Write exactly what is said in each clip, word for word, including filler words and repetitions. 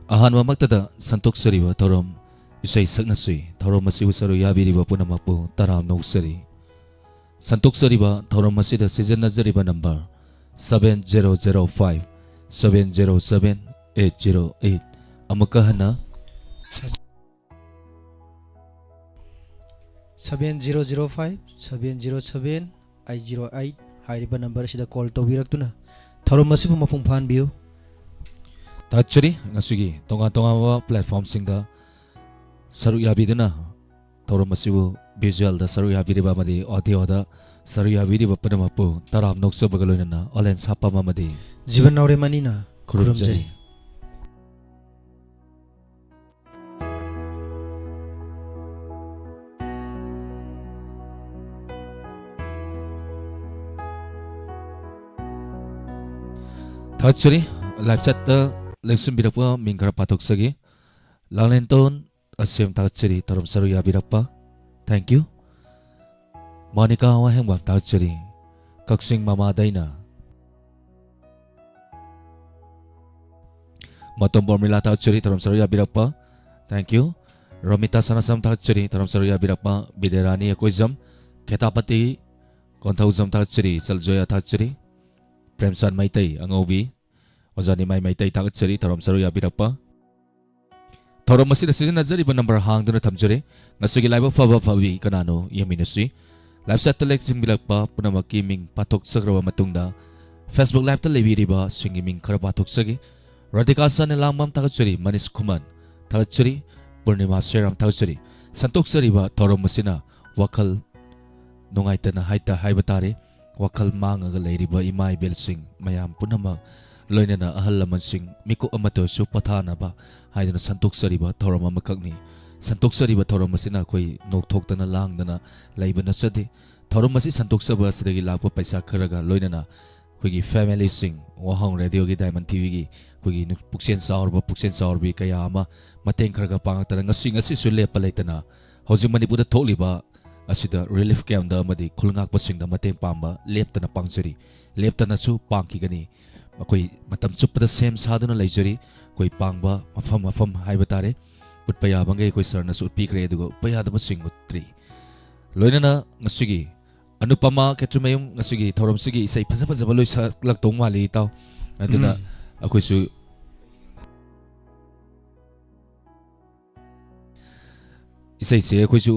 ꯑꯍꯥꯟꯕꯃꯛꯇꯗ ꯁꯟꯇꯣꯛꯆꯔꯤꯕ ꯊꯧꯔꯝ ꯏꯁꯩ ꯁꯛꯅꯁꯤ꯫ ꯊꯧꯔꯝ ꯑꯁꯤꯕꯨ ꯁꯔꯨꯛ ꯌꯥꯕꯤꯔꯤꯕ ꯄꯨꯝꯅꯃꯛꯄꯨ ꯇꯔꯥꯝꯅ ꯑꯣꯛꯆꯔꯤ꯫ ꯁꯟꯇꯣꯛꯆꯔꯤꯕ ꯊꯧꯔꯝ ꯑꯁꯤꯗ ꯁꯤꯖꯤꯟꯅꯖꯔꯤꯕ number seven zero zero five seven zero seven eight zero eight꯫ ꯑꯃꯨꯛꯀ ꯍꯟꯅ seven zero zero five seven zero seven eight zero eight ꯍꯥꯏꯔꯤꯕ ꯅꯝꯕꯔ ꯑꯁꯤꯗ ꯀꯣꯜ ꯇꯧꯕꯤꯔꯛꯇꯨꯅ ꯊꯧꯔꯝ ꯑꯁꯤꯕꯨ ꯃꯄꯨꯡ ꯐꯥꯍꯟꯕꯤꯌꯨ꯫ ꯊꯥꯒꯠꯆꯔꯤ꯫ ꯉꯁꯤꯒꯤ ꯇꯣꯉꯥꯟ ꯇꯣꯉꯥꯟꯕ ꯄ꯭ꯂꯦꯠꯐꯣꯝꯁꯤꯡꯗ ꯁꯔꯨꯛ ꯌꯥꯕꯤꯗꯨꯅ ꯊꯧꯔꯝ ꯑꯁꯤꯕꯨ ꯚꯤꯖꯨꯑꯦꯜꯗ ꯁꯔꯨꯛ ꯌꯥꯕꯤꯔꯤꯕ ꯑꯃꯗꯤ ꯑꯣꯗꯤꯑꯣꯗ ꯁꯔꯨꯛ ꯌꯥꯕꯤꯔꯤꯕ ꯄꯨꯝꯅꯃꯛꯄꯨ ꯇꯔꯥꯝꯅ ꯑꯣꯛꯆꯕꯒ ꯂꯣꯏꯅꯅ ꯑꯣꯂꯦꯟ ꯁꯥꯄꯝ ꯑꯃꯗꯤ ꯖꯤꯕꯟ ꯅꯥꯎꯔꯦꯝ ꯑꯅꯤꯅ ꯈꯨꯔꯨꯝꯖꯔꯤ꯫ ꯈꯨꯔꯨꯝꯖꯔꯤ꯫ ꯊꯥꯒꯠꯆꯔꯤ꯫ ꯂꯥꯏꯚ ꯆꯦꯠꯇ ꯂꯦꯡꯁꯤꯟꯕꯤꯔꯛꯄ ꯃꯤꯡ ꯈꯔ ꯄꯥꯊꯣꯛꯆꯒꯦ꯫ ꯂꯥꯡꯂꯦꯟꯇꯣꯟ ꯑꯁꯦꯝ ꯊꯥꯒꯠꯆꯔꯤ, ꯊꯧꯔꯝ ꯁꯔꯨꯛ ꯌꯥꯕꯤꯔꯛꯄ꯫ Thank you꯫ ꯃꯣꯅꯤꯀꯥ ꯋꯥꯍꯦꯡꯕꯝ ꯊꯥꯒꯠꯆꯔꯤ, ꯀꯛꯆꯤꯡ ꯃꯃꯥꯗꯩꯅ꯫ ꯃꯇꯣꯝ ꯄꯔꯃꯤꯂꯥ ꯊꯥꯒꯠꯆꯔꯤ, ꯊꯧꯔꯝ ꯁꯔꯨꯛ ꯌꯥꯕꯤꯔꯛꯄ꯫ Thank you꯫ ꯔꯣꯃꯤꯇꯥ ꯁꯅꯥꯁꯝ ꯊꯥꯒꯠꯆꯔꯤ, ꯊꯧꯔꯝ ꯁꯔꯨꯛ ꯌꯥꯕꯤꯔꯛꯄ꯫ ꯕꯤꯗ꯭ꯌꯥꯔꯥꯅꯤ ꯑꯀꯣꯏꯖꯝ, ꯈꯦꯇꯥꯄꯇꯤ ꯀꯣꯟꯊꯧꯖꯝ ꯊꯥꯒꯠꯆꯔꯤ, ꯆꯜꯖꯣꯌꯥ ꯊꯥꯒꯠꯆꯔꯤ, ꯄ꯭ꯔꯦꯝꯆꯥꯟ ꯃꯩꯇꯩ ꯑꯉꯧꯕꯤ, ꯑꯣꯖꯥ ꯅꯤꯃꯥꯏ ꯃꯩꯇꯩ ꯊꯥꯒꯠꯆꯔꯤ, ꯊꯧꯔꯝ ꯁꯔꯨꯛ ꯌꯥꯕꯤꯔꯛꯄ꯫ ꯊꯧꯔꯝ ꯑꯁꯤꯗ ꯁꯤꯖꯤꯟꯅꯖꯔꯤꯕ ꯅꯝꯕꯔ ꯍꯥꯡꯗꯨꯅ ꯊꯝꯖꯔꯦ꯫ ꯉꯁꯤꯒꯤ ꯂꯥꯏꯕꯛ ꯐꯕ ꯐꯕꯤ ꯀꯅꯥꯅꯣ ꯌꯦꯡꯃꯤꯟꯅꯁꯤ꯫ ꯂꯥꯏꯚ ꯆꯦꯠꯇ ꯂꯦꯡꯁꯤꯟꯕꯤꯔꯛꯄ ꯄꯨꯝꯅꯃꯛꯀꯤ ꯃꯤꯡ ꯄꯥꯊꯣꯛꯆꯈ꯭ꯔꯕ ꯃꯇꯨꯡꯗ, Facebook ꯂꯥꯏꯚꯇ ꯂꯩꯕꯤꯔꯤꯕꯁꯤꯡꯒꯤ ꯃꯤꯡ ꯈꯔ ꯄꯥꯊꯣꯛꯆꯒꯦ꯫ ꯔꯥꯙꯤꯀꯥ ꯁꯅꯤꯂꯥꯡꯕꯝ ꯊꯥꯒꯠꯆꯔꯤ, ꯃꯅꯤꯁ ꯈꯨꯃꯟ ꯊꯥꯒꯠꯆꯔꯤ, ꯄꯨꯔꯅꯤꯃꯥ ꯁꯦꯔꯥꯝ ꯊꯥꯒꯠꯆꯔꯤ꯫ ꯁꯟꯇꯣꯛꯆꯔꯤꯕ ꯊꯧꯔꯝ ꯑꯁꯤꯅ ꯋꯥꯈꯜ ꯅꯨꯡꯉꯥꯏꯇꯅ ꯍꯥꯏꯇ-, ꯍꯥꯏꯕ ꯇꯥꯔꯦ, ꯋꯥꯈꯜ ꯃꯥꯡꯉꯒ ꯂꯩꯔꯤꯕ ꯏꯃꯥ ꯏꯕꯦꯜꯁꯤꯡ ꯃꯌꯥꯝ ꯄꯨꯝꯅꯃꯛ, ꯂꯣꯏꯅꯅ ꯑꯍꯜ ꯂꯃꯟꯁꯤꯡ ꯃꯤꯀꯨꯞ ꯑꯃꯠꯇ ꯑꯣꯏꯔꯁꯨ ꯄꯣꯊꯥꯅꯕ ꯍꯥꯏꯗꯨꯅ ꯁꯟꯇꯣꯛꯆꯔꯤꯕ ꯊꯧꯔꯝ ꯑꯃꯈꯛꯅꯤ꯫ ꯁꯟꯇꯣꯛꯆꯔꯤꯕ ꯊꯧꯔꯝ ꯑꯁꯤꯅ ꯑꯩꯈꯣꯏ ꯅꯣꯛꯊꯣꯛꯇꯅ ꯂꯥꯡꯗꯅ ꯂꯩꯕ ꯅꯠꯆꯗꯦ꯫ ꯊꯧꯔꯝ ꯑꯁꯤ ꯁꯟꯗꯣꯛꯆꯕ ꯑꯁꯤꯗꯒꯤ ꯂꯥꯛꯄ ꯄꯩꯁꯥ ꯈꯔꯒ ꯂꯣꯏꯅꯅ ꯑꯩꯈꯣꯏꯒꯤ ꯐꯦꯃꯤꯂꯤꯁꯤꯡ, ꯋꯥꯍꯪ ꯔꯦꯗꯤꯑꯣꯒꯤ, ꯗꯥꯏꯃꯟ ꯇꯤꯚꯤꯒꯤ ꯑꯩꯈꯣꯏꯒꯤ ꯅꯨ-, ꯄꯨꯛꯆꯦꯜ ꯆꯥꯎꯔꯕ, ꯄꯨꯛꯆꯦꯜ ꯆꯥꯎꯔꯕꯤ ꯀꯌꯥ ꯑꯃ ꯃꯇꯦꯡ ꯈꯔꯒ ꯄꯥꯡꯂꯛꯇꯅ ꯉꯁꯤ, ꯉꯁꯤꯁꯨ ꯂꯦꯞꯄ ꯂꯩꯇꯅ ꯍꯧꯖꯤꯛ ꯃꯅꯤꯄꯨꯔꯗ ꯊꯣꯛꯂꯤꯕ ꯑꯁꯤꯗ ꯔꯤꯂꯤꯐ ꯀꯦꯝꯞꯇ ꯑꯃꯗꯤ ꯈꯨꯜ ꯉꯥꯛꯄꯁꯤꯡꯗ ꯃꯇꯦꯡ ꯄꯥꯡꯕ ꯂꯦꯞꯇꯅ ꯄꯥꯡꯖꯔꯤ, ꯂꯦꯞꯇꯅꯁꯨ ꯄꯥꯡꯈꯤꯒꯅꯤ꯫ ꯑꯩꯈꯣꯏ ꯃꯇꯝ ꯆꯨꯞꯄꯗ ꯁꯦꯝ ꯁꯥꯗꯨꯅ ꯂꯩꯖꯔꯤ꯫ ꯑꯩꯈꯣꯏ ꯄꯥꯡꯕ ꯃꯐꯝ ꯃꯐꯝ ꯍꯥꯏꯕ ꯇꯥꯔꯦ, ꯎꯠꯄ ꯌꯥꯕꯈꯩ ꯑꯩꯈꯣꯏ ꯁꯥꯔꯅꯁꯨ ꯎꯠꯄꯤꯈ꯭ꯔꯦ, ꯑꯗꯨꯒ ꯎꯠꯄ ꯌꯥꯗꯕꯁꯤꯡ ꯎꯠꯇ꯭ꯔꯤ꯫ ꯂꯣꯏꯅꯅ ꯉꯁꯤꯒꯤ ꯑꯅꯨꯄꯃ ꯈꯦꯇ꯭ꯔꯤꯃꯌꯨꯝ ꯉꯁꯤꯒꯤ ꯊꯧꯔꯝꯁꯤꯒꯤ ꯏꯁꯩ ꯐꯖ ꯐꯖꯕ ꯂꯣꯏ ꯁꯛꯂꯛꯇꯧ ꯃꯥꯜꯂꯤ, ꯏꯇꯥꯎ꯫ ꯑꯗꯨꯅ ꯎꯝ꯫ ꯑꯩꯈꯣꯏꯁꯨ ꯏꯁꯩꯁꯦ ꯑꯩꯈꯣꯏꯁꯨ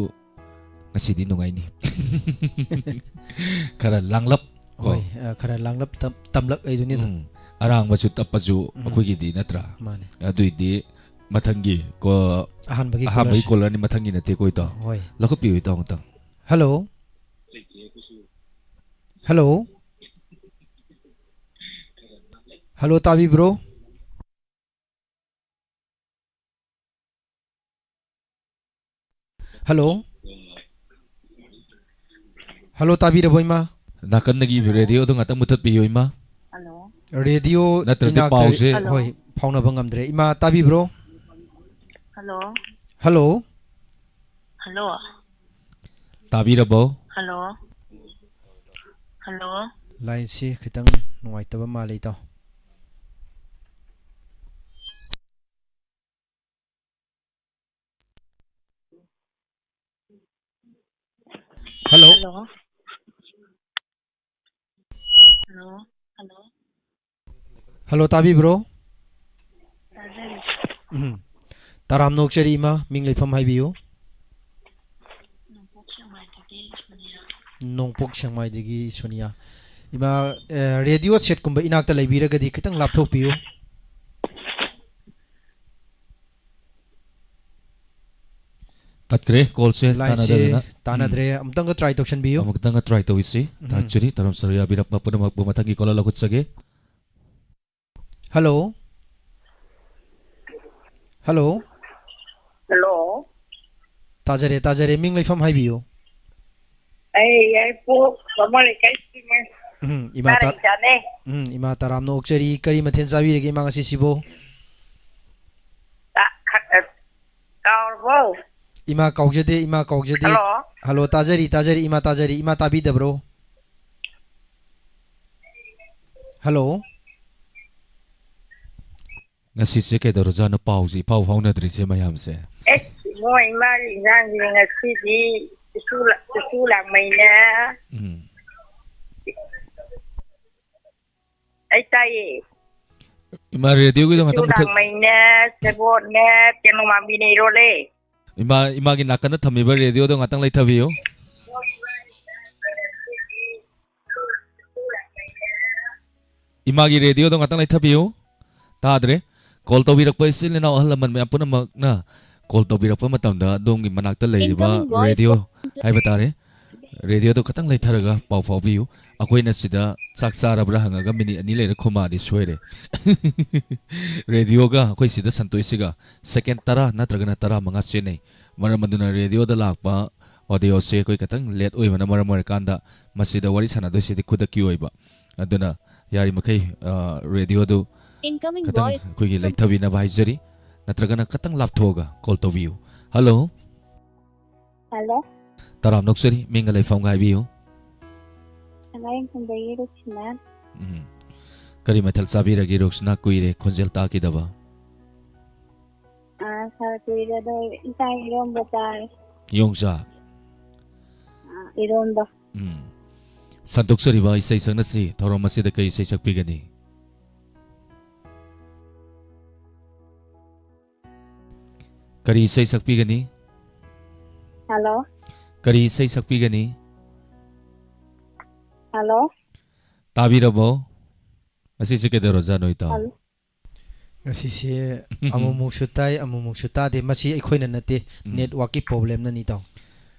ꯉꯁꯤꯗꯤ ꯅꯨꯡꯉꯥꯏꯅꯤ꯫ ꯈꯔ ꯂꯥꯡꯂꯞ ꯀꯣ꯫ ꯍꯣꯏ, ꯑ, ꯈꯔ ꯂꯥꯡꯂꯞ ꯇꯝ-, ꯇꯝꯂꯞ ꯍꯥꯏꯗꯨꯅꯤꯗ꯫ ꯎꯝ꯫ ꯑꯔꯥꯡꯕꯁꯨ ꯇꯞꯄꯁꯨ ꯎꯝ꯫ ꯑꯩꯈꯣꯏꯒꯤꯗꯤ ꯅꯠꯇ꯭ꯔꯥ? ꯃꯥꯅꯦ꯫ ꯑꯗꯨꯏꯗꯤ ꯃꯊꯪꯒꯤ ꯀꯣ-, ꯑꯍꯥꯟꯕꯒꯤ ꯑꯍꯥꯟꯕꯒꯤ ꯀꯣꯂꯔꯁꯤ꯫ ꯀꯣꯂꯔꯅꯤ, ꯃꯊꯪꯒꯤ ꯅꯠꯇꯦꯀꯣ, ꯏꯇꯥꯎ? ꯍꯣꯏ꯫ ꯂꯧꯈꯠꯄꯤꯌꯨ, ꯏꯇꯥꯎ, ꯑꯃꯨꯛꯇꯪ꯫ ꯍꯜꯂꯣ꯫ ꯍꯜꯂꯣ꯫ ꯍꯜꯂꯣ, ꯇꯥꯕꯤꯕ꯭ꯔꯣ? ꯍꯜꯂꯣ? ꯍꯜꯂꯣ, ꯇꯥꯕꯤꯔꯕꯣ, ꯏꯃꯥ? ꯅꯥꯀꯟꯗꯒꯤ ꯔꯦꯗꯤꯑꯣꯗꯣ ꯉꯥꯛꯇꯪ ꯃꯨꯊꯠꯄꯤꯌꯨ, ꯏꯃꯥ꯫ ꯍꯜꯂꯣ꯫ ꯔꯦꯗꯤꯑꯣ ꯅꯠꯇ꯭ꯔꯗꯤ ꯏꯅꯥꯛꯇ ꯄꯥꯎꯁꯦ ꯍꯜꯂꯣ꯫ ꯍꯣꯏ, ꯐꯥꯎꯅꯕ ꯉꯝꯗ꯭ꯔꯦ꯫ ꯏꯃꯥ, ꯇꯥꯕꯤꯕ꯭ꯔꯣ? ꯍꯜꯂꯣ꯫ ꯍꯜꯂꯣ? ꯍꯜꯂꯣ꯫ ꯇꯥꯕꯤꯔꯕꯣ? ꯍꯜꯂꯣ꯫ ꯍꯜꯂꯣ꯫ ꯂꯥꯏꯟꯁꯤ ꯈꯤꯇꯪ ꯅꯨꯡꯉꯥꯏꯇꯕ ꯃꯥꯜꯂꯦ, ꯏꯇꯥꯎ꯫ Hello. Hello. Hello. Hello. Hello, ꯇꯥꯕꯤꯕ꯭ꯔꯣ? ꯇꯥꯖꯔꯤ꯫ ꯎꯝ꯫ ꯇꯔꯥꯝꯅ ꯑꯣꯛꯆꯔꯤ, ꯏꯃꯥ, ꯃꯤꯡ ꯂꯩꯐꯝ ꯍꯥꯏꯕꯤꯌꯨ꯫ ꯅꯣꯡꯄꯣꯛ ꯁꯦꯛꯃꯥꯏꯗꯒꯤ ꯁꯣꯅꯤꯌꯥ꯫ ꯅꯣꯡꯄꯣꯛ ꯁꯦꯛꯃꯥꯏꯗꯒꯤ ꯁꯣꯅꯤꯌꯥ꯫ ꯏꯃꯥ, ꯑꯦ, ꯔꯦꯗꯤꯑꯣ ꯁꯦꯠꯀꯨꯝꯕ ꯏꯅꯥꯛꯇ ꯂꯩꯕꯤꯔꯒꯗꯤ ꯈꯤꯇꯪ ꯂꯥꯞꯊꯣꯛꯄꯤꯌꯨ꯫ ꯇꯠꯈ꯭ꯔꯦ, ꯀꯣꯜꯁꯦ ꯂꯥꯏꯟꯁꯦ ꯇꯥꯟꯅꯗꯗꯅ꯫ ꯎꯝ꯫ ꯇꯥꯟꯅꯗ꯭ꯔꯦ꯫ ꯑꯃꯨꯛꯇꯪꯒ ꯇ꯭ꯔꯥꯏ ꯇꯧꯁꯟꯕꯤꯌꯨ꯫ ꯑꯃꯨꯛꯇꯪꯒ ꯇ꯭ꯔꯥꯏ ꯇꯧꯁꯤ꯫ ꯎꯝ꯫ ꯊꯥꯖꯔꯤ, ꯇꯔꯥꯝ ꯁꯔꯨ ꯌꯥꯕꯤꯔꯛꯄ ꯄꯨꯝꯅꯃꯛꯄꯨ ꯃꯊꯪꯒꯤ ꯀꯣꯜꯗ ꯂꯧꯈꯠꯆꯒꯦ꯫ ꯍꯜꯂꯣ꯫ ꯍꯜꯂꯣ꯫ ꯍꯜꯂꯣ꯫ ꯇꯥꯖꯔꯦ, ꯇꯥꯖꯔꯦ꯫ ꯃꯤꯡ ꯂꯩꯐꯝ ꯍꯥꯏꯕꯤꯌꯨ꯫ ꯑꯩ ꯌꯥꯏꯔꯤꯄꯣꯛ ꯕꯥꯃꯣꯟ ꯂꯩꯀꯥꯏ ꯁꯤꯃꯦ꯫ ꯎꯝ, ꯏꯃꯥ ꯇꯥ-, ꯆꯥꯔꯦꯟ ꯆꯥꯅꯦ꯫ ꯎꯝ, ꯏꯃꯥ ꯇꯔꯥꯝꯅ ꯑꯣꯛꯆꯔꯤ꯫ ꯀꯔꯤ ꯃꯊꯦꯜ ꯆꯥꯕꯤꯔꯒꯦ, ꯏꯃꯥ, ꯉꯁꯤꯁꯤꯕꯨ? ꯇꯥ-, ꯈ-, ꯑ, ꯀꯥꯎꯔꯕꯣ? ꯏꯃꯥ ꯀꯥꯎꯖꯗꯦ, ꯏꯃꯥ ꯀꯥꯎꯖꯗꯦ꯫ ꯍꯜꯂꯣ꯫ ꯍꯜꯂꯣ, ꯇꯥꯖꯔꯤ, ꯇꯥꯖꯔꯤ, ꯏꯃꯥ ꯇꯥꯖꯔꯤ꯫ ꯏꯃꯥ ꯇꯥꯕꯤꯗꯕ꯭ꯔꯣ? ꯍꯜꯂꯣ꯫ ꯉꯁꯤꯁꯦ ꯀꯩꯗꯧꯔꯖꯥꯠꯅꯣ, ꯄꯥꯎꯁꯦ ꯏꯐꯥꯎ ꯐꯥꯎꯅꯗ꯭ꯔꯤꯁꯦ ꯃꯌꯥꯝꯁꯦ? ꯑꯦꯁ, ꯏꯕꯨꯡꯉꯣ, ꯏꯃꯥꯒꯤ ꯏꯟꯖꯥꯡꯁꯦ ꯉꯁꯤꯗꯤ ꯎꯁꯨ ꯂ-, ꯎꯁꯨ ꯂꯥꯡꯃꯩꯅꯦ꯫ ꯎꯝ꯫ ꯑꯩ ꯇꯥꯏꯌꯦ꯫ ꯏꯃꯥ, ꯔꯦꯗꯤꯑꯣꯒꯤꯗꯣ ꯎꯁꯨ ꯉꯥꯛꯇꯪ ꯃꯨꯊꯠ-, ꯂꯥꯡꯃꯩꯅꯦ, ꯁꯦꯕꯣꯠꯅꯦ, ꯇꯦꯅꯧ ꯃꯥꯟꯕꯤꯅꯦ ꯏꯔꯣꯜꯂꯦ꯫ ꯏꯃꯥ, ꯏꯃꯥꯒꯤ ꯅꯥꯀꯟꯗ ꯊꯝꯃꯤꯕ ꯔꯦꯗꯤꯑꯣꯗꯣ ꯉꯥꯛꯇꯪ ꯂꯩꯊꯕꯤꯌꯨ꯫ ꯏꯃꯥꯒꯤ ꯔꯦꯗꯤꯑꯣꯗꯣ ꯉꯥꯛꯇꯪ ꯂꯩꯊꯕꯤꯌꯨ꯫ ꯇꯥꯗ꯭ꯔꯦ꯫ ꯀꯣꯜ ꯇꯧꯕꯤꯔꯛꯄ ꯏꯆꯤꯜ ꯏꯅꯥꯎ ꯑꯍꯜ ꯂꯃꯟ ꯃꯌꯥꯝ ꯄꯨꯝꯅꯃꯛꯅ ꯀꯣꯜ ꯇꯧꯕꯤꯔꯛꯄ ꯃꯇꯝꯗ ꯑꯗꯣꯝꯒꯤ ꯃꯅꯥꯛꯇ ꯂꯩꯔꯤꯕ Incoming voice ꯔꯦꯗꯤꯑꯣ ꯍꯥꯏꯕ ꯇꯥꯔꯦ, ꯔꯦꯗꯤꯑꯣꯗꯣ ꯈꯇꯪ ꯂꯩꯊꯔꯒ ꯄꯥꯎ ꯐꯥꯎꯕꯤꯌꯨ꯫ ꯑꯩꯈꯣꯏꯅ ꯁꯤꯗ ꯆꯥꯛ ꯆꯥꯔꯕ꯭ꯔꯥ ꯍꯪꯉꯒ ꯃꯤꯅꯤꯠ ꯑꯅꯤ ꯂꯩꯔ ꯈꯨꯝꯃꯛꯑꯗꯤ ꯁꯣꯏꯔꯦ꯫ ꯔꯦꯗꯤꯑꯣꯒ ꯑꯩꯈꯣꯏ ꯁꯤꯗ ꯁꯟꯇꯣꯛꯏꯁꯤꯒ ꯁꯦꯀꯦꯟ ꯇꯔꯥ ꯅꯠꯇ꯭ꯔꯒꯅ ꯇꯔꯥꯃꯉꯥ ꯆꯦꯟꯅꯩ꯫ ꯃꯔꯝ ꯑꯗꯨꯅ ꯔꯦꯗꯤꯑꯣꯗ ꯂꯥꯛꯄ ꯑꯣꯗꯤꯑꯣꯁꯦ ꯑꯩꯈꯣꯏ ꯈꯤꯇꯪ ꯂꯦꯠ ꯑꯣꯏꯕꯅ ꯃꯔꯝ ꯑꯣꯏꯔꯀꯥꯟꯗ ꯃꯁꯤꯗ ꯋꯥꯔꯤ ꯁꯥꯟꯅꯗꯣꯏꯁꯤꯗꯤ ꯈꯨꯗꯛꯀꯤ ꯑꯣꯏꯕ꯫ ꯑꯗꯨꯅ ꯌꯥꯔꯤꯃꯈꯩ, ꯑ, ꯔꯦꯗꯤꯑꯣꯗꯨ Incoming ꯈꯤꯇꯪ voice ꯑꯩꯈꯣꯏꯒꯤ from ꯂꯩꯊꯕꯤꯅꯕ ꯍꯥꯏꯖꯔꯤ, ꯅꯠꯇ꯭ꯔꯒꯅ ꯈꯤꯇꯪ ꯂꯥꯞꯊꯣꯛꯑꯒ ꯀꯣꯜ ꯇꯧꯕꯤꯌꯨ꯫ ꯍꯜꯂꯣ꯫ ꯍꯜꯂꯣ꯫ ꯇꯔꯥꯝꯅ ꯑꯣꯛꯆꯔꯤ, ꯃꯤꯡꯒ ꯂꯩꯐꯝꯒ ꯍꯥꯏꯕꯤꯌꯨ꯫ ꯁꯉꯥꯏꯌꯨꯝꯐꯝꯗꯒꯤ ꯔꯨꯛꯁꯤꯅꯥ꯫ ꯎꯝ꯫ ꯀꯔꯤ ꯃꯊꯦꯜ ꯆꯥꯕꯤꯔꯒꯦ ꯔꯨꯛꯁꯤꯅꯥ? ꯀꯨꯏꯔꯦ ꯈꯣꯟꯖꯦꯜ ꯇꯥꯈꯤꯗꯕ꯫ ꯑꯥ, ꯁꯥꯔ, ꯀꯨꯏꯔꯦ ꯑꯗꯣ ꯏꯟꯁꯥꯡ ꯏꯔꯣꯝꯕ ꯆꯥꯔꯦ꯫ ꯌꯣꯡꯆꯥꯛ꯫ ꯑꯥ, ꯏꯔꯣꯝꯕ꯫ ꯎꯝ꯫ ꯁꯟꯗꯣꯛꯆꯔꯤꯕ ꯏꯁꯩ ꯁꯛꯅꯁꯤ ꯊꯧꯔꯝ ꯑꯁꯤꯗ ꯀꯔꯤ ꯏꯁꯩ ꯁꯛꯄꯤꯒꯅꯤ? ꯀꯔꯤ ꯏꯁꯩ ꯁꯛꯄꯤꯒꯅꯤ? ꯍꯜꯂꯣ꯫ ꯀꯔꯤ ꯏꯁꯩ ꯁꯛꯄꯤꯒꯅꯤ? ꯍꯜꯂꯣ꯫ ꯇꯥꯕꯤꯔꯕꯣ? ꯑꯁꯤꯁꯦ ꯀꯩꯗꯧꯔꯖꯥꯠꯅꯣ, ꯏꯇꯥꯎ? ꯍꯜꯂꯣ꯫ ꯉꯁꯤꯁꯦ ꯑꯃꯨꯛꯃꯨꯛꯁꯨ ꯇꯥꯏ, ꯑꯃꯨꯛꯃꯨꯛꯁꯨ ꯇꯥꯗꯦ꯫ ꯃꯁꯤ ꯑꯩꯈꯣꯏꯅ ꯅꯠꯇꯦ, ꯎꯝ꯫ ꯅꯦꯠꯋꯥꯛꯀꯤ ꯄ꯭ꯔꯣꯕ꯭ꯂꯦꯝꯅꯅꯤ, ꯏꯇꯥꯎ꯫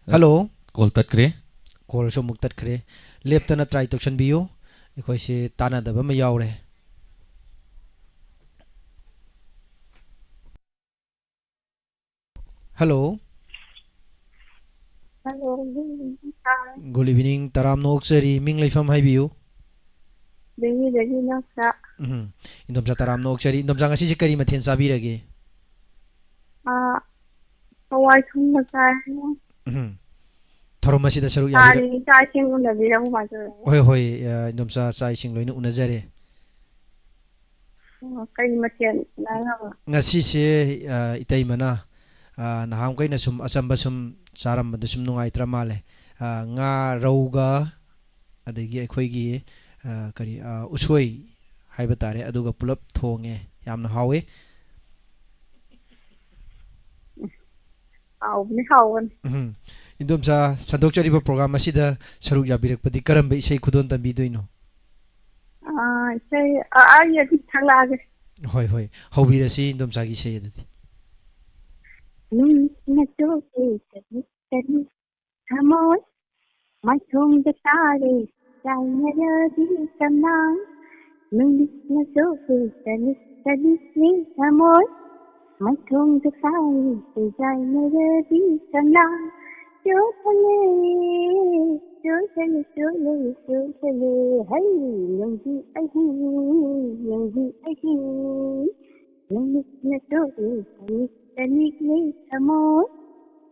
ꯑ, ꯍꯜꯂꯣ꯫ ꯀꯣꯜ ꯇꯠꯈ꯭ꯔꯦ꯫ ꯀꯣꯜꯁꯨ ꯑꯃꯨꯛ ꯇꯠꯈ꯭ꯔꯦ꯫ ꯂꯦꯞꯇꯅ ꯇ꯭ꯔꯥꯏ ꯇꯧꯁꯟꯕꯤꯌꯨ꯫ ꯑꯩꯈꯣꯏꯁꯦ ꯇꯥꯟꯅꯗꯕ ꯑꯃ ꯌꯥꯎꯔꯦ꯫ Hello. Hello, good evening, sir꯫ Good evening, ꯇꯔꯥꯝꯅ ꯑꯣꯛꯆꯔꯤ꯫ ꯃꯤꯡ ꯂꯩꯐꯝ ꯍꯥꯏꯕꯤꯌꯨ꯫ ꯗꯦꯜꯂꯤꯗꯒꯤ ꯏꯅꯥꯎꯆꯥ꯫ ꯎꯝ, ꯏꯟꯗꯣꯝꯆꯥ ꯇꯔꯥꯝꯅ ꯑꯣꯛꯆꯔꯤ꯫ ꯏꯟꯗꯣꯝꯆꯥ, ꯉꯁꯤꯁꯦ ꯀꯔꯤ ꯃꯊꯦꯜ ꯆꯥꯕꯤꯔꯒꯦ? ꯑꯥ, ꯍꯋꯥꯏ ꯊꯣꯡꯕ ꯆꯥꯏ꯫ ꯎꯝ꯫ ꯊꯧꯔꯝ ꯑꯁꯤꯗ ꯁꯔꯨꯛ ꯌꯥꯕꯤꯔ- ꯁꯥꯔꯗꯤ ꯆꯥꯛ ꯏꯁꯤꯡ ꯎꯅꯕꯤꯔꯕꯣ ꯀꯃꯥꯏ ꯇꯧꯔꯒꯦ? ꯍꯣꯏ, ꯍꯣꯏ, ꯑ, ꯏꯟꯗꯣꯝꯆꯥ, ꯆꯥꯛ ꯏꯁꯤꯡ ꯂꯣꯏꯅ ꯎꯅꯖꯔꯦ꯫ ꯑꯣ, ꯀꯔꯤ ꯃꯊꯦꯜ ꯂꯥꯡꯉꯕ? ꯉꯁꯤꯁꯦ ꯑ, ꯏꯇꯩꯃꯅ ꯑ, ꯅꯍꯥꯟꯈꯩꯅ ꯁꯨꯝ ꯑꯆꯝꯕ ꯁꯨꯝ ꯆꯥꯔꯝꯕꯗ ꯁꯨꯝ ꯅꯨꯡꯉꯥꯏꯇ꯭ꯔ ꯃꯥꯜꯂꯦ꯫ ꯑ, ꯉꯥ ꯔꯧꯒ ꯑꯗꯒꯤ ꯑꯩꯈꯣꯏꯒꯤ ꯑ, ꯀꯔꯤ ꯑ, ꯎꯁꯣꯏ ꯍꯥꯏꯕ ꯇꯥꯔꯦ, ꯑꯗꯨꯒ ꯄꯨꯂꯞ ꯊꯣꯡꯉꯦ꯫ ꯌꯥꯝꯅ ꯍꯥꯎꯋꯤ꯫ ꯍꯥꯎꯕꯅꯤ, ꯍꯥꯎꯕꯅꯤ꯫ ꯎꯝ꯫ ꯏꯟꯗꯣꯝꯆꯥ, ꯁꯟꯗꯣꯛꯆꯔꯤꯕ ꯄ꯭ꯔꯣꯒ꯭ꯔꯥꯝ ꯑꯁꯤꯗ ꯁꯔꯨꯛ ꯌꯥꯕꯤꯔꯛꯄꯗꯤ ꯀꯔꯝꯕ ꯏꯁꯩ ꯈꯨꯗꯣꯜ ꯇꯝꯕꯤꯗꯣꯏꯅꯣ? ꯑꯥ, ꯏꯁꯩ, ꯑꯥ, ꯑꯩ ꯑꯗꯨꯝ ꯁꯛꯂꯛꯑꯒꯦ꯫ ꯍꯣꯏ, ꯍꯣꯏ, ꯍꯧꯕꯤꯔꯁꯤ ꯏꯟꯗꯣꯝꯆꯥꯒꯤ ꯏꯁꯩ ꯑꯗꯨꯗꯤ꯫ ꯅꯨꯡꯁꯤꯅ ꯆꯣꯛꯂꯦ ꯆꯅꯤꯛ ꯆꯅꯤꯛ ꯊꯃꯣꯏ, ꯃꯥꯏꯊꯣꯡꯗ ꯇꯥꯔꯦ ꯆꯥꯏꯅꯔꯕꯤ ꯀꯅꯥ? ꯅꯨꯡꯁꯤꯅ ꯆꯣꯛꯂꯦ ꯆꯅꯤꯛ ꯆꯅꯤꯛ ꯊꯃꯣꯏ, ꯃꯥꯏꯊꯣꯡꯗ ꯇꯥꯔꯦ ꯆꯥꯏꯅꯔꯕꯤ ꯀꯅꯥ? ꯆꯣꯛꯂꯦ, ꯆꯣꯛꯂꯦ, ꯆꯣꯛꯂꯦ, ꯆꯣꯛꯂꯦ, ꯍꯩ, ꯅꯨꯡꯒꯤ ꯑꯍꯤꯡ, ꯅꯨꯡꯒꯤ ꯑꯍꯤꯡ, ꯅꯨꯃꯤꯠꯅ ꯆꯣꯛꯂꯦ ꯆꯅꯤꯛ ꯆꯅꯤꯛꯂꯦ ꯊꯃꯣꯏ,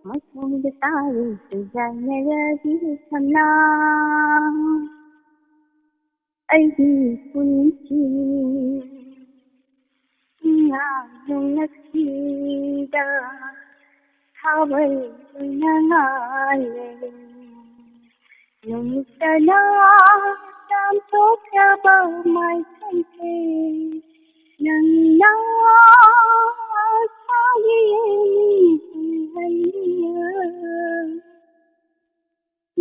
ꯃꯥꯏꯊꯣꯡꯗ ꯇꯥꯔꯦ ꯆꯥꯏꯅꯔꯕꯤ ꯀꯅꯥ? ꯑꯩꯒꯤ ꯄꯨꯟꯁꯤ ꯏꯉꯥ ꯅꯣꯡꯂꯛꯁꯤꯗ ꯊꯥꯕꯜ ꯑꯣꯏꯅ ꯉꯥꯜꯂꯦ꯫ ꯅꯨꯃꯤꯠꯇꯅ ꯆꯥꯝꯊꯣꯛꯈ꯭ꯔꯕ ꯃꯥꯏꯀꯩꯁꯦ ꯅꯪꯅ ꯁꯥꯡꯅ ꯌꯦꯡꯍꯜꯂꯤ꯫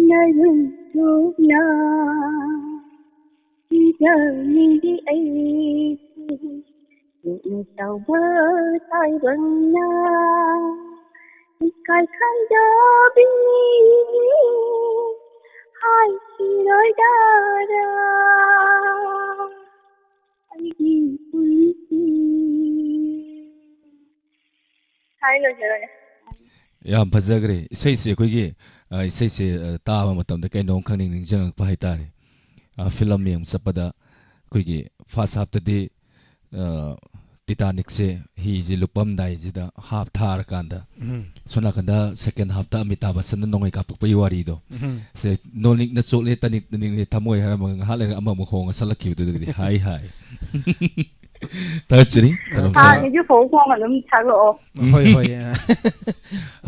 ꯅꯔꯨꯝ ꯊꯣꯛꯅ ꯁꯤꯖꯅꯤꯡꯗꯦ ꯑꯩꯁꯨ, ꯄꯨꯛꯅꯤꯡ ꯆꯥꯎꯕ ꯇꯥꯏꯕꯪꯅ ꯏꯀꯥꯏ ꯈꯪꯗꯕꯤ ꯍꯥꯏꯈꯤꯔꯣꯏꯗꯔꯥ ꯑꯩꯒꯤ ꯄꯨꯟꯁꯤ꯫ ꯍꯥꯏ ꯂꯣꯏꯖꯔꯒꯦ꯫ ꯌꯥꯝ ꯐꯖꯈ꯭ꯔꯦ꯫ ꯏꯁꯩꯁꯦ ꯑꯩꯈꯣꯏꯒꯤ ꯑ, ꯏꯁꯩꯁꯦ ꯑ, ꯇꯥꯕ ꯃꯇꯝꯗ ꯀꯩꯅꯣꯝ ꯈꯪꯅꯤꯡ ꯅꯤꯡꯁꯤꯡꯉꯛꯄ ꯍꯥꯏꯇꯥꯔꯦ꯫ ꯐꯤꯂꯝ ꯌꯦꯡꯕ ꯆꯠꯄꯗ ꯑꯩꯈꯣꯏꯒꯤ ꯐꯥꯔꯁ ꯍꯥꯞꯇꯗꯤ ꯇꯤꯇꯥꯅꯤꯛꯁꯦ, ꯍꯤꯁꯦ ꯂꯨꯞꯄꯝꯗꯥꯏꯁꯤꯗ ꯍꯥꯞ ꯊꯥꯔꯀꯥꯟꯗ ꯎꯝ꯫ ꯁꯣꯝ ꯅꯥꯀꯟꯗ ꯁꯦꯀꯦꯟ ꯍꯥꯞꯇ ꯑꯃꯤꯇꯥꯕ ꯕꯆꯟꯅ ꯅꯣꯡꯃꯩ ꯀꯥꯞꯄꯛꯄꯒꯤ ꯋꯥꯔꯤꯗꯣ꯫ ꯎꯝ꯫ ꯁꯦ, ꯅꯣꯡꯅꯤꯛꯅ ꯆꯣꯠꯂꯦ, ꯇꯅꯤꯛ ꯇꯅꯤꯛꯅꯦ ꯊꯃꯣꯏ ꯍꯥꯏꯔꯝꯃꯒ ꯉꯥꯏꯍꯥꯛ ꯂꯩꯔꯒ ꯑꯃꯃꯨꯛ ꯍꯣꯡꯉ ꯁꯠꯂꯛꯈꯤꯕꯗꯨꯗꯗꯤ ꯍꯥꯏ ꯍꯥꯏ꯫ ꯊꯥꯒꯠꯆꯔꯤ꯫ ꯇꯔꯝ ꯁꯥ꯫ ꯍꯥꯟꯅꯒꯤ ꯐꯣꯛ ꯁꯣꯡ ꯑꯗꯨꯝ ꯁꯛꯂꯛꯑꯣ꯫ ꯎꯝ, ꯍꯣꯏ, ꯍꯣꯏ, ꯑ꯫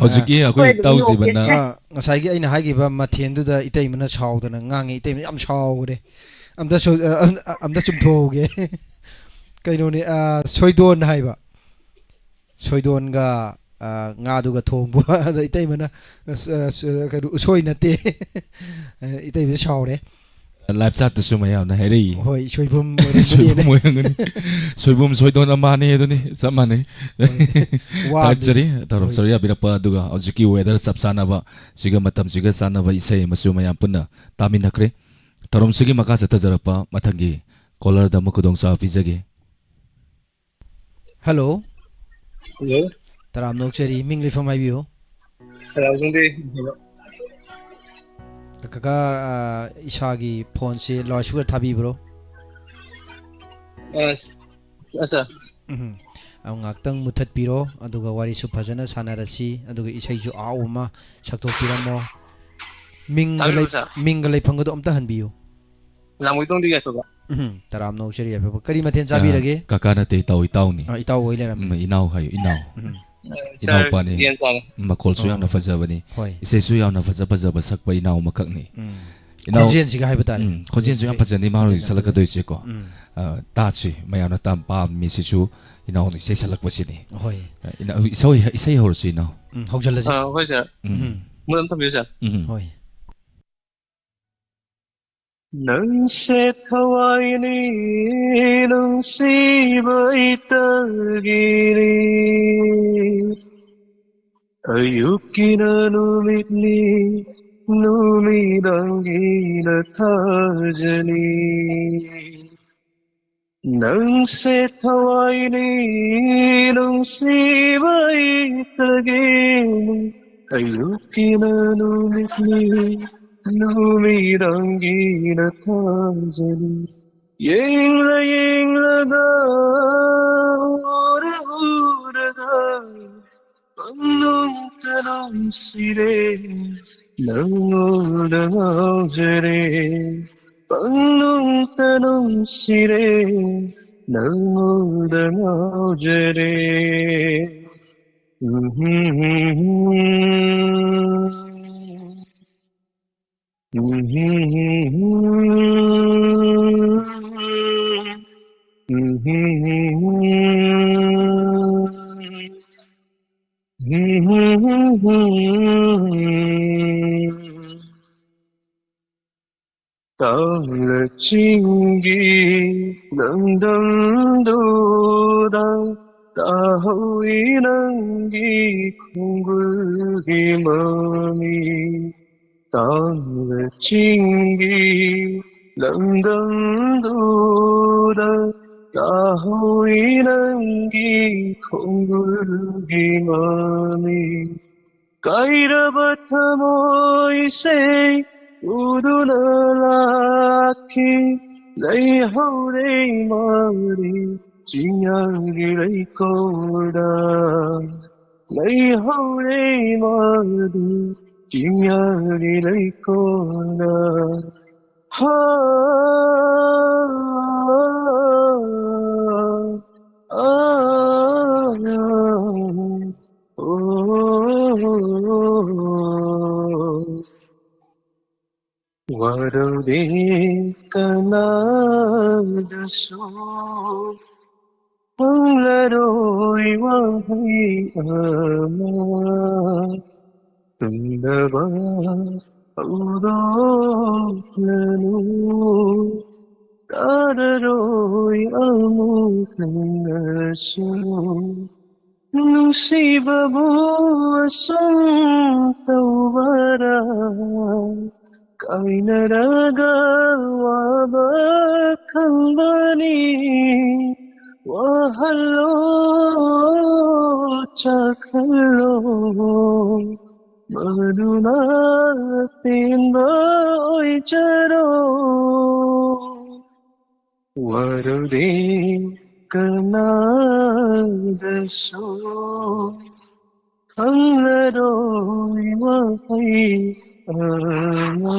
ꯍꯧꯖꯤꯛꯀꯤ ꯑꯩꯈꯣꯏ ꯑꯩꯈꯣꯏ ꯑꯗꯨꯝ ꯏꯇꯥꯎ ꯅꯣꯛꯀꯦ꯫ ꯖꯤꯕꯟꯅ ꯑ, ꯉꯁꯥꯏꯒꯤ ꯑꯩꯅ ꯍꯥꯏꯈꯤꯕ ꯃꯊꯦꯜꯗꯨꯗ ꯏꯇꯩꯃꯅ ꯁꯥꯎꯗꯅ ꯉꯥꯡꯉꯤ, ꯏꯇꯩꯃ ꯌꯥꯝ ꯁꯥꯎꯈ꯭ꯔꯦ꯫ ꯑꯝꯇ ꯁꯣꯏ-, ꯑ, ꯑ, ꯑꯝꯇ ꯆꯨꯝꯊꯣꯛꯍꯧꯒꯦ꯫ ꯀꯩꯅꯣꯅꯦ, ꯑ, ꯁꯣꯏꯗꯣꯟ ꯍꯥꯏꯕ꯫ ꯁꯣꯏꯗꯣꯟꯒ, ꯑ, ꯉꯥꯗꯨꯒ ꯊꯣꯡꯕ꯫ ꯑꯗ ꯏꯇꯩꯃꯅ, ꯑ, ꯁ-, ꯑ, ꯁ-, ꯀꯩꯅꯣ, ꯎꯁꯣꯏ ꯅꯠꯇꯦ꯫ ꯑ, ꯏꯇꯩꯃ ꯁꯥꯎꯔꯦ꯫ Live chat ꯇꯁꯨ ꯃꯌꯥꯝꯅ ꯍꯥꯏꯔꯛꯏ꯫ ꯍꯣꯏ, ꯁꯣꯏꯕꯨꯝ ꯑꯣꯏꯔꯝꯒꯅꯤꯅ꯫ ꯁꯣꯏꯕꯨꯝ ꯑꯣꯏꯔꯝꯒꯅꯤ꯫ ꯁꯣꯏꯕꯨꯝ ꯁꯣꯏꯗꯣꯟ ꯑꯃꯅꯤ ꯑꯗꯨꯅꯤ, ꯆꯞ ꯃꯥꯟꯅꯩ꯫ ꯍꯣꯏ꯫ ꯋꯥꯕꯗꯤ-, ꯊꯥꯒꯠꯆꯔꯤ, ꯇꯧꯔꯝ ꯍꯣꯏ꯫ ꯁꯔꯨ ꯌꯥꯕꯤꯔꯛꯄ, ꯑꯗꯨꯒ ꯍꯧꯖꯤꯛꯀꯤ weather ꯆꯞ ꯆꯥꯅꯕ, ꯁꯤꯒ ꯃꯇꯝꯁꯤꯒ ꯆꯥꯟꯅꯕ ꯏꯁꯩ ꯑꯃꯁꯨ ꯃꯌꯥꯝ ꯄꯨꯟꯅ ꯇꯥꯃꯤꯟꯅꯈ꯭ꯔꯦ꯫ ꯊꯧꯔꯝꯁꯤꯒꯤ ꯃꯈꯥ ꯆꯠꯊꯖꯔꯛꯄ ꯃꯊꯪꯒꯤ caller ꯗ ꯑꯃꯨꯛ ꯈꯨꯗꯣꯡꯆꯥꯕ ꯄꯤꯖꯒꯦ꯫ Hello꯫ Hello꯫ ꯇꯔꯥꯝꯅ ꯑꯣꯛꯆꯔꯤ, ꯃꯤꯡ ꯂꯩꯐꯝ ꯍꯥꯏꯕꯤꯌꯨ꯫ ꯍꯔꯥꯎꯖꯗꯦ꯫ ꯀꯀꯥ, ꯑ, ꯏꯁꯥꯒꯤ phone ꯁꯦ loud speaker ꯊꯥꯕꯤꯕ꯭ꯔꯣ? ꯑꯁ, ꯑꯁ꯫ ꯎꯝ꯫ ꯑ, ꯉꯥꯛꯇꯪ ꯃꯨꯊꯠꯄꯤꯔꯣ, ꯑꯗꯨꯒ ꯋꯥꯔꯤꯁꯨ ꯐꯖꯅ ꯁꯥꯟꯅꯔꯁꯤ, ꯑꯗꯨꯒ ꯏꯁꯩꯁꯨ ꯑꯍꯥꯎꯕ ꯑꯃ ꯁꯛꯇꯣꯛꯄꯤꯔꯝꯃꯣ꯫ ꯃꯤꯡꯒ ꯇꯥꯕꯤꯕ꯭ꯔꯣ, ꯂꯩ-, sir? ꯃꯤꯡꯒ ꯂꯩꯐꯝꯒꯗꯣ ꯑꯝꯇ ꯍꯟꯕꯤꯌꯨ꯫ ꯂꯥꯡꯃꯩꯗꯣꯡꯗꯒꯤ ꯌꯥꯏꯐꯕ꯫ ꯎꯝ, ꯇꯔꯥꯝꯅ ꯑꯣꯛꯆꯔꯤ ꯌꯥꯏꯐꯕ꯫ ꯀꯔꯤ ꯃꯊꯦꯜ ꯆꯥꯕꯤꯔꯒꯦ? ꯑ, ꯀꯀꯥ ꯅꯠꯇꯦ, ꯏꯇꯥꯎ, ꯏꯇꯥꯎꯅꯤ꯫ ꯑ, ꯏꯇꯥꯎ ꯑꯣꯏ ꯂꯩꯔꯝꯃꯦ꯫ ꯎꯝ, ꯏꯅꯥꯎ ꯍꯥꯏꯌꯨ, ꯏꯅꯥꯎ꯫ ꯎꯝ꯫ ꯑ, sir, ꯏꯅꯥꯎꯄꯥꯅꯤ꯫ ꯌꯦꯟ ꯆꯥꯔꯦ꯫ ꯃꯈꯣꯜꯁꯨ ꯑꯣ꯫ ꯌꯥꯝꯅ ꯐꯖꯕꯅꯤ꯫ ꯍꯣꯏ꯫ ꯏꯁꯩꯁꯨ ꯌꯥꯝꯅ ꯐꯖ ꯐꯖꯕ ꯁꯛꯄ ꯏꯅꯥꯎ ꯑꯃꯈꯛꯅꯤ꯫ ꯎꯝ꯫ ꯏꯅꯥꯎ-, ꯈꯣꯟꯖꯦꯜꯁꯤꯒ ꯍꯥꯏꯕ ꯇꯥꯔꯦ꯫ ꯎꯝ, ꯈꯣꯟꯖꯦꯜꯁꯨ ꯌꯥꯝ ꯐꯖꯅꯤ ꯃꯥ ꯍꯧꯖꯤꯛ ꯈꯣꯟꯖꯦꯜꯁꯨ ꯌꯥꯝ ꯁꯛꯂꯛꯀꯗꯣꯏꯁꯦꯀꯣ꯫ ꯎꯝ꯫ ꯑ, ꯇꯥꯁꯤ, ꯃꯌꯥꯝꯅ ꯇꯥ-, ꯄꯥꯝꯃꯤꯁꯤꯁꯨ ꯏꯅꯥꯎꯅ ꯏꯁꯩ ꯁꯛꯂꯛꯄꯁꯤꯅꯤ꯫ ꯍꯣꯏ꯫ ꯑ, ꯏꯅꯥꯎ, ꯏꯁꯩ, ꯏꯁꯩ ꯍꯧꯔꯁꯤ, ꯏꯅꯥꯎ꯫ ꯎꯝ, ꯍꯧꯖꯤꯜꯂꯁꯤ꯫ ꯑ, ꯍꯣꯏ, sir꯫ ꯎꯝ꯫ ꯎꯝ꯫ ꯃꯨꯠ ꯑꯝ ꯊꯝꯕꯤꯌꯨ, sir꯫ ꯎꯝ꯫ ꯍꯣꯏ꯫ ꯅꯪꯁꯦ ꯊꯋꯥꯏꯅꯤ, ꯅꯨꯡꯁꯤꯕ ꯏꯇꯒꯤꯅꯤ꯫ ꯑꯌꯨꯛꯀꯤꯅ ꯅꯨꯃꯤꯠꯅꯤ, ꯅꯨꯃꯤꯗꯥꯡꯒꯤꯅ ꯊꯥꯖꯅꯤ꯫ ꯅꯪꯁꯦ ꯊꯋꯥꯏꯅꯤ, ꯅꯨꯡꯁꯤꯕ ꯏꯇꯒꯤꯅꯤ꯫ ꯑꯌꯨꯛꯀꯤꯅ ꯅꯨꯃꯤꯠꯅꯤ, ꯅꯨꯃꯤꯗꯥꯡꯒꯤꯅ ꯊꯥꯖꯅꯤ꯫ ꯌꯦꯡꯂ ꯌꯦꯡꯂꯒ, ꯎꯔ ꯎꯔꯒ, ꯄꯪꯅꯨꯡꯇ ꯅꯨꯡꯁꯤꯔꯦ, ꯅꯪꯉꯣꯟꯗ ꯉꯥꯎꯖꯔꯦ꯫ ꯄꯪꯅꯨꯡꯇ ꯅꯨꯡꯁꯤꯔꯦ, ꯅꯪꯉꯣꯟꯗ ꯉꯥꯎꯖꯔꯦ. ꯇꯥꯡꯂ ꯆꯤꯡꯒꯤ ꯂꯝꯗꯝꯗꯨꯗ ꯇꯥꯍꯧꯏ ꯅꯪꯒꯤ ꯈꯣꯡꯒꯨꯜꯒꯤ ꯃꯃꯤ꯫ ꯇꯥꯡꯂ ꯆꯤꯡꯒꯤ ꯂꯝꯗꯝꯗꯨꯗ ꯇꯥꯍꯧꯏ ꯅꯪꯒꯤ ꯈꯣꯡꯒꯨꯜꯒꯤ ꯃꯃꯤ꯫ ꯀꯥꯏꯔꯕ ꯊꯃꯣꯏꯁꯦ ꯎꯗꯨꯅ ꯂꯥꯛꯈꯤ, ꯂꯩꯍꯧꯔꯦ ꯃꯥꯗꯤ ꯆꯤꯡꯌꯥꯒꯤ ꯂꯩꯀꯣꯜꯗ, ꯂꯩꯍꯧꯔꯦ ꯃꯥꯗꯤ ꯆꯤꯡꯌꯥꯒꯤ ꯂꯩꯀꯣꯜꯗ꯫ ꯍꯥ, ꯑꯥ, ꯑꯣ꯫ ꯋꯥꯔꯧꯗꯦ ꯀꯅꯥꯗꯁꯨ ꯐꯪꯂꯔꯣꯏ ꯋꯥꯍꯩ ꯑꯃ꯫ ꯇꯨꯝꯗꯕ ꯍꯧꯗꯣꯛꯂꯅꯨ, ꯇꯥꯔꯔꯣꯏ ꯑꯃꯨꯛ ꯍꯟꯅꯁꯨ꯫ ꯅꯨꯡꯁꯤꯕꯕꯨ ꯑꯁꯨꯝ ꯇꯧꯕꯔꯥ? ꯀꯥꯏꯅꯔꯒ ꯋꯥꯕ ꯈꯪꯕꯅꯤ꯫ ꯋꯥꯍꯜꯂꯣ, ꯆꯥꯛꯍꯜꯂꯣ, ꯃꯗꯨꯅ ꯑꯄꯦꯟꯕ ꯑꯣꯏꯖꯔꯣ꯫ ꯋꯥꯔꯧꯗꯦ ꯀꯅꯥꯗꯁꯨ ꯈꯪꯂꯔꯣꯏ ꯋꯥꯍꯩ ꯑꯃ꯫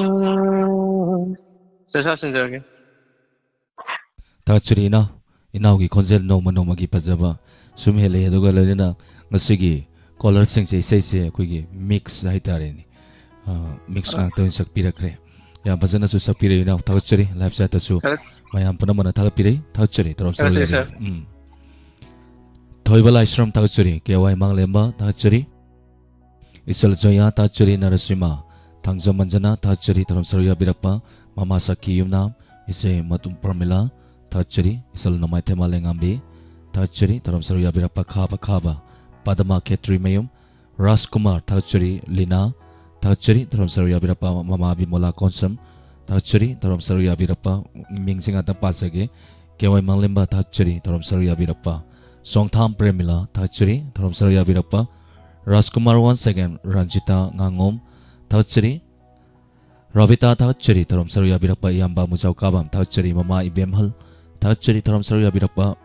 ꯁꯦ, ꯁꯥ ꯁꯤꯟꯖꯔꯒꯦ꯫ ꯊꯥꯒꯠꯆꯔꯤ ꯏꯅꯥꯎ꯫ ꯏꯅꯥꯎꯒꯤ ꯈꯣꯟꯖꯦꯜ ꯅꯣꯡꯃ ꯅꯣꯡꯃꯒꯤ ꯐꯖꯕ ꯁꯨꯝ ꯍꯦꯜꯂꯛꯑꯦ꯫ ꯑꯗꯨꯒ ꯂꯣꯏꯅꯅ ꯉꯁꯤꯒꯤ ꯀꯣꯂꯔꯁꯤꯡꯁꯦ ꯏꯁꯩꯁꯦ ꯑꯩꯈꯣꯏꯒꯤ ꯃꯤꯛꯁ ꯍꯥꯏꯇꯥꯔꯦꯅꯦ, ꯃꯤꯛꯁ ꯉꯥꯛꯇ ꯑꯣꯏꯅ ꯁꯛꯄꯤꯔꯛꯈ꯭ꯔꯦ꯫ ꯌꯥꯝ ꯐꯖꯅꯁꯨ ꯁꯛꯄꯤꯔꯛꯏ ꯏꯅꯥꯎ, ꯊꯥꯒꯠꯆꯔꯤ꯫ ꯂꯥꯏꯚ ꯆꯦꯠꯇꯁꯨ ꯃꯌꯥꯝ ꯄꯨꯝꯅꯃꯛꯅ ꯊꯥꯒꯠꯄꯤꯔꯛꯏ, ꯊꯥꯒꯠꯆꯔꯤ꯫ ꯇꯧꯔꯝ ꯁꯔꯨ ꯊꯥꯒꯠꯆꯔꯤ, ꯌꯥꯕꯤꯔ ꯎꯝ ꯊꯣꯏꯕ ꯂꯥꯏꯁ꯭ꯔꯝ ꯊꯥꯒꯠꯆꯔꯤ꯫ ꯀꯦ ꯋꯥꯏ ꯃꯥꯡꯂꯦꯝꯕ ꯊꯥꯒꯠꯆꯔꯤ꯫ ꯏꯆꯜ ꯖꯣꯌꯥ ꯊꯥꯒꯠꯆꯔꯤ꯫ ꯅꯔꯁꯤꯃꯥ ꯊꯥꯡꯖꯝ ꯃꯟꯖꯅꯥ ꯊꯥꯒꯠꯆꯔꯤ꯫ ꯊꯧꯔꯝ ꯁꯔꯨꯛ ꯌꯥꯕꯤꯔꯛꯄ ꯃꯃꯥ ꯁꯈꯤ ꯌꯨꯝꯅꯥꯝ, ꯏꯆꯦ ꯃꯇꯨꯝ ꯄ꯭ꯔꯃꯤꯂꯥ ꯊꯥꯒꯠꯆꯔꯤ꯫ ꯏꯆꯜ ꯅꯣꯡꯃꯥꯏꯊꯦꯝ ꯃꯥꯂꯦꯉꯥꯝꯕꯤ ꯊꯥꯒꯠꯆꯔꯤ꯫ ꯊꯧꯔꯝ ꯁꯔꯨꯛ ꯌꯥꯕꯤꯔꯛꯄ ꯈꯥꯕ ꯈꯥꯕ ꯄꯗꯃꯥ ꯈꯦꯇ꯭ꯔꯤꯃꯌꯨꯝ ꯔꯥꯖꯀꯨꯃꯥꯔ ꯊꯥꯒꯠꯆꯔꯤ꯫ ꯂꯤꯅꯥ ꯊꯥꯒꯠꯆꯔꯤ꯫ ꯊꯧꯔꯝ ꯁꯔꯨꯛ ꯌꯥꯕꯤꯔꯛꯄ ꯃꯃꯥ ꯕꯤꯃꯣꯂꯥ ꯀꯣꯟꯁꯝ ꯊꯥꯒꯠꯆꯔꯤ꯫ ꯊꯧꯔꯝ ꯁꯔꯨꯛ ꯌꯥꯕꯤꯔꯛꯄ ꯃꯤꯡꯁꯤꯡ ꯉꯥꯛꯇ ꯄꯥꯖꯒꯦ꯫ ꯀꯦ ꯋꯥꯏ ꯃꯥꯡꯂꯦꯝꯕ ꯊꯥꯒꯠꯆꯔꯤ꯫ ꯊꯧꯔꯝ ꯁꯔꯨꯛ ꯌꯥꯕꯤꯔꯛꯄ ꯁꯣꯡꯊꯥꯝ ꯄ꯭ꯔꯦꯃꯤꯂꯥ ꯊꯥꯒꯠꯆꯔꯤ꯫ ꯊꯧꯔꯝ ꯁꯔꯨꯛ ꯌꯥꯕꯤꯔꯛꯄ ꯔꯥꯖꯀꯨꯃꯥꯔ, ꯋꯥꯟꯁ ꯑꯦꯒꯦꯟ ꯔꯟꯖꯤꯇꯥ ꯉꯥꯉꯣꯝ ꯊꯥꯒꯠꯆꯔꯤ꯫ ꯔꯣꯕꯤꯇꯥ ꯊꯥꯒꯠꯆꯔꯤ꯫ ꯊꯧꯔꯝ ꯁꯔꯨꯛ ꯌꯥꯕꯤꯔꯛꯄ ꯏꯌꯥꯝꯕ ꯃꯨꯖꯥꯎ ꯀꯥꯕꯝ ꯊꯥꯒꯠꯆꯔꯤ꯫ ꯃꯃꯥ ꯏꯕꯦꯝꯍꯜ ꯊꯥꯒꯠꯆꯔꯤ꯫ ꯊꯧꯔꯝ ꯁꯔꯨꯛ ꯌꯥꯕꯤꯔꯛꯄ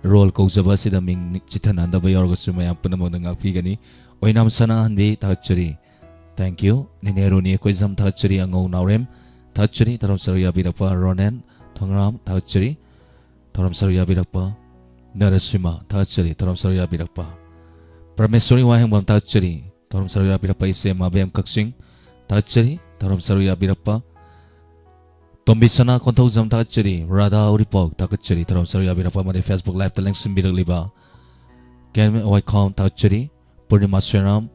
ꯔꯣꯜ ꯀꯧꯖꯕ ꯑꯁꯤꯗ ꯃꯤꯡ ꯆꯤꯊꯅꯍꯟꯗꯕ ꯌꯥꯎꯔꯒꯁꯨ ꯃꯌꯥꯝ ꯄꯨꯝꯅꯃꯛꯅ ꯉꯥꯛꯄꯤꯒꯅꯤ꯫ ꯑꯣꯏꯅꯥꯝ ꯁꯅꯥꯍꯟꯕꯤ ꯊꯥꯒꯠꯆꯔꯤ꯫ ꯊꯦꯡꯀ꯭ꯌꯨ꯫ ꯅꯤꯅꯦ ꯔꯣꯅꯤ ꯑꯩꯈꯣꯏꯖꯝ ꯊꯥꯒꯠꯆꯔꯤ꯫ ꯑꯉꯧ ꯅꯥꯎꯔꯦꯝ ꯊꯥꯒꯠꯆꯔꯤ꯫ ꯊꯧꯔꯝ ꯁꯔꯨꯛ ꯌꯥꯕꯤꯔꯛꯄ ꯔꯣꯅꯦꯟ ꯊꯣꯡꯔꯥꯝ ꯊꯥꯒꯠꯆꯔꯤ꯫ ꯊꯧꯔꯝ ꯁꯔꯨꯛ ꯌꯥꯕꯤꯔꯛꯄ ꯅꯔꯁꯤꯃꯥ ꯊꯥꯒꯠꯆꯔꯤ꯫ ꯊꯧꯔꯝ ꯁꯔꯨꯛ ꯌꯥꯕꯤꯔꯛꯄ ꯄ꯭ꯔꯃꯦꯁꯣꯔꯤ ꯋꯥꯍꯦꯡꯕꯝ ꯊꯥꯒꯠꯆꯔꯤ꯫ ꯊꯧꯔꯝ ꯁꯔꯨꯛ ꯌꯥꯕꯤꯔꯛꯄ ꯏꯆꯦ ꯃꯥꯕꯦꯝ ꯀꯛꯆꯤꯡ ꯊꯥꯒꯠꯆꯔꯤ꯫ ꯊꯧꯔꯝ ꯁꯔꯨꯛ ꯌꯥꯕꯤꯔꯛꯄ ꯇꯣꯝꯕꯤ ꯁꯅꯥ ꯀꯣꯟꯊꯧꯖꯝ ꯊꯥꯒꯠꯆꯔꯤ꯫ ꯔꯥꯙꯥ ꯎꯔꯤꯄꯣꯛ ꯊꯥꯒꯠꯆꯔꯤ꯫ ꯊꯧꯔꯝ ꯁꯔꯨꯛ ꯌꯥꯕꯤꯔꯛꯄ ꯑꯃꯗꯤ Facebook Live-ꯇ ꯂꯦꯡꯁꯤꯟꯕꯤꯔꯛꯂꯤꯕ ꯀꯦꯟ ꯋꯥꯏꯈꯣꯝ ꯊꯥꯒꯠꯆꯔꯤ꯫ ꯄꯨꯔꯅꯤꯃꯥ ꯁ꯭ꯔꯤꯔꯥꯝ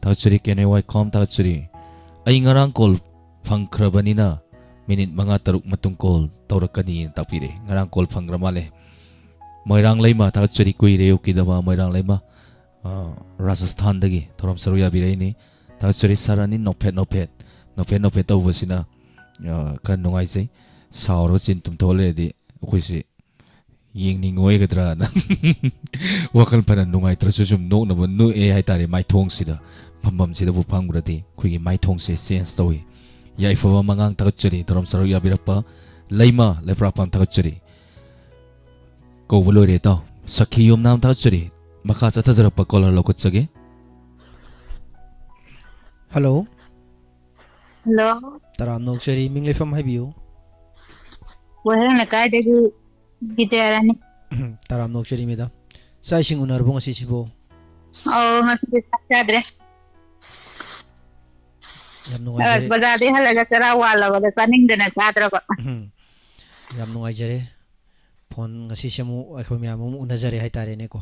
ꯊꯥꯒꯠꯆꯔꯤ꯫ ꯀꯦꯟ ꯋꯥꯏꯈꯣꯝ ꯊꯥꯒꯠꯆꯔꯤ꯫ ꯑꯩ ꯉꯔꯥꯡ ꯀꯣꯜ ꯐꯪꯈ꯭ꯔꯕꯅꯤꯅ ꯃꯤꯅꯤꯠ ꯃꯉꯥ ꯇꯔꯨꯛ ꯃꯇꯨꯡ ꯀꯣꯜ ꯇꯧꯔꯛꯀꯅꯤꯅ ꯇꯥꯛꯄꯤꯔꯦ꯫ ꯉꯔꯥꯡ ꯀꯣꯜ ꯐꯪꯈ꯭ꯔ ꯃꯥꯜꯂꯦ꯫ ꯃꯣꯏꯔꯥꯡ ꯂꯩꯃ ꯊꯥꯒꯠꯆꯔꯤ꯫ ꯀꯨꯏꯔꯦ ꯎꯈꯤꯗꯕ ꯃꯣꯏꯔꯥꯡ ꯂꯩꯃ꯫ ꯑ, ꯔꯥꯖꯁꯊꯥꯟꯗꯒꯤ ꯊꯧꯔꯝ ꯁꯔꯨꯛ ꯌꯥꯕꯤꯔꯛꯏꯅꯤ꯫ ꯊꯥꯒꯠꯆꯔꯤ ꯁꯥꯔ ꯑꯅꯤ ꯅꯣꯛꯐꯦꯠ ꯅꯣꯛꯐꯦꯠ, ꯅꯣꯛꯐꯦꯠ ꯅꯣꯛꯐꯦꯠ ꯇꯧꯕꯁꯤꯅ, ꯑ, ꯈꯔ ꯅꯨꯡꯉꯥꯏꯖꯩ꯫ ꯁꯥꯎꯔꯒ ꯆꯤꯟ ꯇꯨꯝꯊꯣꯛꯑ ꯂꯩꯔꯗꯤ ꯑꯩꯈꯣꯏꯁꯤ ꯌꯦꯡꯅꯤꯡꯉꯣꯏꯒꯗ꯭ꯔꯥꯅ ꯋꯥꯈꯜ ꯐꯅ ꯅꯨꯡꯉꯥꯏꯇ꯭ꯔꯁꯨ ꯁꯨꯝ ꯅꯣꯛꯅꯕ ꯅꯣꯛꯑꯦ ꯍꯥꯏꯇꯥꯔꯦ꯫ ꯃꯥꯏꯊꯣꯡꯁꯤꯗ, ꯐꯝꯐꯝꯁꯤꯗꯕꯨ ꯐꯝꯈ꯭ꯔꯗꯤ ꯑꯩꯈꯣꯏꯒꯤ ꯃꯥꯏꯊꯣꯡꯁꯦ ꯆꯦꯟꯖ ꯇꯧꯏ꯫ ꯌꯥꯏꯐꯕ ꯃꯉꯥꯡ ꯊꯥꯒꯠꯆꯔꯤ꯫ ꯊꯧꯔꯝ ꯁꯔꯨꯛ ꯌꯥꯕꯤꯔꯛꯄ ꯂꯩꯃ ꯂꯩꯄ꯭ꯔꯥꯛꯄꯝ ꯊꯥꯒꯠꯆꯔꯤ꯫ ꯀꯧꯕ ꯂꯣꯏꯔꯦ ꯏꯇꯥꯎ꯫ ꯁꯈꯤ ꯌꯨꯝꯅꯥꯝ ꯊꯥꯒꯠꯆꯔꯤ꯫ ꯃꯈꯥ ꯆꯠꯊꯖꯔꯛꯄ ꯀꯣꯂꯔ ꯂꯧꯈꯠꯆꯒꯦ꯫ ꯍꯜꯂꯣ꯫ ꯍꯜꯂꯣ꯫ ꯇꯔꯥꯝꯅ ꯑꯣꯛꯆꯔꯤ꯫ ꯃꯤꯡ ꯂꯩꯐꯝ ꯍꯥꯏꯕꯤꯌꯨ꯫ ꯋꯥꯍꯦꯡ ꯂꯩꯀꯥꯏꯗꯒꯤ ꯒꯤꯇꯦ ꯔꯥꯅꯤ꯫ ꯇꯔꯥꯝꯅ ꯑꯣꯛꯆꯔꯤ, ꯃꯦꯗꯥꯝ꯫ ꯆꯥꯛ ꯏꯁꯤꯡ ꯎꯅꯔꯕꯣ ꯉꯁꯤꯁꯤꯕꯣ? ꯑꯧ, ꯉꯁꯤꯗꯤ ꯆꯥꯛ ꯆꯥꯗ꯭ꯔꯦ꯫ ꯌꯥꯝ ꯑ, ꯅꯨꯡꯉꯥꯏꯖꯔꯦ꯫ ꯕꯖꯥꯔꯗꯩ ꯍꯜꯂꯒ ꯆꯔꯥ ꯋꯥꯜꯂꯕꯗ ꯆꯥꯅꯤꯡꯗꯅ ꯆꯥꯗ꯭ꯔꯕ꯫ ꯎꯝ꯫ ꯌꯥꯝ ꯅꯨꯡꯉꯥꯏꯖꯔꯦ꯫ ꯐꯣꯟ ꯉꯁꯤꯁꯦ ꯑꯃꯨꯛ ꯑꯩꯈꯣꯏ ꯃꯌꯥꯝ ꯑꯃꯨꯛ ꯎꯅꯖꯔꯦ ꯍꯥꯏꯇꯥꯔꯦꯅꯦꯀꯣ꯫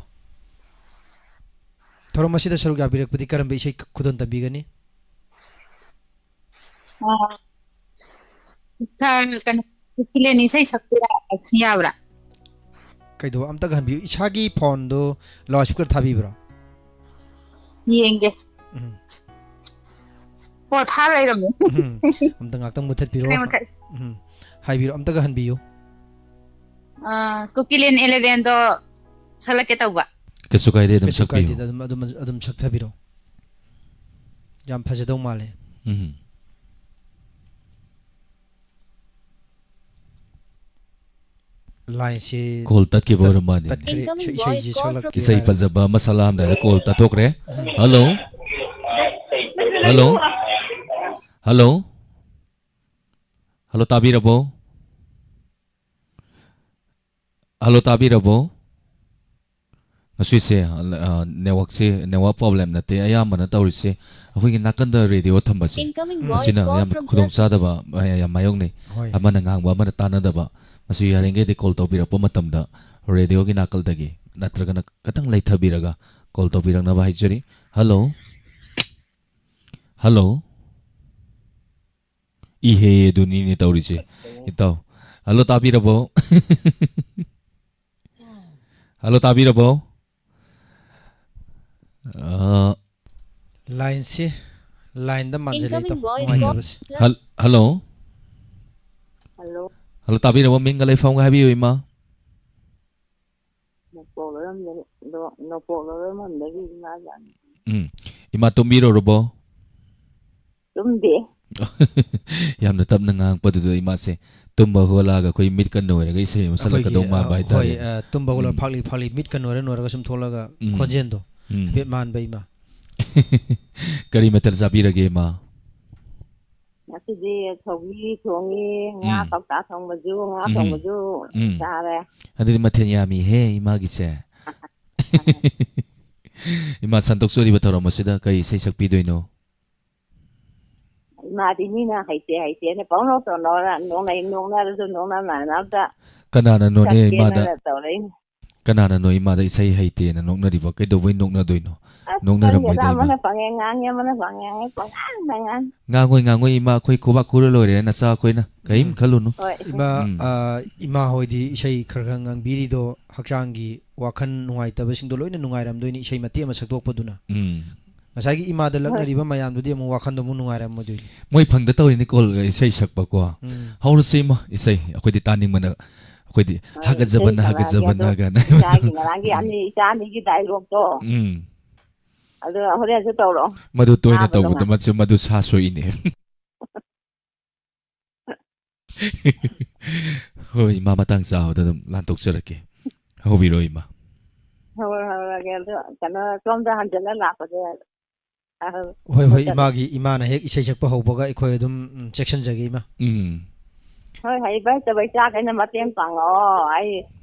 ꯊꯧꯔꯝ ꯑꯁꯤꯗ ꯁꯔꯨꯛ ꯌꯥꯕꯤꯔꯛꯄꯗꯤ ꯀꯔꯝꯕ ꯏꯁꯩ ꯈꯨꯗꯣꯜ ꯇꯝꯕꯤꯒꯅꯤ? ꯑ, ꯁꯥꯔ, ꯀꯩꯅꯣ, ꯀꯨꯀꯤꯂꯦꯟ ꯏꯁꯩ ꯁꯛꯄ ꯌꯥꯕ꯭ꯔꯥ? ꯀꯩꯗꯧꯕ? ꯑꯝꯇꯒ ꯍꯟꯕꯤꯌꯨ꯫ ꯏꯁꯥꯒꯤ ꯐꯣꯟꯗꯣ ꯂꯥꯎꯠ ꯁ꯭ꯄꯤꯀꯔ ꯊꯥꯕꯤꯕ꯭ꯔꯣ? ꯌꯦꯡꯒꯦ꯫ ꯎꯝ꯫ ꯑꯣ, ꯊꯥ ꯂꯩꯔꯝꯃꯦ꯫ ꯎꯝ꯫ ꯑꯝꯇ ꯉꯥꯛꯇꯪ ꯃꯨꯊꯠꯄꯤꯔꯣ꯫ ꯁꯤꯅꯦ ꯃꯊꯛ꯫ ꯎꯝ꯫ ꯍꯥꯏꯕꯤꯔꯣ, ꯑꯝꯇꯒ ꯍꯟꯕꯤꯌꯨ꯫ ꯑ, ꯀꯨꯀꯤꯂꯦꯟ elevenꯗꯣ ꯁꯛꯂꯛꯀꯦ ꯇꯧꯕ꯫ ꯀꯩꯁꯨ ꯀꯥꯏꯗꯦ, ꯑꯗꯨꯝ ꯀꯩꯁꯨ ꯁꯛꯄꯤꯌꯨ꯫ ꯀꯥꯏꯗꯦꯗ, ꯑꯗꯨꯝ, ꯑꯗꯨꯝ, ꯑꯗꯨꯝ ꯁꯛꯊꯕꯤꯔꯣ꯫ ꯌꯥꯝ ꯐꯖꯗꯧ ꯃꯥꯜꯂꯦ꯫ ꯎꯝ꯫ ꯂꯥꯏꯟꯁꯤ ꯀꯣꯜ ꯇꯠꯈꯤꯕ ꯇꯠ-, ꯑꯣꯏꯔ ꯃꯥꯜꯂꯦ꯫ ꯇꯠꯈ꯭ꯔꯦ꯫ Incoming ꯏꯁꯩ-, voice ꯏꯁꯩꯁꯤ call ꯁꯛꯂꯛꯀꯦ from ꯏꯁꯩ ꯍꯥꯏꯔꯒ꯫ ꯐꯖꯕ ꯑꯃ ꯁꯛꯂꯛꯑꯝꯗꯥꯏꯗ ꯀꯣꯜ ꯇꯠꯊꯣꯛꯈ꯭ꯔꯦ꯫ ꯍꯜꯂꯣ? ꯍꯜꯂꯣ? ꯍꯜꯂꯣ? ꯍꯜꯂꯣ, ꯇꯥꯕꯤꯔꯕꯣ? ꯍꯜꯂꯣ, ꯇꯥꯕꯤꯔꯕꯣ? ꯉꯁꯤꯁꯦ, ꯑ, ꯅꯦꯠꯋꯥꯛꯁꯦ, ꯅꯦꯠꯋꯥꯛ ꯄ꯭ꯔꯣꯕ꯭ꯂꯦꯝ ꯅꯠꯇꯦ, ꯑꯌꯥꯝꯕꯅ ꯇꯧꯔꯤꯁꯦ ꯑꯩꯈꯣꯏꯒꯤ ꯅꯥꯀꯟꯗ ꯔꯦꯗꯤꯑꯣ ꯊꯝꯕꯁꯦ, Incoming ꯎꯝ꯫ voice ꯃꯁꯤꯅ call ꯌꯥꯝ from ꯈꯨꯗꯣꯡ Justin. ꯆꯥꯗꯕ ꯃꯌꯥꯝ ꯌꯥꯝ ꯃꯥꯌꯣꯛꯅꯩ꯫ ꯍꯣꯏ꯫ ꯑꯃꯅ ꯉꯥꯡꯕ ꯑꯃꯅ ꯇꯥꯅꯗꯕ꯫ ꯃꯁꯤ ꯌꯥꯔꯤꯈꯩꯗꯤ ꯀꯣꯜ ꯇꯧꯕꯤꯔꯛꯄ ꯃꯇꯝꯗ ꯔꯦꯗꯤꯑꯣꯒꯤ ꯅꯥꯀꯜꯗꯒꯤ ꯅꯠꯇ꯭ꯔꯒꯅ ꯈꯤꯇꯪ ꯂꯩꯊꯕꯤꯔꯒ ꯀꯣꯜ ꯇꯧꯕꯤꯔꯛꯅꯕ ꯍꯥꯏꯖꯔꯤ꯫ ꯍꯜꯂꯣ? ꯍꯜꯂꯣ? ꯏꯍꯦ, ꯑꯗꯨꯅꯤꯅꯦ ꯇꯧꯔꯤꯁꯦ꯫ ꯏꯇꯥꯎ꯫ ꯍꯜꯂꯣ, ꯇꯥꯕꯤꯔꯕꯣ? ꯍꯜꯂꯣ, ꯇꯥꯕꯤꯔꯕꯣ? ꯑ, ꯂꯥꯏꯟꯁꯤ, ꯂꯥꯏꯟꯗ ꯃꯥꯟꯖꯜꯂꯛꯏ, ꯏꯇꯥꯎ, Incoming voice ꯅꯨꯡꯉꯥꯏꯇꯕꯁꯦ꯫ ꯍꯜ-, ꯍꯜꯂꯣ? ꯍꯜꯂꯣ꯫ ꯍꯜꯂꯣ, ꯇꯥꯕꯤꯔꯕꯣ? ꯃꯤꯡꯒ ꯂꯩꯐꯝꯒ ꯍꯥꯏꯕꯤꯌꯨ, ꯏꯃꯥ꯫ ꯅꯣꯡꯄꯣꯛ ꯂꯣꯏꯔꯝꯗꯒꯤ, ꯅꯣ-, ꯅꯣꯡꯄꯣꯛ ꯂꯣꯏꯔꯝꯗꯒꯤ ꯏꯃꯥ ꯖꯥꯅꯤ꯫ ꯎꯝ꯫ ꯏꯃꯥ ꯇꯨꯝꯕꯤꯔꯨꯔꯕꯣ? ꯇꯨꯝꯗꯦ꯫ ꯌꯥꯝꯅ ꯇꯞꯅ ꯉꯥꯡꯉꯛꯄꯗꯨꯗ ꯏꯃꯥꯁꯦ ꯇꯨꯝꯕ ꯍꯧꯒꯠꯂꯛꯑꯒ ꯑꯩꯈꯣꯏ ꯃꯤꯠꯀ ꯅꯣꯏꯔꯒ ꯏꯁꯩ ꯑꯃ ꯁꯛꯂꯛꯀꯗꯧ ꯑꯩꯈꯣꯏꯒꯤ, ꯃꯥꯟꯕ ꯑ, ꯍꯥꯏꯇꯥꯔꯦ꯫ ꯍꯣꯏ, ꯑ, ꯇꯨꯝꯕ ꯍꯧꯒꯠꯂꯛ-, ꯎꯝ꯫ ꯐꯥꯛꯂꯤ ꯐꯥꯛꯂꯤ ꯃꯤꯠꯀ ꯅꯣꯏꯔ ꯅꯣꯏꯔꯒ ꯁꯨꯝ ꯊꯣꯛꯂꯛꯑꯒ ꯎꯝ꯫ ꯈꯣꯟꯖꯦꯜꯗꯣ ꯎꯝ꯫ ꯍꯥꯏꯐꯦꯠ ꯃꯥꯟꯕ ꯏꯃꯥ꯫ ꯀꯔꯤ ꯃꯊꯦꯜ ꯆꯥꯕꯤꯔꯒꯦ, ꯏꯃꯥ? ꯉꯥ ꯉꯁꯤꯗꯤ ꯁꯧꯒ꯭ꯔꯤ ꯊꯣꯡꯉꯤ, ꯉꯥ ꯎꯝ꯫ ꯀꯧꯇꯥ ꯊꯣꯡꯕꯁꯨ, ꯉꯥ ꯎꯝ꯫ ꯊꯣꯡꯕꯁꯨ ꯎꯝ꯫ ꯆꯥꯔꯦ꯫ ꯑꯗꯨꯗꯤ ꯃꯊꯦꯜ ꯌꯥꯝꯃꯤꯍꯦ ꯏꯃꯥꯒꯤꯁꯦ꯫ ꯏꯃꯥ ꯁꯟꯇꯣꯛꯆꯔꯤꯕ ꯊꯧꯔꯝ ꯑꯁꯤꯗ ꯀꯔꯤ ꯏꯁꯩ ꯁꯛꯄꯤꯗꯣꯏꯅꯣ? ꯏꯃꯥꯗꯤ ꯃꯤꯅ ꯍꯩꯇꯦ ꯍꯩꯇꯦꯅ ꯄꯪꯅꯣꯛꯇ ꯅꯣꯛꯅ-, ꯅꯣꯛꯅꯩ, ꯅꯣꯛꯅꯔꯁꯨ ꯅꯣꯛꯅ ꯃꯥꯟꯅꯕꯗ ꯀꯅꯥꯅꯅꯣꯅꯦ ꯏꯃꯥꯗ, ꯁꯛꯀꯦꯅ ꯇꯧꯔꯛꯏꯅꯦ꯫ ꯀꯅꯥꯅꯅꯣ ꯏꯃꯥꯗ ꯏꯁꯩ ꯍꯩꯇꯦꯅ ꯅꯣꯛꯅꯔꯤꯕ? ꯀꯩꯗꯧꯕꯩ ꯅꯣꯛꯅꯗꯣꯏꯅꯣ? ꯑꯁ, ꯅꯣꯛꯅꯔꯝꯃꯣꯏꯗ ꯈꯪꯗꯦꯗ, ꯏꯃꯥ꯫ ꯑꯃꯅ ꯄꯪꯉꯦ ꯉꯥꯡꯉꯦ, ꯑꯃꯅ ꯄꯪꯉꯦ ꯉꯥꯡꯉꯦ, ꯄꯪꯉꯥꯡꯗ ꯉꯥꯡꯉꯦ꯫ ꯉꯥꯡꯉꯣꯏ, ꯉꯥꯡꯉꯣꯏ ꯏꯃꯥ, ꯑꯩꯈꯣꯏ ꯈꯨꯕꯥꯛ ꯈꯨꯔ ꯂꯣꯏꯔꯦ ꯅꯆꯥ ꯑꯩꯈꯣꯏꯅ꯫ ꯀꯔꯤꯝ ꯎꯝ꯫ ꯈꯜꯂꯨꯅꯨ꯫ ꯍꯣꯏ꯫ ꯏꯃꯥ, ꯎꯝ꯫ ꯑ, ꯏꯃꯥ ꯍꯣꯏꯗꯤ ꯏꯁꯩ ꯈꯔ ꯈꯔ ꯉꯥꯡꯕꯤꯔꯤꯗꯣ ꯍꯛꯆꯥꯡꯒꯤ ꯋꯥꯈꯜ ꯅꯨꯡꯉꯥꯏꯇꯕꯁꯤꯡꯗꯣ ꯂꯣꯏꯅ ꯅꯨꯡꯉꯥꯏꯔꯝꯗꯣꯏꯅꯤ, ꯏꯁꯩ ꯃꯇꯦꯛ ꯑꯃ ꯁꯛꯇꯣꯛꯄꯗꯨꯅ꯫ ꯎꯝ꯫ ꯉꯁꯥꯏꯒꯤ ꯏꯃꯥꯗ ꯍꯣꯏ꯫ ꯂꯛꯅꯔꯤꯕ ꯃꯌꯥꯝꯗꯨꯗꯤ ꯑꯃꯨꯛ ꯋꯥꯈꯜꯗꯣ ꯑꯃꯨꯛ ꯅꯨꯡꯉꯥꯏꯔꯝꯃꯣꯏꯗꯣꯏꯅꯤ꯫ ꯃꯣꯏ ꯐꯪꯗ ꯇꯧꯔꯤꯅꯤ ꯀꯣꯜ, ꯏꯁꯩ ꯁꯛꯄꯀꯣ꯫ ꯎꯝ꯫ ꯍꯧꯔꯁꯤ ꯏꯃꯥ, ꯏꯁꯩ꯫ ꯑꯩꯈꯣꯏꯗꯤ ꯇꯥꯅꯤꯡꯕꯅ, ꯑꯩꯈꯣꯏꯗꯤ ꯍꯣꯏ, ꯍꯥꯒꯠꯆꯕꯅ, ꯏꯁꯩ ꯁꯛꯂꯛꯑꯒꯦ ꯍꯥꯒꯠꯆꯕꯅ ꯑꯗꯣ ꯀꯥꯏꯅ꯫ ꯏꯆꯥꯒꯤ, ꯉꯔꯥꯡꯒꯤ ꯎꯝ꯫ ꯑꯅꯤ, ꯏꯆꯥ ꯑꯅꯤꯒꯤ ꯗꯥꯏꯂꯣꯛꯇꯣ꯫ ꯎꯝ꯫ ꯑꯗꯣ ꯍꯣꯔꯦꯟꯁꯨ ꯇꯧꯔꯛꯑꯣ꯫ ꯃꯗꯨ ꯇꯣꯏꯅ ꯊꯥꯕꯗꯣ ꯇꯧꯕꯗ ꯉꯥꯏ-, ꯃꯗꯨ, ꯃꯗꯨ ꯁꯥ ꯁꯣꯛꯏꯅꯦ꯫ ꯍꯣꯏ, ꯏꯃꯥ, ꯃꯇꯥꯡ ꯆꯥꯕꯗ ꯑꯗꯨꯝ ꯂꯥꯟꯊꯣꯛꯆꯔꯛꯀꯦ꯫ ꯍꯧꯕꯤꯔꯣ, ꯏꯃꯥ꯫ ꯍꯧꯔ-, ꯍꯧꯔꯒꯦ꯫ ꯑꯗꯣ ꯀꯩꯅꯣ, ꯁꯣꯝꯗ ꯍꯟꯖꯤꯜꯂ ꯂꯥꯛꯄꯁꯦ, ꯑ, ꯍꯣꯏ, ꯍꯣꯏ, ꯃꯇꯝ ꯏꯃꯥꯒꯤ, ꯏꯃꯥꯅ ꯍꯦꯛ ꯏꯁꯩ ꯁꯛꯄ ꯍꯧꯕꯒ ꯑꯩꯈꯣꯏ ꯑꯗꯨꯝ, ꯎꯝ, ꯆꯦꯛꯁꯤꯟꯖꯒꯦ, ꯏꯃꯥ꯫ ꯎꯝ꯫ ꯍꯣꯏ, ꯍꯩꯕ ꯍꯩꯇꯕ ꯏꯆꯥꯈꯩꯅ ꯃꯇꯦꯡ ꯄꯥꯡꯉꯛꯑꯣ꯫ ꯑꯩ,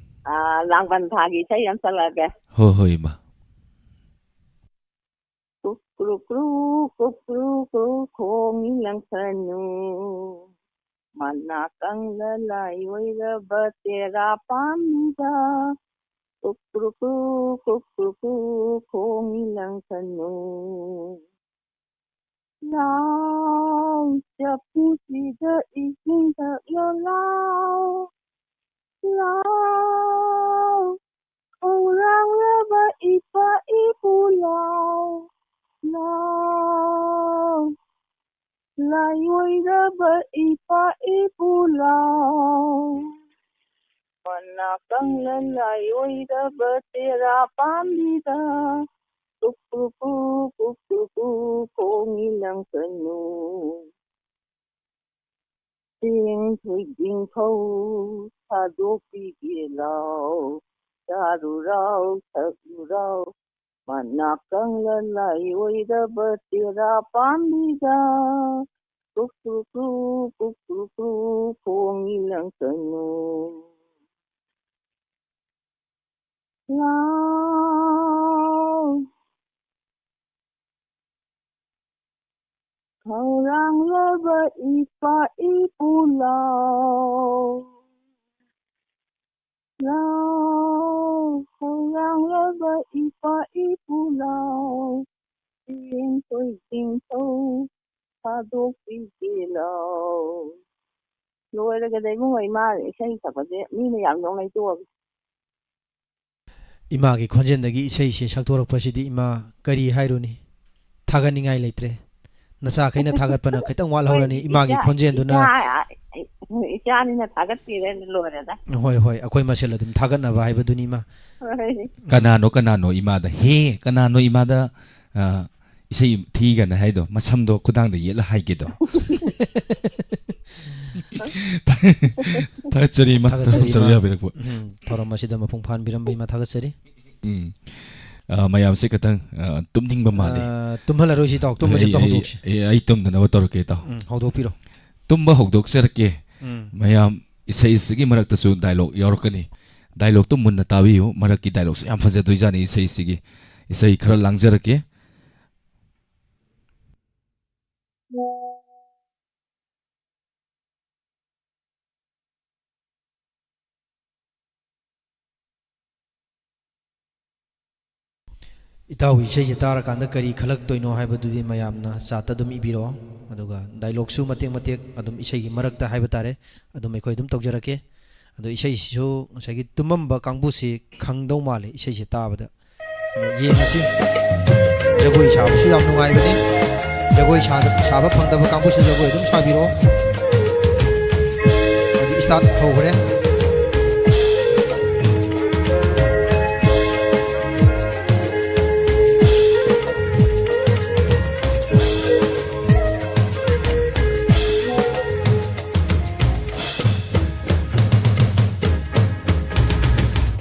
ꯑ, ꯂꯥꯡꯕꯟ ꯊꯥꯒꯤ ꯏꯁꯩ ꯑꯃ ꯁꯛꯂꯛꯑꯒꯦ꯫ ꯍꯣꯏ, ꯍꯣꯏ, ꯏꯃꯥ꯫ ꯀꯨꯀ꯭ꯔꯨ ꯀ꯭ꯔꯨ, ꯀꯨꯀ꯭ꯔꯨ ꯀ꯭ꯔꯨ ꯈꯣꯡꯉꯤ ꯂꯪꯁꯅꯨ꯫ ꯃꯅꯥ ꯀꯪꯂ ꯂꯥꯏ ꯑꯣꯏꯔꯕ ꯇꯦꯔꯥ ꯄꯥꯝꯕꯤꯗ꯫ ꯀꯨꯀ꯭ꯔꯨ ꯀ꯭ꯔꯨ, ꯀꯨꯀ꯭ꯔꯨ ꯀ꯭ꯔꯨ ꯈꯣꯡꯉꯤ ꯂꯪꯁꯅꯨ꯫ ꯂꯥꯎ ꯆꯐꯨꯁꯤꯗ ꯏꯁꯤꯡ ꯊꯛꯂꯣ ꯂꯥꯎ꯫ ꯂꯥꯎ, ꯈꯧꯔꯥꯡꯂꯕ ꯏꯄꯥ ꯏꯄꯨ ꯂꯥꯎ, ꯂꯥꯎ, ꯂꯥꯏ ꯑꯣꯏꯔꯕ ꯏꯄꯥ ꯏꯄꯨ ꯂꯥꯎ꯫ ꯃꯅꯥ ꯀꯪꯂ ꯂꯥꯏ ꯑꯣꯏꯔꯕ ꯇꯦꯔꯥ ꯄꯥꯝꯕꯤꯗ, ꯀꯨꯛ ꯀꯨꯛ ꯀꯨꯛ, ꯀꯨꯛ ꯀꯨꯛ ꯀꯨꯛ ꯈꯣꯡꯉꯤ ꯂꯪꯁꯅꯨ꯫ ꯆꯦꯡ ꯊꯣꯏꯗꯤꯡ ꯐꯧ ꯊꯥꯗꯣꯛꯄꯤꯒꯦ ꯂꯥꯎ, ꯆꯥꯔꯨꯔꯥꯎ, ꯊꯛꯂꯨꯔꯥꯎ, ꯃꯅꯥ ꯀꯪꯂ ꯂꯥꯏ ꯑꯣꯏꯔꯕ ꯇꯦꯔꯥ ꯄꯥꯝꯕꯤꯗ꯫ ꯀꯨꯛ ꯀ꯭ꯔꯨ ꯀ꯭ꯔꯨ, ꯀꯨꯛ ꯀ꯭ꯔꯨ ꯀ꯭ꯔꯨ ꯈꯣꯡꯏ ꯂꯪꯀꯅꯨ꯫ ꯂꯥꯎ, ꯈꯧꯔꯥꯡꯂꯕ ꯏꯄꯥ ꯏꯄꯨ ꯂꯥꯎ꯫ ꯂꯥꯎ, ꯈꯧꯔꯥꯡꯂꯕ ꯏꯄꯥ ꯏꯄꯨ ꯂꯥꯎ꯫ ꯆꯦꯡ ꯊꯣꯏ ꯆꯦꯡꯊꯧ ꯊꯥꯗꯣꯛꯄꯤꯒꯦ ꯂꯥꯎ꯫ ꯂꯣꯏꯔꯒꯗ ꯏꯕꯨꯡꯉꯣ, ꯏꯃꯥ ꯏꯁꯩ ꯁꯛꯄꯁꯦ ꯃꯤ ꯃꯌꯥꯝ ꯅꯣꯛꯅꯩ, ꯇꯣꯛꯑꯒꯦ꯫ ꯏꯃꯥꯒꯤ ꯈꯣꯟꯖꯦꯜꯗꯒꯤ ꯏꯁꯩꯁꯦ ꯁꯛꯇꯣꯔꯛꯄꯁꯤꯗꯤ, ꯏꯃꯥ, ꯀꯔꯤ ꯍꯥꯏꯔꯨꯅꯤ? ꯊꯥꯒꯠꯅꯤꯡꯉꯥꯏ ꯂꯩꯇ꯭ꯔꯦ꯫ ꯅꯆꯥꯈꯩꯅ ꯊꯥꯒꯠꯄꯅ ꯈꯤꯇꯪ ꯋꯥꯠꯍꯧꯔꯅꯤ꯫ ꯍꯣꯏ, ꯏꯃꯥꯒꯤ ꯏꯆꯥ, ꯈꯣꯟꯖꯦꯜꯗꯨꯅ ꯏꯆꯥ, ꯏꯆꯥꯅꯤꯅ ꯊꯥꯒꯠꯄꯤꯔꯦ, ꯂꯣꯏꯔꯦꯗ꯫ ꯍꯣꯏ, ꯍꯣꯏ, ꯑꯩꯈꯣꯏ ꯃꯁꯦꯜ ꯑꯗꯨꯝ ꯊꯥꯒꯠꯅꯕ ꯍꯥꯏꯕꯗꯨꯅꯤ, ꯏꯃꯥ꯫ ꯍꯣꯏ꯫ ꯀꯅꯥꯅꯣ, ꯀꯅꯥꯅꯣ ꯏꯃꯥꯗ, "ꯍꯦ, ꯀꯅꯥꯅꯣ ꯏꯃꯥꯗ, ꯑ, ꯏꯁꯩ ꯊꯤꯒꯅ ꯍꯥꯏꯗꯣ?" ꯃꯁꯝꯗꯣ ꯈꯨꯗꯥꯡꯗ ꯌꯦꯠꯂ ꯍꯥꯏꯒꯦꯗꯣ꯫ ꯊꯥꯒꯠꯆꯔꯤ, ꯏꯃꯥ꯫ ꯊꯥꯒꯠꯆꯔꯤ, ꯊꯥꯒꯠꯆꯔꯤ, ꯏꯃꯥ꯫ ꯌꯥꯕꯤꯔꯛꯄ꯫ ꯎꯝ, ꯊꯧꯔꯝ ꯑꯁꯤꯗ ꯃꯄꯨꯡ ꯐꯥꯍꯟꯕꯤꯔꯝꯕ ꯏꯃꯥ ꯊꯥꯒꯠꯆꯔꯤ꯫ ꯎꯝ꯫ ꯑ, ꯃꯌꯥꯝꯁꯦ ꯈꯇꯪ, ꯑ, ꯇꯨꯝꯅꯤꯡꯕ ꯃꯥꯜꯂꯦ꯫ ꯑ, ꯇꯨꯝꯍꯜꯂꯔꯣꯏꯁꯤ, ꯏꯇꯥꯎ꯫ ꯇꯨꯝꯕꯁꯦ ꯑꯩ, ꯑꯝꯇ ꯑꯩ, ꯍꯧꯗꯣꯛꯁꯤ꯫ ꯑꯩ, ꯑꯩ ꯇꯨꯝꯗꯅꯕ ꯇꯧꯔꯛꯀꯦ, ꯏꯇꯥꯎ꯫ ꯎꯝ, ꯍꯧꯗꯣꯛꯄꯤꯔꯣ꯫ ꯇꯨꯝꯕ ꯍꯧꯗꯣꯛꯆꯔꯛꯀꯦ꯫ ꯎꯝ꯫ ꯃꯌꯥꯝ, ꯏꯁꯩꯁꯤꯒꯤ ꯃꯔꯛꯇꯁꯨ dialogue ꯌꯥꯎꯔꯛꯀꯅꯤ꯫ Dialogueꯇꯣ ꯃꯨꯟꯅ ꯇꯥꯕꯤꯌꯨ꯫ ꯃꯔꯛꯀꯤ dialogueꯁꯦ ꯌꯥꯝ ꯐꯖꯗꯣꯏꯖꯥꯠꯅꯤ ꯏꯁꯩꯁꯤꯒꯤ꯫ ꯏꯁꯩ ꯈꯔ ꯂꯥꯡꯖꯔꯛꯀꯦ꯫ ꯏꯇꯥꯎꯒꯤ ꯏꯁꯩꯁꯦ ꯇꯥꯔꯀꯥꯟꯗ ꯀꯔꯤ ꯈꯜꯂꯛꯇꯣꯏꯅꯣ ꯍꯥꯏꯕꯗꯨꯗꯤ ꯃꯌꯥꯝꯅ chatꯇ ꯑꯗꯨꯝ ꯏꯕꯤꯔꯛꯑꯣ꯫ ꯑꯗꯨꯒ dialogueꯁꯨ ꯃꯇꯦꯛ ꯃꯇꯦꯛ ꯑꯗꯨꯝ ꯏꯁꯩꯒꯤ ꯃꯔꯛꯇ ꯍꯥꯏꯕ ꯇꯥꯔꯦ, ꯑꯗꯨꯝ ꯑꯩꯈꯣꯏ ꯑꯗꯨꯝ ꯇꯧꯖꯔꯛꯀꯦ꯫ ꯑꯗꯣ ꯏꯁꯩꯁꯤꯁꯨ ꯉꯁꯥꯏꯒꯤ ꯇꯨꯝꯃꯝꯕ ꯀꯥꯡꯕꯨꯁꯤ ꯈꯪꯗꯧ ꯃꯥꯜꯂꯦ ꯏꯁꯩꯁꯦ ꯇꯥꯕꯗ꯫ ꯑꯗꯣ ꯌꯦꯡꯉꯁꯤ꯫ ꯖꯒꯣꯏ ꯁꯥꯕꯁꯨ ꯌꯥꯝ ꯅꯨꯡꯉꯥꯏꯕꯅꯤ꯫ ꯖꯒꯣꯏ ꯁꯥꯗ-, ꯁꯥꯕ ꯐꯪꯗꯕ ꯀꯥꯡꯕꯨꯁꯨ ꯖꯒꯣꯏ ꯑꯗꯨꯝ ꯁꯥꯕꯤꯔꯛꯑꯣ꯫ ꯑꯗꯨꯗꯤ start ꯍꯧꯈ꯭ꯔꯦ꯫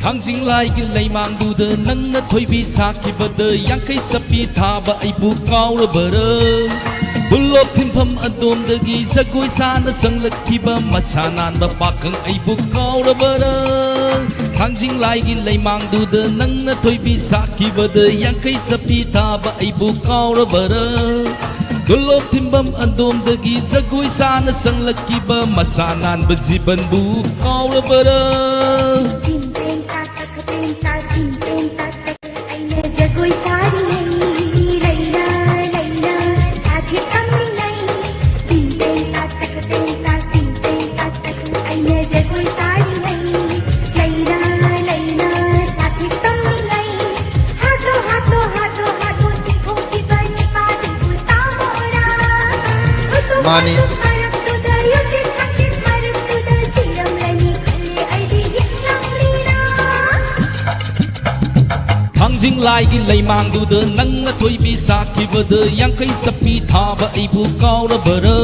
ꯊꯥꯡꯖꯤꯡ ꯂꯥꯏꯒꯤ ꯂꯩꯃꯥꯡꯗꯨꯗ ꯅꯪꯅ ꯊꯣꯏꯕꯤ ꯁꯥꯈꯤꯕꯗ ꯌꯥꯡꯈꯩ ꯆꯞꯄꯤ ꯊꯥꯕ ꯑꯩꯕꯨ ꯀꯥꯎꯔꯕꯔ? ꯄꯨꯜꯂꯣꯞ ꯊꯤꯟꯐꯝ ꯑꯗꯣꯝꯗꯒꯤ ꯖꯒꯣꯏ ꯁꯥꯅ ꯆꯪꯂꯛꯈꯤꯕ ꯃꯁꯥ ꯅꯥꯟꯕ ꯄꯥꯈꯪ ꯑꯩꯕꯨ ꯀꯥꯎꯔꯕꯔꯥ? ꯊꯥꯡꯖꯤꯡ ꯂꯥꯏꯒꯤ ꯂꯩꯃꯥꯡꯗꯨꯗ ꯅꯪꯅ ꯊꯣꯏꯕꯤ ꯁꯥꯈꯤꯕꯗ ꯌꯥꯡꯈꯩ ꯆꯞꯄꯤ ꯊꯥꯕ ꯑꯩꯕꯨ ꯀꯥꯎꯔꯕꯔꯥ? ꯄꯨꯜꯂꯣꯞ ꯊꯤꯟꯐꯝ ꯑꯗꯣꯝꯗꯒꯤ ꯖꯒꯣꯏ ꯁꯥꯅ ꯆꯪꯂꯛꯈꯤꯕ ꯃꯁꯥ ꯅꯥꯟꯕ ꯖꯤꯕꯟꯕꯨ ꯀꯥꯎꯔꯕꯔꯥ? ꯇꯤꯡ ꯇꯦꯡ ꯇꯥꯛ ꯇꯛ ꯇꯦꯡ ꯇꯥꯛ ꯇꯤꯡ ꯇꯦꯡ ꯇꯥꯛ ꯇꯛ ꯑꯩꯅ ꯖꯒꯣꯏ ꯁꯥꯔꯤꯉꯩ ꯂꯩꯅ ꯂꯩꯅ ꯁꯥꯊꯤ ꯇꯝꯂꯤꯉꯩ ꯇꯤꯡ ꯇꯦꯡ ꯇꯥꯛ ꯇꯛ ꯇꯦꯡ ꯇꯥꯛ ꯇꯤꯡ ꯇꯦꯡ ꯇꯥꯛ ꯇꯛ ꯑꯩꯅ ꯖꯒꯣꯏ ꯁꯥꯔꯤꯉꯩ ꯂꯩꯅ ꯂꯩꯅ ꯁꯥꯊꯤ ꯇꯝꯂꯤꯉꯩ ꯍꯥꯠꯂꯣ ꯍꯥꯠꯂꯣ ꯍꯥꯠꯂꯣ ꯍꯥꯠꯂꯣ ꯆꯤꯡꯊꯣꯛꯈꯤꯕ ꯅꯤꯄꯥꯗꯨꯕꯨ ꯇꯥꯃꯣꯔꯥ ꯃꯥꯅꯤ꯫ ꯃꯔꯛꯇꯨꯗ ꯌꯨꯝꯁꯤꯠ ꯍꯥꯡꯆꯤꯠ ꯃꯔꯛꯇꯨꯗ ꯁꯤꯔꯝꯂꯅꯤ ꯈꯜꯂꯦ ꯑꯩꯗꯤ ꯍꯤꯡꯂꯝꯂꯤꯔꯥ ꯊꯥꯡꯖꯤꯡ ꯂꯥꯏꯒꯤ ꯂꯩꯃꯥꯡꯗꯨꯗ ꯅꯪꯅ ꯊꯣꯏꯕꯤ ꯁꯥꯈꯤꯕꯗ ꯌꯥꯡꯈꯩ ꯆꯞꯄꯤ ꯊꯥꯕ ꯑꯩꯕꯨ ꯀꯥꯎꯔꯕꯔꯥ?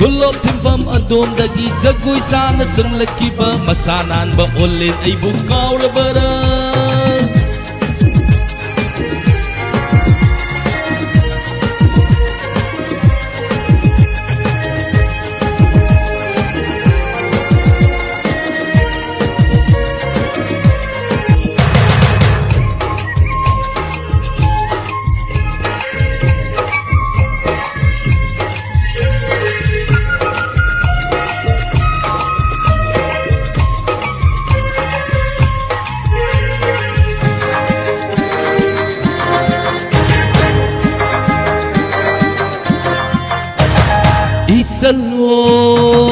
ꯗꯨꯂꯣꯞ ꯊꯤꯟꯐꯝ ꯑꯗꯣꯝꯗꯒꯤ ꯖꯒꯣꯏ ꯁꯥꯅ ꯆꯪꯂꯛꯈꯤꯕ ꯃꯁꯥ ꯅꯥꯟꯕ ꯑꯣꯂꯦꯟ ꯑꯩꯕꯨ ꯀꯥꯎꯔꯕꯔꯥ?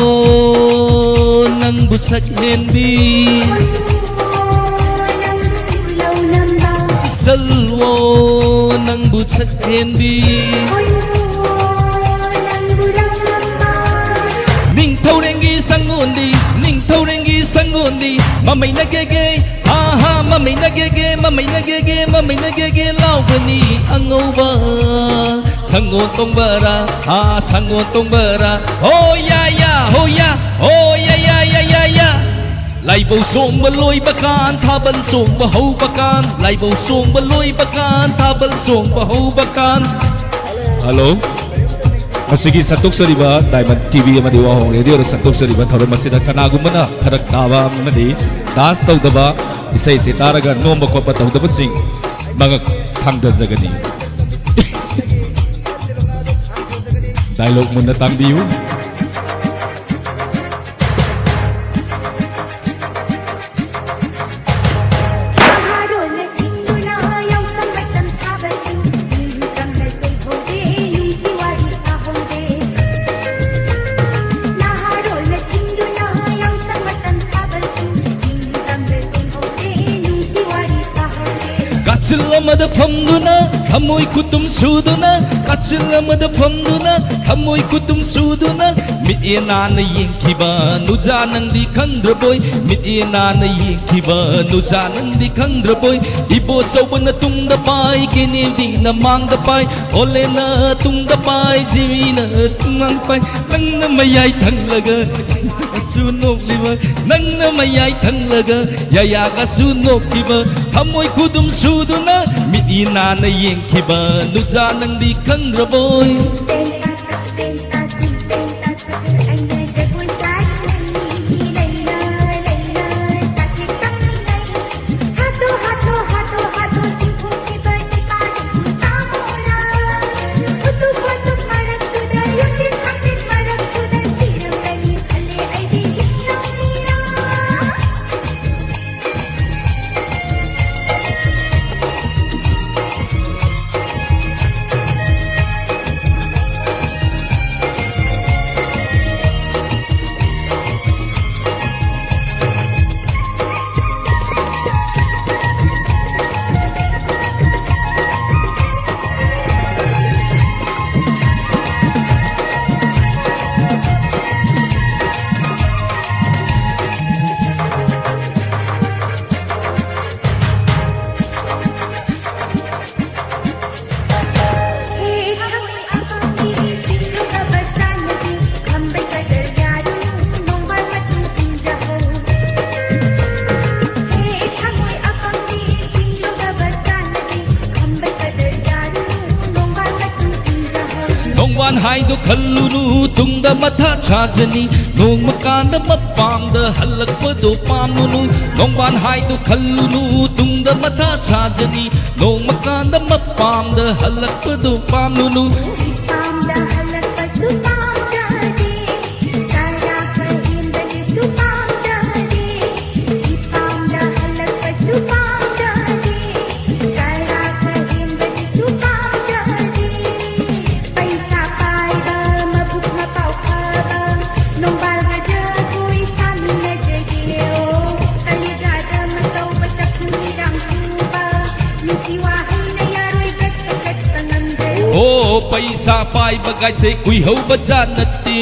ꯏꯆꯜꯂꯣ ꯅꯪꯕꯨ ꯁꯛ ꯍꯦꯟꯕꯤ ꯏꯆꯜꯂꯣ ꯅꯪꯕꯨ ꯁꯛ ꯍꯦꯟꯕꯤ ꯅꯤꯡꯊꯧꯔꯦꯡꯒꯤ ꯁꯪꯒꯣꯟꯗꯤ ꯅꯤꯡꯊꯧꯔꯦꯡꯒꯤ ꯁꯪꯒꯣꯟꯗꯤ ꯃꯃꯩꯅ ꯒꯦꯒꯦ ꯍꯥ ꯍꯥ ꯃꯃꯩꯅ ꯒꯦꯒꯦ ꯃꯃꯩꯅ ꯒꯦꯒꯦ ꯃꯃꯩꯅ ꯒꯦꯒꯦ ꯂꯥꯎꯒꯅꯤ ꯑꯉꯧꯕ ꯁꯪꯒꯣꯟ ꯇꯣꯡꯕꯔꯥ ꯍꯥ ꯁꯪꯒꯣꯟ ꯇꯣꯡꯕꯔꯥ ꯍꯣ ꯌꯥ ꯌꯥ ꯍꯣ ꯌꯥ ꯍꯣ ꯌꯥ ꯌꯥ ꯌꯥ ꯌꯥ ꯌꯥ ꯂꯥꯏꯕꯧ ꯆꯣꯡꯕ ꯂꯣꯏꯕ ꯀꯥꯟ ꯊꯥꯕꯜ ꯆꯣꯡꯕ ꯍꯧꯕ ꯀꯥꯟ ꯂꯥꯏꯕꯧ ꯆꯣꯡꯕ ꯂꯣꯏꯕ ꯀꯥꯟ ꯊꯥꯕꯜ ꯆꯣꯡꯕ ꯍꯧꯕ ꯀꯥꯟ ꯍꯜꯂꯣ ꯃꯁꯤꯒꯤ ꯁꯟꯗꯣꯛꯆꯔꯤꯕ Diamond TV ꯑꯃꯗꯤ ꯋꯥꯍꯣꯡ ꯔꯦꯗꯤꯑꯣꯗ ꯁꯟꯗꯣꯛꯆꯔꯤꯕ ꯊꯧꯔꯝ ꯑꯁꯤꯗ ꯀꯅꯥꯒꯨꯝꯕꯅ ꯐꯔꯛ ꯇꯥꯕ ꯑꯃꯗꯤ dance ꯇꯧꯗꯕ, ꯏꯁꯩꯁꯤ ꯇꯥꯔꯒ ꯅꯣꯝꯕ ꯈꯣꯠꯄ ꯇꯧꯗꯕꯁꯤꯡ ꯃꯉꯛ ꯊꯥꯡꯗꯖꯒꯅꯤ꯫ Dialogue ꯃꯨꯟꯅ ꯇꯥꯡꯕꯤꯌꯨ꯫ ꯀꯥꯆꯤꯜ ꯑꯃꯗ ꯐꯝꯗꯨꯅ, ꯊꯃꯣꯏ ꯈꯨꯇꯨꯝ ꯁꯨꯗꯨꯅ, ꯀꯥꯆꯤꯜ ꯑꯃꯗ ꯐꯝꯗꯨꯅ, ꯊꯃꯣꯏ ꯈꯨꯇꯨꯝ ꯁꯨꯗꯨꯅ, ꯃꯤꯠꯌꯦꯡ ꯅꯥꯟꯅ ꯌꯦꯡꯈꯤꯕ ꯅꯨꯖꯥ ꯅꯪꯗꯤ ꯈꯪꯗ꯭ꯔꯕꯣꯏ? ꯃꯤꯠꯌꯦꯡ ꯅꯥꯟꯅ ꯌꯦꯡꯈꯤꯕ ꯅꯨꯖꯥ ꯅꯪꯗꯤ ꯈꯪꯗ꯭ꯔꯕꯣꯏ? ꯏꯕꯣꯆꯧꯕꯅ ꯇꯨꯡꯗ ꯄꯥꯏ, ꯀꯦꯅꯦꯗꯤꯅ ꯃꯥꯡꯗ ꯄꯥꯏ, ꯑꯣꯂꯦꯅ ꯇꯨꯡꯗ ꯄꯥꯏ, ꯖꯤꯃꯤꯅ ꯃꯥꯡ ꯄꯥꯏ꯫ ꯅꯪꯅ ꯃꯌꯥꯏ ꯊꯪꯂꯒ ꯌꯥꯌꯥꯒꯁꯨ ꯅꯣꯛꯂꯤꯕ, ꯅꯪꯅ ꯃꯌꯥꯏ ꯊꯪꯂꯒ ꯌꯥꯌꯥꯒꯁꯨ ꯅꯣꯛꯂꯤꯕ, ꯊꯃꯣꯏ ꯈꯨꯗꯨꯝ ꯁꯨꯗꯨꯅ ꯃꯤꯠꯌꯦꯡ ꯅꯥꯟꯅ ꯌꯦꯡꯈꯤꯕ ꯅꯨꯖꯥ ꯅꯪꯗꯤ ꯈꯪꯗ꯭ꯔꯕꯣꯏ? ꯍꯥꯏꯗꯣ ꯈꯜꯂꯨꯅꯨ, ꯇꯨꯡꯗ ꯃꯊꯥ ꯁꯥꯖꯅꯤ꯫ ꯅꯣꯡꯃ ꯀꯥꯟꯗ ꯃꯄꯥꯝꯗ ꯍꯜꯂꯛꯄꯗꯣ ꯄꯥꯝꯂꯨꯅꯨ꯫ ꯅꯣꯡꯕꯥꯟ ꯍꯥꯏꯗꯣ ꯈꯜꯂꯨꯅꯨ, ꯇꯨꯡꯗ ꯃꯊꯥ ꯁꯥꯖꯅꯤ꯫ ꯅꯣꯡꯃ ꯀꯥꯟꯗ ꯃꯄꯥꯝꯗ ꯍꯜꯂꯛꯄꯗꯣ ꯄꯥꯝꯂꯨꯅꯨ꯫ ꯏꯄꯥꯝꯗ ꯍꯜꯂꯛꯄꯁꯨ ꯄꯥꯝꯖꯗꯦ, ꯆꯔꯥ ꯍꯦꯟꯕꯗꯨꯁꯨ ꯄꯥꯝꯖꯗꯦ꯫ ꯏꯄꯥꯝꯗ ꯍꯜꯂꯛꯄꯁꯨ ꯄꯥꯝꯖꯗꯦ, ꯆꯔꯥ ꯍꯦꯟꯕꯗꯨꯁꯨ ꯄꯥꯝꯖꯗꯦ꯫ ꯄꯩꯁꯥ ꯄꯥꯏꯕ, ꯃꯕꯨꯛ ꯃꯄꯥꯎ ꯐꯕ, ꯅꯣꯡꯕꯥꯜꯒ ꯖꯒꯣꯏ ꯁꯥꯃꯤꯟꯅꯖꯒꯦ꯫ ꯑꯣ, ꯀꯂꯦꯖꯥꯗ ꯃꯇꯧꯕ, ꯆꯐꯨ ꯂꯤꯔꯥꯡ ꯆꯨꯕ, ꯅꯨꯡꯁꯤ ꯋꯥꯍꯩꯅ ꯌꯥꯔꯣꯏ ꯒꯠꯇ ꯒꯠꯇ ꯉꯝꯖꯔꯦ꯫ ꯑꯣ, ꯄꯩꯁꯥ ꯄꯥꯏꯕꯒꯥꯏꯁꯦ ꯀꯨꯏꯍꯧꯕ ꯖꯥꯠ ꯅꯠꯇꯦ,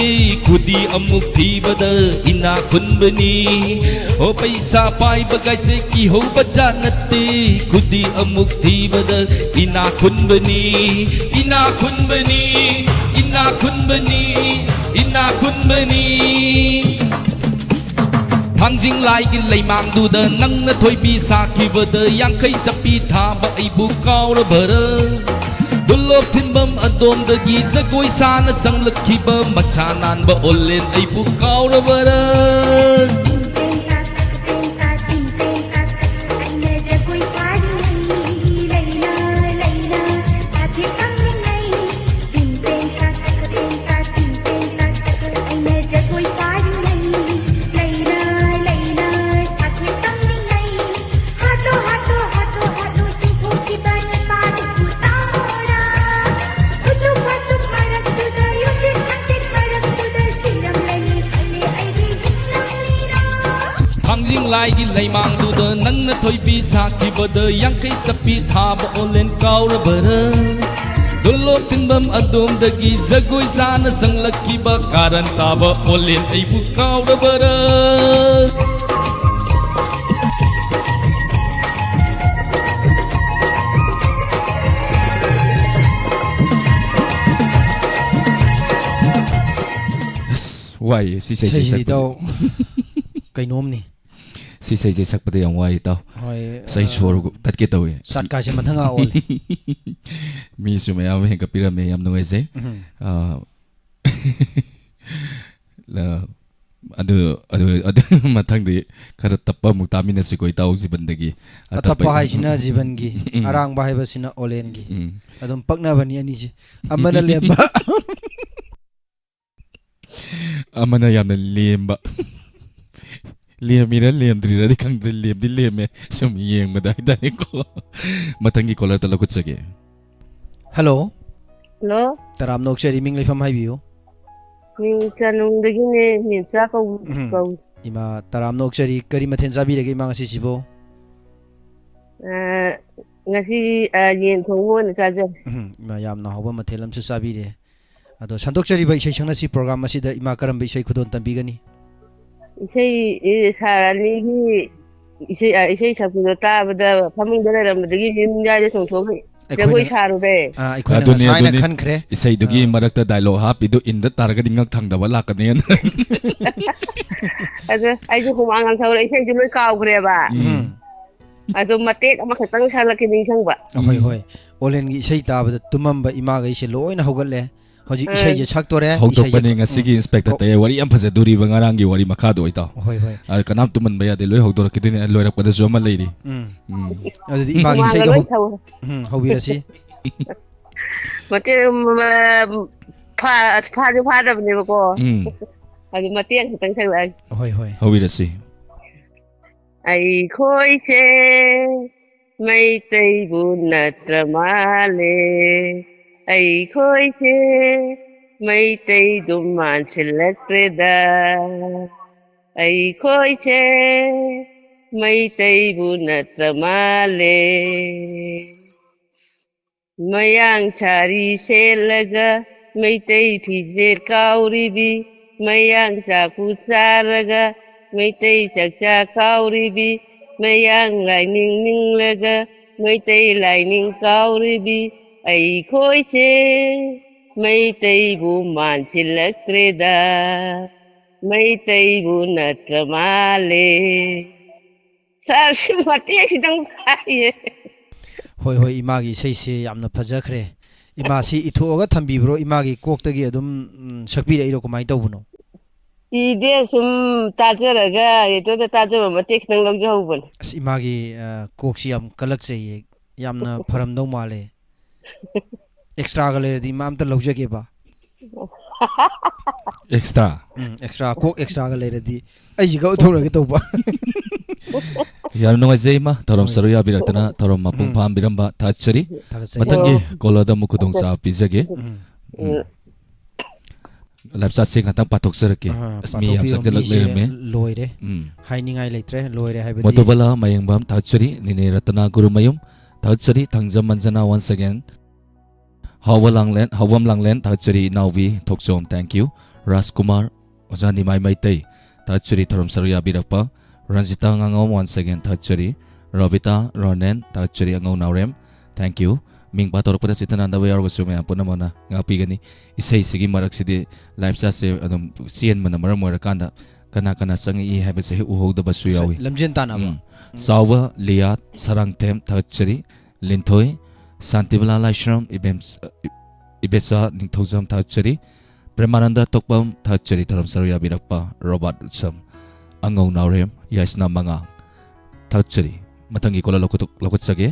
ꯈꯨꯗꯤ ꯑꯃꯨꯛ ꯊꯤꯕꯗ ꯏꯅꯥꯛ ꯈꯨꯟꯕꯅꯤ꯫ ꯑꯣ, ꯄꯩꯁꯥ ꯄꯥꯏꯕꯒꯥꯏꯁꯦ ꯀꯤꯍꯧꯕ ꯖꯥꯠ ꯅꯠꯇꯦ, ꯈꯨꯗꯤ ꯑꯃꯨꯛ ꯊꯤꯕꯗ ꯏꯅꯥꯛ ꯈꯨꯟꯕꯅꯤ, ꯏꯅꯥꯛ ꯈꯨꯟꯕꯅꯤ, ꯏꯅꯥꯛ ꯈꯨꯟꯕꯅꯤ, ꯏꯅꯥꯛ ꯈꯨꯟꯕꯅꯤ꯫ ꯊꯥꯡꯖꯤꯡ ꯂꯥꯏꯒꯤ ꯂꯩꯃꯥꯡꯗꯨꯗ ꯅꯪꯅ ꯊꯣꯏꯕꯤ ꯁꯥꯈꯤꯕꯗ ꯌꯥꯡꯈꯩ ꯆꯞꯄꯤ ꯊꯥꯕ ꯑꯩꯕꯨ ꯀꯥꯎꯔꯕꯔ? ꯗꯨꯂꯣꯞ ꯊꯤꯟꯐꯝ ꯑꯗꯣꯝꯗꯒꯤ ꯖꯒꯣꯏ ꯁꯥꯅ ꯆꯪꯂꯛꯈꯤꯕ ꯃꯁꯥ ꯅꯥꯟꯕ ꯑꯣꯂꯦꯟ ꯑꯩꯕꯨ ꯀꯥꯎꯔꯕꯔ? ꯊꯥꯡꯖꯤꯡ ꯂꯥꯏꯒꯤ ꯂꯩꯃꯥꯡꯗꯨꯗ ꯅꯪꯅ ꯊꯣꯏꯕꯤ ꯁꯥꯈꯤꯕꯗ ꯌꯥꯡꯈꯩ ꯆꯞꯄꯤ ꯊꯥꯕ ꯑꯣꯂꯦꯟ ꯀꯥꯎꯔꯕꯔ? ꯗꯣꯂꯣꯞ ꯇꯤꯟꯐꯝ ꯑꯗꯣꯝꯗꯒꯤ ꯖꯒꯣꯏ ꯁꯥꯅ ꯆꯪꯂꯛꯈꯤꯕ ꯀꯥꯔꯟ ꯇꯥꯕ ꯑꯣꯂꯦꯟ ꯑꯩꯕꯨ ꯀꯥꯎꯔꯕꯔ? ꯑꯁ, ꯋꯥꯏꯌꯦ ꯁꯤ ꯏꯁꯩꯁꯦ ꯏꯁꯩꯁꯤꯗꯤ ꯁꯛꯄꯗ꯫ ꯏꯇꯥꯎ, ꯀꯩꯅꯣꯝꯅꯤ꯫ ꯁꯤ ꯏꯁꯩꯁꯦ ꯁꯛꯄꯗ ꯌꯥꯝ ꯋꯥꯏ, ꯏꯇꯥꯎ꯫ ꯍꯣꯏ, ꯉꯁꯥꯏ ꯑ, ꯁꯣꯔ ꯇꯠꯀꯦ ꯇꯧꯏ꯫ ꯁꯥꯠꯀꯥꯁꯦ ꯃꯊꯪ ꯑꯥ ꯑꯣꯜꯂꯦ꯫ ꯃꯤꯁꯨ ꯃꯌꯥꯝ ꯑꯃ ꯍꯦꯟꯒꯠꯄꯤꯔꯝꯃꯦ, ꯌꯥꯝ ꯅꯨꯡꯉꯥꯏꯖꯩ꯫ ꯎꯝ꯫ ꯑ, ꯂ-, ꯑꯗꯨ, ꯑꯗꯨ, ꯑꯗꯨ ꯃꯊꯪꯗꯤ ꯈꯔ ꯇꯞꯄ ꯑꯃꯨꯛ ꯇꯥꯃꯤꯟꯅꯁꯤꯀꯣ, ꯏꯇꯥꯎ ꯖꯤꯕꯟꯗꯒꯤ꯫ ꯑꯇꯞꯄ ꯑꯇꯞꯄ ꯏꯇꯥꯎ-, ꯍꯥꯏꯁꯤꯅ ꯖꯤꯕꯟꯒꯤ, ꯎꯝ꯫ ꯑꯔꯥꯡꯕ ꯍꯥꯏꯕꯁꯤꯅ ꯑꯣꯂꯦꯟꯒꯤ꯫ ꯎꯝ꯫ ꯑꯗꯨꯝ ꯄꯛꯅꯕꯅꯤ ꯑꯅꯤꯁꯦ꯫ ꯑꯃꯅ ꯂꯦꯝꯕ꯫ ꯑꯃꯅ ꯌꯥꯝꯅ ꯂꯦꯝꯕ꯫ ꯂꯦꯝꯃꯤꯔ ꯂꯦꯝꯗ꯭ꯔꯤꯔꯗꯤ ꯈꯪꯗ꯭ꯔꯦ, ꯂꯦꯝꯗꯤ ꯂꯦꯝꯃꯦ, ꯁꯨꯝ ꯌꯦꯡꯕꯗ ꯍꯥꯏꯇꯥꯔꯦꯀꯣ꯫ ꯃꯊꯪꯒꯤ ꯀꯣꯂꯔꯗ ꯂꯧꯈꯠꯆꯒꯦ꯫ ꯍꯜꯂꯣ꯫ ꯍꯜꯂꯣ꯫ ꯇꯔꯥꯝꯅ ꯑꯣꯛꯆꯔꯤ, ꯃꯤꯡ ꯂꯩꯐꯝ ꯍꯥꯏꯕꯤꯌꯨ꯫ ꯃꯤꯡ ꯆꯅꯨꯡꯗꯒꯤꯅꯦ, ꯃꯤꯝꯆꯥ ꯀꯧ-, ꯎꯝ꯫ ꯀꯧꯏ꯫ ꯏꯃꯥ, ꯇꯔꯥꯝꯅ ꯑꯣꯛꯆꯔꯤ, ꯀꯔꯤ ꯃꯊꯦꯜ ꯆꯥꯕꯤꯔꯒꯦ ꯏꯃꯥ ꯉꯁꯤꯁꯤꯕꯣ? ꯑ, ꯉꯁꯤ, ꯑ, ꯌꯦꯟ ꯊꯣꯡꯕ ꯑꯣꯏꯅ ꯆꯥꯖꯔꯦ꯫ ꯎꯝ, ꯏꯃꯥ, ꯌꯥꯝꯅ ꯍꯥꯎꯕ ꯃꯊꯦꯜ ꯑꯃꯁꯨ ꯆꯥꯕꯤꯔꯦ꯫ ꯑꯗꯣ ꯁꯟꯗꯣꯛꯆꯔꯤꯕ ꯏꯁꯩ ꯁꯛꯅꯁꯤ ꯄ꯭ꯔꯣꯒ꯭ꯔꯥꯝ ꯑꯁꯤꯗ ꯏꯃꯥ ꯀꯔꯝꯕ ꯏꯁꯩ ꯈꯨꯗꯣꯜ ꯇꯝꯕꯤꯒꯅꯤ? ꯏꯁꯩ, ꯑꯦ, ꯁꯥꯔ ꯑꯅꯤꯒꯤ ꯏꯁꯩ, ꯑ, ꯏꯁꯩ ꯁꯛꯄꯗꯣ ꯇꯥꯕꯗ ꯐꯃꯨꯡꯗ ꯂꯩꯔꯝꯕꯗꯒꯤ ꯌꯨꯝꯌꯥꯏꯗ ꯆꯣꯡꯊꯣꯛꯑꯒ ꯑꯩꯈꯣꯏꯅ, ꯖꯒꯣꯏ ꯁꯥꯔꯨꯔꯦ꯫ ꯑ, ꯑꯩꯈꯣꯏꯅ ꯑꯗꯨꯅꯤ, ꯉꯁꯥꯏꯅ ꯑꯗꯨꯅꯤ꯫ ꯈꯟꯈ꯭ꯔꯦ꯫ ꯏꯁꯩꯗꯨꯒꯤ ꯑ꯫ ꯃꯔꯛꯇ ꯗꯥꯏꯂꯣꯛ ꯍꯥꯞꯄꯤꯗꯨ ꯏꯟꯗ ꯇꯥꯔꯒꯗꯤ ꯉꯛ ꯊꯪꯗꯕ ꯂꯥꯛꯀꯅꯦꯅ꯫ ꯑꯗꯨ ꯑꯩꯁꯨ ꯍꯨꯃꯥꯡ ꯌꯥꯝ ꯁꯧꯔꯦ, ꯏꯁꯩꯗꯨ ꯂꯣꯏ ꯀꯥꯎꯈ꯭ꯔꯦꯕ꯫ ꯎꯝ꯫ ꯑꯗꯣ ꯃꯇꯦꯛ ꯑꯃꯈꯛꯇꯪ ꯁꯛꯂꯛꯀꯦ ꯅꯤꯡꯁꯤꯡꯕ꯫ ꯍꯣꯏ, ꯎꯝ꯫ ꯍꯣꯏ꯫ ꯑꯣꯂꯦꯟꯒꯤ ꯏꯁꯩ ꯇꯥꯕꯗ ꯇꯨꯝꯃꯝꯕ ꯏꯃꯥꯈꯩꯁꯦ ꯂꯣꯏꯅ ꯍꯧꯒꯠꯂꯦ꯫ ꯍꯧꯖꯤꯛ ꯑꯥ꯫ ꯏꯁꯩꯁꯦ ꯁꯛꯇꯣꯔꯦ, ꯍꯧꯗꯣꯛꯄꯅꯦ ꯏꯁꯩꯁꯦ ꯉꯁꯤꯒꯤ ꯀꯣ-, ꯏꯟꯁꯄꯦꯛꯇꯔ ꯀꯣ-, ꯇꯌꯥꯏ꯫ ꯋꯥꯔꯤ ꯌꯥꯝ ꯐꯖꯗꯣꯔꯤꯕ ꯉꯔꯥꯡꯒꯤ ꯋꯥꯔꯤ ꯃꯈꯥꯗꯣ ꯑꯣꯏꯇꯥꯎ꯫ ꯍꯣꯏ, ꯍꯣꯏ꯫ ꯑꯥ, ꯀꯅꯥꯝ ꯇꯨꯝꯍꯟꯕ ꯌꯥꯗꯦ, ꯂꯣꯏ ꯍꯧꯗꯣꯔꯛꯈꯤꯗꯣꯏꯅꯦ꯫ ꯂꯣꯏꯔꯛꯄꯗꯁꯨ ꯑꯃ ꯂꯩꯔꯤ꯫ ꯎꯝ꯫ ꯎꯝ꯫ ꯑꯗꯨꯗꯤ ꯏꯃꯥꯒꯤ ꯍꯨꯃꯥꯡꯒ ꯏꯁꯩꯗꯣ ꯂꯣꯏ ꯍꯧ-, ꯁꯧ-, ꯎꯝ, ꯍꯧꯕꯤꯔꯁꯤ꯫ ꯃꯇꯦꯛ ꯑꯃ ꯐꯥ-, ꯐꯥꯁꯨ ꯐꯥꯗꯕꯅꯦꯕꯀꯣ꯫ ꯎꯝ꯫ ꯑꯗꯨ ꯃꯇꯦꯛ ꯈꯤꯇꯪ ꯁꯛꯂꯛꯑꯒꯦ꯫ ꯍꯣꯏ, ꯍꯣꯏ꯫ ꯍꯧꯕꯤꯔꯁꯤ꯫ ꯑꯩꯈꯣꯏꯁꯦ ꯃꯩꯇꯩꯕꯨ ꯅꯠꯇ꯭ꯔ ꯃꯥꯜꯂꯦ꯫ ꯑꯩꯈꯣꯏꯁꯦ ꯃꯩꯇꯩꯗꯨ ꯃꯥꯟꯁꯤꯜꯂꯛꯇ꯭ꯔꯦꯗ꯫ ꯑꯩꯈꯣꯏꯁꯦ ꯃꯩꯇꯩꯕꯨ ꯅꯠꯇ꯭ꯔ ꯃꯥꯜꯂꯦ꯫ ꯃꯌꯥꯡ ꯁꯥꯔꯤ ꯁꯦꯠꯂꯒ ꯃꯩꯇꯩ ꯐꯤꯖꯦꯠ ꯀꯥꯎꯔꯤꯕꯤ, ꯃꯌꯥꯡ ꯆꯥꯛꯄꯨ ꯆꯥꯔꯒ ꯃꯩꯇꯩ ꯆꯥꯛꯆꯥ ꯀꯥꯎꯔꯤꯕꯤ, ꯃꯌꯥꯡ ꯂꯥꯏꯅꯤꯡ ꯅꯤꯡꯂꯒ ꯃꯩꯇꯩ ꯂꯥꯏꯅꯤꯡ ꯀꯥꯎꯔꯤꯕꯤ, ꯑꯩꯈꯣꯏꯁꯦ ꯃꯩꯇꯩꯕꯨ ꯃꯥꯟꯁꯤꯜꯂꯛꯇ꯭ꯔꯦꯗ, ꯃꯩꯇꯩꯕꯨ ꯅꯠꯇ꯭ꯔ ꯃꯥꯜꯂꯦ꯫ ꯁꯥꯔ, ꯁꯤ ꯃꯇꯦꯛꯁꯤꯗꯪ ꯍꯥꯏꯌꯦ꯫ ꯍꯣꯏ, ꯍꯣꯏ, ꯏꯃꯥꯒꯤ ꯏꯁꯩꯁꯦ ꯌꯥꯝꯅ ꯐꯖꯈ꯭ꯔꯦ꯫ ꯏꯃꯥꯁꯤ ꯏꯊꯣꯛꯑꯒ ꯊꯝꯕꯤꯕ꯭ꯔꯣ? ꯏꯃꯥꯒꯤ ꯀꯣꯛꯇꯒꯤ ꯑꯗꯨꯝ, ꯎꯝ, ꯁꯛꯄꯤꯔꯛꯏꯔꯣ? ꯀꯃꯥꯏꯅ ꯇꯧꯕꯅꯣ? ꯏꯗꯦ, ꯁꯨꯝ ꯇꯥꯖꯔꯒ, ꯔꯦꯗꯤꯑꯣꯗ ꯇꯥꯖꯕ ꯃꯇꯦꯛ ꯈꯤꯇꯪ ꯂꯧꯖꯍꯧꯕꯅꯦ꯫ ꯑꯁ, ꯏꯃꯥꯒꯤ, ꯑ, ꯀꯣꯛꯁꯤ ꯌꯥꯝ ꯀꯜꯂꯛꯆꯩꯌꯦ꯫ ꯌꯥꯝꯅ ꯐꯔꯝꯗꯧ ꯃꯥꯜꯂꯦ꯫ ꯑꯦꯛꯁꯇ꯭ꯔꯥꯒ ꯂꯩꯔꯗꯤ ꯏꯃꯥ ꯑꯝꯇ ꯂꯧꯖꯒꯦꯕ꯫ ꯑꯦꯛꯁꯇ꯭ꯔꯥ? ꯎꯝ, ꯑꯦꯛꯁꯇ꯭ꯔꯥ, ꯀꯣꯛ ꯑꯦꯛꯁꯇ꯭ꯔꯥꯒ ꯂꯩꯔꯗꯤ ꯑꯩꯁꯤꯒ ꯎꯠꯊꯣꯛꯂꯒꯦ ꯇꯧꯕ꯫ ꯌꯥꯝ ꯅꯨꯡꯉꯥꯏꯖꯩ, ꯏꯃꯥ, ꯊꯧꯔꯝ ꯍꯣꯏ꯫ ꯁꯔꯨꯛ ꯌꯥꯕꯤꯔꯛꯇꯅ ꯊꯧꯔꯝ ꯃꯄꯨꯡ ꯎꯝ꯫ ꯐꯥꯍꯟꯕꯤꯔꯝꯕ ꯊꯥꯒꯠꯆꯔꯤ꯫ ꯊꯥꯒꯠꯆꯔꯤ꯫ ꯃꯊꯪꯒꯤ ꯑꯣ꯫ ꯀꯣꯂꯔꯗ ꯑꯃꯨꯛ ꯈꯨꯗꯣꯡꯆꯥꯕ ꯄꯤꯖꯒꯦ꯫ ꯎꯝ꯫ ꯎꯝ꯫ ꯂꯥꯏꯞ ꯆꯥꯠꯁꯦ ꯉꯥꯛꯇꯪ ꯄꯥꯊꯣꯛꯆꯔꯛꯀꯦ꯫ ꯑꯥ, ꯑꯁ, ꯃꯤ ꯌꯥꯝ ꯄꯥꯊꯣꯛꯄꯤꯌꯣ꯫ ꯆꯪꯁꯤꯜꯂꯛ ꯃꯤꯁꯦ ꯂꯩꯔꯝꯃꯦ꯫ ꯂꯣꯏꯔꯦ꯫ ꯎꯝ꯫ ꯍꯥꯏꯅꯤꯡꯉꯥꯏ ꯂꯩꯇ꯭ꯔꯦ꯫ ꯂꯣꯏꯔꯦ ꯍꯥꯏꯕꯗꯤ ꯃꯣꯇꯨꯕꯂꯥ ꯃꯌꯦꯡꯕꯝ ꯊꯥꯒꯠꯆꯔꯤ꯫ ꯅꯤꯅꯦ ꯔꯇꯅꯥ ꯒꯨꯔꯨꯃꯌꯨꯝ ꯊꯥꯒꯠꯆꯔꯤ꯫ Thangjam ꯃꯟꯖꯅꯥ once again꯫ ꯍꯥꯎꯕ ꯂꯥꯡꯂꯦꯟ, ꯍꯥꯎꯕꯝ ꯂꯥꯡꯂꯦꯟ ꯊꯥꯒꯠꯆꯔꯤ꯫ ꯏꯅꯥꯎꯕꯤ ꯊꯣꯛꯆꯣꯝ, thank you꯫ ꯔꯥꯖꯀꯨꯃꯥꯔ, ꯑꯣꯖꯥ ꯅꯤꯃꯥꯏ ꯃꯩꯇꯩ ꯊꯥꯒꯠꯆꯔꯤ꯫ ꯊꯧꯔꯝ ꯁꯔꯨꯛ ꯌꯥꯕꯤꯔꯛꯄ ꯔꯟꯖꯤꯇꯥ ꯉꯥꯉꯣꯝ once again ꯊꯥꯒꯠꯆꯔꯤ꯫ ꯔꯣꯕꯤꯇꯥ, ꯔꯣꯅꯦꯟ ꯊꯥꯒꯠꯆꯔꯤ꯫ ꯑꯉꯧ ꯅꯥꯎꯔꯦꯝ, thank you꯫ ꯃꯤꯡ ꯄꯥꯊꯣꯔꯛꯄꯗ ꯆꯤꯠꯇ ꯅꯥꯟꯗꯕ ꯌꯥꯎꯔꯒꯁꯨ ꯃꯌꯥꯝ ꯄꯨꯝꯅꯃꯛꯅ ꯉꯥꯛꯄꯤꯒꯅꯤ꯫ ꯏꯁꯩꯁꯤꯒꯤ ꯃꯔꯛꯁꯤꯗꯤ ꯂꯥꯏꯞ ꯆꯥꯠꯁꯦ ꯑꯗꯨꯝ ꯆꯦꯟꯕꯅ ꯃꯔꯝ ꯑꯣꯏꯔꯀꯥꯟꯗ ꯀꯅꯥ ꯀꯅꯥ ꯆꯪꯉꯛꯏ ꯍꯥꯏꯕꯁꯦ ꯍꯦꯛ ꯎꯍꯧꯗꯕꯁꯨ ꯌꯥꯎꯏ꯫ ꯂꯝꯖꯦꯟ ꯇꯥꯟꯅꯕ꯫ ꯎꯝ꯫ ꯎꯝ꯫ ꯆꯥꯎꯕ ꯂꯤꯌꯥꯠ ꯁꯔꯥꯡꯊꯦꯝ ꯊꯥꯒꯠꯆꯔꯤ꯫ ꯂꯤꯟꯊꯣꯏ, ꯁꯥꯟꯇꯤꯕꯂꯥ ꯂꯥꯏꯁ꯭ꯔꯝ, ꯏꯕꯦꯝ-, ꯏꯕꯦꯆꯥ ꯅꯤꯡꯊꯧꯖꯝ ꯊꯥꯒꯠꯆꯔꯤ꯫ ꯄ꯭ꯔꯦꯃꯥꯅꯟꯗ ꯊꯣꯛꯄꯝ ꯊꯥꯒꯠꯆꯔꯤ꯫ ꯊꯧꯔꯝ ꯁꯔꯨꯛ ꯌꯥꯕꯤꯔꯛꯄ ꯔꯣꯕꯥꯔꯠ ꯎꯠꯁꯝ, ꯑꯉꯧ ꯅꯥꯎꯔꯦꯝ, ꯌꯥꯏꯁꯅꯥ ꯃꯉꯥꯡ ꯊꯥꯒꯠꯆꯔꯤ꯫ ꯃꯊꯪꯒꯤ ꯀꯣꯂꯔ ꯂꯧꯈꯠ-, ꯂꯧꯈꯠꯆꯒꯦ꯫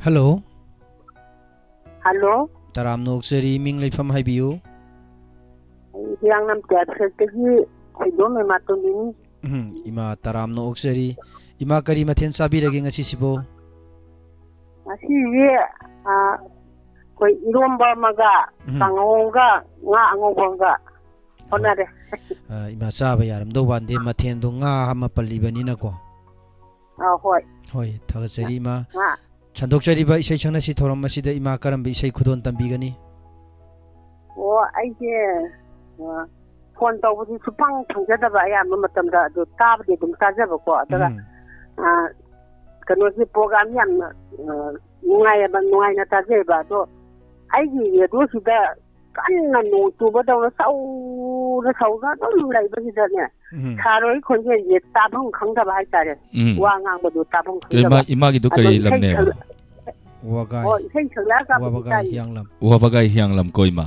ꯍꯜꯂꯣ꯫ ꯍꯜꯂꯣ꯫ ꯇꯔꯥꯝꯅ ꯑꯣꯛꯆꯔꯤ, ꯃꯤꯡ ꯂꯩꯐꯝ ꯍꯥꯏꯕꯤꯌꯨ꯫ ꯑꯩ ꯍꯤꯌꯥꯡꯂꯝ ꯇꯦꯠꯁꯦꯠꯇꯒꯤ ꯈꯣꯏꯗꯣꯝ ꯍꯦꯃꯥꯇꯣꯝꯕꯤꯅꯤ꯫ ꯎꯝ, ꯏꯃꯥ ꯇꯔꯥꯝꯅ ꯑꯣꯛꯆꯔꯤ꯫ ꯏꯃꯥ, ꯀꯔꯤ ꯃꯊꯦꯜ ꯆꯥꯕꯤꯔꯒꯦ ꯉꯁꯤꯁꯤꯕꯣ? ꯉꯁꯤꯁꯦ, ꯑ, ꯑꯩꯈꯣꯏ ꯏꯔꯣꯝꯕ ꯑꯃꯒ, ꯎꯝ꯫ ꯀꯥꯡꯍꯧ ꯑꯃꯒ, ꯉꯥ ꯑꯉꯧꯕ ꯑꯃꯒ ꯍꯣꯠꯅꯔꯦ꯫ ꯑ, ꯏꯃꯥ, ꯆꯥꯕ ꯌꯥꯔꯝꯗꯧ ꯃꯥꯟꯗꯦ, ꯃꯊꯦꯜꯗꯣ ꯉꯥ ꯑꯃ ꯄꯜꯂꯤꯕꯅꯤꯅꯀꯣ꯫ ꯑ, ꯍꯣꯏ꯫ ꯍꯣꯏ, ꯊꯥꯒꯠꯆꯔꯤ, ꯏꯃꯥ꯫ ꯉꯥ꯫ ꯁꯟꯗꯣꯛꯆꯔꯤꯕ ꯏꯁꯩ ꯁꯛꯅꯁꯤ ꯊꯧꯔꯝ ꯑꯁꯤꯗ ꯏꯃꯥ ꯀꯔꯝꯕ ꯏꯁꯩ ꯈꯨꯗꯣꯜ ꯇꯝꯕꯤꯒꯅꯤ? ꯑꯣ, ꯑꯩꯁꯦ, ꯑ, ꯐꯣꯟ ꯇꯧꯕꯗꯤ ꯁꯨꯐꯪ ꯐꯪꯖꯗꯕ ꯑꯌꯥꯝꯕ ꯃꯇꯝꯗ, ꯑꯗꯣ ꯇꯥꯕꯗꯤ ꯑꯗꯨꯝ ꯇꯥꯖꯕꯀꯣ꯫ ꯑꯗꯨꯒ, ꯎꯝ꯫ ꯑ, ꯀꯩꯅꯣꯁꯦ, ꯄ꯭ꯔꯣꯒꯥꯝ ꯌꯥꯝꯅ, ꯑ, ꯅꯨꯡꯉꯥꯏꯌꯦꯕ, ꯅꯨꯡꯉꯥꯏꯅ ꯇꯥꯖꯩꯌꯦꯕ꯫ ꯑꯗꯣ ꯑꯩꯒꯤ ꯔꯦꯗꯤꯑꯣꯁꯤꯗ ꯀꯟꯅ ꯅꯣꯡ ꯆꯨꯕꯗꯧꯅ ꯁꯧꯔ ꯁꯧꯔ ꯑꯗꯨꯝ ꯂꯩꯕꯁꯤꯗꯅꯦ, ꯎꯝ꯫ ꯁꯥꯔꯣꯏ ꯈꯣꯟꯖꯦꯜꯁꯦ ꯇꯥꯐꯝ ꯈꯪꯗꯕ ꯍꯥꯏꯇꯥꯔꯦ꯫ ꯎꯝ꯫ ꯋꯥ ꯉꯥꯡꯕꯗꯣ ꯇꯥꯐꯝ ꯈꯪꯗꯕ꯫ ꯏꯃꯥ, ꯏꯃꯥꯒꯤꯗꯣ ꯑꯗꯣ ꯀꯔꯤ ꯏꯁꯩ ꯂꯝꯅꯦꯕ? ꯁꯛꯂ-, ꯋꯥꯕꯒꯥꯏ꯫ ꯍꯣꯏ, ꯏꯁꯩ ꯁꯛꯂꯛꯑꯒ ꯑꯃꯨꯛ ꯋꯥꯕꯒꯥꯏ ꯇꯥꯏ꯫ ꯍꯤꯌꯥꯡꯂꯝ꯫ ꯋꯥꯕꯒꯥꯏ ꯍꯤꯌꯥꯡꯂꯝ ꯀꯣ, ꯏꯃꯥ꯫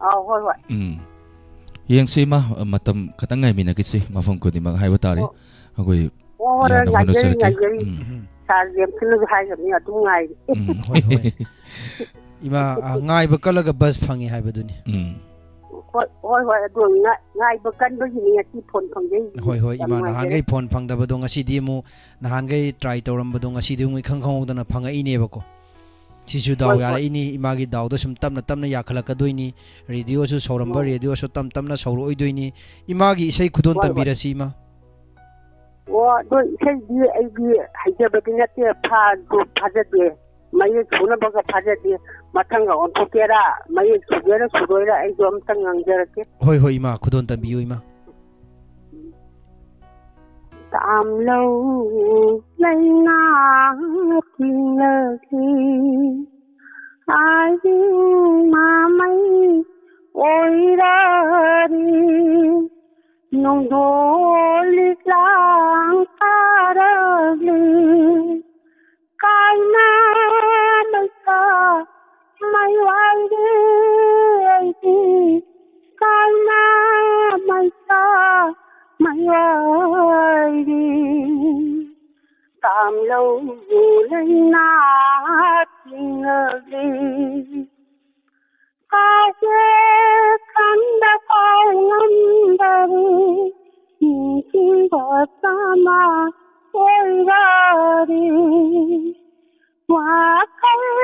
ꯑꯥ, ꯍꯣꯏ, ꯍꯣꯏ꯫ ꯎꯝ꯫ ꯌꯦꯡꯁꯤ, ꯏꯃꯥ, ꯃꯇꯝ ꯈꯇꯪ ꯉꯥꯏꯃꯤꯟꯅꯈꯤꯁꯤ, ꯃꯐꯝ ꯈꯨꯗꯤꯡꯃꯛ ꯍꯥꯏꯕ ꯇꯥꯔꯦ꯫ ꯑꯣ꯫ ꯑꯩꯈꯣꯏ ꯍꯣꯏ, ꯍꯣꯏ, ꯌꯥꯅꯕ ꯉꯥꯏꯖꯔꯤ, ꯍꯣꯠꯅꯖꯔꯛꯀꯦ꯫ ꯉꯥꯏꯖꯔꯤ꯫ ꯎꯝ꯫ ꯎꯝ꯫ ꯁꯥꯔ ꯖꯦꯝꯁꯅꯁꯨ ꯍꯥꯏꯈ꯭ꯔꯕꯅꯤ, ꯑꯗꯨꯝ ꯉꯥꯏꯔꯤ꯫ ꯎꯝ, ꯍꯣꯏ, ꯍꯣꯏ꯫ ꯏꯃꯥ, ꯑ, ꯉꯥꯏꯕ ꯀꯜꯂꯒ ꯕꯁ ꯐꯪꯉꯤ ꯍꯥꯏꯕꯗꯨꯅꯤ꯫ ꯎꯝ꯫ ꯍꯣꯏ, ꯍꯣꯏ, ꯍꯣꯏ, ꯑꯗꯨ ꯉꯥ-, ꯉꯥꯏꯕ ꯀꯟꯕꯒꯤꯅꯤ ꯉꯁꯤ ꯐꯣꯟ ꯐꯪꯖꯩꯁꯤꯁꯨ꯫ ꯍꯣꯏ, ꯍꯣꯏ, ꯌꯥꯝ ꯏꯃꯥ, ꯅꯨꯡꯉꯥꯏꯖꯔꯦ꯫ ꯅꯍꯥꯟꯈꯩ ꯐꯣꯟ ꯐꯪꯗꯕꯗꯣ ꯉꯁꯤꯗꯤ ꯑꯃꯨꯛ, ꯅꯍꯥꯟꯈꯩ ꯇ꯭ꯔꯥꯏ ꯇꯧꯔꯝꯕꯗꯣ ꯉꯁꯤꯗꯤ ꯑꯃꯨꯛ ꯏꯈꯪ ꯈꯪꯍꯧꯗꯅ ꯐꯪꯉꯛꯏꯅꯦꯕꯀꯣ꯫ ꯁꯤꯁꯨ ꯗꯥꯎ ꯍꯣꯏ, ꯍꯣꯏ꯫ ꯌꯥꯔꯛꯏꯅꯤ, ꯏꯃꯥꯒꯤ ꯗꯥꯎꯗꯣ ꯁꯨꯝ ꯇꯞꯅ ꯇꯞꯅ ꯌꯥꯈꯠꯂꯛꯀꯗꯣꯏꯅꯤ꯫ ꯔꯦꯗꯤꯑꯣꯁꯨ ꯁꯧꯔꯝꯕ ꯍꯣꯏ꯫ ꯔꯦꯗꯤꯑꯣꯁꯨ ꯇꯞ ꯇꯞꯅ ꯁꯧꯔꯛꯑꯣꯏꯗꯣꯏꯅꯤ꯫ ꯏꯃꯥꯒꯤ ꯏꯁꯩ ꯈꯨꯗꯣꯜ ꯍꯣꯏ, ꯍꯣꯏ꯫ ꯇꯝꯕꯤꯔꯁꯤ, ꯏꯃꯥ꯫ ꯑꯣ, ꯑꯗꯣ ꯏꯁꯩꯗꯤ ꯑꯩꯗꯤ ꯍꯩꯖꯕꯗꯤ ꯅꯠꯇꯦ, ꯐꯥꯁꯨ ꯐꯥꯖꯗꯦ, ꯃꯌꯦꯛ ꯁꯨꯅꯕꯒ ꯐꯥꯖꯗꯦ꯫ ꯃꯊꯪꯒ ꯑꯣꯟꯊꯣꯛꯀꯦꯔꯥ, ꯃꯌꯦꯛ ꯁꯨꯒꯦꯔꯥ ꯁꯨꯔꯣꯏꯔꯥ, ꯑꯩꯁꯨ ꯑꯝꯇꯪ ꯉꯥꯡꯖꯔꯛꯀꯦ꯫ ꯍꯣꯏ, ꯍꯣꯏ, ꯏꯃꯥ, ꯈꯨꯗꯣꯜ ꯇꯝꯕꯤꯌꯨ, ꯏꯃꯥ꯫ ꯇꯥꯝꯂꯧ ꯂꯩꯅꯥ ꯊꯤꯡꯂꯛꯂꯤ, ꯑꯍꯤꯡ ꯃꯃꯩ ꯑꯣꯏꯔꯔꯤ, ꯅꯣꯡꯗꯣꯜ ꯂꯤꯛꯂꯥꯡ ꯇꯥꯔꯛꯂꯤ꯫ ꯀꯥꯏꯅ ꯃꯩꯁꯥ ꯃꯩ ꯋꯥꯏꯔꯦ ꯑꯩꯗꯤ, ꯀꯥꯏꯅ ꯃꯩꯁꯥ ꯃꯩ ꯋꯥꯏꯔꯦ꯫ ꯇꯥꯝꯂꯧ ꯂꯩꯅꯥ ꯊꯤꯡꯂꯛꯂꯤ꯫ ꯀꯥꯁꯦ ꯈꯟꯕ ꯐꯥꯎ ꯉꯝꯗꯔꯦ, ꯅꯤꯡꯁꯤꯡꯕ ꯆꯥꯃ ꯑꯣꯏꯔꯔꯦ꯫ ꯋꯥꯈꯜꯒꯤ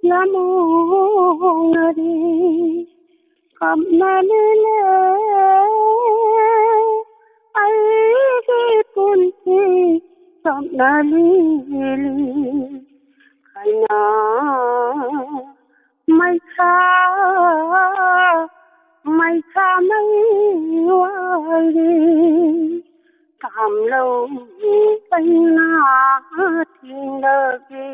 ꯂꯃꯣꯡꯅꯔꯦ꯫ ꯀꯞꯅ ꯂꯦꯜꯂꯦ ꯑꯩꯒꯤ ꯄꯨꯟꯁꯤ, ꯀꯞꯅ ꯂꯦꯜꯂꯤ꯫ ꯀꯩꯅꯥ ꯃꯩꯁꯥ, ꯃꯩꯁꯥ ꯃꯩ ꯋꯥꯏꯔꯤ, ꯇꯥꯝꯂꯧ ꯀꯩꯅꯥ ꯊꯤꯡꯂꯒꯦ꯫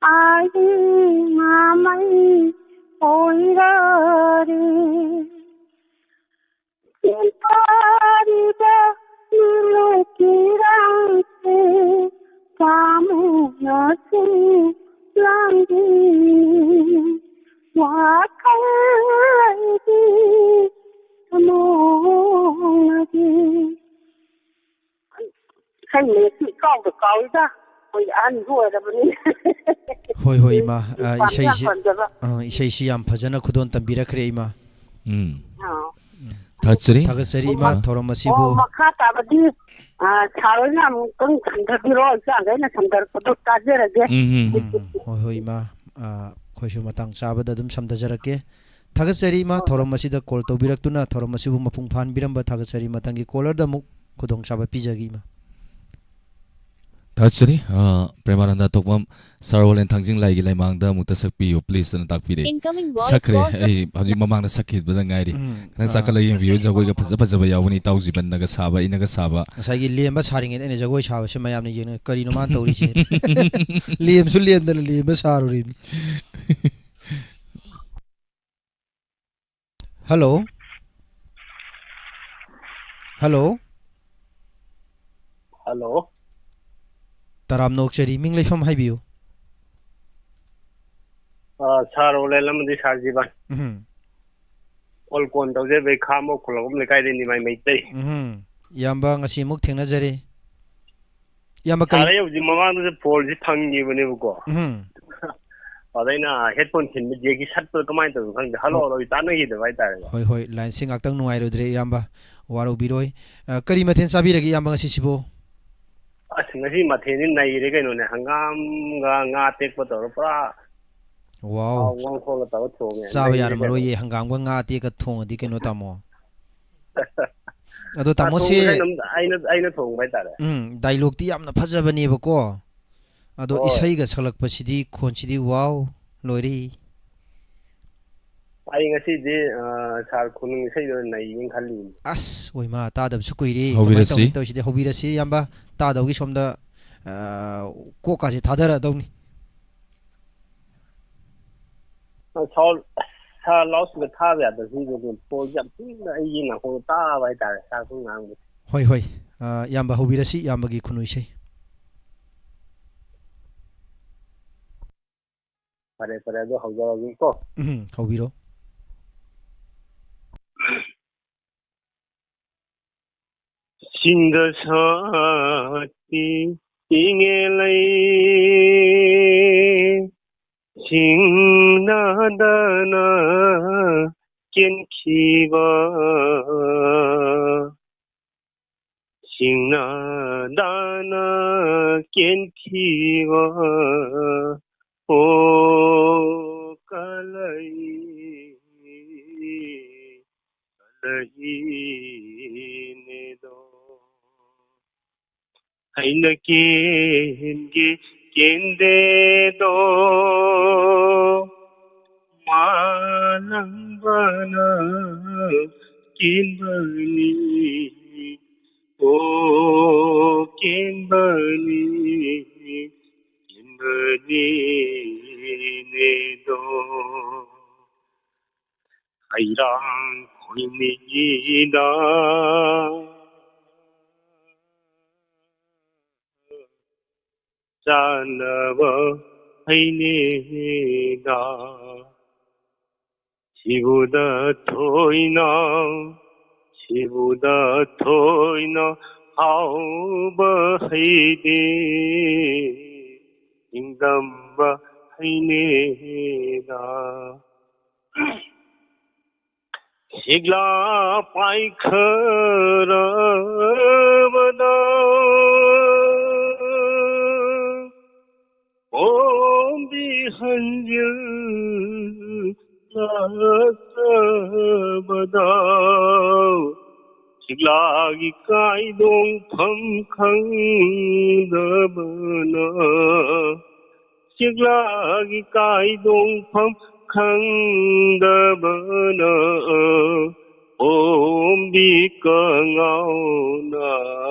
ꯑꯩ ꯃꯃꯩ ꯑꯣꯏꯔꯔꯦ꯫ ꯆꯦꯟꯊꯔꯤꯕ ꯅꯨꯃꯤꯠꯀꯤ ꯏꯔꯥꯡꯁꯦ ꯄꯥꯝꯃꯨꯅꯁꯨ ꯂꯥꯡꯕꯤꯅꯤ꯫ ꯋꯥꯈꯜ ꯑꯩꯗꯤ ꯊꯃꯣꯏꯅꯗꯤ ꯏꯁꯩ ꯃꯌꯦꯛꯇꯤ ꯏꯀꯥꯎꯗ ꯀꯥꯎꯏꯗ, ꯑꯩꯈꯣꯏ ꯑꯍꯟꯁꯨ ꯑꯣꯏꯔꯕꯅꯤꯅ꯫ ꯍꯣꯏ, ꯍꯣꯏ, ꯏꯃꯥ꯫ ꯑ, ꯄꯥꯝꯖ ꯏꯁꯩꯁꯤ, ꯄꯥꯝꯖꯕ꯫ ꯑ, ꯏꯁꯩꯁꯤ ꯌꯥꯝ ꯐꯖꯅ ꯈꯨꯗꯣꯟ ꯇꯝꯕꯤꯔꯛꯈ꯭ꯔꯦ, ꯏꯃꯥ꯫ ꯎꯝ꯫ ꯑꯥ꯫ ꯊꯥꯒꯠꯆꯔꯤ꯫ ꯊꯥꯒꯠꯆꯔꯤ, ꯏꯃꯥ꯫ ꯑꯣ, ꯊꯧꯔꯝ ꯑꯁꯤꯕꯨ ꯃꯈꯥ ꯇꯥꯕꯗꯤ, ꯑ, ꯁꯥꯔ ꯍꯣꯏꯅ ꯑꯃꯨꯛꯇꯪ ꯁꯝꯊꯕꯤꯔꯣ, ꯏꯆꯥꯈꯩꯅ ꯁꯝꯊꯔꯛꯄꯗꯣ ꯇꯥꯖꯔꯒꯦ꯫ ꯎꯝ, ꯎꯝ, ꯎꯝ꯫ ꯎꯝ, ꯍꯣꯏ, ꯍꯣꯏ, ꯏꯃꯥ꯫ ꯑ, ꯑꯩꯈꯣꯏꯁꯨ ꯃꯇꯥꯡ ꯆꯥꯕꯗ ꯑꯗꯨꯝ ꯁꯝꯊꯖꯔꯛꯀꯦ꯫ ꯊꯥꯒꯠꯆꯔꯤ, ꯏꯃꯥ, ꯍꯣꯏ꯫ ꯊꯧꯔꯝ ꯑꯁꯤꯗ ꯀꯣꯜ ꯇꯧꯕꯤꯔꯛꯇꯨꯅ ꯊꯧꯔꯝ ꯑꯁꯤꯕꯨ ꯃꯄꯨꯡ ꯐꯥꯍꯟꯕꯤꯔꯝꯕ ꯊꯥꯒꯠꯆꯔꯤ꯫ ꯃꯊꯪꯒꯤ ꯀꯣꯂꯔꯗ ꯑꯃꯨꯛ ꯈꯨꯗꯣꯡꯆꯥꯕ ꯄꯤꯖꯒꯦ, ꯏꯃꯥ꯫ ꯊꯥꯒꯠꯆꯔꯤ꯫ ꯑ, ꯄ꯭ꯔꯦꯃꯥꯅꯟꯗ ꯊꯣꯛꯄꯝ, ꯁꯥꯔ ꯋꯥꯂꯦꯟ ꯊꯥꯡꯖꯤꯡ ꯂꯥꯏꯒꯤ ꯂꯩꯃꯥꯡꯗ ꯑꯃꯨꯛꯇ ꯁꯛꯄꯤꯌꯨ, please, ꯑꯅ ꯇꯥꯛꯄꯤꯔꯛꯏ꯫ Incoming voice ꯁꯛꯈ꯭ꯔꯦ꯫ Call from ꯑꯩ ꯍꯧꯖꯤꯛ ꯃꯃꯥꯡꯗ ꯁꯛꯈꯤꯕꯗ ꯉꯥꯏꯔꯤ꯫ ꯎꯝ, ꯈꯤꯇꯪ ꯑꯥ꯫ ꯆꯥꯈꯠꯂꯒ ꯌꯦꯡꯕꯤꯌꯨ꯫ ꯖꯒꯣꯏꯒ ꯐꯖ ꯐꯖꯕ ꯌꯥꯎꯕꯅꯤ, ꯏꯇꯥꯎ ꯖꯤꯕꯟꯅꯒ ꯁꯥꯕ, ꯑꯩꯅꯒ ꯁꯥꯕ꯫ ꯉꯁꯥꯏꯒꯤ ꯂꯦꯝꯕ ꯁꯥꯔꯤꯉꯩꯗ ꯑꯩꯅ ꯖꯒꯣꯏ ꯁꯥꯕꯁꯦ ꯃꯌꯥꯝꯅ ꯌꯦꯡꯅ, "ꯀꯔꯤꯅꯣ ꯃꯥꯅ ꯇꯧꯔꯤꯁꯦ?" ꯂꯦꯝꯁꯨ ꯂꯦꯝꯗꯅ ꯂꯦꯝꯕ ꯁꯥꯔꯨꯔꯤꯕꯅꯤ꯫ ꯍꯜꯂꯣ꯫ ꯍꯜꯂꯣ꯫ ꯍꯜꯂꯣ꯫ ꯇꯔꯥꯝꯅ ꯑꯣꯛꯆꯔꯤ, ꯃꯤꯡ ꯂꯩꯐꯝ ꯍꯥꯏꯕꯤꯌꯨ꯫ ꯑ, ꯁꯥꯔ ꯑꯣꯂꯦꯟ ꯑꯃꯗꯤ ꯁꯥꯔ ꯖꯤꯕꯟ꯫ ꯎꯝ꯫ ꯑꯣꯜ ꯀꯣꯟ ꯇꯧꯖꯕꯩ ꯈꯥꯃꯣꯛ ꯈꯨꯂꯪꯕꯝ ꯂꯩꯀꯥꯏꯗꯩꯅꯤ, ꯃꯥꯏ ꯃꯩꯇꯩ꯫ ꯎꯝ꯫ ꯏꯌꯥꯝꯕ, ꯉꯁꯤ ꯑꯃꯨꯛ ꯊꯦꯡꯅꯖꯔꯦ꯫ ꯏꯌꯥꯝꯕ, ꯀꯔꯤ? ꯁꯥꯔ, ꯑꯩ ꯍꯧꯖꯤꯛ ꯃꯃꯥꯡꯗꯁꯨ ꯐꯣꯟꯁꯤ ꯐꯪꯉꯤꯕꯅꯦꯕꯀꯣ꯫ ꯎꯝ꯫ ꯑꯗ ꯑꯩꯅ headphone ꯊꯤꯟꯕ ꯖꯦꯛꯀꯤ ꯁꯠꯄꯗꯣ ꯀꯃꯥꯏꯅ ꯇꯧꯔꯤꯅꯣ ꯈꯪꯗꯦ꯫ ꯍꯜꯂꯣ, ꯑꯣ꯫ ꯍꯜꯂꯣ, ꯇꯥꯟꯅꯈꯤꯗꯕ ꯍꯥꯏꯇꯥꯔꯦꯀꯣ꯫ ꯍꯣꯏ, ꯍꯣꯏ, line ꯁꯦ ꯉꯥꯛꯇꯪ ꯅꯨꯡꯉꯥꯏꯔꯨꯗ꯭ꯔꯦ, ꯏꯌꯥꯝꯕ꯫ ꯋꯥꯔꯧꯕꯤꯔꯣꯏ꯫ ꯑ, ꯀꯔꯤ ꯃꯊꯦꯜ ꯆꯥꯕꯤꯔꯒꯦ, ꯏꯌꯥꯝꯕ, ꯉꯁꯤꯁꯤꯕꯨ? ꯑꯁ, ꯉꯁꯤ ꯃꯊꯦꯜꯗꯤ ꯅꯩꯔꯦ ꯀꯩꯅꯣꯅꯦ꯫ ꯍꯪꯒꯥꯝꯒ ꯉꯥ ꯑꯇꯦꯛꯄ ꯇꯧꯔ ꯄꯨꯔꯥ ꯋꯥꯎ꯫ ꯍꯥꯎ ꯉꯥꯡ ꯊꯣꯛꯂ ꯇꯧꯔ ꯊꯣꯡꯉꯦ꯫ ꯆꯥꯕ ꯅꯩꯔꯦ ꯀꯩꯅꯣ꯫ ꯌꯥꯔꯝꯃꯔꯣꯏꯌꯦ, ꯍꯪꯒꯥꯝꯒ ꯉꯥ ꯑꯇꯦꯛꯀ ꯊꯣꯡꯉꯗꯤ ꯀꯩꯅꯣ, ꯇꯥꯃꯣ꯫ ꯑꯗꯣ ꯑ, ꯇꯥꯃꯣꯁꯦ ꯊꯣꯡꯕꯁꯦ ꯑꯩꯅ, ꯑꯩꯅ, ꯑꯩꯅ ꯊꯣꯡꯕ ꯍꯥꯏꯇꯥꯔꯦ꯫ ꯎꯝ, dialogue ꯇꯤ ꯌꯥꯝꯅ ꯐꯖꯕꯅꯦꯕꯀꯣ꯫ ꯑꯗꯣ ꯍꯣꯏ꯫ ꯏꯁꯩꯒ ꯁꯛꯂꯛꯄꯁꯤꯗꯤ, ꯈꯣꯟꯁꯤꯗꯤ, ꯋꯥꯎ, ꯂꯣꯏꯔꯦ꯫ ꯑꯩ ꯉꯁꯤꯗꯤ, ꯑ, ꯁꯥꯔ ꯈꯨꯅꯨꯡ ꯏꯁꯩꯗꯣ ꯅꯩꯒꯦꯅ ꯈꯜꯂꯤꯅꯤ꯫ ꯑꯁ, ꯑꯣꯏꯃꯥ, ꯇꯥꯗꯕꯁꯨ ꯀꯨꯏꯔꯦ꯫ ꯀꯃꯥꯏꯅ ꯍꯧꯕꯤꯔꯁꯤ꯫ ꯇꯧꯅꯤ ꯇꯧꯔꯤꯁꯤꯗꯤ? ꯍꯧꯕꯤꯔꯁꯤ, ꯏꯌꯥꯝꯕ꯫ ꯇꯥꯗꯕꯒꯤ ꯁꯣꯝꯗ, ꯑ, ꯀꯣꯛꯀꯥꯁꯦ ꯊꯥꯗꯔꯛꯑꯗꯧꯅꯤ꯫ ꯁꯥꯎꯟ, ꯁꯥ-, ꯂꯥꯎꯠ ꯁ꯭ꯄꯤꯀꯔ ꯊꯥꯕ ꯌꯥꯗꯕꯁꯤꯗꯅꯦ, ꯐꯣꯟꯁꯦ ꯌꯥꯝ ꯊꯤꯅ ꯑꯩꯒꯤ ꯅꯥꯀꯣꯡꯗ ꯇꯥꯕ ꯍꯥꯏꯇꯥꯔꯦ, ꯁꯥꯔ ꯁꯨꯝ ꯉꯥꯡꯕꯁꯦ꯫ ꯍꯣꯏ, ꯍꯣꯏ꯫ ꯑ, ꯏꯌꯥꯝꯕ ꯍꯧꯕꯤꯔꯁꯤ, ꯏꯌꯥꯝꯕꯒꯤ ꯈꯨꯟꯅꯨ ꯏꯁꯩ꯫ ꯐꯔꯦ, ꯐꯔꯦ, ꯑꯗꯨ ꯍꯧꯖꯔꯒꯦꯀꯣ꯫ ꯎꯝ, ꯍꯧꯕꯤꯔꯣ꯫ ꯆꯤꯡꯗ ꯁꯥꯠꯄꯤ ꯏꯉꯦ ꯂꯩ, ꯁꯤꯡꯅꯗꯅ ꯀꯦꯟꯈꯤꯕ, ꯁꯤꯡꯅꯗꯅ ꯀꯦꯟꯈꯤꯕ, ꯑꯣ ꯀꯂꯩ, ꯀꯂꯩꯅꯦꯗꯣ꯫ ꯑꯩꯅ ꯀꯦꯟꯒꯦ ꯀꯦꯟꯗꯦꯗꯣ, ꯃꯥꯂꯪꯕꯅ ꯀꯦꯟꯕꯅꯤ, ꯑꯣ ꯀꯦꯟꯕꯅꯤ, ꯀꯦꯟꯕꯅꯤꯅꯦꯗꯣ꯫ ꯍꯩꯔꯥꯡ ꯈꯣꯏꯅꯤꯗ ꯆꯥꯅꯕ ꯍꯩꯅꯦꯗ꯫ ꯁꯤꯕꯨꯗ ꯊꯣꯏꯅ, ꯁꯤꯕꯨꯗ ꯊꯣꯏꯅ ꯍꯥꯎꯕ ꯍꯩꯗꯦ, ꯅꯤꯡꯗꯝꯕ ꯍꯩꯅꯦꯗ꯫ ꯁꯤꯛꯂꯥ ꯄꯥꯏꯈꯔꯕꯗ, ꯄꯣꯝꯕꯤ ꯍꯟꯖꯤꯜ ꯂꯥꯛꯆꯕꯗ, ꯁꯤꯛꯂꯥꯒꯤ ꯀꯥꯏꯗꯣꯡꯐꯝ ꯈꯪꯗꯕꯅ, ꯁꯤꯛꯂꯥꯒꯤ ꯀꯥꯏꯗꯣꯡꯐꯝ ꯈꯪꯗꯕꯅ, ꯑꯣꯝꯕꯤ ꯀꯉꯥꯎꯅ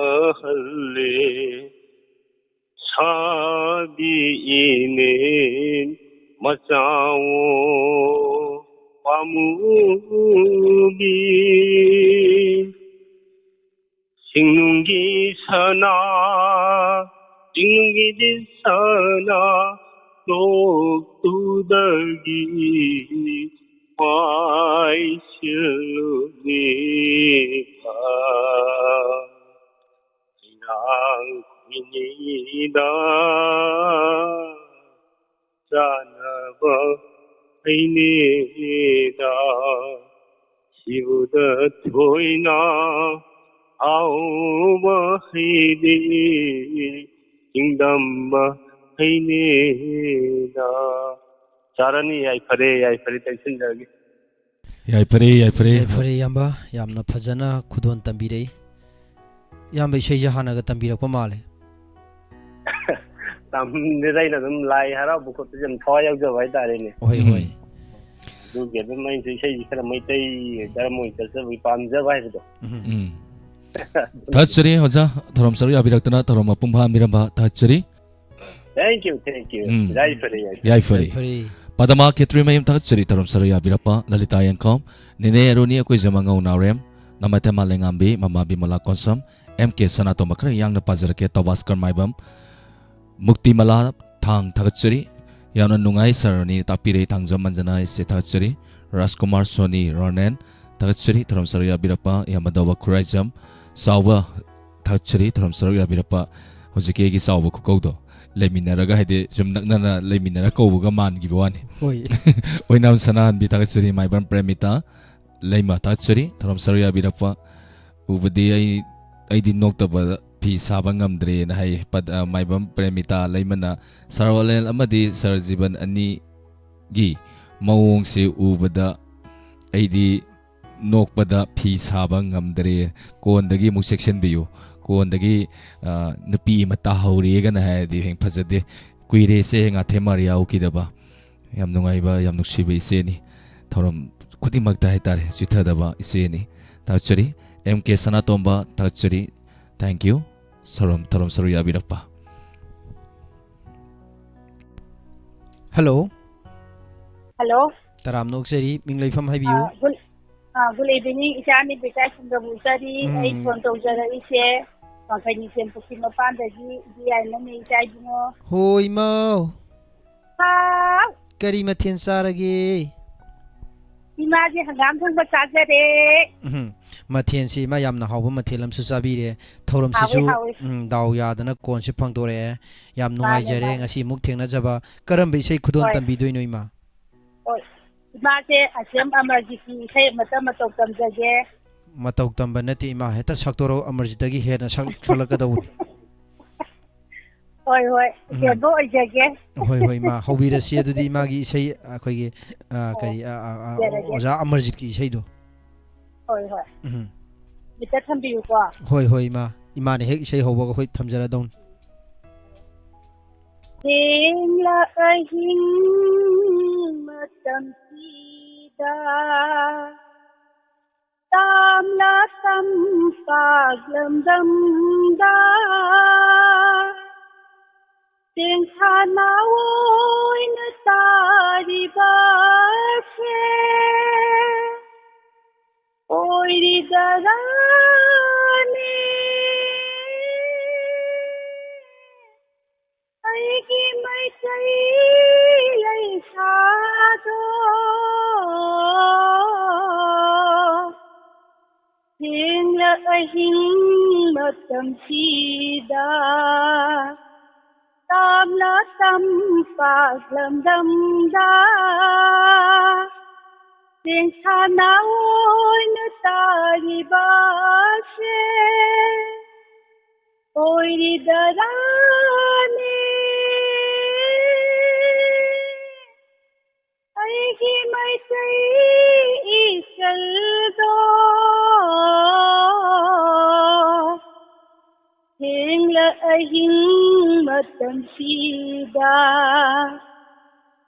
ꯍꯜꯂꯦ꯫ ꯁꯥꯕꯤ ꯏꯅꯦꯟ ꯃꯆꯥꯋꯣ꯫ ꯁꯤꯡꯅꯨꯡꯒꯤ ꯁꯅꯥ, ꯁꯤꯡꯅꯨꯡꯒꯤꯗꯤ ꯁꯅꯥ ꯂꯣꯛꯇꯨꯗꯒꯤ ꯃꯥꯏꯁꯤꯜꯂꯨꯅꯤꯗ꯫ ꯏꯔꯥꯡ ꯈꯨꯃꯤꯅꯤꯗ ꯆꯥꯅꯕ ꯍꯩꯅꯦꯗ꯫ ꯁꯤꯕꯨꯗ ꯊꯣꯏꯅ ꯍꯥꯎꯕ ꯍꯩꯗꯤ ꯆꯤꯡꯗꯝꯕ ꯍꯩꯅꯦꯗ꯫ ꯆꯥꯔꯅꯤ꯫ ꯌꯥꯏꯐꯔꯦ, ꯌꯥꯏꯐꯔꯦ, ꯇꯩꯁꯤꯟꯖꯔꯒꯦ꯫ ꯌꯥꯏꯐꯔꯦ, ꯌꯥꯏꯐꯔꯦ꯫ ꯌꯥꯏꯐꯔꯦ, ꯏꯌꯥꯝꯕ꯫ ꯌꯥꯝꯅ ꯐꯖꯅ ꯈꯨꯗꯣꯜ ꯇꯝꯕꯤꯔꯛꯏ꯫ ꯏꯌꯥꯝꯕ, ꯏꯁꯩꯁꯦ ꯍꯥꯟꯅꯒ ꯇꯝꯕꯤꯔꯛꯄ ꯃꯥꯜꯂꯦ꯫ ꯇꯝꯗꯦꯗ, ꯑꯩꯅ ꯑꯗꯨꯝ ꯂꯥꯏ ꯍꯔꯥꯎꯕ ꯈꯣꯠꯄꯁꯦ ꯌꯥꯝ ꯊꯋꯥꯏ ꯌꯥꯎꯖꯕ ꯍꯥꯏꯇꯥꯔꯦꯅꯦ꯫ ꯍꯣꯏ, ꯎꯝ꯫ ꯍꯣꯏ꯫ ꯑꯗꯨꯒꯤ ꯑꯗꯨꯝ ꯑꯩꯁꯨ ꯏꯁꯩꯁꯦ ꯈꯔ ꯃꯩꯇꯩ ꯙꯔꯃ ꯑꯣꯏꯅ ꯆꯠꯆꯕꯒꯤ ꯄꯥꯝꯖꯕ ꯍꯥꯏꯕꯗꯣ꯫ ꯎꯝ꯫ ꯎꯝ꯫ ꯊꯥꯒꯠꯆꯔꯤ ꯑꯣꯖꯥ, ꯊꯧꯔꯝ ꯁꯔꯨꯛ ꯌꯥꯕꯤꯔꯛꯇꯅ ꯊꯧꯔꯝ ꯃꯄꯨꯡ ꯐꯥꯍꯟꯕꯤꯔꯝꯕ ꯊꯥꯒꯠꯆꯔꯤ꯫ Thank you, thank you. ꯎꯝ꯫ ꯌꯥꯏꯐꯔꯦ, ꯌꯥꯏꯐꯔꯦ꯫ ꯌꯥꯏꯐꯔꯦ꯫ ꯌꯥꯏꯐꯔꯦ꯫ ꯄꯗꯃꯥ ꯈꯦꯇ꯭ꯔꯤꯃꯌꯨꯝ ꯊꯥꯒꯠꯆꯔꯤ ꯊꯧꯔꯝ ꯁꯔꯨꯛ ꯌꯥꯕꯤꯔꯛꯄ ꯂꯂꯤꯇꯥ ꯌꯦꯡꯈꯣꯝ, ꯅꯦꯅꯦ ꯑꯔꯨꯅꯤ, ꯑꯩꯈꯣꯏ ꯖꯃ ꯉꯧ ꯅꯥꯎꯔꯦꯝ, ꯅꯃꯥ ꯏꯇꯩꯃ ꯂꯩꯉꯥꯝꯕꯤ, ꯃꯃꯥ ꯕꯤꯃꯂꯥ ꯀꯣꯟꯁꯝ, ꯑꯦꯝ ꯀꯦ ꯁꯅꯥꯇꯣꯝꯕ ꯈꯔ ꯌꯥꯡꯅ ꯄꯥꯖꯔꯛꯀꯦ꯫ ꯇꯧꯕꯥꯁꯀꯔ ꯃꯥꯏꯕꯝ, ꯃꯨꯛꯇꯤꯃꯂꯥ ꯊꯥꯡ ꯊꯥꯒꯠꯆꯔꯤ꯫ ꯌꯥꯝꯅ ꯅꯨꯡꯉꯥꯏ ꯁꯥꯔꯅꯤ ꯇꯥꯛꯄꯤꯔꯛꯏ ꯊꯥꯡꯖꯝ ꯃꯟꯖꯅꯥ ꯍꯥꯏꯁꯦ ꯊꯥꯒꯠꯆꯔꯤ꯫ ꯔꯥꯖꯀꯨꯃꯥꯔ ꯁꯣꯅꯤ ꯔꯣꯅꯦꯟ ꯊꯥꯒꯠꯆꯔꯤ ꯊꯧꯔꯝ ꯁꯔꯨꯛ ꯌꯥꯕꯤꯔꯛꯄ꯫ ꯏꯌꯥꯝꯕ ꯗꯧꯕ ꯈꯨꯔꯥꯏꯖꯝ ꯆꯥꯎꯕ ꯊꯥꯒꯠꯆꯔꯤ ꯊꯧꯔꯝ ꯁꯔꯨꯛ ꯌꯥꯕꯤꯔꯛꯄ꯫ ꯍꯧꯖꯤꯛꯀꯤ ꯑꯩꯒꯤ ꯆꯥꯎꯕ ꯈꯨꯀꯧꯗꯣ ꯂꯩꯃꯤꯟꯅꯔꯒ ꯍꯥꯏꯗꯤ ꯁꯨꯝ ꯅꯛꯅꯅ ꯂꯩꯃꯤꯟꯅꯔ ꯀꯧꯕꯒ ꯃꯥꯟꯈꯤꯕ ꯋꯥꯅꯤ꯫ ꯍꯣꯏ꯫ ꯑꯣꯏꯅꯥꯝ ꯁꯅꯥꯍꯟꯕꯤ ꯊꯥꯒꯠꯆꯔꯤ, ꯃꯥꯏꯕꯝ ꯄ꯭ꯔꯦꯃꯤꯇꯥ ꯂꯩꯃ ꯊꯥꯒꯠꯆꯔꯤ ꯊꯧꯔꯝ ꯁꯔꯨꯛ ꯌꯥꯕꯤꯔꯛꯄ꯫ ꯎꯕꯗꯤ ꯑꯩ, ꯑꯩꯗꯤ ꯅꯣꯛꯇꯕ ꯐꯤ ꯁꯥꯕ ꯉꯝꯗ꯭ꯔꯦꯅ ꯍꯥꯏꯌꯦ꯫ ꯄꯗ-, ꯑ, ꯃꯥꯏꯕꯝ ꯄ꯭ꯔꯦꯃꯤꯇꯥ ꯂꯩꯃꯅ ꯁꯥꯔ ꯋꯥꯂꯦꯟ ꯑꯃꯗꯤ ꯁꯥꯔ ꯖꯤꯕꯟ ꯑꯅꯤꯒꯤ ꯃꯑꯣꯡꯁꯦ ꯎꯕꯗ ꯑꯩꯗꯤ ꯅꯣꯛꯄꯗ ꯐꯤ ꯁꯥꯕ ꯉꯝꯗ꯭ꯔꯦ꯫ ꯀꯣꯟꯗꯒꯤ ꯑꯃꯨꯛ ꯆꯦꯛꯁꯤꯟꯕꯤꯌꯨ꯫ ꯀꯣꯟꯗꯒꯤ, ꯑ, ꯅꯨꯄꯤ ꯑꯃ ꯇꯥꯍꯧꯔꯦꯒꯅ ꯍꯥꯏꯔꯗꯤ ꯍꯌꯦꯡ ꯐꯖꯗꯦ꯫ ꯀꯨꯏꯔꯦꯁꯦ ꯉꯥꯊꯦꯝ ꯃꯥꯔꯤꯌꯥ ꯎꯈꯤꯗꯕ꯫ ꯌꯥꯝ ꯅꯨꯡꯉꯥꯏꯕ, ꯌꯥꯝ ꯅꯨꯡꯁꯤꯕ ꯏꯆꯦꯅꯤ꯫ ꯊꯧꯔꯝ ꯈꯨꯗꯤꯡꯃꯛꯇ ꯍꯥꯏꯇꯥꯔꯦ, ꯆꯤꯊꯗꯕ ꯏꯆꯦꯅꯤ꯫ ꯊꯥꯒꯠꯆꯔꯤ꯫ ꯑꯦꯝ ꯀꯦ ꯁꯅꯥꯇꯣꯝꯕ, ꯊꯥꯒꯠꯆꯔꯤ꯫ Thank you꯫ ꯊꯧꯔꯝ, ꯊꯧꯔꯝ ꯁꯔꯨꯛ ꯌꯥꯕꯤꯔꯛꯄ꯫ ꯍꯜꯂꯣ꯫ ꯍꯜꯂꯣ꯫ ꯇꯔꯥꯝꯅ ꯑꯣꯛꯆꯔꯤ, ꯃꯤꯡ ꯂꯩꯐꯝ ꯍꯥꯏꯕꯤꯌꯨ꯫ ꯑ, ꯒꯨꯟ-, ꯑꯥ, good evening, ꯏꯆꯥ ꯅꯤꯕꯤꯀꯥ ꯁꯤꯡꯒꯕꯨ ꯆꯔꯤ꯫ ꯎꯝ꯫ ꯑꯩ phone ꯇꯧꯖꯔꯛꯏꯁꯦ ꯋꯥꯡꯈꯩ ꯅꯤꯡꯊꯦꯝ ꯄꯨꯈ꯭ꯔꯤ ꯃꯄꯥꯟꯗꯒꯤ ꯏꯕꯤ ꯌꯥꯏꯃꯅꯦ, ꯏꯆꯥ ꯏꯕꯨꯡꯉꯣ꯫ ꯍꯣꯏ, ꯏꯃꯥꯎ꯫ ꯍꯥꯎ꯫ ꯀꯔꯤ ꯃꯊꯦꯜ ꯆꯥꯔꯒꯦ? ꯏꯃꯥꯁꯦ ꯍꯪꯒꯥꯝ ꯊꯣꯡꯕ ꯆꯥꯖꯔꯦ꯫ ꯎꯝ, ꯃꯊꯦꯜꯁꯤ ꯏꯃꯥ ꯌꯥꯝꯅ ꯍꯥꯎꯕ ꯃꯊꯦꯜ ꯑꯃꯁꯨ ꯆꯥꯕꯤꯔꯦ꯫ ꯊꯧꯔꯝꯁꯤꯁꯨ, ꯍꯥꯎꯋꯦ, ꯍꯥꯎꯋꯦ꯫ ꯎꯝ, ꯗꯥꯎ ꯌꯥꯗꯅ callꯁꯦ ꯐꯪꯗꯣꯔꯛꯑꯦ꯫ ꯌꯥꯝ ꯃꯥꯅꯦ, ꯅꯨꯡꯉꯥꯏꯖꯔꯦ ꯃꯥꯅꯦ꯫ ꯉꯁꯤ ꯑꯃꯨꯛ ꯊꯦꯡꯅꯖꯕ꯫ ꯀꯔꯝꯕ ꯏꯁꯩ ꯈꯨꯗꯣꯜ ꯍꯣꯏ꯫ ꯇꯝꯕꯤꯗꯣꯏꯅꯣ, ꯏꯃꯥ? ꯍꯣꯏ꯫ ꯏꯃꯥꯁꯦ ꯑꯁꯦꯝ ꯑꯃꯔꯖꯤꯠꯀꯤ ꯏꯁꯩ ꯑꯃꯇ ꯃꯇꯧ ꯇꯝꯖꯒꯦ꯫ ꯃꯇꯧ ꯇꯝꯕ ꯅꯠꯇꯦ, ꯏꯃꯥ, ꯍꯦꯛꯇ ꯁꯛꯇꯣꯔꯛꯑꯣ, ꯑꯃꯔꯖꯤꯠꯇꯒꯤ ꯍꯦꯟꯅ ꯁꯛ-, ꯁꯛꯂꯛꯀꯗꯧꯕꯅꯤ꯫ ꯍꯣꯏ, ꯍꯣꯏ, ꯎꯝ꯫ ꯏꯆꯦꯕꯨ ꯑꯣꯏꯖꯒꯦ꯫ ꯍꯣꯏ, ꯍꯣꯏ, ꯏꯃꯥ, ꯍꯧꯕꯤꯔꯁꯤ ꯑꯗꯨꯗꯤ ꯏꯃꯥꯒꯤ ꯏꯁꯩ, ꯑꯩꯈꯣꯏꯒꯤ, ꯑ, ꯑꯣ, ꯀꯔꯤ, ꯑ, ꯑ, ꯑ, ꯌꯥꯔꯒꯦ꯫ ꯑꯣꯖꯥ ꯑꯃꯔꯖꯤꯠꯀꯤ ꯏꯁꯩꯗꯣ꯫ ꯍꯣꯏ, ꯍꯣꯏ꯫ ꯎꯝ꯫ ꯃꯤꯠꯇ ꯊꯝꯕꯤꯌꯨꯀꯣ꯫ ꯍꯣꯏ, ꯍꯣꯏ, ꯏꯃꯥ, ꯏꯃꯥꯅ ꯍꯦꯛ ꯏꯁꯩ ꯍꯧꯕꯒ ꯑꯩꯈꯣꯏ ꯊꯝꯖꯔꯗꯧꯅꯤ꯫ ꯊꯦꯡꯂ ꯑꯍꯤꯡ ꯃꯇꯝꯁꯤꯗ ꯇꯥꯝꯂ ꯇꯝꯄꯥꯛ ꯂꯝꯗꯝꯗ ꯇꯦꯡꯊꯥꯅ ꯑꯣꯏꯅ ꯇꯥꯔꯤꯕꯁꯦ ꯑꯣꯏꯔꯤꯗꯔꯥꯅꯦ? ꯑꯩꯒꯤ ꯃꯩꯇꯩ ꯂꯩꯁꯥꯗꯣ ꯊꯦꯡꯂ ꯑꯍꯤꯡ ꯃꯇꯝꯁꯤꯗ ꯇꯥꯝꯂ ꯇꯝꯄꯥꯛ ꯂꯝꯗꯝꯗ ꯇꯦꯡꯊꯥꯅ ꯑꯣꯏꯅ ꯇꯥꯔꯤꯕꯁꯦ ꯑꯣꯏꯔꯤꯗꯔꯥꯅꯦ? ꯑꯩꯒꯤ ꯃꯩꯇꯩ ꯏꯆꯜꯗꯣ ꯊꯦꯡꯂ ꯑꯍꯤꯡ ꯃꯇꯝꯁꯤꯗ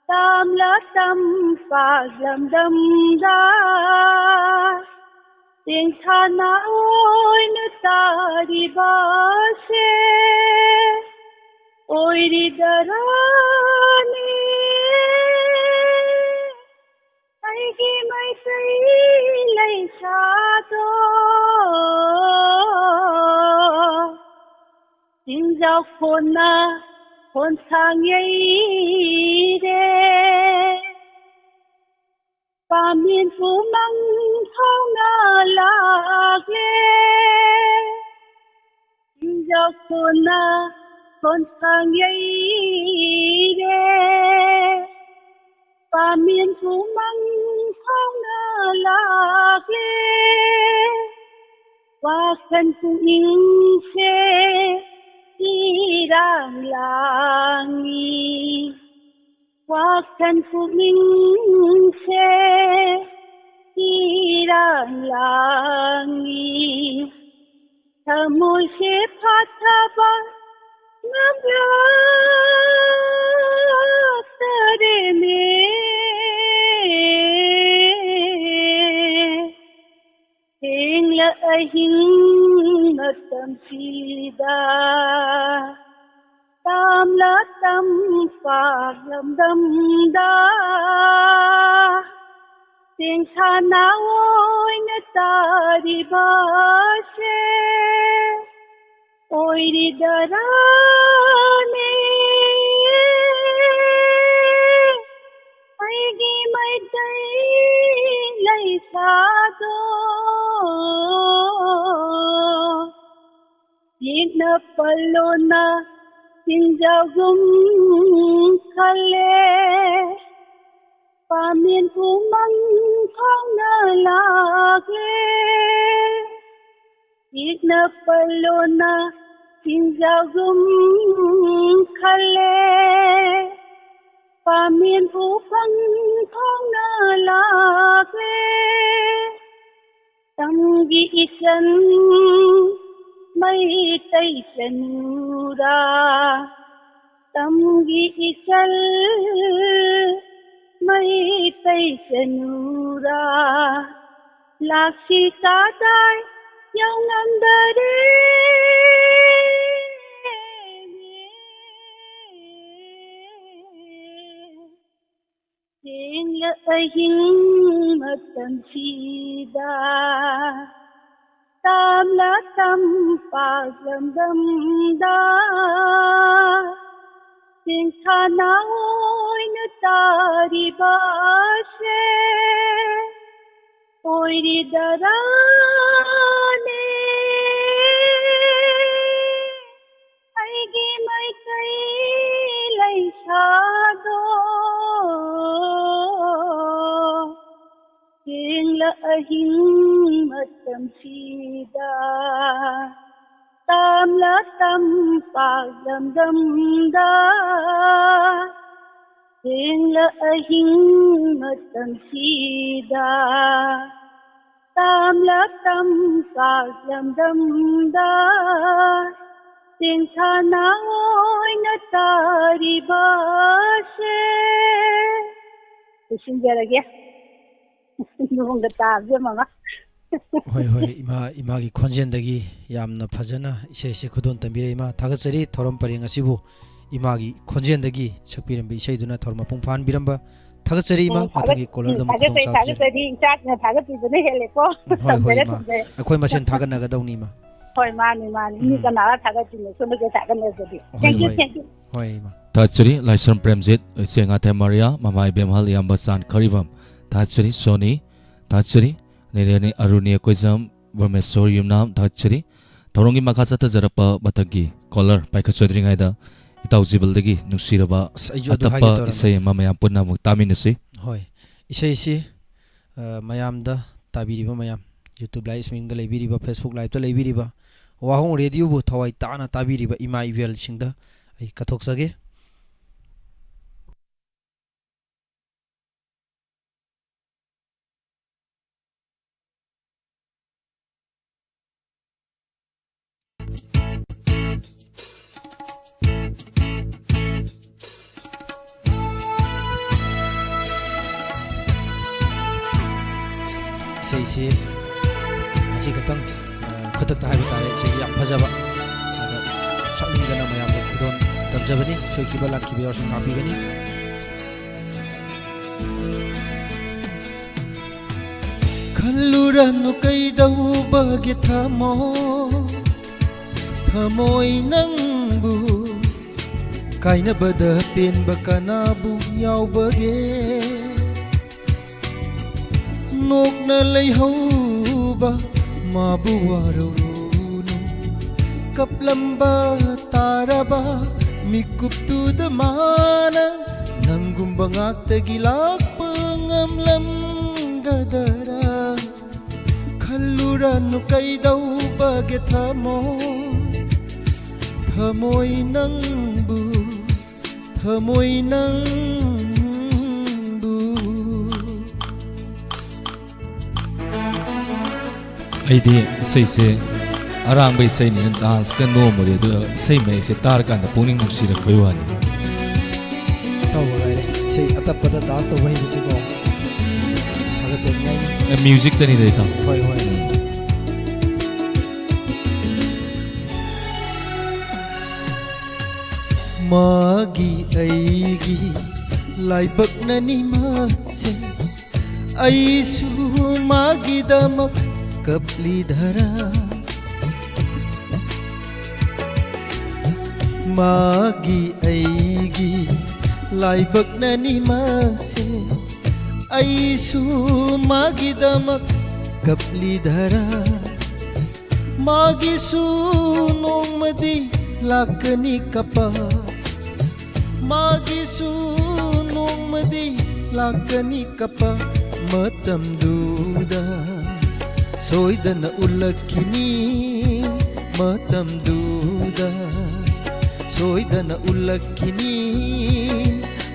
ꯇꯥꯝꯂ ꯇꯝꯄꯥꯛ ꯂꯝꯗꯝꯗ ꯇꯦꯡꯊꯥꯅ ꯑꯣꯏꯅ ꯇꯥꯔꯤꯕꯁꯦ ꯑꯣꯏꯔꯤꯗꯔꯥꯅꯦ? ꯑꯩꯒꯤ ꯑꯩꯒꯤ ꯃꯩꯇꯩ ꯂꯩꯁꯥꯗꯣ, ꯆꯤꯡꯖꯥꯎ ꯈꯣꯟꯅ ꯈꯣꯟꯁꯥꯡ ꯌꯩꯔꯦ, ꯄꯥꯃꯦꯟ ꯎꯃꯪ ꯐꯥꯎꯅ ꯂꯥꯛꯂꯦ꯫ ꯆꯤꯡꯖꯥꯎ ꯈꯣꯟꯅ ꯈꯣꯟꯁꯥꯡ ꯌꯩꯔꯦ, ꯄꯥꯃꯦꯟ ꯎꯃꯪ ꯐꯥꯎꯅ ꯂꯥꯛꯂꯦ꯫ ꯋꯥꯈꯜ ꯄꯨꯛꯅꯤꯡꯁꯦ ꯏꯔꯥꯡ ꯂꯥꯡꯉꯤ, ꯋꯥꯈꯜ ꯄꯨꯛꯅꯤꯡꯁꯦ ꯏꯔꯥꯡ ꯂꯥꯡꯉꯤ꯫ ꯊꯃꯣꯏꯁꯦ ꯐꯥꯊꯕ ꯉꯝꯂꯛꯇꯔꯦꯅꯦ꯫ ꯊꯦꯡꯂ ꯑꯍꯤꯡ ꯃꯇꯝꯁꯤꯗ, ꯇꯥꯝꯂ ꯇꯝꯄꯥꯛ ꯂꯝꯗꯝꯗ, ꯇꯦꯡꯁꯥꯅ ꯑꯣꯏꯅ ꯇꯥꯔꯤꯕꯁꯦ ꯑꯣꯏꯔꯤꯗꯔꯥꯅꯦ? ꯑꯩꯒꯤ ꯃꯩꯇꯩ ꯂꯩꯁꯥꯗꯣ, ꯌꯦꯠꯅ ꯄꯜꯂꯣꯅ ꯆꯤꯡꯖꯥꯎꯒꯨꯝ ꯈꯜꯂꯦ, ꯄꯥꯃꯦꯟ ꯎꯃꯪ ꯐꯥꯎꯅ ꯂꯥꯛꯂꯦ꯫ ꯌꯦꯠꯅ ꯄꯜꯂꯣꯅ ꯆꯤꯡꯖꯥꯎꯒꯨꯝ ꯈꯜꯂꯦ, ꯄꯥꯃꯦꯟ ꯎꯃꯪ ꯐꯥꯎꯅ ꯂꯥꯛꯂꯦ꯫ ꯇꯝꯒꯤ ꯏꯆꯟ ꯃꯩꯇꯩ ꯆꯅꯨꯔꯥ, ꯇꯝꯒꯤ ꯏꯆꯜ ꯃꯩꯇꯩ ꯆꯅꯨꯔꯥ, ꯂꯥꯛꯁꯤ ꯀꯗꯥꯏ ꯌꯧꯉꯝꯗꯔꯦ꯫ ꯆꯦꯡꯂꯛ ꯑꯍꯤꯡ ꯃꯇꯝꯁꯤꯗ ꯇꯥꯝꯂ ꯇꯝꯄꯥꯛ ꯂꯝꯗꯝꯗ ꯆꯤꯡꯁꯥꯅ ꯑꯣꯏꯅ ꯇꯥꯔꯤꯕꯁꯦ ꯑꯣꯏꯔꯤꯗꯔꯥꯅꯦ? ꯑꯩꯒꯤ ꯃꯩꯇꯩ ꯂꯩꯁꯥꯗꯣ ꯊꯦꯡꯂ ꯑꯍꯤꯡ ꯃꯇꯝꯁꯤꯗ ꯇꯥꯝꯂ ꯇꯝꯄꯥꯛ ꯂꯝꯗꯝꯗ ꯊꯦꯡꯂ ꯑꯍꯤꯡ ꯃꯇꯝꯁꯤꯗ ꯇꯥꯝꯂ ꯇꯝꯄꯥꯛ ꯂꯝꯗꯝꯗ ꯆꯦꯡꯁꯥꯅ ꯑꯣꯏꯅ ꯇꯥꯔꯤꯕꯁꯦ꯫ ꯂꯣꯏꯁꯤꯟꯖꯔꯒꯦ꯫ ꯂꯨꯍꯣꯡꯗ ꯇꯥꯕꯁꯦ ꯃꯃꯥ꯫ ꯍꯣꯏ, ꯍꯣꯏ, ꯏꯃꯥ, ꯏꯃꯥꯒꯤ ꯈꯣꯟꯖꯦꯜꯗꯒꯤ ꯌꯥꯝꯅ ꯐꯖꯅ ꯏꯁꯩꯁꯦ ꯈꯨꯗꯣꯜ ꯇꯝꯕꯤꯔꯛꯏ꯫ ꯏꯃꯥ, ꯊꯥꯒꯠꯆꯔꯤ꯫ ꯊꯧꯔꯝ ꯄꯔꯦꯡ ꯑꯁꯤꯕꯨ ꯏꯃꯥꯒꯤ ꯈꯣꯟꯖꯦꯜꯗꯒꯤ ꯁꯛꯄꯤꯔꯝꯕ ꯏꯁꯩꯗꯨꯅ ꯊꯧꯔꯝ ꯃꯄꯨꯡ ꯐꯥꯍꯟꯕꯤꯔꯝꯕ ꯊꯥꯒꯠꯆꯔꯤ, ꯏꯃꯥ꯫ ꯎꯝ, ꯊꯥꯒꯠ-, ꯃꯊꯪꯒꯤ ꯎꯝ, caller-ꯗ ꯑꯃꯨꯛ ꯊꯥꯒꯠꯆꯔꯤ, ꯈꯨꯗꯣꯡ ꯆꯥꯕꯁꯦ ꯊꯥꯒꯠꯆꯔꯤ꯫ ꯏꯆꯥꯁꯤꯡꯅ ꯊꯥꯒꯠꯄꯤꯕꯅ ꯍꯦꯜꯂꯦꯀꯣ꯫ ꯍꯣꯏ, ꯍꯣꯏ, ꯊꯝꯖꯔꯦ, ꯏꯃꯥ꯫ ꯊꯝꯖꯔꯦ꯫ ꯑꯩꯈꯣꯏ ꯃꯁꯦꯟ ꯊꯥꯒꯠꯅꯒꯗꯧꯅꯤ, ꯏꯃꯥ꯫ ꯍꯣꯏ, ꯃꯥꯅꯤ, ꯃꯥꯅꯤ꯫ ꯃꯤ ꯎꯝ꯫ ꯀꯅꯥꯒ ꯊꯥꯒꯠꯇꯣꯏꯅꯣ? ꯁꯣꯝꯗ ꯊꯥꯒꯠꯅꯗ꯭ꯔꯗꯤ꯫ ꯍꯣꯏ, Thank you, ꯍꯣꯏ꯫ Thank you꯫ ꯍꯣꯏ, ꯏꯃꯥ꯫ ꯊꯥꯒꯠꯆꯔꯤ, ꯂꯥꯏꯁ꯭ꯔꯝ ꯄ꯭ꯔꯦꯝꯖꯤꯠ, ꯏꯆꯦ ꯉꯥꯊꯦꯝ ꯃꯥꯔꯤꯌꯥ, ꯃꯃꯥ ꯏꯕꯦꯝꯍꯜ, ꯏꯌꯥꯝꯕ ꯆꯥꯟ ꯈꯔꯤꯕꯝ, ꯊꯥꯒꯠꯆꯔꯤ, ꯁꯣꯅꯤ, ꯊꯥꯒꯠꯆꯔꯤ, ꯅꯦꯅꯦ ꯑꯔꯨꯅꯤ ꯑꯀꯣꯏꯖꯝ, ꯕ꯭ꯔꯍꯃꯦꯁꯣꯔ ꯌꯨꯝꯅꯥꯝ, ꯊꯥꯒꯠꯆꯔꯤ꯫ ꯊꯧꯔꯝꯒꯤ ꯃꯈꯥ ꯆꯠꯊꯖꯔꯛꯄ ꯃꯊꯪꯒꯤ caller ꯄꯥꯏꯈꯠꯆꯗ꯭ꯔꯤꯉꯩꯗ ꯏꯇꯥꯎ ꯖꯤꯕꯜꯗꯒꯤ ꯅꯨꯡꯁꯤꯔꯕ ꯑꯁ, ꯑꯩꯁꯨ ꯑꯗꯨ ꯍꯥꯏꯒꯦ ꯑꯇꯞꯄ ꯇꯧꯔꯝꯃꯤ꯫ ꯏꯁꯩ ꯑꯃ ꯃꯌꯥꯝ ꯄꯨꯟꯅ ꯑꯃꯨꯛ ꯇꯥꯃꯤꯟꯅꯁꯤ꯫ ꯍꯣꯏ, ꯏꯁꯩꯁꯤ, ꯑ, ꯃꯌꯥꯝꯗ ꯇꯥꯕꯤꯔꯤꯕ ꯃꯌꯥꯝ, YouTube live streaming-ꯗ ꯂꯩꯕꯤꯔꯤꯕ, Facebook live-ꯇ ꯂꯩꯕꯤꯔꯤꯕ, ꯋꯥꯍꯣꯡ ꯔꯦꯗꯤꯑꯣꯕꯨ ꯊꯋꯥꯏ ꯇꯥꯅ ꯇꯥꯕꯤꯔꯤꯕ ꯏꯃꯥ ꯏꯕꯦꯜꯁꯤꯡꯗ ꯑꯩ ꯀꯠꯊꯣꯛꯆꯒꯦ꯫ ꯏꯁꯩꯁꯤ ꯉꯁꯤ ꯈꯛꯇꯪ, ꯑ, ꯈꯨꯗꯛꯇ ꯍꯥꯏꯕ ꯇꯥꯔꯦ, ꯏꯁꯩ ꯌꯥꯝ ꯐꯖꯕ꯫ ꯑꯗ ꯁꯛꯅꯤꯡꯗꯅ ꯃꯌꯥꯝꯗ ꯈꯨꯗꯣꯜ ꯇꯝꯖꯕꯅꯤ꯫ ꯁꯣꯏꯈꯤꯕ ꯂꯥꯟꯈꯤꯕ ꯌꯥꯎꯔꯁꯨ ꯉꯥꯛꯄꯤꯒꯅꯤ꯫ ꯈꯜꯂꯨꯔꯅꯨ ꯀꯩꯗꯧꯕꯒꯤ ꯊꯃꯣꯏ, ꯊꯃꯣꯏ ꯅꯪꯕꯨ ꯀꯥꯏꯅꯕꯗ ꯄꯦꯟꯕ ꯀꯅꯥꯕꯨ ꯌꯥꯎꯕꯒꯦ? ꯅꯣꯛꯅ ꯂꯩꯍꯧꯕ ꯃꯥꯕꯨ ꯋꯥꯔꯧꯔꯨꯅꯨ꯫ ꯀꯞꯂꯝꯕ ꯇꯥꯔꯕ ꯃꯤꯀꯨꯞꯇꯨꯗ ꯃꯥꯅ ꯅꯪꯒꯨꯝꯕ ꯉꯥꯛꯇꯒꯤ ꯂꯥꯛꯄ ꯉꯝꯂꯝꯒꯗꯔꯥ? ꯈꯜꯂꯨꯔꯅꯨ ꯀꯩꯗꯧꯕꯒꯦ ꯊꯃꯣꯏ, ꯊꯃꯣꯏ ꯅꯪꯕꯨ, ꯊꯃꯣꯏ ꯅꯪꯕꯨ꯫ ꯑꯩꯗꯤ ꯏꯁꯩꯁꯦ ꯑꯔꯥꯡꯕ ꯏꯁꯩꯅꯤ, ꯗꯥꯟꯁꯀ ꯅꯣꯝꯕꯗꯤ, ꯑꯗꯨꯒ ꯏꯁꯩ ꯃꯌꯦꯛꯁꯦ ꯇꯥꯔꯀꯥꯟꯗ ꯄꯨꯛꯅꯤꯡ ꯅꯨꯡꯁꯤꯔꯛꯄꯩ ꯋꯥꯅꯤ꯫ ꯇꯧꯕ ꯂꯩꯔꯦ꯫ ꯏꯁꯩ ꯑꯇꯞꯄꯗ ꯗꯥꯟꯁ ꯇꯧꯕ ꯍꯩꯕꯁꯤꯀꯣ ꯊꯥꯒꯠꯆꯅꯤꯡꯉꯥꯏꯅꯤ꯫ ꯑꯦ, ꯃ꯭ꯌꯨꯖꯤꯛꯇꯅꯤꯗ, ꯏꯇꯥꯎ꯫ ꯍꯣꯏ, ꯍꯣꯏ꯫ ꯃꯥꯒꯤ ꯑꯩꯒꯤ ꯂꯥꯏꯕꯛꯅꯅꯤ ꯃꯥꯁꯦ, ꯑꯩꯁꯨ ꯃꯥꯒꯤꯗꯃꯛ ꯀꯞꯂꯤꯗꯔꯥ? ꯃꯥꯒꯤ ꯑꯩꯒꯤ ꯂꯥꯏꯕꯛꯅꯅꯤ ꯃꯥꯁꯦ, ꯑꯩꯁꯨ ꯃꯥꯒꯤꯗꯃꯛ ꯀꯞꯂꯤꯗꯔꯥ? ꯃꯥꯒꯤꯁꯨ ꯅꯣꯡꯃꯗꯤ ꯂꯥꯛꯀꯅꯤ ꯀꯞꯄ, ꯃꯥꯒꯤꯁꯨ ꯅꯣꯡꯃꯗꯤ ꯂꯥꯛꯀꯅꯤ ꯀꯞꯄ꯫ ꯃꯇꯝꯗꯨꯗ ꯁꯣꯏꯗꯅ ꯎꯠꯂꯛꯈꯤꯅꯤ, ꯃꯇꯝꯗꯨꯗ ꯁꯣꯏꯗꯅ ꯎꯠꯂꯛꯈꯤꯅꯤ꯫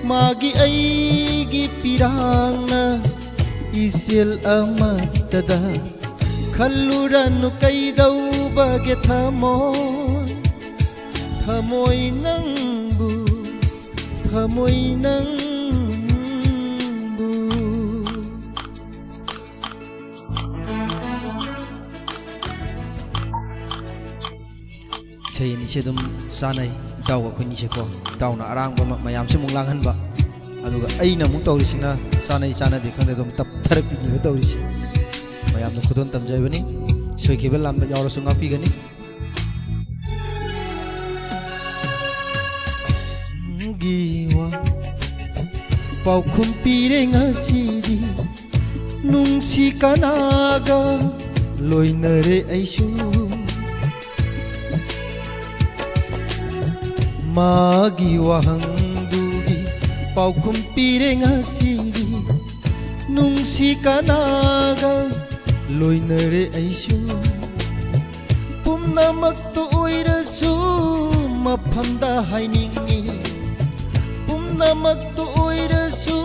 ꯃꯥꯒꯤ ꯑꯩꯒꯤ ꯄꯤꯔꯥꯡꯅ ꯏꯆꯦꯜ ꯑꯃꯠꯇꯗ ꯈꯜꯂꯨꯔꯅꯨ ꯀꯩꯗꯧꯕꯒꯦ ꯊꯃꯣꯏ, ꯊꯃꯣꯏ ꯅꯪꯕꯨ, ꯊꯃꯣꯏ ꯅꯪꯕꯨ꯫ ꯏꯁꯩ ꯑꯅꯤꯁꯦ ꯑꯗꯨꯝ ꯆꯥꯅꯩ꯫ ꯏꯇꯥꯎꯒ ꯑꯩꯈꯣꯏꯅꯤꯁꯦꯀꯣ, ꯏꯇꯥꯎꯅ ꯑꯔꯥꯡꯕ ꯑꯃ ꯃꯌꯥꯝꯁꯦ ꯑꯃꯨꯛ ꯂꯥꯡꯍꯟꯕ, ꯑꯗꯨꯒ ꯑꯩꯅ ꯑꯃꯨꯛ ꯇꯧꯔꯤꯁꯤꯅ ꯆꯥꯅꯩ ꯆꯥꯅꯗꯦ ꯈꯪꯗꯦ, ꯑꯗꯨꯝ ꯇꯞꯊꯔꯛꯄꯤꯅꯦꯕ ꯇꯧꯔꯤꯁꯦ꯫ ꯃꯌꯥꯝꯅ ꯈꯨꯗꯣꯜ ꯇꯝꯖꯕꯅꯤ꯫ ꯁꯣꯏꯈꯤꯕ ꯂꯥꯟꯕ ꯌꯥꯎꯔꯁꯨ ꯉꯥꯛꯄꯤꯒꯅꯤ꯫ ꯒꯤ ꯋꯥ ꯄꯥꯎꯈꯨꯝ ꯄꯤꯔꯦ ꯉꯁꯤꯗꯤ, ꯅꯨꯡꯁꯤ ꯀꯅꯥꯒ ꯂꯣꯏꯅꯔꯦ ꯑꯩꯁꯨ꯫ ꯃꯥꯒꯤ ꯋꯥꯍꯪꯗꯨꯒꯤ ꯄꯥꯎꯈꯨꯝ ꯄꯤꯔꯦ ꯉꯁꯤꯗꯤ, ꯅꯨꯡꯁꯤ ꯀꯅꯥꯒ ꯂꯣꯏꯅꯔꯦ ꯑꯩꯁꯨ꯫ ꯄꯨꯝꯅꯃꯛꯇ ꯑꯣꯏꯔꯁꯨ ꯃꯐꯝꯗ ꯍꯥꯏꯅꯤꯡꯉꯤ, ꯄꯨꯝꯅꯃꯛꯇ ꯑꯣꯏꯔꯁꯨ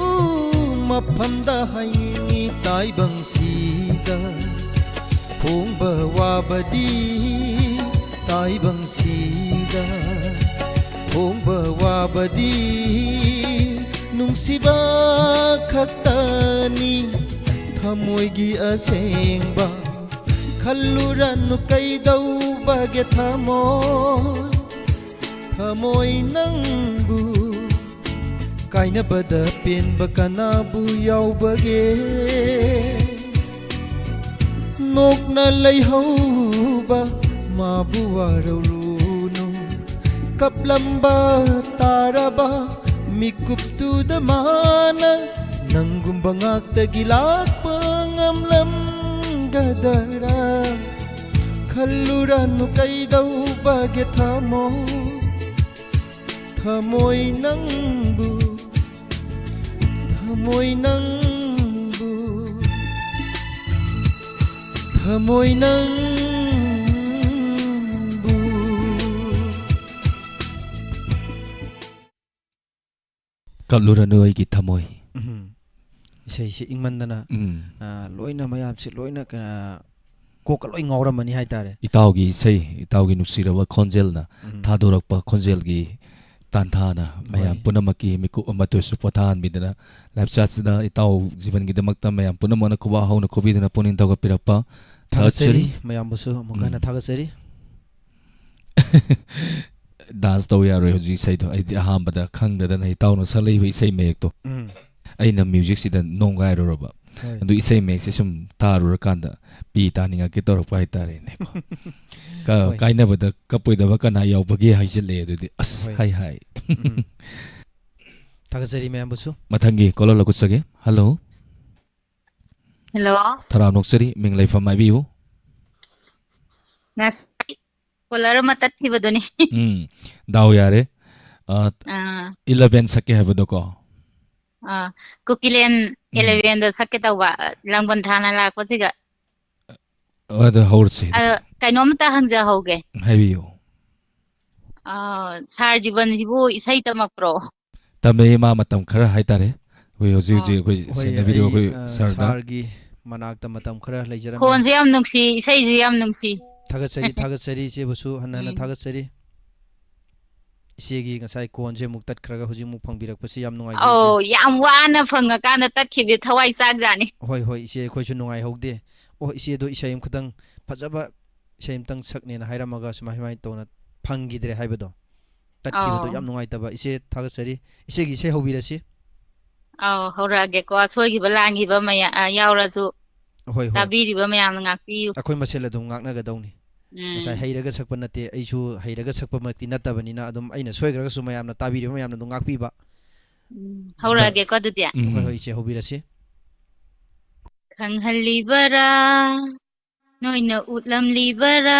ꯃꯐꯝꯗ ꯍꯥꯏꯅꯤꯡꯉꯤ꯫ ꯇꯥꯏꯕꯪꯁꯤꯗ ꯐꯣꯡꯕ ꯋꯥꯕꯗꯤ, ꯇꯥꯏꯕꯪꯁꯤꯗ ꯐꯣꯡꯕ ꯋꯥꯕꯗꯤ ꯅꯨꯡꯁꯤꯕ ꯈꯛꯇꯅꯤ, ꯊꯃꯣꯏꯒꯤ ꯑꯁꯦꯡꯕ꯫ ꯈꯜꯂꯨꯔꯅꯨ ꯀꯩꯗꯧꯕꯒꯦ ꯊꯃꯣꯏ, ꯊꯃꯣꯏ ꯅꯪꯕꯨ ꯀꯥꯏꯅꯕꯗ ꯄꯦꯟꯕ ꯀꯅꯥꯕꯨ ꯌꯥꯎꯕꯒꯦ? ꯅꯣꯛꯅ ꯂꯩꯍꯧꯕ ꯃꯥꯕꯨ ꯋꯥꯔꯧꯔꯨꯅꯨ꯫ ꯀꯞꯂꯝꯕ ꯇꯥꯔꯕ ꯃꯤꯀꯨꯞꯇꯨꯗ ꯃꯥꯅ ꯅꯪꯒꯨꯝꯕ ꯉꯥꯛꯇꯒꯤ ꯂꯥꯛꯄ ꯉꯝꯂꯝꯒꯗꯔꯥ? ꯈꯜꯂꯨꯔꯅꯨ ꯀꯩꯗꯧꯕꯒꯦ ꯊꯃꯣꯏ, ꯊꯃꯣꯏ ꯅꯪꯕꯨ, ꯊꯃꯣꯏ ꯅꯪꯕꯨ, ꯊꯃꯣꯏ ꯅꯪꯕꯨ꯫ ꯀꯞꯂꯨꯔꯅꯨ ꯑꯩꯒꯤ ꯊꯃꯣꯏ꯫ ꯎꯝ꯫ ꯏꯁꯩꯁꯤ ꯏꯪꯃꯟꯗꯅ, ꯎꯝ꯫ ꯑ, ꯂꯣꯏꯅ ꯃꯌꯥꯝꯁꯤ ꯂꯣꯏꯅ, ꯑ, ꯀꯣꯛꯀ ꯂꯣꯏ ꯉꯥꯎꯔꯝꯃꯅꯤ ꯍꯥꯏꯇꯥꯔꯦ꯫ ꯏꯇꯥꯎꯒꯤ ꯏꯁꯩ, ꯏꯇꯥꯎꯒꯤ ꯅꯨꯡꯁꯤꯔꯕ ꯈꯣꯟꯖꯦꯜꯅ ꯎꯝ꯫ ꯊꯥꯗꯣꯔꯛꯄ ꯈꯣꯟꯖꯦꯜꯒꯤ ꯇꯥꯟꯊꯥꯅ ꯃꯌꯥꯝ ꯍꯣꯏ꯫ ꯄꯨꯝꯅꯃꯛꯀꯤ ꯃꯤꯀꯨꯞ ꯑꯃꯠꯇꯁꯨ ꯄꯣꯊꯥꯍꯟꯕꯤꯗꯅ, live chat ꯁꯤꯗ ꯏꯇꯥꯎ ꯖꯤꯕꯟꯒꯤꯗꯃꯛꯇ ꯃꯌꯥꯝ ꯄꯨꯝꯅꯃꯛꯅ ꯈꯨꯕꯥꯛ ꯍꯧꯅ ꯈꯨꯕꯤꯗꯨꯅ ꯄꯨꯛꯅꯤꯡ ꯊꯧꯒꯠꯄꯤꯔꯛꯄ ꯊꯥꯒꯠꯆꯔꯤ꯫ ꯊꯥꯒꯠꯆꯔꯤ꯫ ꯃꯌꯥꯝꯕꯨꯁꯨ ꯑꯃꯨꯛ ꯍꯟꯅ ꯎꯝ꯫ ꯊꯥꯒꯠꯆꯔꯤ꯫ Dance ꯇꯧ ꯌꯥꯔꯣꯏ ꯍꯧꯖꯤꯛ ꯏꯁꯩꯗꯣ꯫ ꯑꯩꯗꯤ ꯑꯍꯥꯟꯕꯗ ꯈꯪꯗꯗꯅ ꯏꯇꯥꯎꯅ ꯁꯛꯂꯛꯏꯕ ꯏꯁꯩ ꯃꯌꯦꯛꯇꯣ ꯎꯝ꯫ ꯑꯩꯅ music ꯁꯤꯗ ꯅꯣꯡꯒꯥꯏꯔꯨꯔꯕ꯫ ꯑꯗꯨ ꯏꯁꯩ ꯃꯌꯦꯛꯁꯦ ꯁꯨꯝ ꯇꯥꯔꯨꯔꯀꯥꯟꯗ ꯄꯤ ꯇꯥꯅꯤꯡꯉꯛꯀꯦ ꯇꯧꯔꯛꯄ ꯍꯥꯏꯇꯥꯔꯦꯅꯦꯀꯣ꯫ ꯀꯥꯏꯅꯕꯗ ꯀꯞꯄꯣꯏꯗꯕ ꯀꯅꯥ ꯌꯥꯎꯕꯒꯦ ꯍꯥꯏꯖꯤꯜꯂꯛꯑꯦ꯫ ꯑꯗꯨꯗꯤ ꯑꯁ, ꯍꯥꯏ ꯍꯥꯏ꯫ ꯊꯥꯒꯠꯆꯔꯤ ꯃꯌꯥꯝꯕꯨꯁꯨ꯫ ꯃꯊꯪꯒꯤ ꯀꯣꯂꯔ ꯂꯧꯈꯠꯆꯒꯦ꯫ ꯍꯜꯂꯣ꯫ ꯍꯜꯂꯣ꯫ ꯇꯔꯥꯝꯅ ꯑꯣꯛꯆꯔꯤ, ꯃꯤꯡ ꯂꯩꯐꯝ ꯍꯥꯏꯕꯤꯌꯨ꯫ ꯉꯁꯥꯏ ꯀꯣꯂꯔ ꯑꯃ ꯇꯠꯈꯤꯕꯗꯨꯅꯤ꯫ ꯎꯝ, ꯗꯥꯎ ꯌꯥꯔꯦ꯫ ꯑ, ꯑꯥ꯫ ꯏꯂꯚꯦꯟ ꯁꯛꯀꯦ ꯍꯥꯏꯕꯗꯣꯀꯣ꯫ ꯑꯥ, ꯀꯨꯀꯤꯂꯦꯟ ꯎꯝ꯫ ꯏꯂꯚꯦꯟꯗꯣ ꯁꯛꯀꯦ ꯇꯧꯕ, ꯂꯥꯡꯕꯟ ꯊꯥꯅ ꯂꯥꯛꯄꯁꯤꯒ꯫ ꯑꯗꯣ ꯍꯧꯔꯁꯦ ꯑꯗꯣ ꯑꯗꯨꯗꯤ꯫ ꯀꯩꯅꯣꯝꯇ ꯍꯪꯖꯍꯧꯒꯦ꯫ ꯍꯥꯏꯕꯤꯌꯨ꯫ ꯑꯥ, ꯁꯥꯔ ꯖꯤꯕꯟꯁꯤꯕꯨ ꯏꯁꯩ ꯇꯝꯃꯛꯄ꯭ꯔꯣ? ꯇꯝꯃꯛꯏ, ꯃꯥ ꯃꯇꯝ ꯈꯔ ꯍꯥꯏꯇꯥꯔꯦ꯫ ꯑꯩꯈꯣꯏ ꯍꯧꯖꯤꯛ ꯑꯣ꯫ ꯍꯧꯖꯤꯛ ꯑꯩꯈꯣꯏ ꯍꯣꯏ, ꯁꯦꯟꯅꯕꯤꯔꯤꯕ ꯑꯩ, ꯑꯩꯈꯣꯏ ꯑ, ꯁꯥꯔꯗ꯫ ꯁꯥꯔꯒꯤ ꯃꯅꯥꯛꯇ ꯃꯇꯝ ꯈꯔ ꯂꯩꯖꯔꯝꯃꯤ꯫ ꯈꯣꯟꯁꯨ ꯌꯥꯝ ꯅꯨꯡꯁꯤ, ꯏꯁꯩꯁꯨ ꯌꯥꯝ ꯅꯨꯡꯁꯤ꯫ ꯊꯥꯒꯠꯆꯔꯤ, ꯊꯥꯒꯠꯆꯔꯤ, ꯏꯆꯦꯕꯨꯁꯨ ꯍꯟꯅ ꯍꯟꯅ ꯎꯝ꯫ ꯊꯥꯒꯠꯆꯔꯤ꯫ ꯏꯆꯦꯒꯤ ꯉꯁꯥꯏ ꯀꯣꯟꯁꯦ ꯑꯃꯨꯛ ꯇꯠꯈ꯭ꯔꯒ ꯍꯧꯖꯤꯛ ꯑꯃꯨꯛ ꯐꯪꯕꯤꯔꯛꯄꯁꯤ ꯌꯥꯝ ꯅꯨꯡꯉꯥꯏꯖꯩ, ꯏꯆꯦ꯫ ꯑꯧ, ꯌꯥꯝ ꯋꯥꯅ ꯐꯪꯉꯀꯥꯟꯗ ꯇꯠꯈꯤꯕꯗꯤ ꯊꯋꯥꯏ ꯆꯥꯛꯖꯥꯠꯅꯤ꯫ ꯍꯣꯏ, ꯍꯣꯏ, ꯏꯆꯦ, ꯑꯩꯈꯣꯏꯁꯨ ꯅꯨꯡꯉꯥꯏꯍꯧꯗꯦ꯫ ꯑꯣ, ꯏꯆꯦꯗꯣ ꯏꯁꯩ ꯑꯃꯈꯛꯇꯪ ꯐꯖꯕ ꯏꯁꯩ ꯑꯃꯇꯪ ꯁꯛꯅꯦꯅ ꯍꯥꯏꯔꯝꯃꯒ ꯁꯨꯃꯥꯏ, ꯁꯨꯃꯥꯏꯅ ꯇꯧꯅ ꯐꯪꯈꯤꯗ꯭ꯔꯦ ꯍꯥꯏꯕꯗꯣ, ꯇꯠꯈꯤꯕꯗꯣ ꯑꯧ꯫ ꯌꯥꯝ ꯅꯨꯡꯉꯥꯏꯇꯕ꯫ ꯏꯆꯦ, ꯊꯥꯒꯠꯆꯔꯤ꯫ ꯏꯆꯦꯒꯤ ꯏꯁꯩ ꯍꯧꯕꯤꯔꯁꯤ꯫ ꯑꯧ, ꯍꯧꯔꯛꯑꯒꯦꯀꯣ꯫ ꯑꯁꯣꯏꯈꯤꯕ ꯂꯥꯟꯈꯤꯕ ꯃꯌꯥ-, ꯑ, ꯌꯥꯎꯔꯁꯨ ꯍꯣꯏ, ꯍꯣꯏ꯫ ꯇꯥꯕꯤꯔꯤꯕ ꯃꯌꯥꯝꯅ ꯉꯥꯛꯄꯤꯌꯨ꯫ ꯑꯩꯈꯣꯏ ꯃꯁꯦꯜ ꯑꯗꯨꯝ ꯉꯥꯛꯅꯒꯗꯧꯅꯤ꯫ ꯎꯝ꯫ ꯉꯁꯥꯏ ꯍꯩꯔꯒ ꯁꯛꯄ ꯅꯠꯇꯦ, ꯑꯩꯁꯨ ꯍꯩꯔꯒ ꯁꯛꯄꯃꯛꯇꯤ ꯅꯠꯇꯕꯅꯤꯅ ꯑꯗꯨꯝ ꯑꯩꯅ ꯁꯣꯏꯈ꯭ꯔꯒꯁꯨ ꯃꯌꯥꯝꯅ ꯇꯥꯕꯤꯔꯤꯕ ꯃꯌꯥꯝꯅ ꯑꯗꯨꯝ ꯉꯥꯛꯄꯤꯕ꯫ ꯎꯝ, ꯍꯧꯔꯛꯑꯒꯦꯀꯣ ꯑꯗꯨꯗꯤ꯫ ꯎꯝ꯫ ꯍꯣꯏ, ꯍꯣꯏ, ꯏꯆꯦ, ꯍꯧꯕꯤꯔꯁꯤ꯫ ꯈꯪꯍꯜꯂꯤꯕꯔꯥ? ꯅꯣꯏꯅ ꯎꯠꯂꯝꯂꯤꯕꯔꯥ?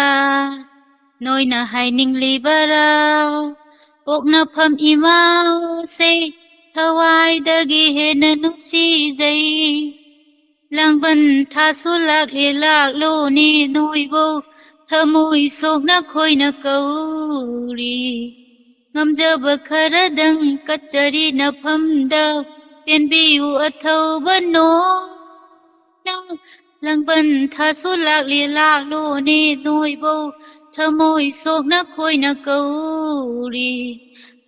ꯅꯣꯏꯅ ꯍꯥꯏꯅꯤꯡꯂꯤꯕꯔꯥ? ꯄꯣꯛꯅꯐꯝ ꯏꯃꯥꯁꯦ ꯊꯋꯥꯏꯗꯒꯤ ꯍꯦꯟꯅ ꯅꯨꯡꯁꯤꯖꯩ꯫ ꯂꯥꯡꯕꯟ ꯊꯥꯁꯨ ꯂꯥꯛꯂꯦ, ꯂꯥꯛꯂꯣꯅꯦ ꯅꯣꯏꯕꯧ ꯊꯃꯣꯏ ꯁꯣꯛꯅ ꯈꯣꯏꯅ ꯀꯧꯔꯤ꯫ ꯉꯝꯖꯕ ꯈꯔꯗꯪ ꯀꯠꯆꯔꯤ ꯅꯐꯝꯗ, ꯄꯦꯟꯕꯤꯌꯨ ꯑꯊꯧꯕ ꯅꯣꯏꯅ꯫ ꯂꯥꯡꯕꯟ ꯊꯥꯁꯨ ꯂꯥꯛꯂꯦ, ꯂꯥꯛꯂꯣꯅꯦ ꯅꯣꯏꯕꯧ ꯊꯃꯣꯏ ꯁꯣꯛꯅ ꯈꯣꯏꯅ ꯀꯧꯔꯤ꯫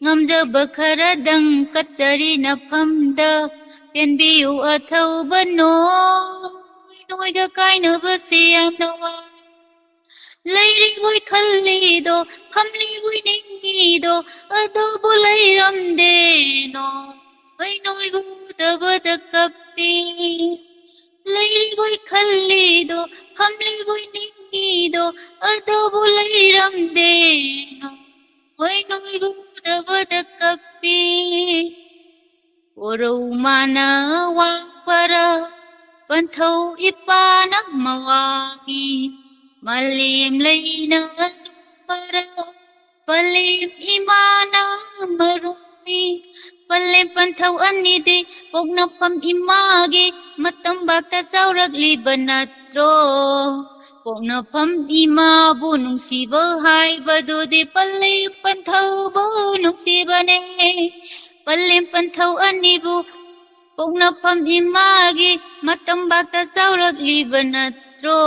ꯉꯝꯖꯕ ꯈꯔꯗꯪ ꯀꯠꯆꯔꯤ ꯅꯐꯝꯗ, ꯄꯦꯟꯕꯤꯌꯨ ꯑꯊꯧꯕ ꯅꯣꯏ꯫ ꯅꯣꯏꯒ ꯀꯥꯏꯅꯕꯁꯤ ꯌꯥꯝꯅ ꯋꯥꯏ꯫ ꯂꯩꯔꯤꯕꯣꯏ ꯈꯜꯂꯤꯗꯣ, ꯐꯝꯂꯤꯕꯣꯏ ꯅꯤꯡꯉꯤꯗꯣ, ꯑꯗꯨꯕꯨ ꯂꯩꯔꯝꯗꯦ ꯅꯣꯏ꯫ ꯅꯣꯏꯕꯨ ꯎꯗꯕꯗ ꯀꯞꯄꯤ꯫ ꯂꯩꯔꯤꯕꯣꯏ ꯈꯜꯂꯤꯗꯣ, ꯐꯝꯂꯤꯕꯣꯏ ꯅꯤꯡꯉꯤꯗꯣ, ꯑꯗꯨꯕꯨ ꯂꯩꯔꯝꯗꯦ꯫ ꯍꯣꯏ, ꯅꯣꯏꯕꯨ ꯎꯗꯕꯗ ꯀꯞꯄꯤ꯫ ꯀꯣꯔꯧ ꯃꯥꯅ ꯋꯥꯡꯕꯔꯥ, ꯄꯟꯊꯧ ꯏꯄꯥꯅ ꯃꯋꯥꯡꯏ꯫ ꯃꯥꯂꯦꯝ ꯂꯩꯅ ꯂꯨꯝꯕꯔꯥ, ꯄꯂꯦꯝ ꯏꯃꯥꯅ ꯃꯔꯨꯝꯃꯤ꯫ ꯄꯂꯦꯝ ꯄꯟꯊꯧ ꯑꯅꯤꯗꯤ ꯄꯣꯛꯅꯐꯝ ꯏꯃꯥꯒꯤ ꯃꯇꯝꯕꯥꯛꯇ ꯆꯥꯎꯔꯛꯂꯤꯕ ꯅꯠꯇ꯭ꯔꯣ? ꯄꯣꯛꯅꯐꯝ ꯏꯃꯥꯕꯨ ꯅꯨꯡꯁꯤꯕ ꯍꯥꯏꯕꯗꯨꯗꯤ ꯄꯂꯦꯝ ꯄꯟꯊꯧꯕꯨ ꯅꯨꯡꯁꯤꯕꯅꯦ꯫ ꯄꯂꯦꯝ ꯄꯟꯊꯧ ꯑꯅꯤꯕꯨ ꯄꯣꯛꯅꯐꯝ ꯏꯃꯥꯒꯤ ꯃꯇꯝꯕꯥꯛꯇ ꯆꯥꯎꯔꯛꯂꯤꯕ ꯅꯠꯇ꯭ꯔꯣ?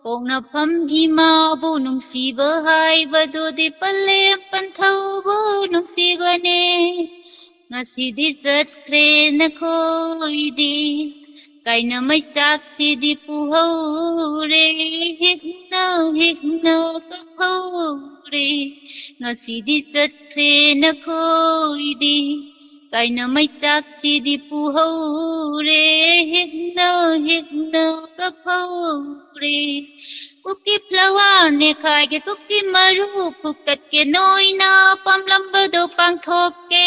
ꯄꯣꯛꯅꯐꯝ ꯏꯃꯥꯕꯨ ꯅꯨꯡꯁꯤꯕ ꯍꯥꯏꯕꯗꯨꯗꯤ ꯄꯂꯦꯝ ꯄꯟꯊꯧꯕꯨ ꯅꯨꯡꯁꯤꯕꯅꯦ꯫ ꯉꯁꯤꯗꯤ ꯆꯠꯈ꯭ꯔꯦ ꯅꯈꯣꯏꯗꯤ, ꯀꯥꯏꯅ ꯃꯩꯆꯥꯛꯁꯤꯗꯤ ꯄꯨꯍꯧꯔꯦ, ꯍꯤꯛꯅ ꯍꯤꯛꯅ ꯀꯞꯍꯧꯔꯦ꯫ ꯉꯁꯤꯗꯤ ꯆꯠꯈ꯭ꯔꯦ ꯅꯈꯣꯏꯗꯤ, ꯀꯥꯏꯅ ꯃꯩꯆꯥꯛꯁꯤꯗꯤ ꯄꯨꯍꯧꯔꯦ, ꯍꯤꯛꯅ ꯍꯤꯛꯅ ꯀꯞꯍꯧꯔꯦ꯫ ꯀꯨꯀꯤ flower ꯅꯦꯈꯥꯏꯒꯦ, ꯀꯨꯀꯤ ꯃꯔꯨ ꯐꯨꯛꯇꯠꯀꯦ, ꯅꯣꯏꯅ ꯄꯥꯝꯂꯝꯕꯗꯣ ꯄꯥꯡꯊꯣꯛꯀꯦ꯫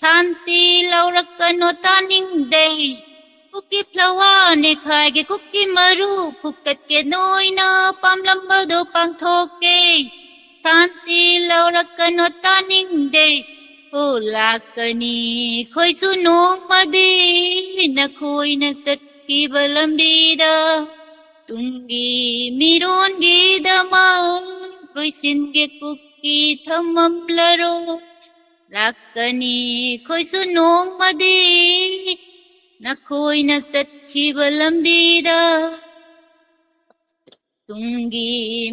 ꯁꯥꯟꯇꯤ ꯂꯧꯔꯛꯀꯅꯣ, ꯇꯥꯅꯤꯡꯗꯦ꯫ ꯀꯨꯀꯤ flower ꯅꯦꯈꯥꯏꯒꯦ, ꯀꯨꯀꯤ ꯃꯔꯨ ꯐꯨꯛꯇꯠꯀꯦ, ꯅꯣꯏꯅ ꯄꯥꯝꯂꯝꯕꯗꯣ ꯄꯥꯡꯊꯣꯛꯀꯦ꯫ ꯁꯥꯟꯇꯤ ꯂꯧꯔꯛꯀꯅꯣ, ꯇꯥꯅꯤꯡꯗꯦ꯫ ꯑꯣ, ꯂꯥꯛꯀꯅꯤ ꯑꯩꯈꯣꯏꯁꯨ ꯅꯣꯡꯃꯗꯤ ꯅꯈꯣꯏꯅ ꯆꯠꯈꯤꯕ ꯂꯝꯕꯤꯗ꯫ ꯇꯨꯡꯒꯤ ꯃꯤꯔꯣꯟꯒꯤꯗꯃꯛ ꯂꯣꯏꯁꯤꯟꯒꯦ ꯀꯨꯀꯤ ꯊꯝꯃꯝꯂꯔꯣ꯫ ꯂꯥꯛꯀꯅꯤ ꯑꯩꯈꯣꯏꯁꯨ ꯅꯣꯡꯃꯗꯤ ꯅꯈꯣꯏꯅ ꯆꯠꯈꯤꯕ ꯂꯝꯕꯤꯗ꯫ ꯇꯨꯡꯒꯤ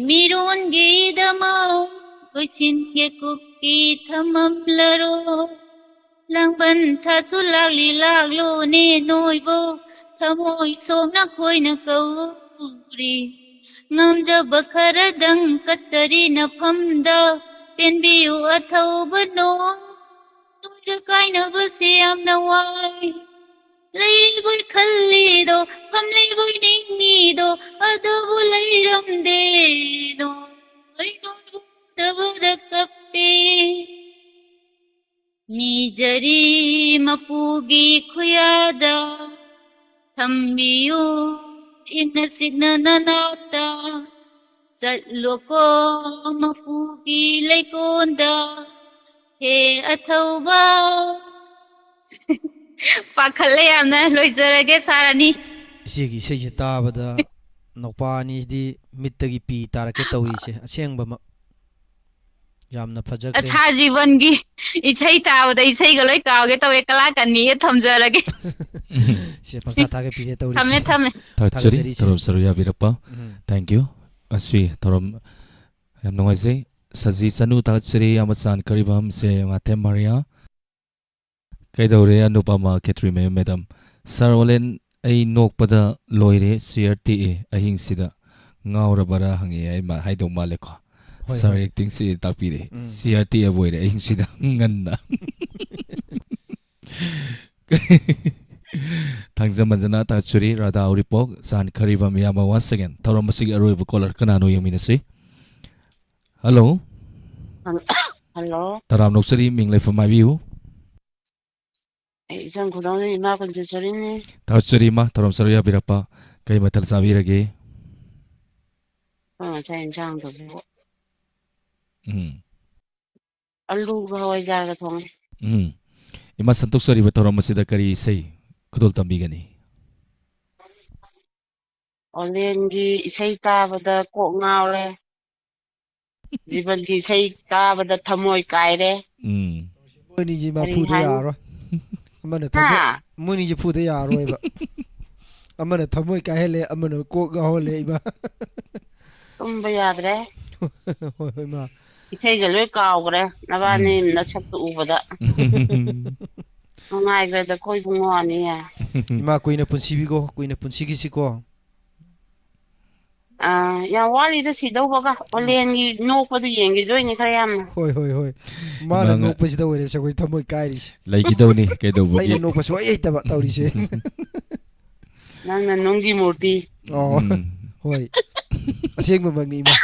ꯃꯤꯔꯣꯟꯒꯤꯗꯃꯛ ꯂꯣꯏꯁꯤꯟꯒꯦ ꯀꯨꯀꯤ ꯊꯝꯃꯝꯂꯔꯣ꯫ ꯂꯥꯡꯕꯟ ꯊꯥꯁꯨ ꯂꯥꯛꯂꯤ ꯂꯥꯛꯂꯣꯅꯦ ꯅꯣꯏꯕꯣ, ꯊꯃꯣꯏ ꯁꯣꯛꯅ ꯈꯣꯏꯅ ꯀꯧꯔꯤ꯫ ꯉꯝꯖꯕ ꯈꯔꯗꯪ ꯀꯠꯆꯔꯤ ꯅꯐꯝꯗ, ꯄꯦꯟꯕꯤꯌꯨ ꯑꯊꯧꯕ ꯅꯣꯡ꯫ ꯅꯣꯏꯒ ꯀꯥꯏꯅꯕꯁꯦ ꯌꯥꯝꯅ ꯋꯥꯏ꯫ ꯂꯩꯔꯤꯕꯣꯏ ꯈꯜꯂꯤꯗꯣ, ꯐꯝꯂꯤꯕꯣꯏ ꯅꯤꯡꯉꯤꯗꯣ, ꯑꯗꯨꯕꯨ ꯂꯩꯔꯝꯗꯦꯗꯣ, ꯑꯩ ꯅꯣꯏꯕꯨ ꯎꯗꯕꯗ ꯀꯞꯄꯦ꯫ ꯅꯤꯖꯔꯤ ꯃꯄꯨꯒꯤ ꯈꯨꯌꯥꯗ, ꯊꯝꯕꯤꯌꯨ ꯏꯪꯅ ꯆꯤꯛꯅ ꯅꯅꯥꯛꯇ, ꯆꯠꯂꯣꯀꯣ ꯃꯄꯨꯒꯤ ꯂꯩꯀꯣꯟꯗ, ꯍꯦ ꯑꯊꯧꯕ꯫ ꯄꯥꯈꯠꯂꯦ ꯌꯥꯝꯅ꯫ ꯂꯣꯏꯖꯔꯒꯦ, ꯁꯥꯔ ꯑꯅꯤ꯫ ꯏꯆꯦꯒꯤ ꯏꯁꯩꯁꯦ ꯇꯥꯕꯗ ꯅꯨꯄꯥ ꯑꯅꯤꯗꯤ ꯃꯤꯠꯇꯒꯤ ꯄꯤ ꯇꯥꯔꯛꯀꯦ ꯇꯧꯏꯁꯦ, ꯑꯁꯦꯡꯕꯃꯛ꯫ ꯌꯥꯝꯅ ꯐꯖꯈ꯭ꯔꯦ꯫ ꯑꯁꯥ ꯖꯤꯕꯟꯒꯤ ꯏꯁꯩ ꯇꯥꯕꯗ ꯏꯁꯩꯒ ꯂꯣꯏ ꯀꯥꯎꯒꯦ ꯇꯧꯋꯦ꯫ ꯀꯂꯥꯀꯟꯅꯤꯒ ꯊꯝꯖꯔꯒꯦ꯫ ꯁꯦ, ꯄꯪꯊꯥ ꯊꯥꯒꯠꯄꯤꯔꯦ ꯇꯧꯔꯤꯁꯦ꯫ ꯊꯝꯃꯦ, ꯊꯝꯃꯦ꯫ ꯊꯥꯒꯠꯆꯔꯤ, ꯊꯥꯒꯠꯆꯔꯤ, ꯏꯆꯦ꯫ ꯊꯧꯔꯝ ꯁꯔꯨꯛ ꯌꯥꯕꯤꯔꯛꯄ꯫ ꯎꯝ꯫ Thank you꯫ ꯑꯁꯤ ꯊꯧꯔꯝ ꯌꯥꯝ ꯅꯨꯡꯉꯥꯏꯖꯩ꯫ ꯁꯖꯤ ꯆꯅꯨ ꯊꯥꯒꯠꯆꯔꯤ, ꯏꯌꯥꯝꯕ ꯆꯥꯟ ꯀꯔꯤꯕꯝ, ꯏꯆꯦ ꯉꯥꯊꯦꯝ ꯃꯥꯔꯤꯌꯥ꯫ ꯀꯩꯗꯧꯔꯦ, ꯑꯅꯨꯄꯃꯥ ꯈꯦꯇ꯭ꯔꯤꯃꯌꯨꯝ ꯃꯦꯗꯥꯝ? ꯁꯥꯔ ꯑꯣꯂꯦꯟ, ꯑꯩ ꯅꯣꯛꯄꯗ ꯂꯣꯏꯔꯦ, ꯆꯤꯌꯔ ꯇꯦꯛꯑꯦ ꯑꯍꯤꯡꯁꯤꯗ꯫ ꯉꯥꯎꯔꯕꯔꯥ ꯍꯪꯉꯛꯑꯦ, ꯑꯩ ꯃꯥ-, ꯍꯥꯏꯗꯧ ꯃꯥꯜꯂꯦꯀꯣ꯫ ꯍꯣꯏ, ꯁꯥꯔ ꯍꯣꯏ꯫ ꯑꯦꯛꯇꯤꯡꯁꯤ ꯇꯥꯛꯄꯤꯔꯦ꯫ ꯎꯝ꯫ ꯆꯤꯌꯔ ꯇꯦꯛꯑꯕ ꯑꯣꯏꯔꯦ ꯑꯍꯤꯡꯁꯤꯗ ꯉꯟꯅ꯫ ꯊꯥꯡꯖꯃꯟꯖꯅ ꯊꯥꯒꯠꯆꯔꯤ, ꯔꯥꯙꯥ ꯎꯔꯤꯄꯣꯛ, ꯆꯥꯟ ꯈꯔꯤꯕꯝ ꯏꯌꯥꯝꯕ, once again, ꯊꯧꯔꯝ ꯑꯁꯤꯒꯤ ꯑꯔꯣꯏꯕ ꯀꯣꯂꯔ ꯀꯅꯥꯅꯣ ꯌꯦꯡꯃꯤꯟꯅꯁꯤ꯫ ꯍꯜꯂꯣ꯫ ꯍꯜꯂꯣ꯫ ꯇꯔꯥꯝ ꯅꯣꯛꯆꯔꯤ, ꯃꯤꯡ ꯂꯩꯐꯝ ꯍꯥꯏꯕꯤꯌꯨ꯫ ꯑꯩ ꯏꯆꯪ ꯈꯨꯗꯣꯡꯅ ꯏꯃꯥ ꯀꯨꯟꯖꯦꯁꯣꯔꯤꯅꯤ꯫ ꯊꯥꯒꯠꯆꯔꯤ ꯏꯃꯥ, ꯊꯧꯔꯝ ꯁꯔꯨꯛ ꯌꯥꯕꯤꯔꯛꯄ꯫ ꯀꯩ ꯃꯊꯦꯜ ꯆꯥꯕꯤꯔꯒꯦ? ꯑꯩꯈꯣꯏ ꯉꯁꯥꯏ ꯏꯟꯁꯥꯡꯗꯨꯕꯨ ꯎꯝ꯫ ꯑꯂꯨꯒ ꯍꯋꯥꯏꯖꯥꯔꯒ ꯊꯣꯡꯉꯦ꯫ ꯎꯝ꯫ ꯏꯃꯥ, ꯁꯟꯇꯣꯛꯆꯔꯤꯕ ꯊꯧꯔꯝ ꯑꯁꯤꯗ ꯀꯔꯤ ꯏꯁꯩ ꯈꯨꯗꯣꯜ ꯇꯝꯕꯤꯒꯅꯤ? ꯑꯣꯂꯦꯟꯒꯤ ꯏꯁꯩ ꯇꯥꯕꯗ ꯀꯣꯛ ꯉꯥꯎꯔꯦ꯫ ꯖꯤꯕꯟꯒꯤ ꯏꯁꯩ ꯇꯥꯕꯗ ꯊꯃꯣꯏ ꯀꯥꯏꯔꯦ꯫ ꯎꯝ꯫ ꯃꯣꯏꯅꯤꯁꯤ ꯃꯥ ꯀꯔꯤ ꯐꯨꯗ ꯍꯥꯏꯅꯤ? ꯌꯥꯔꯔꯣꯏ꯫ ꯑꯃꯅ ꯊꯃꯣꯏ-, ꯍꯥ? ꯃꯣꯏꯅꯤꯁꯤ ꯐꯨꯗ ꯌꯥꯔꯔꯣꯏꯕ꯫ ꯑꯃꯅ ꯊꯃꯣꯏ ꯀꯥꯏꯍꯜꯂꯦ, ꯑꯃꯅ ꯀꯣꯛ ꯉꯥꯎꯍꯜꯂꯦ, ꯏꯃꯥ꯫ ꯇꯨꯝꯕ ꯌꯥꯗ꯭ꯔꯦ꯫ ꯍꯣꯏ, ꯍꯣꯏ, ꯏꯃꯥ꯫ ꯏꯁꯩꯒ ꯂꯣꯏ ꯀꯥꯎꯈ꯭ꯔꯦ꯫ ꯅꯕꯥꯅꯤ ꯎꯝ꯫ ꯅꯁꯛꯇꯨ ꯎꯕꯗ꯫ ꯅꯨꯡꯉꯥꯏꯈ꯭ꯔꯦꯗ ꯑꯩꯈꯣꯏ ꯏꯕꯨꯡꯉꯣ ꯑꯅꯤ꯫ ꯏꯃꯥ, ꯀꯨꯏꯅ ꯄꯨꯟꯁꯤꯕꯤꯀꯣ, ꯀꯨꯏꯅ ꯄꯨꯟꯁꯤꯈꯤꯁꯤꯀꯣ꯫ ꯑꯥ, ꯌꯥꯝ ꯋꯥꯠꯂꯤꯗ ꯁꯤꯗꯧꯕꯒ꯫ ꯑꯣꯂꯦꯟꯒꯤ ꯅꯣꯛꯄꯗꯨ ꯌꯦꯡꯈꯤꯗꯣꯏꯅꯦ ꯈꯔ ꯌꯥꯝꯅ꯫ ꯍꯣꯏ, ꯍꯣꯏ, ꯍꯣꯏ꯫ ꯃꯥꯅ ꯏꯃꯥꯅ ꯅꯣꯛꯄꯁꯤꯗ ꯑꯣꯏꯔꯦ ꯑꯩꯈꯣꯏ ꯊꯃꯣꯏ ꯀꯥꯏꯔꯤꯁꯦ꯫ ꯂꯩꯈꯤꯗꯧꯅꯤ, ꯀꯩꯗꯧꯕꯒꯤ? ꯑꯩꯅ ꯅꯣꯛꯄ ꯁꯨꯡꯍꯩ ꯍꯩꯇꯕ ꯇꯧꯔꯤꯁꯦ꯫ ꯅꯪꯅ ꯅꯨꯡꯒꯤ ꯃꯨꯔꯇꯤ꯫ ꯑꯣ, ꯎꯝ꯫ ꯍꯣꯏ꯫ ꯑꯁꯦꯡꯕꯃꯛꯅꯤ, ꯏꯃꯥ꯫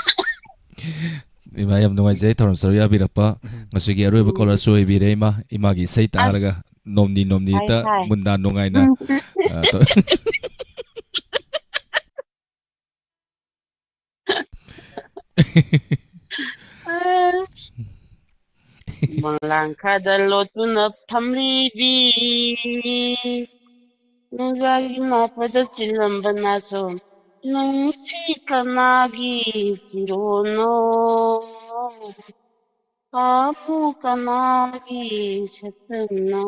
ꯏꯃꯥ, ꯌꯥꯝ ꯅꯨꯡꯉꯥꯏꯖꯩ ꯊꯧꯔꯝ ꯁꯔꯨꯛ ꯌꯥꯕꯤꯔꯛꯄ꯫ ꯎꯝ꯫ ꯉꯁꯤꯒꯤ ꯑꯔꯣꯏꯕ ꯎꯝ꯫ Callerꯁꯨ ꯑꯣꯏꯕꯤꯔꯦ, ꯏꯃꯥ꯫ ꯏꯃꯥꯒꯤ ꯏꯁꯩ ꯑꯁ꯫ ꯇꯥꯔꯒ ꯅꯣꯝꯅꯤ ꯅꯣꯝꯅꯤ ꯍꯥꯏ, ꯍꯦꯛꯇ ꯍꯥꯏ꯫ ꯃꯨꯟꯗꯥ ꯅꯨꯡꯉꯥꯏꯅ, ꯎꯝ꯫ ꯑ, ꯇꯧ-, ꯃꯪꯂꯥꯡ ꯈꯥꯗ ꯂꯣꯠꯇꯨꯅ ꯐꯝꯂꯤꯕꯤ, ꯅꯨꯡꯖꯥꯒꯤ ꯃꯄꯥꯗ ꯆꯤꯜꯂꯝꯕ ꯅꯥꯁꯣ, ꯅꯨꯡꯁꯤ ꯀꯅꯥꯒꯤ ꯆꯤꯔꯣꯅꯣ, ꯍꯥꯃꯨ ꯀꯅꯥꯒꯤ ꯁꯛꯇꯝꯅꯣ꯫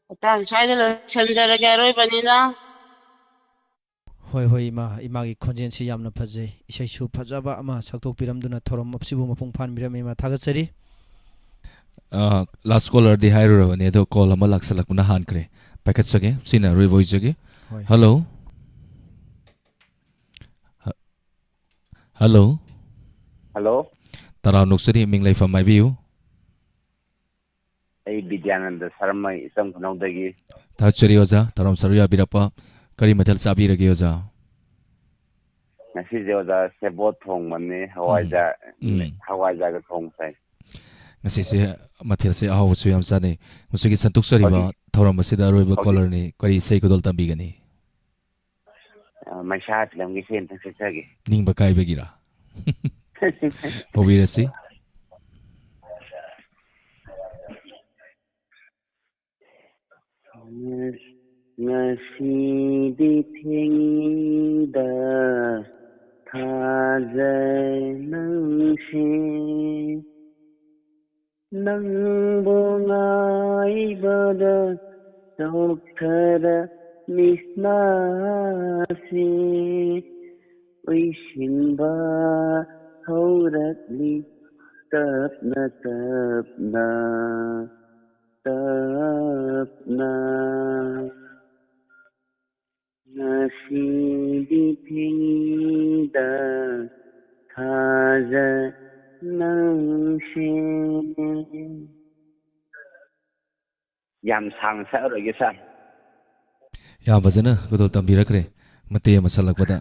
ꯃꯇꯥꯡ ꯁ꯭ꯋꯥꯏꯗ ꯂꯣꯏꯁꯤꯟꯖꯔꯒꯦ, ꯑꯔꯣꯏꯕꯅꯤꯅ꯫ ꯍꯣꯏ, ꯍꯣꯏ, ꯏꯃꯥ, ꯏꯃꯥꯒꯤ ꯈꯣꯟꯖꯦꯜꯁꯤ ꯌꯥꯝꯅ ꯐꯖꯩ, ꯏꯁꯩꯁꯨ ꯐꯖꯕ ꯑꯃ ꯁꯛꯇꯣꯛꯄꯤꯔꯝꯗꯨꯅ ꯊꯧꯔꯝ ꯑꯁꯤꯕꯨ ꯃꯄꯨꯡ ꯐꯥꯍꯟꯕꯤꯔꯝꯃꯤ, ꯏꯃꯥ, ꯊꯥꯒꯠꯆꯔꯤ꯫ ꯑ, last callerꯗꯤ ꯍꯥꯏꯔꯨꯔꯕꯅꯤ, ꯑꯗꯣ call ꯑꯃ ꯂꯥꯛꯁꯜꯂꯛꯄꯅ ꯍꯥꯟꯈ꯭ꯔꯦ꯫ ꯄꯥꯏꯈꯠꯆꯒꯦ, ꯁꯤꯅ ꯑꯔꯣꯏꯕ ꯑꯣꯏꯖꯒꯦ꯫ ꯍꯣꯏ꯫ Hello? ꯍ-, hello? Hello? ꯇꯔꯥꯝ ꯅꯣꯛꯆꯔꯤ, ꯃꯤꯡ ꯂꯩꯐꯝ ꯍꯥꯏꯕꯤꯌꯨ꯫ ꯑꯩ ꯕꯤꯗ꯭ꯌꯥꯅꯟꯗ ꯁꯔꯃ, ꯏꯆꯝ ꯈꯨꯅꯧꯗꯒꯤ꯫ ꯊꯥꯒꯠꯆꯔꯤ ꯑꯣꯖꯥ, ꯊꯧꯔꯝ ꯁꯔꯨꯛ ꯌꯥꯕꯤꯔꯛꯄ꯫ ꯀꯔꯤ ꯃꯊꯦꯜ ꯆꯥꯕꯤꯔꯒꯦ ꯑꯣꯖꯥ? ꯉꯁꯤꯁꯦ ꯑꯣꯖꯥ ꯁꯦꯕꯣꯠ ꯊꯣꯡꯕꯅꯦ, ꯎꯝ꯫ ꯍꯋꯥꯏꯖꯥꯔ, ꯎꯝ꯫ ꯍꯋꯥꯏꯖꯥꯔꯒ ꯊꯣꯡꯕ ꯆꯥꯏ꯫ ꯉꯁꯤꯁꯦ ꯃꯊꯦꯜꯁꯦ ꯑꯍꯥꯎꯕꯁꯨ ꯌꯥꯝ ꯆꯥꯅꯩ꯫ ꯉꯁꯤꯒꯤ ꯁꯟꯇꯣꯛꯆꯔꯤꯕ ꯍꯧꯖꯤꯛ, ꯊꯧꯔꯝ ꯑꯁꯤꯗ ꯑꯔꯣꯏꯕ ꯍꯧꯖꯤꯛ callerꯅꯤ꯫ ꯀꯔꯤ ꯏꯁꯩ ꯈꯨꯗꯣꯜ ꯇꯝꯕꯤꯒꯅꯤ? ꯑ, ꯃꯩꯁꯥ ꯐꯤꯂꯝꯒꯤ ꯏꯁꯩ ꯑꯝꯇ ꯁꯛꯆꯒꯦ꯫ ꯅꯤꯡꯕ ꯀꯥꯏꯕꯒꯤꯔꯥ? ꯍꯧꯕꯤꯔꯁꯤ꯫ ꯉꯁꯤꯗꯤ ꯊꯦꯡꯉꯤꯗ ꯊꯥꯖꯩ ꯅꯪꯁꯦ, ꯅꯪꯕꯨ ꯉꯥꯏꯕꯗ ꯆꯣꯛꯊꯔ ꯃꯤꯠꯅꯥꯁꯤ ꯎꯏꯁꯤꯟꯕ ꯍꯧꯔꯛꯂꯤ ꯇꯞꯅ ꯇꯞꯅ꯫ ꯇꯞꯅ꯫ ꯉꯁꯤꯗꯤ ꯐꯤꯗ ꯊꯥꯖ ꯅꯪꯁꯦ꯫ ꯌꯥꯝ ꯁꯥꯡꯅ ꯁꯛꯑꯔꯣꯏꯒꯦ, ꯁꯥꯔ꯫ ꯌꯥꯝ ꯐꯖꯅ ꯈꯨꯗꯣꯜ ꯇꯝꯕꯤꯔꯛꯈ꯭ꯔꯦ꯫ ꯃꯇꯦꯛ ꯑꯃ ꯁꯛꯂꯛꯄꯗ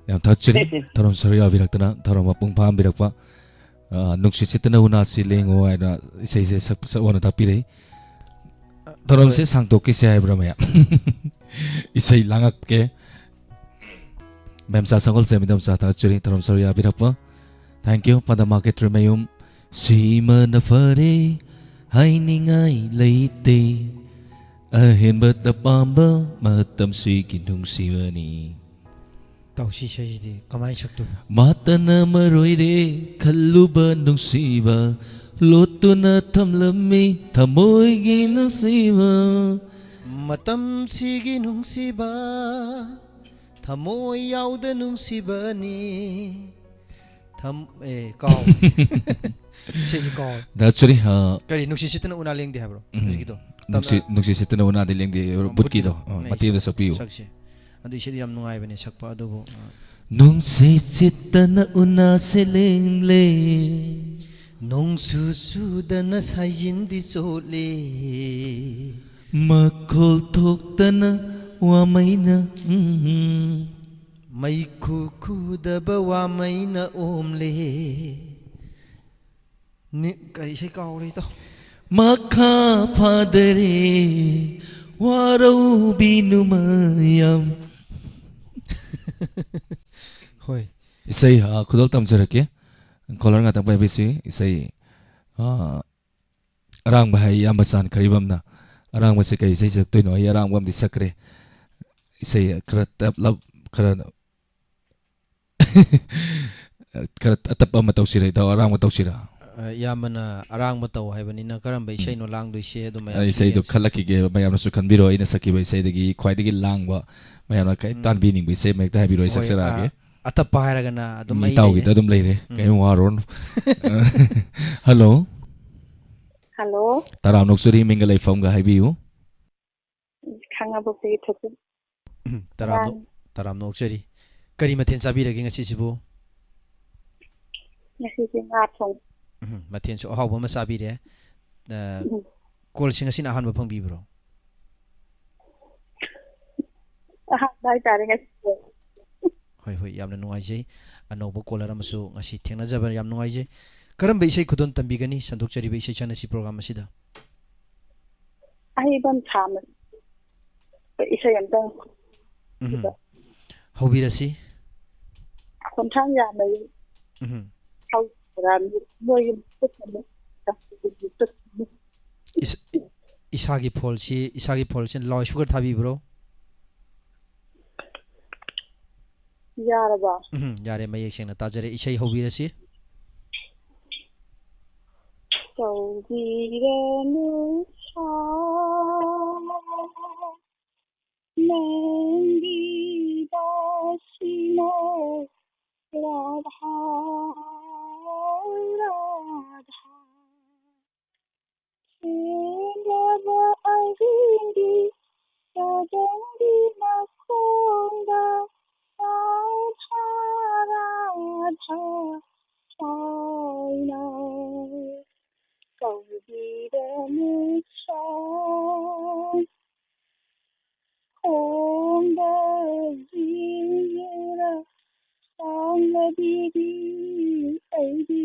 ꯌꯥꯝ ꯊꯥꯒꯠꯆꯔꯤ꯫ ꯊꯧꯔꯝ ꯁꯔꯨꯛ ꯌꯥꯕꯤꯔꯛꯇꯅ, ꯊꯧꯔꯝ ꯃꯄꯨꯡ ꯐꯥꯍꯟꯕꯤꯔꯛꯄ, ꯑ, "ꯅꯨꯡꯁꯤꯠ ꯁꯤꯠꯇꯅ ꯎꯅꯥꯁꯤ ꯂꯦꯡꯉꯨ" ꯍꯥꯏꯅ ꯏꯁꯩꯁꯦ ꯁꯛ-, ꯁꯛꯑꯣꯅ ꯇꯥꯛꯄꯤꯔꯛꯏ꯫ ꯊꯧꯔꯝꯁꯦ ꯍꯣꯏ꯫ ꯁꯥꯡꯗꯣꯛꯈꯤꯁꯦ ꯍꯥꯏꯕ꯭ꯔꯥ, ꯃꯌꯥꯝ? ꯏꯁꯩ ꯂꯥꯡꯉꯛꯀꯦ꯫ ꯃꯦꯝꯆꯥ ꯁꯒꯣꯜꯁꯦꯝ, ꯏꯗꯣꯝꯆꯥ ꯊꯥꯒꯠꯆꯔꯤ, ꯊꯧꯔꯝ ꯁꯔꯨꯛ ꯌꯥꯕꯤꯔꯛꯄ꯫ Thank you, ꯄꯥꯟꯗꯝ ꯃꯥꯔꯀꯦꯠ ꯇ꯭ꯔꯤꯃꯌꯨꯝ꯫ ꯁꯤꯃꯅ ꯐꯔꯦ ꯍꯥꯏꯅꯤꯡꯉꯥꯏ ꯂꯩꯇꯦ, ꯑꯍꯦꯟꯕꯇ ꯄꯥꯝꯕ ꯃꯇꯝꯁꯤꯒꯤ ꯅꯨꯡꯁꯤꯕꯅꯤ꯫ ꯇꯧꯁꯤ ꯏꯁꯩꯁꯤꯗꯤ ꯀꯃꯥꯏꯅ ꯁꯛꯇꯣꯏꯅꯣ? ꯃꯥꯇꯅ ꯃꯔꯣꯏꯔꯦ ꯈꯜꯂꯨꯕ ꯅꯨꯡꯁꯤꯕ, ꯂꯣꯠꯇꯨꯅ ꯊꯝꯂꯝꯃꯤ ꯊꯃꯣꯏꯒꯤ ꯅꯨꯡꯁꯤꯕ꯫ ꯃꯇꯝꯁꯤꯒꯤ ꯅꯨꯡꯁꯤꯕ, ꯊꯃꯣꯏ ꯌꯥꯎꯗ ꯅꯨꯡꯁꯤꯕꯅꯤ꯫ ꯊꯝ-, ꯑꯦ, ꯀꯥꯎ꯫ ꯏꯁꯩꯁꯤ ꯀꯥꯎ꯫ ꯗꯥ ꯆꯨꯔꯤ, ꯑ, ꯀꯔꯤ, ꯅꯨꯡꯁꯤꯠ ꯁꯤꯠꯇꯅ ꯎꯅꯥ ꯂꯦꯡꯗꯦ ꯍꯥꯏꯕ꯭ꯔꯣ? ꯎꯝ꯫ ꯍꯧꯖꯤꯛꯀꯤꯗꯣ? ꯅꯨꯡꯁꯤꯠ, ꯇꯝꯅ-, ꯅꯨꯡꯁꯤꯠ ꯁꯤꯠꯇꯅ ꯎꯅꯥꯗꯤ ꯂꯦꯡꯗꯦ, ꯑ, ꯕꯨꯠꯀꯤꯗꯣ꯫ ꯕꯨꯠꯀꯤꯗꯣ꯫ ꯑ, ꯅ ꯃꯇꯦꯛ ꯑꯃ ꯏꯁꯩ ꯁꯛꯄꯤꯌꯨ꯫ ꯁꯛꯁꯦ꯫ ꯑꯗꯨ ꯏꯁꯩꯗꯣ ꯌꯥꯝ ꯅꯨꯡꯉꯥꯏꯕꯅꯦ ꯁꯛꯄ, ꯑꯗꯨꯕꯨ, ꯑ꯫ ꯅꯨꯡꯁꯤꯠ ꯁꯤꯠꯇꯅ ꯎꯅꯥꯁꯦ ꯂꯦꯡꯂꯦ꯫ ꯅꯣꯡꯁꯨ ꯆꯨꯗꯅ ꯁꯥꯏꯖꯤꯟꯗꯤ ꯆꯣꯠꯂꯦ꯫ ꯃꯈꯣꯜ ꯊꯣꯛꯇꯅ ꯋꯥꯃꯩꯅ, ꯎꯝ꯫ ꯃꯩꯈꯨ ꯈꯨꯗꯕ ꯋꯥꯃꯩꯅ ꯑꯣꯝꯂꯦ꯫ ꯅꯤ-, ꯀꯔꯤ ꯏꯁꯩ ꯀꯥꯎꯔꯦ, ꯏꯇꯥꯎ? ꯃꯈꯥ ꯐꯥꯗꯔꯦ ꯋꯥꯔꯧꯕꯤꯅꯨ ꯃꯌꯥꯝ꯫ ꯍꯣꯏ꯫ ꯏꯁꯩ, ꯑ, ꯈꯨꯗꯣꯜ ꯇꯝꯖꯔꯛꯀꯦ꯫ ꯀꯣꯂꯔ ꯉꯥꯛꯇꯪ ꯄꯥꯏꯕꯤꯁꯤ꯫ ꯏꯁꯩ, ꯑ, ꯑꯔꯥꯡꯕ ꯍꯥꯏ ꯏꯌꯥꯝꯕ ꯆꯥꯟꯈ꯭ꯔꯤꯕꯝꯅ꯫ ꯑꯔꯥꯡꯕꯁꯦ ꯀꯩ ꯏꯁꯩ ꯁꯛꯇꯣꯏꯅꯣ? ꯑꯩ ꯑꯔꯥꯡꯕ ꯑꯃꯗꯤ ꯁꯛꯈ꯭ꯔꯦ꯫ ꯏꯁꯩ ꯈꯔ ꯇꯞꯂꯞ, ꯈꯔ, ꯈꯔ ꯑꯇꯞꯄ ꯑꯃ ꯇꯧꯁꯤꯔ, ꯏꯇꯥꯎ? ꯑꯔꯥꯡꯕ ꯇꯧꯁꯤꯔ? ꯑ, ꯏꯌꯥꯝꯕꯅ ꯑꯔꯥꯡꯕ ꯇꯧ ꯍꯥꯏꯕꯅꯤꯅ ꯀꯔꯝꯕ ꯎꯝ꯫ ꯏꯁꯩꯅꯣ ꯂꯥꯡꯗꯣꯏꯁꯦ? ꯑꯗꯨ ꯑ, ꯃꯌꯥꯝꯁꯨ ꯏꯁꯩꯗꯣ ꯌꯦꯡꯁꯤ꯫ ꯈꯜꯂꯛꯈꯤꯒꯦ, ꯃꯌꯥꯝꯅꯁꯨ ꯈꯟꯕꯤꯔꯣ꯫ ꯑꯩꯅ ꯁꯛꯈꯤꯕ ꯏꯁꯩꯗꯒꯤ ꯈ꯭ꯋꯥꯏꯗꯒꯤ ꯂꯥꯡꯕ, ꯃꯌꯥꯝꯅ ꯀꯩ ꯎꯝ꯫ ꯇꯥꯟꯕꯤꯅꯤꯡꯕ ꯏꯁꯩ ꯑꯃ ꯍꯦꯛꯇ ꯍꯥꯏꯕꯤꯔꯣ, ꯑꯩ ꯍꯣꯏ, ꯁꯛꯆꯔꯛꯑꯒꯦ꯫ ꯑ, ꯑꯇꯞꯄ ꯍꯥꯏꯔꯒꯅ ꯑꯗꯨꯝ ꯎꯝ, ꯑꯩ ꯏꯇꯥꯎꯒꯤꯗ ꯂꯩꯔꯦ꯫ ꯑꯗꯨꯝ ꯂꯩꯔꯦ, ꯎꯝ꯫ ꯀꯩꯝ ꯋꯥꯔꯨꯔꯅꯨ꯫ ꯍꯜꯂꯣ꯫ ꯍꯜꯂꯣ꯫ ꯇꯔꯥꯝ ꯅꯣꯛꯆꯔꯤ, ꯃꯤꯡꯒ ꯂꯩꯐꯝꯒ ꯍꯥꯏꯕꯤꯌꯨ꯫ ꯈꯥꯉꯕꯣꯛꯇꯒꯤ ꯊꯣꯏꯊꯣꯏ꯫ ꯎꯝ, ꯇꯔꯥꯝꯅ, ꯇꯔꯥꯝꯅ ꯑꯣꯛꯆꯔꯤ꯫ ꯀꯔꯤ ꯃꯊꯦꯜ ꯆꯥꯕꯤꯔꯒꯦ ꯉꯁꯤꯁꯤꯕꯨ? ꯉꯁꯤꯁꯦ ꯉꯥ ꯊꯣꯡ꯫ ꯎꯝ, ꯃꯊꯦꯜꯁꯨ ꯑꯍꯥꯎꯕ ꯑꯃ ꯆꯥꯕꯤꯔꯦ꯫ ꯑ, ꯎꯝ꯫ ꯀꯣꯜꯁꯤ ꯉꯁꯤꯅ ꯑꯍꯥꯟꯕ ꯐꯪꯕꯤꯕ꯭ꯔꯣ? ꯑꯍꯥꯟꯕ ꯍꯥꯏꯇꯥꯔꯦ ꯉꯁꯤꯁꯦ꯫ ꯍꯣꯏ, ꯍꯣꯏ, ꯌꯥꯝꯅ ꯅꯨꯡꯉꯥꯏꯖꯩ꯫ ꯑꯅꯧꯕ ꯀꯣꯂꯔ ꯑꯃꯁꯨ ꯉꯁꯤ ꯊꯦꯡꯅꯖꯕ ꯌꯥꯝ ꯅꯨꯡꯉꯥꯏꯖꯩ꯫ ꯀꯔꯝꯕ ꯏꯁꯩ ꯈꯨꯗꯣꯜ ꯇꯝꯕꯤꯒꯅꯤ ꯁꯟꯗꯣꯛꯆꯔꯤꯕ ꯏꯁꯩ ꯁꯛꯅꯁꯤ ꯄ꯭ꯔꯣꯒ꯭ꯔꯥꯝ ꯑꯁꯤꯗ? ꯑꯍꯩꯕꯝ ꯁꯥꯃ ꯏꯁꯩ ꯑꯝꯇꯪ꯫ ꯎꯝ꯫ ꯍꯧꯕꯤꯔꯁꯤ꯫ ꯈꯣꯟꯊꯥꯡ ꯌꯥꯝꯃꯦ꯫ ꯎꯝ꯫ ꯍꯧ-, ꯃꯣꯏꯒꯤ ꯏꯁ-, ꯏꯁꯥꯒꯤ ꯐꯣꯟꯁꯤ, ꯏꯁꯥꯒꯤ ꯐꯣꯟꯁꯤ ꯂꯥꯎꯠ ꯁ꯭ꯄꯤꯀꯔ ꯊꯥꯕꯤꯕ꯭ꯔꯣ? ꯌꯥꯔꯕ? ꯎꯝ, ꯌꯥꯔꯦ, ꯃꯌꯦꯛ ꯁꯦꯡꯅ ꯇꯥꯖꯔꯦ꯫ ꯏꯁꯩ ꯍꯧꯕꯤꯔꯁꯤ꯫ ꯇꯧꯕꯤꯔꯅꯨ ꯁꯥ, ꯅꯪꯒꯤ ꯗꯥꯁꯤꯅ ꯔꯥꯙꯥ, ꯔꯥꯙꯥ꯫ ꯊꯦꯡꯂꯕ ꯑꯍꯤꯡꯒꯤ ꯆꯥꯗꯣꯡꯒꯤ ꯃꯈꯣꯡꯗ ꯔꯥꯙꯥ, ꯔꯥꯙꯥ ꯍꯥꯏꯅ ꯀꯧꯕꯤꯔꯅꯨ ꯁꯥ꯫ ꯈꯣꯡꯗ ꯌꯦꯡꯂꯒ ꯁꯥꯡꯂꯕꯤꯗꯤ ꯑꯩꯗꯤ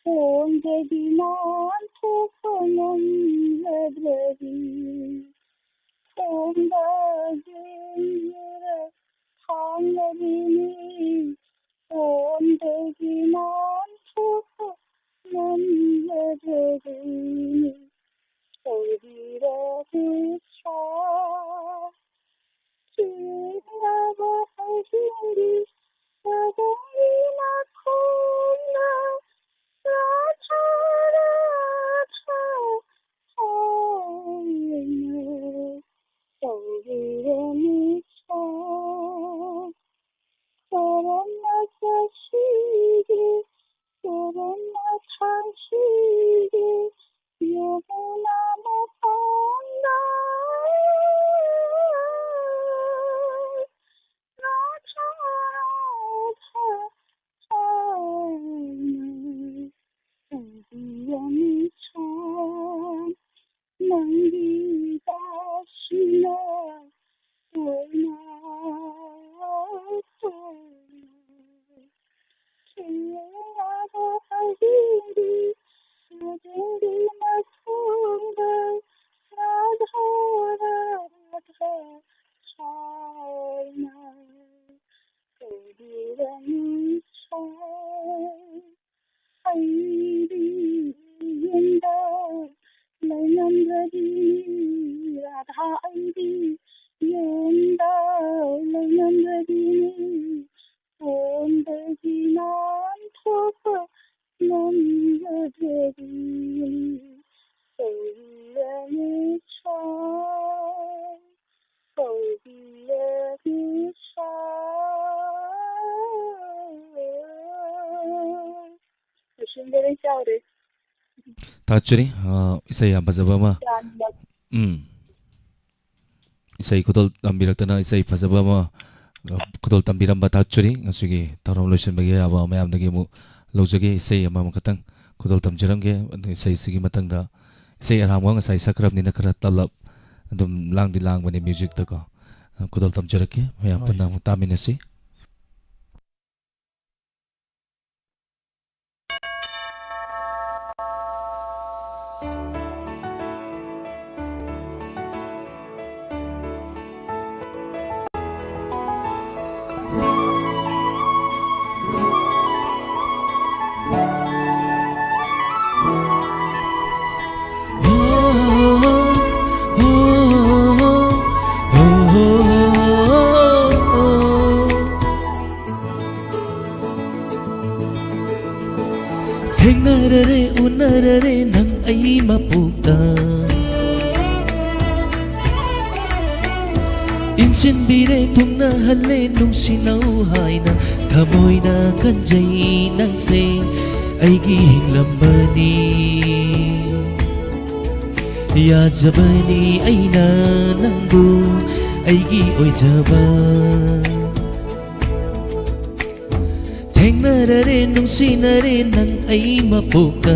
ꯈꯣꯡꯗꯒꯤ ꯅꯥꯟꯊꯣꯛꯄ ꯉꯝꯂꯗ꯭ꯔꯗꯤ, ꯈꯣꯡꯗ ꯌꯦꯡꯂꯒ ꯁꯥꯡꯂꯕꯤꯅꯤ ꯈꯣꯡꯗꯒꯤ ꯅꯥꯟꯊꯣꯛꯄ ꯉꯝꯂꯗ꯭ꯔꯗꯤ꯫ ꯇꯧꯕꯤꯔꯗꯤ ꯁꯥ, ꯆꯦꯛꯂꯕ ꯑꯍꯤꯡꯒꯤ ꯆꯥꯗꯣꯡꯒꯤ ꯃꯈꯣꯡꯗ ꯔꯥꯙꯥ, ꯔꯥꯙꯥ ꯍꯥꯏꯅ ꯇꯧꯕꯤꯔꯅꯨ ꯁꯥ꯫ ꯀꯔꯝꯅ ꯆꯠꯁꯤꯒꯦ, ꯀꯔꯝꯅ ꯊꯥꯁꯤꯒꯦ, ꯌꯃꯨꯅꯥ ꯃꯄꯥꯟꯗ꯫ ꯊꯥꯒꯠꯆꯔꯤ꯫ ꯑ, ꯏꯁꯩ ꯌꯥꯝ ꯐꯖꯕ ꯑꯃ꯫ ꯎꯝ꯫ ꯏꯁꯩ ꯈꯨꯗꯣꯜ ꯇꯝꯕꯤꯔꯛꯇꯅ, ꯏꯁꯩ ꯐꯖꯕ ꯑꯃ, ꯑ, ꯈꯨꯗꯣꯜ ꯇꯝꯕꯤꯔꯝꯕ ꯊꯥꯒꯠꯆꯔꯤ꯫ ꯉꯁꯤꯒꯤ ꯊꯧꯔꯝ ꯂꯣꯏꯁꯤꯟꯕꯒꯤ ꯑꯌꯥꯕ ꯃꯌꯥꯝꯗꯒꯤ ꯑꯃꯨꯛ ꯂꯧꯖꯒꯦ꯫ ꯏꯁꯩ ꯑꯃꯃꯝ ꯈꯛꯇꯪ ꯈꯨꯗꯣꯜ ꯇꯝꯖꯔꯝꯒꯦ꯫ ꯑꯗꯨ ꯏꯁꯩꯁꯤꯒꯤ ꯃꯊꯪꯗ, ꯏꯁꯩ ꯑꯔꯥꯡꯕ ꯉꯁꯥꯏ ꯁꯛꯈ꯭ꯔꯕꯅꯤꯅ ꯈꯔ ꯇꯞꯂꯞ ꯑꯗꯨꯝ ꯂꯥꯡꯗꯤ ꯂꯥꯡꯕꯅꯦ musicꯇꯀꯣ꯫ ꯑ, ꯈꯨꯗꯣꯜ ꯇꯝꯖꯔꯛꯀꯦ꯫ ꯃꯌꯥꯝ ꯍꯣꯏ꯫ ꯄꯨꯟꯅ ꯑꯃꯨꯛ ꯇꯥꯃꯤꯟꯅꯁꯤ꯫ ꯊꯦꯡꯅꯔꯔꯦ, ꯎꯅꯔꯔꯦ ꯅꯪ ꯑꯩ ꯃꯄꯣꯛꯇ꯫ ꯏꯟꯁꯤꯟꯕꯤꯔꯦ, ꯊꯨꯡꯅꯍꯜꯂꯦ, ꯅꯨꯡꯁꯤꯅꯧ ꯍꯥꯏꯅ ꯊꯃꯣꯏꯅ ꯈꯟꯖꯩ ꯅꯪꯁꯦ ꯑꯩꯒꯤ ꯍꯤꯡꯂꯝꯕꯅꯤ꯫ ꯌꯥꯖꯕꯅꯤ ꯑꯩꯅ ꯅꯪꯕꯨ ꯑꯩꯒꯤ ꯑꯣꯏꯖꯕ꯫ ꯊꯦꯡꯅꯔꯔꯦ, ꯅꯨꯡꯁꯤꯅꯔꯦ ꯅꯪ ꯑꯩ ꯃꯄꯣꯛꯇ,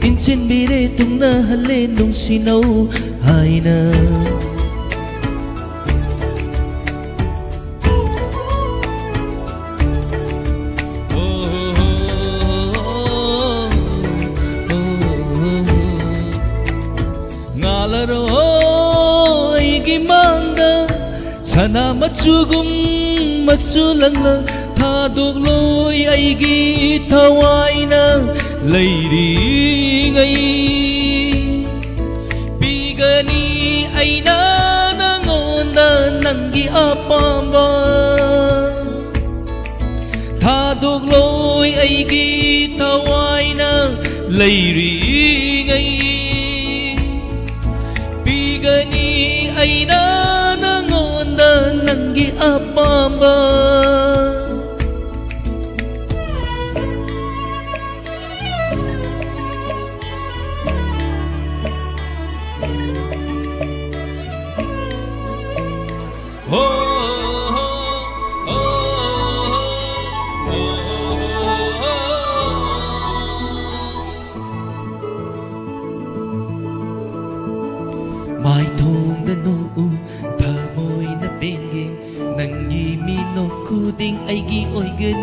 ꯏꯟꯁꯤꯟꯕꯤꯔꯦ, ꯊꯨꯡꯅꯍꯜꯂꯦ, ꯅꯨꯡꯁꯤꯅꯧ ꯍꯥꯏꯅ꯫ ꯉꯥꯜꯂꯔꯣ ꯑꯩꯒꯤ ꯃꯥꯡꯗ, ꯁꯅꯥ ꯃꯆꯨꯒꯨꯝ ꯃꯆꯨ ꯂꯪꯂ, ꯊꯥꯗꯣꯛꯂꯣꯏ ꯑꯩꯒꯤ ꯊꯋꯥꯏꯅ ꯂꯩꯔꯤꯉꯩ꯫ ꯄꯤꯒꯅꯤ ꯑꯩꯅ ꯅꯉꯣꯟꯗ ꯅꯪꯒꯤ ꯑꯄꯥꯝꯕ꯫ ꯊꯥꯗꯣꯛꯂꯣꯏ ꯑꯩꯒꯤ ꯊꯋꯥꯏꯅ ꯂꯩꯔꯤꯉꯩ꯫ ꯄꯤꯒꯅꯤ ꯑꯩꯅ ꯅꯉꯣꯟꯗ ꯅꯪꯒꯤ ꯑꯄꯥꯝꯕ꯫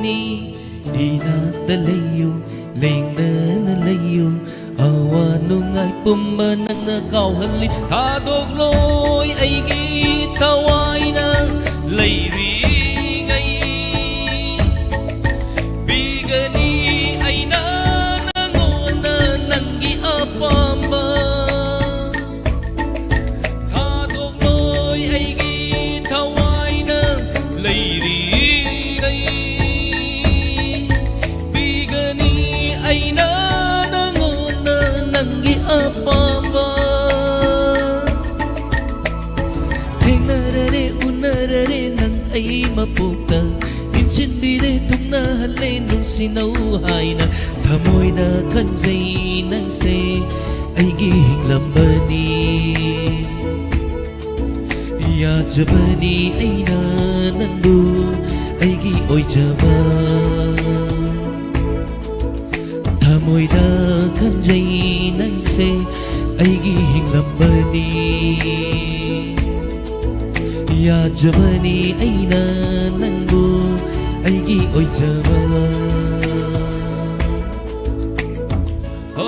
ꯅꯤ꯫ ꯏꯅꯥꯛꯇ ꯂꯩꯌꯨ, ꯂꯦꯡꯗꯅ ꯂꯩꯌꯨ, ꯑꯋꯥ ꯅꯨꯡꯉꯥꯏ ꯄꯨꯝꯕ ꯅꯪꯅ ꯀꯥꯎꯍꯜꯂꯤ꯫ ꯊꯥꯗꯣꯛꯂꯣꯏ ꯑꯩꯒꯤ ꯊꯋꯥꯏꯅ ꯂꯩꯔꯤꯉꯩ, ꯄꯤꯒꯅꯤ ꯑꯩꯅ ꯅꯪꯉꯣꯟꯗ ꯅꯪꯒꯤ ꯑꯄꯥꯝꯕ꯫ ꯊꯥꯗꯣꯛꯂꯣꯏ ꯑꯩꯒꯤ ꯊꯋꯥꯏꯅ ꯂꯩꯔꯤꯉꯩ, ꯄꯤꯒꯅꯤ ꯑꯩꯅ ꯅꯪꯉꯣꯟꯗ ꯅꯪꯒꯤ ꯑꯄꯥꯝꯕ꯫ ꯊꯦꯡꯅꯔꯔꯦ, ꯎꯅꯔꯔꯦ ꯅꯪ ꯑꯩ ꯃꯄꯣꯛꯇ, ꯏꯟꯁꯤꯟꯕꯤꯔꯦ, ꯊꯨꯡꯅꯍꯜꯂꯦ ꯅꯨꯡꯁꯤꯅꯧ ꯍꯥꯏꯅ꯫ ꯊꯃꯣꯏꯗ ꯈꯟꯖꯩ ꯅꯪꯁꯦ ꯑꯩꯒꯤ ꯍꯤꯡꯂꯝꯕꯅꯤ꯫ ꯌꯥꯖꯕꯅꯤ ꯑꯩꯅ ꯅꯪꯕꯨ ꯑꯩꯒꯤ ꯑꯣꯏꯖꯕ꯫ ꯊꯃꯣꯏꯗ ꯈꯟꯖꯩ ꯅꯪꯁꯦ ꯑꯩꯒꯤ ꯍꯤꯡꯂꯝꯕꯅꯤ꯫ ꯌꯥꯖꯕꯅꯤ ꯑꯩꯅ ꯅꯪꯕꯨ ꯑꯩꯒꯤ ꯑꯣꯏꯖꯕ꯫ ꯍꯣ,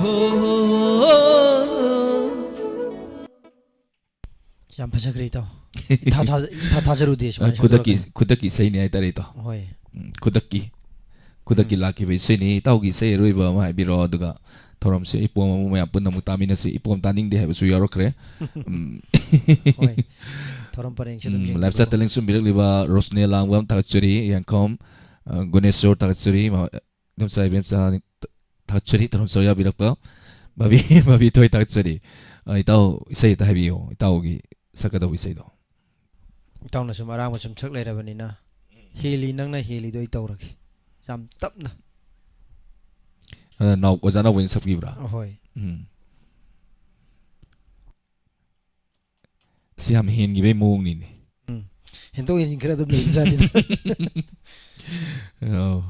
ꯍꯣ, ꯍꯣ꯫ ꯌꯥꯝ ꯐꯖꯈ꯭ꯔꯦ ꯏꯇꯥꯎ꯫ ꯏꯊꯥ ꯊꯥꯖ- ꯏꯊꯥ ꯊꯥꯖꯔꯨꯗꯦ ꯁꯨꯃꯥꯏꯅ ꯈꯨꯗꯛꯀꯤ ꯁꯟꯗꯣꯔꯛꯀꯅꯤ꯫ ꯈꯨꯗꯛꯀꯤ ꯏꯁꯩꯅꯤ ꯍꯥꯏꯇꯥꯔꯦ ꯏꯇꯥꯎ꯫ ꯍꯣꯏ꯫ ꯎꯝ, ꯈꯨꯗꯛꯀꯤ ꯈꯨꯗꯛꯀꯤ ꯎꯝ꯫ ꯂꯥꯛꯈꯤꯕ ꯏꯁꯩꯅꯤ꯫ ꯏꯇꯥꯎꯒꯤ ꯏꯁꯩ ꯑꯔꯣꯏꯕ ꯑꯃ ꯍꯥꯏꯕꯤꯔꯛꯑꯣ, ꯑꯗꯨꯒ ꯊꯧꯔꯝꯁꯦ ꯏꯄꯣꯝ ꯑꯃ ꯃꯌꯥꯝ ꯄꯨꯟꯅ ꯑꯃꯨꯛ ꯇꯥꯃꯤꯟꯅꯁꯤ꯫ ꯏꯄꯣꯝ ꯇꯥꯅꯤꯡꯗꯦ ꯍꯥꯏꯕꯁꯨ ꯌꯥꯎꯔꯛꯈ꯭ꯔꯦ꯫ ꯎꯝ꯫ ꯍꯣꯏ꯫ ꯊꯧꯔꯝ ꯄꯔꯦꯡꯁꯦ ꯑꯗꯨꯝ ꯎꯝ, ꯌꯦꯡꯕꯤꯔꯣ꯫ ꯂꯥꯏꯐ ꯆꯥꯠꯇ ꯂꯦꯡꯁꯨꯝꯕꯤꯔꯛꯂꯤꯕ ꯔꯣꯁꯅꯦ ꯂꯥꯡꯕꯝ ꯊꯥꯒꯠꯆꯔꯤ, ꯌꯥꯡꯈꯣꯝ, ꯑ, ꯒꯨꯅꯦꯁꯣꯔ ꯊꯥꯒꯠꯆꯔꯤ, ꯃ-, ꯏꯗꯣꯝꯆꯥ ꯏꯕꯦꯝꯆꯥ ꯊꯥꯒꯠꯆꯔꯤ, ꯊꯧꯔꯝ ꯁꯔꯨꯛ ꯌꯥꯕꯤꯔꯛꯄ ꯕꯥꯕꯤ, ꯕꯥꯕꯤ ꯊꯣꯏ ꯊꯥꯒꯠꯆꯔꯤ꯫ ꯑ, ꯏꯇꯥꯎ ꯏꯁꯩ ꯑꯝꯇ ꯍꯥꯏꯕꯤꯌꯨ, ꯏꯇꯥꯎꯒꯤ ꯁꯛꯀꯗꯧꯕ ꯏꯁꯩꯗꯣ꯫ ꯏꯇꯥꯎꯅ ꯁꯨꯝ ꯑꯔꯥꯡꯕ ꯁꯨꯝ ꯁꯛ ꯂꯩꯔꯕꯅꯤꯅ, ꯍꯦꯜꯂꯤ ꯅꯪꯅ ꯍꯦꯜꯂꯤꯗꯣ ꯑꯩ ꯇꯧꯔꯒꯦ꯫ ꯌꯥꯝ ꯇꯞꯅ꯫ ꯑ, ꯅꯥꯎ-, ꯑꯣꯖꯥ ꯅꯥꯎꯕꯣꯏꯅ ꯁꯛꯄꯤꯕ꯭ꯔꯥ? ꯑꯍꯣꯏ꯫ ꯎꯝ꯫ ꯑꯁ, ꯌꯥꯝ ꯍꯦꯟꯈꯤꯕꯩ ꯃꯑꯣꯡꯅꯤꯅꯦ꯫ ꯎꯝ꯫ ꯍꯦꯟꯗꯣꯛ ꯍꯦꯟꯖꯤꯟ ꯈꯔ ꯑꯗꯨꯝ ꯂꯩꯕꯖꯥꯠꯅꯤꯗ꯫ ꯑꯧ꯫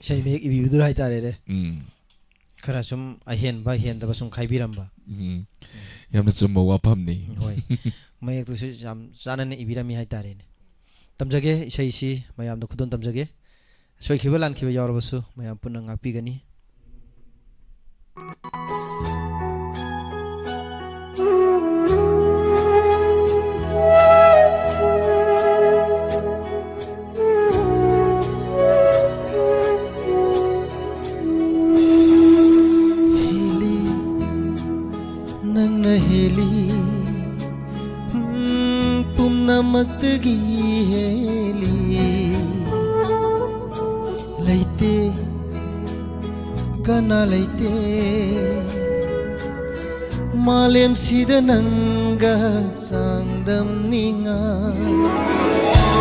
ꯏꯁꯩ ꯃꯌꯦꯛ ꯏꯕꯤꯕꯗꯨ ꯍꯥꯏꯇꯥꯔꯦꯅꯦ꯫ ꯎꯝ꯫ ꯈꯔ ꯁꯨꯝ ꯑꯍꯦꯟꯕ ꯍꯦꯟꯗꯕ ꯁꯨꯝ ꯈꯥꯏꯕꯤꯔꯝꯕ꯫ ꯎꯝ꯫ ꯌꯥꯝꯅ ꯆꯨꯝꯕ ꯋꯥꯐꯝꯅꯤ꯫ ꯍꯣꯏ꯫ ꯃꯌꯦꯛꯇꯨꯁꯨ ꯌꯥꯝ ꯆꯥꯟꯅꯅ ꯏꯕꯤꯔꯝꯃꯤ ꯍꯥꯏꯇꯥꯔꯦꯅꯦ꯫ ꯇꯝꯖꯒꯦ, ꯏꯁꯩꯁꯤ ꯃꯌꯥꯝꯗ ꯈꯨꯗꯣꯜ ꯇꯝꯖꯒꯦ꯫ ꯁꯣꯏꯈꯤꯕ ꯂꯥꯟꯈꯤꯕ ꯌꯥꯎꯔꯕꯁꯨ ꯃꯌꯥꯝ ꯄꯨꯟꯅ ꯉꯥꯛꯄꯤꯒꯅꯤ꯫ ꯍꯦꯜꯂꯤ, ꯅꯪꯅ ꯍꯦꯜꯂꯤ, ꯎꯝ, ꯄꯨꯝꯅꯃꯛꯇꯒꯤ ꯍꯦꯜꯂꯤ꯫ ꯂꯩꯇꯦ, ꯀꯅꯥ ꯂꯩꯇꯦ, ꯃꯥꯂꯦꯝꯁꯤꯗ ꯅꯪꯒ ꯆꯥꯡꯗꯝꯅꯤꯡꯉꯥꯏ꯫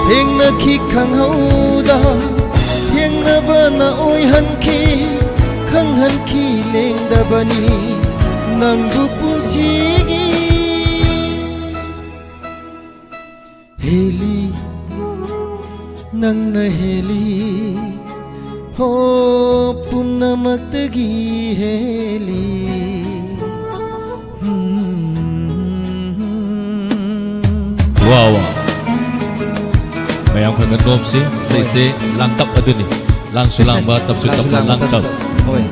ꯊꯦꯡꯅꯈꯤ ꯈꯪꯍꯧꯗ, ꯊꯦꯡꯅꯕꯅ ꯑꯣꯏꯍꯟꯈꯤ, ꯈꯪꯍꯟꯈꯤ ꯂꯦꯡꯗꯕꯅꯤ ꯅꯪꯕꯨ ꯄꯨꯟꯁꯤꯒꯤ꯫ ꯍꯦꯜꯂꯤ, ꯅꯪꯅ ꯍꯦꯜꯂꯤ, ꯍꯣ, ꯄꯨꯝꯅꯃꯛꯇꯒꯤ ꯍꯦꯜꯂꯤ꯫ ꯎꯝ꯫ ꯋꯥ ꯋꯥ꯫ ꯃꯌꯥꯝ ꯈꯪꯅ ꯅꯣꯝꯁꯤ, ꯏꯁꯩꯁꯦ ꯂꯥꯡꯇꯞ ꯑꯗꯨꯅꯤ꯫ ꯂꯥꯡꯁꯨ ꯂꯥꯡꯕ, ꯇꯞꯁꯨ ꯂꯥꯡꯁꯨ ꯇꯞꯄ, ꯂꯥꯡꯕ, ꯂꯥꯡꯇꯞ꯫ ꯍꯣꯏ꯫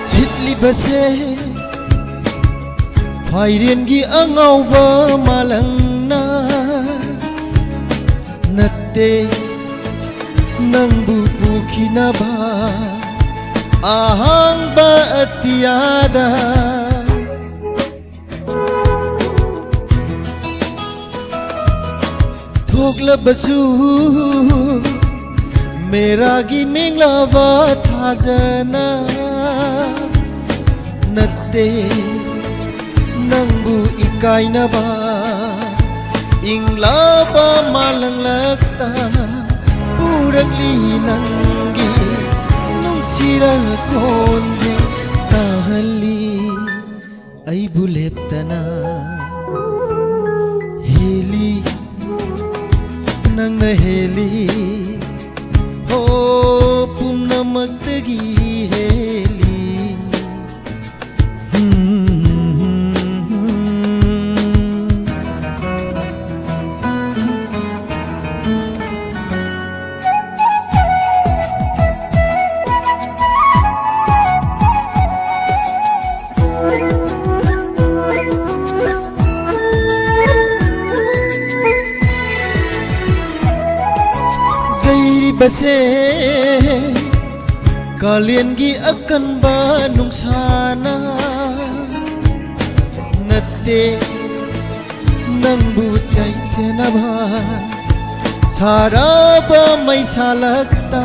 ꯁꯤꯠꯂꯤꯕꯁꯦ ꯐꯥꯏꯔꯦꯟꯒꯤ ꯑꯉꯥꯎꯕ ꯃꯥꯂꯪꯅ ꯅꯠꯇꯦ, ꯅꯪꯕꯨ ꯄꯨꯈꯤꯅꯕ ꯑꯍꯥꯡꯕ ꯑꯇꯤꯌꯥꯗ꯫ ꯊꯣꯛꯂꯕꯁꯨ ꯃꯦꯔꯥꯒꯤ ꯃꯦꯡꯂꯥꯕ ꯊꯥꯖꯅ ꯅꯠꯇꯦ, ꯅꯪꯕꯨ ꯏꯀꯥꯏꯅꯕ ꯏꯪꯂꯕ ꯃꯥꯂꯪꯂꯛꯇ ꯄꯨꯔꯛꯂꯤ ꯅꯪꯒꯤ ꯅꯨꯡꯁꯤꯔ ꯈꯣꯟꯖꯦꯜ ꯇꯥꯍꯜꯂꯤ ꯑꯩꯕꯨ ꯂꯦꯞꯇꯅ꯫ ꯍꯦꯜꯂꯤ ꯅꯪꯅ ꯍꯦꯜꯂꯤ ꯍꯣ ꯄꯨꯝꯅꯃꯛꯇꯒꯤ ꯍꯦꯜꯂꯤ꯫ ꯌꯩꯔꯤꯕꯁꯦ ꯀꯥꯂꯦꯟꯒꯤ ꯑꯀꯟꯕ ꯅꯨꯡꯁꯥꯅ ꯅꯠꯇꯦ, ꯅꯪꯕꯨ ꯆꯩꯊꯦꯅꯕ ꯁꯥꯔꯕ ꯃꯩꯁꯥꯂꯛꯇ꯫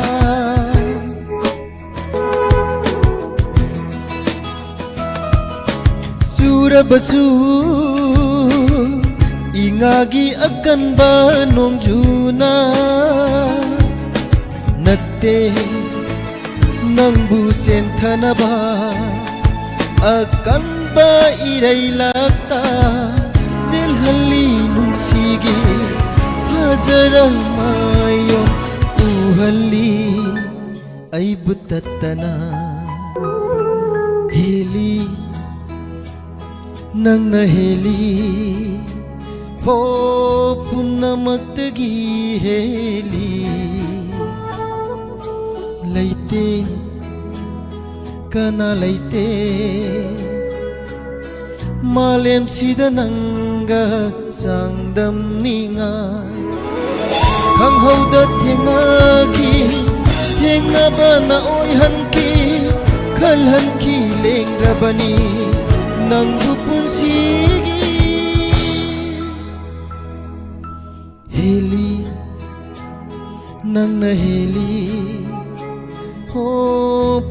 ꯆꯨꯔꯕꯁꯨ ꯏꯉꯥꯒꯤ ꯑꯀꯟꯕ ꯅꯣꯡꯖꯨꯅ ꯅꯠꯇꯦ, ꯅꯪꯕꯨ ꯆꯦꯟꯊꯅꯕ ꯑꯀꯟꯕ ꯏꯔꯩꯂꯛꯇ ꯆꯦꯜꯍꯜꯂꯤ ꯅꯨꯡꯁꯤꯒꯤ ꯐꯖꯔ ꯃꯥꯏꯌꯣꯟ ꯎꯍꯜꯂꯤ ꯑꯩꯕꯨ ꯇꯠꯇꯅ꯫ ꯍꯦꯜꯂꯤ ꯅꯪꯅ ꯍꯦꯜꯂꯤ ꯍꯣ ꯄꯨꯝꯅꯃꯛꯇꯒꯤ ꯍꯦꯜꯂꯤ꯫ ꯂꯩꯇꯦ ꯀꯅꯥ ꯂꯩꯇꯦ ꯃꯥꯂꯦꯝꯁꯤꯗ ꯅꯪꯒ ꯆꯥꯡꯗꯝꯅꯤꯉꯥꯏ꯫ ꯈꯪꯍꯧꯗ ꯊꯦꯡꯅꯈꯤ ꯊꯦꯡꯅꯕꯅ ꯑꯣꯏꯍꯟꯈꯤ ꯈꯜꯍꯟꯈꯤ ꯂꯦꯡꯗ꯭ꯔꯕꯅꯤ ꯅꯪꯕꯨ ꯄꯨꯟꯁꯤꯒꯤ꯫ ꯍꯦꯜꯂꯤ ꯅꯪꯅ ꯍꯦꯜꯂꯤ ꯍꯣ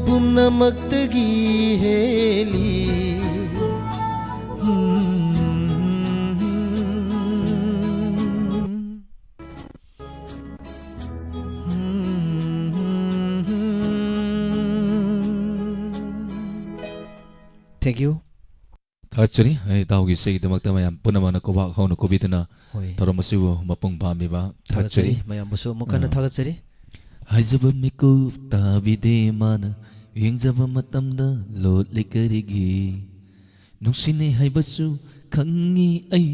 ꯄꯨꯝꯅꯃꯛꯇꯒꯤ ꯍꯦꯜꯂꯤ꯫ Thank you. ꯊꯥꯒꯠꯆꯔꯤ꯫ ꯑꯩ ꯏꯇꯥꯎꯒꯤ ꯏꯁꯩꯒꯤꯗꯃꯛꯇ ꯃꯌꯥꯝ ꯄꯨꯝꯅꯃꯛꯅ ꯈꯨꯕꯥꯛ ꯍꯧꯅ ꯈꯨꯕꯤꯗꯨꯅ ꯍꯣꯏ꯫ ꯊꯧꯔꯝ ꯑꯁꯤꯕꯨ ꯃꯄꯨꯡ ꯐꯥꯍꯟꯕꯤꯕ ꯊꯥꯒꯠꯆꯔꯤ꯫ ꯊꯥꯒꯠꯆꯔꯤ꯫ ꯃꯌꯥꯝꯕꯨꯁꯨ ꯑꯃꯨꯛ ꯍꯟꯅ ꯑꯥ꯫ ꯊꯥꯒꯠꯆꯔꯤ꯫ ꯍꯥꯏꯖꯕ ꯃꯤꯀꯨꯞ ꯇꯥꯕꯤꯗꯦ ꯃꯥꯅ, ꯌꯦꯡꯖꯕ ꯃꯇꯝꯗ ꯂꯣꯠꯂꯤ ꯀꯔꯤꯒꯤ? ꯅꯨꯡꯁꯤꯅꯩ ꯍꯥꯏꯕꯁꯨ ꯈꯪꯉꯤ ꯑꯩ,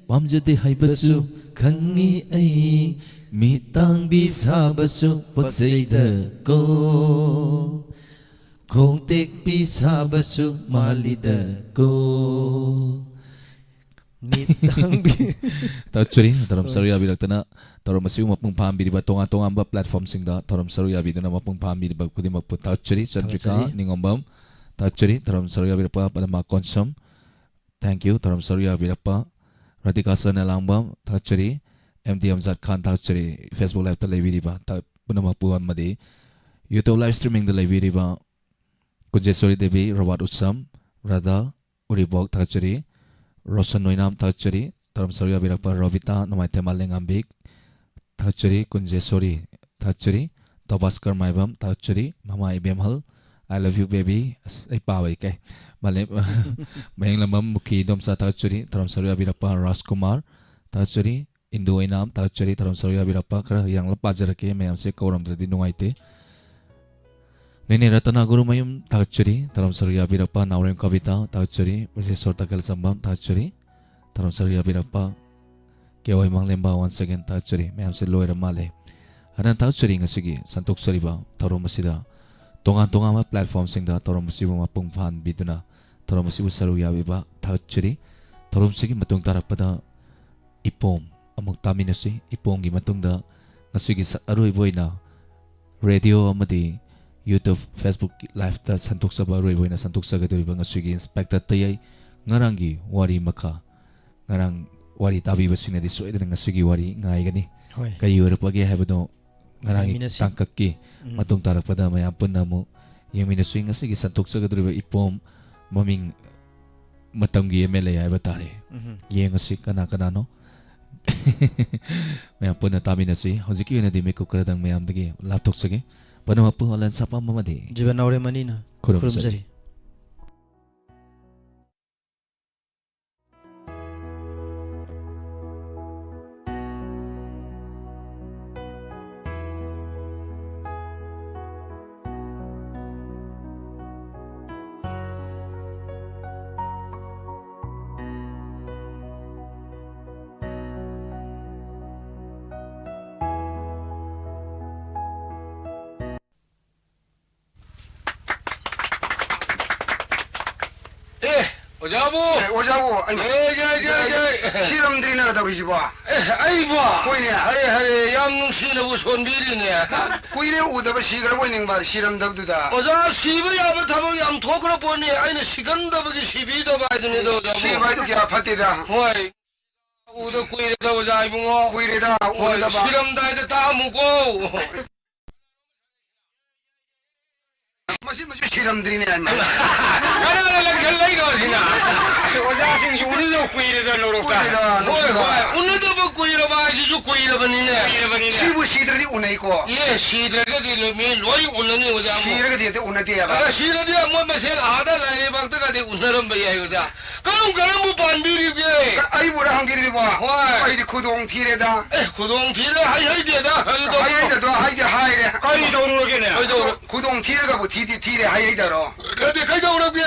ꯄꯥꯝꯖꯗꯦ ꯍꯥꯏꯕꯁꯨ ꯈꯪꯉꯤ ꯑꯩ, ꯃꯤꯠ ꯇꯥꯡꯕꯤ ꯁꯥꯕꯁꯨ ꯄꯛꯆꯩꯗꯀꯣ, ꯈꯣꯡ ꯇꯦꯛꯄꯤ ꯁꯥꯕꯁꯨ ꯃꯥꯜꯂꯤꯗꯀꯣ꯫ ꯃꯤꯠ ꯇꯥꯡꯕꯤ꯫ ꯊꯥꯒꯠꯆꯔꯤ, ꯊꯧꯔꯝ ꯍꯣꯏ꯫ ꯁꯔꯨꯛ ꯌꯥꯕꯤꯔꯛꯇꯅ ꯊꯧꯔꯝ ꯑꯁꯤꯕꯨ ꯃꯄꯨꯡ ꯐꯥꯍꯟꯕꯤꯔꯤꯕ ꯇꯣꯉꯥꯟ ꯇꯣꯉꯥꯟꯕ platformꯁꯤꯡꯗ ꯊꯧꯔꯝ ꯁꯔꯨꯛ ꯌꯥꯕꯤꯗꯨꯅ ꯃꯄꯨꯡ ꯐꯥꯍꯟꯕꯤꯔꯤꯕ ꯈꯨꯗꯤꯡꯃꯛꯄꯨ ꯊꯥꯒꯠꯆꯔꯤ꯫ ꯆꯟꯗ꯭ꯔꯤꯀꯥ ꯊꯥꯒꯠꯆꯔꯤ꯫ ꯅꯤꯉꯣꯝꯕꯝ ꯊꯥꯒꯠꯆꯔꯤ, ꯊꯧꯔꯝ ꯁꯔꯨꯛ ꯌꯥꯕꯤꯔꯛꯄ ꯄꯗꯃꯥ ꯀꯣꯟꯁꯝ, thank you, ꯊꯧꯔꯝ ꯁꯔꯨꯛ ꯌꯥꯕꯤꯔꯛꯄ ꯔꯥꯙꯤꯀꯥ ꯁꯅꯥꯂꯥꯡꯕꯝ ꯊꯥꯒꯠꯆꯔꯤ, ꯑꯦꯝ ꯗꯤ ꯑꯝꯖꯥꯗ ꯈꯥꯟ ꯊꯥꯒꯠꯆꯔꯤ, Facebook liveꯇ ꯂꯩꯕꯤꯔꯤꯕ ꯊ-, ꯄꯨꯝꯅꯃꯛꯄꯨ ꯑꯃꯗꯤ YouTube live streamingꯗ ꯂꯩꯕꯤꯔꯤꯕ ꯀꯨꯟꯖꯦꯁꯣꯔꯤ ꯗꯦꯕꯤ, ꯔꯣꯕꯥꯔꯠ ꯎꯁꯝ, ꯔꯥꯙꯥ ꯎꯔꯤꯕꯣꯛ ꯊꯥꯒꯠꯆꯔꯤ, ꯔꯣꯁꯟ ꯑꯣꯏꯅꯥꯝ ꯊꯥꯒꯠꯆꯔꯤ, ꯊꯧꯔꯝ ꯁꯔꯨꯛ ꯌꯥꯕꯤꯔꯛꯄ ꯔꯣꯕꯤꯇꯥ ꯅꯣꯡꯃꯥꯏꯊꯦꯝ ꯃꯥꯂꯦꯝꯉꯥꯝꯕꯤ ꯊꯥꯒꯠꯆꯔꯤ, ꯀꯨꯟꯖꯦꯁꯣꯔꯤ ꯊꯥꯒꯠꯆꯔꯤ, ꯇꯧꯕꯥꯁꯀꯔ ꯃꯥꯏꯕꯝ ꯊꯥꯒꯠꯆꯔꯤ, ꯃꯃꯥ ꯏꯕꯦꯝꯍꯜ, I love you baby, ꯑꯁ, ꯑꯩ ꯄꯥꯕ ꯏꯀꯥꯏ, ꯃꯥꯂꯦꯝ, ꯃꯌꯦꯡꯂꯝꯕꯝ ꯃꯨꯈꯤ ꯏꯗꯣꯝꯆꯥ ꯊꯥꯒꯠꯆꯔꯤ, ꯊꯧꯔꯝ ꯁꯔꯨꯛ ꯌꯥꯕꯤꯔꯛꯄ ꯔꯥꯖꯀꯨꯃꯥꯔ ꯊꯥꯒꯠꯆꯔꯤ, ꯏꯟꯗꯨ ꯑꯣꯏꯅꯥꯝ ꯊꯥꯒꯠꯆꯔꯤ, ꯊꯧꯔꯝ ꯁꯔꯨꯛ ꯌꯥꯕꯤꯔꯛꯄ꯫ ꯈꯔ ꯌꯥꯡꯂꯞ ꯄꯥꯖꯔꯛꯀꯦ, ꯃꯌꯥꯝꯁꯦ ꯀꯧꯔꯝꯗ꯭ꯔꯗꯤ ꯅꯨꯡꯉꯥꯏꯇꯦ꯫ ꯅꯦꯅꯦ ꯔꯇꯅꯥ ꯒꯨꯔꯨꯃꯌꯨꯝ ꯊꯥꯒꯠꯆꯔꯤ, ꯊꯧꯔꯝ ꯁꯔꯨꯛ ꯌꯥꯕꯤꯔꯛꯄ ꯅꯥꯎꯔꯦꯝ ꯀꯕꯤꯇꯥ ꯊꯥꯒꯠꯆꯔꯤ, ꯕ꯭ꯔꯖꯦꯁꯣꯔ ꯇꯈꯦꯜ ꯆꯝꯕꯝ ꯊꯥꯒꯠꯆꯔꯤ, ꯊꯧꯔꯝ ꯁꯔꯨꯛ ꯌꯥꯕꯤꯔꯛꯄ ꯀꯦ ꯋꯥꯏ ꯃꯪꯂꯦꯝꯕ once again ꯊꯥꯒꯠꯆꯔꯤ꯫ ꯃꯌꯥꯝꯁꯦ ꯂꯣꯏꯔ ꯃꯥꯜꯂꯦ꯫ ꯑꯗꯨꯅ ꯊꯥꯒꯠꯆꯔꯤ ꯉꯁꯤꯒꯤ ꯁꯟꯗꯣꯛꯆꯔꯤꯕ ꯊꯧꯔꯝ ꯑꯁꯤꯗ ꯇꯣꯉꯥꯟ ꯇꯣꯉꯥꯟꯕ platformꯁꯤꯡꯗ ꯊꯧꯔꯝ ꯑꯁꯤꯕꯨ ꯃꯄꯨꯡ ꯐꯥꯍꯟꯕꯤꯗꯨꯅ ꯊꯧꯔꯝ ꯑꯁꯤꯕꯨ ꯁꯔꯨꯛ ꯌꯥꯕꯤꯕ ꯊꯥꯒꯠꯆꯔꯤ꯫ ꯊꯧꯔꯝꯁꯤꯒꯤ ꯃꯇꯨꯡ ꯇꯥꯔꯛꯄꯗ ꯏꯄꯣꯝ ꯑꯃꯨꯛ ꯇꯥꯃꯤꯟꯅꯁꯤ꯫ ꯏꯄꯣꯝꯒꯤ ꯃꯇꯨꯡꯗ ꯉꯁꯤꯒꯤ ꯁ-, ꯑꯔꯣꯏꯕ ꯑꯣꯏꯅ radio ꯑꯃꯗꯤ YouTube, Facebook liveꯇ ꯁꯟꯗꯣꯛꯆꯕ, ꯑꯔꯣꯏꯕ ꯑꯣꯏꯅ ꯁꯟꯗꯣꯛꯆꯒꯗꯧꯔꯤꯕ ꯉꯁꯤꯒꯤ Inspector ꯇꯌꯥꯏ ꯉꯔꯥꯡꯒꯤ ꯋꯥꯔꯤ ꯃꯈꯥ, ꯉꯔꯥꯡ ꯋꯥꯔꯤ ꯇꯥꯕꯤꯕꯁꯤꯡꯅꯗꯤ ꯁꯣꯏꯗꯅ ꯉꯁꯤꯒꯤ ꯋꯥꯔꯤ ꯉꯥꯏꯒꯅꯤ꯫ ꯍꯣꯏ꯫ ꯀꯔꯤ ꯑꯣꯏꯔꯛꯄꯒꯦ ꯍꯥꯏꯕꯗꯣ ꯉꯔꯥꯡꯒꯤ ꯉꯥꯏꯃꯤꯟꯅꯁꯤ꯫ ꯇꯥꯡꯀꯛꯀꯤ ꯎꯝ꯫ ꯃꯇꯨꯡ ꯇꯥꯔꯛꯄꯗ ꯃꯌꯥꯝ ꯄꯨꯟꯅ ꯑꯃꯨꯛ ꯌꯦꯡꯃꯤꯟꯅꯁꯤ꯫ ꯉꯁꯤꯒꯤ ꯁꯟꯗꯣꯛꯆꯒꯗꯧꯔꯤꯕ ꯏꯄꯣꯝ ꯃꯃꯤꯡ ꯃꯇꯝꯒꯤ MLA ꯍꯥꯏꯕ ꯇꯥꯔꯦ꯫ ꯎꯝ꯫ ꯌꯦꯡꯉꯁꯤ ꯀꯅꯥ ꯀꯅꯥꯅꯣ꯫ ꯃꯌꯥꯝ ꯄꯨꯟꯅ ꯇꯥꯃꯤꯟꯅꯁꯤ꯫ ꯍꯧꯖꯤꯛꯀꯤ ꯑꯣꯏꯅꯗꯤ ꯃꯤꯀꯨꯞ ꯈꯔꯗꯪ ꯃꯌꯥꯝꯗꯒꯤ ꯂꯥꯞꯊꯣꯛꯆꯒꯦ꯫ ꯄꯨꯝꯅꯃꯛꯄꯨ ꯑꯂꯟ ꯁꯥꯄꯝ ꯑꯃꯗꯤ ꯖꯤꯕꯟ ꯅꯥꯎꯔꯦꯝ ꯑꯅꯤꯅ ꯈꯨꯔꯨꯝꯖꯔꯤ꯫ ꯈꯨꯔꯨꯝꯖꯔꯤ꯫ ꯑꯣꯖꯥꯕꯨ! ꯑꯦ, ꯑꯣꯖꯥꯕꯨ, ꯑꯩ ꯌꯥꯏ, ꯌꯥꯏ, ꯌꯥꯏ, ꯌꯥꯏ꯫ ꯁꯤꯔꯝꯗ꯭ꯔꯤꯅ ꯀꯩꯗꯧꯔꯤꯁꯤꯕꯣ? ꯑꯦ, ꯑꯩꯕꯣ? ꯍꯣꯏꯅꯦ꯫ ꯍꯔꯦ, ꯍꯔꯦ, ꯌꯥꯝ ꯅꯨꯡꯁꯤꯅꯕꯨ ꯁꯣꯟꯕꯤꯔꯤꯅꯦ꯫ ꯀꯨꯏꯔꯦ ꯎꯗꯕ, ꯁꯤꯈ꯭ꯔꯕꯣꯏ ꯅꯤꯡꯕ, ꯁꯤꯔꯝꯗꯕꯗꯨꯗ꯫ ꯑꯣꯖꯥ, ꯁꯤꯕ ꯌꯥꯕ ꯊꯕꯛ ꯌꯥꯝ ꯊꯣꯛꯈ꯭ꯔ ꯄꯣꯠꯅꯤ꯫ ꯑꯩꯅ ꯁꯤꯒꯟꯗꯕꯒꯤ ꯁꯤꯕꯤꯗꯕ ꯍꯥꯏꯗꯨꯅꯤꯗ, ꯑꯣꯖꯥꯕꯨ꯫ ꯁꯤꯕ ꯍꯥꯏꯗꯨ ꯀꯌꯥ ꯐꯠꯇꯦꯗ꯫ ꯍꯣꯏ꯫ ꯎꯗ ꯀꯨꯏꯔꯦꯗ, ꯑꯣꯖꯥ ꯏꯕꯨꯡꯉꯣ꯫ ꯀꯨꯏꯔꯦꯗ ꯍꯣꯏ, ꯎꯗꯕ꯫ ꯁꯤꯔꯝꯗꯥꯏꯗ ꯇꯥꯛꯑꯝꯃꯨꯀꯣ꯫ ꯃꯁꯤ ꯃꯁꯤ ꯁꯤꯔꯝꯗ꯭ꯔꯤꯅꯦ ꯍꯥꯏꯅ꯫ ꯀꯅꯥꯅ ꯂꯪꯁꯜ ꯂꯩꯅꯣ ꯁꯤꯅ? ꯑꯣꯖꯥꯁꯤꯡꯁꯤ ꯎꯅꯗꯕ ꯀꯨꯏꯔꯦꯗ ꯂꯧꯔꯣꯛꯇ꯫ ꯀꯨꯏꯔꯦꯗ, ꯍꯣꯏ, ꯅꯨꯡꯁꯤꯗ꯫ ꯍꯣꯏ, ꯎꯅꯗꯕ ꯀꯨꯏꯔꯕ ꯍꯥꯏꯁꯤꯁꯨ ꯀꯨꯏꯔꯕꯅꯤꯅꯦ꯫ ꯀꯨꯏꯔꯕꯅꯤꯅꯦ꯫ ꯁꯤꯕꯨ ꯁꯤꯗ꯭ꯔꯗꯤ ꯎꯅꯩꯀꯣ꯫ ꯑꯦ, ꯁꯤꯗ꯭ꯔꯒꯗꯤ ꯂꯣꯏ-, ꯃꯤ ꯂꯣꯏ ꯎꯅꯅꯤ, ꯑꯣꯖꯥ꯫ ꯁꯤꯔꯒꯗꯤ ꯍꯦꯛꯇ ꯎꯅꯗꯦ ꯍꯥꯏꯕ꯫ ꯑꯗ ꯁꯤꯔꯗꯤ ꯃꯣꯏ ꯃꯁꯦꯜ ꯑꯥꯗ ꯂꯥꯏꯔꯩꯕꯥꯛꯇꯒꯗꯤ ꯎꯅꯔꯝꯕ ꯌꯥꯏ, ꯑꯣꯖꯥ꯫ ꯀꯔꯝ ꯀꯔꯝꯕ ꯄꯥꯟꯕꯤꯔꯤꯒꯦ? ꯀ-, ꯑꯩꯕꯨꯔꯥ ꯍꯪꯕꯤꯔꯤꯕꯣ? ꯍꯣꯏ꯫ ꯑꯩꯗꯤ ꯈꯨꯗꯣꯡ ꯊꯤꯔꯦꯗ꯫ ꯑꯦ, ꯈꯨꯗꯣꯡ ꯊꯤꯔꯦ, ꯍꯥꯏ ꯍꯩꯗꯦꯗ, ꯀꯔꯤ ꯇꯧꯕꯅꯣ? ꯍꯥꯏ ꯍꯩꯗꯗꯣ ꯍꯥꯏꯗꯤ ꯍꯥꯏꯔꯦ꯫ ꯀꯔꯤ ꯇꯧꯔꯨꯔꯒꯦꯅꯦ? ꯀꯩꯗꯧꯔ-, ꯈꯨꯗꯣꯡ ꯊꯤꯔꯒꯕꯨ ꯊꯤꯗꯤ ꯊꯤꯔꯦ, ꯍꯥꯏ ꯍꯩꯗꯔꯣ? ꯅꯠꯇꯦ, ꯀꯩꯗꯧꯔꯒꯦ?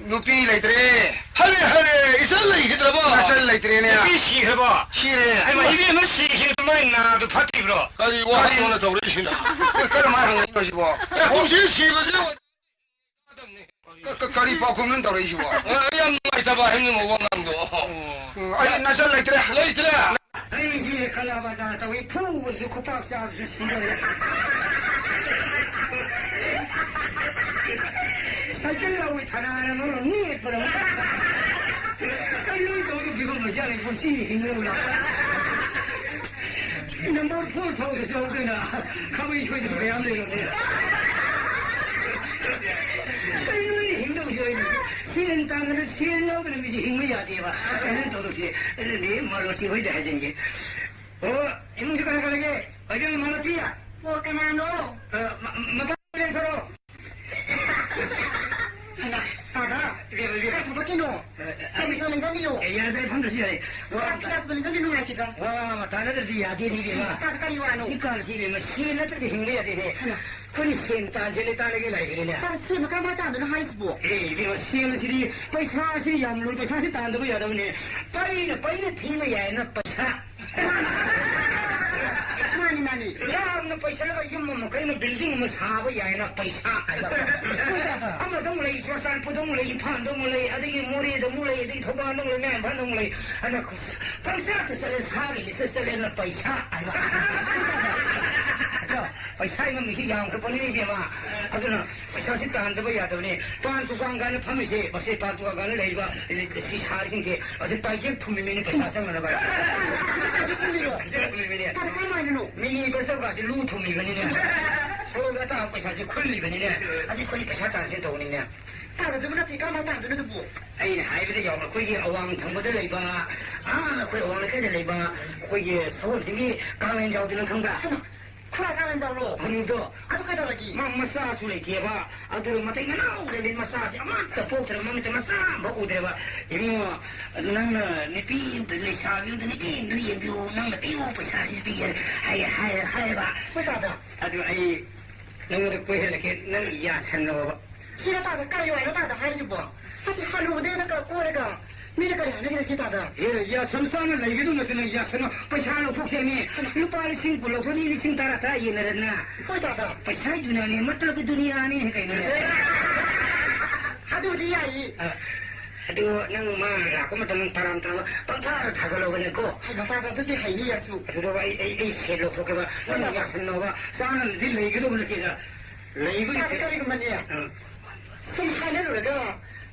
ꯅꯨꯄꯤ ꯂꯩꯇ꯭ꯔꯦ꯫ ꯍꯔꯦ, ꯍꯔꯦ, ꯏꯆꯜ ꯂꯩꯈꯤꯗ꯭ꯔꯕꯣ? ꯅꯆꯜ ꯂꯩꯇ꯭ꯔꯦꯅꯦ꯫ ꯅꯨꯄꯤ ꯁꯤꯈ꯭ꯔꯕꯣ? ꯁꯤꯔꯦ꯫ ꯍꯩꯃꯥ, ꯏꯕꯦꯝꯃ ꯁꯤꯈꯤꯕꯗꯣ ꯃꯥꯏ ꯅꯥꯗꯣ ꯐꯠꯇ꯭ꯔꯤꯕ꯭ꯔꯣ? ꯀꯔꯤ ꯋꯥꯅꯣꯅ ꯇꯧꯔꯛꯏꯁꯤꯅ? ꯑꯩꯈꯣꯏ ꯀꯔꯝꯍꯥꯏꯅ ꯍꯪꯉꯛꯏꯅꯣ ꯁꯤꯕꯣ? ꯑꯦ, ꯀꯨꯝꯁꯤ ꯁꯤꯕꯁꯦ ꯀ-, ꯀ-, ꯀꯔꯤ ꯄꯥꯎꯈꯨꯝꯅꯣ ꯇꯧꯔꯛꯏꯁꯤꯕꯣ? ꯑ, ꯌꯥꯝ ꯅꯨꯡꯉꯥꯏꯇꯕ ꯍꯥꯏꯅꯤꯡꯕ ꯋꯥꯉꯥꯡꯗꯣ꯫ ꯎꯝ, ꯑꯩ ꯅꯆꯜ ꯂꯩꯇ꯭ꯔꯦ꯫ ꯂꯩꯇ꯭ꯔꯦ꯫ ꯑꯩꯁꯦ ꯀꯂꯥ ꯕꯖꯥꯔ ꯇꯧꯏ, ꯐꯨꯕꯁꯨ ꯈꯨꯄꯥꯛ ꯆꯥꯕꯁꯨ ꯁꯤꯗꯧꯔꯦ꯫ ꯁꯥꯏꯀꯜ ꯂꯧꯏ ꯊꯅꯥꯅ ꯃꯔꯣꯟ ꯅꯦꯠꯄꯗ꯫ ꯀꯔꯤꯅꯣ ꯇꯧꯔꯤꯕ ꯐꯤꯕꯝ ꯑꯁꯤ? ꯑꯩ ꯄꯨꯟꯁꯤ ꯍꯤꯡꯂꯧꯔ꯫ ꯅꯝꯕꯔ ꯐꯣꯔ ꯊꯧꯕꯗꯁꯨ ꯍꯧꯗꯅ ꯈꯥꯕꯩ ꯁꯣꯏꯗꯁꯨ ꯃꯌꯥꯝ ꯂꯩꯔꯝꯃꯦ꯫ ꯀꯔꯤꯅꯣ ꯑꯩ ꯍꯤꯡꯗꯧꯁꯦ ꯑꯩꯅ? ꯁꯦꯟ ꯇꯥꯟꯕꯗ ꯁꯦꯟ ꯌꯥꯎꯗꯅ ꯃꯤꯁꯦ ꯍꯤꯡꯕ ꯌꯥꯗꯦꯕ꯫ ꯑꯗꯨꯅ ꯇꯧꯗꯧꯁꯦ꯫ ꯑꯗꯨꯗꯤ ꯃꯥꯂꯣꯇꯤ ꯍꯣꯏꯗ ꯍꯥꯏꯖꯟꯒꯦ꯫ ꯑꯣ, ꯏꯃꯨꯡꯁꯤ ꯀꯅꯥ ꯀꯅꯥ ꯂꯩꯒꯦ? ꯑꯣꯏꯕꯤꯔꯣ, ꯃꯥꯂꯣꯇꯤ꯫ ꯑꯣ, ꯀꯅꯥꯅꯣ? ꯑ, ꯃ-, ꯃꯄꯥ ꯂꯦꯡꯊꯣꯔꯛꯑꯣ꯫ ꯍꯩꯃꯥ, ꯇꯥꯗ? ꯏꯕꯦꯝꯃ, ꯏꯕꯦꯝꯃ꯫ ꯀꯔꯤ ꯊꯕꯛꯀꯤꯅꯣ? ꯑ, ꯁꯦꯟ ꯄꯩꯁꯥ ꯂꯩꯖꯕꯤꯌꯣ꯫ ꯑꯦ, ꯌꯥꯔꯦ, ꯑꯩ ꯐꯝꯗ꯭ꯔꯁꯨ ꯌꯥꯔꯦ꯫ ꯋꯥ ꯇꯥ-, ꯇꯥ-, ꯂꯩꯖꯕꯤ ꯅꯨꯡꯉꯥꯏꯇꯦꯗ꯫ ꯋꯥ ꯇꯥꯟꯅꯗ꯭ꯔꯗꯤ ꯌꯥꯗꯦꯅꯦ, ꯏꯕꯦꯝꯃ꯫ ꯇꯥꯗ, ꯀꯔꯤ ꯋꯥꯅꯣ? ꯍꯧꯖꯤꯛꯀꯥꯟꯁꯤ, ꯏꯕꯦꯝꯃ, ꯁꯦꯟ ꯅꯠꯇ꯭ꯔꯗꯤ ꯍꯤꯡꯕ ꯌꯥꯗꯦꯅꯦ꯫ ꯍꯩꯃꯥ꯫ ꯑꯩꯈꯣꯏꯅ ꯁꯦꯟ ꯇꯥꯟꯁꯦꯅ ꯇꯥꯟꯅꯒꯦ ꯂꯥꯛꯏꯅꯦ꯫ ꯇꯥꯗ, ꯁꯦꯟꯕꯨ ꯀꯔꯝꯍꯥꯏꯅ ꯇꯥꯟꯗꯣꯏꯅꯣ ꯍꯥꯏꯁꯤꯕꯣ? ꯑꯦ, ꯏꯕꯦꯝꯃ, ꯁꯦꯟ ꯑꯁꯤꯗꯤ ꯄꯩꯁꯥꯁꯤ ꯌꯥꯝ ꯂꯨꯏ, ꯄꯩꯁꯥꯁꯤ ꯇꯥꯟꯗꯕ ꯌꯥꯗꯕꯅꯦ꯫ ꯄꯩꯅ ꯄꯩꯅ ꯊꯤꯕ ꯌꯥꯏꯅ ꯄꯩꯁꯥ꯫ ꯃꯥꯅꯤ, ꯌꯥꯝꯅ ꯄꯩꯁꯥꯒ ꯌꯨꯝ ꯑꯃ ꯀꯩꯅ building ꯑꯃ ꯁꯥꯕ ꯌꯥꯏꯅ ꯄꯩꯁꯥ ꯍꯥꯏꯕ꯫ ꯑꯃꯗ ꯑꯃꯨꯛ ꯂꯩ, ꯆꯨꯔꯆꯥꯟꯄꯨꯔꯗ ꯑꯃꯨꯛ ꯂꯩ, ꯏꯝꯐꯥꯜꯗ ꯑꯃꯨꯛ ꯂꯩ, ꯑꯗꯒꯤ ꯃꯣꯔꯦꯗ ꯑꯃꯨꯛ ꯂꯩ, ꯑꯗꯒꯤ ꯊꯧꯕꯥꯜꯗ ꯑꯃꯨꯛ ꯂꯩ, ꯃꯌꯥꯝ ꯏꯝꯐꯥꯜꯗ ꯑꯃꯨꯛ ꯂꯩ꯫ ꯑꯗ ꯄꯪꯆꯠꯇ ꯆꯠꯂꯦ, ꯁꯥꯒꯤ ꯂꯤꯁꯇ ꯆꯠꯂꯦꯅ ꯄꯩꯁꯥ ꯍꯥꯏꯕ꯫ ꯑꯗꯣ ꯄꯩꯁꯥ ꯉꯝꯃꯤꯁꯤ ꯌꯥꯝꯈ꯭ꯔꯕꯅꯤ ꯏꯕꯦꯝꯃ꯫ ꯑꯗꯨꯅ ꯄꯩꯁꯥꯁꯤ ꯇꯥꯟꯗꯕ ꯌꯥꯗꯕꯅꯤ꯫ ꯄꯥꯟ ꯗꯨꯀꯥꯟ ꯀꯥꯏꯅ ꯐꯝꯃꯤꯁꯦ, ꯃꯁꯤ ꯄꯥꯟ ꯗꯨꯀꯥꯟ ꯀꯥꯏꯅ ꯂꯩꯔꯤꯕ ꯁꯤ ꯁꯥꯔꯤꯁꯤꯡꯁꯦ, ꯃꯁꯤ ꯇꯥꯏꯖꯦꯞ ꯊꯨꯝꯃꯤꯕꯅꯤ ꯄꯩꯁꯥ ꯆꯪꯅꯅꯕ꯫ ꯇꯥꯏꯖꯦꯞ ꯊꯨꯝꯃꯤꯕꯅꯤ꯫ ꯇꯥꯗ ꯀꯔꯝ ꯍꯥꯏꯅꯅꯣ? ꯃꯤꯅꯤ ꯕꯁ ꯗꯔꯀꯥꯔꯁꯤ ꯂꯨ ꯊꯨꯝꯃꯤꯕꯅꯤꯅꯦ꯫ ꯁꯣꯔꯣꯛꯇ ꯑꯇꯥꯕ ꯄꯩꯁꯥꯁꯤ ꯈꯨꯜꯂꯤꯕꯅꯤꯅꯦ꯫ ꯑꯗꯨ ꯑꯩꯈꯣꯏ ꯄꯩꯁꯥ ꯇꯥꯟꯁꯦ ꯇꯧꯕꯅꯤꯅꯦ꯫ ꯇꯥꯗꯗꯨꯕꯨ ꯅꯠꯇꯦ, ꯀꯔꯝꯍꯥꯏꯅ ꯇꯥꯟꯗꯣꯏꯅꯣ ꯑꯗꯨꯕꯨ? ꯑꯩꯅ ꯍꯥꯏꯕꯗ ꯌꯥꯎꯕ ꯑꯩꯈꯣꯏꯒꯤ ꯑꯋꯥꯡ ꯊꯪꯕꯗ ꯂꯩꯕ, ꯑꯥ, ꯑꯩꯈꯣꯏ ꯑꯋꯥꯡ ꯂꯩꯀꯥꯏꯗ ꯂꯩꯕ ꯑꯩꯈꯣꯏꯒꯤ ꯁꯒꯣꯜꯁꯤꯡꯒꯤ ꯀꯥꯡꯂꯦꯟꯖꯥꯎꯗꯨ ꯅꯪ ꯈꯪꯕ꯭ꯔꯥ? ꯍꯩꯃꯥ, ꯈꯨꯔꯥ ꯀꯥꯡꯂꯦꯟꯖꯥꯎꯔꯣ? ꯍꯅꯨꯗꯣ꯫ ꯑꯗꯨ ꯀꯩꯗꯧꯔꯒꯦ? ꯃꯥ ꯃꯆꯥꯁꯨ ꯂꯩꯇꯦꯕ꯫ ꯑꯗꯨ ꯃꯇꯩ ꯃꯅꯥꯎꯗ ꯂꯩ ꯃꯆꯥꯁꯤ ꯑꯃꯠꯇ ꯄꯣꯛꯇ꯭ꯔꯦ, ꯃꯃꯤꯠꯇ ꯃꯆꯥ ꯑꯃꯐꯥꯎ ꯎꯗ꯭ꯔꯦꯕ꯫ ꯏꯕꯨꯡꯉꯣ, ꯅꯪꯅ ꯅꯨꯄꯤ ꯑꯝꯇ, ꯂꯩꯁꯥꯕꯤ ꯑꯝꯇ ꯅꯨꯄꯤ ꯑꯝꯇ ꯌꯦꯡꯕꯤꯌꯨ, ꯅꯪꯅ ꯄꯤꯌꯨ ꯄꯩꯁꯥꯁꯤ ꯄꯤꯒꯦ ꯍꯥꯏ-, ꯍꯥꯏ-, ꯍꯥꯏꯌꯦꯕ꯫ ꯍꯣꯏ ꯇꯥꯗ꯫ ꯑꯗꯨ ꯑꯩ ꯅꯪꯉꯣꯟꯗ ꯀꯣꯏꯍꯜꯂꯛꯀꯦ, ꯅꯪ ꯌꯥꯁꯟꯅꯣꯕ꯫ ꯁꯤꯅ ꯇꯥꯗ ꯀꯔꯤ ꯋꯥꯅꯣ ꯇꯥꯗ ꯍꯥꯏꯔꯤꯕꯣ? ꯅꯠꯇꯦ, ꯍꯅꯨꯕꯗꯩꯅ ꯀ-, ꯀꯣꯏꯔꯒ ꯃꯤꯅ ꯀꯔꯤ ꯍꯥꯏꯅꯒꯦ ꯇꯥꯗ? ꯍꯦ, ꯌꯥꯁꯟ ꯆꯥꯅ ꯂꯩꯒꯗꯧ ꯅꯠꯇꯦ, ꯅꯪ ꯌꯥꯁꯟꯅꯣ꯫ ꯄꯩꯁꯥ ꯂꯧꯊꯣꯛꯁꯦ ꯃꯤ꯫ ꯍꯩꯃꯥ꯫ ꯂꯨꯄꯥ ꯂꯤꯁꯤꯡ ꯀꯨꯟ ꯂꯧꯊꯣꯛꯅꯤ, ꯂꯤꯁꯤꯡ ꯇꯔꯥ ꯇꯔꯥ ꯌꯦꯟꯅꯔꯦꯗꯅ꯫ ꯍꯣꯏ ꯇꯥꯗ꯫ ꯄꯩꯁꯥꯒꯤ ꯗꯨꯅꯤꯌꯥꯅꯤ, ꯃꯇꯂꯕꯀꯤ ꯗꯨꯅꯤꯌꯥꯅꯤ ꯀꯩꯅꯣꯅꯦ꯫ ꯑꯗꯨꯕꯨꯗꯤ ꯌꯥꯏꯌꯦ꯫ ꯑ, ꯑꯗꯨ ꯅꯪ ꯃꯥ ꯂꯥꯛꯄ ꯃꯇꯝꯗ ꯇꯔꯥꯝ ꯇꯔꯥꯝ ꯄꯪꯊꯥꯗ ꯊꯥꯒꯠꯂꯧꯕꯅꯦꯀꯣ꯫ ꯍꯩꯃꯥ ꯇꯥꯗ, ꯑꯗꯨꯗꯤ ꯍꯩꯅꯤ ꯌꯥꯁꯨ꯫ ꯑꯗꯨꯗ ꯑꯩ, ꯑꯩ, ꯑꯩ ꯁꯦꯠ ꯂꯧꯊꯣꯛꯀꯦꯕ꯫ ꯅꯪ ꯌꯥꯁꯟꯅꯣꯕ꯫ ꯆꯥꯅꯕꯗꯤ ꯂꯩꯒꯗꯧꯕ ꯅꯠꯇꯦꯗ꯫ ꯂꯩꯕꯒꯤ ꯇꯥꯗ, ꯀꯔꯤꯒꯨꯝꯕꯅꯦ꯫ ꯑ꯫ ꯁꯨꯝ ꯍꯥꯏꯅꯔꯨꯔꯒ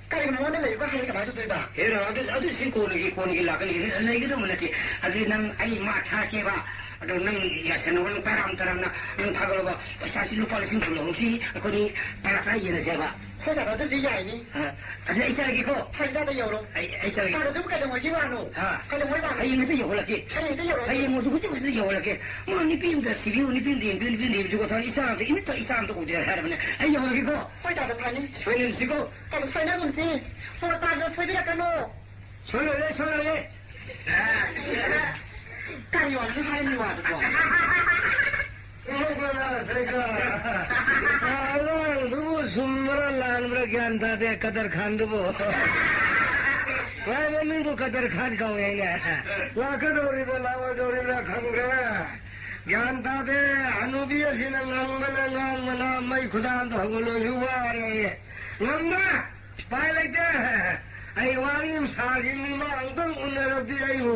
ꯀꯔꯤꯒꯨꯝꯕ ꯃꯉꯣꯟꯗ ꯂꯩꯌꯨꯒ ꯍꯥꯏꯔꯒ ꯀꯃꯥꯏꯅ ꯇꯧꯗꯣꯏꯕ? ꯍꯦꯔꯥ, ꯑꯗꯨ, ꯑꯗꯨ ꯁꯤ ꯀꯣꯟꯅꯒꯤ, ꯀꯣꯟꯅꯒꯤ ꯂꯥꯛꯀꯅꯤ꯫ ꯂꯩꯒꯗꯧꯕ ꯅꯠꯇꯦ꯫ ꯑꯗꯨꯗꯤ ꯅꯪ, ꯑꯩ ꯃꯥ ꯊꯥꯔꯛꯀꯦꯕ꯫ ꯑꯗꯣ ꯅꯪ ꯌꯥꯁꯟꯅꯕ, ꯅꯪ ꯇꯔꯥꯝ ꯇꯔꯥꯝꯅ ꯅꯪ ꯊꯥꯒꯠꯂꯕ ꯄꯩꯁꯥꯁꯤ ꯂꯨꯄꯥ ꯂꯤꯁꯤꯡ ꯀꯨꯟ ꯂꯧꯍꯧꯁꯤ, ꯑꯩꯈꯣꯏꯅꯤ ꯇꯔꯥ ꯇꯔꯥ ꯌꯦꯟꯅꯁꯦꯕ꯫ ꯍꯣꯏ ꯇꯥꯗ, ꯑꯗꯨꯗꯤ ꯌꯥꯏꯅꯤ꯫ ꯑ, ꯑꯗꯨꯗꯤ ꯑꯩ ꯆꯠꯂꯒꯦꯀꯣ꯫ ꯐꯔꯦ ꯇꯥꯗ, ꯌꯧꯔꯣ꯫ ꯑꯩ, ꯑꯩ ꯆꯠꯂꯒꯦ꯫ ꯇꯥꯗ, ꯑꯗꯨꯕꯨ ꯀꯩꯗꯧꯉꯩꯒꯤ ꯋꯥꯅꯣ? ꯍꯥ? ꯀꯩꯗꯧꯉꯩ ꯋꯥꯅꯣ? ꯍꯌꯦꯡ ꯍꯦꯛꯇ ꯌꯧꯍꯜꯂꯛꯀꯦ꯫ ꯍꯌꯦꯡ ꯍꯦꯛꯇ ꯌꯧꯔꯛꯑꯣ꯫ ꯍꯌꯦꯡ ꯑꯣꯏꯔꯁꯨ ꯍꯧꯖꯤꯛ ꯍꯧꯖꯤꯛ ꯌꯧꯍꯜꯂꯛꯀꯦ꯫ ꯃꯥ ꯅꯨꯄꯤ ꯑꯝꯇ ꯊꯤꯕꯤꯌꯨ, ꯅꯨꯄꯤ ꯑꯝꯇ ꯌꯦꯡꯕꯤꯌꯨ, ꯅꯨꯄꯤ ꯑꯝꯇ ꯌꯦꯡꯕꯤꯌꯨ꯫ ꯖꯨꯒꯣꯠ ꯆꯥꯕ, ꯏꯆꯥ ꯑꯝꯇ, ꯏꯃꯤꯠꯇ ꯏꯆꯥ ꯑꯝꯇ ꯎꯗ꯭ꯔꯦ ꯍꯥꯏꯔꯕꯅꯦ꯫ ꯑꯩ ꯌꯧꯍꯜꯂꯒꯦꯀꯣ꯫ ꯍꯣꯏ ꯇꯥꯗ, ꯐꯅꯤ꯫ ꯁꯣꯏꯅꯔꯁꯤꯀꯣ꯫ ꯇꯥꯗ, ꯁꯣꯏꯅꯒꯨꯝꯁꯤ꯫ ꯍꯣꯏ ꯇꯥꯗ, ꯁꯣꯏꯕꯤꯔꯛꯀꯅꯣ꯫ ꯁꯣꯏꯔꯣꯏꯌꯦ, ꯁꯣꯏꯔꯣꯏꯌꯦ꯫ ꯀꯔꯤ ꯋꯥꯅꯣ ꯍꯥꯏꯔꯝꯃꯤ ꯋꯥꯗꯨꯕꯣ? ꯅꯣꯛꯄ ꯅꯁꯦꯒ꯫ ꯑꯉꯥꯡꯗꯨꯕꯨ ꯆꯨꯝꯕ꯭ꯔꯥ ꯂꯥꯟꯕ꯭ꯔꯥ ꯒ꯭ꯌꯥꯟ ꯇꯥꯗꯦ, ꯀꯗꯔ ꯈꯥꯟꯗꯨꯕꯨ꯫ ꯃꯥꯏ ꯃꯃꯤꯡꯕꯨ ꯀꯗꯔ ꯈꯥꯟ ꯀꯧꯋꯦꯅꯦ꯫ ꯂꯥꯛꯀꯗꯧꯔꯤꯕ꯭ꯔꯥ ꯂꯥꯛꯑꯣꯏꯗꯧꯔꯤꯕ꯭ꯔꯥ ꯈꯪꯗ꯭ꯔꯦ꯫ ꯒ꯭ꯌꯥꯟ ꯇꯥꯗꯦ꯫ ꯍꯅꯨꯕꯤ ꯑꯁꯤꯅ ꯉꯥꯡꯕꯅ ꯉꯥꯡꯕꯅ ꯃꯩ ꯈꯨꯗꯥꯟꯗ ꯍꯧꯒꯠꯂꯣꯏꯁꯨ ꯋꯥꯔꯦ꯫ ꯉꯝꯕ? ꯎꯄꯥꯏ ꯂꯩꯇꯦ꯫ ꯑꯩ ꯋꯥꯔꯤ ꯑꯃ ꯁꯥꯈꯤꯕꯅꯤ, ꯃꯥ ꯑꯃꯨꯛꯇꯪ ꯎꯅꯔꯗꯤ ꯑꯩꯕꯨ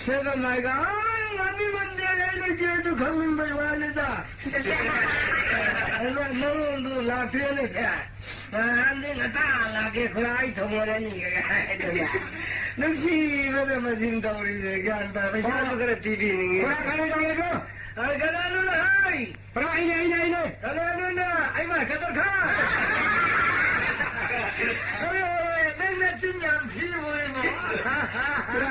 ꯁꯦꯒꯝ ꯍꯥꯏꯒ, ꯑꯥ, ꯉꯝꯃꯤ ꯉꯝꯗꯦ ꯑꯩ ꯂꯩꯇꯦ ꯑꯗꯨ ꯈꯪꯅꯤꯡꯕꯩ ꯋꯥꯅꯤꯗ꯫ ꯑꯗꯨ ꯃꯔꯣꯟꯗꯨ ꯂꯥꯛꯇꯦꯅꯦ ꯁꯦ꯫ ꯅꯍꯥꯟꯗꯤ ꯉꯟꯇꯥ ꯂꯥꯛꯀꯦ, ꯈꯨꯔꯥ ꯑꯩ ꯊꯣꯡꯉꯔꯅꯤ ꯍꯥꯏꯗꯅ꯫ ꯅꯨꯡꯁꯤꯕꯅ ꯃꯁꯤꯡ ꯇꯧꯔꯤꯁꯦ, ꯒ꯭ꯌꯥꯟ ꯇꯥ-, ꯄꯩꯁꯥꯗꯨ ꯈꯔ ꯄꯤꯕꯤꯅꯤꯡꯉꯤ꯫ ꯈꯨꯔꯥ ꯀꯔꯤ ꯇꯧꯔꯤꯅꯣ? ꯑ, ꯀꯅꯥꯅꯣꯅ ꯍꯥꯏ? ꯈꯨꯔꯥ ꯑꯩꯅꯦ, ꯑꯩꯅꯦ, ꯑꯩꯅꯦ꯫ ꯀꯅꯥꯅꯣꯅ? ꯑꯩ ꯃꯥ ꯈꯛꯇ ꯈꯥ-, ꯑꯔꯦ, ꯅꯪ ꯅꯆꯤꯟ ꯌꯥꯝ ꯊꯤꯕ ꯑꯣꯏꯕ꯫ ꯈꯨꯔꯥ꯫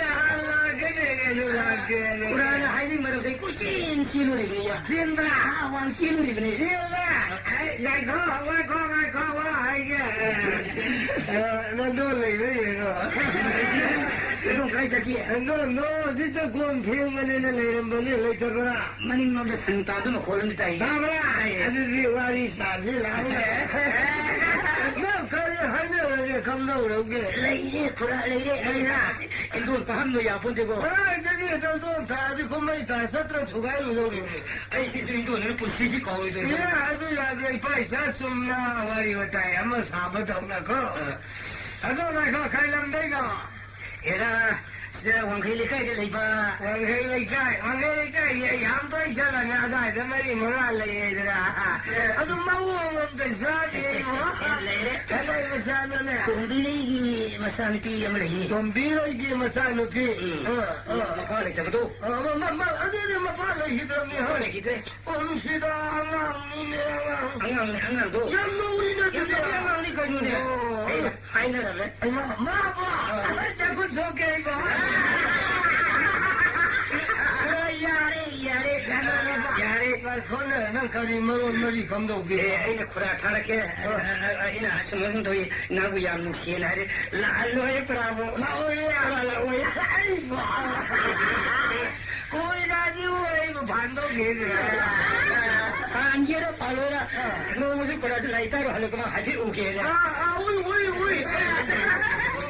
ꯅꯍꯥꯟ ꯂꯥꯛꯀꯅꯤ, ꯑꯩꯁꯨ ꯂꯥꯛꯀꯦ꯫ ꯈꯨꯔꯥꯅ ꯍꯥꯏꯔꯤ ꯃꯔꯝꯁꯦ ꯀꯣꯏꯆꯦꯟ ꯆꯦꯜꯂꯨꯔꯤꯕꯅꯤ꯫ ꯆꯦꯟꯕ꯭ꯔꯥ? ꯑꯥ, ꯋꯥꯡ ꯆꯦꯜꯂꯨꯔꯤꯕꯅꯤ꯫ ꯆꯦꯜꯂꯦ? ꯑꯩ, ꯉꯥꯏꯈꯣ, ꯉꯥꯏꯈꯣ, ꯉꯥꯏꯈꯣ, ꯋꯥ ꯍꯥꯏꯒꯦ꯫ ꯑ, ꯅꯪꯗꯣ ꯂꯩꯕ꯭ꯔꯥ ꯌꯦꯡꯉꯣ꯫ ꯑꯗꯣ ꯀꯥꯏ ꯆꯠꯈꯤ? ꯅꯪꯗꯣ, ꯅꯣ, ꯍꯧꯖꯤꯛꯇ ꯀꯣꯟ ꯐꯦꯡꯕꯅꯦꯅ ꯂꯩꯔꯝꯕꯅꯦ, ꯂꯩꯇꯕ꯭ꯔꯥ? ꯃꯅꯤꯡꯂꯣꯝꯗ ꯁꯟ ꯇꯥꯟꯕ ꯃꯈꯣꯜ ꯑꯃ ꯇꯥꯏ꯫ ꯇꯥꯕ꯭ꯔꯥ? ꯇꯥꯏꯌꯦ꯫ ꯑꯗꯨꯗꯤ ꯋꯥꯔꯤ ꯁꯥꯁꯤ ꯂꯥꯛꯑꯣꯅꯦ꯫ ꯅꯪ ꯀꯔꯤ ꯍꯥꯏꯅꯔꯒꯦ, ꯀꯝꯗꯧꯔꯒꯦ? ꯂꯩꯔꯦ, ꯈꯨꯔꯥ, ꯂꯩꯔꯦ꯫ ꯂꯩꯔꯦ? ꯏꯟꯗꯣꯟ ꯇꯥꯍꯟꯕ ꯌꯥꯄꯣꯟꯇꯦꯀꯣ꯫ ꯀꯗꯥꯏꯗꯒꯤ ꯏꯟꯗꯣꯟ ꯇꯥꯔꯗꯤ ꯀꯨꯝꯍꯩ ꯇꯥ ꯆꯠꯇ꯭ꯔ ꯊꯨꯒꯥꯏꯔꯨꯗꯧꯔꯤꯕꯅꯤ꯫ ꯑꯩ ꯁꯤꯁꯨ ꯏꯟꯗꯣꯟꯅ ꯄꯨꯟꯁꯤꯁꯤ ꯀꯥꯎꯔꯣꯏꯗꯧꯔꯤꯕꯅꯤ꯫ ꯑꯦ, ꯑꯗꯨ ꯌꯥꯗꯦ, ꯏꯄꯥ ꯏꯆꯥ ꯆꯨꯝꯅ ꯋꯥꯔꯤ ꯋꯥꯇꯥꯏ ꯑꯃ ꯁꯥꯕ ꯇꯧꯅꯀꯣ꯫ ꯑ꯫ ꯑꯗꯣ ꯉꯥꯏꯈꯣ, ꯀꯔꯤ ꯂꯝꯗꯩꯅꯣ? ꯑꯦꯔꯥ, ꯁꯤꯗ ꯋꯥꯡꯈꯩ ꯂꯩꯀꯥꯏꯗ ꯂꯩꯕ꯫ ꯋꯥꯡꯈꯩ ꯂꯩꯀꯥꯏ, ꯋꯥꯡꯈꯩ ꯂꯩꯀꯥꯏꯒꯤ ꯑꯩ ꯌꯥꯝ ꯇꯣꯏ ꯆꯠꯂꯅꯤ, ꯑꯗꯥꯏꯗ ꯃꯔꯤ ꯃꯉꯥ ꯂꯩꯌꯦꯗꯅ꯫ ꯑꯗꯨ ꯃꯑꯣꯡ ꯑꯃꯗ ꯆꯥꯗꯦ ꯏꯕꯣ꯫ ꯂꯩꯔꯦ꯫ ꯀꯗꯥꯏ ꯃꯆꯥꯅꯣꯅꯦ? ꯇꯣꯝꯕꯤꯔꯩꯒꯤ ꯃꯆꯥꯅꯨꯄꯤ ꯑꯃ ꯂꯩꯌꯦ꯫ ꯇꯣꯝꯕꯤꯔꯩꯒꯤ ꯃꯆꯥꯅꯨꯄꯤ? ꯎꯝ꯫ ꯑ, ꯑ꯫ ꯃꯄꯥ ꯂꯩꯇꯕꯗꯣ꯫ ꯑ, ꯃ-, ꯃ-, ꯃ-, ꯑꯗꯨꯗꯤ ꯃꯄꯥ ꯂꯩꯈꯤꯗ꯭ꯔꯕꯅꯤ, ꯃꯄꯥ ꯍꯣꯏ꯫ ꯂꯩꯈꯤꯗ꯭ꯔꯦ꯫ ꯑꯣ, ꯅꯨꯡꯁꯤꯗ ꯑꯉꯥꯡꯅꯤꯅꯦ, ꯑꯉꯥꯡ꯫ ꯑꯉꯥꯡꯅꯦ, ꯑꯉꯥꯡꯗꯣ꯫ ꯌꯥꯝ ꯅꯧꯔꯤꯅꯦ ꯌꯥꯝ ꯑꯗꯨꯗꯤ꯫ ꯅꯧꯔꯤ ꯑꯉꯥꯡꯅꯤ ꯀꯩꯅꯣꯅꯦ꯫ ꯑꯣ꯫ ꯑꯩꯅ ꯍꯥꯏꯅꯔꯝꯃꯦ꯫ ꯑꯩꯃ, ꯃꯥꯕꯣ? ꯑꯥ꯫ ꯑꯩ ꯆꯥꯛꯈꯨꯝ ꯁꯣꯛꯀꯦ ꯑꯩꯕꯣ꯫ ꯑꯥ, ꯌꯥꯔꯦ, ꯌꯥꯔꯦ꯫ ꯌꯥꯔꯦ, ꯌꯥꯔꯦ꯫ ꯌꯥꯔꯦ꯫ ꯉꯥꯏꯈꯣꯅꯦ, ꯅꯪ ꯀꯔꯤ ꯃꯔꯣꯟ ꯃꯔꯤ ꯈꯪꯗꯧꯒꯦ? ꯑꯦ, ꯑꯩꯅ ꯈꯨꯔꯥ ꯊꯥꯔꯛꯀꯦ꯫ ꯑꯥ꯫ ꯑ, ꯑ, ꯑ, ꯑꯩꯅ ꯑꯁꯨꯝ ꯑꯁꯨꯝ ꯇꯧꯏ꯫ ꯅꯪꯕꯨ ꯌꯥꯝ ꯅꯨꯡꯁꯤꯌꯦꯅ ꯍꯥꯏꯔꯦ꯫ ꯂꯥꯛꯍꯜꯂꯣꯏ ꯄꯨꯔꯥꯕꯨ꯫ ꯂꯥꯛꯑꯣꯏꯌꯦ꯫ ꯄꯨꯔꯥ ꯂꯥꯛꯑꯣꯏ꯫ ꯑꯩꯕꯨ꯫ ꯀꯣꯏꯔꯥꯁꯤꯕꯨ ꯑꯩꯕꯨ ꯐꯥꯟꯗꯧꯒꯦ꯫ ꯐꯥꯟꯒꯦꯔꯥ ꯐꯥꯜꯂꯣꯏꯔꯥ꯫ ꯑꯥ꯫ ꯅꯣꯡꯃꯁꯨ ꯄꯨꯔꯥꯁꯤ ꯂꯥꯏ ꯇꯥꯔꯣ ꯍꯜꯂꯛꯄ ꯍꯥꯏꯐꯦꯠ ꯎꯒꯦꯅ꯫ ꯑꯥ, ꯑꯥ, ꯎꯏ, ꯎꯏ, ꯎꯏ꯫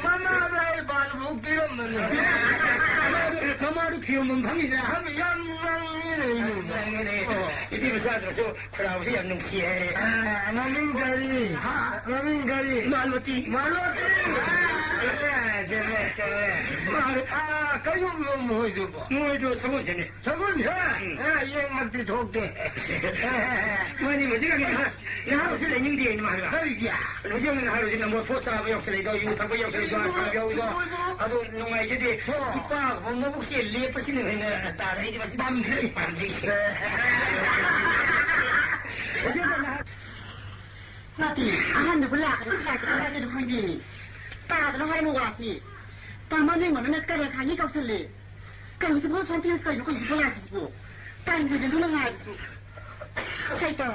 ꯃꯃꯥ ꯑꯩ ꯐꯥꯟ ꯂꯣꯛ ꯄꯤꯔꯝꯕꯅꯦ꯫ ꯃꯃꯥꯗꯨ ꯐꯤꯔꯣꯟꯐꯝ ꯈꯪꯉꯤꯗꯅ꯫ ꯌꯥꯝ ꯉꯥꯡꯉꯤꯅꯦ, ꯏꯃꯨꯡꯗ꯫ ꯉꯥꯡꯉꯤꯅꯦ꯫ ꯑꯣ꯫ ꯏꯇꯤ ꯃꯆꯥꯗꯨꯅꯁꯨ ꯈꯨꯔꯥꯎꯁꯤ ꯌꯥꯝ ꯅꯨꯡꯁꯤ ꯍꯥꯏꯔꯦ꯫ ꯑ, ꯃꯃꯤꯡ ꯀꯔꯤ? ꯍꯥ? ꯃꯃꯤꯡ ꯀꯔꯤ? ꯃꯥꯂꯣꯇꯤ꯫ ꯃꯥꯂꯣꯇꯤ? ꯑ, ꯆꯨꯝꯃꯦ, ꯆꯨꯝꯃꯦ꯫ ꯃꯥꯅꯦ꯫ ꯑ, ꯀꯩꯅꯣ ꯃꯣꯏꯗꯨꯕꯣ? ꯃꯣꯏꯗꯣ ꯁꯒꯣꯜꯁꯦꯟꯅꯦ꯫ ꯁꯒꯣꯜꯁꯦꯟ? ꯎꯝ꯫ ꯑ, ꯌꯦꯡꯃꯛꯇꯤ ꯊꯣꯛꯇꯦ꯫ ꯃꯣꯏꯗꯤ ꯍꯧꯖꯤꯛꯀꯥꯟꯗꯤ ꯅꯍꯥꯔꯣꯜꯁꯨ ꯂꯩꯅꯤꯡꯗꯦ ꯍꯥꯏꯅ ꯍꯥꯏꯕ꯫ ꯀꯔꯤꯒꯤ? ꯍꯧꯖꯤꯛ ꯅꯍꯥꯔꯣꯜꯁꯤꯅ ꯃꯣꯠ ꯐꯣꯠ ꯆꯥꯕ ꯌꯥꯎꯁꯜꯂꯛꯏꯗꯣ, ꯌꯨ ꯊꯛꯄ ꯌꯥꯎꯁꯜꯂꯛꯏꯗꯣ, ꯑꯁꯥꯕ ꯌꯥꯎꯏꯗꯣ꯫ ꯑꯗꯨ ꯅꯨꯡꯉꯥꯏꯖꯗꯦ꯫ ꯑꯣ꯫ ꯏꯄꯥꯒꯨꯝꯕ ꯃꯕꯨꯛꯁꯦ ꯂꯦꯞꯄꯁꯤꯅ ꯍꯦꯟꯅ ꯇꯥꯔꯦ꯫ ꯑꯩꯗꯤ ꯃꯁꯤ ꯄꯥꯝꯖꯩ꯫ ꯄꯥꯝꯖꯩ꯫ ꯍꯧꯖꯤꯛ ꯅꯍꯥ- ꯅꯠꯇꯦ, ꯑꯍꯟꯗꯨꯕꯨ ꯂꯥꯛꯈ꯭ꯔꯦ, ꯁꯤ ꯂꯥꯛꯈ꯭ꯔꯦ, ꯀꯃꯥꯏꯅ ꯇꯧꯗꯣꯏꯅꯣ ꯈꯪꯗꯦ꯫ ꯇꯥꯗꯅ ꯍꯥꯏꯔꯝꯃꯨ ꯋꯥꯁꯤ꯫ ꯇꯥꯃ ꯅꯣꯏ ꯃꯅꯨꯡꯗ ꯀꯔꯦꯟ ꯈꯥꯡꯉꯤ ꯀꯧꯁꯜꯂꯦ꯫ ꯀꯩꯅꯣꯁꯤꯕꯨ ꯁꯟꯇ꯭ꯔꯤꯁ ꯀꯩꯅꯣ ꯀꯩꯁꯤꯕꯨ ꯂꯥꯛꯈꯤꯁꯤꯕꯨ? ꯇꯟꯈꯤꯕꯗꯨꯅ ꯉꯥꯏꯕꯁꯨ꯫ ꯁꯩꯇ꯫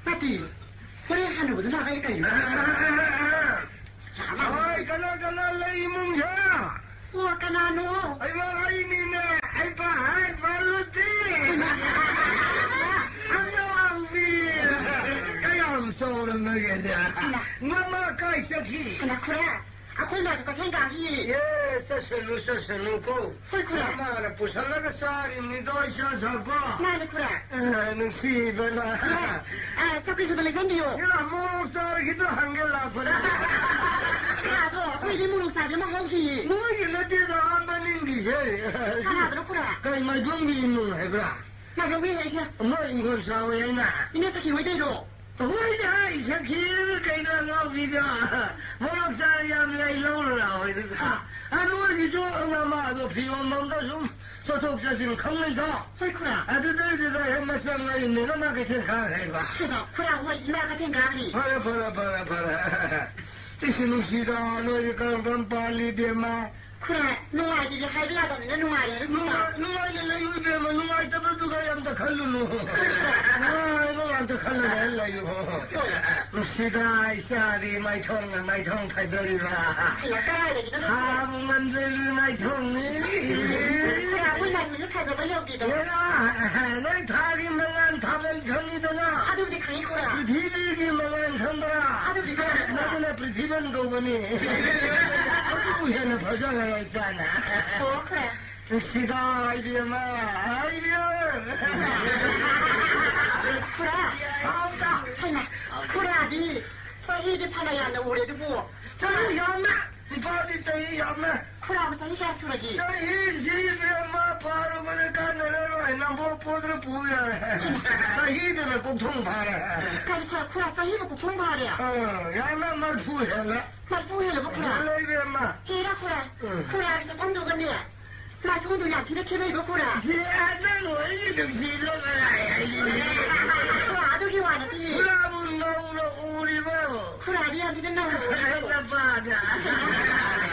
ꯅꯠꯇꯦ꯫ ꯍꯣꯔꯦꯟ ꯍꯅꯨꯕꯗꯨ ꯂꯥꯛꯑꯒ ꯑꯩꯅ ꯀꯩꯅꯣ? ꯂꯥꯛꯑꯣ꯫ ꯍꯣꯏ, ꯀꯅꯥ ꯀꯅꯥ ꯂꯩ ꯏꯃꯨꯡꯁꯦ? ꯑꯣ, ꯀꯅꯥꯅꯣ? ꯑꯩꯃ ꯑꯩꯅꯤꯅꯦ꯫ ꯑꯩ ꯄꯥ-, ꯍꯥꯏ ꯃꯥꯂꯨꯇꯤ꯫ ꯑꯉꯥꯎꯕꯤ꯫ ꯀꯌꯥꯝ ꯆꯥꯎꯔꯝꯃꯒꯦꯁꯦ? ꯏꯃꯥ꯫ ꯃꯃꯥ ꯀꯥꯏ ꯆꯠꯈꯤ? ꯏꯃꯥ, ꯈꯨꯔꯥ꯫ ꯑꯩꯈꯣꯏ ꯃꯥꯗꯣ ꯀꯩꯊꯦꯜ ꯀꯥꯈꯤꯌꯦ꯫ ꯑꯦ, ꯆꯠꯁꯅꯨ, ꯆꯠꯁꯅꯨ ꯀꯣ꯫ ꯍꯣꯏ, ꯈꯨꯔꯥ꯫ ꯃꯃꯥꯅ ꯄꯨꯁꯜꯂꯒ ꯆꯥꯔꯤꯕꯅꯤꯗꯣ, ꯏꯆꯥ ꯁꯥꯀꯣ꯫ ꯃꯥꯅꯦ, ꯈꯨꯔꯥ꯫ ꯑꯦ, ꯅꯨꯡꯁꯤꯕꯅ꯫ ꯈꯨꯔꯥ, ꯑ, ꯆꯧꯀ꯭ꯔꯤꯁꯨꯗ ꯂꯩꯁꯟꯕꯤꯌꯣ꯫ ꯏꯔꯥ, ꯃꯣꯔꯣꯛ ꯆꯥꯔꯒꯤꯗꯣ ꯍꯪꯒꯦ ꯂꯥꯛꯄꯅꯦ꯫ ꯈꯨꯔꯥꯗꯣ, ꯑꯩꯈꯣꯏꯗꯤ ꯃꯣꯔꯣꯛ ꯆꯥꯕꯤ ꯑꯃ ꯍꯧꯗꯤꯌꯦ꯫ ꯅꯣꯏꯒꯤ ꯅꯠꯇꯦꯗ, ꯑꯥ ꯃꯅꯤꯡꯒꯤꯁꯦ꯫ ꯀꯅꯥꯗꯅꯣ, ꯈꯨꯔꯥ? ꯀꯩ, ꯃꯥꯏꯕꯝꯒꯤ ꯏꯃꯨꯡ ꯍꯥꯏꯕ꯭ꯔꯥ? ꯃꯥꯏꯕꯝꯒꯤ ꯍꯥꯏꯁꯦ? ꯃꯣꯏ ꯏꯪꯈꯣꯜ ꯆꯥꯎꯋꯦ ꯍꯥꯏꯅ꯫ ꯏꯅꯦ ꯁꯈꯤ ꯍꯣꯏꯗꯩꯔꯣ? ꯍꯣꯏꯅꯦ, ꯏꯁꯛ ꯊꯤꯔꯤꯕ ꯀꯩꯅꯣ ꯑꯉꯥꯎꯕꯤꯗꯣ? ꯃꯣꯔꯣꯛ ꯆꯥꯔ ꯌꯥꯝ ꯂꯩ, ꯂꯧꯔ ꯂꯥꯛꯑꯣ ꯑꯗꯨꯒ꯫ ꯑꯥ꯫ ꯑ, ꯃꯣꯏꯒꯤꯁꯨ ꯃꯃꯥꯗꯣ ꯐꯤꯔꯣꯟ ꯐꯝꯗ ꯁꯨꯝ ꯆꯠꯊꯣꯛ ꯆꯠꯁꯤꯟ ꯈꯪꯅꯩꯗꯣ꯫ ꯍꯣꯏ, ꯈꯨꯔꯥ꯫ ꯑꯗꯨꯗꯩꯗꯨꯗ ꯍꯦꯛ ꯃꯆꯪ ꯂꯩꯔꯤꯅꯦꯅ ꯃꯥ ꯀꯩꯊꯦꯜ ꯀꯥꯈ꯭ꯔꯦꯕ꯫ ꯍꯩꯃꯥ, ꯈꯨꯔꯥ, ꯍꯣꯏ, ꯏꯃꯥ ꯀꯩꯊꯦꯜ ꯀꯥꯈ꯭ꯔꯦ꯫ ꯐꯔꯦ, ꯐꯔꯦ, ꯐꯔꯦ, ꯐꯔꯦ꯫ ꯏꯁ, ꯅꯨꯡꯁꯤꯗ, ꯅꯣꯏꯗꯤ ꯀꯔꯝ ꯀꯔꯝ ꯄꯥꯜꯂꯤ, ꯏꯕꯦꯝꯃ? ꯈꯨꯔꯥ, ꯅꯨꯡꯉꯥꯏꯇꯦꯗꯤ ꯍꯥꯏꯕ ꯌꯥꯗꯕꯅꯤꯅ ꯅꯨꯡꯉꯥꯏꯔꯦꯅ ꯁꯨꯝ ꯅꯨꯡꯉꯥꯏ-, ꯅꯨꯡꯉꯥꯏꯅ ꯂꯩꯌꯨ ꯏꯕꯦꯝꯃ, ꯅꯨꯡꯉꯥꯏꯇꯕꯗꯨꯒ ꯑꯝꯇ ꯈꯜꯂꯨꯅꯨ꯫ ꯅꯨꯡꯉꯥꯏꯕ ꯉꯥꯛꯇ ꯈꯜꯂꯒ ꯂꯩꯌꯨ꯫ ꯅꯨꯡꯁꯤꯗ ꯏꯆꯥꯗꯤ ꯃꯥꯏꯊꯣꯡꯅ ꯃꯥꯏꯊꯣꯡ ꯐꯖꯔꯤꯕ꯫ ꯍꯩꯃꯥ, ꯀꯗꯥꯏꯗꯒꯤꯅꯣ ꯅꯪ? ꯍꯥꯕꯨ ꯉꯝꯖꯔꯤ ꯃꯥꯏꯊꯣꯡꯅꯤ꯫ ꯈꯨꯔꯥ, ꯑꯩꯈꯣꯏ ꯃꯥꯏꯊꯣꯡꯁꯦ ꯐꯖꯕ ꯌꯧꯗꯦꯗ꯫ ꯍꯦꯔꯥ, ꯅꯪ ꯊꯥꯒꯤ ꯃꯉꯥꯜ ꯊꯥꯕꯜ ꯈꯪꯉꯤꯗꯅ? ꯑꯗꯨꯕꯨꯗꯤ ꯈꯪꯉꯤ, ꯈꯨꯔꯥ꯫ ꯄ꯭ꯔꯤꯊꯤꯕꯤꯒꯤ ꯃꯉꯥꯜ ꯈꯪꯕ꯭ꯔꯥ? ꯑꯗꯨꯕꯨꯗꯤ ꯈꯪꯉꯤ, ꯈꯨꯔꯥ꯫ ꯃꯗꯨꯅ ꯄ꯭ꯔꯤꯊꯤꯕꯟ ꯀꯧꯕꯅꯤ꯫ ꯍꯦꯟꯅ ꯐꯖꯈ꯭ꯔꯦ ꯏꯆꯥꯅ꯫ ꯑꯣ, ꯈꯨꯔꯥ꯫ ꯅꯨꯡꯁꯤꯗ ꯏꯕꯦꯝꯃ, ꯏꯕꯦꯝꯃ꯫ ꯈꯨꯔꯥ꯫ ꯍꯥꯎꯇ꯫ ꯍꯩꯃꯥ, ꯈꯨꯔꯥꯗꯤ ꯆꯍꯤꯗꯤ ꯐꯅ ꯌꯥꯝꯅ ꯎꯔꯦ ꯑꯗꯨꯕꯨ꯫ ꯆꯍꯤ ꯌꯥꯝꯃꯦ꯫ ꯅꯨꯄꯥꯗꯤ ꯆꯍꯤ ꯌꯥꯝꯃꯦ꯫ ꯈꯨꯔꯥꯕꯨ ꯆꯍꯤ ꯀꯌꯥ ꯁꯨꯔꯒꯦ? ꯆꯍꯤꯁꯤ ꯏꯕꯦꯝꯃ ꯄꯥꯔꯨꯕꯗ ꯀꯥꯟꯅꯔꯔꯣꯏ꯫ ꯅꯝꯕꯣꯜ ꯄꯣꯗ꯭ꯔ ꯄꯨ ꯌꯥꯔꯦ꯫ ꯆꯍꯤꯗꯨꯅ ꯀꯣꯛꯊꯣꯡ ꯐꯥꯔꯦ꯫ ꯀꯔꯤ ꯁꯥ-, ꯈꯨꯔꯥ ꯆꯍꯤꯕꯨ ꯀꯣꯛꯊꯣꯡ ꯐꯥꯔꯦ? ꯑꯥ, ꯌꯥꯝꯅ ꯃꯔꯐꯨ ꯍꯦꯜꯂꯦ꯫ ꯃꯔꯐꯨ ꯍꯦꯜꯂꯕ ꯈꯨꯔꯥ? ꯍꯦꯜꯂꯦ ꯏꯕꯦꯝꯃ꯫ ꯍꯦꯔꯥ ꯈꯨꯔꯥ꯫ ꯎꯝ꯫ ꯈꯨꯔꯥꯒꯤ ꯆꯠꯐꯝꯗꯨꯒꯅꯦ, ꯃꯥꯏꯊꯣꯡꯗꯨ ꯌꯥꯝ ꯊꯤꯅ ꯈꯦꯠꯅꯩꯕ ꯈꯨꯔꯥ꯫ ꯁꯤ ꯅꯪ ꯑꯩꯒꯤ ꯅꯨꯡꯁꯤꯕ ꯀꯗꯥꯏ ꯍꯥꯏꯗꯤ? ꯈꯨꯔꯥ, ꯑꯗꯨꯒꯤ ꯋꯥ ꯅꯠꯇꯤꯌꯦ꯫ ꯈꯨꯔꯥꯕꯨ ꯅꯧꯅ ꯎꯔꯤꯕ? ꯈꯨꯔꯥꯗꯤ ꯌꯥꯝ ꯊꯤꯅ ꯅꯧꯅ ꯎꯔꯤꯕ꯫ ꯅꯄꯥꯗ꯫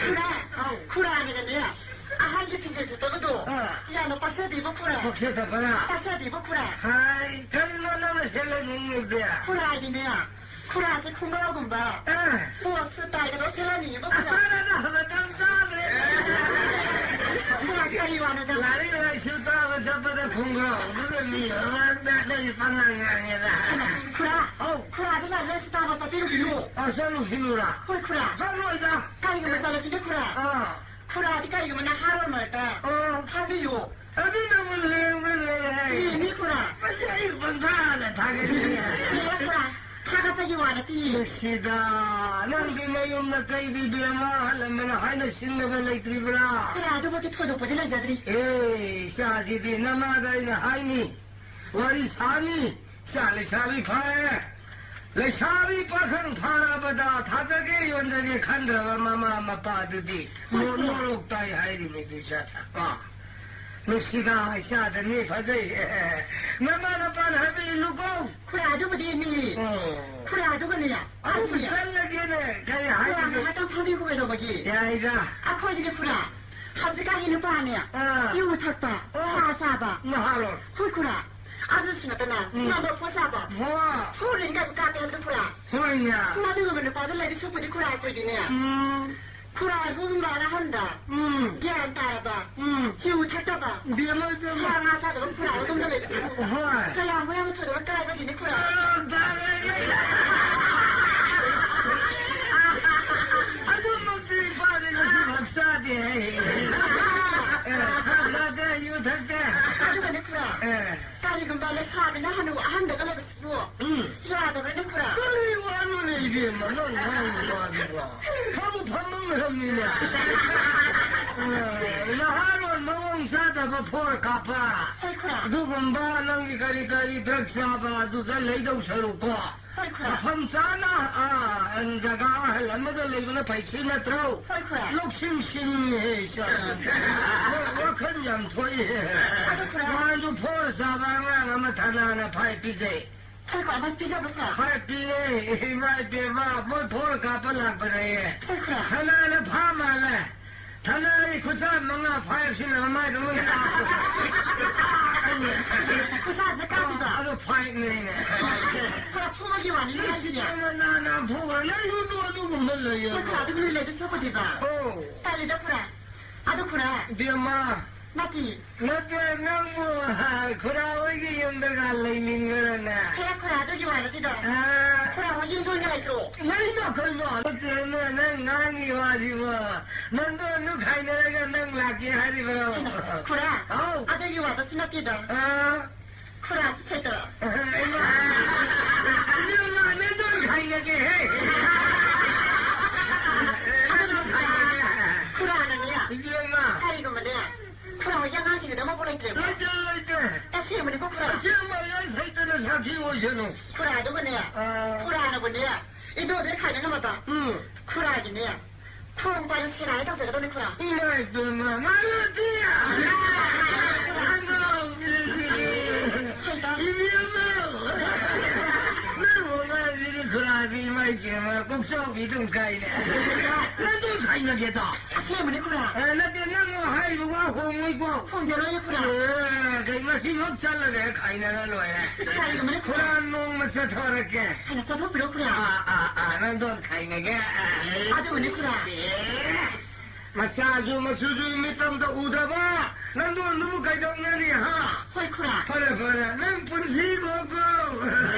ꯈꯨꯔꯥ, ꯑꯧ꯫ ꯈꯨꯔꯥꯅꯒꯅꯦ, ꯑꯍꯜꯒꯤ ꯐꯤꯖꯦꯠ ꯁꯦꯠꯄꯒꯗꯣ ꯑꯥ꯫ ꯌꯥꯝꯅ ꯄꯛꯆꯗꯦꯕ ꯈꯨꯔꯥ꯫ ꯄꯛꯆꯗꯕꯔꯥ? ꯄꯛꯆꯗꯦꯕ ꯈꯨꯔꯥ꯫ ꯍꯥꯏ, ꯀꯔꯤꯅꯣ ꯅꯪꯅ ꯁꯦꯠꯍꯟꯅꯤꯡꯉꯤꯗꯤ? ꯈꯨꯔꯥꯗꯤꯅꯦ, ꯈꯨꯔꯥꯁꯦ ꯈꯣꯡꯒ꯭ꯔꯥꯎꯒꯨꯝꯕ, ꯑꯥ꯫ ꯄꯣꯠꯁꯨ ꯇꯥꯏꯒꯗꯧ ꯁꯦꯠꯍꯟꯅꯤꯡꯉꯤꯕ ꯈꯨꯔꯥ꯫ ꯑꯁ, ꯃꯇꯝ ꯆꯥꯗ꯭ꯔꯦ꯫ ꯈꯨꯔꯥ, ꯀꯔꯤ ꯋꯥꯅꯣꯗ? ꯂꯥꯏꯔꯤꯛ ꯂꯥꯏꯁꯨ ꯇꯥꯕ ꯆꯠꯄꯗ ꯈꯣꯡꯒ꯭ꯔꯥꯎꯗꯨꯗ ꯃꯤ ꯃꯃꯥꯡꯗ ꯅꯪꯒꯤ ꯄꯉꯥꯡ ꯉꯥꯡꯉꯦꯗ꯫ ꯈꯨꯔꯥ, ꯑꯧ꯫ ꯈꯨꯔꯥꯗꯤ ꯂꯥꯏꯔꯤꯛ ꯂꯥꯏꯁꯨ ꯇꯥꯕ ꯆꯠꯄꯤꯔꯨꯈꯤꯅꯨ꯫ ꯑ, ꯆꯠꯂꯨꯈꯤꯅꯨꯔꯥ? ꯍꯣꯏ, ꯈꯨꯔꯥ꯫ ꯆꯠꯂꯣꯏꯗ꯫ ꯀꯔꯤꯒꯨꯝꯕ ꯆꯠꯂꯁꯤꯒꯦ, ꯈꯨꯔꯥ? ꯑꯥ꯫ ꯈꯨꯔꯥꯗꯤ ꯀꯔꯤꯒꯨꯝꯕ ꯅꯍꯥꯔꯣꯜ ꯃꯔꯛꯇ ꯑꯥ꯫ ꯐꯥꯎꯕꯤꯌꯨ꯫ ꯑꯗꯨꯅꯕꯨ ꯂꯦꯡꯕ ꯂꯩ ꯍꯥꯏ꯫ ꯂꯦꯡꯉꯤ, ꯈꯨꯔꯥ꯫ ꯃꯁꯤ ꯑꯩ ꯄꯪꯊꯥꯗ ꯊꯥꯒꯠꯂꯤ꯫ ꯂꯦꯡꯉꯦ, ꯈꯨꯔꯥ꯫ ꯊꯥꯒꯠꯄꯒꯤ ꯋꯥ ꯅꯠꯇꯤꯌꯦ꯫ ꯅꯨꯡꯁꯤꯗ, ꯅꯪꯗꯤ ꯅꯌꯨꯝꯗ ꯀꯩꯗꯤ ꯏꯕꯦꯝꯃ ꯑꯍꯜ ꯂꯃꯟ ꯍꯥꯏꯅ ꯁꯤꯡꯅꯕ ꯂꯩꯇ꯭ꯔꯤꯕ꯭ꯔꯥ? ꯈꯨꯔꯥ, ꯑꯗꯨꯃꯛꯇꯤ ꯊꯣꯏꯗꯣꯛꯄꯗꯤ ꯂꯩꯖꯗ꯭ꯔꯤ꯫ ꯑꯦ, ꯏꯆꯥꯁꯤꯗꯤ ꯅꯃꯥꯗ ꯑꯩꯅ ꯍꯥꯏꯅꯤ꯫ ꯋꯥꯔꯤ ꯁꯥꯅꯤ꯫ ꯏꯆꯥ ꯂꯩꯁꯥꯕꯤ ꯐꯥꯔꯦ꯫ ꯂꯩꯁꯥꯕꯤ ꯄꯥꯈꯪ ꯐꯥꯔꯕꯗ ꯊꯥꯖꯒꯦ ꯌꯣꯟꯖꯒꯦ ꯈꯟꯗ꯭ꯔꯕ ꯃꯃꯥ ꯃꯄꯥꯗꯨꯗꯤ ꯅꯣ-, ꯅꯣꯔꯣꯛ ꯇꯥꯏ ꯍꯥꯏꯔꯤꯃꯤꯗꯨ ꯏꯆꯥ ꯁꯥ-, ꯀꯣ? ꯅꯨꯡꯁꯤꯗ ꯏꯆꯥꯗꯅꯤ ꯐꯖꯩ꯫ ꯅꯃꯥ ꯅꯄꯥꯅ ꯍꯥꯏꯕ ꯏꯜꯂꯨꯀꯣ꯫ ꯈꯨꯔꯥ, ꯑꯗꯨꯕꯨꯗꯤ ꯏꯜꯂꯤ꯫ ꯑꯣ꯫ ꯈꯨꯔꯥ, ꯑꯗꯨꯒꯅꯦ, ꯑꯗꯨꯕꯨ ꯈꯪꯗꯦ꯫ ꯆꯠꯂꯒꯦꯅꯦ꯫ ꯀꯔꯤ ꯈꯨꯔꯥ, ꯍꯥꯏꯔꯤꯅꯣ? ꯉꯥꯏꯍꯥꯛꯇꯪ ꯐꯝꯕꯤꯈꯣ ꯀꯩꯗꯧꯕꯒꯤ? ꯌꯥꯏꯗ꯫ ꯑꯩꯈꯣꯏꯒꯤꯗꯤ ꯈꯨꯔꯥ, ꯍꯧꯖꯤꯛꯀꯥꯟꯒꯤ ꯅꯨꯄꯥꯅꯦ, ꯑꯥ꯫ ꯌꯨ ꯊꯛꯄ, ꯑꯣ꯫ ꯁꯥ ꯆꯥꯕ꯫ ꯅꯍꯥꯔꯣꯜ꯫ ꯍꯣꯏ ꯈꯨꯔꯥ, ꯑꯗꯨꯁꯨ ꯅꯠꯇꯅ ꯎꯝ꯫ ꯅꯝꯕꯔ ꯐꯣꯔ ꯆꯥꯕ꯫ ꯍꯣꯏ꯫ ꯐꯣꯔ ꯔꯤꯡꯒ ꯀꯥꯞꯄꯦ ꯍꯥꯏꯕꯗꯨ ꯈꯨꯔꯥ꯫ ꯍꯣꯏꯅꯦ꯫ ꯃꯗꯨꯒꯨꯝꯕ ꯅꯨꯄꯥꯗꯣ ꯂꯩꯕ ꯁꯔꯨꯛꯄꯨꯗꯤ ꯈꯨꯔꯥ ꯑꯩꯈꯣꯏꯗꯤꯅꯦ꯫ ꯎꯝ꯫ ꯈꯨꯔꯥ ꯏꯕꯨꯡꯒꯨꯝꯕ ꯑꯍꯟꯗ ꯎꯝ꯫ ꯒ꯭ꯌꯥꯟ ꯇꯥꯔꯕ, ꯎꯝ꯫ ꯌꯨ ꯊꯛꯇꯕ, ꯕꯦꯝꯃ, ꯕꯦꯝꯃ꯫ ꯁꯥ ꯉꯥ ꯆꯥꯗꯕ ꯈꯨꯔꯥ ꯑꯗꯣꯝꯗ ꯂꯩꯕꯁꯦ ꯍꯣꯏ꯫ ꯀꯌꯥꯝ ꯌꯥꯝꯅ ꯊꯣꯏꯗꯣꯛꯅ ꯀꯥꯏꯕꯒꯤꯅꯤ ꯈꯨꯔꯥ꯫ ꯑꯗꯨꯃꯛꯇꯤ ꯏꯄꯥꯗꯤ ꯉꯁꯤ ꯏꯕꯦꯝꯃ, ꯅꯪ ꯉꯥꯡꯉꯤꯕ ꯋꯥꯗꯨꯕꯣ? ꯐꯕꯨ ꯐꯝꯃꯝꯈ꯭ꯔꯕꯅꯤꯅꯦ꯫ ꯑ, ꯅꯍꯥꯔꯣꯜ ꯃꯑꯣꯡ ꯆꯥꯗꯕ ꯐꯣꯔ ꯀꯥꯞꯄ꯫ ꯍꯣꯏ, ꯈꯨꯔꯥ꯫ ꯑꯗꯨꯒꯨꯝꯕ ꯅꯪꯒꯤ ꯀꯔꯤ ꯀꯔꯤ ꯗ꯭ꯔꯒ ꯆꯥꯕ ꯑꯗꯨꯗ ꯂꯩꯗꯧ ꯁꯔꯨꯛꯀꯣ꯫ ꯍꯣꯏ, ꯈꯨꯔꯥ꯫ ꯃꯐꯝ ꯆꯥꯅ, ꯑ, ꯖꯒꯥ ꯑꯍꯜ ꯑꯃꯗ ꯂꯩꯕꯅ ꯐꯩ ꯁꯤ ꯅꯠꯇ꯭ꯔꯣ? ꯍꯣꯏ, ꯈꯨꯔꯥ꯫ ꯂꯧꯁꯤꯡ ꯁꯤꯡꯉꯤꯍꯦ, ꯏꯆꯥ꯫ ꯋꯥꯈꯜ ꯌꯥꯝ ꯊꯣꯛꯏꯍꯦ꯫ ꯑꯗꯨ, ꯈꯨꯔꯥ꯫ ꯅꯍꯥꯟꯁꯨ ꯐꯣꯔ ꯆꯥꯕ ꯑꯉꯥꯡ ꯑꯃ ꯊꯅꯥꯅ ꯐꯥꯏ ꯄꯤꯖꯩ꯫ ꯍꯣꯏ, ꯈꯨꯔꯥ, ꯐꯥꯏ ꯄꯤꯖꯕ꯭ꯔꯣ, ꯈꯨꯔꯥ? ꯐꯥꯏ ꯄꯤꯌꯦ, ꯏꯃꯥ ꯏꯕꯦꯝꯃ, ꯃꯣꯏ ꯐꯣꯔ ꯀꯥꯞꯄ ꯂꯥꯛꯄꯅꯦꯌꯦ꯫ ꯍꯣꯏ, ꯈꯨꯔꯥ꯫ ꯊꯅꯥꯅ ꯐꯥ ꯃꯥꯜꯂꯦ꯫ ꯊꯅꯥꯒꯤ ꯈꯨꯠꯁꯥ ꯃꯉꯥ ꯐꯥꯏꯚꯁꯤꯅ ꯃꯃꯥꯏꯗ ꯂꯣꯏ ꯀꯥꯞꯄ꯫ ꯈꯨꯠꯁꯥꯁꯦ ꯀꯥꯞꯄꯤꯕ? ꯑꯗꯣ ꯐꯥꯏꯚꯅꯦꯅꯦ꯫ ꯈꯨꯔꯥ, ꯐꯨꯕꯒꯤ ꯋꯥꯅꯤ, ꯅꯪ ꯍꯥꯏꯁꯤꯅꯦ꯫ ꯏꯁ, ꯅꯪ ꯅꯥ ꯅꯥ ꯐꯨꯕ꯭ꯔꯥ? ꯅꯪꯁꯨ ꯑꯗꯨ-, ꯑꯗꯨꯒꯨꯝꯕ ꯂꯩꯌꯦ꯫ ꯍꯣꯏ, ꯈꯨꯔꯥ, ꯑꯗꯨꯝ ꯂꯩ, ꯂꯩꯗꯣꯏ ꯁꯔꯨꯛꯄꯨꯗꯤꯕ꯫ ꯑꯣ꯫ ꯇꯜꯂꯤꯗ, ꯈꯨꯔꯥ꯫ ꯑꯗꯣ, ꯈꯨꯔꯥ꯫ ꯏꯕꯦꯝꯃ꯫ ꯅꯠꯇꯦ꯫ ꯅꯠꯇꯦ, ꯅꯪꯕꯨ, ꯍꯥ, ꯈꯨꯔꯥ ꯍꯣꯏꯒꯤ ꯌꯨꯝꯗꯒ ꯂꯩꯅꯤꯡꯕ꯭ꯔꯅꯦ? ꯍꯦ, ꯈꯨꯔꯥ, ꯑꯗꯨꯒꯤ ꯋꯥ ꯅꯠꯇꯦꯗ꯫ ꯑꯥ꯫ ꯈꯨꯔꯥ ꯍꯣꯏ ꯌꯨꯝꯗ ꯑꯣꯏꯅ ꯂꯩꯇ꯭ꯔꯣ? ꯂꯩꯅ ꯀꯩꯅꯣ? ꯅꯠꯇꯦ, ꯅꯪ, ꯅꯪ ꯉꯥꯡꯉꯤ ꯋꯥꯁꯤꯕꯨ꯫ ꯅꯪꯗꯣ ꯑꯗꯨ ꯈꯥꯏꯅꯔꯒ ꯅꯪ ꯂꯥꯛꯀꯦ ꯍꯥꯏꯔꯤꯕ꯭ꯔꯣ? ꯈꯨꯔꯥ, ꯍꯥꯎ꯫ ꯑꯗꯨꯒꯤ ꯋꯥꯗꯨꯁꯨ ꯅꯠꯇꯦꯗ꯫ ꯑꯥ꯫ ꯈꯨꯔꯥ ꯁꯩꯇ꯫ ꯏꯃꯥ! ꯏꯕꯦꯝꯃ, ꯅꯪꯗꯣ ꯈꯥꯏꯅꯒꯦꯍꯦ! ꯅꯪꯗꯣ ꯈꯥꯏꯅꯒꯦ! ꯈꯨꯔꯥꯅꯅꯦ꯫ ꯏꯕꯦꯝꯃ! ꯀꯔꯤꯒꯨꯝꯕꯅꯦ, ꯈꯨꯔꯥ ꯍꯣꯏꯒꯤ ꯑꯉꯥꯡꯁꯤꯡꯗꯨꯗ ꯃꯄꯨ ꯂꯩꯇ꯭ꯔꯦꯕ꯫ ꯂꯩꯇꯦ, ꯂꯩꯇꯦ꯫ ꯑꯁꯦꯡꯕꯅꯤꯀꯣ, ꯈꯨꯔꯥ? ꯑꯁꯦꯡꯕ ꯑꯩ ꯁꯩꯇꯅ ꯁꯥꯈꯤ ꯑꯣꯏꯁꯅꯨ꯫ ꯈꯨꯔꯥ, ꯑꯗꯨꯒꯅꯦ, ꯑꯥ꯫ ꯈꯨꯔꯥꯅꯕꯨꯅꯦ, ꯏꯟꯗꯣꯗ ꯈꯥꯏꯅ ꯉꯝꯃꯕ? ꯎꯝ꯫ ꯈꯨꯔꯥꯒꯤꯅꯦ, ꯈꯣꯡ ꯄꯥꯏꯔ ꯁꯦꯒꯥꯏ ꯇꯧꯖꯒꯗꯧꯅꯤ, ꯈꯨꯔꯥ꯫ ꯏꯃꯥꯏ ꯄꯦꯝꯃ, ꯃꯥꯂꯣꯇꯤ! ꯑꯉꯥꯡꯕꯤꯁꯤꯗꯤ! ꯁꯩꯇ꯫ ꯏꯕꯦꯝꯃ! ꯅꯪ ꯑꯉꯥꯡꯁꯤꯗꯤ ꯈꯨꯔꯥꯗꯤ ꯏꯃꯥꯏ ꯄꯦꯝꯃ, ꯀꯣꯛꯆꯥꯎꯕꯤ ꯑꯗꯨꯝ ꯀꯥꯏꯅꯦ꯫ ꯅꯪ ꯑꯗꯨꯝ ꯈꯥꯏꯅꯒꯦꯗꯣ? ꯑꯁꯦꯡꯕꯅꯤ, ꯈꯨꯔꯥ꯫ ꯑꯦ, ꯅꯠꯇꯦ, ꯅꯪ ꯍꯥꯏꯔꯤꯕ ꯋꯥ ꯍꯣꯡꯉꯣꯏꯀꯣ꯫ ꯍꯣꯡꯖꯔꯣꯏꯌꯦ, ꯈꯨꯔꯥ꯫ ꯑꯦ, ꯀꯩ ꯉꯁꯤꯃꯛ ꯆꯠꯂꯒ ꯈꯥꯏꯅꯔ ꯂꯣꯏꯔꯦ꯫ ꯀꯔꯤꯒꯨꯝꯕꯅꯦ, ꯈꯨꯔꯥ꯫ ꯈꯨꯔꯥ, ꯅꯣꯡꯃ ꯆꯠꯊꯣꯔꯛꯀꯦ꯫ ꯍꯥꯏꯅ ꯆꯠꯊꯣꯛꯄꯤꯔꯣ, ꯈꯨꯔꯥ꯫ ꯑꯥ, ꯑꯥ, ꯑꯥ, ꯅꯪꯗꯣ ꯈꯥꯏꯅꯒꯦ꯫ ꯑꯗꯨꯒꯅꯦ, ꯈꯨꯔꯥ꯫ ꯑꯦ, ꯃꯆꯥꯁꯨ ꯃꯁꯨꯁꯨ ꯃꯤꯠꯇꯝꯗ ꯎꯗ꯭ꯔꯕ ꯅꯪꯗꯣ ꯅꯪꯕꯨ ꯀꯩꯗꯧꯅꯔꯤ, ꯍꯥ? ꯍꯣꯏ, ꯈꯨꯔꯥ꯫ ꯐꯔꯦ, ꯐꯔꯦ, ꯅꯪ ꯄꯨꯟꯁꯤ ꯀꯣꯀꯣ꯫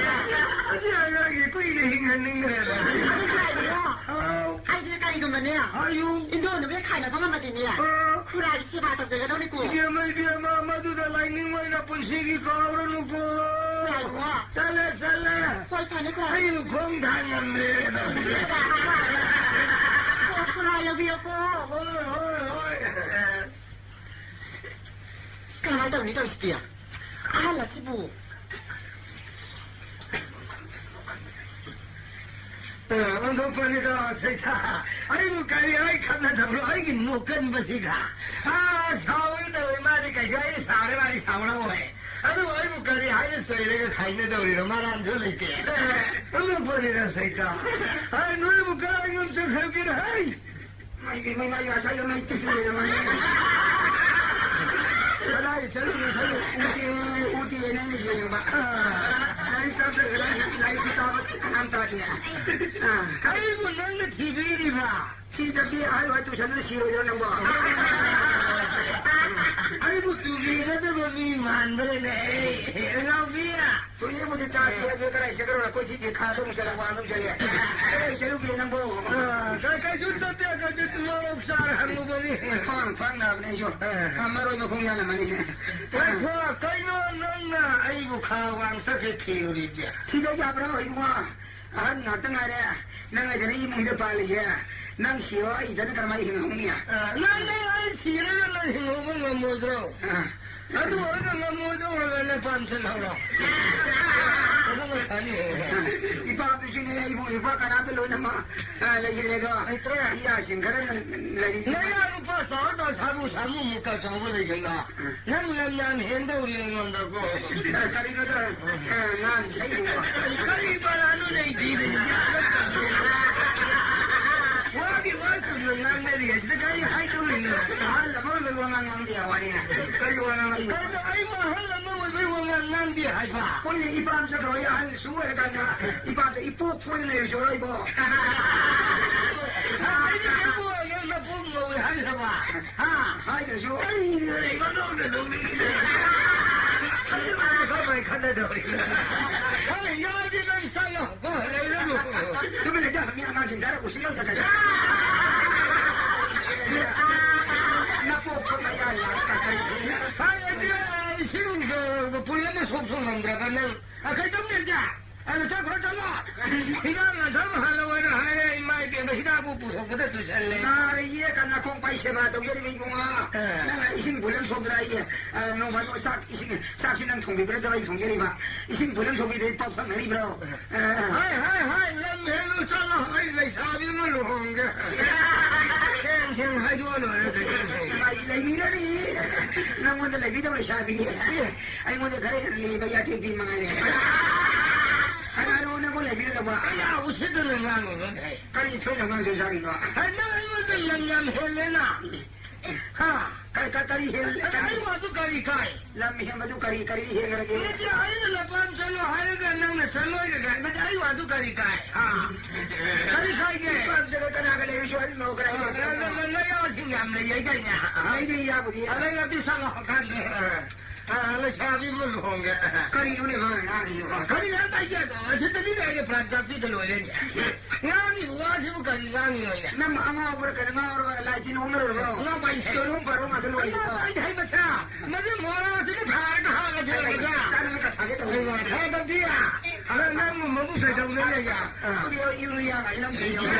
ꯑꯁꯤ ꯑꯉꯥꯡꯁꯤ ꯀꯨꯏꯅ ꯍꯤꯡꯍꯟꯅꯤꯡꯈ꯭ꯔꯦꯗ꯫ ꯍꯥꯏꯕ꯭ꯔꯣ? ꯑꯥꯎ꯫ ꯑꯩꯗꯤ ꯀꯔꯤꯒꯨꯝꯕꯅꯦ, ꯍꯥꯏꯌꯨ꯫ ꯏꯟꯗꯣꯅꯕꯨ ꯍꯦꯛ ꯈꯥꯏꯅꯕ ꯉꯝꯃꯗꯤꯅꯦ, ꯑꯥ꯫ ꯈꯨꯔꯥꯒꯤ ꯁꯦꯕꯥ ꯇꯧꯖꯒꯗꯧꯅꯤꯀꯣ꯫ ꯏꯕꯦꯝꯃ, ꯏꯕꯦꯝꯃ, ꯃꯗꯨꯗ ꯂꯥꯏꯅꯤꯡ ꯑꯣꯏꯅ ꯄꯨꯟꯁꯤꯒꯤ ꯀꯥꯎꯔꯅꯨꯀꯣ꯫ ꯈꯨꯔꯥ ꯏꯕꯨꯡꯉꯣ꯫ ꯆꯠꯂꯦ, ꯆꯠꯂꯦ꯫ ꯍꯣꯏ, ꯐꯅꯤ, ꯈꯨꯔꯥ꯫ ꯑꯩꯕꯨ ꯈꯣꯡ ꯊꯥꯡ ꯉꯝꯗ꯭ꯔꯦ꯫ ꯀꯅꯥ ꯂꯧꯕꯤꯔꯣꯀꯣ? ꯍꯣꯏ, ꯍꯣꯏ, ꯍꯣꯏ꯫ ꯀꯃꯥꯏꯅ ꯇꯧꯅꯤ ꯇꯧꯔꯤꯁꯤꯗꯤ? ꯑꯍꯜ ꯑꯁꯤꯕꯨ꯫ ꯑ, ꯑꯣꯟꯊꯣꯛꯄꯅꯤꯗ, ꯁꯩꯊꯥ꯫ ꯑꯩꯕꯨ ꯀꯔꯤ ꯍꯥꯏ ꯈꯪꯅꯗꯕ꯭ꯔꯣ? ꯑꯩꯒꯤ ꯅꯣꯛꯀꯟꯕꯁꯤꯒ꯫ ꯑꯥ, ꯁꯥꯎꯒꯦ ꯇꯧꯋꯦ꯫ ꯃꯥꯗꯤ ꯀꯩꯁꯨ ꯑꯩ ꯁꯥꯎꯔꯦ, ꯃꯥꯗꯤ ꯁꯥꯎꯔꯛꯑꯣꯏ꯫ ꯑꯗꯨꯕꯨ ꯑꯩꯕꯨ ꯀꯔꯤ ꯍꯥꯏꯅ ꯆꯩꯔꯒ ꯈꯥꯏꯅꯗꯧꯔꯤꯅꯣ? ꯃꯔꯥꯟꯁꯨ ꯂꯩꯇꯦ꯫ ꯑꯣꯟꯊꯣꯛꯄꯅꯤꯗ, ꯁꯩꯊꯥ꯫ ꯑꯩ ꯅꯣꯏꯕꯨ ꯀꯔꯥꯏ ꯉꯝꯖꯈ꯭ꯔꯒꯦ, ꯍꯩ? ꯃꯩꯒꯤ ꯃꯩ, ꯃꯩ ꯉꯁꯥꯏ ꯃꯩ ꯇꯤꯛꯇꯤ ꯂꯩꯔꯝꯃꯅꯤ꯫ ꯀꯗꯥꯏ ꯆꯠꯂꯨꯅꯣ ꯈꯪꯗꯦ꯫ ꯎꯗꯦ, ꯎꯗꯦꯅ ꯑꯩꯅ ꯌꯦꯡꯕ꯫ ꯂꯥꯏꯔꯤꯛ ꯇꯝꯗ꯭ꯔꯒ ꯂꯥꯏꯔꯤꯛꯁꯨ ꯇꯥꯕ ꯀꯅꯥꯝ ꯇꯥꯗꯦ꯫ ꯑꯥ꯫ ꯀꯔꯤꯕꯨ ꯅꯪꯅ ꯊꯤꯕꯤꯔꯤꯕ? ꯁꯤꯗꯗꯤ ꯑꯍꯜ ꯍꯣꯏ ꯇꯨꯏꯁꯟꯗꯨꯅ ꯁꯤꯔꯣꯏꯗ꯭ꯔꯣ ꯅꯪꯕꯣ? ꯑꯩꯕꯨ ꯇꯨꯕꯤꯒꯗꯕ ꯃꯤ ꯃꯥꯟꯕ꯭ꯔꯅꯦ? ꯑꯦ, ꯉꯥꯎꯕꯤ! ꯇꯨꯌꯦꯕꯨꯗꯤ ꯇꯥꯗꯦ, ꯑꯗꯨ ꯀꯗꯥꯏ ꯆꯠꯈ꯭ꯔꯕꯅꯣ? ꯑꯩꯈꯣꯏ ꯁꯤꯁꯦ ꯈꯥꯗ ꯑꯃꯨꯛ ꯆꯠꯂꯦ, ꯋꯥꯡꯗ ꯑꯃꯨꯛ ꯆꯠꯂꯦ꯫ ꯀꯗꯥꯏ ꯆꯠꯂꯨꯒꯦ ꯅꯪꯕꯣ? ꯑ, ꯀꯩ-, ꯀꯩꯁꯨ ꯆꯠꯇꯦ, ꯀꯩꯁꯨ ꯃꯣꯔꯣꯛ ꯆꯥꯔ ꯍꯪꯉꯨꯕꯅꯤ꯫ ꯈ꯭ꯋꯥꯡ ꯐꯪꯅꯕꯅꯦ ꯑꯩꯁꯨ꯫ ꯑ꯫ ꯑ, ꯃꯔꯣꯏ ꯃꯈꯣꯡ ꯌꯥꯜꯂꯝꯃꯅꯤ꯫ ꯉꯥꯏꯈꯣ, ꯀꯩꯅꯣ ꯅꯪꯅ ꯑꯩꯕꯨ ꯈꯥ ꯋꯥꯡ ꯆꯠꯈ꯭ꯔꯦ ꯊꯤꯔꯨꯔꯤꯁꯦ? ꯊꯤꯗ ꯌꯥꯕ꯭ꯔꯣ ꯏꯕꯨꯡꯉꯣ? ꯑꯍꯟ ꯉꯥꯛꯇ ꯉꯥꯏꯔꯦ꯫ ꯅꯪ ꯑꯩꯗꯅ ꯏꯃꯨꯡꯁꯤꯗ ꯄꯥꯜꯂꯤꯁꯦ꯫ ꯅꯪ ꯁꯤꯔꯣ, ꯑꯩ ꯏꯊꯟꯗ ꯀꯔꯝꯍꯥꯏꯅ ꯍꯤꯡꯍꯧꯅꯤ? ꯑ, ꯅꯪ, ꯅꯪ ꯑꯩ ꯁꯤꯔꯒ ꯅꯪ ꯍꯤꯡꯍꯧꯕ ꯉꯝꯃꯣꯏꯗ꯭ꯔꯣ? ꯑ꯫ ꯑꯗꯨ ꯑꯣꯏꯔꯒ ꯉꯝꯃꯣꯏꯗꯧꯔꯒ ꯅꯪ ꯄꯥꯝꯁꯤꯜꯍꯧꯔꯣ꯫ ꯑꯗꯨꯅ ꯐꯅꯤ꯫ ꯏꯄꯥꯗꯨꯁꯨꯅꯦ, ꯏꯕꯨꯡ ꯏꯄ꯭ꯋꯥ ꯀꯅꯥꯗ ꯂꯣꯏꯅꯃꯛ, ꯑ, ꯂꯩꯈꯤꯗ꯭ꯔꯦꯗꯣ꯫ ꯂꯩꯇ꯭ꯔꯦ꯫ ꯏꯌꯥꯁꯤꯡ ꯈꯔ ꯂꯩ-, ꯂꯩꯔꯤ꯫ ꯅꯌꯥ ꯅꯨꯄꯥ ꯆꯥꯎꯔ ꯆꯥꯎꯔ ꯁꯥꯃꯨ, ꯁꯥꯃꯨ ꯃꯨꯛꯇ ꯆꯥꯎꯕ ꯂꯩꯁꯤꯜꯂꯣ꯫ ꯅꯪ ꯂꯝ ꯌꯥꯝ ꯍꯦꯟꯗꯧꯔꯤ ꯑꯩꯉꯣꯟꯗꯀꯣ꯫ ꯀꯔꯤꯅꯣꯗ, ꯑ, ꯉꯥꯡ ꯁꯩꯗꯨꯕꯣ? ꯀꯔꯤ ꯕꯔꯥꯅꯣ ꯂꯩꯇ꯭ꯔꯤꯕꯁꯤꯗꯤ? ꯋꯥꯒꯤ ꯋꯥ ꯆꯨꯝꯅ ꯉꯥꯡꯅꯔꯤ ꯑꯁꯤꯗ ꯀꯔꯤ ꯍꯥꯏꯗꯧꯔꯤꯅꯣ? ꯑꯍꯜ ꯑꯃ ꯑꯣꯏꯕꯒꯤ ꯋꯥꯉꯥꯡ ꯉꯥꯡꯗꯦ ꯍꯥꯏꯕ ꯋꯥꯅꯤ꯫ ꯀꯔꯤ ꯋꯥꯉꯥꯡ ꯉꯥꯡꯉꯤꯕ? ꯀꯔꯤꯅꯣ ꯑꯩꯕꯨ ꯑꯍꯜ ꯑꯃ ꯑꯣꯏꯕꯒꯤ ꯋꯥꯉꯥꯡ ꯉꯥꯡꯗꯦ ꯍꯥꯏꯕ? ꯍꯣꯏꯅꯦ, ꯏꯄꯥꯝ ꯆꯠꯈ꯭ꯔꯣ, ꯑꯩ ꯑꯍꯜ ꯁꯨ ꯑꯣꯏꯔꯀꯥꯟꯗ ꯏꯄꯥꯝꯗ ꯏꯄꯣꯛ ꯐꯣꯏꯗꯅ ꯂꯩꯔꯨꯁꯤꯔꯣ ꯑꯩꯕꯣ? ꯑꯩꯗꯤ ꯀꯩꯝ ꯑꯣꯏꯔꯣꯏ, ꯅꯄꯣꯛ ꯉꯧꯏ ꯍꯥꯏꯈ꯭ꯔꯕ? ꯍꯥ? ꯍꯥꯏꯗ꯭ꯔꯁꯨ꯫ ꯀꯔꯤꯅꯣ ꯂꯩꯕ ꯅꯣꯛꯅ ꯅꯣꯛꯅꯤꯡꯉꯤꯗꯣ? ꯑꯩ ꯃꯥꯅ ꯀꯔꯝꯍꯥꯏꯅ ꯈꯠꯅꯗꯧꯔꯤꯅꯣ? ꯍꯣꯏ, ꯌꯥꯔꯗꯤ ꯅꯪ ꯆꯠꯂꯣ꯫ ꯍꯣꯏ, ꯂꯩꯔꯅꯨ꯫ ꯇꯨꯃꯤꯟ ꯂꯩꯇꯦ, ꯃꯤ ꯑꯉꯥꯡꯁꯤꯡ ꯊꯥꯔ ꯎꯁꯤꯠꯂꯣꯏꯗ ꯀꯩꯅꯣ꯫ ꯅꯄꯣꯛ ꯐꯛ ꯃꯌꯥ ꯌꯥꯔꯒ ꯀꯔꯤ? ꯍꯥꯏꯔꯗꯤ, ꯑꯩ ꯏꯁꯤꯡ, ꯑ, ꯄꯨꯔꯤ ꯑꯃ ꯁꯣꯛ ꯁꯣꯛ ꯉꯝꯗ꯭ꯔꯒ ꯅꯪ, ꯑ, ꯀꯩꯗꯧꯅꯦꯒꯦ? ꯑꯗ ꯆꯠꯈ꯭ꯔꯣ, ꯆꯠꯂꯣ꯫ ꯍꯤꯗꯥꯛ ꯂꯥꯡꯊꯛ ꯑꯃ ꯍꯥꯜꯂꯣ ꯍꯥꯏꯅ ꯍꯥꯏ꯫ ꯍꯤꯗꯥꯛꯄꯨ ꯄꯨꯊꯣꯛꯄꯗ ꯇꯨꯁꯜꯂꯦ꯫ ꯅꯥꯔ ꯌꯦꯛꯀ ꯅꯥꯈꯣꯡ ꯄꯥꯏ ꯁꯦꯕꯥ ꯇꯧꯖꯔꯤꯕ ꯏꯕꯨꯡꯉꯣ꯫ ꯑꯥ꯫ ꯅꯪꯅ ꯏꯁꯤꯡ ꯕꯨꯜ ꯑꯃ ꯁꯣꯛꯇꯅ ꯑꯩꯒꯤ, ꯑ, ꯅꯣꯡ ꯐꯥꯗꯣꯛ ꯆꯥꯛ ꯏꯁꯤꯡ, ꯆꯥꯛꯁꯨ ꯅꯪ ꯊꯣꯡꯕꯤꯕ ꯅꯠꯇꯕ ꯑꯩꯅ ꯊꯣꯡꯖꯔꯤꯕ꯫ ꯏꯁꯤꯡ ꯕꯨꯜ ꯑꯃ ꯁꯣꯛꯄꯤꯗꯣꯏ ꯄꯥꯎ ꯐꯪꯅꯔꯤꯕ꯭ꯔꯣ? ꯑꯥ꯫ ꯍꯥꯏ, ꯍꯥꯏ, ꯍꯥꯏ, ꯂꯝ ꯍꯦꯜꯂꯨ ꯆꯠꯂꯣ, ꯑꯩ ꯂꯩꯁꯥꯕꯤ ꯑꯃ ꯂꯨꯍꯣꯡꯒꯦ꯫ ꯁꯦꯡ ꯁꯦꯡ ꯍꯥꯏꯗꯣꯛꯑ ꯂꯣꯏꯔꯦ ꯀꯩꯅꯣ꯫ ꯂꯩ-, ꯂꯩꯕꯤꯔꯅꯤ꯫ ꯅꯪꯉꯣꯟꯗ ꯂꯩꯕꯤꯗꯧ ꯂꯩꯁꯥꯕꯤ꯫ ꯑꯦ꯫ ꯑꯩꯉꯣꯟꯗ ꯈꯔ ꯍꯦꯟꯅ ꯂꯤꯕ ꯌꯥꯇꯦꯛꯄꯤ ꯃꯉꯥꯏꯔꯦ꯫ ꯍꯥꯏꯔꯣ, ꯅꯪꯉꯣꯟ ꯂꯩꯕꯤꯔꯗꯧꯕ꯫ ꯑꯩ ꯌꯥ ꯎꯁꯤꯠꯇꯅ ꯉꯥꯡꯉꯤꯕ ꯅꯠꯇꯦ꯫ ꯀꯔꯤ ꯁꯣꯏꯗ ꯉꯥꯡꯁꯨ ꯁꯥꯔꯤꯅꯣ? ꯍꯥꯏ, ꯅꯪ ꯑꯩꯉꯣꯟꯗ ꯂꯝ ꯌꯥꯝ ꯍꯦꯜꯂꯦꯅ꯫ ꯍꯥ? ꯀꯔꯤ, ꯀ-, ꯀꯔꯤ ꯍꯦꯜ-, ꯑꯗ ꯀꯔꯤ? ꯑꯩ ꯋꯥꯗꯨ ꯀꯔꯤ ꯀꯥꯏ? ꯂꯝ ꯍꯦꯟꯕꯗꯨ ꯀꯔꯤ, ꯀꯔꯤ ꯍꯦꯟꯈ꯭ꯔꯒꯦ? ꯅꯠꯇꯦ, ꯑꯩꯅ ꯂꯝꯄꯥꯛ ꯑꯃ ꯆꯠꯂꯣ ꯍꯥꯏꯔꯒ ꯅꯪꯅ ꯆꯠꯂꯣꯏꯒ ꯀꯥꯏ? ꯅꯠꯇꯦ, ꯑꯩ ꯋꯥꯗꯨ ꯀꯔꯤ ꯀꯥꯏ? ꯍꯥ? ꯀꯔꯤ ꯀꯥꯏꯒꯦ? ꯂꯝꯄꯥꯛ ꯑꯃ ꯆꯠꯂꯒ ꯀꯅꯥꯒ ꯂꯩꯔꯨꯁꯨ ꯍꯥꯏꯔꯤꯅꯣ? ꯀꯅꯥꯒ ꯑ, ꯂꯩꯔꯨꯁꯨ ꯍꯥꯏꯔꯤꯅꯣ? ꯅ-, ꯅ-, ꯅꯌꯥꯁꯤꯡ ꯌꯥꯝ ꯂꯩ ꯍꯥꯏꯗꯥꯏꯅꯦ? ꯂꯩꯗꯤ ꯌꯥꯕꯨꯗꯤ꯫ ꯑꯗꯩ ꯂꯝꯕꯤ ꯆꯠꯂꯣ ꯍꯥꯏꯀꯥꯟꯗ꯫ ꯑ꯫ ꯑ, ꯂꯩꯁꯥꯕꯤ ꯑꯃ ꯂꯨꯍꯣꯡꯒꯦ꯫ ꯀꯔꯤꯅꯣꯅꯦ ꯃꯥꯅ ꯉꯥꯡꯉꯤꯁꯤꯕꯣ? ꯀꯔꯤ ꯉꯥꯡ ꯇꯥꯏꯒꯦ ꯑꯗꯣ? ꯑꯁꯤꯗꯗꯤ ꯂꯩꯔꯦ, ꯄ꯭ꯔꯥꯟ ꯆꯥꯛꯄꯤꯗ ꯂꯣꯏꯔꯦꯅꯦ꯫ ꯉꯥꯡꯉꯤꯕ ꯋꯥꯁꯤꯕꯨ ꯀꯔꯤ ꯉꯥꯡꯉꯤꯅꯣꯅꯦ? ꯅꯪ ꯑꯉꯥꯎꯕ꯭ꯔꯥ ꯀꯩꯅꯣ? ꯉꯥꯎꯔꯒ ꯂꯥꯏ ꯇꯤꯟ ꯑꯣꯛꯅꯔꯨꯔꯕ꯭ꯔꯣ? ꯉꯥꯎꯕ ꯍꯥꯏꯁꯦ꯫ ꯆꯣꯔꯨꯝ ꯄꯥꯔꯨꯝ ꯉꯥꯛꯇ ꯂꯣꯏꯔꯦ꯫ ꯉꯥꯎꯕ ꯍꯥꯏꯁꯦ ꯍꯩ ꯃꯆꯥ꯫ ꯃꯗꯨ ꯃꯣꯔꯥꯁꯤꯕꯨ ꯊꯥꯔꯒ ꯍꯥꯞꯂꯁꯤꯔ ꯃꯆꯥ? ꯆꯥꯅꯕ ꯀꯊꯥꯒꯦ ꯇꯧꯔꯤ꯫ ꯑꯩ ꯋꯥ ꯊꯥꯗꯕꯗꯤ ꯌꯥ꯫ ꯑꯗ ꯅꯪꯒꯨꯝꯕꯕꯨ ꯀꯩꯗꯧꯗꯣꯏ ꯂꯩꯒꯦ? ꯑꯗꯨꯗꯤ ꯌꯨꯔꯤꯌꯥ ꯀꯥꯏꯅ ꯂꯧꯗꯣꯏꯅꯦ꯫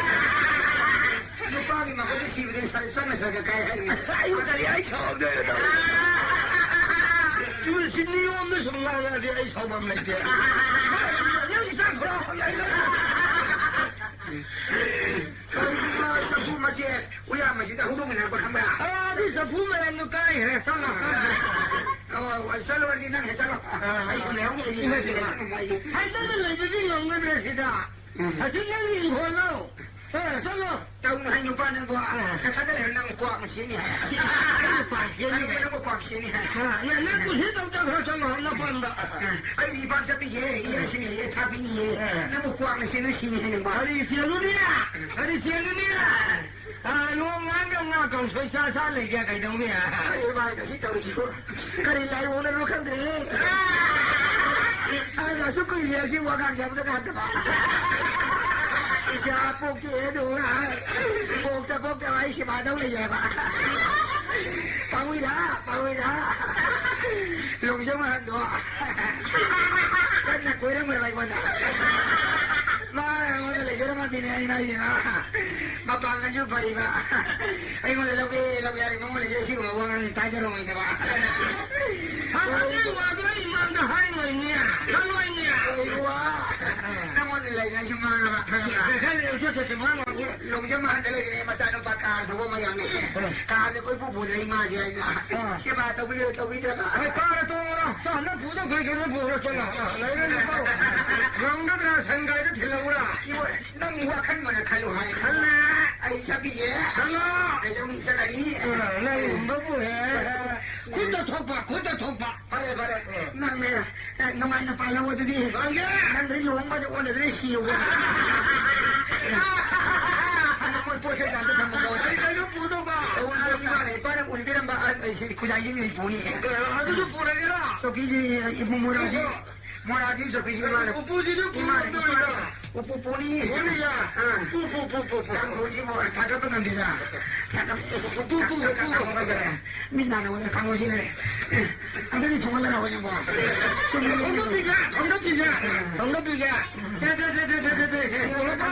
ꯅꯨꯄꯥꯒꯤ ꯃꯈꯨꯠꯇ ꯁꯤꯕꯗꯤ ꯁꯔ-, ꯆꯪꯅ ꯁꯔꯒ ꯀꯥꯏ ꯍꯥꯏꯔꯤꯅꯦ꯫ ꯑꯩꯕꯨ ꯀꯔꯤ ꯑꯩ ꯁꯥꯎꯗꯣꯏꯅꯣ? ꯁꯤ ꯅꯤꯌꯣꯝꯗ ꯁꯨꯝ ꯉꯥꯡꯉꯛꯑꯗꯤ ꯑꯩ ꯁꯥꯎꯐꯝ ꯂꯩꯇꯦ꯫ ꯅꯪ ꯆꯠꯈ꯭ꯔꯣ꯫ ꯀꯔꯤꯒꯨꯝꯕ ꯆꯐꯨ ꯃꯆꯦ ꯎꯌꯥꯟ ꯃꯆꯤꯗ ꯍꯧꯗꯣꯛꯃꯤꯟꯅꯔꯛꯄ ꯈꯪꯕ꯭ꯔꯥ? ꯑꯥ, ꯑꯗꯨ ꯆꯐꯨ ꯃꯌꯥꯝꯗꯣ ꯀꯥꯏꯈ꯭ꯔꯦ, ꯆꯠꯂꯣ꯫ ꯑꯣ, ꯆꯠꯂꯣ ꯍꯥꯏꯗꯤ ꯅꯪ ꯍꯦꯛ ꯆꯠꯂꯣ꯫ ꯑꯥ꯫ ꯑꯩꯁꯨ ꯂꯩꯍꯧꯅꯤ, ꯑꯩꯗꯤ ꯏꯃꯥ, ꯂꯩꯍꯧꯅꯤ, ꯏꯃꯥ꯫ ꯑꯩꯗꯤ꯫ ꯍꯥꯏꯗꯅ ꯂꯩꯕꯗꯤ ꯉꯝꯒꯗ꯭ꯔꯦ ꯁꯤꯗ꯫ ꯎꯝ꯫ ꯑꯁꯤ ꯅꯪꯒꯤ ꯏꯪꯈꯣꯜꯂꯣ? ꯑꯦ, ꯆꯠꯂꯣ꯫ ꯇꯧꯅꯨ ꯍꯥꯏ ꯅꯨꯄꯥ ꯅꯪꯕꯣ꯫ ꯑ꯫ ꯅꯊꯟꯗ ꯂꯩꯔ ꯅꯪ ꯀ꯭ꯋꯥꯛꯅ ꯁꯤꯅꯤ ꯍꯥꯏ꯫ ꯑꯩꯅ ꯀ꯭ꯋꯥꯛ ꯁꯤꯅꯤ ꯅꯪ, ꯍꯥꯏ꯫ ꯅꯪꯕꯨ ꯀ꯭ꯋꯥꯛ ꯁꯤꯅꯤ ꯍꯥꯏ꯫ ꯑ, ꯅ-, ꯅꯪ ꯀꯨꯁꯤ ꯇꯧꯖꯈ꯭ꯔꯣ, ꯆꯠꯂꯣ, ꯅꯄꯥꯝꯗ꯫ ꯑ, ꯑꯩꯗꯤ ꯏꯄꯥꯝ ꯆꯠꯄꯤꯒꯦ, ꯏꯌꯥꯁꯤꯡ ꯂꯩꯌꯦ, ꯊꯥꯕꯤꯅꯤꯌꯦ꯫ ꯑ꯫ ꯅꯪꯕꯨ ꯀ꯭ꯋꯥꯛꯅ ꯁꯤꯅ ꯁꯤꯅꯤ ꯍꯥꯏ ꯅꯪꯕꯣ꯫ ꯀꯔꯤ ꯆꯦꯜꯂꯨꯅꯤ? ꯀꯔꯤ ꯆꯦꯜꯂꯨꯅꯤ? ꯑ, ꯅꯣꯡ ꯉꯥꯟꯗ ꯉꯥ ꯀꯥꯡꯁꯣꯏ ꯆꯥ ꯆꯥ ꯂꯩꯒꯦ ꯀꯩꯗꯧꯅꯤ? ꯀꯔꯤ ꯃꯥꯏ ꯉꯁꯤ ꯇꯧꯔꯤꯁꯤꯕꯣ? ꯀꯔꯤ ꯂꯥꯏꯑꯣꯡꯅꯔꯣ ꯈꯪꯗ꯭ꯔꯦ꯫ ꯑꯩꯅ ꯑꯁꯨꯛ ꯀꯨꯏꯔꯦ ꯑꯁꯤ ꯋꯥꯉꯥꯡ ꯌꯥꯕꯗ ꯉꯥꯛꯇꯕ꯫ ꯏꯆꯥ ꯄꯣꯛꯇꯦ ꯑꯗꯨꯒ ꯄꯣꯛꯇ ꯄꯣꯛꯇꯕ ꯑꯩ ꯁꯤꯕꯥꯗꯧ ꯂꯩꯌꯦꯕ꯫ ꯄꯥꯡꯉꯨꯏꯗ, ꯄꯥꯡꯉꯨꯏꯗ꯫ ꯂꯣꯡꯖꯧ ꯑꯍꯟꯗꯣ ꯀꯟꯅ ꯀꯣꯏꯔꯝꯃꯦꯕ ꯑꯩꯉꯣꯟꯗ꯫ ꯃꯥ ꯑꯩꯉꯣꯟꯗ ꯂꯩꯖꯔꯝꯃꯗꯤꯅꯦ ꯑꯩ ꯃꯥꯏꯕꯦꯝꯃ꯫ ꯃꯄꯥꯡꯒꯜꯁꯨ ꯐꯔꯤꯕ꯫ ꯑꯩꯉꯣꯟꯗ ꯂꯧꯒꯦ, ꯂꯧꯒꯦ ꯍꯥꯏꯔꯒ ꯃꯉꯣꯟꯗ ꯁꯤꯒꯨꯝꯕ ꯋꯥꯉꯥꯡꯁꯦ ꯇꯥꯖꯔꯝꯃꯣꯏꯗꯕ꯫ ꯍꯪꯉꯛꯀꯅꯨ, ꯋꯥꯗꯣ ꯑꯩ ꯏꯃꯥꯡꯗ ꯍꯥꯏꯔꯣꯏꯅꯦ, ꯈꯜꯂꯣꯏꯅꯦ꯫ ꯑꯣꯏ, ꯋꯥ꯫ ꯅꯪꯉꯣꯟꯗ ꯂꯩꯉꯩꯁꯨ ꯉꯥꯡꯉꯕ, ꯈꯪꯉꯕ? ꯈꯔ ꯂꯩꯔꯁꯨ ꯁꯦ, ꯁꯦ, ꯉꯥꯡꯉꯣꯏ꯫ ꯂꯣꯡꯖꯝ ꯍꯥꯟꯗ ꯂꯩꯔꯦ, ꯃꯆꯥꯅꯨꯄꯥ ꯀꯥꯔ ꯊꯧꯕ ꯑꯃ ꯌꯥꯎꯅꯤ꯫ ꯑ꯫ ꯀꯥꯔꯁꯦ ꯀꯣꯏꯄꯨ ꯄꯨꯗ꯭ꯔꯦ ꯏꯃꯥꯁꯦ ꯍꯥꯏꯅ꯫ ꯑ꯫ ꯁꯦꯕꯥ ꯇꯧꯕꯤꯔ ꯇꯧꯕꯤꯗ꯭ꯔꯕ? ꯍꯣꯏ, ꯀꯥꯔ ꯇꯣꯡꯉꯨꯔꯣ꯫ ꯆꯥꯅ ꯄꯨꯗꯧ ꯀꯩ ꯀꯩꯅꯣ ꯄꯨꯔꯣ, ꯆꯠꯂꯣ꯫ ꯑ, ꯂꯩꯔꯦ, ꯂꯩꯔꯦ꯫ ꯉꯝꯒꯗ꯭ꯔꯥ, ꯁꯟ ꯒꯥꯔꯤꯗ ꯊꯤꯜꯂꯛꯎꯔꯥ? ꯏꯕꯣ, ꯅꯪ ꯋꯥꯈꯜ ꯃꯨꯟꯅ ꯈꯜꯂꯨ ꯍꯥꯏ꯫ ꯈꯜꯂꯦ꯫ ꯑꯩ ꯆꯠꯄꯤꯒꯦ꯫ ꯈꯜꯂꯣ꯫ ꯀꯩꯗꯧꯉꯩ ꯆꯠꯂꯅꯤ? ꯑ, ꯅꯪꯒꯨꯝꯕꯕꯨ ꯍꯦ꯫ ꯈꯨꯠꯇ ꯊꯣꯛꯄ, ꯈꯨꯠꯇ ꯊꯣꯛꯄ꯫ ꯐꯔꯦ, ꯐꯔꯦ꯫ ꯑ꯫ ꯅꯪꯅꯦ, ꯑ, ꯅꯨꯡꯉꯥꯏꯅ ꯄꯥꯜꯍꯧ ꯑꯗꯨꯗꯤ꯫ ꯄꯥꯜꯒꯦ꯫ ꯅꯪꯗꯤ ꯂꯨꯍꯣꯡꯕꯗ ꯑꯣꯟꯗꯗꯅ ꯁꯤꯌꯨꯀꯣ꯫ ꯍꯥꯟꯅ ꯃꯣꯏ ꯄꯣꯠ ꯆꯩ ꯑꯝꯇ ꯊꯝꯃꯨꯀꯣ꯫ ꯀꯔꯤ ꯀꯔꯤꯅꯣ ꯄꯨꯗꯧꯕ? ꯑꯋꯨꯟꯄꯣꯠ ꯏꯃꯥꯅ ꯏꯄꯥꯅ ꯎꯟꯕꯤꯔꯝꯕ ꯑꯍꯟ ꯑꯩꯁꯤ ꯈꯨꯖꯥꯏꯁꯤ ꯃꯤ ꯄꯨꯅꯤ꯫ ꯑ, ꯑꯗꯨꯁꯨ ꯄꯨꯔꯒꯦꯔꯥ? ꯆꯧꯀꯤꯁꯤ, ꯏꯕꯨꯡ ꯃꯣꯔꯥꯁꯤ꯫ ꯃꯣꯔꯥꯁꯤ ꯆꯧꯀ꯭ꯔꯤꯁꯤ ꯏꯃꯥꯅ, ꯎꯄꯨꯁꯤꯁꯨ ꯏꯃꯥꯅ, ꯄꯨꯔꯣꯏꯗꯧꯔꯤꯔꯣ? ꯏꯃꯥꯅ ꯎꯄꯨ ꯄꯨꯅꯤ꯫ ꯄꯨꯅꯤꯌꯥ? ꯑꯥ꯫ ꯄꯨ, ꯄꯨ, ꯄꯨ, ꯄꯨ, ꯄꯨ꯫ ꯀꯥꯡꯍꯧꯁꯤꯕꯨ ꯊꯥꯡꯒꯠꯄ ꯉꯝꯗꯦꯗ꯫ ꯊꯥꯡꯒꯠ-, ꯎꯄꯨ, ꯄꯨ, ꯄꯨ, ꯄꯨ꯫ ꯀꯥꯡꯍꯧ ꯍꯥꯏꯖꯔꯦ꯫ ꯃꯤꯠ ꯅꯥꯅꯕꯗ ꯀꯥꯡꯍꯧꯁꯤ ꯂꯩꯔꯦ꯫ ꯑꯦ, ꯑꯗꯨꯗꯤ ꯊꯣꯡꯍꯜꯂꯔ ꯍꯣꯏ ꯅꯪꯕꯣ꯫ ꯊꯣꯡꯗ ꯄꯤꯖ, ꯊꯣꯡꯗ ꯄꯤꯖ, ꯑꯥ꯫ ꯊꯣꯡꯗ ꯄꯤꯖ꯫ ꯁꯦ, ꯁꯦ, ꯁꯦ꯫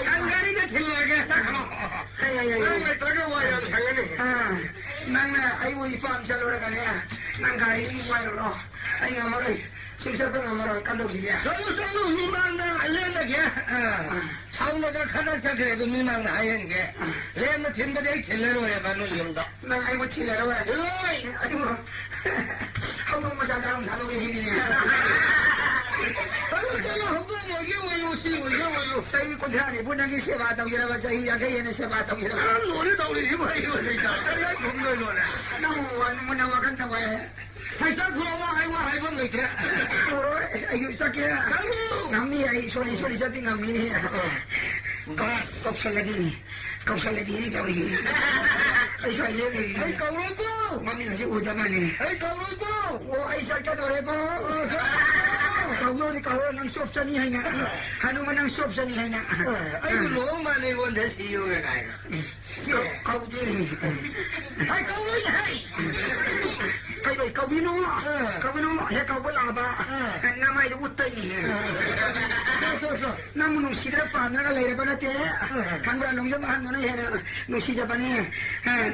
ꯁꯟꯒꯥꯔꯤꯗ ꯊꯤꯜꯂꯨꯔꯒꯦ, ꯆꯠꯈ꯭ꯔꯣ꯫ ꯍꯩ, ꯍꯩ, ꯍꯩ, ꯅꯪ ꯍꯩ꯫ ꯂꯩꯇ꯭ꯔꯒ ꯋꯥ ꯌꯥꯝ ꯁꯪꯒꯅꯤ꯫ ꯑꯥ, ꯅꯪꯅ ꯑꯩꯕꯨ ꯏꯄꯥꯝ ꯆꯠꯂꯨꯔꯒꯅꯦ, ꯅꯪ ꯒꯥꯔꯤ ꯑꯃꯨꯛ ꯋꯥꯏꯔꯨꯔꯣ꯫ ꯑꯩ ꯉꯝꯃꯔꯣꯏ꯫ ꯁꯨꯝ ꯆꯠꯄ ꯉꯝꯃꯔꯣꯏ꯫ ꯀꯝꯗꯧꯁꯤꯒꯦ? ꯆꯠꯂꯨ, ꯆꯠꯂꯨ, ꯃꯤꯃꯥꯡꯗ ꯂꯦꯟꯗꯒꯦ꯫ ꯑ, ꯑ꯫ ꯁꯥꯎꯅꯗ ꯈꯗ ꯆꯠꯈ꯭ꯔꯦ, ꯑꯗꯨ ꯃꯤꯃꯥꯡꯗ ꯍꯥꯏꯍꯟꯒꯦ꯫ ꯑ꯫ ꯂꯦꯝꯅ ꯊꯤꯟꯕꯗꯤ ꯑꯩ ꯊꯤꯜꯂꯔꯣꯏꯕ ꯅꯣꯏ ꯌꯨꯝꯗ꯫ ꯅꯪ ꯑꯩꯕꯨ ꯊꯤꯜꯂꯔꯣꯏ? ꯊꯤꯜꯂꯔꯣꯏ꯫ ꯑꯩꯕꯨ ꯍꯧꯗꯣꯡ ꯃꯆꯥꯗ ꯑꯃꯨꯛ ꯊꯥꯗꯣꯛꯀꯦ ꯁꯤꯅꯤꯅꯦ꯫ ꯆꯠꯂꯨ, ꯆꯠꯂꯨ, ꯍꯧꯗꯣꯡ ꯑꯣꯏꯒꯦ ꯑꯣꯏꯌꯨ, ꯎꯆꯤ ꯑꯣꯏꯒꯦ ꯑꯣꯏꯌꯨ꯫ ꯆꯍꯤ ꯀꯨꯟꯊ꯭ꯔꯥ ꯅꯤꯐꯨ ꯅꯪꯒꯤ ꯁꯦꯕꯥ ꯇꯧꯖꯔꯕ, ꯆꯍꯤ ꯌꯥꯡꯈꯩ ꯍꯦꯟꯅ ꯁꯦꯕꯥ ꯇꯧꯖꯔꯕ꯫ ꯑ, ꯂꯣꯏꯔꯦ ꯇꯧꯔꯤꯁꯤꯕꯨ ꯑꯩ ꯍꯧꯖꯤꯛꯇ꯫ ꯀꯔꯤ ꯍꯥꯏ ꯈꯨꯝꯗꯣꯏꯅꯣꯅꯦ? ꯅꯪꯕꯨ ꯋꯥ-, ꯃꯨꯟꯅ ꯋꯥꯈꯜ ꯇꯧ ꯍꯥꯏ꯫ ꯁꯥꯏꯀꯜ ꯊꯧꯔꯛꯑꯣ, ꯑꯩ ꯋꯥ ꯍꯥꯏꯐꯝ ꯂꯩꯇ꯭ꯔꯦ꯫ ꯍꯣꯏ, ꯑꯩꯁꯨ ꯆꯠꯀꯦ꯫ ꯆꯠꯂꯨ꯫ ꯉꯝꯅꯤ, ꯑꯩ ꯁꯣꯜꯂꯤ, ꯁꯣꯜꯂꯤ ꯆꯠꯄꯤ ꯉꯝꯅꯤ꯫ ꯕꯁ꯫ ꯀꯧꯁꯜꯂꯗꯤ, ꯀꯧꯁꯜꯂꯗꯤ ꯇꯧꯔꯤꯌꯦ꯫ ꯑꯩꯁꯨ ꯍꯥꯏꯖꯔꯤꯌꯦ꯫ ꯑꯩ ꯀꯧꯔꯣꯏꯀꯣ꯫ ꯃꯃꯤꯡ ꯑꯁꯤ ꯎꯗ ꯃꯥꯜꯂꯦ꯫ ꯑꯩ ꯀꯧꯔꯣꯏꯀꯣ꯫ ꯑꯣ, ꯑꯩ ꯆꯠꯀꯗꯧꯔꯦꯀꯣ꯫ ꯑ, ꯆꯠꯂꯨ꯫ ꯀꯧꯗꯧꯗꯤ ꯀꯧꯔꯣ, ꯅꯪ ꯆꯣꯞ ꯆꯅꯤ ꯍꯥꯏꯅ꯫ ꯍꯅꯨꯃ ꯅꯪ ꯆꯣꯞ ꯆꯅꯤ ꯍꯥꯏꯅ꯫ ꯑ, ꯑꯩꯕꯨ ꯂꯨꯍꯣꯡ ꯃꯥꯜꯂꯦ, ꯑꯩꯉꯣꯟꯗ ꯁꯤꯌꯣꯒ ꯀꯥꯏꯅ꯫ ꯀꯧ-, ꯀꯧꯗꯦ꯫ ꯍꯥꯏ, ꯀꯧꯔꯣꯏꯅꯦ, ꯍꯥꯏ꯫ ꯀꯩꯗꯧ ꯀꯧꯕꯤꯅꯣ? ꯑꯥ꯫ ꯀꯧꯕꯤꯅꯣ? ꯍꯦꯛ ꯀꯧꯕ ꯂꯥꯛꯑꯕ, ꯑꯥ꯫ ꯅꯃꯥꯏꯗ ꯎꯠꯇꯣꯏꯅꯦ꯫ ꯑꯥ꯫ ꯅꯪꯕꯨ ꯅꯨꯡꯁꯤꯗꯅ ꯄꯥꯝꯗꯅꯒ ꯂꯩꯔꯕ ꯅꯠꯇꯦ꯫ ꯈꯪꯕ꯭ꯔꯥ, ꯅꯣꯡꯖꯝ ꯑꯍꯟꯗꯨꯅ ꯍꯦꯟꯅ ꯅꯨꯡꯁꯤꯖꯕꯅꯤ꯫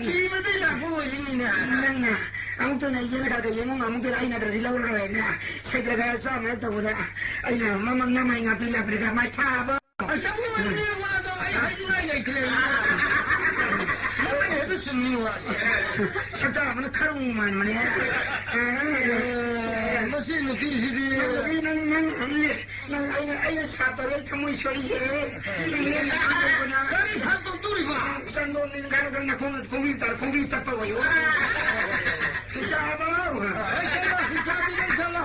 ꯀꯤꯕꯗꯩ ꯂꯥꯛꯄ ꯑꯣꯏꯔꯤꯅꯤꯅꯦ꯫ ꯅꯪꯅ ꯑꯃꯨꯛꯇꯅ ꯌꯦꯡꯉ ꯈꯔ ꯌꯦꯡꯉꯨ, ꯑꯃꯨꯛꯇꯅ ꯑꯩ ꯅꯠꯇ꯭ꯔꯗꯤ ꯂꯧꯔꯔꯣꯏꯅ ꯁꯩꯗ ꯈꯔ ꯆꯥꯝꯃꯔ ꯇꯧꯕꯗ ꯑꯩꯅ ꯃꯃꯪ ꯅꯃꯥꯏ ꯉꯥꯛꯄꯤ ꯂꯥꯛꯄꯤꯔꯒ ꯃꯥꯏ ꯊꯥꯕ꯫ ꯑꯆꯧꯕ ꯑꯣꯏꯔꯗꯤ ꯋꯥꯗꯣ ꯑꯩ ꯍꯥꯏꯅꯤꯡꯉꯥꯏ ꯂꯩꯇ꯭ꯔꯦ꯫ ꯅꯪꯅ ꯍꯦꯛꯇ ꯆꯨꯝꯃꯤ ꯋꯥꯁꯦ꯫ ꯁꯛꯇꯥꯕꯅ ꯈꯔ ꯃꯥꯟꯕꯅꯦ꯫ ꯑꯦ, ꯃꯁꯤ ꯅꯨꯄꯤꯁꯤꯗꯤ꯫ ꯅꯪ, ꯅꯪ, ꯅꯪ, ꯅꯪ ꯑꯩꯅ, ꯑꯩꯅ ꯁꯥꯞ ꯇꯧꯔꯦ, ꯑꯩ ꯊꯃꯣꯏ ꯁꯣꯛꯏꯍꯦ꯫ ꯅꯪ ꯂꯦꯝꯅ ꯈꯟꯗꯣꯛꯄꯅ꯫ ꯀꯔꯤ ꯁꯥꯞ ꯇꯧꯗꯣꯔꯤꯕ? ꯆꯟꯗꯣꯟ ꯅꯤꯡ ꯈꯔ ꯈꯔ ꯅꯈꯣꯡ, ꯈꯣꯡꯕꯤ ꯇꯥꯔ, ꯈꯣꯡꯕꯤ ꯇꯠꯄ ꯑꯣꯏꯌꯨ꯫ ꯏꯆꯥꯕꯧ꯫ ꯑꯩ ꯆꯠꯂꯣ, ꯏꯆꯥꯗꯤ ꯅꯪ ꯆꯠꯂꯣ꯫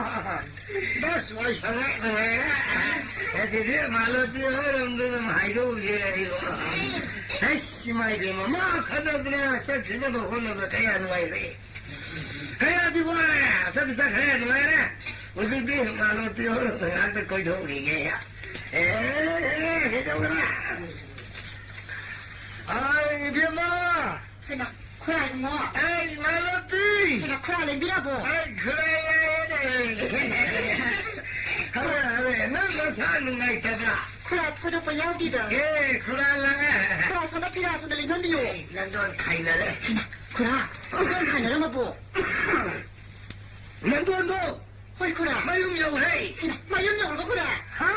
ꯑꯁ, ꯋꯥꯏ ꯁꯪꯉꯦ, ꯅꯨꯡꯉꯥꯏꯔꯦ꯫ ꯉꯁꯤꯗꯤ ꯃꯥꯂꯣꯇꯤ ꯍꯣꯏꯔꯣꯝꯗ ꯑꯗꯨꯝ ꯍꯥꯏꯗꯣꯛꯎꯁꯦ ꯑꯩꯕꯣ꯫ ꯑꯁ, ꯏꯃꯥ ꯏꯕꯦꯝꯃ, ꯃꯥ ꯈꯠꯅꯗꯅ ꯆꯠꯈꯤꯅꯕ ꯍꯣꯠꯅꯕ ꯀꯌꯥ ꯅꯨꯡꯉꯥꯏꯔꯦ꯫ ꯀꯌꯥꯗꯤ ꯋꯥꯔꯦ, ꯆꯠꯇꯤ ꯆꯠꯈ꯭ꯔꯦ, ꯅꯨꯡꯉꯥꯏꯔꯦ꯫ ꯍꯧꯖꯤꯛꯇꯤ ꯃꯥꯂꯣꯇꯤ ꯍꯣꯏꯔꯣꯝꯗ ꯉꯥꯛꯇ ꯀꯣꯏꯊꯣꯛꯎꯈꯤꯒꯦ꯫ ꯑꯦ, ꯑꯦ, ꯀꯩꯗꯧꯕ꯭ꯔꯥ? ꯑꯥꯏ, ꯏꯕꯦꯝꯃ! ꯍꯩꯃꯥ, ꯈꯨꯔꯥ ꯏꯕꯨꯡꯉꯣ꯫ ꯑꯩ ꯃꯥꯂꯣꯇꯤ! ꯍꯩꯃꯥ, ꯈꯨꯔꯥ ꯂꯦꯡꯕꯤꯔꯕꯣ? ꯑꯩ ꯈꯨꯔꯥ ꯂꯥꯛꯑꯦꯅꯦ! ꯈꯨꯔꯥ ꯂꯥꯛꯑꯦ, ꯅꯪ ꯅꯁꯥ ꯅꯨꯡꯉꯥꯏꯇꯕ꯭ꯔꯥ? ꯈꯨꯔꯥ ꯊꯣꯏꯗꯣꯛꯄ ꯌꯥꯎꯗꯦꯗ꯫ ꯑꯦ, ꯈꯨꯔꯥ ꯂꯥꯛꯑꯦ! ꯈꯨꯔꯥ ꯁꯣꯝꯗ ꯐꯤꯔꯥ ꯁꯣꯝꯗ ꯂꯦꯡꯁꯟꯕꯤꯌꯣ꯫ ꯑꯦ, ꯅꯪꯗꯣꯟ ꯈꯥꯏꯅꯔꯦ꯫ ꯍꯩꯃꯥ, ꯈꯨꯔꯥ, ꯅꯪꯗꯣꯟ ꯈꯥꯏꯅꯔꯝꯃꯕꯣ? ꯅꯪꯗꯣꯟꯗꯣ ꯍꯣꯏ, ꯈꯨꯔꯥ꯫ ꯃꯌꯨꯝ ꯌꯧꯔꯦ꯫ ꯍꯩꯃꯥ, ꯃꯌꯨꯝ ꯌꯧꯔꯕ, ꯈꯨꯔꯥ? ꯍꯥ?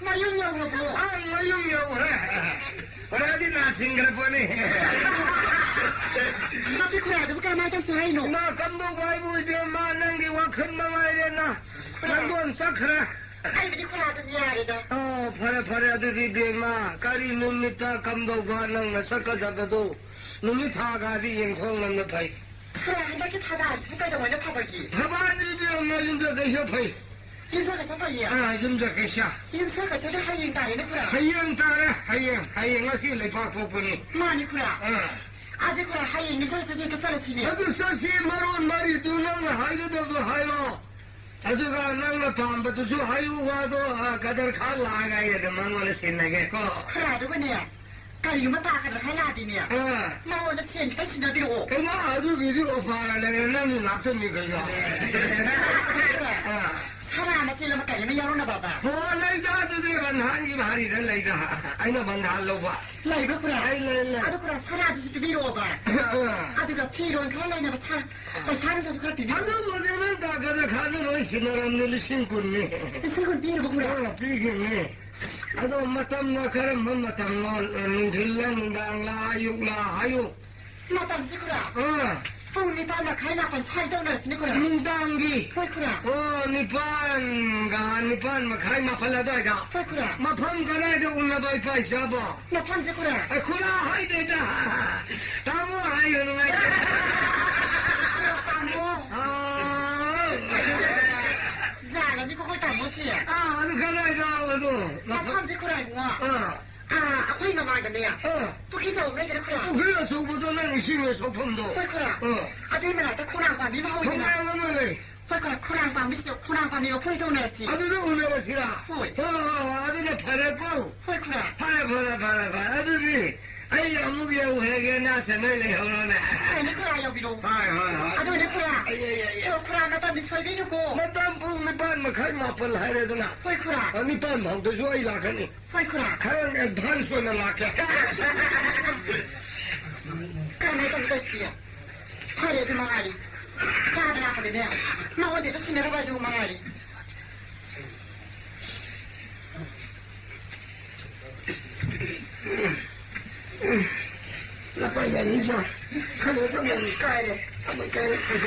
ꯃꯌꯨꯝ ꯌꯧꯔꯕꯣ? ꯑꯥ, ꯃꯌꯨꯝ ꯌꯧꯔꯦ꯫ ꯈꯨꯔꯥꯗꯤ ꯅꯥ ꯁꯤꯡꯈ꯭ꯔ ꯄꯣꯠꯅꯤ꯫ ꯅꯠꯇꯦ, ꯈꯨꯔꯥ, ꯑꯗꯨꯕꯨ ꯀꯔꯝꯍꯥꯏꯅ ꯇꯧꯁꯤ ꯍꯥꯏꯅꯣ? ꯏꯃꯥ, ꯀꯝꯗꯧꯕ ꯍꯥꯏꯕꯨ ꯏꯕꯦꯝꯃ, ꯅꯪꯒꯤ ꯋꯥꯈꯜ ꯃꯉꯥꯏꯔꯦꯅ꯫ ꯈꯨꯔꯥ꯫ ꯅꯪꯗꯣꯟ ꯆꯠꯈ꯭ꯔꯦ꯫ ꯑꯩꯕꯨꯗꯤ ꯈꯨꯔꯥ ꯑꯗꯨꯝ ꯌꯥꯔꯦꯗ꯫ ꯑꯣ, ꯐꯔꯦ, ꯐꯔꯦ, ꯑꯗꯨꯗꯤ ꯏꯕꯦꯝꯃ, ꯀꯔꯤ ꯅꯨꯃꯤꯠꯇ ꯀꯝꯗꯧꯕ ꯅꯪꯅ ꯆꯠꯀꯗꯕꯗꯣ? ꯅꯨꯃꯤꯠ ꯊꯥꯒꯗꯤ ꯌꯦꯡꯊꯣꯛ ꯉꯝꯅ ꯐꯩ꯫ ꯈꯨꯔꯥ, ꯍꯟꯗꯛꯀꯤ ꯊꯕꯥꯜꯁꯤꯕꯨ ꯀꯩꯗꯧꯉꯩꯅ ꯐꯕꯒꯦ? ꯊꯕꯥꯜꯗꯤ ꯏꯕꯦꯝꯃ ꯌꯨꯝꯖꯀꯩꯁ ꯐꯩ꯫ ꯌꯨꯝꯖꯀꯩꯁ ꯐꯩꯌꯦ? ꯑꯥ, ꯌꯨꯝꯖꯀꯩꯁ꯫ ꯌꯨꯝꯖꯀꯩꯁꯗꯤ ꯍꯌꯦꯡ ꯇꯥꯔꯦꯅꯦ, ꯈꯨꯔꯥ꯫ ꯍꯌꯦꯡ ꯇꯥꯔꯦ, ꯍꯌꯦꯡ, ꯍꯌꯦꯡ ꯉꯁꯤ ꯂꯩꯄꯥꯛꯄꯣꯛꯄꯅꯤ꯫ ꯃꯥꯅꯤ, ꯈꯨꯔꯥ꯫ ꯑꯥ꯫ ꯑꯗꯨ, ꯈꯨꯔꯥ, ꯍꯌꯦꯡ ꯌꯨꯝꯖꯀꯩꯁꯗꯤ ꯍꯦꯛꯇ ꯆꯠꯂꯁꯤꯅꯦ꯫ ꯑꯗꯨ ꯆꯠꯁꯤ, ꯃꯔꯣꯟ ꯃꯔꯤꯗꯨ ꯅꯪꯅ ꯍꯥꯏꯒꯗꯕꯗꯣ ꯍꯥꯏꯔꯣ꯫ ꯑꯗꯨꯒ ꯅꯪꯅ ꯄꯥꯝꯕꯗꯨꯁꯨ ꯍꯥꯏꯌꯨ, ꯋꯥꯗꯣ, ꯑ, ꯀꯗꯔ ꯈꯥꯟ ꯂꯥꯛꯑꯒ ꯑꯩ ꯑꯗꯨꯝ ꯃꯉꯣꯟꯗ ꯁꯤꯟꯅꯒꯦꯀꯣ꯫ ꯈꯔ ꯑꯗꯨꯒꯅꯦ, ꯀꯔꯤꯒꯨꯝꯕ ꯇꯥ ꯀꯗꯔ ꯈꯥꯟ ꯂꯥꯛꯑꯗꯤꯅꯦ, ꯑꯥ꯫ ꯃꯉꯣꯟꯗ ꯁꯦꯟ ꯈꯤꯇꯪ ꯁꯤꯟꯅꯕꯤꯔꯛꯑꯣ꯫ ꯏꯃꯥ, ꯑꯗꯨꯒꯤꯗꯤ ꯑꯣꯐꯔ ꯂꯩꯔꯦ, ꯅꯪꯒꯤ ꯉꯥꯛꯇꯅꯤ ꯀꯩꯅꯣ꯫ ꯑꯥ꯫ ꯁꯅꯥ ꯃꯆꯦꯠ ꯑꯃ ꯀꯔꯤ ꯑꯃ ꯌꯥꯎꯔꯝꯅꯕꯕ? ꯍꯣ, ꯂꯩꯗ, ꯑꯗꯨꯗꯤ ꯕꯟꯙꯥꯟꯒꯤ ꯚꯥꯔꯤꯗ ꯂꯩꯗ꯫ ꯑꯩꯅ ꯕꯟꯙꯥꯟ ꯂꯧꯕ꯫ ꯂꯩꯕ꯭ꯔꯥ, ꯈꯨꯔꯥ? ꯂꯩ, ꯂꯩ, ꯂꯩ꯫ ꯑꯗꯨ, ꯈꯨꯔꯥ, ꯁꯅꯥꯗꯨꯁꯨ ꯄꯤꯕꯤꯔꯛꯑꯣꯕ꯫ ꯑꯥ꯫ ꯑꯗꯨꯒ ꯐꯤꯔꯣꯟ ꯈꯔ ꯂꯩꯅꯕ ꯁꯥ-, ꯄꯩꯁꯥ ꯅꯨꯡꯁꯥꯁꯨ ꯈꯔ ꯄꯤꯕꯤꯔꯛꯑꯣ꯫ ꯑꯗꯨꯕꯨꯗꯤ ꯅꯪ ꯇꯥꯛꯀꯗ ꯈꯥꯗ ꯂꯣꯏ ꯁꯤꯟꯅꯔꯝꯅꯤ, ꯂꯤꯁꯤꯡ ꯀꯨꯟꯅꯤ꯫ ꯂꯤꯁꯤꯡ ꯀꯨꯟ ꯄꯤꯔꯕ, ꯈꯨꯔꯥ? ꯑꯥ, ꯄꯤꯈꯤꯕꯅꯤ꯫ ꯑꯗꯣ ꯃꯇꯝꯅ ꯀꯔꯝꯕ ꯃꯇꯝꯅꯣ? ꯅꯨꯡꯊꯤꯜꯂ, ꯅꯨꯡꯗꯥꯡꯂ, ꯑꯌꯨꯛꯂ ꯍꯥꯏꯌꯨ꯫ ꯃꯇꯝꯁꯤ, ꯈꯨꯔꯥ? ꯑꯥ꯫ ꯄꯨꯡ ꯅꯤꯄꯥꯟ ꯃꯈꯥꯏ, ꯃꯥꯄꯟ ꯁ꯭ꯋꯥꯏꯗ ꯇꯧꯅꯔꯁꯤꯅꯦ, ꯈꯨꯔꯥ꯫ ꯅꯨꯡꯗꯥꯡꯒꯤ? ꯍꯣꯏ, ꯈꯨꯔꯥ꯫ ꯑꯣ, ꯅꯤꯄꯥꯟꯒ, ꯅꯤꯄꯥꯟ ꯃꯈꯥꯏ, ꯃꯥꯄꯟ ꯑꯗꯨꯋꯥꯏꯗ꯫ ꯍꯣꯏ, ꯈꯨꯔꯥ꯫ ꯃꯐꯝ ꯀꯗꯥꯏꯗ ꯎꯅꯕ, ꯏꯄꯥ ꯏꯆꯥꯕꯣ? ꯃꯐꯝꯁꯦ, ꯈꯨꯔꯥ? ꯑꯦ, ꯈꯨꯔꯥ ꯍꯥꯏꯗꯦꯗ꯫ ꯇꯥꯃꯣ ꯍꯥꯏꯌꯨ, ꯅꯨꯡꯉꯥꯏꯇꯦ꯫ ꯇꯥꯃꯣ꯫ ꯑꯥ꯫ ꯌꯥꯔꯅꯤꯀꯣ, ꯑꯩꯈꯣꯏ ꯇꯥꯃꯣꯁꯦ꯫ ꯑꯥ, ꯑꯗꯨ ꯀꯗꯥꯏꯗ ꯑꯗꯨ? ꯃꯐꯝꯁꯦ, ꯈꯨꯔꯥ, ꯏꯕꯨꯡꯉꯣ꯫ ꯑꯥ꯫ ꯑꯥ, ꯑꯩꯈꯣꯏ ꯃꯃꯥꯡꯗꯅꯦ꯫ ꯑꯥ꯫ ꯄꯨꯈ꯭ꯔꯤ ꯑꯆꯧꯕ ꯑꯃ ꯂꯩꯗꯅ, ꯈꯨꯔꯥ? ꯄꯨꯈ꯭ꯔꯤ ꯑꯆꯧꯕꯗꯣ ꯅꯪ ꯏꯁꯤꯡ ꯁꯣꯛꯐꯝꯗꯣ꯫ ꯍꯣꯏ, ꯈꯨꯔꯥ꯫ ꯑꯥ꯫ ꯑꯗꯨꯏ ꯃꯅꯥꯛꯇ ꯈꯣꯡꯅꯥꯡ ꯄꯥꯝꯕꯤ ꯑꯃ ꯍꯧꯋꯤꯗꯅ꯫ ꯈꯣꯡꯅꯥꯡ ꯑꯃ ꯂꯩ꯫ ꯍꯣꯏ, ꯈꯨꯔꯥ, ꯈꯣꯡꯅꯥꯡ ꯄꯥꯝꯕꯤꯁꯤꯗ, ꯈꯣꯡꯅꯥꯡ ꯄꯥꯝꯕꯤ ꯃꯈꯣꯏꯗ ꯎꯅꯔꯁꯤ꯫ ꯑꯗꯨꯗ ꯎꯅꯔꯁꯤꯔꯥ? ꯍꯣꯏ꯫ ꯍꯣꯏ, ꯍꯣꯏ, ꯍꯣꯏ, ꯑꯗꯨꯅ ꯐꯔꯦꯀꯣ꯫ ꯍꯣꯏ, ꯈꯨꯔꯥ꯫ ꯐꯔꯦ, ꯐꯔꯦ, ꯐꯔꯦ, ꯐꯔꯦ꯫ ꯑꯗꯨꯗꯤ ꯑꯩ ꯑꯃꯨꯛ ꯌꯧꯈ꯭ꯔꯒꯦ, ꯅꯥꯁꯦ ꯅꯣꯏ ꯂꯩꯍꯧꯔꯣꯅꯦ꯫ ꯍꯣꯏꯅꯦ, ꯈꯨꯔꯥ, ꯌꯧꯕꯤꯔꯣ꯫ ꯍꯣꯏ, ꯍꯣꯏ, ꯍꯣꯏ꯫ ꯑꯗꯨꯅꯦ, ꯈꯨꯔꯥ꯫ ꯑꯩ, ꯑꯩ, ꯑꯩ, ꯑꯩ꯫ ꯑꯣ, ꯈꯨꯔꯥ, ꯃꯇꯝꯗꯤ ꯁꯣꯏꯕꯤꯅꯨꯀꯣ꯫ ꯃꯇꯝ ꯄꯨꯡ ꯅꯤꯄꯥꯟ ꯃꯈꯥꯏ, ꯃꯥꯄꯟ ꯍꯥꯏꯔꯦꯗꯅ꯫ ꯍꯣꯏ, ꯈꯨꯔꯥ꯫ ꯑ, ꯅꯤꯄꯥꯟ ꯐꯥꯎꯗꯁꯨ ꯑꯩ ꯂꯥꯛꯀꯅꯤ꯫ ꯍꯣꯏ, ꯈꯨꯔꯥ꯫ ꯈꯔ ꯑꯦꯗꯚꯥꯟꯁ ꯑꯣꯏꯅ ꯂꯥꯛꯀꯦ꯫ ꯀꯔꯝꯍꯥꯏꯅ ꯇꯧꯅꯤ ꯇꯧꯁꯤꯗꯤ? ꯐꯔꯦ, ꯑꯗꯨ ꯃꯉꯥꯏꯔꯦ꯫ ꯀꯥꯗ ꯂꯥꯛꯄꯗꯅꯦ, ꯃꯉꯣꯟꯗ ꯍꯦꯛꯇ ꯁꯤꯟꯅꯔꯨꯕ ꯍꯥꯏꯗꯨ ꯃꯉꯥꯏꯔꯦ꯫ ꯅꯄꯥ ꯌꯥꯅꯤꯡꯗ꯭ꯔꯣ? ꯈꯜꯂꯨ ꯊꯃꯣꯏ ꯀꯥꯏꯔꯦ, ꯊꯃꯣꯏ ꯀꯥꯏꯔꯦ꯫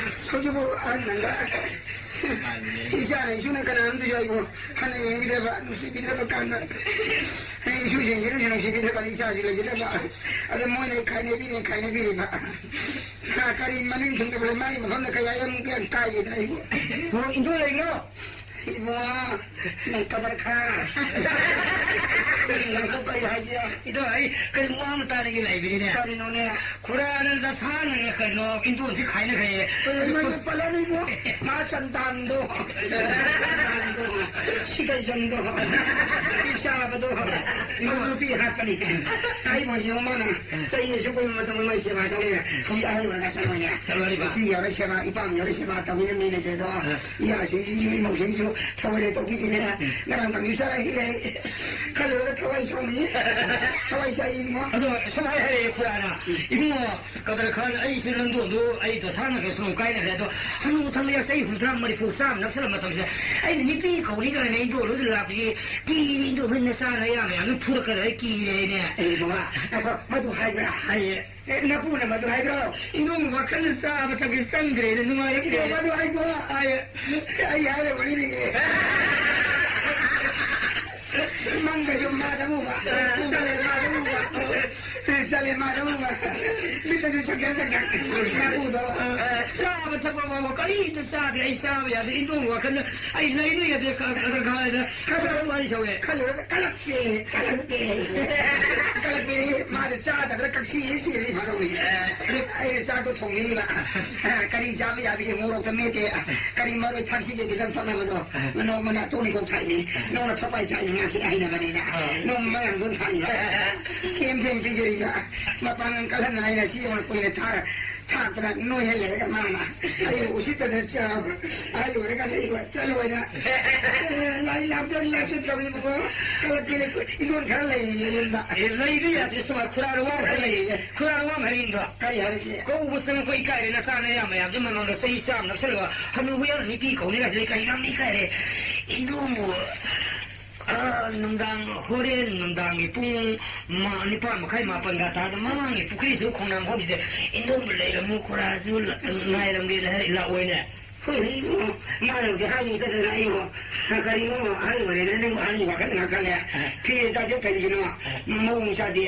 ꯍꯧꯖꯤꯛꯐꯥꯎ ꯑꯍꯟ ꯅꯪꯒ ꯏꯆꯥꯅ ꯏꯁꯨꯅ ꯀꯅꯥꯝꯇꯁꯨ ꯑꯩꯕꯨ ꯍꯟꯅ ꯌꯦꯡꯕꯤꯗ꯭ꯔꯕ, ꯅꯨꯡꯁꯤꯕꯤꯗ꯭ꯔꯕ ꯀꯥꯟꯗ, ꯑꯩ ꯏꯁꯨꯁꯤꯡꯁꯤꯅꯁꯨ ꯅꯨꯡꯁꯤꯕꯤꯗ꯭ꯔꯕ, ꯏꯆꯥꯁꯨ ꯂꯩꯖꯗꯕ, ꯑꯗ ꯃꯣꯏꯅ ꯑꯩ ꯈꯥꯏꯅꯕꯤꯔꯦ, ꯈꯥꯏꯅꯕꯤꯔꯤꯕ꯫ ꯀꯔꯤ ꯃꯅꯤꯡ ꯊꯨꯡꯗꯕ ꯂꯩ, ꯃꯥꯒꯤ ꯃꯐꯝꯗ ꯀꯌꯥ ꯌꯥꯝ ꯀꯥꯏꯒꯦꯗꯅ ꯑꯩꯕꯨ꯫ ꯍꯣ, ꯏꯟꯗꯣ ꯂꯩꯅꯣ? ꯏꯕꯨꯡꯉꯣ, ꯅꯪ ꯀꯗꯔ ꯈꯔ꯫ ꯂꯥꯛꯄ ꯀꯔꯤ ꯍꯥꯏꯒꯦ? ꯏꯗꯣ, ꯑꯩ ꯀꯔꯤ ꯋꯥ ꯑꯃ ꯇꯥꯅꯤꯡꯉꯦ ꯂꯩꯕꯅꯤꯅꯦ꯫ ꯀꯔꯤꯅꯣꯅꯦ? ꯈꯨꯔꯥꯅ ꯗꯁꯥꯅꯅ ꯀꯩꯅꯣ ꯏꯟꯗꯣꯟꯁꯤ ꯈꯥꯏꯅꯈ꯭ꯔꯦ꯫ ꯀꯔꯤꯅꯣ ꯄꯜꯂꯅꯨ ꯏꯕꯣ? ꯃꯥ ꯆꯟꯗꯥꯟꯗꯣ, ꯆꯟꯗꯥꯟꯗꯣ, ꯁꯤꯀꯩꯖꯟꯗꯣ, ꯅꯨꯄꯤ ꯆꯥꯕꯗꯣ, ꯃꯗꯨ ꯅꯨꯄꯤ ꯍꯥꯠꯄꯅꯤ꯫ ꯑꯩꯕꯨ ꯌꯦꯡꯉꯣ, ꯃꯥꯅ ꯆꯍꯤ ꯑꯁꯨꯛ ꯀꯨꯏꯕ ꯃꯇꯝꯗ ꯃꯥꯏ ꯁꯦꯕꯥ ꯇꯧꯔꯦ꯫ ꯍꯧꯖꯤꯛ ꯑꯍꯜ ꯑꯣꯏꯔꯒ ꯆꯠꯂꯣꯏꯅꯦ꯫ ꯆꯠꯂꯣꯏꯕ꯫ ꯏꯆꯦ ꯌꯥꯎꯔꯦ ꯁꯦꯕꯥ, ꯏꯄꯥꯝ ꯌꯥꯎꯔꯦ ꯁꯦꯕꯥ ꯇꯧꯕꯤꯔꯝꯃꯤꯅꯦ ꯏꯆꯦꯗꯣ꯫ ꯑ꯫ ꯏꯌꯥꯁꯤꯡꯁꯤ, ꯏꯃꯧꯁꯤꯡꯁꯨ ꯊꯑꯣꯏꯅ ꯇꯧꯕꯤꯗꯦꯅꯦ꯫ ꯎꯝ꯫ ꯉꯔꯥꯡ ꯀꯥꯡꯖꯨ ꯆꯥꯔ ꯍꯤꯡꯉꯦ꯫ ꯈꯜꯂꯨꯔꯒ ꯊꯋꯥꯏ ꯁꯥꯎꯅꯤꯡꯉꯤ꯫ ꯊꯋꯥꯏ ꯆꯥꯛꯏ ꯏꯕꯨꯡꯉꯣ꯫ ꯑꯗꯣ ꯁꯨꯃꯥꯏꯅ ꯍꯥꯏꯔꯛꯑꯦ ꯈꯨꯔꯥꯅ, ꯎꯝ꯫ "ꯏꯕꯨꯡꯉꯣ ꯀꯗꯔ ꯈꯥꯟ, ꯑꯩꯁꯨ ꯂꯝꯗꯣꯟꯗꯣ ꯑꯩ ꯗꯁꯥꯅꯒ ꯁꯨꯝ ꯀꯥꯏꯅꯈ꯭ꯔꯦ꯫ ꯑꯗꯣ ꯍꯅꯨ ꯊꯪꯗ ꯆꯍꯤ ꯍꯨꯝꯗ꯭ꯔꯥ ꯃꯔꯤꯐꯨ ꯆꯥꯝꯃ ꯅꯛꯁꯜꯂ ꯃꯇꯝꯁꯤꯗ ꯑꯩꯅ ꯅꯨꯄꯤ ꯀꯧꯅꯤ ꯀꯥꯏꯅ ꯏꯟꯗꯣꯜ ꯍꯣꯏꯗ ꯂꯥꯛꯄꯁꯤ ꯀꯤꯔꯦ, ꯏꯟꯗꯣꯜ ꯍꯣꯏ ꯅꯆꯥ ꯅꯌꯥ ꯃꯌꯥꯝꯗꯨ ꯐꯨꯔꯛꯀꯗ꯭ꯔꯥ ꯀꯤꯔꯦꯅꯦ"꯫ ꯑꯦ ꯏꯕꯨꯡꯉꯣ, ꯉꯥꯏꯈꯣ, ꯃꯗꯨ ꯍꯥꯏꯕ꯭ꯔꯥ? ꯍꯥꯏꯌꯦ꯫ ꯑꯦ, ꯅꯄꯨꯅ ꯃꯗꯨ ꯍꯥꯏꯕ꯭ꯔꯣ? ꯏꯟꯗꯣꯜ ꯋꯥꯈꯜꯗ ꯆꯥꯕ ꯊꯛꯄ ꯆꯪꯗ꯭ꯔꯦꯅꯦ, ꯅꯨꯡꯉꯥꯏꯔꯛꯇ꯭ꯔꯦ꯫ ꯏꯕꯨꯡꯉꯣ, ꯃꯗꯨ ꯍꯥꯏꯕ꯭ꯔꯣ? ꯍꯥꯏꯌꯦ꯫ ꯑꯩ ꯍꯥꯏꯔꯕꯅꯤꯅꯦ꯫ ꯃꯪꯗꯁꯨ ꯃꯥꯗ ꯎꯕ, ꯆꯠꯂꯦ ꯃꯥꯗ ꯎꯕ, ꯆꯠꯂꯦ ꯃꯥꯗ ꯎꯕ, ꯃꯤꯠꯇꯁꯨ ꯆꯪꯖꯪ ꯆꯪꯖꯪ ꯃꯥꯕꯨꯗꯣ꯫ ꯆꯥꯕ ꯊꯛꯄ ꯐꯥꯎꯕ ꯀꯔꯤꯝꯇ ꯆꯥꯗ꯭ꯔꯦ꯫ ꯑꯩ ꯆꯥꯕ ꯌꯥꯗ꯭ꯔꯦ꯫ ꯏꯟꯗꯣꯡ ꯋꯥꯈꯜꯗ ꯑꯩ ꯂꯩꯕ ꯌꯥꯗ꯭ꯔꯦ꯫ ꯈ-, ꯈ-, ꯈ-, ꯈ-, ꯈꯔ ꯋꯥꯔꯤ ꯁꯧꯋꯦ꯫ ꯈꯜꯂꯨꯔꯒ ꯀꯂꯛꯄꯦ, ꯀꯂꯛꯄꯦ, ꯀꯂꯛꯄꯦ꯫ ꯃꯥꯗꯤ ꯆꯥꯗꯕꯗ ꯀꯛꯁꯤ ꯁꯤꯔꯗꯤ ꯐꯗꯧꯅꯤ꯫ ꯑꯩꯅ ꯆꯥꯛꯇꯣ ꯊꯣꯡꯕꯤꯔꯤꯕ꯫ ꯀꯔꯤ ꯆꯥꯕ ꯌꯥꯗꯒꯦ? ꯃꯣꯔꯣꯛꯇ ꯃꯦꯠꯇꯦ꯫ ꯀꯔꯤ ꯃꯔꯣꯏ ꯊꯥꯛꯁꯤꯒꯦ ꯈꯤꯇꯪ ꯐꯅꯕꯗꯣ? ꯅꯣꯡꯃꯅ ꯇꯣꯅꯤꯀꯣꯛ ꯊꯥꯛꯏꯅꯤ, ꯅꯣꯡꯃꯅ ꯐꯄꯥꯏ ꯊꯥꯛꯏꯅꯤ, ꯃꯥ ꯈꯤꯇꯪ ꯍꯩꯅꯕꯅꯤꯅ꯫ ꯑꯥ꯫ ꯅꯣꯡꯃ ꯃꯌꯥꯝꯗꯣ ꯊꯥꯛꯏꯕ꯫ ꯊꯦꯝ ꯊꯦꯝ ꯄꯤꯖꯔꯤꯕ꯫ ꯃꯄꯥꯡꯒꯜ ꯀꯜꯍꯟꯗꯅ ꯑꯩꯅ ꯁꯤ ꯌꯧꯅ ꯀꯨꯏꯅ ꯊꯥꯔ-, ꯊꯥꯛꯇꯅ ꯅꯣꯏꯍꯜꯂꯦ ꯃꯥꯅ꯫ ꯑꯩꯕꯨ ꯎꯁꯤꯠꯇꯅ ꯆꯥꯕ꯫ ꯑꯍꯜ ꯑꯣꯏꯔꯀꯥꯟꯗ ꯑꯩꯕꯨ ꯆꯠꯂꯣꯏꯅ꯫ ꯑꯦ, ꯂꯥꯏ ꯂꯥꯞꯆ-, ꯂꯥꯞꯆ ꯇꯧꯏꯕꯀꯣ꯫ ꯀꯂꯛꯄꯤ ꯂꯩ-, ꯏꯟꯗꯣꯟ ꯈꯔ ꯂꯩꯔꯤꯌꯦ ꯌꯨꯝꯗ꯫ ꯑꯦ, ꯂꯩꯕ ꯌꯥꯗ꯭ꯔꯦ ꯁꯨꯃꯥꯏ꯫ ꯈꯨꯔꯥꯔ ꯋꯥ ꯈꯔ ꯂꯩꯔꯤꯌꯦ꯫ ꯈꯨꯔꯥꯔ ꯋꯥ ꯍꯥꯏꯔꯤꯗꯣ꯫ ꯀꯔꯤ ꯍꯥꯏꯔꯒꯦ? ꯀꯧꯕ ꯆꯪꯉꯛꯄ ꯏꯀꯥꯏꯔꯦ, ꯅꯆꯥ ꯅꯌꯥ ꯃꯌꯥꯝꯁꯦ ꯃꯃꯥꯡꯗ ꯆꯍꯤ ꯆꯥꯝꯃ ꯅꯛꯁꯜꯂꯒ ꯍꯅꯨꯕ ꯌꯥꯝꯅ ꯅꯨꯄꯤ ꯀꯧꯅꯤ ꯀꯥꯏꯁꯦ ꯀꯩ ꯌꯥꯝꯅ ꯏꯀꯥꯏꯔꯦ꯫ ꯏꯟꯗꯣꯝꯕꯨ, ꯑꯥ, ꯅꯨꯡꯗꯥꯡ, ꯍꯣꯔꯦꯟ ꯅꯨꯡꯗꯥꯡꯒꯤ ꯄꯨꯡ ꯃ-, ꯅꯤꯄꯥꯟ ꯃꯈꯥꯏ, ꯃꯥꯄꯟꯒ ꯇꯥꯗ ꯃꯃꯥꯡꯒꯤ ꯄꯨꯈ꯭ꯔꯤꯁꯨ ꯈꯣꯡꯅꯥꯡ ꯈꯣꯡꯁꯤꯗ ꯏꯟꯗꯣꯝꯕꯨ ꯂꯩꯔꯝꯃꯨ, ꯈꯨꯔꯥꯁꯨ ꯂ-, ꯉꯥꯏꯔꯝꯒꯦ, ꯂꯥꯛꯑꯣꯏꯅꯦ꯫ ꯍꯣꯏ, ꯏꯕꯨꯡꯉꯣ, ꯃꯥꯅꯕꯨꯗꯤ ꯍꯥꯏꯅꯤ ꯆꯠꯇꯅ ꯑꯩꯕꯨ, ꯀꯔꯤꯅꯣ ꯑꯍꯜ ꯑꯣꯏꯔꯦꯅ ꯅꯪꯕꯨ ꯑꯍꯜꯒꯤ ꯋꯥꯈꯜ ꯉꯥꯛ ꯈꯜꯂꯦ꯫ ꯐꯤ ꯆꯥꯁꯦ ꯀꯔꯤꯒꯤꯅꯣ? ꯃꯑꯣꯡ ꯆꯥꯗꯦ꯫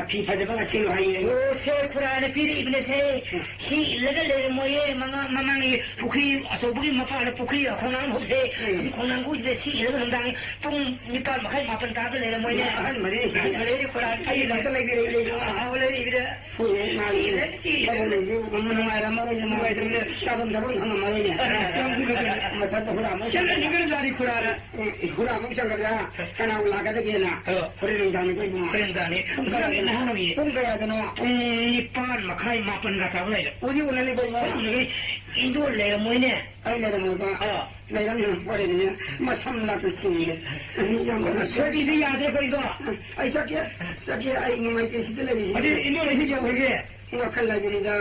ꯐꯤ ꯐꯖꯕꯒ ꯁꯦꯠꯂꯨ ꯍꯥꯏꯌꯦ꯫ ꯑꯣ, ꯁꯦ, ꯈꯨꯔꯥꯅ ꯄꯤꯔꯛꯏꯕꯅꯦ ꯁꯦ꯫ ꯁꯤ ꯏꯜꯂꯒ ꯂꯩꯔꯝꯃꯣꯏꯌꯦ꯫ ꯃꯉꯥ-, ꯃꯃꯥꯡꯒꯤ ꯄꯨꯈ꯭ꯔꯤ ꯑꯆꯧꯕꯒꯤ ꯃꯄꯥꯟꯗ ꯄꯨꯈ꯭ꯔꯤ ꯈꯣꯡꯅꯥꯡ ꯍꯧꯁꯦ꯫ ꯎꯝ꯫ ꯁꯤ ꯈꯣꯡꯅꯥꯡꯈꯣꯡꯁꯤꯗ ꯁꯤ ꯏꯜꯂꯒ ꯅꯨꯡꯗꯥꯡ ꯄꯨꯡ ꯅꯤꯄꯥꯟ ꯃꯈꯥꯏ, ꯃꯥꯄꯟ ꯇꯥꯕꯗ ꯂꯩꯔꯝꯃꯣꯏꯅꯦ꯫ ꯑꯍꯟ ꯃꯔꯤ ꯁꯤꯗꯤ꯫ ꯑꯍꯟ ꯃꯔꯤ ꯈꯨꯔꯥꯅ ꯑꯩꯒꯤꯗꯃꯛꯇ ꯂꯩꯕꯤꯔꯛꯏ ꯂꯩꯕ꯭ꯔꯣ? ꯑꯥ, ꯑꯥ, ꯂꯩꯔꯤꯕꯅꯦ꯫ ꯍꯣꯏꯅꯦ, ꯃꯥꯒꯤ ꯊꯕꯛ ꯅꯨꯡꯗꯤ ꯅꯨꯡꯉꯥꯏꯔꯝꯃꯔꯣꯏꯅꯦ, ꯃꯥꯒꯤ ꯆꯥꯐꯝ ꯊꯛꯐꯝ ꯈꯪꯉꯝꯃꯔꯣꯏꯅꯦ꯫ ꯃꯊꯛꯇ ꯍꯨꯔꯥꯟꯕ ꯁꯦꯝꯂꯅꯤꯡꯉꯤꯕꯖꯥꯠꯅꯤ ꯈꯨꯔꯥꯗ꯫ ꯎꯝ, ꯍꯨꯔꯥꯟꯕ ꯆꯪꯒꯗ꯭ꯔꯥ? ꯀꯅꯥꯕꯨ ꯂꯥꯛꯀꯗꯒꯦꯅ? ꯑ꯫ ꯍꯣꯔꯦꯟ ꯅꯨꯡꯗꯥꯡꯅꯤꯀꯣ ꯏꯕꯨꯡꯉꯣ꯫ ꯍꯣꯔꯦꯟ ꯅꯨꯡꯗꯥꯡꯅꯤ꯫ ꯄꯨꯡ ꯀꯌꯥꯗꯅꯣ? ꯅꯍꯥꯟ ꯅꯨꯃꯤꯠ꯫ ꯄꯨꯡ ꯀꯌꯥꯗꯅꯣ? ꯄꯨꯡ ꯅꯤꯄꯥꯟ ꯃꯈꯥꯏ, ꯃꯥꯄꯟꯒ ꯇꯥꯕ ꯑꯗꯥꯏꯗ꯫ ꯍꯧꯖꯤꯛ ꯎꯅꯅꯤꯀꯣ ꯏꯕꯨꯡꯉꯣ? ꯍꯣꯔꯦꯟ ꯎꯅꯒꯅꯤ꯫ ꯏꯟꯗꯣꯔ ꯂꯩꯔꯝꯃꯣꯏꯅꯦ꯫ ꯑꯩ ꯂꯩꯔꯝꯃꯣꯏꯕ꯫ ꯑ꯫ ꯂꯩꯔꯝꯅꯤ, ꯍꯣꯔꯦꯟꯅꯦ꯫ ꯃꯁꯝ ꯂꯥꯛꯇ ꯆꯤꯡꯒꯦ꯫ ꯑꯩ ꯌꯥꯝ ꯁꯣꯏꯕꯤꯗꯤ ꯌꯥꯗ꯭ꯔꯦ ꯀꯩꯅꯣ꯫ ꯑꯩ ꯆꯠꯀꯦ, ꯆꯠꯀꯦ, ꯑꯩ ꯅꯨꯡꯉꯥꯏꯇꯦ ꯁꯤꯗ ꯂꯩꯔꯤꯁꯦ꯫ ꯑꯗꯨꯗꯤ ꯏꯟꯗꯣꯔ ꯑꯩꯁꯨ ꯌꯧꯔꯒꯦ꯫ ꯋꯥꯈꯜ ꯍꯥꯏꯕꯅꯤꯗ,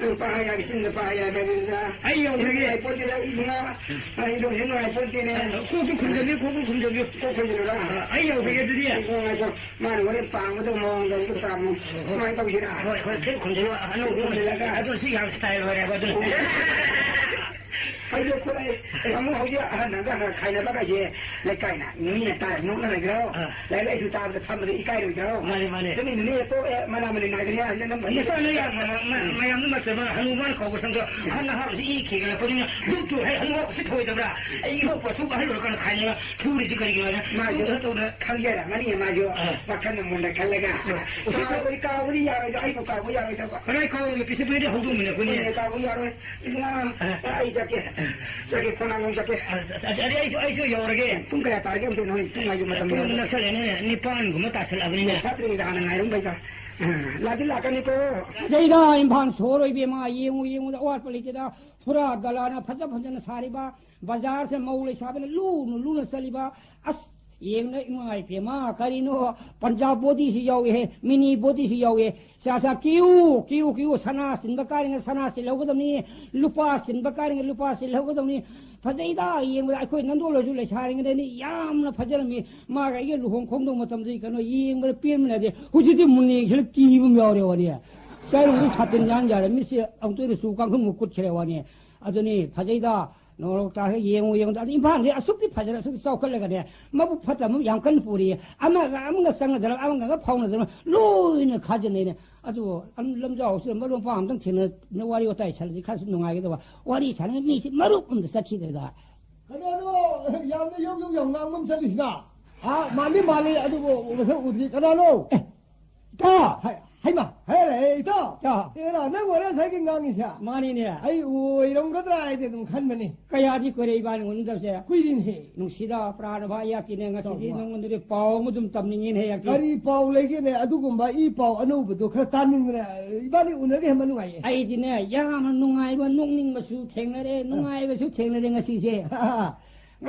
ꯅꯪ ꯄꯥ ꯍꯥꯏ ꯍꯥꯏꯕ, ꯆꯤꯟꯗ ꯄꯥ ꯍꯥꯏ ꯍꯥꯏꯕ ꯑꯗꯨꯅꯤꯗ꯫ ꯑꯩ ꯌꯧꯔꯒꯦ꯫ ꯅꯨꯡꯉꯥꯏꯄꯣꯠꯇꯦꯗ, ꯏꯕꯨꯡꯉꯣ꯫ ꯑꯩꯗꯣ ꯍꯧꯖꯤꯛ ꯅꯨꯡꯉꯥꯏꯄꯣꯠꯇꯦꯅꯦ꯫ ꯀꯣꯛꯁꯨ ꯈꯨꯝꯖꯤꯜꯂꯨ, ꯀꯣꯛꯁꯨ ꯈꯨꯝꯖꯤꯜꯂꯨ꯫ ꯀꯣꯛ ꯈꯨꯝꯖꯤꯜꯂꯨꯔꯥ? ꯑ, ꯑꯩ ꯌꯧꯔꯒꯦ ꯑꯗꯨꯗꯤ꯫ ꯏꯕꯨꯡꯉꯣ, ꯉꯥꯏꯈꯣ꯫ ꯃꯥꯅ ꯍꯣꯔꯦꯟ ꯄꯥꯝꯒꯗꯕ ꯃꯑꯣꯡꯗ ꯑꯝꯇ ꯄꯥꯝꯃꯨ꯫ ꯁꯨꯃꯥꯏꯅ ꯇꯧꯁꯤꯔꯥ? ꯍꯣꯏ, ꯍꯣꯏ, ꯈꯔ ꯈꯨꯝꯖꯤꯜꯂꯨ꯫ ꯑꯅꯧꯕ ꯈꯨꯝꯖꯤꯜꯂꯒ꯫ ꯑꯗꯨꯅ ꯁꯤ ꯌꯥꯝ style ꯑꯣꯏꯔꯦꯕ, ꯑꯗꯨꯅ꯫ ꯍꯥꯏꯗꯤ ꯑꯩꯈꯣꯏ ꯑꯃꯨꯛ ꯍꯧꯖꯤꯛ ꯑꯍꯟ ꯑꯃꯒ ꯈꯥꯏꯅꯕꯒꯁꯦ ꯂꯩꯀꯥꯏꯅ ꯃꯤꯅ ꯇꯥꯔ ꯅꯣꯛꯅꯔꯣꯏꯗ꯭ꯔꯣ? ꯑꯥ꯫ ꯂꯥꯏꯔꯤꯛ ꯂꯥꯏꯁꯨ ꯇꯥꯕꯗ ꯐꯝꯕꯗ ꯏꯀꯥꯏꯔꯣꯏꯗ꯭ꯔꯣ? ꯃꯥꯅꯦ, ꯃꯥꯅꯦ꯫ ꯇꯨꯃꯤꯟ ꯇꯨꯃꯤꯟ ꯀꯣꯛ, ꯑꯦ, ꯃꯅꯥ ꯃꯅꯤꯟ ꯅꯥꯏꯗ꯭ꯔꯦ ꯍꯥꯏꯅ ꯅꯪ ꯃꯁꯥ ꯂꯣꯏ ꯌꯥꯝ ꯃꯌꯥꯝ-, ꯃꯌꯥꯝꯅ ꯃꯇꯝ ꯍꯅꯨꯕꯅ ꯀꯧꯕ ꯁꯪꯗꯣ ꯑꯍꯟ ꯅꯍꯥ ꯑꯣꯏꯔꯁꯨ ꯏ ꯈꯦꯡꯒꯠꯂꯛꯄꯅꯤꯅ ꯗꯨꯞꯇꯨ ꯍꯦꯛ ꯍꯅꯨꯕ ꯎꯁꯤꯠ ꯊꯑꯣꯏꯗꯕ꯭ꯔꯥ? ꯑꯩ ꯏꯕꯣꯛꯄꯨ ꯑꯁꯨꯛ ꯑꯍꯜ ꯑꯣꯏꯔꯀꯥꯟꯗ ꯈꯥꯏꯅꯒ ꯐꯨꯔꯤꯗꯤ ꯀꯔꯤꯒꯤꯅꯣ ꯍꯥꯏꯅ ꯃꯥꯁꯨ ꯗꯨꯞ ꯇꯧꯅ ꯈꯪꯖꯔꯝꯒꯅꯤ, ꯃꯥꯁꯨ ꯑꯥ꯫ ꯋꯥꯈꯜꯅ ꯃꯨꯟꯅ ꯈꯜꯂꯒ꯫ ꯑꯥ꯫ ꯎꯁꯤꯠ ꯀꯥꯎꯕꯗꯤ, ꯀꯥꯎꯕꯗꯤ ꯌꯥꯔꯣꯏꯗ, ꯑꯩꯕꯨ ꯀꯥꯎꯕ ꯌꯥꯔꯣꯏꯗꯕ꯫ ꯀꯗꯥꯏ ꯀꯥꯎꯔꯒꯦ? ꯄꯤꯁꯛ ꯄꯤꯛꯏꯗꯤ ꯍꯧꯗꯣꯡꯃꯤꯟꯅ ꯑꯩꯈꯣꯏꯅꯤ꯫ ꯍꯣꯏꯅꯦ, ꯀꯥꯎꯕ ꯌꯥꯔꯣꯏ꯫ ꯏꯕꯨꯡꯉꯣ, ꯑ꯫ ꯑꯩ ꯆꯠꯀꯦ꯫ ꯆꯠꯀꯦ, ꯈꯣꯡꯅꯥꯡ ꯂꯣꯝ ꯆꯠꯀꯦ꯫ ꯑ, ꯑ, ꯑ, ꯑꯗꯨꯗꯤ ꯑꯩꯁꯨ, ꯑꯩꯁꯨ ꯌꯧꯔꯒꯦ꯫ ꯄꯨꯡ ꯀꯌꯥ ꯇꯥꯔꯒꯦ ꯑꯝꯇ ꯌꯦꯡꯉꯣ, ꯄꯨꯡ ꯍꯥꯏꯁꯦ ꯃꯇꯝ ꯄꯨꯡ ꯌꯧꯔꯦ꯫ ꯅꯛꯁꯜꯂꯛꯑꯦꯅꯦ, ꯅꯤꯄꯥꯟꯒꯨꯝꯕ ꯇꯥꯁꯜꯂꯛꯑꯕꯅꯤꯅꯦ꯫ ꯐꯠꯇ꯭ꯔꯤꯉꯩꯗ ꯍꯥꯟꯅ ꯉꯥꯏꯔꯝꯕꯩꯗ꯫ ꯑ, ꯂꯥꯛꯇꯤ ꯂꯥꯛꯀꯅꯤꯀꯣ꯫ ꯐꯖꯩꯗ ꯏꯝꯐꯥꯜ ꯁꯣꯍꯣꯔ ꯏꯕꯦꯝꯃ, ꯌꯦꯡꯉꯨ, ꯌꯦꯡꯉꯨꯗ ꯑꯋꯥꯠꯄ ꯂꯩꯇꯦꯗ꯫ ꯐꯨꯔꯥ ꯒꯂꯥꯅ ꯐꯖ ꯐꯖꯅ ꯁꯥꯔꯤꯕ, ꯕꯖꯥꯔꯁꯦ ꯃꯧ ꯂꯩꯁꯥꯕꯤꯅ ꯂꯨꯅ ꯂꯨꯅ ꯆꯠꯂꯤꯕ꯫ ꯑꯁ, ꯌꯦꯡꯅ ꯏꯃꯥ ꯏꯄꯦꯝꯃ, ꯀꯔꯤꯅꯣ, ꯄꯟꯖꯥꯕ ꯕꯣꯗꯤꯁꯨ ꯌꯥꯎꯏꯍꯦ, ꯃꯤꯅꯤ ꯕꯣꯗꯤꯁꯨ ꯌꯥꯎꯏ꯫ ꯆꯥ ꯆꯥ ꯀ꯭ꯌꯨ, ꯀ꯭ꯌꯨ, ꯀ꯭ꯌꯨ, ꯁꯅꯥ ꯆꯤꯟꯕ ꯀꯥꯏꯔꯤꯉꯩ ꯁꯅꯥ ꯆꯤꯜꯍꯧꯒꯗꯕꯅꯤ, ꯂꯨꯄꯥ ꯆꯤꯟꯕ ꯀꯥꯏꯔꯤꯉꯩ ꯂꯨꯄꯥ ꯆꯤꯜꯍꯧꯒꯗꯕꯅꯤ꯫ ꯐꯖꯩꯗ ꯌꯦꯡꯕꯗ꯫ ꯑꯩꯈꯣꯏ ꯅꯟꯗꯣꯜ ꯍꯣꯏꯁꯨ ꯂꯩꯁꯥꯔꯤꯉꯩꯗꯅꯤ ꯌꯥꯝꯅ ꯐꯖꯔꯝꯃꯤ꯫ ꯃꯥꯒ ꯑꯩꯒ ꯂꯨꯍꯣꯡ ꯈꯣꯡꯗꯧ ꯃꯇꯝꯗꯗꯤ ꯀꯩꯅꯣ ꯌꯦꯡꯕꯗ ꯄꯦꯟꯕ ꯅꯥꯏꯗꯦ꯫ ꯍꯧꯖꯤꯛꯇꯤ ꯃꯨꯟꯅ ꯌꯦꯡꯁꯤꯜꯂ ꯀꯤꯕ ꯑꯃ ꯌꯥꯎꯔꯦ ꯋꯥꯅꯤ꯫ ꯆꯥꯏꯔꯣꯡꯗ ꯁꯥꯇꯤꯟ ꯌꯥꯟ ꯌꯥꯔꯦ꯫ ꯃꯤꯠꯁꯦ ꯑꯃꯨꯛꯇ ꯑꯣꯏꯅ ꯆꯨ ꯀꯥꯡꯈꯨꯟꯃꯨꯛ ꯀꯨꯠꯈ꯭ꯔꯦ ꯋꯥꯅꯤ꯫ ꯑꯗꯨꯅꯤ ꯐꯖꯩꯗ, ꯅꯣꯡꯔꯧ ꯇꯥꯔꯒ ꯌꯦꯡꯉꯨ, ꯌꯦꯡꯉꯨ꯫ ꯑꯗꯨ ꯏꯝꯐꯥꯜꯁꯦ ꯑꯁꯨꯛꯀꯤ ꯐꯖꯔꯦ, ꯑꯁꯨꯛꯀꯤ ꯆꯥꯎꯈꯠꯂꯒꯅꯦ, ꯃꯕꯨꯛ ꯐꯠꯇꯕ ꯌꯥꯝ ꯀꯟꯅ ꯄꯨꯔꯤ꯫ ꯑꯃꯒ ꯑꯃꯒ ꯆꯪꯅꯗꯅ, ꯑꯃꯒ ꯐꯥꯎꯅꯗꯅ ꯂꯣꯏꯅ ꯈꯥꯖꯤꯟꯅꯩꯅꯦ꯫ ꯑꯗꯨꯕꯨ ꯑꯝ-, ꯂꯝꯖꯥꯎꯁꯤꯗ ꯃꯔꯨꯞ ꯃꯄꯥꯡ ꯑꯝꯇꯪ ꯊꯦꯡꯅ ꯋꯥꯔꯤ ꯋꯥꯇꯥꯏ ꯁꯥꯟꯅꯗꯤ ꯈꯔꯁꯨ ꯅꯨꯡꯉꯥꯏꯒꯗꯕ꯫ ꯋꯥꯔꯤ ꯁꯥꯟꯅꯕ ꯃꯤꯁꯤ ꯃꯔꯨꯞ ꯑꯝꯗ ꯆꯠꯈꯤꯗ꯭ꯔꯦꯗ꯫ ꯀꯅꯥꯅꯣ ꯌꯥꯝꯅ ꯌꯧ ꯌꯧ ꯌꯥꯝ ꯉꯥꯡꯕ ꯑꯃ ꯆꯠꯂꯤꯁꯤꯅ? ꯍꯥ, ꯃꯥꯜꯂꯤ ꯃꯥꯜꯂꯤ, ꯑꯗꯨꯕꯨ ꯃꯁꯛ ꯎꯗ꯭ꯔꯤ꯫ ꯀꯅꯥꯅꯣ? ꯑꯦ, ꯏꯇꯥꯎ! ꯍꯥꯏ, ꯍꯩꯃ! ꯍꯦ, ꯍꯦ, ꯏꯇꯥꯎ! ꯏꯇꯥꯎ! ꯑꯦꯔꯥ, ꯅꯪ ꯑꯣꯏꯔꯦ ꯉꯁꯥꯏꯒꯤ ꯉꯥꯡꯉꯤꯁꯦ? ꯃꯥꯅꯤꯅꯦ꯫ ꯑꯩ ꯑꯣꯏꯔꯝꯒꯗ꯭ꯔꯥ ꯍꯥꯏꯗꯤ ꯑꯗꯨꯝ ꯈꯟꯕꯅꯤ꯫ ꯀꯌꯥꯗꯤ ꯀꯨꯏꯔꯦ ꯏꯕꯥꯅꯤ ꯎꯅꯗꯕꯁꯦ? ꯀꯨꯏꯔꯦꯅꯦꯍꯦ꯫ ꯅꯨꯡꯁꯤꯗ ꯄ꯭ꯔꯥꯟ ꯚꯥꯏ ꯌꯥꯀꯤꯅꯦ, ꯉꯁꯤꯗꯤ ꯏꯇꯥꯎ, ꯅꯉꯣꯟꯗꯗꯤ ꯄꯥꯎ ꯑꯃ ꯑꯗꯨꯝ ꯇꯝꯅꯤꯡꯉꯤꯅꯦ ꯌꯥꯀꯤ꯫ ꯀꯔꯤ ꯄꯥꯎ ꯂꯩꯒꯦꯅꯦ? ꯑꯗꯨꯒꯨꯝꯕ ꯏ ꯄꯥꯎ ꯑꯅꯧꯕꯗꯣ ꯈꯔ ꯇꯥꯅꯤꯡꯕꯅꯦ꯫ ꯏꯕꯥꯅꯤ ꯎꯅꯔꯒ ꯍꯦꯟꯅ ꯅꯨꯡꯉꯥꯏꯌꯦ꯫ ꯑꯩꯗꯤꯅꯦ, ꯌꯥꯝꯅ ꯅꯨꯡꯉꯥꯏꯕ, ꯅꯣꯛꯅꯤꯡꯕꯁꯨ ꯊꯦꯡꯅꯔꯦ, ꯑ꯫ ꯅꯨꯡꯉꯥꯏꯕꯁꯨ ꯊꯦꯡꯅꯔꯦ ꯉꯁꯤꯁꯦ꯫ ꯑ,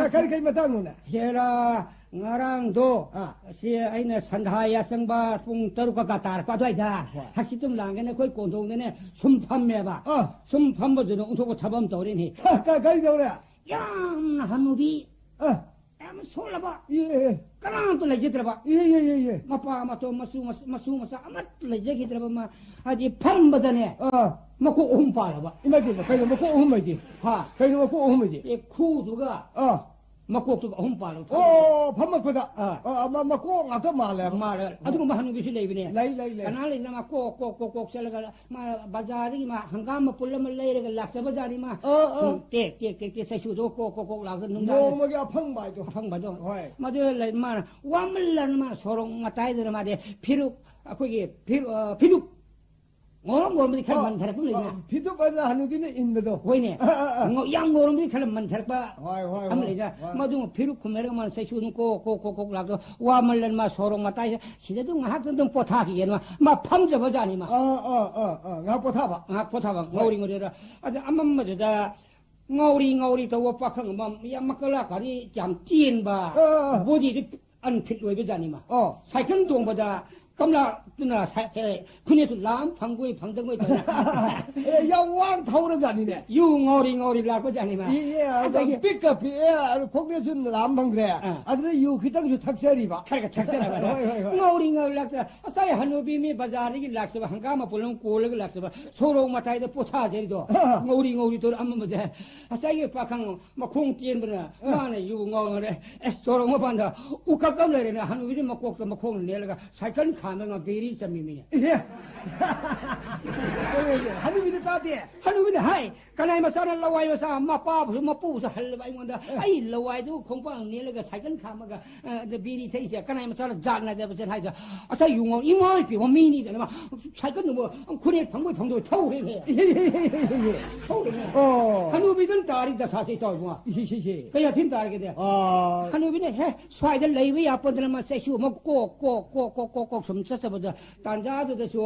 ꯀꯔꯤ, ꯀꯔꯤ ꯃꯇꯥꯡꯅꯣꯅꯦ? ꯍꯦꯔꯥ, ꯉꯔꯥꯡꯗꯣ, ꯑꯥ꯫ ꯁꯤ ꯑꯩꯅ ꯁꯟꯙꯥ ꯌꯥꯆꯪꯕ ꯄꯨꯡ ꯇꯔꯨꯛ ꯀꯀꯥ ꯇꯥꯔꯛꯄ ꯑꯗꯨꯋꯥꯏꯗ, ꯍꯣꯏ꯫ ꯍꯛꯆꯤꯠ ꯇꯨꯝ ꯂꯥꯡꯒꯦꯅ ꯑꯩꯈꯣꯏ ꯀꯣꯟꯊꯣꯡꯗꯅꯦ ꯁꯨꯝ ꯐꯝꯃꯦꯕ꯫ ꯑꯥ꯫ ꯁꯨꯝ ꯐꯝꯕꯗꯨꯗ ꯑꯣꯟꯊꯣꯛꯄ ꯊꯕꯛ ꯑꯃ ꯇꯧꯔꯦꯅꯦ꯫ ꯀ-, ꯀ-, ꯀꯔꯤ ꯇꯧꯔꯦ? ꯌꯥꯝꯅ ꯍꯅꯨꯕꯤ, ꯑꯥ꯫ ꯌꯥꯝꯅ ꯁꯣꯜꯂꯕ, ꯏ, ꯑꯦ, ꯑꯦ꯫ ꯀꯅꯥꯝꯇ ꯂꯩꯖꯗ꯭ꯔꯕ꯫ E, E, E, E. ꯃꯄꯥ ꯃꯇꯣꯝ, ꯃꯆꯨ ꯃꯆ-, ꯃꯁꯨ ꯃꯆꯥ ꯑꯃꯠꯇ ꯂꯩꯖꯈꯤꯗ꯭ꯔꯕ ꯃꯥ, ꯍꯥꯏꯗꯤ ꯐꯝꯕꯗꯅꯦ, ꯑꯥ꯫ ꯃꯈꯣꯛ ꯑꯍꯨꯝ ꯄꯥꯜꯂꯕ꯫ ꯏꯃꯥꯏ ꯄꯦꯝꯃ, ꯀꯩꯅꯣ ꯃꯈꯣꯛ ꯑꯍꯨꯝ ꯍꯥꯏꯗꯤ? ꯍꯥ? ꯀꯩꯅꯣ ꯃꯈꯣꯛ ꯑꯍꯨꯝ ꯍꯥꯏꯗꯤ? ꯑꯦ, ꯈꯨꯗꯨꯒ ꯑꯥ꯫ ꯃꯀꯣꯛꯇꯨꯒ ꯑꯍꯨꯝ ꯄꯥꯜꯂꯕ꯫ ꯑꯣ, ꯐꯝꯃꯛꯄꯗ? ꯑꯥ꯫ ꯑꯥ, ꯃ-, ꯃꯀꯣꯛ ꯉꯥꯛꯇ ꯃꯥꯜꯂꯦ꯫ ꯃꯥꯜꯂꯦ꯫ ꯑꯗꯨꯒꯨꯝꯕ ꯍꯅꯨꯕꯤꯁꯨ ꯂꯩꯕꯅꯦ꯫ ꯂꯩ, ꯂꯩ, ꯂꯩ꯫ ꯀꯅꯥ ꯂꯩꯅ ꯃꯥ ꯀꯣꯛ, ꯀꯣꯛ, ꯀꯣꯛ, ꯀꯣꯛ ꯆꯠꯂꯒ ꯃꯥ ꯕꯖꯥꯔꯗꯒꯤ ꯃꯥ ꯍꯪꯒꯥꯝ ꯃꯄꯨꯜ ꯑꯃ ꯂꯩꯔꯒ ꯂꯥꯛꯆꯕꯖꯥꯠꯅꯤ ꯃꯥ꯫ ꯑꯥ, ꯑꯥ꯫ ꯎꯝ, ꯇꯦꯛ, ꯇꯦꯛ, ꯇꯦꯛ, ꯇꯦꯛ, ꯆꯩꯁꯨꯗꯣ ꯀꯣꯛ, ꯀꯣꯛ, ꯀꯣꯛ ꯂꯥꯎꯗꯅ ꯅꯨꯡꯗꯥꯡ ꯅꯣꯡꯃꯒꯤ ꯑꯐꯪꯕ ꯍꯥꯏꯗꯣ꯫ ꯑꯐꯪꯕꯗꯣ꯫ ꯍꯣꯏ꯫ ꯃꯗꯨ ꯂꯩ, ꯃꯥꯅ ꯋꯥꯃꯜꯂꯅ ꯃꯥ ꯁꯣꯔꯣꯛ ꯃꯇꯥꯏꯗꯨꯗ ꯃꯥꯗꯤ ꯐꯤꯔꯨꯛ, ꯑꯩꯈꯣꯏꯒꯤ ꯐꯤꯔꯨꯛ, ꯑ, ꯐꯤꯔꯨꯛ ꯉꯧꯔꯝ ꯉꯧꯔꯝꯕꯗꯤ ꯈꯔ ꯑꯣ, ꯃꯟꯊꯔꯛꯄ ꯂꯩꯗꯅ꯫ ꯑꯣ, ꯐꯤꯗꯨꯞ ꯑꯅ ꯍꯅꯨꯕꯤꯅ ꯏꯟꯕꯗꯣ꯫ ꯍꯣꯏꯅꯦ꯫ ꯑ, ꯑ, ꯑ꯫ ꯉꯧ-, ꯌꯥꯝ ꯉꯧꯔꯝꯕꯗꯤ ꯈꯔ ꯃꯟꯊꯔꯛꯄ ꯍꯣꯏ, ꯍꯣꯏ, ꯑꯃ ꯍꯣꯏ, ꯂꯩꯗꯅ꯫ ꯍꯣꯏ꯫ ꯃꯗꯨ ꯐꯤꯔꯨꯛ ꯈꯨꯝꯅꯔꯒ ꯃꯥꯅ ꯆꯩꯁꯨ ꯑꯗꯨꯝ ꯀꯣꯛ, ꯀꯣꯛ, ꯀꯣꯛ, ꯀꯣꯛ ꯂꯥꯛꯇꯣ꯫ ꯋꯥꯃꯜꯂꯅ ꯃꯥ ꯁꯣꯔꯣꯛ ꯃꯇꯥꯏꯗ ꯁꯤꯗ ꯑꯗꯨꯝ ꯉꯥꯏꯍꯥꯛꯇꯪ ꯑꯗꯨꯝ ꯄꯣꯊꯥꯈꯤꯒꯦꯅ ꯃꯥ, ꯃꯥ ꯐꯝꯖꯕ ꯖꯥꯠꯅꯤ ꯃꯥ꯫ ꯑ, ꯑ, ꯑ, ꯑ, ꯉꯥꯏꯍꯥꯛ ꯄꯣꯊꯥꯕ꯫ ꯉꯥꯏꯍꯥꯛ ꯄꯣꯊꯥꯕ꯫ ꯍꯣꯏ꯫ ꯉꯧꯔꯤ ꯉꯧꯔꯤꯗ꯫ ꯑꯗ ꯑꯃꯝꯕꯗꯨꯗ ꯉꯧꯔꯤ ꯉꯧꯔꯤ ꯇꯧꯕ ꯄꯥꯈꯪ ꯑꯃ ꯌꯥꯝ ꯃꯀꯂꯥ ꯀꯥꯔꯤ ꯌꯥꯝ ꯇꯦꯟꯕ꯫ ꯑ, ꯑ, ꯑ꯫ ꯕꯣꯗꯤꯗꯤ ꯑꯟꯐꯤꯠ ꯑꯣꯏꯕ ꯖꯥꯠꯅꯤ ꯃꯥ꯫ ꯑꯣ꯫ ꯁꯥꯏꯀꯜ ꯇꯣꯡꯕꯗ ꯀꯝꯂꯥꯗꯨꯅ ꯁꯥ-, ꯑꯦ, ꯈꯨꯅꯦꯛꯇꯨ ꯂꯥꯝ ꯐꯪꯕꯣꯏ ꯐꯪꯗꯕꯣꯏ ꯇꯧꯅ꯫ ꯑꯦ, ꯌꯥꯝ ꯋꯥꯅ ꯊꯧꯔꯖꯥꯠꯅꯤꯅꯦ꯫ ꯌꯨ ꯉꯥꯎꯔꯤ ꯉꯥꯎꯔꯤ ꯂꯥꯛꯄꯖꯥꯠꯅꯤ ꯃꯥ꯫ ꯏ, ꯑꯦ, ꯑꯗ ꯑꯗꯒꯤ ꯄꯤꯛꯀ ꯄꯤꯛꯑꯦ, ꯑꯗ ꯈꯣꯡꯅꯦꯁꯨ ꯂꯥꯝ ꯐꯪꯈ꯭ꯔꯦ꯫ ꯑꯥ꯫ ꯑꯗꯨꯗ ꯌꯨ ꯈꯤꯇꯪꯁꯨ ꯊꯛꯆꯔꯤꯕ꯫ ꯈꯔ ꯈꯔ ꯊꯛꯆꯔꯒ ꯍꯣꯏ, ꯍꯣꯏ, ꯍꯣꯏ꯫ ꯉꯥꯎꯔꯤ ꯉꯥꯎꯔꯤ ꯂꯥꯛꯇ ꯉꯁꯥꯏ ꯍꯅꯨꯕꯤ ꯃꯤ ꯕꯖꯥꯔꯗꯒꯤ ꯂꯥꯛꯆꯕ, ꯍꯪꯒꯥꯝ ꯃꯄꯨꯟ ꯑꯃ ꯀꯣꯜꯂꯒ ꯂꯥꯛꯆꯕ, ꯁꯣꯔꯣꯛ ꯃꯇꯥꯏꯗ ꯄꯣꯊꯥꯖꯔꯤꯗꯣ꯫ ꯑꯥ꯫ ꯉꯥꯎꯔꯤ ꯉꯥꯎꯔꯤ ꯇꯧꯔ ꯑꯃꯃꯗ ꯉꯁꯥꯏꯒꯤ ꯄꯥꯈꯪ ꯃꯈꯣꯡ ꯇꯦꯟꯕꯅ ꯃꯥꯅ ꯌꯨ ꯉꯥꯎꯔꯦ꯫ ꯑꯦ, ꯁꯣꯔꯣꯛ ꯃꯄꯥꯟꯗ ꯎꯀꯛ ꯑꯃ ꯂꯩꯔꯦꯅ ꯍꯅꯨꯕꯤꯗꯤ ꯃꯀꯣꯛꯇ ꯃꯈꯣꯡ ꯅꯦꯜꯂꯒ ꯁꯥꯏꯀꯜ ꯈꯥꯝꯗꯅ ꯕꯦꯔꯤ ꯆꯝꯃꯤꯃꯤ꯫ ꯏꯍꯦ꯫ ꯍꯅꯨꯕꯤꯗ ꯇꯥꯗꯦ꯫ ꯍꯅꯨꯕꯤꯅ ꯍꯥꯏ, "ꯀꯅꯥꯏ ꯃꯆꯥꯅ ꯂꯋꯥꯏ ꯃꯆꯥ ꯃꯄꯥꯕꯨꯁꯨ ꯃꯄꯨꯕꯨꯁꯨ ꯍꯜꯂꯕ ꯑꯩꯉꯣꯟꯗ? ꯑꯩ ꯂꯋꯥꯏꯗꯨ ꯈꯣꯡꯄꯥꯛ ꯅꯦꯜꯂꯒ ꯁꯥꯏꯀꯜ ꯈꯥꯝꯃꯒ, ꯑ, ꯑꯗ ꯕꯤꯔꯤ ꯊꯛꯏꯁꯦ ꯀꯅꯥꯏ ꯃꯆꯥꯅ ꯖꯥꯠ ꯅꯥꯏꯗꯕꯁꯦ?" ꯍꯥꯏꯗ ꯉꯁꯥꯏ ꯌꯨ ꯉꯥꯎ ꯏꯃꯥ ꯏꯄꯦꯝꯃ ꯃꯤꯅꯤꯗꯅ ꯃꯥ ꯁꯥꯏꯀꯜꯗꯨꯕꯨ ꯈꯨꯅꯦꯛ ꯐꯪꯕꯣꯏ ꯐꯪꯗꯣꯏ ꯊꯧꯔꯦꯅꯦ꯫ ꯊꯧꯔꯦꯅꯦ꯫ ꯑꯣ꯫ ꯍꯅꯨꯕꯤꯗꯨꯅ ꯇꯥꯔꯤ ꯗꯁꯥꯁꯦ ꯏꯇꯥꯎ ꯏꯕꯨꯡꯉꯣ꯫ ꯏꯁꯤ, ꯏꯁꯤ, ꯏꯁꯤ꯫ ꯀꯌꯥ ꯊꯤꯅ ꯇꯥꯔꯒꯦꯗꯤ? ꯑꯥ꯫ ꯍꯅꯨꯕꯤꯅ, "ꯍꯦ, ꯁ꯭ꯋꯥꯏꯗ ꯂꯩꯕ ꯌꯥꯄꯣꯟꯗꯅ ꯃꯥ ꯆꯩꯁꯨ ꯑꯃ ꯀꯣꯛ, ꯀꯣꯛ, ꯀꯣꯛ, ꯀꯣꯛ, ꯀꯣꯛ ꯁꯨꯝ ꯆꯠꯆꯕꯗ ꯇꯥꯟꯖꯥꯗꯨꯗꯁꯨ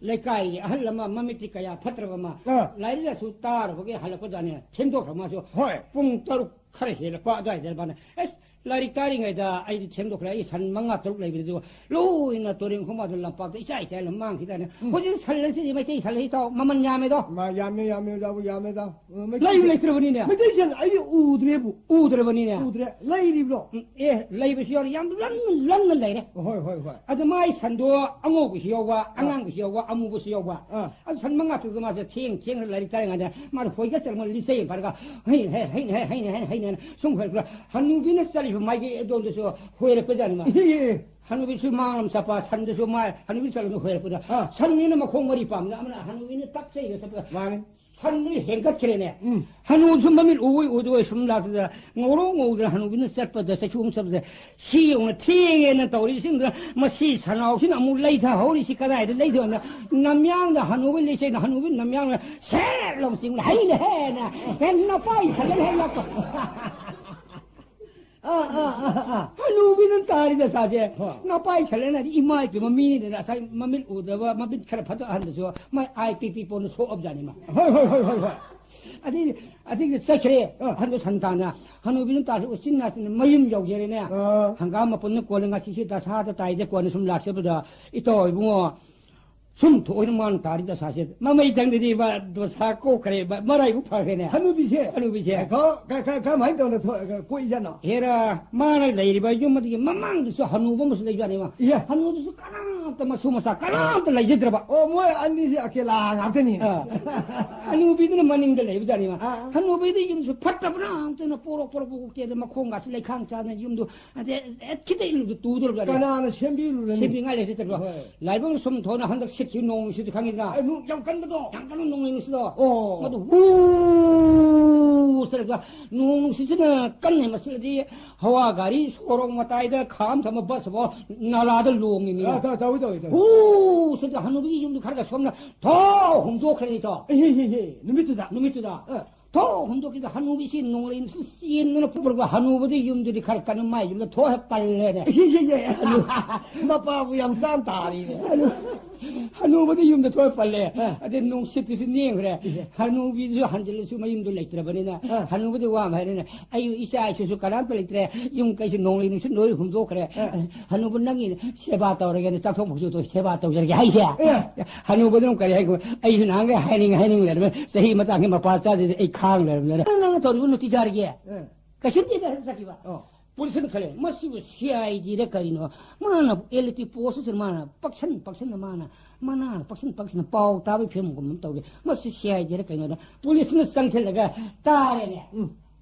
ꯂꯩꯀꯥꯏꯒꯤ ꯑꯍꯜ ꯑꯃ ꯃꯃꯤꯠꯇꯤ ꯀꯌꯥ ꯐꯠꯇ꯭ꯔꯕ ꯑꯃ ꯑꯥ꯫ ꯂꯥꯏꯔꯤꯛ ꯂꯥꯏꯁꯨ ꯇꯥꯔꯨꯕꯒꯤ ꯍꯜꯂꯛꯄꯖꯥꯠꯅꯦ꯫ ꯊꯦꯡꯗꯣꯛꯈ꯭ꯔ ꯃꯥꯁꯨ꯫ ꯍꯣꯏ꯫ ꯄꯨꯡ ꯇꯔꯨꯛ ꯈꯔ ꯍꯦꯜꯂꯛꯄ ꯑꯗꯨꯋꯥꯏꯗ ꯃꯥꯅ, "ꯑꯁ, ꯂꯥꯏꯔꯤꯛ ꯇꯥꯔꯤꯉꯩꯗ ꯑꯩꯗꯤ ꯊꯦꯡꯗꯣꯛꯈ꯭ꯔꯦ꯫ ꯑꯩ ꯁꯟ ꯃꯉꯥ ꯇꯔꯨꯛ ꯂꯩꯕꯗꯨ ꯂꯣꯏꯅ ꯇꯨꯔꯦꯟ ꯈꯣꯡꯕꯥꯜꯗ ꯂꯝꯄꯥꯛꯇ ꯏꯆꯥꯏ ꯆꯥꯏꯅ ꯃꯥꯡꯈꯤꯗꯥꯏꯅꯦ?" ꯍꯧꯖꯤꯛ ꯁꯟ ꯑꯁꯤꯗꯤ ꯃꯩꯇꯩ ꯁꯟ ꯑꯁꯤ ꯏꯇꯥꯎ ꯃꯃꯜ ꯌꯥꯝꯃꯦꯗꯣ꯫ ꯃꯥ ꯌꯥꯝꯃꯦ, ꯌꯥꯝꯃꯦ, ꯑꯣꯖꯥꯕꯨ ꯌꯥꯝꯃꯦꯗ꯫ ꯑ, ꯃꯩꯇꯩ ꯂꯩꯕꯨ ꯁꯟ, ꯂꯩꯇ꯭ꯔꯕꯅꯤꯅꯦ꯫ ꯃꯩꯇꯩ ꯁꯟ ꯑꯩ ꯎꯗ꯭ꯔꯦꯕꯨ꯫ ꯎꯗ꯭ꯔꯕꯅꯤꯅꯦ꯫ ꯎꯗ꯭ꯔꯦ꯫ ꯂꯩꯔꯤꯕ꯭ꯔꯣ? ꯎꯝ, ꯑꯦ, ꯂꯩꯕꯁꯨ ꯌꯥꯎꯔꯤ꯫ ꯌꯥꯝ ꯂꯟꯅ, ꯂꯟꯅ ꯂꯩꯔꯦ꯫ ꯍꯣꯏ, ꯍꯣꯏ, ꯍꯣꯏ꯫ ꯑꯗꯨ ꯃꯥꯏ ꯁꯟꯗꯣ ꯑꯉꯧꯕꯁꯨ ꯌꯥꯎꯕ, ꯑꯉꯥꯡꯕꯁꯨ ꯌꯥꯎꯕ, ꯑꯃꯨꯕꯁꯨ ꯌꯥꯎꯕ꯫ ꯑꯥ꯫ ꯑꯗꯨ ꯁꯟ ꯃꯉꯥ ꯇꯔꯨꯛꯇꯣ ꯃꯥꯁꯦ ꯊꯦꯡ ꯊꯦꯡꯅ ꯂꯥꯏꯔꯤꯛ ꯇꯥꯔꯤꯉꯩꯗ ꯃꯥꯅ ꯍꯣꯏꯒ ꯆꯠꯂꯒ ꯂꯤꯆꯩ ꯑꯃ ꯄꯥꯏꯔꯒ ꯍꯩꯅ ꯍꯩ, ꯍꯩꯅ ꯍꯩ, ꯍꯩꯅ ꯍꯩ, ꯍꯩꯅ ꯍꯩꯅ ꯁꯨꯝ ꯍꯣꯏꯔꯛꯄꯗ ꯍꯅꯨꯕꯤꯅ ꯆꯠꯂꯤꯕ ꯃꯥꯏꯒꯤ ꯑꯗꯣꯝꯗꯁꯨ ꯍꯣꯏꯔꯛꯄꯖꯥꯠꯅꯤ ꯃꯥ꯫ ꯏꯍꯦ, ꯏꯍꯦ꯫ ꯍꯅꯨꯕꯤꯁꯨ ꯃꯥꯡꯂꯝ ꯆꯠꯄ, ꯁꯟꯗꯨꯁꯨ ꯃꯥ, ꯍꯅꯨꯕꯤ ꯆꯠꯂꯝꯗ ꯍꯣꯏꯔꯛꯄꯗ ꯑꯥ꯫ ꯁꯟꯅꯤꯅ ꯃꯈꯣꯡ ꯃꯔꯤ ꯄꯥꯝꯕꯗ ꯑꯃꯅ ꯍꯅꯨꯕꯤꯅ ꯇꯛ ꯆꯩꯔ ꯆꯠꯄꯗ ꯃꯥꯅꯤ꯫ ꯁꯟꯗꯨ ꯍꯦꯟꯒꯠꯈ꯭ꯔꯦꯅꯦ꯫ ꯎꯝ꯫ ꯍꯅꯨꯁꯨ ꯃꯃꯤꯠ ꯎꯏ ꯎꯗꯣꯏ ꯁꯨꯝ ꯂꯥꯛꯇꯗ ꯉꯧꯔꯣ ꯉꯧꯗꯅ ꯍꯅꯨꯕꯤꯅ ꯆꯠꯄꯗ ꯆꯩꯁꯨ ꯑꯃꯨꯛ ꯆꯠꯄꯗ ꯁꯤ ꯌꯧꯅ ꯊꯦꯡꯉꯦꯅ ꯇꯧꯔꯤꯁꯤꯡꯗꯨꯅ ꯃꯁꯤ ꯁꯅꯥꯎꯁꯤꯅ ꯑꯃꯨꯛ ꯂꯩꯊꯍꯧꯔꯤꯁꯤ ꯀꯗꯥꯏꯗ ꯂꯩꯊꯍꯧꯅ ꯅꯝꯌꯥꯡꯗ ꯍꯅꯨꯕ ꯂꯩꯆꯩꯅ ꯍꯅꯨꯕꯤ ꯅꯝꯌꯥꯡꯅ ꯁꯦꯠ ꯂꯥꯎ ꯆꯤꯡꯅ ꯍꯩꯅ ꯍꯦꯟꯅ ꯍꯦꯟꯅ ꯄꯥꯏ ꯁꯜꯂꯒ ꯍꯦꯛ ꯂꯥꯛꯄ꯫ ꯑꯥ, ꯑꯥ, ꯑꯥ, ꯑꯥ꯫ ꯍꯅꯨꯕꯤꯅ ꯇꯥꯔꯤ ꯗꯁꯥꯁꯦ꯫ ꯍꯣꯏ꯫ ꯅꯄꯥꯏ ꯁꯜꯂꯦꯅ ꯏꯃꯥ ꯏꯄꯦꯝꯃ ꯃꯤꯅꯤꯗꯅ ꯉꯁꯥꯏ ꯃꯃꯤꯠ ꯎꯗꯕ ꯃꯃꯤꯠ ꯈꯔ ꯐꯠꯇ ꯑꯍꯟꯗꯁꯨ ꯃꯥꯏ ꯑꯥꯏ ꯄꯤ ꯄꯤ ꯄꯣꯟꯅ ꯁꯣꯛꯑꯕꯖꯥꯠꯅꯤ ꯃꯥ꯫ ꯍꯣꯏ, ꯍꯣꯏ, ꯍꯣꯏ, ꯍꯣꯏ, ꯍꯣꯏ꯫ ꯑꯗꯩ, ꯑꯗꯩꯗꯤ ꯆꯠꯈ꯭ꯔꯦ꯫ ꯑ꯫ ꯑꯍꯟꯗꯣ ꯁꯟ ꯇꯥꯟꯅ꯫ ꯍꯅꯨꯕꯤꯅ ꯇꯥꯔꯁꯨ ꯎꯆꯤꯟ ꯅꯥꯆꯤꯟꯅ ꯃꯌꯨꯝ ꯌꯧꯖꯔꯦꯅꯦ꯫ ꯑ꯫ ꯍꯪꯒꯥꯝ ꯃꯄꯨꯟꯅ ꯀꯣꯟꯅ ꯉꯁꯤꯁꯦ ꯗꯁꯥꯗ ꯇꯥꯏꯗ ꯀꯣꯟꯅ ꯁꯨꯝ ꯂꯥꯛꯆꯕꯗ, "ꯏꯇꯥꯎ ꯏꯕꯨꯡꯉꯣ, ꯁꯨꯝ ꯊꯣꯛꯑꯣꯏꯅ ꯃꯥꯅ ꯇꯥꯔꯤ ꯗꯁꯥꯁꯦ꯫ ꯃꯃꯩ ꯊꯪꯗꯗꯤ ꯃꯥ ꯗꯁꯥ ꯀꯣꯛꯈ꯭ꯔꯦ, ꯃ-, ꯃꯔꯥꯏꯕꯛ ꯐꯈ꯭ꯔꯦꯅꯦ꯫ ꯍꯅꯨꯕꯤꯁꯦ? ꯍꯅꯨꯕꯤꯁꯦ꯫ ꯀ-, ꯀ-, ꯀ-, ꯀꯃꯥꯏꯅ ꯇꯧꯅ ꯊꯣꯛ-, ꯀꯣꯛꯏꯖꯥꯠꯅꯣ?" ꯍꯦꯔꯥ, ꯃꯥꯅ ꯂꯩꯔꯤꯕ ꯌꯨꯝ ꯑꯗꯨꯒꯤ ꯃꯃꯥꯡꯗꯁꯨ ꯍꯅꯨꯕ ꯑꯃꯁꯨ ꯂꯩꯕꯖꯥꯠꯅꯦꯕ꯫ ꯏꯌꯥ꯫ ꯍꯅꯨꯕꯁꯨ ꯀꯅꯥꯝꯇ ꯃꯁꯨ ꯃꯆꯥ ꯀꯅꯥꯝꯇ ꯂꯩꯖꯗ꯭ꯔꯕ꯫ ꯑꯣ, ꯃꯣꯏ ꯑꯅꯤꯁꯦ ꯑꯀꯦꯂꯥ ꯉꯥꯛꯇꯅꯤ꯫ ꯑ꯫ ꯍꯅꯨꯕꯤꯗꯨꯅ ꯃꯅꯤꯡꯗ ꯂꯩꯕꯖꯥꯠꯅꯦꯕ꯫ ꯑꯥ, ꯑꯥ꯫ ꯍꯅꯨꯕꯤꯗꯤ ꯌꯨꯝꯁꯨ ꯐꯠꯇꯕꯅ ꯉꯥꯛꯇꯅ ꯄꯣꯔꯣꯛ ꯄꯣꯔꯣꯛ ꯄꯣꯔꯣꯛ ꯇꯦꯗ ꯃꯈꯣꯡꯒꯁꯤ ꯂꯩꯈꯥꯡ ꯆꯥꯗꯅ ꯌꯨꯝꯗꯨ ꯑꯗꯩ ꯍꯦꯛ ꯈꯤꯇꯪ ꯏꯜꯂꯨꯗ ꯇꯨꯗꯧꯔꯕ ꯖꯥꯠꯅꯤ꯫ ꯀꯅꯥꯅ ꯁꯦꯝꯕꯤꯔꯨꯔꯅꯤ? ꯁꯦꯝꯕꯤꯉꯥꯏ ꯂꯩꯖꯗ꯭ꯔꯕ꯫ ꯍꯣꯏ꯫ ꯂꯥꯏꯕꯛ ꯁꯨꯝ ꯊꯣꯛꯅ ꯍꯟꯗꯛ ꯁꯤꯠꯈꯤꯕ ꯅꯣꯡ ꯅꯨꯡꯁꯤꯠꯇꯨ ꯈꯪꯉꯤꯗꯅ? ꯑꯦ, ꯅꯨ-, ꯌꯥꯝ ꯀꯟꯕꯗꯣ? ꯌꯥꯝ ꯀꯟꯕ ꯅꯣꯡꯂꯩ ꯅꯨꯡꯁꯤꯠꯇꯣ꯫ ꯑꯣ꯫ ꯃꯗꯨ ꯍꯨ ꯆꯠꯂꯒ ꯅꯣꯡ ꯅꯨꯡꯁꯤꯠꯁꯤꯅ ꯀꯟꯅ ꯍꯦꯟꯃꯟꯁꯤꯜꯂꯗꯤ ꯍꯋꯥ ꯒꯥꯔꯤ ꯁꯣꯔꯣꯛ ꯃꯇꯥꯏꯗ ꯈꯥꯝ ꯊꯝꯕ ꯕꯁ ꯐꯥꯎ ꯅꯥꯂꯥꯗ ꯂꯣꯡꯉꯤꯅꯤ꯫ ꯑ, ꯇꯧ-, ꯇꯧꯏ, ꯇꯧꯏ, ꯇꯧꯏ꯫ ꯍꯨ ꯆꯠꯂꯒ ꯍꯅꯨꯕꯤꯒꯤ ꯌꯨꯝꯗꯨ ꯈꯔꯒ ꯁꯣꯝꯅ ꯊꯣ ꯍꯨꯝꯗꯣꯛꯈ꯭ꯔꯅꯤ ꯇꯣ꯫ ꯑꯦ, ꯍꯦ, ꯍꯦ, ꯍꯦ, ꯅꯨꯃꯤꯠꯇꯨꯗ? ꯅꯨꯃꯤꯠꯇꯨꯗ꯫ ꯑ꯫ ꯊꯣꯛ ꯍꯨꯝꯗꯣꯛꯈꯤꯗ ꯍꯅꯨꯕꯤꯁꯤ ꯅꯣꯡꯂꯩ ꯅꯨꯡꯁꯤꯠ ꯆꯦꯟꯗꯨꯅ ꯐꯨꯔꯒ ꯍꯅꯨꯕꯗꯤ ꯌꯨꯝꯗꯨꯗꯤ ꯈꯔ ꯀꯟꯅ ꯃꯥꯏ ꯌꯨꯝꯗ ꯊꯣꯛ ꯍꯦꯛ ꯄꯜꯂꯦꯅꯦ꯫ ꯏꯍꯦ, ꯏꯍꯦ, ꯏꯍꯦ꯫ ꯍꯅꯨ-, ꯃꯄꯥꯕꯨ ꯌꯥꯝ ꯆꯥꯝ ꯇꯥꯔꯤꯅꯦ꯫ ꯍꯅꯨ-, ꯍꯅꯨꯕꯗꯤ ꯌꯨꯝꯗ ꯊꯣꯛ ꯍꯦꯛ ꯄꯜꯂꯦ꯫ ꯑ꯫ ꯑꯗꯩ ꯅꯨꯡꯁꯤꯠꯇꯨꯁꯨ ꯅꯦꯝꯈ꯭ꯔꯦ꯫ ꯏꯍꯦ꯫ ꯍꯅꯨꯕꯤꯗꯨꯁꯨ ꯍꯟꯖꯤꯜꯂꯁꯨ ꯃꯌꯨꯝꯗꯣ ꯂꯩꯇ꯭ꯔꯕꯅꯤꯅ ꯑ꯫ ꯍꯅꯨꯕꯗꯤ ꯋꯥ ꯑꯃ ꯍꯥꯏꯔꯦꯅꯦ꯫ "ꯑꯩ ꯏꯆꯥ ꯏꯁꯨꯁꯨ ꯀꯅꯥꯝꯇ ꯂꯩꯇ꯭ꯔꯦ꯫ ꯌꯨꯝ ꯀꯩꯁꯨ ꯅꯣꯡꯂꯩ ꯅꯨꯡꯁꯤꯠ ꯂꯣꯏ ꯍꯨꯝꯗꯣꯛꯈ꯭ꯔꯦ꯫ ꯑ꯫ ꯍꯅꯨꯕ ꯅꯪꯒꯤ ꯁꯦꯕꯥ ꯇꯧꯔꯒꯦꯅ ꯆꯥꯛꯊꯣꯛ ꯐꯧꯖꯣꯛꯇꯣ ꯁꯦꯕꯥ ꯇꯧꯖꯔꯒꯦ" ꯍꯥꯏꯁꯦ꯫ ꯑꯦ꯫ ꯍꯅꯨꯕꯗꯨꯅ ꯀꯔꯤ ꯍꯥꯏ? "ꯑꯩꯁꯨ ꯅꯍꯥꯟꯒꯩ ꯍꯥꯏꯅꯤꯡ ꯍꯥꯏꯅꯤꯡ ꯂꯩꯔꯝꯃꯦ꯫ ꯆꯍꯤ ꯃꯇꯥꯡꯒꯤ ꯃꯄꯥ ꯆꯥꯗꯦꯗ ꯑꯩ ꯈꯥꯡ ꯂꯩꯔꯝꯃꯦ꯫ ꯅꯪ ꯇꯧꯔꯤꯕ ꯅꯨꯡꯇꯤꯖꯥꯔꯒꯤ?" ꯑꯦ꯫ ꯀꯩꯁꯨꯝꯗꯤ ꯆꯠꯈꯤꯕ꯫ ꯑꯣ꯫ ꯄꯨꯂꯤꯁꯅ ꯈꯜꯂꯦ, "ꯃꯁꯤꯕꯨ ꯁꯤ ꯑꯥꯏ ꯗꯤꯔ ꯀꯔꯤꯅꯣ? ꯃꯥꯅ ꯏꯂꯦꯛꯇ꯭ꯔꯤꯛ ꯄꯣꯁꯁꯤꯗ ꯃꯥꯅ ꯄꯛꯁꯟ ꯄꯛꯁꯟꯅ ꯃꯥꯅ ꯃꯅꯥ ꯄꯛꯁꯟ ꯄꯛꯁꯟꯅ ꯄꯥꯎ ꯇꯥꯕꯒꯤ ꯐꯤꯕꯝꯒꯨꯝ ꯑꯃ ꯇꯧꯔꯦ꯫ ꯃꯁꯤ ꯁꯤ ꯑꯥꯏ ꯗꯤꯔ ꯀꯩꯅꯣꯗ" ꯄꯨꯂꯤꯁꯅ ꯆꯪꯁꯤꯜꯂꯒ ꯇꯥꯔꯦꯅꯦ꯫ ꯎꯝ꯫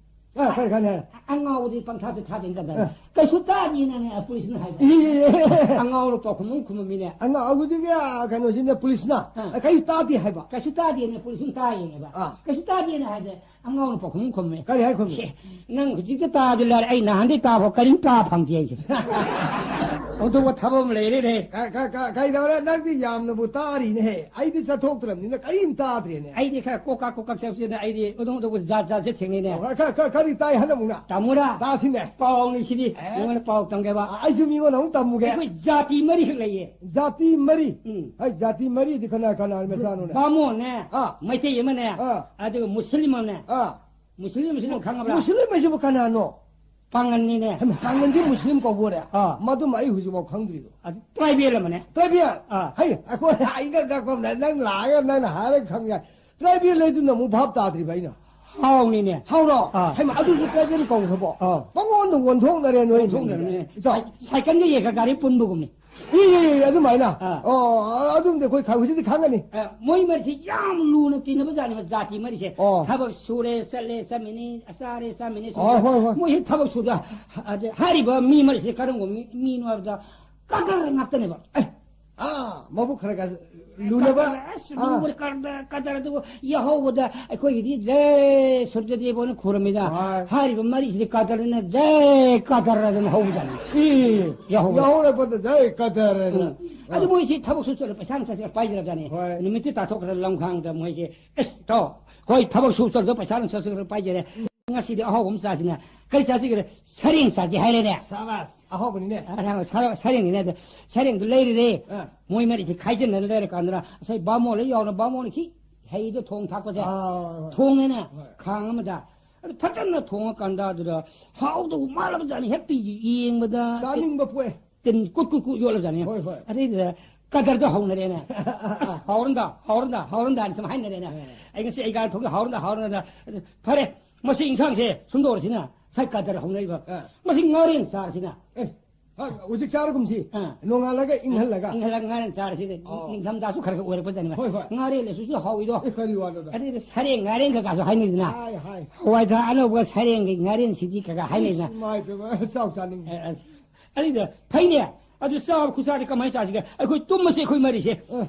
ꯑ, ꯈꯔ ꯈꯔ ꯍꯥꯏꯔꯣ꯫ ꯑꯉꯥꯎꯕꯗꯤ ꯄꯪꯊꯥꯗ ꯊꯥꯗꯦꯅ ꯀꯗꯥꯏꯗ꯫ ꯑ꯫ ꯀꯩꯁꯨ ꯇꯥꯗꯦꯅꯅꯦ ꯄꯨꯂꯤꯁꯅ ꯍꯥꯏꯕ꯫ E, E, E. ꯑꯉꯥꯎꯕ ꯄꯥꯎꯈꯨꯝ ꯑꯃ ꯈꯨꯝꯃꯝꯃꯤꯅꯦ꯫ ꯑꯉꯥꯎꯕꯗꯨꯒꯤ, ꯑ, ꯀꯩꯅꯣꯁꯤꯅ ꯄꯨꯂꯤꯁꯅ, ꯑ꯫ ꯑ, ꯀꯩꯁꯨ ꯇꯥꯗꯦ ꯍꯥꯏꯕ꯫ ꯀꯩꯁꯨ ꯇꯥꯗꯦꯅ ꯄꯨꯂꯤꯁꯅ ꯇꯥꯏꯌꯦꯅꯦꯕ꯫ ꯑ꯫ ꯀꯩꯁꯨ ꯇꯥꯗꯦꯅ ꯍꯥꯏꯕꯗ ꯑꯉꯥꯎꯕ ꯄꯥꯎꯈꯨꯝ ꯑꯃ ꯈꯨꯝꯃꯦ꯫ ꯀꯔꯤ ꯍꯥꯏ ꯈꯨꯝꯃꯤ? "ꯁꯦ, ꯅꯪ ꯍꯧꯖꯤꯛꯇ ꯇꯥꯕꯗꯤ ꯂꯥꯏꯔꯦ, ꯑꯩ ꯅꯍꯥꯟꯗꯩ ꯇꯥꯐꯥꯎ ꯀꯔꯤꯝ ꯇꯥ ꯐꯪꯗꯦ ꯑꯩꯁꯦ"꯫ ꯑꯗꯨꯒ ꯊꯕꯛ ꯑꯃ ꯂꯩꯔꯦꯅꯦ꯫ ꯀ- ꯀ- ꯀ- ꯀꯩꯗꯧꯔꯦ? ꯅꯪꯗꯤ ꯌꯥꯝꯅꯕꯨ ꯇꯥꯔꯤꯅꯦꯍꯦ꯫ ꯑꯩꯗꯤ ꯆꯠꯊꯣꯛꯇ꯭ꯔꯕꯅꯤꯅ ꯀꯔꯤꯝ ꯇꯥꯗ꯭ꯔꯦꯅꯦ꯫ ꯑꯩꯗꯤ ꯈꯔ ꯀꯣꯛ ꯀꯥ ꯀꯣꯛ ꯀꯥ ꯆꯠꯁꯤꯅ ꯑꯩꯗꯤ ꯑꯗꯨꯝ ꯑꯗꯨꯕꯨ ꯖꯥꯠ ꯖꯥꯠꯁꯦ ꯊꯦꯡꯅꯩꯅꯦ꯫ ꯑꯣ, ꯈ- ꯈ- ꯈꯔꯗꯤ ꯇꯥꯏ ꯍꯟꯗꯛꯃꯨꯛꯅ꯫ ꯇꯥꯃꯣꯔꯥ? ꯇꯥꯁꯤꯅꯦ꯫ ꯄꯥꯎꯅꯤ ꯁꯤꯗꯤ꯫ ꯑꯦ? ꯅꯉꯣꯟꯗ ꯄꯥꯎ ꯇꯝꯒꯦꯕ꯫ ꯑ, ꯑꯩꯁꯨ ꯃꯤꯉꯣꯟꯗ ꯑꯃꯨꯛ ꯇꯝꯃꯨꯒꯦ꯫ ꯑꯩꯈꯣꯏ ꯖꯥꯇꯤ ꯃꯔꯤꯈꯛ ꯂꯩꯌꯦ꯫ ꯖꯥꯇꯤ ꯃꯔꯤ꯫ ꯎꯝ꯫ ꯍꯩ, ꯖꯥꯇꯤ ꯃꯔꯤꯗꯤ ꯀꯅꯥ ꯀꯅꯥ ꯃꯆꯥꯅꯣꯅꯦ? ꯕꯥꯃꯣꯟꯅꯦ, ꯑꯥ꯫ ꯃꯩꯇꯩ ꯑꯃꯅꯦ, ꯑꯥ꯫ ꯑꯗꯨꯒ ꯃꯨꯁꯂꯤꯝ ꯑꯃꯅꯦ꯫ ꯑꯥ꯫ ꯃꯨꯁꯂꯤꯝꯁꯤꯅ ꯈꯪꯉꯕ꯭ꯔꯥ? ꯃꯨꯁꯂꯤꯝ ꯍꯥꯏꯁꯤꯕꯨ ꯀꯅꯥꯅꯣ? ꯄꯥꯉꯟꯅꯤꯅꯦ꯫ ꯍꯩꯃꯥ, ꯄꯥꯉꯟꯁꯤ ꯃꯨꯁꯂꯤꯝ ꯀꯧꯕꯣꯔꯦ? ꯑꯥ꯫ ꯃꯗꯨꯃ ꯑꯩ ꯍꯧꯖꯤꯛꯐꯥꯎ ꯈꯪꯗ꯭ꯔꯤꯗꯣ꯫ ꯑꯗꯨ ꯇ꯭ꯔꯥꯏꯕꯦꯜ ꯑꯃꯅꯦ꯫ ꯇ꯭ꯔꯥꯏꯕꯦꯜ? ꯑꯥ꯫ ꯍꯩ, ꯑꯩꯈꯣꯏ ꯑꯩꯒ ꯀꯛꯄꯝꯅ ꯅꯪ ꯂꯥꯛꯑꯒ ꯅꯪꯅ ꯍꯥꯏꯔꯒ ꯈꯪꯉꯦ꯫ ꯇ꯭ꯔꯥꯏꯕꯦꯜ ꯂꯩꯗꯨꯅ ꯑꯃꯨꯛ ꯚꯥꯞ ꯇꯥꯗ꯭ꯔꯤꯕ ꯑꯩꯅ꯫ ꯍꯥꯎꯅꯤꯅꯦ꯫ ꯍꯧꯔꯣ꯫ ꯑꯥ꯫ ꯍꯩꯃꯥ, ꯑꯗꯨꯁꯨ ꯇ꯭ꯔꯥꯏꯕꯦꯜ ꯀꯧꯈ꯭ꯔꯕꯣ? ꯑꯥ꯫ ꯄꯪꯉꯣꯟꯗ ꯑꯣꯟꯊꯣꯛꯅꯔꯦ ꯅꯣꯏ꯫ ꯑꯣꯟꯊꯣꯛꯅꯔꯦ꯫ ꯏꯇꯥꯎ꯫ ꯁꯥꯏ-, ꯁꯥꯏꯀꯜꯒ ꯌꯦꯛꯀ ꯒꯥꯔꯤ ꯄꯨꯟꯕꯒꯨꯝꯅꯤ꯫ ꯏ, ꯏ, ꯏ, ꯑꯗꯨꯃꯥꯏꯅ꯫ ꯑꯥ꯫ ꯑꯣ, ꯑꯗꯨꯝꯗꯤ ꯑꯩꯈꯣꯏ ꯈ-, ꯍꯧꯖꯤꯛꯇꯤ ꯈꯪꯒꯅꯤ꯫ ꯑ, ꯃꯣꯏ ꯃꯔꯤꯁꯦ ꯌꯥꯝ ꯂꯨꯅ ꯇꯤꯟꯅꯕ ꯖꯥꯠꯅꯦꯕ, ꯖꯥꯇꯤ ꯃꯔꯤꯁꯦ꯫ ꯑꯣ꯫ ꯊꯕꯛ ꯁꯨꯔꯦ ꯆꯠꯂꯦ ꯆꯠꯃꯤꯟꯅꯩ, ꯆꯥꯔꯦ ꯆꯥꯃꯤꯟꯅꯩ꯫ ꯍꯣꯏ, ꯍꯣꯏ, ꯍꯣꯏ꯫ ꯃꯣꯏꯁꯦ ꯊꯕꯛ ꯁꯨꯗ, ꯑꯗ ꯍꯥꯏꯔꯤꯕ ꯃꯤ ꯃꯔꯤꯁꯦ ꯀꯔꯝꯕ ꯃꯤ-, ꯃꯤꯅꯣ ꯍꯥꯏꯕꯗ ꯀꯗꯔ ꯉꯥꯛꯇꯅꯦꯕ꯫ ꯑꯦ, ꯑꯥ, ꯃꯕꯨꯛ ꯈꯔ ꯈꯔ ꯂꯨꯅꯕ꯫ ꯀꯗꯔ, ꯑꯁ, ꯑꯥ꯫ ꯂꯨꯕ ꯀꯗꯔ, ꯀꯗꯔ ꯑꯗꯨꯕꯨ ꯌꯥꯍꯧꯕꯗ ꯑꯩꯈꯣꯏꯒꯤꯗꯤ ꯖꯩ ꯁꯨꯔꯖꯗꯦꯕꯅ ꯈꯨꯔꯝꯃꯤꯗ꯫ ꯍꯣꯏ꯫ ꯍꯥꯏꯔꯤꯕ ꯃꯔꯤꯁꯤꯗꯤ ꯀꯗꯔꯅ ꯖꯩ ꯀꯗꯔ ꯑꯗꯨꯝ ꯍꯧꯕꯖꯥꯠꯅꯤ꯫ ꯏ, ꯌꯥꯍꯧꯕ꯫ ꯌꯥꯍꯧꯔꯛꯄꯗ ꯖꯩ ꯀꯗꯔ ꯍꯥꯏꯅ꯫ ꯎꯝ꯫ ꯑꯗꯨ ꯃꯣꯏꯁꯤ ꯊꯕꯛ ꯁꯨ ꯆꯠꯂ ꯄꯩꯁꯥ ꯅꯨꯡꯁꯥꯁꯦ ꯄꯥꯏꯖꯔꯕꯖꯥꯠꯅꯤ꯫ ꯍꯣꯏ꯫ ꯅꯨꯃꯤꯠꯇꯨ ꯇꯥꯊꯣꯛꯈ꯭ꯔ ꯂꯝꯈꯥꯡꯗ ꯃꯣꯏꯁꯦ, "ꯑꯁ, ꯏꯇꯥꯎ, ꯍꯣꯏ, ꯊꯕꯛ ꯁꯨ ꯆꯠꯂꯒ ꯄꯩꯁꯥ ꯅꯨꯡꯁꯥ ꯆꯠꯂꯒ ꯄꯥꯏꯖꯔꯦ꯫ ꯉꯁꯤꯗꯤ ꯑꯍꯥꯎꯕ ꯑꯃ ꯆꯥꯁꯤꯅ꯫ ꯀꯔꯤ ꯆꯥꯁꯤꯒꯦ?" "ꯁꯔꯦꯡ ꯆꯥꯁꯤ" ꯍꯥꯏꯔꯦꯅꯦ꯫ ꯁꯥꯕꯥꯁ, ꯑꯍꯥꯎꯕꯅꯤꯅꯦ꯫ ꯑ, ꯁꯔ-, ꯁꯔꯦꯡꯅꯤꯅꯦ꯫ ꯑꯗ ꯁꯔꯦꯡꯗꯨ ꯂꯩꯔꯨꯔꯦ꯫ ꯑꯥ꯫ ꯃꯣꯏ ꯃꯔꯤꯁꯤ ꯈꯥꯏꯖꯤꯟꯅꯔ ꯂꯩꯔꯀꯥꯟꯗ ꯉꯁꯥꯏ ꯕꯥꯃꯣꯟ ꯂꯣꯏ ꯌꯥꯎꯅ ꯕꯥꯃꯣꯟ ꯈꯤ ꯍꯩꯗꯣ ꯊꯣꯡ ꯊꯥꯛꯄꯁꯦ꯫ ꯑꯥ, ꯍꯣꯏ, ꯍꯣꯏ꯫ ꯊꯣꯡꯉꯦꯅꯦ꯫ ꯍꯣꯏ꯫ ꯈꯥꯡ ꯑꯃꯗ꯫ ꯑꯗꯨ ꯐꯖꯅ ꯊꯣꯡꯉꯀꯥꯟꯗ ꯑꯗꯨꯗ ꯍꯥꯎꯗꯧ ꯃꯥꯜꯂꯕꯖꯥꯠꯅꯤ꯫ ꯍꯦꯛꯇ ꯌꯦꯡꯕꯗ ꯆꯥꯅꯤꯡꯕ ꯄꯣꯛꯑꯦ꯫ ꯇꯤꯟ ꯀꯨꯠ ꯀꯨꯠ ꯀꯨꯠ ꯌꯣꯠꯂꯕꯖꯥꯠꯅꯤ꯫ ꯍꯣꯏ, ꯍꯣꯏ꯫ ꯑꯗꯩꯗꯨꯗ ꯀꯗꯔꯗꯣ ꯍꯧꯅꯔꯦꯅꯦ꯫ "ꯑꯁ, ꯍꯥꯎꯔꯝꯗ, ꯍꯥꯎꯔꯝꯗ, ꯍꯥꯎꯔꯝꯗ" ꯍꯥꯏꯅ ꯁꯨꯝ ꯍꯥꯏꯅꯔꯦꯅꯦ꯫ ꯑꯦ꯫ "ꯑꯩ ꯉꯁꯤ ꯑꯩ ꯒꯥꯔꯤ ꯊꯣꯡꯒꯦ, ꯍꯥꯎꯔꯝꯗ, ꯍꯥꯎꯔꯝꯗ꯫ ꯑꯗꯨ ꯐꯔꯦ, ꯃꯁꯤ ꯏꯟꯁꯥꯡꯁꯦ ꯁꯨꯝꯗꯧꯔꯁꯤꯅ", ꯁꯥꯏ ꯀꯗꯔ ꯍꯧꯅꯔꯤꯕ꯫ ꯑꯦ꯫ "ꯃꯁꯤ ꯉꯥꯔꯦꯟ ꯆꯥꯔꯁꯤꯅ"꯫ ꯑꯦ, ꯍ-, ꯍꯧꯖꯤꯛ ꯆꯥꯔꯒꯨꯝꯁꯤ꯫ ꯑꯥ꯫ ꯅꯣꯡꯉꯥꯜꯂꯒ ꯏꯪꯍꯜꯂꯒ꯫ ꯏꯪꯍꯜꯂꯒ ꯉꯥꯔꯦꯟ ꯆꯥꯔꯁꯤꯅꯦ꯫ ꯑꯣ꯫ ꯅꯤꯡꯊꯝꯊꯥꯁꯨ ꯈꯔ ꯈꯔ ꯑꯣꯏꯔꯛꯄꯖꯥꯠꯅꯦꯕ꯫ ꯍꯣꯏ, ꯍꯣꯏ꯫ ꯉꯥꯔꯦꯟ ꯑꯁꯨꯁꯨ ꯍꯥꯎꯏꯗꯣ꯫ ꯑꯦ, ꯀꯔꯤ ꯋꯥꯅꯣꯗ? ꯑꯗꯩꯗ ꯁꯔꯦꯡ ꯉꯥꯔꯦꯟ ꯀꯩꯀꯥꯁꯨ ꯍꯥꯏꯅꯩꯗꯅ꯫ ꯍꯥꯏ, ꯍꯥꯏ꯫ ꯍꯋꯥꯏꯊ꯭ꯔꯥꯛ ꯑꯅꯧꯕ ꯁꯔꯦꯡꯒꯤ ꯉꯥꯔꯦꯟꯁꯤꯗꯤ ꯀꯩꯀꯥ ꯍꯥꯏꯅꯩꯗꯅ꯫ ꯏꯁ, ꯏꯃꯥꯏ ꯄꯦꯝꯃ, ꯆꯥꯎ ꯆꯥꯅꯤꯡꯉꯤ꯫ ꯑꯦ, ꯑꯦ꯫ ꯑꯗꯩꯗ ꯐꯩꯅꯦ꯫ ꯑꯗꯨ ꯆꯥꯕ ꯈꯨꯆꯥꯗꯤ ꯀꯃꯥꯏꯅ ꯆꯥꯁꯤꯒꯦ? ꯑꯩꯈꯣꯏ ꯇꯨꯝꯃꯁꯦ ꯑꯩꯈꯣꯏ ꯃꯔꯤꯁꯦ꯫ ꯑ꯫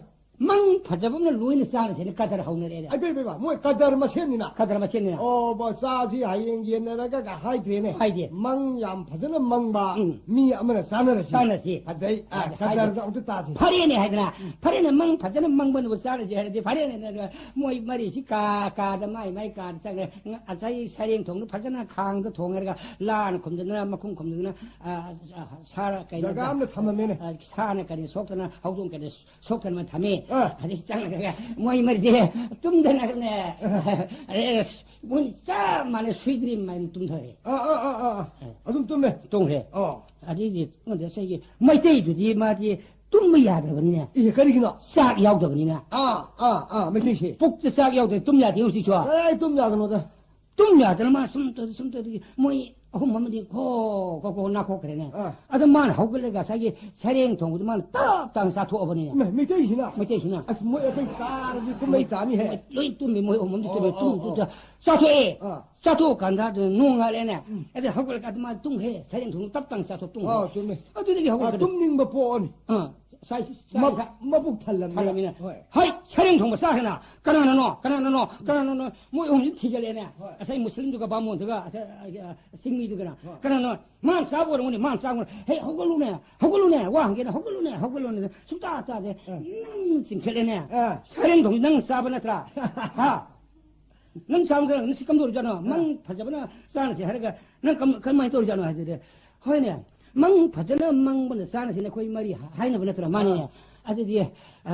ꯃꯪ ꯐꯖꯕ ꯑꯃꯅ ꯂꯣꯏꯅ ꯆꯥꯔꯁꯦꯅ ꯀꯗꯔ ꯍꯧꯅꯔꯦꯅꯦ꯫ ꯑꯩ, ꯕꯦ, ꯕꯦ, ꯕꯥ, ꯃꯣꯏ ꯀꯗꯔ ꯃꯁꯦꯟꯅꯤꯅ꯫ ꯀꯗꯔ ꯃꯁꯦꯟꯅꯤꯅ꯫ ꯑꯣ, ꯕꯣ, ꯆꯥꯁꯤ ꯍꯌꯦꯡ ꯌꯦꯟꯅꯔꯒ ꯍꯥꯏꯗ꯭ꯔꯦꯅꯦ꯫ ꯍꯥꯏꯗꯦ꯫ ꯃꯪ ꯌꯥꯝ ꯐꯖꯅ ꯃꯪꯕ ꯎꯝ꯫ ꯃꯤ ꯑꯃꯅ ꯆꯥꯅꯔꯁꯤ꯫ ꯆꯥꯅꯁꯤ꯫ ꯐꯖꯩ꯫ ꯑ, ꯍꯥꯏꯗꯦ, ꯀꯗꯔꯗꯣ ꯍꯥꯏꯗꯦ꯫ ꯑꯝꯇ ꯇꯥꯁꯤ꯫ ꯐꯔꯦꯅꯦ ꯍꯥꯏꯗꯅ꯫ ꯎꯝ꯫ ꯐꯔꯦꯅꯦ, ꯃꯪ ꯐꯖꯅ ꯃꯪꯕꯅꯕꯨ ꯆꯥꯔꯁꯤ ꯍꯥꯏꯔꯗꯤ ꯐꯔꯦꯅꯦ꯫ ꯑꯗꯨꯒ ꯃꯣꯏ ꯃꯔꯤꯁꯤ ꯀꯥ, ꯀꯥꯗ ꯃꯥꯏ, ꯃꯥꯏ ꯀꯥꯗ ꯆꯪꯈ꯭ꯔꯦ꯫ ꯉ-, ꯉꯁꯥꯏ ꯁꯔꯦꯡ ꯊꯣꯡꯗꯨ ꯐꯖꯅ ꯈꯥꯡꯗ ꯊꯣꯡꯉꯔꯒ ꯂꯥꯅ ꯈꯨꯝꯗꯅ, ꯃꯈꯨꯝ ꯈꯨꯝꯗꯅ, ꯑ, ꯑ, ꯁꯥꯔ ꯀꯩꯅꯣ, ꯖꯒꯥ ꯑꯃꯗ ꯊꯝꯃꯝꯃꯦꯅꯦ꯫ ꯑ, ꯁꯥꯅ ꯀꯔꯤ ꯁꯣꯛꯇꯅ, ꯍꯧꯗꯣꯡ ꯀꯔꯤ ꯁꯣꯛꯇꯅ ꯊꯝꯃꯤ꯫ ꯑꯥ꯫ ꯑꯗꯩ ꯆꯪꯉꯒ ꯃꯣꯏ ꯃꯔꯤꯁꯦ ꯇꯨꯝꯗꯅꯒꯅꯦ꯫ ꯑꯥ꯫ ꯑꯦ, ꯃꯣꯏ ꯆꯞ ꯃꯥꯟꯅ ꯁꯨꯏꯗ꯭ꯔꯤ ꯃꯥꯏꯅ ꯇꯨꯝꯊꯔꯦ꯫ ꯑꯥ, ꯑꯥ, ꯑꯥ, ꯑꯥ, ꯑꯥ꯫ ꯑꯥ꯫ ꯑꯗꯨꯝ ꯇꯨꯝꯃꯦ꯫ ꯇꯨꯝꯈ꯭ꯔꯦ꯫ ꯑꯣ꯫ ꯑꯗꯩꯗꯤ ꯈꯪꯗꯦ, ꯉꯁꯥꯏꯒꯤ ꯃꯩꯇꯩꯗꯨꯗꯤ ꯃꯥꯗꯤ ꯇꯨꯝꯕ ꯌꯥꯗ꯭ꯔꯕꯅꯤꯅꯦ꯫ ꯑꯦ, ꯀꯔꯤꯒꯤꯅꯣ? ꯆꯥꯛ ꯌꯥꯎꯗꯕꯅꯤꯅ꯫ ꯑꯥ, ꯑꯥ, ꯑꯥ, ꯃꯩꯇꯩꯁꯦ꯫ ꯄꯨꯛꯇ ꯆꯥꯛ ꯌꯥꯎꯗ꯭ꯔꯗꯤ ꯇꯨꯝ ꯌꯥꯗꯦ ꯍꯧꯖꯤꯛꯁꯨ꯫ ꯀꯗꯥꯏ ꯇꯨꯝ ꯌꯥꯗꯅꯣꯗ? ꯇꯨꯝ ꯌꯥꯗꯅ ꯃꯥ ꯁꯨꯝ ꯇꯧꯗꯤ, ꯁꯨꯝ ꯇꯧꯗꯤ ꯃꯣꯏ ꯑꯍꯨꯝ ꯑꯃꯗꯤ ꯈꯣ, ꯈꯣ, ꯈꯣ ꯅꯥꯈꯣꯛꯈ꯭ꯔꯦꯅꯦ꯫ ꯑꯥ꯫ ꯑꯗ ꯃꯥꯅ ꯍꯧꯒꯠꯂꯒ ꯉꯁꯥꯏꯒꯤ ꯁꯔꯦꯡ ꯊꯣꯡꯕꯗꯨ ꯃꯥꯅ ꯇꯞ ꯇꯥꯅ ꯆꯥꯊꯣꯛꯑꯕꯅꯤꯅꯦ꯫ ꯃ-, ꯃꯩꯇꯩꯁꯤꯅ? ꯃꯩꯇꯩꯁꯤꯅ꯫ ꯑꯁ, ꯃꯣꯏ ꯑꯇꯩ ꯇꯥꯔꯗꯤ ꯀꯨꯝꯍꯩ ꯇꯥꯅꯤꯍꯦ꯫ ꯃꯣꯏ ꯂꯣꯏ ꯇꯨꯝꯃꯤ, ꯃꯣꯏ ꯑꯍꯨꯝꯗꯤ ꯇꯨꯝꯃꯤ, ꯑꯣ, ꯑꯣ, ꯇꯨꯝ, ꯇꯨꯝ, ꯑꯣ꯫ ꯆꯥꯊꯣꯛꯑꯦ꯫ ꯑꯥ꯫ ꯆꯥꯊꯣꯛꯑꯀꯥꯟꯗ ꯑꯗꯨ ꯅꯣꯡꯉꯥꯜꯂꯦꯅꯦ꯫ ꯎꯝ꯫ ꯑꯗꯩ ꯍꯧꯒꯠꯂꯒ ꯑꯗꯨ ꯃꯥ ꯇꯨꯝꯈ꯭ꯔꯦ, ꯁꯔꯦꯡ ꯊꯣꯡꯕ ꯇꯞ ꯇꯥꯅ ꯆꯥꯊꯣꯛ ꯇꯨꯝꯈ꯭ꯔꯦ꯫ ꯑꯥ, ꯆꯨꯝꯃꯦ꯫ ꯑꯗꯨꯗꯒꯤ ꯑꯥ, ꯍꯧꯒꯠꯈ꯭ꯔꯦ꯫ ꯇꯨꯝꯅꯤꯡꯕ ꯄꯣꯛꯑꯅꯤ꯫ ꯑꯥ꯫ ꯆꯥꯏ-, ꯆꯥꯏ-, ꯃ-, ꯆꯥꯏ-, ꯃꯕꯨꯛ ꯊꯜꯂꯕꯅꯤꯅ꯫ ꯊꯜꯂꯕꯅꯤꯅ꯫ ꯍꯣꯏ꯫ ꯍꯩ, ꯁꯔꯦꯡ ꯊꯣꯡꯕ ꯆꯥꯈ꯭ꯔꯦꯅ꯫ ꯀꯅꯥꯅꯅꯣ? ꯀꯅꯥꯅꯅꯣ? ꯀꯅꯥꯅꯅꯣ? ꯃꯣꯏ ꯑꯍꯨꯝꯁꯤ ꯊꯤꯖꯤꯜꯂꯛꯑꯦꯅꯦ꯫ ꯍꯣꯏ꯫ ꯉꯁꯥꯏ ꯃꯨꯁꯂꯤꯝꯗꯨꯒ ꯕꯥꯃꯣꯟꯗꯨꯒ, ꯑꯁ-, ꯑ, ꯑ, ꯆꯤꯡꯃꯤꯗꯨꯒꯅ꯫ ꯍꯣꯏ꯫ ꯀꯅꯥꯅꯣ? ꯃꯥꯅ ꯆꯥꯕ ꯑꯣꯏꯔꯝꯒꯅꯤ, ꯃꯥꯅ ꯆꯥꯕ ꯑꯣꯏꯔꯝꯒꯅꯤ꯫ "ꯍꯦ, ꯍꯧꯒꯠꯂꯨꯅꯦ, ꯍꯧꯒꯠꯂꯨꯅꯦ, ꯋꯥ ꯍꯪꯒꯦꯅ ꯍꯧꯒꯠꯂꯨꯅꯦ, ꯍꯧꯒꯠꯂꯨꯅꯦ꯫" ꯁꯨꯡꯇꯥ ꯇꯥꯗꯦ꯫ ꯑ꯫ ꯅꯪ ꯆꯤꯡꯈꯠꯂꯦꯅꯦ꯫ ꯑ꯫ ꯁꯔꯦꯡ ꯊꯣꯡꯕ ꯅꯪ ꯆꯥꯕ ꯅꯠꯇ꯭ꯔꯥ? ꯍꯥ? ꯅꯪ ꯆꯥꯕ ꯅꯠꯇ꯭ꯔꯥ? ꯉꯁꯤ ꯀꯝꯗꯧꯔꯤꯖꯥꯠꯅꯣ? ꯑ꯫ ꯃꯪ ꯐꯖꯕꯅ ꯆꯥꯅꯁꯦ ꯍꯥꯏꯔꯒ ꯅꯪ ꯀꯝ-, ꯀꯃꯥꯏꯅ ꯇꯧꯔꯤꯖꯥꯠꯅꯣ ꯍꯥꯏꯗꯨꯗꯤ? ꯍꯣꯏꯅꯦ, ꯃꯪ ꯐꯖꯅ ꯃꯪꯕꯅ ꯆꯥꯅꯁꯦꯅ ꯑꯩꯈꯣꯏ ꯃꯔꯤ ꯍꯥꯏꯅꯕ ꯅꯠꯇ꯭ꯔꯥ? ꯃꯥꯅꯤꯅꯦ꯫ ꯑ꯫ ꯑꯗꯨꯗꯤ, ꯑ,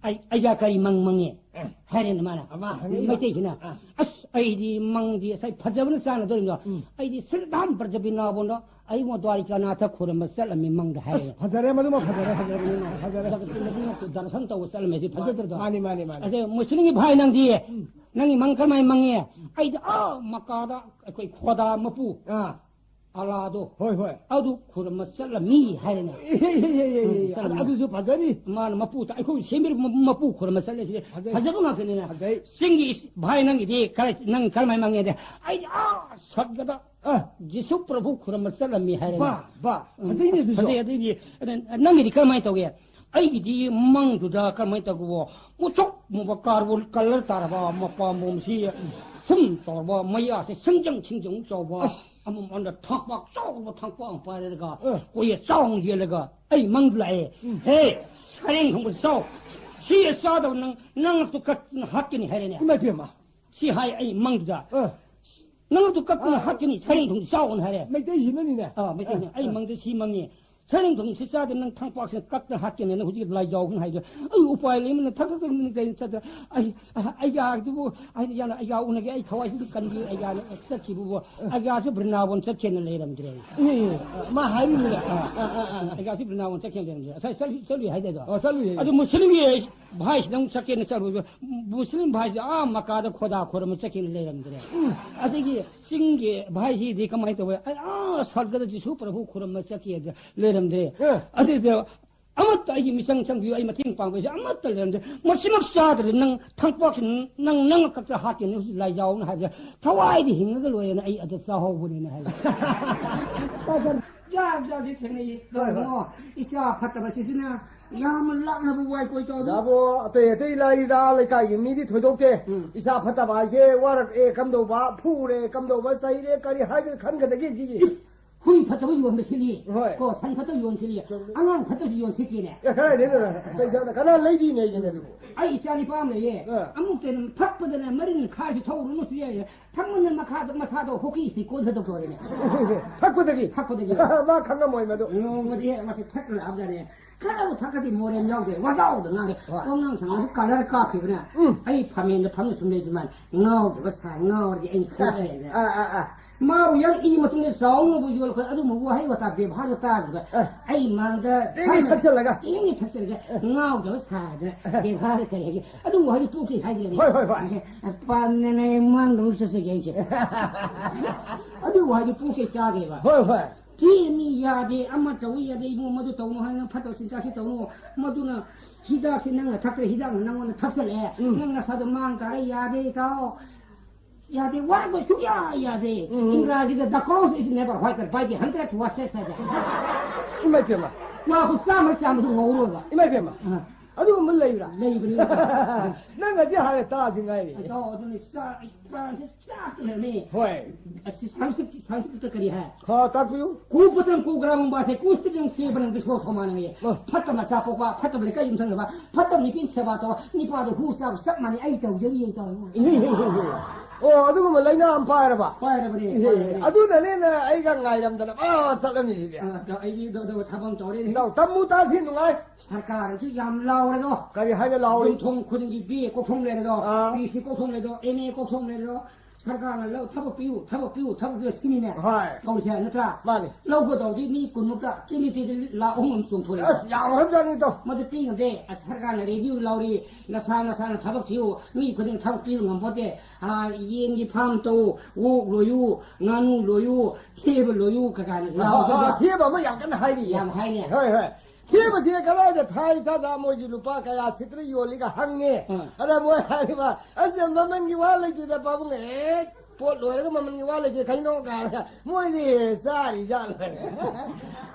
ꯑꯩ, ꯑꯩꯒ ꯀꯔꯤ ꯃꯪ ꯃꯪꯉꯦ? ꯑ꯫ ꯍꯥꯏꯔꯦꯅ ꯃꯥꯅ꯫ ꯑꯃ ꯍꯪꯉꯛꯏꯕ꯫ ꯃꯩꯇꯩꯁꯤꯅ, ꯑ꯫ "ꯑꯁ, ꯑꯩꯗꯤ ꯃꯪꯗꯤ ꯉꯁꯥꯏ ꯐꯖꯕꯅ ꯆꯥꯟꯅꯗꯧꯔꯤꯕꯅꯣ꯫ ꯎꯝ꯫ ꯑꯩꯗꯤ ꯁ꯭ꯔꯤꯙꯥꯝ ꯄ꯭ꯔꯖꯥꯕꯤꯅꯥꯕꯣꯟꯗ ꯑꯩꯉꯣꯟ ꯗ꯭ꯋꯥꯔꯤꯀꯥꯅꯥꯊ ꯈꯨꯔꯨꯝꯕ ꯆꯠꯂꯝꯃꯤ ꯃꯪꯗ" ꯍꯥꯏꯔꯦ꯫ ꯑꯁ, ꯐꯖꯔꯦ, ꯃꯗꯨꯃ ꯐꯖꯔꯦ, ꯐꯖꯔꯦ, ꯃꯗꯨꯃ ꯐꯖꯔꯦ꯫ ꯖꯒꯠꯀꯤ ꯃꯄꯨ ꯗꯔꯁꯟ ꯇꯧꯕ ꯆꯠꯂꯝꯃꯤ, ꯁꯤ ꯐꯖꯗ꯭ꯔꯗꯣ? ꯃꯥꯅꯤ, ꯃꯥꯅꯤ, ꯃꯥꯅꯤ꯫ ꯑꯗꯩ ꯃꯨꯁꯂꯤꯝꯒꯤ ꯚꯥꯏ ꯅꯪꯗꯤ, ꯎꯝ꯫ ꯅꯪꯒꯤ ꯃꯪ ꯀꯔꯝꯍꯥꯏꯅ ꯃꯪꯉꯤ? ꯎꯝ꯫ ꯑꯩꯗꯤ, ꯑꯥ, ꯃꯀꯥꯗ ꯑꯩꯈꯣꯏ ꯈꯣꯗꯥ ꯃꯄꯨ, ꯑꯥ꯫ ꯑꯂꯥꯗꯣ, ꯍꯣꯏ, ꯍꯣꯏ꯫ ꯑꯗꯨ ꯈꯨꯔꯨꯝꯕ ꯆꯠꯂꯝꯃꯤ ꯍꯥꯏꯔꯦꯅꯦ꯫ ꯏꯍꯦ, ꯏꯍꯦ, ꯏꯍꯦ, ꯏꯍꯦ, ꯎꯝ, ꯏꯍꯦ꯫ ꯆꯠꯂꯝꯃꯤ꯫ ꯑꯗꯨꯁꯨ ꯐꯖꯔꯤ꯫ ꯃꯥꯅ ꯃꯄꯨ ꯇ-, ꯑꯩꯈꯣꯏ ꯁꯦꯝꯕꯤꯔꯤꯕ ꯃ-, ꯃꯄꯨ ꯈꯨꯔꯨꯝꯕ ꯆꯠꯂꯦ ꯁꯤꯗꯤ꯫ ꯐꯖꯩ꯫ ꯐꯖꯕ ꯉꯥꯛꯇꯅꯤꯅꯦ꯫ ꯐꯖꯩ꯫ ꯆꯤꯡꯒꯤ ꯏꯁ-, ꯚꯥꯏ ꯅꯪꯒꯤꯗꯤ ꯀꯔꯥꯏ, ꯅꯪ ꯀꯔꯝꯍꯥꯏꯅ ꯃꯪꯉꯦꯗꯤ? ꯑꯩꯗꯤ ꯑꯥ ꯁꯠꯒꯗ ꯑ꯫ ꯖꯤꯁꯨ ꯄ꯭ꯔꯚꯨ ꯈꯨꯔꯨꯝꯕ ꯆꯠꯂꯝꯃꯤ ꯍꯥꯏꯔꯦꯅꯦ꯫ ꯕꯥ, ꯕꯥ꯫ ꯎꯝ, ꯐꯖꯩꯅꯦ ꯑꯗꯨꯁꯨ꯫ ꯐꯖꯩ, ꯑꯗꯨꯗꯤ, ꯑ, ꯅꯪꯒꯤꯗꯤ ꯀꯔꯝꯍꯥꯏꯅ ꯇꯧꯒꯦ? ꯑꯩꯒꯤꯗꯤ ꯃꯪꯗꯨꯗ ꯀꯔꯝꯍꯥꯏꯅ ꯇꯧꯕꯣ? ꯃꯨꯁꯨꯛ ꯃꯨꯕ ꯀꯥꯔꯕꯣꯟ ꯀꯂꯔ ꯇꯥꯔꯕ ꯃꯄꯥꯝꯕꯣꯝꯁꯤ ꯁꯨꯝ ꯇꯧꯔꯕ, ꯃꯌꯥꯁꯦ ꯁꯤꯡꯖꯪ ꯁꯤꯡꯖꯪ ꯆꯥꯎꯕ, ꯑꯁ꯫ ꯑꯃꯃꯝꯗ ꯊꯥꯡꯄꯥꯛ ꯆꯥꯎꯕ ꯊꯥꯡꯄꯥꯛ ꯑꯃ ꯄꯥꯏꯔꯒ ꯑ꯫ ꯀꯣꯏꯌꯦ ꯆꯥꯎꯅ ꯌꯦꯜꯂꯒ ꯑꯩ ꯃꯪꯗ ꯂꯥꯛꯑꯦ꯫ ꯎꯝ꯫ "ꯍꯦ, ꯁꯔꯦꯡ ꯊꯣꯡꯕ ꯆꯥꯎ꯫ ꯁꯤ ꯆꯥꯗꯕ ꯅꯪ, ꯅꯪ ꯇꯨ ꯀꯛꯇꯅ ꯍꯥꯠꯀꯅꯤ" ꯍꯥꯏꯔꯦꯅꯦ꯫ ꯏꯃꯥ ꯏꯕꯦꯝꯃ꯫ ꯁꯤ ꯍꯥꯏ ꯑꯩ ꯃꯪꯗꯨꯗ꯫ ꯑ꯫ "ꯅꯪ ꯇꯨ ꯀꯛꯇꯅ ꯑ꯫ ꯍꯥꯠꯀꯅꯤ, ꯁꯔꯦꯡ ꯊꯣꯡꯕ ꯆꯥꯎꯅ" ꯍꯥꯏꯔꯦ꯫ ꯃꯩꯇꯩꯁꯤꯅꯅꯤꯅꯦ꯫ ꯑꯥ, ꯃꯩꯇꯩꯅ꯫ ꯑ, ꯑꯩ ꯑ꯫ ꯃꯪꯗ ꯁꯤ ꯃꯪꯉꯤ꯫ "ꯁꯔꯦꯡ ꯊꯣꯡꯁꯤ ꯆꯥꯗ ꯅꯪ ꯊꯥꯡꯄꯥꯛꯁꯤꯅ ꯀꯛꯇ ꯍꯥꯠꯀꯦꯅ ꯅꯪ ꯍꯧꯖꯤꯛ ꯂꯥꯏꯖꯥꯎꯕꯅ ꯍꯥꯏꯗꯣ ꯑꯩ ꯎꯄꯥꯏ ꯂꯩꯃꯟꯅ ꯊꯛ ꯊꯛ ꯊꯛ ꯅꯤꯡ ꯆꯠꯇ꯭ꯔꯦ꯫ ꯑꯩ, ꯑ, ꯑꯩꯒꯥꯗꯨꯕꯨ ꯑꯩꯅ ꯌꯥꯝꯅ ꯑꯩꯒꯥ ꯎꯅꯒꯦ ꯑꯩ ꯊꯋꯥꯏꯁꯤꯗꯤ ꯀꯟꯕꯤ ꯑꯩꯒꯥꯅ ꯆꯠꯈꯤꯕꯕꯨ ꯑꯩꯒꯥꯁꯨ ꯕ꯭ꯔꯤꯟꯗꯥꯕꯣꯟ ꯆꯠꯈꯤꯅ ꯂꯩꯔꯝꯗ꯭ꯔꯦ꯫ ꯑꯦ, ꯃꯥ ꯍꯥꯏꯔꯤꯅꯦ꯫ ꯑ, ꯑ, ꯑ, ꯑ꯫ ꯑꯩꯒꯥꯁꯨ ꯕ꯭ꯔꯤꯟꯗꯥꯕꯣꯟ ꯆꯠꯈꯤꯅ ꯂꯩꯔꯝꯗ꯭ꯔꯦ꯫ ꯉꯁꯥꯏ ꯆꯠꯂꯨ, ꯆꯠꯂꯨꯏ ꯍꯥꯏꯗꯥꯏꯗꯣ? ꯑꯣ, ꯆꯠꯂꯨꯏ꯫ ꯑꯗꯨ ꯃꯨꯁꯂꯤꯝꯒꯤ ꯚꯥꯏꯁꯤꯗ ꯑꯃꯨꯛ ꯆꯠꯀꯦꯅ ꯆꯠꯂꯨꯕ, ꯃꯨꯁꯂꯤꯝ ꯚꯥꯏꯁꯤꯗ ꯑꯥ ꯃꯀꯥꯗ ꯈꯣꯗꯥ ꯈꯣꯏꯔꯝꯕ ꯆꯠꯀꯦꯅ ꯂꯩꯔꯝꯗ꯭ꯔꯦ꯫ ꯎꯝ꯫ ꯑꯗꯒꯤ ꯆꯤꯡꯒꯤ ꯚꯥꯏꯁꯤꯗꯤ ꯀꯃꯥꯏꯅ ꯇꯧꯋꯦ? ꯑꯩ ꯑꯥ ꯁꯔꯒꯗ ꯖꯤꯁꯨ ꯄ꯭ꯔꯚꯨ ꯈꯨꯔꯨꯝꯕ ꯆꯠꯀꯦꯗ ꯂꯩꯔꯝꯗ꯭ꯔꯦ꯫ ꯑ꯫ ꯑꯗꯨꯗ ꯑꯃꯠꯇ ꯑꯩꯒꯤ ꯃꯤꯆꯪ ꯆꯪꯕꯤꯌꯨ, ꯑꯩ ꯃꯇꯦꯡ ꯄꯥꯡꯕꯁꯦ ꯑꯃꯠꯇ ꯂꯩꯔꯝꯗꯦ꯫ ꯃꯁꯤꯃꯛ ꯆꯥꯗ꯭ꯔꯗꯤ ꯅꯪ ꯊꯥꯡꯄꯥꯛꯁꯤ ꯅꯪ, ꯅꯪ ꯈꯛꯇ ꯍꯥꯠꯀꯅꯤ, ꯍꯧꯖꯤꯛ ꯂꯥꯏꯖꯥꯎꯅ ꯍꯥꯏꯕꯗ ꯊꯋꯥꯏꯗꯤ ꯍꯤꯡꯉꯒ ꯂꯣꯏꯔꯦꯅ ꯑꯩ ꯑꯗ ꯆꯥꯍꯧꯕꯅꯦꯅ ꯍꯥꯏꯕ꯫ ꯖꯥꯠ ꯖꯥꯠꯁꯤ ꯊꯦꯡꯅꯩꯌꯦ꯫ ꯍꯣꯏ, ꯍꯣꯏ꯫ ꯀꯩꯅꯣ, ꯏꯆꯥ ꯐꯠꯇꯕꯁꯤꯁꯤꯅ ꯌꯥꯝꯅ ꯂꯥꯛꯅꯕ ꯋꯥꯏ ꯀꯣꯏ ꯇꯧꯗꯅ꯫ ꯌꯥꯕꯣ, ꯑꯇꯩ ꯑꯇꯩ ꯂꯥꯏꯔꯤꯗ ꯂꯩꯀꯥꯏꯒꯤ ꯃꯤꯗꯤ ꯊꯣꯏꯗꯣꯛꯇꯦ꯫ ꯎꯝ꯫ ꯏꯆꯥ ꯐꯠꯇꯕ ꯍꯥꯏꯁꯦ ꯋꯥꯔꯛꯑꯦ ꯀꯝꯗꯧꯕ, ꯐꯨꯔꯦ ꯀꯝꯗꯧꯕ, ꯆꯩꯔꯦ ꯀꯔꯤ ꯍꯥꯏꯒ ꯈꯟꯒꯗꯒꯦ ꯁꯤꯒꯤ? ꯏꯁ, ꯍꯨꯏ ꯐꯠꯇꯕ ꯌꯣꯟꯕ ꯁꯤꯠꯂꯤ꯫ ꯍꯣꯏ꯫ ꯀꯣ, ꯁꯟ ꯐꯠꯇꯕ ꯌꯣꯟ ꯁꯤꯠꯂꯤ꯫ ꯆꯨꯝꯃꯤ꯫ ꯑꯉꯥꯡ ꯐꯠꯇꯕꯁꯨ ꯌꯣꯟ ꯁꯤꯠꯇꯦꯅꯦ꯫ ꯑꯦ, ꯀꯗꯥꯏꯗꯩꯅꯣ? ꯑꯇꯩ ꯖꯥꯠꯅ ꯀꯅꯥ ꯂꯩꯕꯤꯅꯦ ꯑꯩꯒꯤꯅꯦ ꯑꯗꯨꯕꯨ? ꯑꯩ ꯏꯆꯥ ꯅꯤꯄꯥ ꯑꯃ ꯂꯩꯌꯦ꯫ ꯑꯥ꯫ ꯑꯃꯨꯛꯇ ꯊꯛꯄꯗꯅ ꯃꯔꯤꯟ ꯈꯥꯔꯁꯨ ꯊꯧꯔꯨꯅꯨꯁꯨ ꯌꯥꯏꯌꯦ꯫ ꯊꯛꯃꯟꯗꯅ ꯃꯈꯥꯗ, ꯃꯁꯥꯗꯣ ꯍꯣꯀꯤ ꯁ꯭ꯇꯤꯛ ꯀꯣꯟ ꯊꯥꯗꯣꯛꯇꯧꯔꯦꯅꯦ꯫ ꯊꯛꯄꯗꯒꯤ? ꯊꯛꯄꯗꯒꯤ꯫ ꯃꯥ ꯈꯪꯉꯝꯃꯣꯏ ꯃꯗꯨ꯫ ꯅꯣꯡꯃꯗꯤ ꯃꯁꯤ ꯊꯛꯂ ꯂꯥꯛꯑꯕꯖꯥꯠꯅꯦ꯫ ꯈꯔꯕꯨ ꯊꯛꯀꯗꯤ ꯃꯣꯔꯦꯟ ꯌꯥꯎꯗꯦ꯫ ꯋꯥꯖꯥꯎꯗ ꯉꯥꯡꯗꯦ꯫ ꯍꯣꯏ꯫ ꯋꯥꯉꯥꯡ ꯁꯉꯥꯡꯁꯨ ꯀꯂꯔ ꯀꯥꯞꯈꯤꯕꯅꯦ꯫ ꯎꯝ꯫ ꯑꯩ ꯐꯝꯃꯦꯟꯗ ꯐꯝꯅ ꯁꯨꯝ ꯂꯩꯕ ꯃꯥꯅꯤ꯫ ꯉꯥꯎꯗꯕ ꯁꯥ, ꯉꯥꯎꯔꯗꯤ ꯑꯩ ꯈꯪꯉꯦꯅꯦ꯫ ꯑꯥ, ꯑꯥ, ꯑꯥ꯫ ꯃꯥꯕꯨ ꯌꯥꯝ ꯏ ꯃꯇꯨꯡꯗ ꯆꯥꯎꯅꯕꯨ ꯌꯣꯜꯂꯛꯄ ꯑꯗꯨꯝꯕ ꯋꯥꯍꯩ ꯋꯥꯇꯥ ꯕꯦꯕꯥꯔꯗꯣ ꯇꯥꯗꯕ꯫ ꯑꯥ꯫ ꯑꯩ ꯃꯥꯡꯗ ꯇꯦꯡꯅꯤ ꯊꯛꯆꯜꯂꯒ꯫ ꯇꯦꯡꯅꯤ ꯊꯛꯆꯜꯂꯒ ꯑꯥ꯫ ꯉꯥꯎꯗꯕ ꯁꯥꯗꯅ ꯑꯥ꯫ ꯕꯦꯕꯥꯔꯗ ꯀꯔꯤ ꯍꯥꯏꯒꯦ? ꯑꯗꯨ ꯋꯥꯍꯩꯗꯨ ꯄꯣꯛꯀꯦ ꯍꯥꯏꯗꯦꯅꯦ꯫ ꯍꯣꯏ, ꯍꯣꯏ, ꯍꯣꯏ꯫ ꯄꯥꯝꯅꯅ ꯑꯩ ꯃꯥꯡꯗ ꯑꯃꯨꯛ ꯆꯠꯆꯒꯦ ꯑꯩꯁꯦ꯫ ꯑꯗꯨ ꯋꯥꯍꯩꯗꯨ ꯄꯣꯛꯀꯦ ꯆꯥꯒꯦꯕ꯫ ꯍꯣꯏ, ꯍꯣꯏ꯫ ꯆꯦ ꯑꯅꯤ ꯌꯥꯗꯦ, ꯑꯃ ꯇꯧꯏ ꯌꯥꯗꯦ, ꯏꯕꯨꯡꯉꯣ, ꯃꯗꯨ ꯇꯧꯅꯨ ꯍꯥꯏꯅ ꯐꯠꯇꯕ ꯆꯤꯟꯖꯥꯛꯁꯤ ꯇꯧꯅꯨ꯫ ꯃꯗꯨꯅ ꯍꯤꯗꯥꯛꯁꯤ ꯅꯪꯅ ꯊꯛꯇ꯭ꯔꯦ, ꯍꯤꯗꯥꯛꯅ ꯅꯪꯉꯣꯟꯗ ꯊꯛꯆꯜꯂꯛꯑꯦ꯫ ꯎꯝ꯫ ꯅꯪ ꯅꯁꯥꯗꯣ ꯃꯥꯡ ꯇꯥꯔꯦ, ꯌꯥꯗꯦ, ꯏꯇꯥꯎ꯫ ꯌꯥꯗꯦ, ꯋꯥꯔꯛꯄ ꯁꯨꯛꯌꯥ ꯌꯥꯗꯦ꯫ ꯎꯝ꯫ ꯏꯪꯒ꯭ꯔꯥꯖꯤꯗ, "The cross is never whiter by the hundred washes" ꯍꯥꯏꯗ꯫ ꯏꯃꯥꯏ ꯄꯦꯝꯃ꯫ ꯂꯨꯄꯥ ꯆꯥꯝꯃ ꯆꯥꯝꯃꯁꯨ ꯉꯧꯔꯣꯏꯕ꯫ ꯏꯃꯥ ꯏꯕꯦꯝꯃ, ꯑꯥ꯫ ꯑꯗꯨꯒꯨꯝꯕ ꯂꯩꯕ꯭ꯔꯥ? ꯂꯩꯕꯅꯤ꯫ ꯅꯪ ꯉꯁꯤ ꯍꯥꯏꯔ ꯇꯥꯁꯤ ꯉꯥꯏꯔꯤ꯫ ꯑꯗꯣ ꯑꯗꯨꯅꯤ ꯆꯥ-, ꯄ꯭ꯔꯥꯟꯁꯦ ꯆꯥꯛꯇꯅꯅꯦ꯫ ꯍꯣꯏ꯫ ꯑꯁꯤ ꯁꯪꯁꯀ꯭ꯔꯤꯠ, ꯁꯪꯁꯀ꯭ꯔꯤꯠꯇ ꯀꯔꯤ ꯍꯥꯏ? ꯍꯥ, ꯇꯥꯛꯄꯤꯌꯨ꯫ ꯀꯨꯄꯇ꯭ꯔꯝ ꯀꯨꯒ꯭ꯔꯥꯃꯝ ꯕꯥꯁꯦ ꯀꯨꯁꯇ꯭ꯔꯤꯖꯝ ꯁꯦꯕꯅꯝ ꯕꯤꯁꯣ ꯁꯣꯃꯥꯅꯌꯦ꯫ ꯑ꯫ ꯐꯠꯇ ꯃꯆꯥ ꯄꯣꯛꯄ, ꯐꯠꯇꯕ ꯂꯩꯀꯥꯏ ꯌꯨꯝꯊꯪꯅꯕ, ꯐꯠꯇꯕ ꯅꯨꯄꯤ ꯁꯦꯕꯥ ꯇꯧꯕ, ꯅꯤꯄꯥꯗꯣ ꯍꯨ ꯆꯥꯕ ꯆꯞ ꯃꯥꯟꯅꯩ, ꯑꯩ ꯇꯧꯖꯔꯤꯌꯦ ꯇꯧꯔꯦ꯫ ꯏꯍꯦ, ꯏꯍꯦ, ꯏꯍꯦ꯫ ꯑꯣ, ꯑꯗꯨꯒꯨꯝꯕ ꯂꯥꯏꯅꯥ ꯑꯃ ꯄꯥꯏꯔꯕ? ꯄꯥꯏꯔꯕꯅꯦ, ꯏꯍꯦ, ꯏꯍꯦ꯫ ꯄꯥꯏꯔꯕꯅꯦ꯫ ꯑꯗꯨꯅꯅꯦꯅ ꯑꯩꯒ ꯉꯥꯏꯔꯝꯗꯅ ꯑꯥ ꯆꯠꯂꯝꯃꯤꯁꯤꯗꯤ꯫ ꯑ, ꯑꯗ ꯑꯩꯗꯤ ꯗ-, ꯗ-, ꯊꯕꯛ ꯑꯃ ꯇꯧꯔꯦꯅꯦ꯫ ꯇꯧ, ꯇꯝꯃꯨ ꯇꯥꯁꯤ ꯅꯨꯡꯉꯥꯏ꯫ ꯁꯔꯀꯥꯔꯅꯁꯨ ꯌꯥꯝ ꯂꯥꯎꯔꯦꯗꯣ꯫ ꯀꯔꯤ ꯍꯥꯏꯅ ꯂꯥꯎꯔꯤ? ꯌꯨꯝꯊꯣꯡ ꯈꯨꯗꯤꯡꯒꯤ ꯕꯤ ꯑꯦ ꯀꯣꯛꯊꯣꯡ ꯂꯩꯔꯦꯗꯣ, ꯑꯥ꯫ ꯄꯤ ꯁꯤ ꯀꯣꯛꯊꯣꯡ ꯂꯩꯔꯦꯗꯣ, ꯑꯦꯝ ꯑꯦ ꯀꯣꯛꯊꯣꯡ ꯂꯩꯔꯦꯗꯣ꯫ ꯁꯔꯀꯥꯔꯅ ꯂꯧ-, ꯊꯕꯛ ꯄꯤꯌꯨ, ꯊꯕꯛ ꯄꯤꯌꯨ, ꯊꯕꯛ ꯄꯤꯌꯨ ꯁꯤꯅꯤꯅꯦ꯫ ꯍꯣꯏ꯫ ꯇꯧꯔꯤꯁꯦ ꯅꯠꯇ꯭ꯔꯥ? ꯃꯥꯅꯤ꯫ ꯂꯧꯒꯗꯧꯗꯤ ꯃꯤ ꯀꯨꯟꯃꯨꯛꯇ ꯆꯦꯟꯗꯤ ꯆꯦꯟꯗꯤ ꯂꯥꯛ ꯑꯍꯨꯝ ꯑꯃ ꯆꯣꯡꯊꯣꯔꯛꯑꯦ꯫ ꯑꯁ, ꯌꯥꯝꯈ꯭ꯔꯕꯖꯥꯠꯅꯤ ꯏꯇꯥꯎ꯫ ꯃꯗꯨ ꯄꯤꯉꯗꯦ꯫ ꯑꯁ, ꯁꯔꯀꯥꯔꯅ ꯔꯦꯗꯤꯑꯣ ꯂꯧꯔꯤ, ꯅꯁꯥ ꯅꯁꯥꯅ ꯊꯕꯛ ꯊꯤꯌꯨ, ꯃꯤ ꯈꯨꯗꯤꯡ ꯊꯕꯛ ꯄꯤꯕ ꯉꯝꯄꯣꯠꯇꯦ꯫ ꯑꯥ, ꯌꯦꯟꯒꯤ ꯐꯥꯔꯝ ꯇꯧ, ꯑꯣꯛ ꯂꯣꯏꯌꯨ, ꯉꯥꯅꯨ ꯂꯣꯏꯌꯨ, ꯊꯦꯕ ꯂꯣꯏꯌꯨ ꯀꯀꯥꯅ ꯑꯥ, ꯂꯥꯎꯕꯗꯨꯗ ꯑꯥ, ꯊꯦꯕ ꯑꯃ ꯌꯥꯝ ꯀꯟꯅ ꯍꯥꯏꯔꯤꯌꯦ꯫ ꯌꯥꯝ ꯍꯥꯏꯅꯦ꯫ ꯍꯣꯏ, ꯍꯣꯏ꯫ ꯊꯦꯕꯁꯦ ꯀꯗꯥꯏꯗ ꯊꯥꯏ ꯆꯥꯗ ꯃꯣꯏꯒꯤ ꯂꯨꯄꯥ ꯀꯌꯥ ꯁꯤꯠꯇ꯭ꯔ ꯌꯣꯜꯂꯤꯒ ꯍꯪꯉꯦ꯫ ꯑꯥ꯫ ꯑꯗ ꯃꯣꯏ ꯍꯥꯏꯔꯤꯕ, "ꯑꯁ, ꯃꯃꯜꯒꯤ ꯋꯥ ꯂꯩꯇꯦꯗ ꯄꯥꯕꯨꯡ, ꯍꯦꯛ ꯄꯣꯠ ꯂꯣꯏꯔꯒ ꯃꯃꯜꯒꯤ ꯋꯥ ꯂꯩꯇꯦ ꯀꯩꯅꯣ?" ꯀꯥꯏꯅ ꯃꯣꯏꯗꯤ ꯆꯥꯔꯤ ꯖꯥꯠꯂꯣꯏꯔꯦ꯫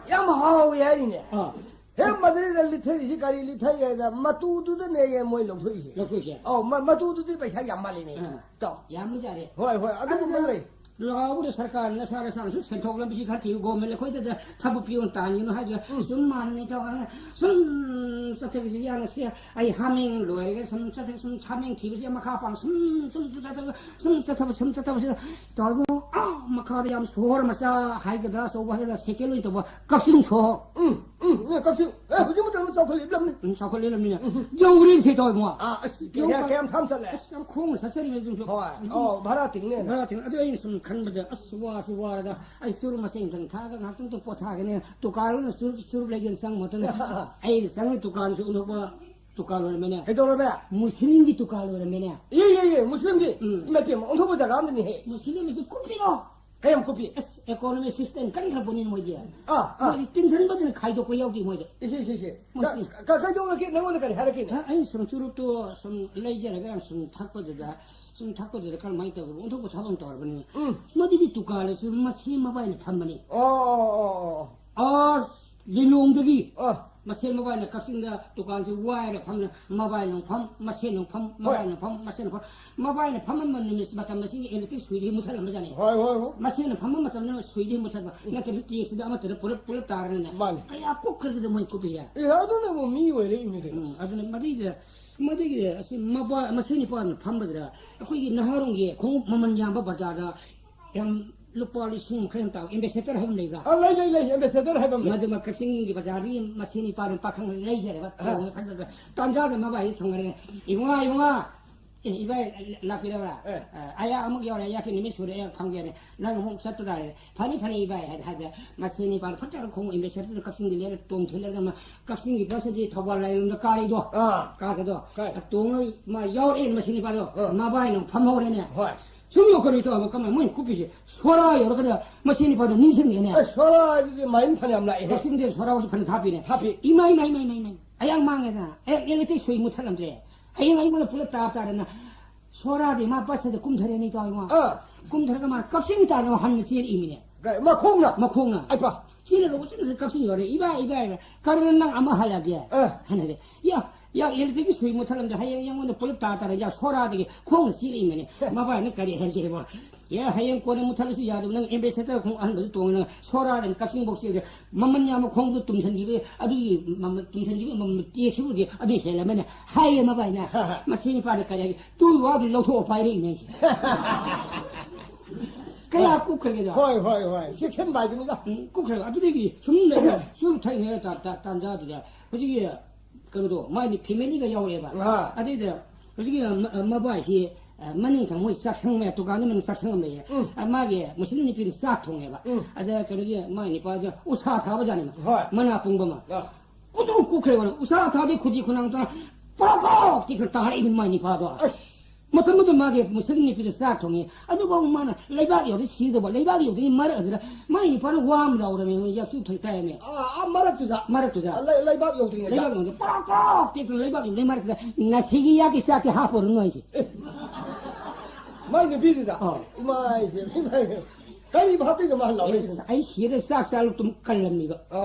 ꯌꯥꯝ ꯍꯥꯎꯋꯤ ꯍꯥꯏꯔꯤꯅꯦ꯫ ꯑꯥ꯫ ꯍꯦꯛ ꯃꯗꯩꯗ ꯂꯤꯠꯊꯔꯤꯁꯤ ꯀꯔꯤ ꯂꯤꯠꯊꯔꯤ ꯍꯥꯏꯗ ꯃꯇꯨꯗꯨꯗꯅꯦꯌꯦ ꯃꯣꯏ ꯂꯧꯊꯣꯛꯏꯁꯦ꯫ ꯂꯧꯊꯣꯛꯏꯁꯦ꯫ ꯑꯧ, ꯃ-, ꯃꯇꯨꯗꯨꯗꯤ ꯄꯩꯁꯥ ꯌꯥꯝ ꯃꯥꯜꯂꯤꯅꯦ꯫ ꯑꯥ꯫ ꯇꯧ꯫ ꯌꯥꯝꯕꯖꯥꯠꯅꯤ꯫ ꯍꯣꯏ, ꯍꯣꯏ, ꯑꯗꯨꯒꯨꯝꯕ ꯑꯗꯨꯅ ꯂꯩ꯫ ꯂꯥꯎꯕꯗ ꯁꯔꯀꯥꯔ ꯅꯁꯥ ꯅꯁꯥꯅꯁꯨ ꯁꯦꯟꯊꯣꯛ ꯂꯝꯕꯤꯁꯤ ꯈꯔ ꯊꯤꯌꯨ, ꯒꯣꯔꯃꯦꯟ ꯑꯩꯈꯣꯏꯗ ꯊꯕꯛ ꯄꯤꯌꯣꯅ ꯇꯥꯟꯒꯅꯨ ꯍꯥꯏꯗꯅ ꯎꯝ꯫ ꯁꯨꯝ ꯃꯥꯟꯅꯅꯤ ꯇꯧꯔꯒ ꯁꯨꯝ ꯆꯠꯊꯕꯁꯤ ꯌꯥꯅꯁꯤ ꯑꯩ ꯍꯥꯃꯦꯡ ꯂꯣꯏꯔꯒ ꯁꯨꯝ ꯆꯠꯊ-, ꯁꯨꯝ ꯍꯥꯃꯦꯡ ꯊꯤꯕꯁꯤ ꯃꯈꯥ ꯄꯥꯡ ꯁꯨꯝ, ꯁꯨꯝ ꯆꯠꯊꯕ, ꯁꯨꯝ ꯆꯠꯊꯕꯁꯤꯗ ꯇꯧꯔꯒ ꯑꯥ ꯃꯈꯥꯗ ꯌꯥꯝ ꯁꯣꯍꯣꯔ ꯃꯆꯥ ꯍꯥꯏꯒꯗ꯭ꯔꯥ ꯑꯆꯧꯕ ꯍꯥꯏꯒꯗ꯭ꯔꯥ ꯁꯦꯀꯦꯟ ꯑꯣꯏꯅ ꯇꯧꯕ ꯀꯛꯆꯤꯡ ꯁꯣꯍꯣꯔ꯫ ꯎꯝ, ꯎꯝ, ꯎꯝ, ꯀꯛꯆꯤꯡ꯫ ꯑꯦ, ꯍꯧꯖꯤꯛ ꯃꯇꯝꯗ ꯆꯥꯎꯈꯠꯂꯛꯂꯕꯅꯤ꯫ ꯎꯝ, ꯆꯥꯎꯈꯠꯂꯛꯂꯕꯅꯤꯅ꯫ ꯎꯝ, ꯎꯝ꯫ ꯌꯧꯔꯦ ꯁꯤ ꯇꯧꯔꯦ ꯃꯉꯣ꯫ ꯑꯥ, ꯑꯁ, ꯌꯧ ꯀꯌꯥ, ꯀꯥ-, ꯀꯌꯥꯝ ꯊꯥꯝ ꯆꯠꯂꯦ? ꯑꯁ, ꯌꯥꯝ ꯈꯣꯡꯅ ꯆꯠꯆꯔꯤꯕ ꯑꯗꯨꯁꯨ꯫ ꯍꯣꯏ꯫ ꯍꯧꯖꯤꯛ ꯑꯣ, ꯚꯔꯥ ꯇꯤꯡꯅꯦꯅ꯫ ꯚꯔꯥ ꯇꯤꯡ-, ꯑꯗꯨ ꯑꯩꯅ ꯁꯨꯝ ꯈꯟꯕꯗ, ꯑꯁ, ꯋꯥꯁꯨ ꯋꯥꯔꯒ ꯑꯩ ꯆꯨꯔꯨꯞ ꯃꯆꯦ ꯑꯃꯇꯪ ꯊꯛꯑꯒ ꯉꯥꯏꯍꯥꯛꯇꯪ ꯄꯣꯊꯥꯒꯦꯅꯦ꯫ ꯗꯨꯀꯥꯟ ꯑꯣꯏꯅ ꯆꯨꯔꯨꯞ, ꯆꯨꯔꯨꯞ ꯂꯩꯒꯦꯅ ꯆꯪꯕ ꯃꯇꯝꯗ ꯑꯩꯅ ꯆꯪꯉꯤ ꯗꯨꯀꯥꯟꯁꯨ ꯑꯣꯟꯊꯣꯛꯄ ꯗꯨꯀꯥꯟ ꯑꯣꯏꯔꯝꯃꯦꯅꯦ꯫ ꯀꯩꯗꯧꯔꯒꯦ? ꯃꯨꯁꯂꯤꯝꯒꯤ ꯗꯨꯀꯥꯟ ꯑꯣꯏꯔꯝꯃꯦꯅꯦ꯫ ꯌꯦ, ꯌꯦ, ꯌꯦ, ꯃꯨꯁꯂꯤꯝꯒꯤ꯫ ꯎꯝ꯫ ꯏꯃꯥ ꯏꯕꯦꯝꯃ, ꯑꯣꯟꯊꯣꯛꯄ ꯖꯒꯥ ꯑꯃꯗꯅꯤꯍꯦ꯫ ꯃꯨꯁꯂꯤꯝꯁꯤꯗꯤ ꯀꯨꯞꯄꯤꯔꯣ? ꯀꯌꯥꯝ ꯀꯨꯞꯄꯤ? ꯑꯁ, economy system ꯀꯟꯈ꯭ꯔꯕꯅꯤ ꯃꯣꯏꯗꯤ꯫ ꯑꯥ, ꯑꯥ꯫ ꯃꯣꯏꯗꯤ ꯇꯤꯟꯁꯤꯟꯕꯗꯅ ꯈꯥꯏꯗꯣꯛꯄ ꯌꯥꯎꯗꯦ ꯃꯣꯏꯗꯤ꯫ ꯏꯁꯦ, ꯏꯁꯦ, ꯏꯁꯦ꯫ ꯃꯣꯏꯗꯤ꯫ ꯀ-, ꯀ-, ꯀꯩꯗꯧꯔꯒꯦ? ꯅꯪꯉꯣꯟꯗ ꯀꯔꯤ ꯍꯥꯏꯔꯛꯀꯦꯅꯦ? ꯑ, ꯑꯩ ꯁꯨꯝ ꯆꯨꯔꯨꯞꯇꯣ ꯁꯨꯝ ꯂꯩꯖꯔꯒ ꯁꯨꯝ ꯊꯛꯄꯗꯨꯗ, ꯁꯨꯝ ꯊꯛꯄꯗꯨꯗ ꯀꯔꯝꯍꯥꯏꯅ ꯇꯧꯕꯅꯣ? ꯑꯣꯟꯊꯣꯛꯄ ꯊꯕꯛ ꯑꯃ ꯇꯧꯔꯕꯅꯤ꯫ ꯎꯝ꯫ ꯃꯗꯨꯗꯤ ꯗꯨꯀꯥꯟꯗꯁꯨ ꯃꯁꯦꯝ ꯃꯕꯥꯏꯅ ꯐꯝꯕꯅꯤ꯫ ꯑꯣ, ꯑꯣ, ꯑꯣ, ꯑꯣ꯫ ꯑꯁ, ꯂꯤꯂꯣꯡꯗꯒꯤ ꯑ꯫ ꯃꯁꯦꯟ ꯃꯕꯥꯏꯅ ꯀꯛꯆꯤꯡꯗ ꯗꯨꯀꯥꯟꯁꯦ ꯋꯥꯏꯔ ꯐꯝꯅ, ꯃꯕꯥꯏꯅ ꯐꯝ, ꯃꯁꯦꯟ ꯐꯝ, ꯍꯣꯏ꯫ ꯃꯕꯥꯏꯅ ꯐꯝ, ꯃꯁꯦꯟ ꯐꯝ꯫ ꯃꯕꯥꯏꯅ ꯐꯝꯃꯝꯕ ꯅꯨꯃꯤꯠ ꯃꯇꯝ ꯑꯁꯤꯒꯤ electric ꯁꯨꯏꯗꯒꯤ ꯃꯨꯠꯊꯠꯂꯝꯕꯖꯥꯠꯅꯤ꯫ ꯍꯣꯏ, ꯍꯣꯏ, ꯍꯣꯏ꯫ ꯃꯁꯦꯟ ꯐꯝꯕ ꯃꯇꯝꯗ ꯁꯨꯏꯗꯒꯤ ꯃꯨꯠꯊꯠꯄ꯫ ꯎꯝ꯫ ꯅꯠꯇ꯭ꯔꯗꯤ ꯇꯦꯛꯁꯤꯗ ꯑꯃꯠꯇꯗ ꯄꯨꯂꯞ, ꯄꯨꯂꯞ ꯇꯥꯔꯅꯤꯅ꯫ ꯃꯥꯅꯤ꯫ ꯀꯌꯥ ꯀꯨꯞꯈ꯭ꯔꯒꯦꯗ ꯃꯣꯏ ꯀꯨꯞꯄꯤ ꯌꯥ꯫ ꯑꯦ, ꯑꯗꯨꯅꯕꯨ ꯃꯤ ꯑꯣꯏꯔꯛꯏꯅꯤ ꯀꯩꯅꯣ꯫ ꯎꯝ, ꯑꯗꯨꯅ ꯃꯗꯩꯗ, ꯃꯗꯩꯗ ꯑꯁꯤ ꯃꯕꯥ-, ꯃꯁꯦꯟ ꯅꯤꯄꯥꯜꯅ ꯐꯝꯕꯗꯨꯗ ꯑꯩꯈꯣꯏꯒꯤ ꯅꯍꯥꯔꯣꯜꯒꯤ ꯈꯣꯡꯎꯞ ꯃꯃꯜ ꯌꯥꯝꯕ ꯕꯖꯥꯔꯗ ꯌꯥꯝ ꯂꯨꯄꯥ ꯂꯤꯁꯤꯡ ꯃꯈꯥꯏ ꯑꯃ ꯇꯥꯕ ambassador ꯍꯥꯏꯕ ꯑꯃ ꯂꯩꯕ꯭ꯔꯥ? ꯑ, ꯂꯩ, ꯂꯩ, ꯂꯩ, ambassador ꯍꯥꯏꯕ ꯑꯃ ꯂꯩ꯫ ꯃꯗꯨꯃ ꯀꯛꯆꯤꯡꯒꯤ ꯕꯖꯥꯔꯗꯒꯤ ꯃꯁꯦꯟ ꯅꯤꯄꯥꯜꯅ ꯄꯥꯈꯪ ꯂꯩꯈꯔꯦꯕ꯫ ꯑ꯫ ꯇꯥꯟꯖꯥꯗ ꯃꯕꯥꯏꯗ ꯊꯨꯡꯉꯔꯦ꯫ "ꯏꯕꯨꯡꯉꯣ, ꯏꯕꯨꯡꯉꯣ, ꯑꯦ, ꯏꯕꯥꯏ ꯂꯥꯛꯄꯤꯔꯕ꯭ꯔꯥ? ꯑꯦ꯫ ꯑ, ꯑꯌꯥ ꯑꯃꯨꯛ ꯌꯧꯔꯦ, ꯑꯌꯥꯛꯀꯤ ꯅꯨꯃꯤꯠ ꯁꯨꯔꯦ, ꯑꯩ ꯐꯝꯒꯦꯅꯦ꯫ ꯅꯪ ꯑꯃꯨꯛ ꯆꯠꯄ ꯇꯥꯔꯦ꯫ ꯐꯅꯤ, ꯐꯅꯤ, ꯏꯕꯥꯏ", ꯍꯥꯏꯗ, ꯍꯥꯏꯗ, ꯃꯁꯦꯟ ꯅꯤꯄꯥꯜ ꯐꯠꯇꯕ ꯈꯣꯡꯎꯞ ambassadorꯗꯨ ꯀꯛꯆꯤꯡꯗ ꯂꯩꯔ ꯇꯣꯡꯊꯤꯜꯂꯒ ꯑꯃ ꯀꯛꯆꯤꯡꯒꯤ ꯕꯁꯇꯗꯤ ꯊꯧꯕꯥꯜ ꯂꯥꯏꯂꯣꯝꯗ ꯀꯥꯔꯤꯗꯣ꯫ ꯑꯥ꯫ ꯀꯥꯒꯗꯣ꯫ ꯀꯥꯏ꯫ ꯇꯣꯡꯉ ꯃꯥ ꯌꯥꯎꯔꯛꯑꯦ ꯃꯁꯦꯟ ꯅꯤꯄꯥꯜꯗꯣ꯫ ꯑꯥ꯫ ꯃꯕꯥꯏꯅ ꯐꯝꯍꯧꯔꯦꯅꯦ꯫ ꯍꯣꯏ꯫ ꯁꯨꯝ ꯌꯧ ꯀꯔꯤ ꯇꯧꯕ ꯀꯃꯥꯏ ꯃꯣꯏꯅ ꯀꯨꯞꯄꯤꯁꯦ? ꯁꯣꯔꯥ ꯌꯧꯔꯒꯅ ꯃꯁꯦꯟ ꯅꯤꯄꯥꯜꯗꯣ ꯅꯤꯡꯁꯤꯡꯉꯦꯅꯦ꯫ ꯑꯦ, ꯁꯣꯔꯥꯁꯤꯗꯤ ꯃꯥꯏꯟ ꯐꯅꯌꯥꯝ ꯂꯥꯛꯑꯦꯍꯦ꯫ ꯀꯛꯆꯤꯡꯗ ꯁꯣꯔꯥꯁꯨ ꯐꯅ ꯊꯥꯞꯄꯤꯅꯦ꯫ ꯊꯥꯞꯄꯤ꯫ ꯏꯃꯥꯏ, ꯏꯃꯥꯏ, ꯏꯃꯥꯏ, ꯏꯃꯥꯏ, ꯏꯃꯥꯏ꯫ ꯑꯌꯥꯡ ꯃꯥꯡꯉꯦꯗꯅ꯫ ꯑꯦ, electric ꯁꯨꯏ ꯃꯨꯠꯊꯠꯂꯝꯗ꯭ꯔꯦ꯫ ꯍꯌꯦꯡ ꯑꯩꯉꯣꯟꯗ ꯄꯨꯂꯞ ꯇꯥꯕ ꯇꯥꯔꯦꯅ꯫ ꯁꯣꯔꯥꯗꯤ ꯃꯥ ꯕꯁꯇ ꯀꯨꯝꯊꯔꯦꯅꯦ, ꯏꯇꯥꯎ ꯏꯃꯥ꯫ ꯑꯥ꯫ ꯀꯨꯝꯊꯔꯒ ꯃꯥꯅ ꯀꯛꯆꯤꯡ ꯇꯥꯅ ꯍꯟꯅ ꯆꯦꯜꯂꯛꯏꯃꯤꯅꯦ꯫ ꯀꯩ, ꯃꯈꯣꯡꯅ? ꯃꯈꯣꯡꯅ꯫ ꯑꯩꯄꯥ꯫ ꯆꯦꯜꯂꯒ ꯎꯆꯤꯟ ꯅꯥꯆꯤꯟꯅ ꯀꯛꯆꯤꯡ ꯌꯧꯔꯦ꯫ "ꯏꯕꯥꯏ, ꯏꯕꯥꯏ, ꯀꯔꯝꯅ ꯅꯪ ꯑꯃ ꯍꯜꯂꯛꯑꯒꯦ?" ꯑꯥ꯫ ꯍꯥꯏꯅꯔꯦ꯫ "ꯌꯥ, ꯌꯥ, electricꯀꯤ ꯁꯨꯏ ꯃꯨꯠꯊꯠꯂꯝꯗ꯭ꯔꯦ꯫ ꯍꯌꯦꯡ ꯑꯩꯉꯣꯟꯗ ꯄꯨꯂꯞ ꯇꯥ ꯇꯥꯔꯦ꯫ ꯌꯥ, ꯁꯣꯔꯥꯗꯒꯤ ꯈꯣꯡꯅ ꯆꯦꯜꯂꯛꯏꯃꯤꯅꯦ꯫" ꯃꯕꯥꯏꯅ ꯀꯔꯤ ꯍꯥꯏꯒꯦꯕꯣ? "ꯌꯥ, ꯍꯌꯦꯡ ꯀꯣꯟꯅ ꯃꯨꯠꯊꯠꯂꯁꯨ ꯌꯥꯗꯕ ꯅꯪ ambassador ꯈꯣꯡꯎꯞ ꯑꯍꯟꯕꯗꯨ ꯇꯣꯡꯉ ꯅꯪ ꯁꯣꯔꯥꯗꯒꯤ ꯀꯛꯆꯤꯡꯐꯥꯎ ꯆꯦꯜꯂꯦ꯫ ꯃꯃꯜ ꯌꯥꯝꯕ ꯈꯣꯡꯎꯞꯇꯨ ꯇꯨꯝꯁꯤꯟꯈꯤꯕ, ꯑꯗꯨꯒꯤ ꯃꯃꯜ, ꯇꯨꯝꯁꯤꯟꯈꯤꯕ ꯃꯃꯜ ꯇꯦꯛꯈꯤꯕꯗꯤ ꯑꯗꯨ ꯍꯦꯜꯂꯝꯃꯅꯤ", ꯍꯥꯏꯌꯦ ꯃꯕꯥꯏꯅ꯫ ꯃꯁꯤ ꯅꯤꯄꯥꯗ ꯀꯔꯤ ꯍꯥꯏꯒꯦ? ꯇꯨ ꯋꯥꯗꯨ ꯂꯧꯊꯣꯛꯑ ꯄꯥꯏꯔꯛꯏꯅꯦ ꯑꯩꯁꯦ꯫ ꯀꯌꯥ ꯀꯨꯞꯈ꯭ꯔꯒꯦꯗꯣ? ꯍꯣꯏ, ꯍꯣꯏ, ꯍꯣꯏ꯫ ꯆꯦꯛꯁꯤꯟꯕ ꯍꯥꯏꯗꯨꯅꯤꯗ꯫ ꯎꯝ, ꯀꯨꯞꯈ꯭ꯔꯒ꯫ ꯑꯗꯨꯗꯒꯤ ꯁꯨꯝ ꯂꯩꯔꯦ꯫ ꯁꯨꯝ ꯊꯛꯏꯉꯩ ꯇꯥ-, ꯇꯥ-, ꯇꯥꯟꯖꯥꯗꯨꯗ ꯍꯧꯖꯤꯛꯀꯤ ꯀꯩꯅꯣꯗꯣ, ꯃꯥꯏ ꯐꯦꯃꯤꯂꯤꯒ ꯌꯥꯎꯔꯦꯕ꯫ ꯑꯥ꯫ ꯑꯗꯩꯗ ꯍꯧꯖꯤꯛꯀꯤ ꯃ-, ꯃꯕꯥꯏꯁꯤ, ꯑ, ꯃꯅꯤꯡ ꯊꯪꯕ ꯃꯣꯏ ꯆꯥꯛꯁꯪ ꯃꯌꯥ, ꯗꯨꯀꯥꯟꯗ ꯃꯅꯤꯡ ꯆꯥꯛꯁꯪ ꯑꯃ ꯂꯩꯌꯦ꯫ ꯎꯝ꯫ ꯑ, ꯃꯥꯒꯤ ꯃꯨꯁꯂꯤꯝ ꯅꯨꯄꯤꯅ ꯆꯥꯛ ꯊꯣꯡꯉꯦꯕ꯫ ꯎꯝ꯫ ꯑꯗ ꯀꯩꯅꯣꯒꯤ ꯃꯥꯏ ꯅꯨꯄꯥꯗ ꯎꯁꯥ ꯊꯥꯕꯖꯥꯠꯅꯦꯕ꯫ ꯍꯣꯏ꯫ ꯃꯅꯥ ꯄꯨꯡꯕ ꯑꯃ꯫ ꯑꯥ꯫ ꯀꯨꯗꯨ ꯀꯨꯞꯈ꯭ꯔꯦ ꯋꯥꯅ꯫ ꯎꯁꯥ ꯊꯥꯗꯦ ꯈꯨꯖꯤ ꯈꯨꯅꯥꯡ ꯇꯧꯔ ꯄ꯭ꯔꯣꯛ ꯄ꯭ꯔꯣꯛ ꯇꯤꯛꯈ꯭ꯔ ꯇꯥꯔꯛꯏꯕ ꯃꯥꯏ ꯅꯨꯄꯥꯗꯣ꯫ ꯑꯁ! ꯃꯇꯝꯗꯨꯗ ꯃꯥꯒꯤ ꯃꯨꯁꯂꯤꯝ ꯅꯨꯄꯤꯗ ꯆꯥꯛ ꯊꯣꯡꯉꯤ꯫ ꯑꯗꯨꯐꯥꯎ ꯃꯥꯅ ꯂꯩꯕꯥꯛ ꯌꯧꯗꯤ ꯁꯤꯗꯧꯕ, ꯂꯩꯕꯥꯛ ꯌꯧꯗ꯭ꯔꯤ ꯃꯔꯛ ꯑꯗꯨꯗ ꯃꯥꯏ ꯅꯨꯄꯥꯅ ꯋꯥ ꯑꯃ ꯂꯥꯎꯔꯝꯃꯦ, ꯌꯥꯆꯨ ꯊꯛ ꯇꯥꯏꯃꯦ꯫ ꯑꯥ, ꯑꯥ, ꯃꯔꯛꯇꯨꯗ꯫ ꯃꯔꯛꯇꯨꯗ꯫ ꯑ, ꯂꯩ-, ꯂꯩꯕꯥꯛ ꯌꯧꯗ꯭ꯔꯤꯉꯩꯗ꯫ ꯂꯩꯕꯥꯛ ꯌꯧꯗ꯭ꯔꯤ꯫ ꯄ꯭ꯔꯣꯛ ꯄ꯭ꯔꯣꯛ ꯇꯤꯛꯈ꯭ꯔ ꯂꯩꯕꯥꯛ ꯌꯧꯗ꯭ꯔꯤ ꯃꯔꯛꯇꯨꯗ ꯅꯁꯤꯒꯤ ꯌꯥꯒꯤ ꯆꯥꯛꯁꯦ ꯍꯥꯞꯄꯨꯔꯅꯨ ꯍꯥꯏꯁꯦ꯫ ꯑꯦ꯫ ꯃꯥꯏ ꯅꯨꯄꯤꯗꯨꯗ? ꯑꯥ꯫ ꯏꯃꯥꯏꯁꯦ, ꯏꯃꯥꯏ꯫ ꯀꯔꯤ ꯚꯥꯞꯇꯩꯅꯣ ꯃꯥ ꯂꯥꯎꯔꯛꯏꯁꯤꯅ? ꯑꯩ ꯁꯤꯗ ꯆꯥꯛ ꯆꯥꯔꯨꯛꯇꯨꯝ ꯀꯜꯂꯝꯃꯤꯕ꯫ ꯑꯣ,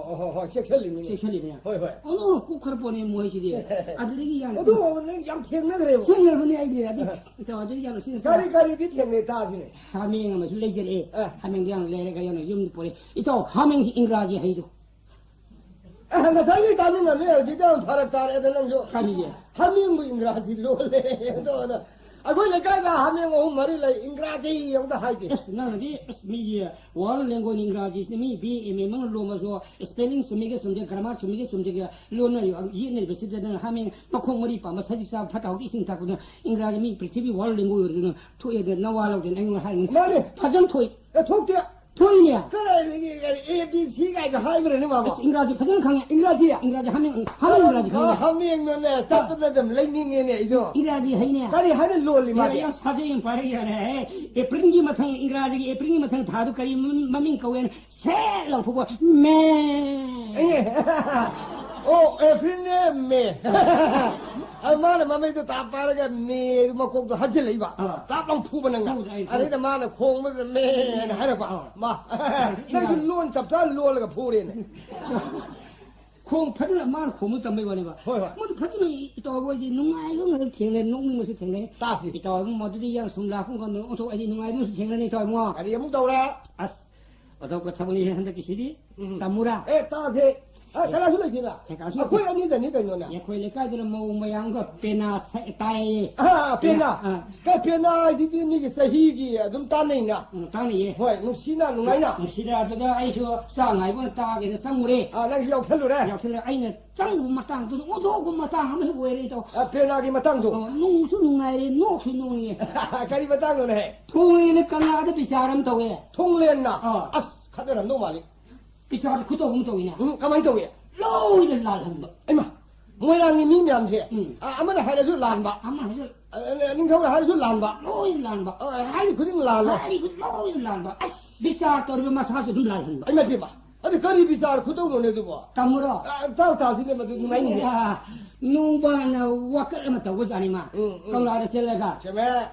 ꯑꯣ, ꯍꯣ, ꯍꯣꯏ, ꯆꯦꯛꯁꯤꯜꯂꯤꯃꯤꯅꯦ꯫ ꯆꯦꯛꯁꯤꯜꯂꯤꯃꯤꯅꯦ꯫ ꯍꯣꯏ, ꯍꯣꯏ꯫ ꯑꯣꯟꯊꯣꯛꯅ ꯀꯨꯞꯈ꯭ꯔ ꯄꯣꯠꯅꯤ ꯃꯣꯏꯁꯤꯗꯤ꯫ ꯑꯗꯨꯗꯒꯤ ꯌꯥꯝ ꯑꯗꯨ ꯅꯪ ꯌꯥꯝ ꯊꯦꯡꯅꯈ꯭ꯔꯦꯕ꯫ ꯊꯦꯡꯅꯕꯅꯤ ꯑꯩꯗꯤ꯫ ꯑꯗꯨ ꯑ꯫ ꯏꯇꯥꯎ, ꯑꯗꯨ ꯌꯥꯝ ꯁꯤ ꯀꯔꯤ, ꯀꯔꯤꯗꯤ ꯊꯦꯡꯅꯩ ꯇꯥꯁꯤꯅꯦ? ꯍꯥꯃꯦꯡ ꯑꯃꯁꯨ ꯂꯩꯖꯔꯛꯑꯦ꯫ ꯑ꯫ ꯍꯥꯃꯦꯡꯗꯣ ꯌꯥꯝ ꯂꯩꯔꯒ ꯌꯥꯝꯅ ꯌꯨꯝꯗ ꯄꯨꯔꯛꯑꯦ꯫ ꯏꯇꯥꯎ, ꯍꯥꯃꯦꯡꯁꯤ ꯏꯪꯒ꯭ꯔꯥꯖꯤ ꯍꯩꯗꯣ꯫ ꯑꯦ, ꯉꯁꯥꯏꯗꯤ ꯇꯥꯅꯤꯡꯉꯝꯃꯦ, ꯍꯧꯖꯤꯛꯇꯤ ꯌꯥꯝ ꯐꯔꯛ ꯇꯥꯔꯦꯗ ꯅꯪꯁꯨ꯫ ꯀꯔꯤꯒꯤ? ꯍꯥꯃꯦꯡꯕꯨ ꯏꯪꯒ꯭ꯔꯥꯖꯤ ꯂꯣꯜꯂꯦ꯫ ꯑꯗꯣ, ꯑꯗꯣ, ꯑꯩꯈꯣꯏ ꯂꯩꯀꯥꯏꯗ ꯍꯥꯃꯦꯡ ꯑꯍꯨꯝ ꯃꯔꯤ ꯂꯩ, ꯏꯪꯒ꯭ꯔꯥꯖꯤ ꯑꯝꯇ ꯍꯥꯏꯗꯦ꯫ ꯑꯁ, ꯅꯪꯅꯗꯤ, ꯑꯁ, ꯃꯤꯒꯤ world language ꯏꯪꯒ꯭ꯔꯥꯖꯤꯁꯤꯅ me B A, M A ꯃꯅꯨꯡ ꯂꯣꯝꯃꯁꯨ spelling ꯆꯨꯝꯃꯤꯒ ꯆꯨꯝꯗꯦ, grammar ꯆꯨꯝꯃꯤꯒ ꯆꯨꯝꯗꯦꯒ ꯂꯣꯟꯅꯔꯤꯕ, ꯌꯦꯠꯅꯔꯤꯕꯁꯤꯗ ꯅꯪ ꯍꯥꯃꯦꯡ ꯃꯈꯣꯡ ꯃꯔꯤ ꯄꯥꯟꯕ ꯁꯖꯤꯛ ꯆꯥꯕ ꯐꯠꯇ ꯍꯥꯎꯗꯤ ꯏꯁꯤꯡ ꯊꯛꯄꯗꯨꯅ ꯏꯪꯒ꯭ꯔꯥꯖꯤ ꯃꯤ ꯄ꯭ꯔꯤꯊꯤꯕꯤ world language ꯑꯣꯏꯔꯗꯨꯅ ꯊꯣꯛꯑꯦꯗꯅ ꯅꯋꯥ ꯂꯧꯗꯦꯅ ꯑꯩꯉꯣꯟꯗ ꯍꯥꯏꯔꯤꯅꯤ꯫ ꯃꯥꯅꯦ꯫ ꯐꯖꯅ ꯊꯣꯛꯏ꯫ ꯑꯦ, ꯊꯣꯛꯇꯦ꯫ ꯊꯣꯛꯏꯅꯦ꯫ ꯀꯗꯥꯏꯗꯒꯤ ꯀꯔꯤ A B C ꯀꯥꯏꯗ ꯍꯥꯏꯕ꯭ꯔꯅꯦ ꯃꯥꯕꯣ? ꯑꯁ, ꯏꯪꯒ꯭ꯔꯥꯖꯤ ꯐꯖꯅ ꯈꯪꯉꯦ꯫ ꯏꯪꯒ꯭ꯔꯥꯖꯤ? ꯏꯪꯒ꯭ꯔꯥꯖꯤ ꯍꯥꯃꯦꯡ, ꯍꯥꯃꯦꯡ ꯏꯪꯒ꯭ꯔꯥꯖꯤ ꯈꯪꯉꯦ꯫ ꯍꯥꯃꯦꯡꯅꯅꯦ, ꯆꯠꯇꯅ ꯑꯗꯨꯝ ꯂꯩꯅꯤꯡꯉꯦꯅꯦ ꯑꯩꯗꯣ꯫ ꯏꯪꯒ꯭ꯔꯥꯖꯤ ꯍꯩꯅꯦ꯫ ꯀꯔꯤ ꯍꯥꯏꯅ ꯂꯣꯜꯂꯤ ꯃꯥꯗꯤ? ꯌꯥꯝ ꯁꯥꯖꯩ ꯌꯥꯝ ꯄꯥꯏꯔꯛ ꯌꯥꯔꯦ꯫ ꯑꯦ, ꯑꯦꯄ꯭ꯔꯤꯜꯒꯤ ꯃꯊꯪ, ꯏꯪꯒ꯭ꯔꯥꯖꯤꯒꯤ ꯑꯦꯄ꯭ꯔꯤꯜꯒꯤ ꯃꯊꯪ ꯊꯥꯗꯨ ꯀꯔꯤ ꯃ-, ꯃꯃꯤꯡ ꯀꯧꯋꯦꯅ ꯁꯦꯠ ꯂꯥꯎꯊꯣꯛꯄ꯫ ꯃꯦ꯫ ꯑꯦ꯫ ꯑꯣ, ꯑꯦꯄ꯭ꯔꯤꯜꯅꯦ, ꯃꯦ꯫ ꯑ, ꯃꯥꯅ ꯃꯃꯩꯗꯣ ꯇꯥꯞ ꯄꯥꯏꯔꯒ ꯃꯦ ꯃꯀꯣꯛꯇꯣ ꯍꯟꯖꯤꯜꯂꯛꯏꯕ꯫ ꯑꯥ꯫ ꯇꯥꯞ ꯂꯥꯎ ꯐꯨꯕ ꯅꯪꯅ꯫ ꯐꯨꯕꯗ ꯑꯩ ꯑꯗꯩꯗ ꯃꯥꯅ ꯈꯣꯡꯕꯗꯨꯗ ꯃꯦꯅ ꯍꯥꯏꯔꯛꯄ꯫ ꯑꯥ꯫ ꯃꯥ꯫ ꯅꯪꯁꯨ ꯂꯣꯟ ꯆꯞ ꯆꯥꯅ ꯂꯣꯜꯂꯒ ꯐꯨꯔꯦꯅꯦ꯫ ꯈꯣꯡ ꯐꯖꯅ ꯃꯥꯅ ꯈꯣꯡꯕ ꯇꯝꯕꯩ ꯋꯥꯅꯦꯕ꯫ ꯍꯣꯏ, ꯍꯣꯏ꯫ ꯃꯗꯨ ꯐꯖꯅ ꯏꯇꯥꯎ ꯍꯣꯏꯗꯤ ꯅꯨꯡꯉꯥꯏꯕ ꯉꯥꯛꯇ ꯊꯦꯡꯅꯩ, ꯅꯣꯛꯅꯤꯡꯕꯁꯨ ꯊꯦꯡꯅꯩ꯫ ꯇꯥꯁꯤ꯫ ꯏꯇꯥꯎ ꯏꯕꯨꯡ ꯃꯗꯨꯗꯤ ꯌꯥꯝ ꯁꯨꯝ ꯂꯥꯛꯄ ꯉꯝꯗꯅ ꯑꯣꯟꯊꯣꯛ ꯑꯩꯗꯤ ꯅꯨꯡꯉꯥꯏꯕꯁꯨ ꯊꯦꯡꯅꯅꯤ ꯏꯇꯥꯎ ꯏꯕꯨꯡꯉꯣ꯫ ꯀꯔꯤ ꯑꯃꯨꯛ ꯇꯧꯔꯦ? ꯑꯁ, ꯑꯣꯟꯊꯣꯛꯄ ꯊꯕꯛꯅꯤ ꯍꯟꯗꯛꯀꯤꯁꯤꯗꯤ꯫ ꯎꯝ꯫ ꯇꯝꯃꯨꯔꯥ? ꯑꯦ, ꯇꯥꯁꯦ꯫ ꯑ, ꯀꯅꯥꯁꯨ ꯂꯩꯇꯦꯗ꯫ ꯑꯦ, ꯀꯅꯥꯁꯨ ꯑꯩꯈꯣꯏ ꯂꯩꯇꯦ꯫ ꯑꯅꯤꯗꯅꯤ ꯀꯩꯅꯣꯅꯦ꯫ ꯑꯩꯈꯣꯏ ꯂꯩꯀꯥꯏꯗꯨꯅ ꯃꯧ ꯃꯌꯥꯝꯒ ꯄꯦꯅꯥ ꯁꯛ-, ꯇꯥꯏꯌꯦ꯫ ꯑꯥ, ꯄꯦꯅꯥ꯫ ꯄꯦꯅꯥ, ꯑꯥ꯫ ꯀꯩ ꯄꯦꯅꯥ ꯍꯥꯏꯁꯤꯗꯤ ꯃꯤꯒꯤ ꯆꯍꯤꯒꯤ ꯑꯗꯨꯝ ꯇꯥꯟꯅꯩꯅ꯫ ꯎꯝ, ꯇꯥꯟꯅꯩꯌꯦ꯫ ꯍꯣꯏ, ꯅꯨꯡꯁꯤꯅ, ꯅꯨꯡꯉꯥꯏꯅ꯫ ꯅꯨꯡꯁꯤꯅ ꯑꯗꯨꯗ ꯑꯩꯁꯨ ꯆꯥ ꯉꯥꯏꯕ ꯑꯣꯏꯅ ꯇꯥꯒꯦꯅ ꯆꯪꯉꯨꯔꯦ꯫ ꯑꯥ, ꯅꯪꯁꯨ ꯌꯥꯎꯁꯜꯂꯨꯔꯦ? ꯌꯥꯎꯁꯜꯂꯦ꯫ ꯑꯩꯅ ꯆꯪꯉꯨꯕ ꯃꯇꯥꯡꯗꯨꯗ ꯑꯣꯟꯊꯣꯛꯄ ꯃꯇꯥꯡ ꯑꯃꯁꯨ ꯑꯣꯏꯔꯦ, ꯏꯇꯥꯎ꯫ ꯑꯥ, ꯄꯦꯅꯥꯒꯤ ꯃꯇꯥꯡꯗꯣ? ꯑꯣ, ꯅꯨꯡꯁꯨ ꯅꯨꯡꯉꯥꯏꯔꯦ, ꯅꯣꯛꯁꯨ ꯅꯣꯡꯉꯦ꯫ ꯀꯔꯤ ꯃꯇꯥꯡꯅꯣꯅꯦ? ꯊꯣꯡꯂꯦꯅ ꯀꯪꯂꯥꯗ ꯕꯤꯆꯥꯔ ꯑꯃ ꯇꯧꯋꯦ꯫ ꯊꯣꯡꯂꯦꯟꯅ? ꯑꯥ꯫ ꯑꯁ, ꯈꯠꯅꯔꯝꯗꯧ ꯃꯥꯜꯂꯤ꯫ ꯕꯤꯆꯥꯔ ꯈꯨꯇꯧ ꯑꯃ ꯇꯧꯋꯤꯅꯦ꯫ ꯎꯝ, ꯀꯃꯥꯏꯅ ꯇꯧꯋꯤ? ꯂꯣꯏꯅ ꯂꯥꯜꯍꯟꯕ꯫ ꯏꯃꯥ, ꯃꯣꯏꯔꯥꯡꯒꯤ ꯃꯤ ꯃꯌꯥꯝꯁꯦ, ꯎꯝ꯫ ꯑ-, ꯑꯃꯅ ꯍꯥꯏꯔꯁꯨ ꯂꯥꯟꯕ꯫ ꯑꯃ ꯍꯥꯏꯔꯁꯨ ꯑ, ꯑ, ꯅꯤꯡꯊꯧꯅ ꯍꯥꯏꯔꯁꯨ ꯂꯥꯟꯕ꯫ ꯂꯣꯏꯅ ꯂꯥꯟꯕ꯫ ꯑ, ꯍꯥꯏꯔꯤ ꯈꯨꯗꯤꯡ ꯂꯥꯜꯂꯦ꯫ ꯍꯥꯏꯔꯤ ꯈꯨꯗꯤꯡ ꯂꯣꯏꯅ ꯂꯥꯟꯕ꯫ ꯑꯁ, ꯕꯤꯆꯥꯔ ꯇꯧꯔꯤꯕ ꯃꯁꯥꯁꯨ ꯑꯗꯨꯝ ꯂꯥꯜꯍꯟꯕ꯫ ꯏꯃꯥ ꯏꯕꯦꯝꯃ, ꯑꯗꯨ ꯀꯔꯤ ꯕꯤꯆꯥꯔ ꯈꯨꯇꯧꯅꯣꯅꯦ ꯑꯗꯨꯕꯣ? ꯇꯥꯃꯣꯔꯣ? ꯑ, ꯇꯥꯎ, ꯇꯥꯁꯤꯅꯦ ꯃꯗꯨ ꯅꯨꯡꯉꯥꯏꯅꯤꯅꯦ꯫ ꯑ, ꯅꯣꯡꯕꯥꯅ ꯋꯥꯀꯠ ꯑꯃ ꯇꯧꯕꯖꯥꯠꯅꯤ ꯃꯥ꯫ ꯎꯝ, ꯎꯝ꯫ ꯀꯪꯂꯥꯗ ꯆꯦꯜꯂꯒ꯫ ꯆꯨꯝꯃꯦ꯫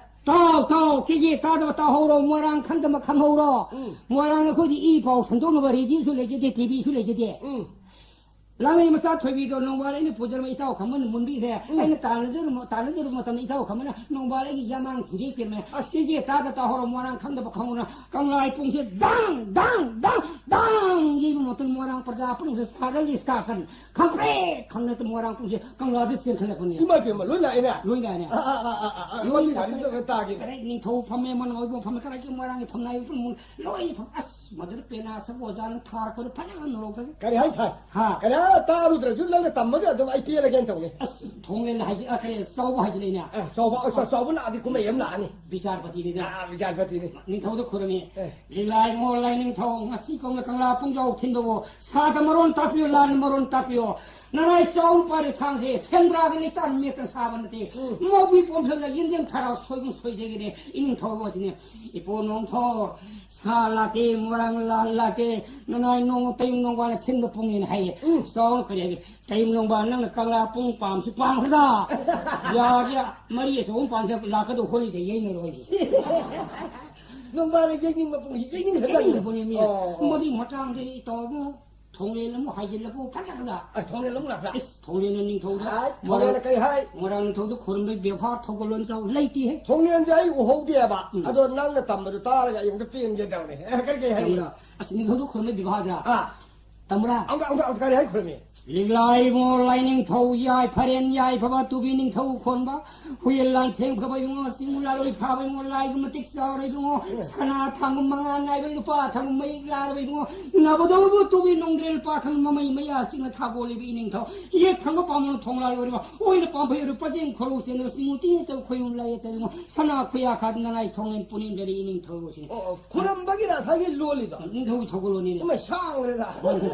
ꯇꯥꯎ, ꯇꯥꯎ, ꯀꯦꯒꯦ ꯇꯥꯗꯕ ꯇꯥꯍꯧꯔꯣ, ꯃꯣꯏꯔꯥꯡ ꯈꯪꯗꯕ ꯈꯪꯍꯧꯔꯣ꯫ ꯎꯝ꯫ ꯃꯣꯏꯔꯥꯡ ꯑꯩꯈꯣꯏꯗꯤ ꯏ ꯄꯥꯎ ꯁꯟꯗꯣꯛꯅꯕ ꯔꯦꯗꯤꯑꯣꯁꯨ ꯂꯩꯖꯗꯦ, ꯇꯤꯚꯤꯁꯨ ꯂꯩꯖꯗꯦ꯫ ꯎꯝ꯫ ꯂꯥꯡꯂꯩ ꯃꯆꯥ ꯊꯣꯏꯕꯤꯗꯣ ꯅꯣꯡꯕꯥꯜ ꯑꯩꯅ ꯄꯨꯖꯔꯝꯕ ꯏꯇꯥꯎ ꯈꯝꯕꯅ ꯃꯨꯟꯕꯤꯈ꯭ꯔꯦ꯫ ꯎꯝ꯫ ꯑꯩꯅ ꯇꯥꯟꯅꯖꯔꯨ-, ꯇꯥꯟꯅꯖꯔꯨꯕ ꯃꯇꯝꯗ ꯏꯇꯥꯎ ꯈꯝꯕꯅ ꯅꯣꯡꯕꯥꯜ ꯑꯩꯒꯤ ꯌꯥꯃꯥꯡ ꯊꯨꯗꯦꯛꯄꯤꯔꯝꯃꯦ꯫ ꯑꯁ, ꯀꯦꯒꯦ ꯇꯥꯗ ꯇꯥꯍꯧꯔꯣ, ꯃꯣꯏꯔꯥꯡ ꯈꯪꯗꯕ ꯈꯪꯍꯧꯔꯣ꯫ ꯀꯪꯂꯥ ꯄꯨꯡꯁꯦ ꯗꯥꯡ, ꯗꯥꯡ, ꯗꯥꯡ, ꯗꯥꯡ ꯌꯩꯕ ꯃꯇꯝꯗ ꯃꯣꯏꯔꯥꯡ ꯄ꯭ꯔꯖꯥ ꯄꯨꯝꯅꯃꯛꯁꯦ ꯁꯥꯒꯠꯂꯤ, ꯁ꯭ꯀꯥꯔꯐꯟ ꯈꯪꯄ꯭ꯔꯦꯛ ꯈꯪꯅ ꯃꯣꯏꯔꯥꯡ ꯄꯨꯡꯁꯦ ꯀꯪꯂꯥꯗ ꯆꯦꯟꯈꯠꯂꯛꯄꯅꯦ꯫ ꯏꯃꯥ ꯏꯕꯦꯝꯃ, ꯂꯣꯏ ꯂꯥꯛꯑꯦꯅꯦ? ꯂꯣꯏ ꯂꯥꯛꯑꯦꯅꯦ꯫ ꯑꯥ, ꯑꯥ, ꯑꯥ, ꯑꯥ, ꯑꯥ, ꯂꯣꯏ ꯃꯗꯨꯒꯤ ꯋꯥꯔꯤꯗꯣ ꯂꯥꯛꯑꯦꯅꯦ꯫ ꯈꯔ ꯇꯥꯒꯦꯅꯦ꯫ ꯀꯔꯤ ꯅꯤꯡꯊꯧ ꯐꯝꯃꯦ, ꯃꯅꯥꯎ ꯏꯕꯨꯡ ꯐꯝꯃꯦ, ꯀꯔꯥꯏꯒꯤ ꯃꯣꯏꯔꯥꯡꯒꯤ ꯐꯝꯅꯥꯏꯕ ꯄꯨꯝꯅꯃꯛ ꯂꯣꯏꯅ ꯐꯝ-, ꯑꯁ, ꯃꯗꯨꯗ ꯄꯦꯅꯥ ꯁꯛꯄ ꯑꯣꯖꯥꯅ ꯊꯥꯔꯛꯄꯗ ꯐꯖꯅ ꯅꯣꯔꯣꯛꯇꯒꯤ꯫ ꯀꯔꯤ ꯍꯥꯏ ꯐꯥꯏ? ꯍꯥ? ꯀꯔꯤ ꯍꯥꯏ? ꯇꯥꯔꯨꯗ꯭ꯔꯁꯨ ꯅꯪꯅ ꯇꯝꯃꯒ ꯑꯗꯨꯝ ꯑꯩ ꯄꯦꯜꯂꯒꯦꯅ ꯇꯧꯅꯤ꯫ ꯑꯁ, ꯊꯣꯡꯂꯦꯟ ꯍꯥꯏꯖꯤ-, ꯑ, ꯀꯔꯤ, ꯆꯥꯎꯕ ꯍꯥꯏꯖꯤꯜꯂꯛꯏꯅꯦ꯫ ꯑ, ꯆꯥꯎꯕ, ꯑ, ꯆꯥꯎꯕ ꯂꯥꯛꯑꯗꯤ ꯀꯨꯝꯍꯩ ꯑꯃ ꯂꯥꯛꯑꯅꯤ꯫ ꯕꯤꯆꯥꯔꯄꯇꯤꯅꯤꯗ꯫ ꯑ, ꯕꯤꯆꯥꯔꯄꯇꯤꯅꯤ꯫ ꯅꯤꯡꯊꯧꯗ ꯈꯨꯔꯨꯝꯃꯤ꯫ ꯑꯦ꯫ ꯂꯤꯂꯥꯏ ꯃꯣꯔ ꯂꯥꯏ ꯅꯤꯡꯊꯧ, ꯉꯁꯤ ꯀꯧꯅ ꯀꯪꯂꯥ ꯄꯨꯡꯖꯥꯎ ꯊꯤꯟꯕꯕꯨ ꯁꯥꯗ ꯃꯔꯣꯟ ꯇꯥꯛꯄꯤꯌꯨ, ꯂꯥꯟ ꯃꯔꯣꯟ ꯇꯥꯛꯄꯤꯌꯨ꯫ ꯅꯅꯥꯏ ꯆꯥꯎ ꯄꯥꯏꯔꯤ ꯊꯥꯡꯁꯦ ꯁꯦꯟꯗ꯭ꯔꯥꯗ ꯂꯩꯇꯥꯟ ꯃꯦꯠꯇ ꯁꯥꯕ ꯅꯠꯇꯦ꯫ ꯎꯝ꯫ ꯃꯧꯕꯤ ꯄꯣꯝꯁꯜꯂ ꯌꯦꯟꯗꯦꯝ ꯊꯔꯥꯎ ꯁꯣꯏꯕꯨꯝ ꯁꯣꯏꯗꯒꯤꯅꯦ ꯏꯅꯤꯡꯊꯧ ꯑꯁꯤꯅꯦ꯫ ꯏꯄꯣ ꯅꯣꯡꯊꯣ ꯁꯥ ꯂꯥꯛꯀꯦ, ꯃꯣꯏꯔꯥꯡ ꯂꯥꯟ ꯂꯥꯛꯀꯦ, ꯅꯅꯥꯏ ꯅꯣꯡ ꯇꯌꯨꯡ ꯅꯣꯡꯕꯥꯅ ꯊꯤꯟꯕ ꯄꯨꯡꯅꯦꯅ ꯍꯥꯏꯌꯦ꯫ ꯎꯝ꯫ ꯆꯥꯎꯅ ꯈꯔꯦ ꯍꯥꯏꯒꯦ꯫ ꯇꯌꯨꯡ ꯅꯣꯡꯕꯥ ꯅꯪꯅ ꯀꯪꯂꯥ ꯄꯨꯡ ꯄꯥꯝꯁꯨ ꯄꯥꯝꯈ꯭ꯔꯗ꯫ ꯌꯥꯒꯦ, ꯃꯔꯤ ꯑꯆꯧꯕ ꯄꯥꯝꯁꯦ ꯂꯥꯛꯀꯗꯧ ꯍꯣꯂꯤꯗ ꯌꯩꯅꯔꯣꯏꯁꯦ꯫ ꯅꯣꯡꯕꯥꯅ ꯌꯩꯅꯤꯡꯕ ꯄꯨꯡ ꯌꯩꯅꯤꯡꯈ꯭ꯔꯖꯥꯠꯅꯤ꯫ ꯌꯩꯅꯤꯡꯕꯅꯦ ꯃꯤ꯫ ꯑꯣ, ꯑꯣ꯫ ꯃꯗꯨꯒꯤ ꯃꯇꯥꯡꯗ ꯏꯇꯥꯎꯕꯨ ꯊꯣꯡꯂꯦꯟ ꯑꯃꯨꯛ ꯍꯥꯏꯖꯤꯜꯂꯕꯨ ꯐꯖꯒꯗ꯫ ꯑ, ꯊꯣꯡꯂꯦꯟ ꯑꯃꯨꯛ ꯂꯥꯛꯄ꯭ꯔꯥ? ꯏꯁ, ꯊꯣꯡꯂꯦꯟꯅ ꯅꯤꯡꯊꯧꯗ ꯍꯥꯏ, ꯊꯣꯡꯂꯦꯟꯅ ꯃꯣꯏꯔꯥꯡ, ꯀꯩ ꯍꯥꯏ? ꯃꯣꯏꯔꯥꯡ ꯅꯤꯡꯊꯧꯗ ꯈꯨꯔꯨꯝꯕꯩ ꯕꯦꯕꯥꯔ ꯊꯧꯒꯜꯂꯣꯟ ꯇꯧ ꯂꯩꯇꯦꯍꯦ꯫ ꯊꯣꯡꯂꯦꯟꯁꯦ ꯑꯩ ꯎꯍꯧꯗꯦꯕ꯫ ꯎꯝ꯫ ꯑꯗꯣ ꯅꯪꯅ ꯇꯝꯕꯗꯣ ꯇꯥꯔꯒ ꯑꯩ ꯑꯝꯇ ꯄꯦꯟꯒꯦ ꯇꯧꯅꯦ꯫ ꯑꯦ, ꯀꯔꯤ, ꯀꯔꯤ ꯍꯥꯏ? ꯇꯝꯕ꯭ꯔꯥ? ꯑꯁ, ꯅꯤꯡꯊꯧꯗ ꯈꯨꯔꯨꯝꯕꯩ ꯕꯦꯕꯥꯔꯗ꯫ ꯑꯥ꯫ ꯇꯝꯕ꯭ꯔꯥ? ꯑꯃꯨꯛ, ꯑꯃꯨꯛ, ꯑꯃꯨꯛ ꯀꯔꯤ ꯍꯥꯏ ꯈꯨꯔꯨꯝꯃꯤ? ꯂꯤꯛꯂꯥꯏ ꯃꯣꯔ ꯂꯥꯏ ꯅꯤꯡꯊꯧ ꯌꯥꯏ ꯐꯔꯦꯟ ꯌꯥꯏ ꯐꯕ ꯇꯨꯕꯤ ꯅꯤꯡꯊꯧ ꯈꯣꯟꯕ ꯍꯨꯌꯦꯟ ꯂꯥꯟꯊꯦꯡ ꯐꯕ ꯏꯕꯨꯡꯉꯣ, ꯆꯤꯡ ꯂꯥꯂꯣꯏ ꯐꯥꯕ ꯏꯕꯨꯡꯉꯣ, ꯂꯥꯏꯒꯤ ꯃꯇꯤꯛ ꯆꯥꯎꯔ ꯏꯕꯨꯡꯉꯣ, ꯁꯅꯥ ꯊꯥꯡꯕ ꯃꯉꯥ ꯅꯥꯏꯕ ꯂꯨꯄꯥ ꯊꯥꯡꯕ ꯃꯌꯦꯛ ꯂꯥꯔꯕ ꯏꯕꯨꯡꯉꯣ, ꯅꯕꯗꯧꯕꯨ ꯇꯨꯕꯤ ꯅꯣꯡꯗ꯭ꯔꯦꯜ ꯄꯥꯈꯪ ꯃꯃꯩ ꯃꯌꯥ ꯆꯤꯡꯅ ꯊꯥꯒꯣꯜꯂꯤꯕ ꯏꯅꯤꯡꯊꯧ, ꯌꯦꯛ ꯊꯪꯕ ꯄꯥꯝꯕꯣꯝ ꯊꯣꯡꯂꯥꯜ ꯑꯣꯏꯔꯤꯕ, ꯑꯣꯏꯅ ꯄꯥꯝꯕꯩ ꯑꯣꯏꯔꯤꯕ ꯄꯖꯦꯡ ꯈꯣꯔꯧ ꯆꯦꯟꯗꯕ ꯆꯤꯡꯉꯨ ꯇꯤꯡ ꯅꯠꯇꯕ ꯈꯣꯌꯨꯝ ꯂꯥꯏ ꯌꯦꯛꯇꯕ ꯏꯕꯨꯡꯉꯣ, ꯁꯅꯥ ꯈꯨꯌꯥ ꯈꯥꯗꯨꯅ ꯅꯅꯥꯏ ꯊꯣꯡꯂꯦꯟ ꯄꯨꯅꯦꯝꯗꯔꯤ ꯏꯅꯤꯡꯊꯧ ꯑꯁꯤꯅꯤ꯫ ꯑꯣ, ꯑꯣ, ꯈꯨꯔꯝꯕꯒꯤꯔ ꯉꯁꯥꯏꯒꯤ ꯂꯣꯜꯂꯤꯗꯣ? ꯅꯤꯡꯊꯧꯒꯤ ꯊꯧꯒꯜꯂꯣꯟꯅꯤꯅꯦ꯫ ꯏꯃꯥ, ꯁꯥꯡꯈ꯭ꯔꯦꯗ꯫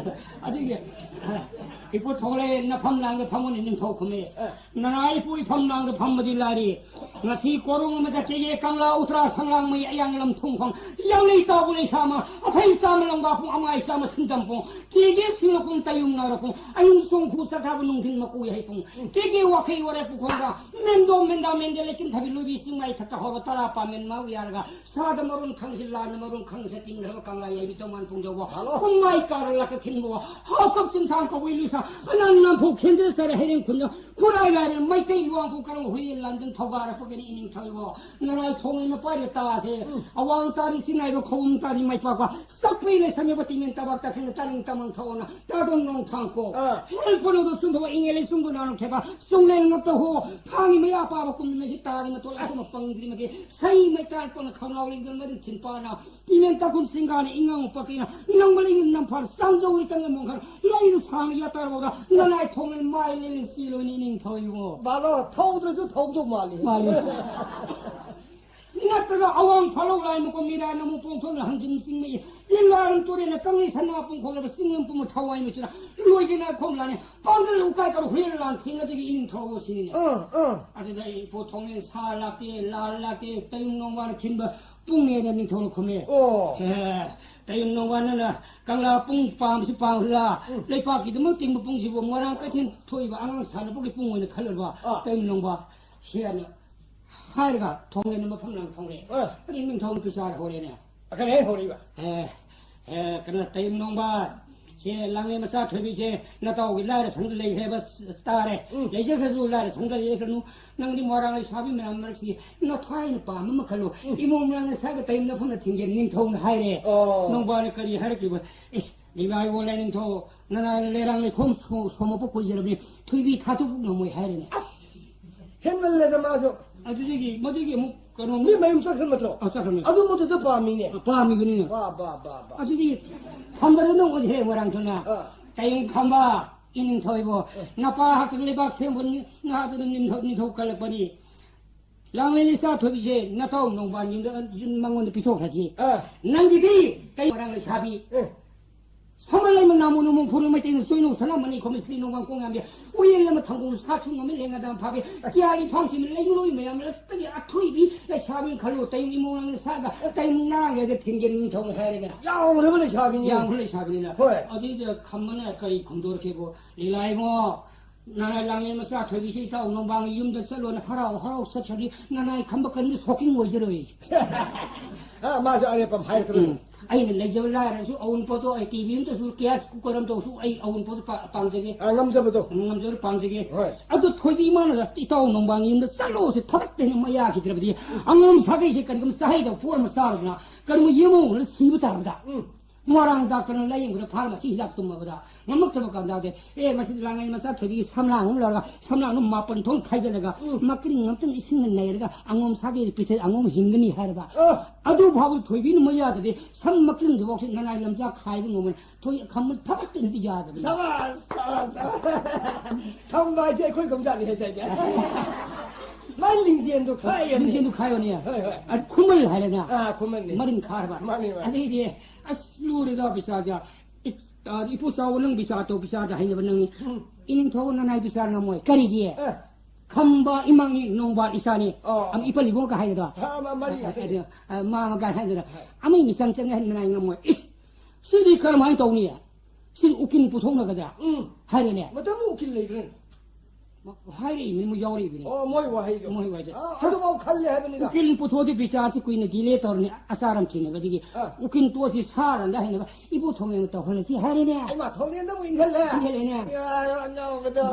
ꯑꯗꯨꯒꯤ ꯏꯄꯨ ꯊꯣꯡꯂꯦꯟ ꯅꯐꯝ ꯂꯥꯡꯗ ꯐꯝꯃꯨꯅꯦ ꯅꯤꯡꯊꯧ ꯈꯨꯝꯃꯦ꯫ ꯑꯦ꯫ ꯅꯅꯥ ꯏꯄꯨ ꯏꯐꯝ ꯂꯥꯡꯗ ꯐꯝꯕꯗꯤ ꯂꯥꯏꯔꯤ꯫ ꯉꯁꯤ ꯀꯣꯔꯣꯡ ꯑꯃꯗ ꯀꯦꯒꯦ ꯀꯪꯂꯥ ꯎꯇ꯭ꯔꯥ ꯁꯪꯂꯥꯡꯃꯩ ꯑꯌꯥꯡ ꯂꯝ ꯊꯨꯡꯐꯝ ꯌꯥꯡꯂꯩ ꯇꯥꯎꯕ ꯂꯩꯁꯥꯃ ꯑꯐꯩ ꯆꯥꯝꯃ ꯂꯝꯒꯥ ꯄꯨꯡ ꯑꯃꯥꯏ ꯆꯥꯝꯃ ꯁꯤꯟꯗꯝ ꯄꯨꯡ ꯀꯦꯒꯦ ꯁꯤꯡꯂ ꯄꯨꯡ ꯇꯌꯨꯡ ꯅꯥꯔ ꯄꯨꯡ ꯑꯌꯨꯛ ꯆꯣꯡꯈꯨ ꯆꯠꯊꯕ ꯅꯨꯡꯊꯤꯟ ꯃꯀꯨ ꯌꯥꯍꯩ ꯄꯨꯡ ꯀꯦꯒꯦ ꯋꯥꯈꯩ ꯋꯥꯔꯦ ꯄꯨꯈꯣꯡꯗ ꯃꯦꯟꯗꯣ ꯃꯦꯟꯗꯥ ꯃꯦꯟꯗꯦ ꯂꯩꯆꯤꯟ ꯊꯕꯤ ꯂꯣꯏꯕꯤ ꯆꯤꯡꯃꯥꯏ ꯊꯛꯇ ꯍꯧꯕ ꯇꯔꯥ ꯄꯥꯃꯦꯟ ꯃꯥꯎ ꯌꯥꯔꯒ ꯁꯥꯗ ꯃꯔꯨꯝ ꯈꯪꯁꯤ ꯂꯥꯟꯅ ꯃꯔꯨꯝ ꯈꯪꯁ ꯇꯤꯡꯈ꯭ꯔꯕ ꯀꯪꯂꯥ ꯌꯥꯏꯕꯤ ꯇꯣꯉꯥꯟ ꯄꯨꯡꯖꯧꯕ ꯀꯨꯝꯃꯥꯏ ꯀꯥꯔ ꯂꯥꯛꯀ ꯈꯤꯟꯕ ꯍꯥꯎꯀꯞ ꯆꯤꯡꯁꯥꯡ ꯀꯧꯏ ꯂꯨꯁꯥ ꯑꯅꯥꯟ ꯅꯥꯝꯐꯨ ꯈꯦꯟꯖ ꯆꯔꯦ ꯍꯩꯔꯦꯟ ꯈꯨꯟꯖ ꯈꯨꯔꯥꯏ ꯂꯥꯏꯔꯦ ꯃꯩꯇꯩ ꯂꯨꯋꯥꯡ ꯄꯨꯡ ꯀꯔꯝ ꯍꯨꯏ ꯂꯥꯟꯖꯟ ꯊꯧꯒꯥꯔ ꯄꯒꯅꯤ ꯏꯅꯤꯡ ꯊꯧꯏꯕꯣ ꯅꯔꯥꯏ ꯊꯣꯡꯉꯩꯅ ꯄꯥꯏꯔꯦ ꯇꯥꯁꯦ ꯑꯋꯥꯡ ꯇꯥꯔꯤ ꯆꯤꯡꯅꯥꯏꯕ ꯈꯣꯡ ꯇꯥꯔꯤ ꯃꯥꯏ ꯄꯥꯛꯄ ꯁꯛꯄꯩ ꯂꯩꯁꯝꯃꯦꯕ ꯇꯤꯡꯉꯦꯟ ꯇꯕꯥꯛ ꯇꯥꯈꯤꯅ ꯇꯥꯅꯤꯡ ꯇꯃꯪ ꯊꯧꯅ ꯇꯥꯗꯣꯡ ꯅꯣꯡ ꯊꯥꯡꯀꯣ ꯑꯥ꯫ ꯍꯦꯜ ꯄꯣꯂꯣꯗꯣ ꯁꯨꯝꯊꯕ ꯏꯪꯉꯦ ꯂꯩ ꯁꯨꯝꯕ ꯅꯥꯅꯣ ꯊꯦꯕ ꯁꯨꯡꯂꯦꯟ ꯉꯛꯇ ꯍꯣ ꯊꯥꯡꯉꯤ ꯃꯌꯥ ꯄꯥꯕ ꯀꯨꯝꯗꯅ ꯍꯤ ꯇꯥꯔꯤ ꯃꯇꯣꯜ ꯑꯁꯨꯝ ꯄꯪꯗ꯭ꯔꯤ ꯃꯒꯤ ꯁꯩ ꯃꯩ ꯇꯥꯔ ꯀꯣꯟꯅ ꯈꯧꯅꯥꯎ ꯂꯤꯡꯗꯣꯟ ꯃꯔꯤ ꯊꯤꯟ ꯄꯥꯅ ꯇꯤꯃꯦꯟ ꯇꯥꯀꯨꯟ ꯁꯤꯡꯒꯥꯅ ꯏꯉꯥꯡ ꯄꯥꯀꯩꯅ ꯅꯪꯕ ꯂꯩ ꯅꯝꯐꯥꯔ ꯁꯥꯡꯖꯧ ꯂꯩꯇꯪ ꯃꯣꯡꯈꯔ ꯂꯩꯅ ꯁꯥꯡꯅ ꯌꯥꯇꯥꯔꯕꯧꯗ ꯅꯅꯥꯏ ꯊꯣꯡꯅ ꯃꯥꯏ ꯂꯩꯅ ꯁꯤꯂꯣꯏꯅ ꯏꯅꯤꯡ ꯊꯧꯏꯕꯣ ꯕꯥꯂꯣ ꯊꯧꯗ꯭ꯔꯁꯨ ꯊꯧꯗꯧ ꯃꯥꯜꯂꯤ ꯃꯥꯜꯂꯤ꯫ ꯅꯠꯇ꯭ꯔꯒ ꯑꯋꯥꯡ ꯐꯥꯂꯧ ꯂꯥꯏ ꯃꯀꯣꯟ ꯃꯤꯔꯥ ꯅꯃꯨ ꯄꯣꯡꯊꯣꯛꯅ ꯍꯟꯖꯤꯟ ꯆꯤꯡꯃꯤ ꯂꯤꯂꯥꯔꯝ ꯇꯨꯔꯦꯟꯅ ꯀꯪꯂꯩ ꯁꯅꯥ ꯄꯨꯡꯈꯣꯛꯂꯕ ꯆꯤꯡꯂꯝ ꯄꯨꯝꯕ ꯊꯋꯥꯏ ꯃꯆꯤꯅ ꯂꯣꯏꯗꯅ ꯈꯣꯝꯂꯥꯅꯤ ꯄꯥꯡꯒꯜ ꯎꯀꯥꯏ ꯀꯔꯨ ꯍꯨꯏꯅ ꯂꯥꯟ ꯊꯦꯡꯅꯗꯒꯤ ꯏꯅꯤꯡ ꯊꯧꯕ ꯁꯤꯅꯤꯅꯦ꯫ ꯑꯥ ꯑꯥ꯫ ꯑꯗꯨꯗ ꯑꯩ ꯏꯄꯣ ꯊꯣꯡꯂꯦꯟ ꯁꯥ ꯂꯥꯛꯇꯦ ꯂꯥꯜ ꯂꯥꯛꯇꯦ ꯇꯌꯨꯡ ꯅꯣꯡꯕꯥꯅ ꯈꯤꯟꯕ ꯄꯨꯡꯅꯦꯅ ꯅꯤꯡꯊꯧꯅ ꯈꯨꯝꯃꯦ꯫ ꯑꯣ꯫ ꯑꯦ, ꯇꯌꯨꯡ ꯅꯣꯡꯕꯥꯅꯅ ꯀꯪꯂꯥ ꯄꯨꯡ ꯄꯥꯝꯁꯤ ꯄꯥꯝꯂ ꯎꯝ꯫ ꯂꯩꯄꯥꯛꯀꯤꯗꯃꯛ ꯇꯤꯡꯕ ꯄꯨꯡꯁꯤꯕꯨ ꯃꯣꯏꯔꯥꯡ ꯀꯩꯊꯦꯜ ꯊꯣꯛꯏꯕ ꯑꯉꯥꯡ ꯁꯥꯟꯅꯕꯒꯤ ꯄꯨꯡ ꯑꯣꯏꯅ ꯈꯜꯂꯕ ꯑꯥ꯫ ꯇꯌꯨꯡ ꯅꯣꯡꯕꯥ ꯁꯦꯅ ꯍꯥꯏꯔꯒ ꯊꯣꯡꯂꯦꯟ ꯃꯐꯝ ꯂꯥꯡ ꯊꯣꯡꯂꯦ꯫ ꯑꯥ꯫ ꯑꯩ ꯅꯤꯡꯊꯧ ꯅꯨꯄꯤ ꯆꯥꯔ ꯍꯧꯔꯦꯅꯦ꯫ ꯑꯈꯪ ꯍꯦꯛ ꯍꯧꯔꯛꯏꯕ꯫ ꯑꯦ, ꯑꯦ, ꯀꯩꯅꯣ, ꯇꯌꯨꯡ ꯅꯣꯡꯕ, ꯁꯦ ꯂꯥꯡꯂꯦꯟ ꯃꯆꯥ ꯊꯣꯏꯕꯤꯁꯦ ꯅꯇꯥꯎꯒꯤ ꯂꯥꯏꯔ ꯁꯪꯗ ꯂꯩꯈ꯭ꯔꯦꯕ ꯇꯥꯔꯦ꯫ ꯎꯝ꯫ ꯂꯩꯖꯈ꯭ꯔꯁꯨ ꯂꯥꯏꯔ ꯁꯪꯗ ꯂꯩꯈ꯭ꯔꯅꯨ꯫ ꯅꯪꯗꯤ ꯃꯣꯏꯔꯥꯡ ꯂꯩꯁꯥꯕꯤ ꯃꯌꯥꯝ ꯃꯔꯛꯁꯤ ꯅꯊ꯭ꯋꯥꯏꯅ ꯄꯥꯝꯕ ꯃꯈꯜꯂꯣ꯫ ꯎꯝ꯫ ꯏꯃꯣꯝ ꯂꯥꯡꯅ ꯁꯥꯒ ꯇꯌꯨꯡ ꯅꯐꯝꯅ ꯊꯤꯡꯒꯦ ꯅꯤꯡꯊꯧꯅ ꯍꯥꯏꯔꯦ꯫ ꯑꯣ꯫ ꯅꯣꯡꯕꯥꯅ ꯀꯔꯤ ꯍꯥꯏꯔꯛꯈꯤꯕ? ꯏꯁ, ꯏꯃꯥ ꯏꯕꯣ ꯂꯥꯏꯅꯤꯡꯊꯧ, ꯅꯅꯥꯏꯅ ꯂꯩꯔꯥꯡ ꯂꯩꯈꯣꯝ ꯁꯣ-, ꯁꯣꯝꯃꯛꯄ ꯀꯨꯏꯖꯔꯕꯅꯤ꯫ ꯊꯣꯏꯕꯤ ꯊꯥꯗꯣꯛꯄ ꯉꯝꯃꯣꯏ ꯍꯥꯏꯔꯦꯅꯦ꯫ ꯑꯁ! ꯍꯦꯟꯃꯜꯂꯦꯗ ꯃꯥꯁꯨ꯫ ꯑꯗꯨꯗꯒꯤ, ꯃꯗꯨꯒꯤ ꯑꯃꯨꯛ ꯀꯩꯅꯣ ꯃꯤ ꯃꯌꯨꯝ ꯆꯠꯈ꯭ꯔ ꯅꯠꯇ꯭ꯔꯣ? ꯑ, ꯆꯠꯈ꯭ꯔꯃꯤ꯫ ꯑꯗꯨ ꯃꯗꯨꯗ ꯄꯥꯝꯃꯤꯅꯦ꯫ ꯑ, ꯄꯥꯝꯃꯤꯕꯅꯤꯅ꯫ ꯕꯥ, ꯕꯥ, ꯕꯥ, ꯕꯥ꯫ ꯑꯗꯨꯗꯤ ꯈꯝꯕꯗ ꯅꯣꯡꯃꯁꯦ ꯍꯦꯛ ꯃꯣꯏꯔꯥꯡꯊꯣꯏꯅ ꯑ꯫ ꯇꯌꯨꯡ ꯈꯝꯕ ꯏꯅꯤꯡꯊꯧ ꯏꯕꯣ, ꯑ꯫ ꯅꯄꯥ ꯍꯥꯛꯇꯛ ꯂꯩꯕꯥꯛ ꯁꯦꯝꯕ ꯅꯤ-, ꯅꯍꯥꯗꯨꯅ ꯅꯤꯡꯊꯧ, ꯅꯤꯡꯊꯧ ꯀꯜꯂꯛꯄꯅꯤ꯫ ꯂꯥꯡꯂꯦꯟ ꯏꯆꯥ ꯊꯣꯏꯕꯤꯁꯦ ꯅꯇꯥꯎ ꯅꯣꯡꯕꯥꯟ ꯌꯨꯝꯗ ꯃꯉꯣꯟꯗ ꯄꯤꯊꯣꯛꯈ꯭ꯔꯁꯤ꯫ ꯑ꯫ ꯅꯪꯒꯤꯗꯤ ꯀꯩ ꯃꯣꯏꯔꯥꯡ ꯂꯩꯁꯥꯕꯤ꯫ ꯑ꯫ ꯁꯃꯜ ꯂꯩꯃ ꯅꯥꯃꯨ ꯅꯃꯨ ꯐꯨꯔꯨ ꯃꯩꯇꯩꯅ ꯁꯣꯏꯅꯧ ꯁꯅꯥꯃꯅꯤ ꯈꯣꯃꯤꯁꯂꯤ ꯅꯣꯡꯕꯥꯡ ꯀꯣꯡ ꯌꯥꯝꯕꯤ ꯎꯌꯦꯟ ꯑꯃ ꯊꯪꯒꯣꯜ ꯁꯥꯠꯁꯨ ꯉꯝꯃꯤ ꯂꯦꯡꯒꯗꯥ ꯐꯥꯕꯤ ꯀꯤꯌꯥꯔꯤ ꯐꯥꯡꯁꯤꯅ ꯂꯩꯉꯣꯏ ꯃꯌꯥꯝ ꯂꯛꯇꯒꯤ ꯑꯊꯣꯏꯕꯤ ꯂꯩꯁꯥꯕꯤ ꯈꯜꯂꯣ ꯇꯩ ꯏꯃꯣꯡ ꯂꯥꯡꯅ ꯁꯥꯒ ꯇꯩ ꯅꯥꯒꯦꯒ ꯊꯤꯡꯒꯦ ꯅꯤꯡꯊꯧ ꯍꯥꯏꯔꯒ ꯌꯥꯎꯈ꯭ꯔꯕ ꯂꯩꯁꯥꯕꯤꯅꯤ꯫ ꯌꯥꯎꯈ꯭ꯔꯕ ꯂꯩꯁꯥꯕꯤꯅꯤꯅ꯫ ꯍꯣꯏ꯫ ꯑꯗꯨꯏꯗ ꯈꯝꯕꯅ ꯀꯔꯤ ꯈꯨꯝꯗꯣꯔꯛꯀꯦꯕꯨ? ꯂꯤꯂꯥꯏꯃꯣ, ꯅꯅꯥꯏ ꯂꯥꯡꯂꯦꯟ ꯃꯆꯥ ꯊꯣꯏꯕꯤꯁꯦ ꯏꯇꯥꯎ ꯅꯣꯡꯕꯥꯡꯒꯤ ꯌꯨꯝꯗ ꯆꯠꯂꯣꯅ ꯍꯔꯥꯎ ꯍꯔꯥꯎ ꯆꯠꯈ꯭ꯔꯗꯤ ꯅꯅꯥꯏ ꯈꯝꯕ ꯀꯔꯤꯝꯇ ꯁꯣꯛꯀꯤꯡ ꯑꯣꯏꯖꯔꯣꯏ꯫ ꯑ, ꯃꯥꯁꯨ ꯑꯔꯦꯞꯄ ꯑꯃ ꯍꯥꯏꯔꯛꯀꯗꯣꯏꯅꯤ꯫ ꯎꯝ꯫ ꯑꯩꯅ ꯂꯩꯖꯕ ꯂꯥꯏꯔꯁꯨ ꯑꯋꯨꯟꯄꯣꯠꯇꯣ ꯑꯩ ꯇꯤ ꯚꯤ ꯑꯃꯇꯁꯨ, ꯒ꯭ꯌꯥꯁ ꯀꯨꯀꯔ ꯑꯃꯇꯁꯨ ꯑꯩ ꯑꯋꯨꯟꯄꯣꯠꯇꯣ ꯄꯥ-, ꯄꯥꯝꯖꯒꯦ꯫ ꯑ, ꯉꯝꯖꯕꯗꯣ꯫ ꯎꯝ, ꯉꯝꯖꯕꯗꯣ ꯄꯥꯝꯖꯒꯦ꯫ ꯍꯣꯏ꯫ ꯑꯗꯣ ꯊꯣꯏꯕꯤ ꯏꯃꯥꯅ ꯏꯇꯥꯎ ꯅꯣꯡꯕꯥꯡꯒꯤ ꯌꯨꯝꯗ ꯆꯠꯂꯣꯁꯦ ꯊꯕꯛꯇ ꯍꯦꯟꯅ ꯃꯌꯥꯈꯤꯗ꯭ꯔꯕꯗꯤ ꯑꯉꯝ ꯁꯥꯒꯩꯁꯦ ꯀꯔꯤꯒꯨꯝꯕ ꯆꯥꯍꯩꯗꯕ ꯄꯣꯠ ꯑꯃ ꯆꯥꯔꯕꯅ ꯀꯔꯤꯒꯨꯝꯕ ꯌꯦꯃꯧꯅ ꯁꯤꯕ ꯇꯥꯔꯕꯗ꯫ ꯎꯝ꯫ ꯃꯣꯏꯔꯥꯡ ꯗꯥꯛꯇꯔꯅ ꯂꯥꯏꯌꯦꯡꯕꯗ ꯐꯥꯔꯃꯥꯁꯤ ꯍꯤꯗꯥꯛ ꯇꯨꯝꯃꯕꯗ ꯉꯝꯃꯛꯇ꯭ꯔꯕ ꯀꯥꯟꯗꯥꯗꯤ, ꯑꯦ, ꯃꯁꯤꯗꯤ ꯂꯥꯡꯉꯩ ꯃꯆꯥ ꯊꯣꯏꯕꯤꯒꯤ ꯁꯝꯂꯥꯡ ꯑꯃ ꯂꯧꯔꯒ ꯁꯝꯂꯥꯡꯗꯣ ꯃꯥꯄꯟ ꯊꯣꯛꯅ ꯈꯥꯏꯖꯤꯜꯂꯒ ꯎꯝ꯫ ꯃꯀ꯭ꯔꯤꯡ ꯑꯃꯇꯪ ꯏꯁꯤꯡꯅ ꯅꯩꯔꯒ ꯑꯉꯣꯝ ꯁꯥꯒꯩꯗ ꯄꯤꯊꯛ ꯑꯉꯣꯝ ꯍꯤꯡꯒꯅꯤ ꯍꯥꯏꯔꯕ꯫ ꯑ꯫ ꯑꯗꯨ ꯐꯥꯎꯕ ꯊꯣꯏꯕꯤꯅ ꯃꯌꯥꯗꯗꯤ ꯁꯝ ꯃꯀ꯭ꯔꯤꯡꯗꯨꯐꯥꯎꯁꯤ ꯅꯅꯥꯏ ꯂꯝꯖꯥ ꯈꯥꯏꯕ ꯉꯝꯃꯣꯏ꯫ ꯊꯣꯏ ꯈꯝꯕ ꯊꯕꯛꯇꯅꯗꯤ ꯌꯥꯗꯕꯅꯤ꯫ ꯁꯕꯥꯁ, ꯁꯕꯥꯁ, ꯁꯕꯥꯁ꯫ ꯈꯝꯕ ꯍꯥꯏꯁꯦ ꯑꯩꯈꯣꯏ ꯀꯝꯖꯥꯠꯅꯤ ꯍꯥꯏ ꯇꯥꯏꯅꯦ꯫ ꯃꯥꯏ ꯂꯤꯡꯖꯦꯜꯗꯨ ꯈꯥꯏꯌꯦꯅꯦ꯫ ꯂꯤꯡꯖꯦꯜꯗꯨ ꯈꯥꯏꯌꯣꯅꯦ꯫ ꯍꯣꯏ, ꯍꯣꯏ꯫ ꯑ, ꯈꯨꯃꯜ ꯍꯥꯏꯔꯦꯅ꯫ ꯑꯥ, ꯈꯨꯃꯜꯅꯤ꯫ ꯃꯔꯤꯟ ꯈꯥꯔꯕ꯫ ꯃꯥꯅꯤ, ꯃꯥꯅꯤ꯫ ꯑꯗꯩꯗꯤ ꯑꯁ, ꯂꯨꯔꯦꯗ ꯕꯤꯆꯥꯔꯁꯦ꯫ ꯏ-, ꯑ, ꯏꯄꯨ ꯆꯥꯎꯕ ꯅꯪ ꯕꯤꯆꯥꯔ ꯇꯧ, ꯕꯤꯆꯥꯔꯗ ꯍꯩꯅꯕ ꯅꯪꯅꯤ꯫ ꯎꯝ꯫ ꯏꯅꯤꯡꯊꯧ ꯅꯅꯥꯏ ꯕꯤꯆꯥꯔ ꯉꯝꯃꯣꯏ꯫ ꯀꯔꯤꯒꯤ? ꯑ꯫ ꯈꯝꯕ ꯏꯃꯥꯡꯅꯤ, ꯅꯣꯡꯕꯥ ꯏꯆꯥꯅꯤ꯫ ꯑꯣ꯫ ꯑꯝ ꯏꯄꯜ ꯏꯕꯣꯒ ꯍꯥꯏꯒꯗ꯭ꯔꯣ? ꯑ, ꯃ-, ꯃꯔꯤ ꯑ, ꯉꯥꯛꯇꯅꯤ꯫ ꯑ, ꯑ, ꯃꯥ ꯃꯒꯥꯏ ꯍꯥꯏꯒꯗ꯭ꯔꯣ? ꯍꯣꯏ꯫ ꯑꯃꯒꯤ ꯃꯤꯆꯪ ꯆꯪꯉꯦ ꯍꯥꯏꯅ ꯅꯅꯥꯏ ꯉꯝꯃꯣꯏ꯫ ꯏꯁ! ꯁꯤꯗꯤ ꯀꯔꯝꯍꯥꯏꯅ ꯇꯧꯅꯤ? ꯁꯤꯗꯤ ꯎꯀꯤꯜ ꯄꯨꯊꯣꯛꯅꯒꯗ꯭ꯔꯥ? ꯎꯝ꯫ ꯍꯥꯏꯔꯦꯅꯦ꯫ ꯃꯇꯝꯗꯨ ꯎꯀꯤꯜ ꯂꯩꯕ꯭ꯔꯥꯅꯦ? ꯍꯥꯏꯔꯛꯏꯕꯅꯤ, ꯃꯣꯏ ꯌꯥꯎꯔꯛꯏꯕꯅꯤ꯫ ꯑꯣ, ꯃꯣꯏ ꯋꯥꯍꯩꯗꯣ꯫ ꯃꯣꯏ ꯋꯥꯍꯩꯗꯣ꯫ ꯑꯥ, ꯑꯗꯨꯐꯥꯎ ꯈꯜꯂꯦ ꯍꯥꯏꯕꯅꯤꯗ꯫ ꯎꯀꯤꯜ ꯄꯨꯊꯣꯛꯑꯗꯤ ꯕꯤꯆꯥꯔꯁꯤ ꯀꯨꯏꯅ ꯗꯤꯂꯦ ꯇꯧꯔꯅꯤ, ꯑꯆꯥꯔ ꯑꯃ ꯊꯤꯅꯕ꯫ ꯑꯗꯒꯤ ꯑꯥ꯫ ꯎꯀꯤꯜ ꯇꯣꯠꯁꯤ ꯁꯥꯔꯅ ꯍꯥꯏꯅꯕ ꯏꯕꯣ ꯊꯣꯡꯉꯦꯅ ꯇꯧꯍꯜꯂꯁꯤ ꯍꯥꯏꯔꯦꯅꯦ꯫ ꯑꯩ ꯃꯥ ꯊꯣꯡꯉꯦꯅ ꯑꯃꯨꯛ ꯏꯟꯁꯤꯜꯂꯦ꯫ ꯏꯟꯁꯤꯜꯂꯦꯅꯦ꯫ ꯌꯥ, ꯑꯅꯧꯕꯗꯣ꯫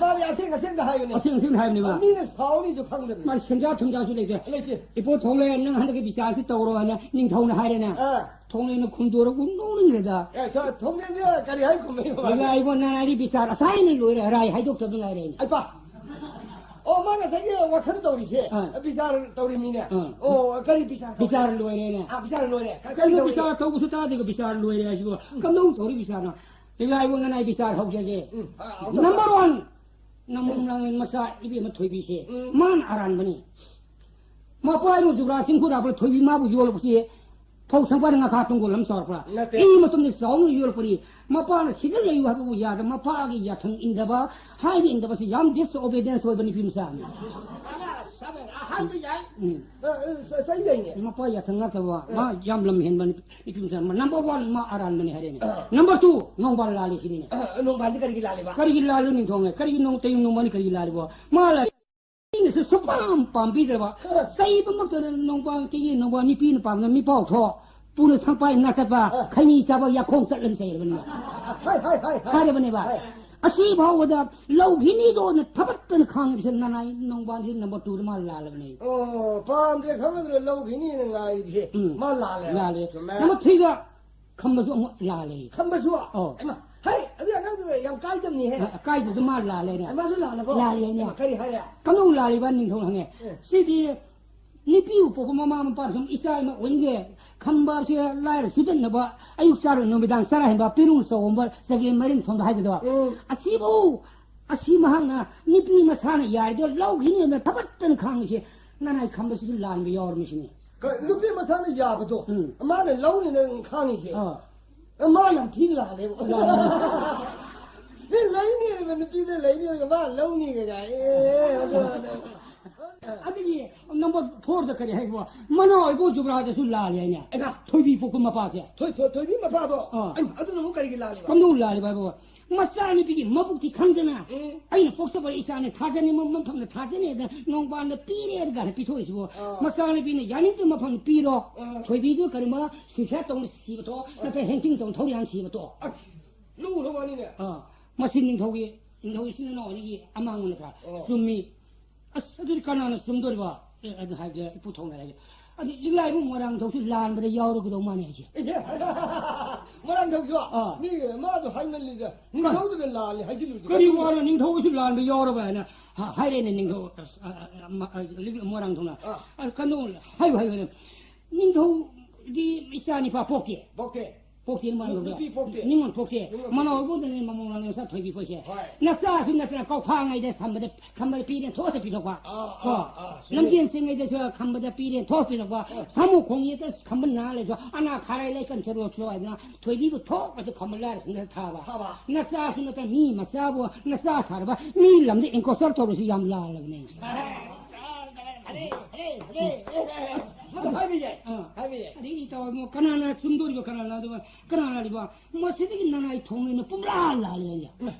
ꯃꯥꯗꯤ ꯑꯁꯦꯡ ꯑꯁꯦꯡꯗ ꯍꯥꯏꯕꯅꯦ꯫ ꯑꯁꯦꯡ ꯑꯁꯦꯡꯗ ꯍꯥꯏꯕꯅꯦꯕ꯫ ꯃꯤꯅ ꯁꯥꯎꯅꯤꯁꯨ ꯈꯪꯗꯕꯅꯤ꯫ ꯃꯥ ꯁꯦꯟꯖꯥ ꯊꯨꯝꯖꯥꯁꯨ ꯂꯩꯇꯦ꯫ ꯂꯩꯇꯦ꯫ ꯏꯕꯣ ꯊꯣꯡꯂꯦ, ꯅꯪ ꯍꯟꯗꯛꯀꯤ ꯕꯤꯆꯥꯔꯁꯤ ꯇꯧꯔꯣ ꯍꯥꯏꯅ ꯅꯤꯡꯊꯧꯅ ꯍꯥꯏꯔꯦꯅꯦ꯫ ꯑꯥ꯫ ꯊꯣꯡꯂꯦꯅ ꯈꯨꯝꯗꯣꯔꯛꯄ ꯅꯣꯛꯅꯤꯡꯈ꯭ꯔꯦꯗ꯫ ꯑꯦ, ꯊꯣ-, ꯊꯣꯡꯂꯦꯟꯁꯦ ꯀꯔꯤ ꯍꯥꯏ ꯈꯨꯝꯃꯛꯏꯕ? ꯂꯩꯒꯥꯏꯕꯣ ꯅꯅꯥꯏꯗꯤ ꯕꯤꯆꯥꯔ ꯑꯁꯥꯏꯅ ꯂꯣꯏꯔꯦ, ꯔꯥꯏ ꯍꯥꯏꯗꯣꯛꯇꯕ ꯉꯥꯏꯔꯦꯅꯦ꯫ ꯑꯩ ꯄꯥ꯫ ꯑꯣ, ꯃꯥ ꯉꯁꯥꯏꯒꯤ ꯋꯥꯈꯜ ꯇꯧꯔꯤꯁꯦ, ꯑꯥ꯫ ꯕꯤꯆꯥꯔ ꯇꯧꯔꯤꯃꯤꯅꯦ꯫ ꯑꯥ꯫ ꯑꯣ, ꯀꯔꯤ ꯕꯤꯆꯥꯔ ꯇꯧꯔꯤ? ꯕꯤꯆꯥꯔ ꯂꯣꯏꯔꯦꯅꯦ꯫ ꯑꯥ, ꯕꯤꯆꯥꯔ ꯂꯣꯏꯔꯦ꯫ ꯀ-, ꯀꯔꯤ ꯀꯩꯅꯣ ꯇꯧꯔꯤ? ꯕꯤꯆꯥꯔ ꯇꯧꯕꯁꯨ ꯇꯥꯗꯦꯒ ꯕꯤꯆꯥꯔ ꯂꯣꯏꯔꯦ ꯍꯥꯏꯁꯤꯕꯣ? ꯎꯝ꯫ ꯀꯝꯗꯧ ꯇꯧꯔꯤ ꯕꯤꯆꯥꯔꯅꯣ? ꯂꯩꯒꯥꯏꯕꯣ ꯅꯅꯥꯏ ꯕꯤꯆꯥꯔ ꯍꯧꯖꯒꯦ꯫ ꯎꯝ, ꯑꯥ, ꯑꯥ, number one꯫ ꯅꯃꯨꯡ ꯂꯥꯡꯂꯦꯟ ꯃꯆꯥ ꯏꯕꯦꯝꯃ ꯊꯣꯏꯕꯤꯁꯦ, ꯎꯝ꯫ ꯃꯥꯅ ꯑꯔꯥꯟꯕꯅꯤ꯫ ꯃꯄꯥꯏꯕꯨ ꯖꯨꯕ꯭ꯔꯥꯖ ꯁꯤꯡ ꯈꯨꯔꯥꯕꯨ ꯊꯣꯏꯕꯤ ꯃꯥꯕꯨ ꯌꯣꯜꯂꯨꯕꯁꯦ ꯐꯧ ꯁꯪꯕꯥꯗ ꯉꯥꯈꯥ ꯇꯨꯡꯒꯣꯜ ꯑꯃ ꯆꯥꯎꯔꯛꯄ꯭ꯔꯥ? ꯅꯠꯇꯦ꯫ ꯏ ꯃꯇꯨꯡꯗ ꯆꯥꯎꯅ ꯌꯣꯜꯂꯛꯄꯅꯤ꯫ ꯃꯄꯥꯅ ꯁꯤꯗ ꯂꯩꯌꯨ ꯍꯥꯏꯕꯕꯨ ꯌꯥꯗ, ꯃꯄꯥꯒꯤ ꯌꯥꯊꯪ ꯏꯟꯗꯕ, ꯍꯥꯏꯕ ꯏꯟꯗꯕꯁꯤ ꯌꯥꯝ disobedience ꯑꯣꯏꯕ ꯅꯨꯄꯤ ꯃꯆꯥꯅꯤ꯫ ꯁꯕꯥꯁ, ꯁꯕꯥꯁ, ꯑꯍꯥꯟꯕ ꯌꯥꯏ꯫ ꯎꯝ꯫ ꯑ, ꯑ, ꯆ-, ꯆꯩ ꯂꯩꯅꯦ꯫ ꯃꯄꯥ ꯌꯥꯊꯪ ꯉꯥꯛꯇꯕ, ꯃꯥ ꯌꯥꯝ ꯂꯝ ꯍꯦꯟꯕ ꯅꯨꯄꯤ, ꯅꯨꯄꯤ ꯃꯆꯥ꯫ Number one, ꯃꯥ ꯑꯔꯥꯟꯕꯅꯤ ꯍꯥꯏꯔꯦꯅꯦ꯫ ꯑ꯫ Number two, ꯅꯣꯡꯕꯥꯟ ꯂꯥꯜꯂꯤ ꯁꯤꯅꯤꯅꯦ꯫ ꯑ, ꯅꯣꯡꯕꯥꯟꯗꯤ ꯀꯔꯤꯒꯤ ꯂꯥꯜꯂꯤꯕ? ꯀꯔꯤꯒꯤ ꯂꯥꯜꯂꯤ ꯅꯤꯡꯊꯧꯅꯦ? ꯀꯔꯤꯒꯤ ꯅꯣꯡ-, ꯇꯩ ꯅꯣꯡꯕꯥꯟꯗꯤ ꯀꯔꯤꯒꯤ ꯂꯥꯜꯂꯤꯕꯣ? ꯃꯥ ꯂꯥꯜꯂꯤ꯫ ꯃꯤꯅꯁꯨ ꯁꯨꯛꯄꯥꯝ ꯄꯥꯝꯕꯤꯗ꯭ꯔꯕ꯫ ꯑ꯫ ꯆꯩꯕꯃꯛꯇꯗ ꯅꯣꯡꯕꯥꯟ ꯀꯦꯒꯤ ꯅꯣꯡꯕꯥꯟ ꯅꯨꯄꯤꯅ ꯄꯥꯝꯅ ꯃꯤꯄꯥꯎ ꯊꯣꯛ꯫ ꯄꯨꯅ ꯁꯪꯄꯥꯏ ꯅꯥꯆꯠꯄ, ꯑ꯫ ꯈꯩꯅꯤ ꯆꯥꯕ ꯌꯥꯈꯣꯡ ꯆꯠꯂꯅꯤ ꯆꯩꯔꯕꯅꯦꯕ꯫ ꯍꯥꯏ, ꯍꯥꯏ, ꯍꯥꯏ, ꯍꯥꯏ꯫ ꯍꯥꯏꯔꯕꯅꯦꯕ꯫ ꯍꯥꯏ꯫ ꯑꯁꯤ ꯐꯥꯎꯕꯗ ꯂꯧꯈꯤꯅꯤꯗꯣꯅ ꯊꯕꯠꯇꯅ ꯈꯥꯡꯉꯤꯕꯁꯦ ꯅꯅꯥꯏ ꯅꯣꯡꯕꯥꯟꯁꯤ number twoꯗ ꯃꯥ ꯂꯥꯜꯂꯕꯅꯦ꯫ ꯑꯣ, ꯄꯥꯝꯗ꯭ꯔꯦ ꯈꯪꯉꯗ꯭ꯔꯦ ꯂꯧꯈꯤꯅꯤꯅ ꯉꯥꯏꯔꯤꯕꯁꯦ ꯎꯝ꯫ ꯃꯥ ꯂꯥꯜꯂꯦ꯫ ꯂꯥꯜꯂꯦ꯫ ꯆꯨꯝꯃꯦ꯫ Number threeꯒ ꯈꯝꯕꯁꯨ ꯑꯃꯨꯛ ꯂꯥꯜꯂꯦ꯫ ꯈꯝꯕꯁꯨ? ꯑꯧ꯫ ꯍꯩꯃꯥ, ꯍꯩ, ꯑꯗꯨ ꯑꯉꯥꯡꯗꯨ ꯌꯥꯝ ꯀꯥꯏꯗꯕꯅꯤꯍꯦ꯫ ꯑ, ꯀꯥꯏꯗꯨꯗ ꯃꯥ ꯂꯥꯜꯂꯦꯅꯦ꯫ ꯑ, ꯃꯥꯁꯨ ꯂꯥꯜꯂꯕꯣ? ꯂꯥꯜꯂꯦꯅꯦ꯫ ꯍꯩꯃꯥ, ꯀꯔꯤ ꯍꯥꯏꯔꯦ? ꯀꯝꯗꯧ ꯂꯥꯜꯂꯤꯕ ꯅꯤꯡꯊꯧ ꯍꯪꯉꯦ꯫ ꯑꯦ꯫ ꯁꯤꯗꯤ ꯅꯨꯄꯤꯕꯨ ꯄꯣꯛꯄ ꯃꯃꯥ ꯃꯄꯥꯅ ꯁꯨꯝ ꯏꯆꯥ ꯑꯃ ꯑꯣꯏꯅꯤꯡꯗꯦ꯫ ꯈꯝꯕꯁꯦ ꯂꯥꯏꯔ ꯆꯨꯗꯠꯅꯕ, ꯑꯌꯨꯛ ꯆꯥꯔ ꯅꯨꯃꯤꯗꯥꯡ ꯆꯔꯥ ꯍꯦꯟꯕ, ꯄꯤꯔꯨꯡ ꯆꯧꯒꯨꯝꯕ, ꯆꯒꯦꯝ ꯃꯔꯤꯟ ꯊꯣꯡꯕ ꯍꯥꯏꯒꯗꯕ꯫ ꯎꯝ꯫ ꯑꯁꯤꯕꯨ, ꯑꯁꯤ ꯃꯍꯥꯛꯅ ꯅꯨꯄꯤ ꯃꯁꯥꯅ ꯌꯥꯔꯤꯗꯣ ꯂꯧꯈꯤꯅꯦꯅ ꯊꯕꯠꯇꯅ ꯈꯥꯡꯉꯤꯁꯦ ꯅꯅꯥꯏ ꯈꯝꯕꯁꯤꯁꯨ ꯂꯥꯟꯕ ꯌꯥꯎꯔꯝꯃꯤꯁꯤꯅꯦ꯫ ꯀ-, ꯅꯨꯄꯤ ꯃꯁꯥꯅ ꯌꯥꯕꯗꯣ, ꯎꯝ꯫ ꯃꯥꯅ ꯂꯧꯅꯤꯅ ꯈꯥꯡꯉꯤꯁꯦ꯫ ꯑꯥ꯫ ꯃꯥ ꯌꯥꯝ ꯊꯤꯅ ꯂꯥꯜꯂꯦꯕ꯫ ꯂꯥꯜꯂꯦ꯫ ꯃꯤ ꯂꯩꯅꯤ ꯍꯥꯏꯕ ꯅꯨꯄꯤꯗ ꯂꯩꯅꯤ ꯍꯥꯏꯕ ꯃꯥ ꯂꯧꯅꯤꯒ ꯀꯥꯏ꯫ ꯑꯦ, ꯑꯗꯨ, ꯑꯗꯨ꯫ ꯑꯗꯒꯤ number fourꯗ ꯀꯔꯤ ꯍꯥꯏꯕ? ꯃꯅꯥ ꯑꯣꯏꯕ ꯖꯨꯕ꯭ꯔꯥꯗꯁꯨ ꯂꯥꯜꯂꯦ ꯍꯥꯏꯅꯦ꯫ ꯑꯩꯃ꯫ ꯊꯣꯏꯕꯤ ꯄꯣꯛꯄ ꯃꯄꯥꯁꯦ꯫ ꯊꯣꯏ-, ꯊꯣꯏ-, ꯊꯣꯏꯕꯤ ꯃꯄꯥꯗꯣ? ꯑꯥ꯫ ꯑꯩꯃ, ꯑꯗꯨꯅ ꯑꯃꯨꯛ ꯀꯔꯤꯒꯤ ꯂꯥꯜꯂꯤꯕ? ꯀꯝꯗꯧ ꯂꯥꯜꯂꯤꯕ ꯍꯥꯏꯕ? ꯃꯆꯥꯅꯨꯄꯤꯒꯤ ꯃꯕꯨꯛꯇꯤ ꯈꯪꯗꯅ, ꯎꯝ꯫ ꯑꯩꯅ ꯄꯣꯛꯆꯕ ꯏꯆꯥꯅꯤ ꯊꯥꯖꯅꯤ, ꯃ-, ꯃꯐꯝꯗ ꯊꯥꯖꯅꯤ ꯍꯥꯏꯗꯅ ꯅꯣꯡꯕꯥꯟꯗ ꯄꯤꯔꯦ ꯍꯥꯏꯅ ꯄꯤꯊꯣꯛꯏꯁꯤꯕꯨ, ꯑꯥ꯫ ꯃꯆꯥꯅꯨꯄꯤꯅ ꯌꯥꯅꯤꯡꯗꯕ ꯃꯐꯝꯗ ꯄꯤꯔꯣ, ꯑꯥ꯫ ꯊꯣꯏꯕꯤꯗꯨ ꯀꯔꯤꯒꯨꯝꯕ suicide ꯇꯧꯅ ꯁꯤꯕ ꯊꯣꯛ, ꯅꯠꯇ꯭ꯔꯒ ꯍꯦꯟꯆꯤꯡ ꯇꯧꯅ ꯊꯧꯔꯤ ꯍꯥꯟꯅ ꯁꯤꯕ ꯊꯣꯛ꯫ ꯑꯁ, ꯂꯨꯔꯕ ꯋꯥꯅꯤꯅꯦ꯫ ꯑꯥ, ꯃꯁꯤ ꯅꯤꯡꯊꯧꯒꯤ, ꯅꯤꯡꯊꯧ ꯏꯆꯤꯟ ꯏꯅꯥꯎ ꯑꯅꯤꯒꯤ ꯑꯃꯥꯡꯕ ꯅꯠꯇ꯭ꯔꯥ? ꯑꯣ꯫ ꯆꯨꯝꯃꯤ꯫ ꯑꯁ, ꯑꯗꯨꯗꯤ ꯀꯅꯥꯅ ꯆꯨꯝꯗꯣꯔꯤꯕ? ꯑꯦ, ꯑꯗꯨ ꯍꯥꯏꯕꯗ ꯏꯄꯨ ꯊꯣꯡꯅ ꯍꯥꯏꯔꯦ꯫ ꯑꯗꯨ ꯂꯤꯛꯂꯥꯏꯕꯨ ꯃꯣꯏꯔꯥꯡꯊꯧꯁꯨ ꯂꯥꯟꯕꯗ ꯌꯥꯎꯔꯒꯗꯧ ꯃꯥꯅꯦ ꯍꯥꯏꯁꯦ꯫ ꯃꯣꯏꯔꯥꯡꯊꯧꯁꯨ? ꯑꯥ꯫ ꯃꯤ ꯃꯥꯗꯣ ꯍꯥꯏꯃꯜꯂꯤꯗ꯫ ꯅꯤꯡꯊꯧꯗꯨꯅ ꯂꯥꯜꯂꯦ ꯍꯥꯏꯖꯤꯜꯂꯨꯗꯤ꯫ ꯀꯔꯤ ꯋꯥꯅꯣ ꯅꯤꯡꯊꯧꯁꯨ ꯂꯥꯟꯕ ꯌꯥꯎꯔꯕ ꯍꯥꯏꯅ ꯍꯥ-, ꯍꯥꯏꯔꯦꯅꯦ ꯅꯤꯡꯊꯧ, ꯑꯁ, ꯑ, ꯑ, ꯃ-, ꯑ, ꯂꯤꯛ-, ꯃꯣꯏꯔꯥꯡꯊꯧꯅ꯫ ꯑꯥ꯫ ꯑ, ꯀꯩꯅꯣ, ꯍꯥꯏꯌꯨ, ꯍꯥꯏꯌꯨ, ꯍꯥꯏꯌꯨ꯫ ꯅꯤꯡꯊꯧꯗꯤ ꯏꯆꯥ ꯅꯤꯄꯥ ꯄꯣꯛꯇꯦ꯫ ꯄꯣꯛꯇꯦ꯫ ꯄꯣꯛꯇꯦ, ꯅꯨꯄꯥ ꯅꯨꯄꯤ ꯄꯣꯛꯇꯦ꯫ ꯅꯤꯉꯣꯜ ꯄꯣꯛꯇꯦ꯫ ꯅꯤꯉꯣꯜ ꯄꯣꯛꯇꯦ꯫ ꯃꯅꯥꯎ ꯏꯕꯣꯛꯇꯅꯦ ꯃꯃꯧ ꯂꯥꯡꯂꯦ ꯃꯆꯥ ꯊꯣꯏꯕꯤ ꯄꯣꯛꯏꯁꯦ꯫ ꯍꯣꯏ꯫ ꯅꯆꯥꯁꯨ ꯅꯠꯇꯅ ꯀꯧꯈꯥꯉꯩꯗ ꯁꯝꯕꯗ ꯈꯝꯕꯗ ꯄꯤꯔꯦ ꯊꯣꯛꯑ ꯄꯤꯊꯣꯛꯄ꯫ ꯑꯥ, ꯀꯣ? ꯑꯥ, ꯑꯥ, ꯆꯨꯝꯃꯤ꯫ ꯂꯝꯖꯦꯟ ꯆꯦꯟꯉꯩꯗꯁꯨ ꯈꯝꯕꯗ ꯄꯤꯔꯦ ꯊꯣꯛꯑ ꯄꯤꯊꯣꯛꯄ꯫ ꯑꯥ꯫ ꯁꯥꯃꯨ ꯈꯣꯡ ꯌꯦꯠꯇ ꯈꯝꯕ ꯅꯥ ꯂꯩꯁꯨ ꯑꯅꯥ ꯈꯥꯔꯥꯏ ꯂꯩ ꯀꯟ ꯆꯠꯂꯣ ꯆꯠꯂꯣ ꯍꯥꯏꯗꯅ ꯊꯣꯏꯕꯤꯕꯨ ꯊꯣꯛꯑꯗꯤ ꯈꯝꯕ ꯂꯥꯏꯔ ꯁꯤꯡꯗ ꯊꯥꯕ꯫ ꯊꯥꯕ꯫ ꯅꯆꯥꯁꯨ ꯅꯠꯇꯅ ꯃꯤ ꯃꯆꯥꯕꯨ ꯅꯆꯥ ꯁꯥꯔꯕ ꯃꯤ ꯂꯝꯗ ꯏꯟꯀꯣꯁꯔ ꯇꯧꯔꯁꯨ ꯌꯥꯝ ꯂꯥꯜꯂꯕꯅꯦ꯫ ꯑꯔꯦ, ꯑꯔꯦ, ꯑꯔꯦ, ꯑꯔꯦ, ꯑꯔꯦ꯫ ꯃꯗꯨ ꯍꯥꯏꯕ ꯌꯥꯏ꯫ ꯑꯥ꯫ ꯍꯥꯏꯕ ꯌꯥꯏ꯫ ꯑꯗꯩꯗꯤ ꯏꯇꯥꯎ ꯏꯕꯨꯡꯉꯣ ꯀꯅꯥꯅ ꯆꯨꯝꯗꯣꯔꯤꯕ ꯀꯅꯥꯅ ꯑꯗꯨꯒ ꯀꯅꯥꯅ ꯂꯥꯜꯂꯤꯕ? ꯃꯁꯤꯗꯒꯤ ꯅꯅꯥꯏ ꯊꯣꯡꯅ ꯄꯨꯝꯂꯥ ꯂꯥꯜꯂꯦ ꯍꯥꯏꯌꯦ꯫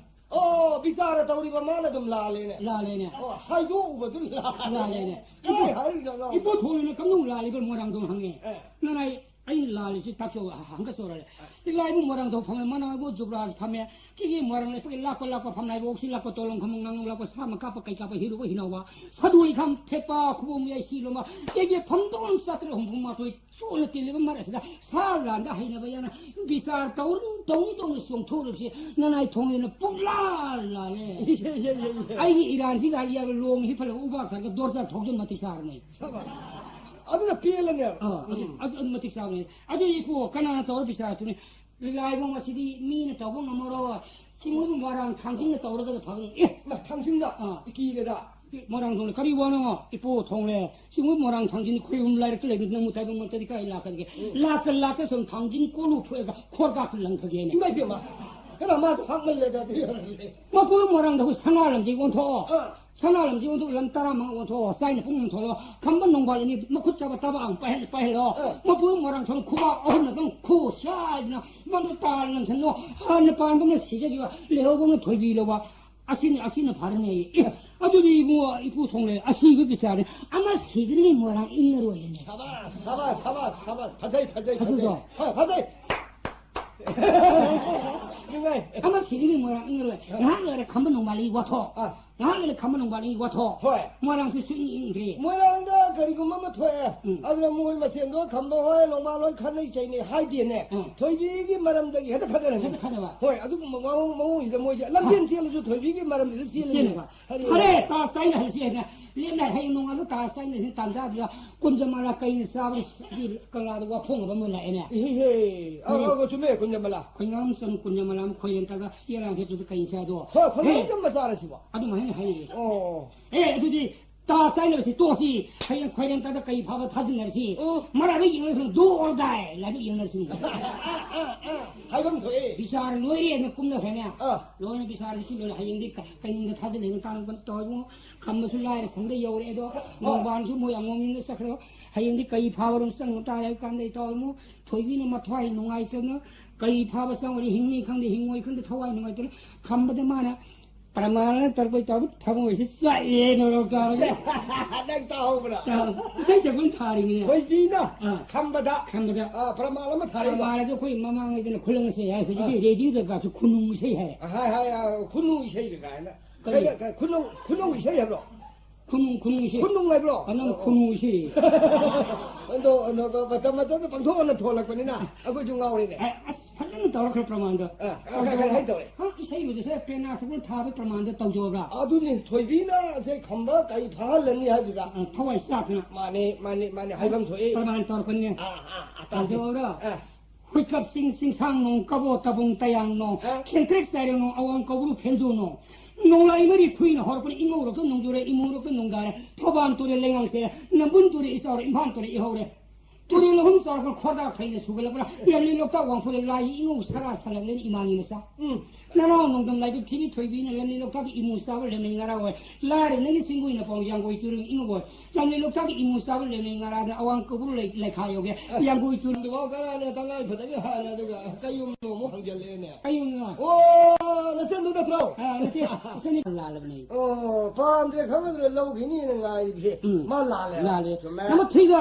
ꯑꯣ, ꯕꯤꯆꯥꯔ ꯇꯧꯔꯤꯕ ꯃꯥꯅ ꯑꯗꯨꯝ ꯂꯥꯜꯂꯦꯅꯦ꯫ ꯂꯥꯜꯂꯦꯅꯦ꯫ ꯑꯣ, ꯍꯥꯏꯗꯣꯛꯎꯕꯗꯨ ꯂꯥꯜꯂꯦ꯫ ꯂꯥꯜꯂꯦꯅꯦ꯫ ꯀꯃꯥꯏ ꯏꯕꯣ-, ꯍꯥꯏꯔꯤꯅꯣ ꯅꯪ? ꯏꯕꯣ ꯊꯣꯡꯅ ꯀꯝꯗꯧ ꯂꯥꯜꯂꯤꯕ ꯃꯣꯏꯔꯥꯡꯊꯣꯡ ꯍꯪꯉꯦ꯫ ꯑꯦ꯫ ꯅꯅꯥꯏ ꯑꯩꯅ ꯂꯥꯜꯂꯤꯁꯤ ꯇꯥꯛꯆꯧ ꯍ-, ꯍꯪꯒꯠꯆꯧꯔꯦ꯫ ꯑꯦ꯫ ꯏꯂꯥꯏꯕꯨ ꯃꯣꯏꯔꯥꯡꯊꯣꯡ ꯐꯝꯃꯦ, ꯃꯅꯥꯎꯕꯨ ꯖꯨꯕ꯭ꯔꯥꯖ ꯐꯝꯃꯦ, ꯀꯤꯒꯤ ꯃꯣꯏꯔꯥꯡ ꯂꯩꯄꯒꯤ ꯂꯥꯛꯄ ꯂꯥꯛꯄ ꯐꯝꯅꯥꯏꯕ ꯑꯣꯛꯁꯤ ꯂꯥꯛꯄ ꯇꯣꯂꯣꯡ ꯈꯝꯕ ꯉꯥꯉꯣꯝ ꯂꯥꯛꯄ ꯁꯥ ꯃꯀꯥꯞꯄ ꯀꯩ ꯀꯥꯞꯄ ꯍꯤꯔꯨꯕ ꯍꯤꯅꯧꯕ ꯁꯥꯗꯨ ꯂꯩꯈꯥꯝ ꯊꯦꯠꯄ ꯈꯨꯕꯣꯝ ꯌꯩꯁꯤ ꯂꯣꯝꯕ ꯀꯦꯒꯤ ꯐꯝꯗꯣꯟ ꯆꯥꯇ꯭ꯔꯦꯠ ꯍꯨꯝꯐꯨ ꯃꯥꯊꯣꯏ ꯆꯣꯠꯅ ꯇꯤꯜꯂꯤꯕ ꯃꯔꯛꯁꯤꯗ ꯁꯥ ꯂꯥꯟꯗ ꯍꯩꯅꯕ ꯌꯥꯅ ꯕꯤꯆꯥꯔ ꯇꯧꯔꯨ ꯇꯧꯅ ꯇꯧꯅ ꯆꯣꯡꯊꯣꯛꯂꯕꯁꯤ ꯅꯅꯥꯏ ꯊꯣꯡꯂꯦꯅ ꯄꯨꯛꯂꯥ ꯂꯥꯜꯂꯦ꯫ ꯏꯍꯦ, ꯏꯍꯦ, ꯏꯍꯦ, ꯏꯍꯦ꯫ ꯑꯩꯒꯤ ꯏꯔꯥꯟꯁꯤꯒ ꯍꯥꯏꯔꯒ ꯂꯣꯡ ꯍꯤꯐꯜꯂꯒ ꯎꯕꯥꯛ ꯊꯥꯔꯒ ꯗꯣꯔꯖꯥ ꯊꯧꯖꯟ ꯃꯇꯤꯛ ꯆꯥꯔꯅꯤ꯫ ꯁꯕꯥꯁ꯫ ꯑꯗꯨꯅ ꯄꯦꯜꯂꯅꯦꯕ꯫ ꯑꯥ, ꯑꯗꯨ, ꯎꯝ꯫ ꯑꯗꯨ, ꯑꯗꯨ ꯃꯇꯤꯛ ꯆꯥꯕꯅꯤ꯫ ꯑꯗꯨ ꯏꯄꯨ ꯀꯅꯥꯅ ꯇꯧꯔ ꯕꯤꯆꯥꯔꯁꯨꯅꯤ? ꯂꯥꯏꯕꯨꯡ ꯑꯁꯤꯗꯤ ꯃꯤꯅ ꯇꯧꯕ ꯉꯝꯃꯔꯣꯏ꯫ ꯆꯤꯡꯃꯨ ꯃꯣꯏꯔꯥꯡ ꯊꯥꯡꯖꯤꯡꯅ ꯇꯧꯔꯒꯗ ꯐꯒꯅꯤ꯫ ꯑꯦ! ꯃꯥ ꯊꯥꯡꯖꯤꯡꯗ ꯑꯥ꯫ ꯀꯤꯔꯦꯗ꯫ ꯃꯣꯏꯔꯥꯡꯊꯣꯡꯅ ꯀꯔꯤ ꯋꯥꯅꯣ? ꯏꯄꯨ ꯊꯣꯡꯂꯦ꯫ ꯆꯤꯡꯃꯨ ꯃꯣꯏꯔꯥꯡ ꯊꯥꯡꯖꯤꯡ ꯈꯣꯏꯍꯨꯝ ꯂꯥꯏꯔꯛꯇ ꯂꯩꯕ ꯅꯪꯕꯨ ꯇꯥꯏꯕꯪ ꯃꯔꯛꯇꯗꯤ ꯀꯥꯏ ꯂꯥꯛꯀꯗꯒꯦ? ꯎꯝ꯫ ꯂꯥꯛꯀ ꯂꯥꯛꯀ ꯁꯨꯝ ꯊꯥꯡꯖꯤꯡ ꯀꯣꯜꯂꯨ ꯐꯨꯑꯒ ꯈꯣꯔꯀꯥꯛꯇ ꯂꯪꯊꯒꯦꯅꯦ꯫ ꯏꯃꯥ ꯏꯕꯦꯝꯃ꯫ ꯀꯩꯅꯣ ꯃꯥꯁꯨ ꯍꯥꯞꯃꯜꯂꯦꯗ ꯑꯗꯨ ꯑꯣꯏꯔꯗꯤ꯫ ꯃꯄꯨ ꯃꯣꯏꯔꯥꯡꯗ ꯑꯩꯈꯣꯏ ꯁꯅꯥ ꯂꯝꯖꯦꯟ ꯑꯣꯟꯊꯣꯛꯑꯣ꯫ ꯑꯥ꯫ ꯁꯅꯥ ꯂꯝꯖꯦꯟ ꯑꯣꯟꯊꯣꯛꯑꯣ, ꯂꯝ ꯇꯔꯥꯃꯉꯥ ꯑꯣꯟꯊꯣꯛꯑꯣ, ꯆꯥꯏꯅ ꯄꯨꯡ ꯑꯣꯟꯊꯣꯛꯑꯣ꯫ ꯈꯝꯕ ꯅꯣꯡꯕꯥꯜ ꯑꯅꯤ ꯃꯈꯨꯠ ꯆꯥꯕ ꯇꯕꯥꯛ ꯑꯃ ꯄꯥꯏꯍꯜ-, ꯄꯥꯏꯍꯜꯂꯣ꯫ ꯑꯥ꯫ ꯃꯄꯨ ꯃꯣꯏꯔꯥꯡꯊꯣꯡ ꯈꯨꯕꯥꯛ ꯑꯍꯨꯝꯅ ꯑꯗꯨꯝ ꯈꯨ ꯁꯥꯏꯗꯅ ꯃꯗꯨ ꯇꯥ ꯂꯪꯁꯟꯂꯣ꯫ ꯍꯥꯟꯅ ꯄꯥꯟꯕꯅ ꯁꯤꯖꯈꯤꯕ, ꯂꯩꯍꯧꯕꯅ ꯊꯣꯏꯕꯤ ꯂꯧꯕ꯫ ꯑꯁꯤꯅꯤ, ꯑꯁꯤꯅ ꯐꯔꯅꯤ꯫ ꯑꯦ, ꯑꯗꯨꯗꯤ ꯏꯕꯨꯡꯉꯣ, ꯏꯄꯨ ꯊꯣꯡꯂꯦ, ꯑꯁꯤꯕ ꯕꯤꯆꯥꯔꯅꯤ꯫ ꯑꯃ ꯁꯤꯗ꯭ꯔꯤꯉꯩ ꯃꯣꯏꯔꯥꯡ ꯏꯪꯉꯔꯣꯏꯅꯦ꯫ ꯁꯕꯥꯁ, ꯁꯕꯥꯁ, ꯁꯕꯥꯁ, ꯁꯕꯥꯁ꯫ ꯐꯖꯩ, ꯐꯖꯩ, ꯐꯖꯩ꯫ ꯐꯖꯗ꯭ꯔꯣ? ꯍꯣꯏ, ꯐꯖꯩ꯫ ꯅꯨꯡꯉꯥꯏ꯫ ꯑꯃ ꯁꯤꯗ꯭ꯔꯤꯉꯩ ꯃꯣꯏꯔꯥꯡ ꯏꯪꯉꯔꯣꯏ꯫ ꯉꯥꯏꯍꯥꯛ ꯂꯩꯔ ꯈꯝꯕ ꯅꯣꯡꯕꯥꯜꯂꯤ ꯋꯥꯊꯣꯛ꯫ ꯑꯥ꯫ ꯉꯥꯏꯍꯥꯛ ꯂꯩꯔ ꯈꯝꯕ ꯅꯣꯡꯕꯥꯜꯒꯤ ꯋꯥꯊꯣꯛ꯫ ꯍꯣꯏ꯫ ꯃꯣꯏꯔꯥꯡꯁꯨ ꯁꯨꯛꯏꯪ ꯏꯪꯗ꯭ꯔꯦ꯫ ꯃꯣꯏꯔꯥꯡꯗ ꯀꯔꯤꯒꯨꯝꯕ ꯑꯃ ꯊꯣꯛꯑꯦ꯫ ꯎꯝ꯫ ꯑꯗꯨꯅ ꯃꯣꯏ ꯃꯁꯦꯟꯗꯣ ꯈꯝꯕ ꯍꯣꯏ, ꯅꯣꯡꯕꯥꯜ ꯍꯣꯏ ꯈꯠꯅꯩ ꯆꯩꯅꯩ ꯍꯥꯏꯗꯦꯅꯦ꯫ ꯎꯝ꯫ ꯊꯣꯏꯕꯤꯒꯤ ꯃꯔꯝꯗꯒꯤ ꯍꯦꯛꯇ ꯈꯠꯅꯔꯝꯃꯤ꯫ ꯍꯦꯛꯇ ꯈꯠꯅꯕ꯫ ꯍꯣꯏ, ꯑꯗꯨꯒꯨꯝꯕ ꯃꯑꯣꯡ, ꯃꯑꯣꯡꯁꯤꯗ ꯃꯣꯏꯁꯦ ꯂꯝꯖꯦꯟ ꯆꯦꯜꯂꯁꯨ ꯊꯣꯏꯕꯤꯒꯤ ꯃꯔꯝꯗꯨꯗ ꯆꯦꯜꯂꯅꯤ꯫ ꯆꯦꯜꯂꯦꯕ꯫ ꯐꯔꯦ꯫ ꯐꯔꯦ, ꯇꯥ ꯆꯥꯏꯅ ꯍꯜꯂꯁꯤ ꯍꯥꯏꯅ ꯂꯦꯞꯅ ꯍꯌꯦꯡ ꯅꯣꯡꯉꯥꯜꯂ ꯇꯥ ꯆꯥꯏꯅ ꯍꯌꯦꯡ ꯇꯥꯟꯖꯥꯗꯨꯗ ꯀꯨꯟꯖꯃꯂꯥ ꯀꯩꯅ ꯆꯥꯕꯗ ꯀꯪꯂꯥꯗ ꯋꯥꯐꯣꯡ ꯑꯃ ꯂꯥꯛꯑꯦꯅꯦ꯫ ꯏꯍꯦ, ꯍꯦ꯫ ꯑ, ꯍꯣꯏ꯫ ꯑ, ꯆꯨꯝꯃꯦ, ꯀꯨꯟꯖꯃꯂꯥ꯫ ꯈꯣꯏꯉꯥꯝ ꯆꯝ ꯀꯨꯟꯖꯃꯂꯥ ꯑꯃ ꯈꯣꯏꯔꯦꯟ ꯇꯥꯒ ꯌꯦꯂꯥꯡ ꯍꯦꯛꯇꯨꯗ ꯀꯩ ꯆꯥꯗꯣ꯫ ꯍꯣꯏ, ꯈꯣꯏꯉꯥꯝ ꯍꯦ꯫ ꯆꯝ ꯃꯆꯥꯔꯁꯤꯕꯣ? ꯑꯗꯨꯃꯥꯏꯅ ꯍꯥꯏꯔꯤ꯫ ꯑꯣ꯫ ꯑꯦ, ꯑꯗꯨꯗꯤ ꯇꯥ ꯆꯥꯏꯅꯕꯁꯤ ꯇꯣꯛꯑꯁꯤ꯫ ꯍꯌꯦꯡ ꯈꯣꯏꯔꯦꯟ ꯇꯥꯗ ꯀꯩ ꯐꯥꯕ ꯊꯥꯖꯤꯟꯅꯔꯁꯤ꯫ ꯑꯣ꯫ ꯃꯔꯥꯏꯕꯛ ꯌꯦꯡꯅꯔꯁꯤ, do or die ꯂꯥꯏꯕꯛ ꯌꯦꯡꯅꯔꯁꯤ꯫ ꯑ, ꯑ, ꯑ, ꯍꯥꯏꯐꯝ ꯊꯣꯛꯑꯦ꯫ ꯕꯤꯆꯥꯔ ꯂꯣꯏꯔꯦꯅ ꯀꯨꯝꯅꯈ꯭ꯔꯦꯅꯦ꯫ ꯑꯥ꯫ ꯂꯣꯏꯅ ꯕꯤꯆꯥꯔꯁꯤ ꯁꯤ ꯂꯣꯏꯔꯦ꯫ ꯍꯌꯦꯡꯗꯤ ꯀ-, ꯀꯩꯅꯨꯡꯗ ꯊꯥꯖꯤꯜꯂꯦꯅ ꯇꯥꯡ ꯀꯨꯟ ꯇꯧꯔꯤꯕꯨ ꯈꯝꯕꯁꯨ ꯂꯥꯏꯔ ꯁꯪꯗ ꯌꯧꯔꯦ ꯑꯗꯣ꯫ ꯑꯥ꯫ ꯅꯣꯡꯕꯥꯟꯁꯨ ꯃꯣꯏ ꯑꯉꯣꯝꯅꯤꯅ ꯆꯠꯈ꯭ꯔꯣ꯫ ꯍꯌꯦꯡꯗꯤ ꯀꯩ ꯐꯥꯕꯔꯣꯝ ꯆꯪꯕ ꯇꯥꯔꯦ ꯍꯥꯏꯕ ꯀꯥꯟꯗ ꯏꯇꯥꯎ ꯑꯃꯨꯛ ꯊꯣꯏꯕꯤꯅ ꯃꯊ꯭ꯋꯥꯏ ꯅꯨꯡꯉꯥꯏꯇꯗꯅ ꯀꯩ ꯐꯥꯕ ꯆꯪꯉꯨꯔꯦ, ꯍꯤꯡꯅꯤ ꯈꯪꯗꯦ, ꯍꯤꯡꯉꯣꯏ ꯈꯪꯗꯦ, ꯊꯋꯥꯏ ꯅꯨꯡꯉꯥꯏꯇꯅ ꯈꯝꯕꯗ ꯃꯥꯅ ꯄ꯭ꯔꯃꯥꯟ ꯇꯧꯔꯛꯄꯩ ꯇꯧꯕ ꯊꯃꯣꯏꯁꯤ ꯆꯥꯛꯑꯦ ꯅꯣꯔꯣꯛ ꯇꯥꯔꯒ꯫ ꯅꯪ ꯇꯥꯍꯧꯕ꯭ꯔꯥ? ꯇꯥ-, ꯏꯁꯩ ꯁꯛꯄ ꯊꯥꯔꯤꯕꯅꯦ꯫ ꯊꯣꯏꯕꯤꯅ ꯑꯥ꯫ ꯈꯝꯕꯗ, ꯈꯝꯕꯗ꯫ ꯑꯥ, ꯄ꯭ꯔꯃꯥꯟ ꯑꯃ ꯊꯥꯔꯛꯏꯕ꯫ ꯄ꯭ꯔꯃꯥꯟ ꯑꯗꯨ ꯑꯩꯈꯣꯏ ꯃꯃꯥꯡꯉꯩꯗꯅ ꯈꯨꯂꯪ ꯏꯁꯩ ꯍꯥꯏ, ꯍꯧꯖꯤꯛꯇꯤ ꯑꯥ꯫ ꯔꯦꯗꯤꯑꯣꯗꯒꯁꯨ ꯈꯨꯅꯨꯡ ꯏꯁꯩ ꯍꯥꯏ꯫ ꯑꯥ, ꯍꯥꯏ, ꯍꯥꯏ, ꯑꯥ, ꯈꯨꯅꯨ ꯏꯁꯩꯒ ꯀꯥꯏꯅ꯫ ꯀꯔꯤ? ꯀꯩꯅꯣ, ꯀ-, ꯈꯨꯅꯨ, ꯈꯨꯅꯨ ꯏꯁꯩ ꯍꯥꯏꯕ꯭ꯔꯣ? ꯈꯨꯅꯨꯡ, ꯈꯨꯅꯨꯡ ꯏꯁꯩ꯫ ꯈꯨꯅꯨꯡ ꯍꯥꯏꯕ꯭ꯔꯣ? ꯑ, ꯅꯪ ꯑꯣ, ꯑꯣ꯫ ꯈꯨꯅꯨ ꯏꯁꯩ꯫ ꯑꯗꯣ, ꯑꯗꯣ, ꯃꯇꯝ ꯃꯇꯝꯗ ꯄꯥꯡꯊꯣꯛꯑꯅ ꯊꯣꯛꯂꯛꯄꯅꯤꯅ ꯑꯩꯈꯣꯏꯁꯨ ꯉꯥꯎꯔꯤꯅꯦ꯫ ꯑ, ꯑꯁ, ꯐꯖꯅ ꯇꯧꯔꯛꯈ꯭ꯔꯦ ꯄ꯭ꯔꯃꯥꯟꯗꯣ꯫ ꯑ, ꯑ, ꯀꯩ, ꯀꯩ, ꯀꯩ ꯇꯧꯔꯦ? ꯍ, ꯏꯁꯩꯕꯨꯗꯤ ꯁꯦ ꯄꯦꯅꯥ ꯁꯒꯣꯜ ꯊꯥꯕ ꯄ꯭ꯔꯃꯥꯟꯗꯣ ꯇꯧꯖꯧꯕ꯭ꯔꯥ? ꯑꯗꯨꯅꯤ, ꯊꯣꯏꯕꯤꯅ ꯁꯦ ꯈꯝꯕ ꯀꯩ ꯐꯥꯍꯜꯂꯅꯤ ꯍꯥꯏꯕꯗꯨꯗ꯫ ꯑ, ꯊꯋꯥꯏ ꯆꯥꯛꯇꯅ꯫ ꯃꯥꯅꯦ, ꯃꯥꯅꯦ, ꯃꯥꯅꯦ, ꯍꯥꯏꯐꯝ ꯊꯣꯛꯏ꯫ ꯄ꯭ꯔꯃꯥꯟ ꯇꯧꯔꯛꯄꯅꯤꯅꯦ꯫ ꯑ, ꯑ, ꯑ, ꯇꯧꯁꯤ꯫ ꯇꯧꯖꯧꯕ꯭ꯔꯥ? ꯑ꯫ ꯍꯨꯏꯀꯞ ꯆꯤꯡ ꯆꯤꯡꯁꯥꯡ ꯅꯣꯡ, ꯀꯕꯣ ꯇꯕꯨꯡ ꯇꯌꯥꯡ ꯅꯣꯡ, ꯑ? ꯈꯦꯟꯇ꯭ꯔꯦꯛ ꯆꯥꯏꯔꯦꯡ ꯅꯣꯡ, ꯑꯋꯥꯡ ꯀꯧꯕ꯭ꯔꯨ ꯐꯦꯟꯖꯨ ꯅꯣꯡ, ꯅꯣꯡꯂꯥꯏ ꯃꯔꯤ ꯈꯨꯏꯅ ꯍꯧꯔꯛꯄꯅ ꯏꯉꯧꯔꯣꯛꯇ ꯅꯣꯡꯖꯨꯔꯦ, ꯏꯃꯨꯔꯣꯛꯇ ꯅꯣꯡꯗꯥꯔꯦ, ꯊꯧꯕꯥꯟ ꯇꯨꯔꯦ ꯂꯩꯉꯥꯡ ꯁꯦꯔꯦ, ꯅꯝꯕꯨꯟ ꯇꯨꯔꯦ ꯏꯆꯥꯎꯔꯦ, ꯏꯝꯐꯥꯜ ꯇꯨꯔꯦ ꯏꯍꯧꯔꯦ꯫ ꯇꯨꯔꯦꯜ ꯑꯍꯨꯝ ꯆꯥꯎꯔꯛꯄꯅ ꯈꯣꯔꯗꯥ ꯐꯩꯅ ꯁꯨꯒꯠꯂꯛꯄꯅ, ꯂꯝꯂꯤ ꯂꯣꯛꯇꯥꯛ ꯋꯥꯡꯐꯨꯔꯦ, ꯂꯥꯏꯒꯤ ꯏꯉꯧ ꯁꯔꯥ ꯁꯥꯂꯛꯂꯦꯅ ꯏꯃꯥꯒꯤ ꯃꯆꯥ꯫ ꯎꯝ꯫ ꯅꯅꯥꯎ ꯅꯣꯡꯗꯝ ꯂꯥꯏꯕꯛ ꯊꯤꯕꯤ ꯊꯣꯏꯕꯤꯅ ꯂꯝꯂꯤ ꯂꯣꯛꯇꯥꯛꯀꯤ ꯏꯃꯨ ꯆꯥꯕ ꯂꯦꯝꯅꯩ ꯉꯔꯥꯡ ꯑꯣꯏ꯫ ꯂꯥꯏꯔ ꯅꯪꯒꯤ ꯆꯤꯡꯒꯨꯏꯅ ꯄꯥꯎ ꯌꯥꯡꯒꯣꯏ ꯇꯨꯔꯦꯜ ꯏꯉꯧ ꯑꯣꯏ꯫ ꯂꯝꯂꯤ ꯂꯣꯛꯇꯥꯛꯀꯤ ꯏꯃꯨ ꯆꯥꯕ ꯂꯦꯝꯅꯩ ꯉꯔꯥꯡꯅ ꯑꯋꯥꯡ ꯀꯧꯕ꯭ꯔꯨ ꯂꯩ-, ꯂꯩꯈꯥ ꯌꯧꯒꯦ꯫ ꯑ꯫ ꯌꯥꯡꯒꯣꯏ ꯇꯨꯔꯦꯜ ꯑꯗꯨꯐꯥꯎ ꯀꯅꯥꯅ ꯇꯉꯥꯏ ꯐꯗꯒ ꯍꯥꯏꯔꯦ, ꯑꯗꯨꯒ ꯀꯩꯌꯨꯝꯅꯣ ꯑꯃꯨꯛ ꯍꯪꯖꯜꯂꯛꯑꯦꯅꯦ꯫ ꯀꯩꯌꯨꯝꯅꯣ? ꯑꯣ, ꯅꯆꯟꯗꯨ ꯅꯠꯇ꯭ꯔꯣ? ꯑ, ꯅꯠꯇꯦ, ꯏꯆꯟꯅꯤ ꯂꯥꯜꯂꯕꯅꯦ꯫ ꯑꯣ, ꯄꯥꯝꯗ꯭ꯔꯦ ꯈꯪꯉꯗ꯭ꯔꯦ ꯂꯧꯈꯤꯅꯤꯅ ꯉꯥꯏꯔꯤꯕꯁꯦ꯫ ꯎꯝ꯫ ꯃꯥ ꯂꯥꯜꯂꯦ꯫ ꯂꯥꯜꯂꯦ꯫ ꯆꯨꯝꯃꯦ꯫ ꯅꯝꯕꯔ ꯊ꯭ꯔꯤꯒ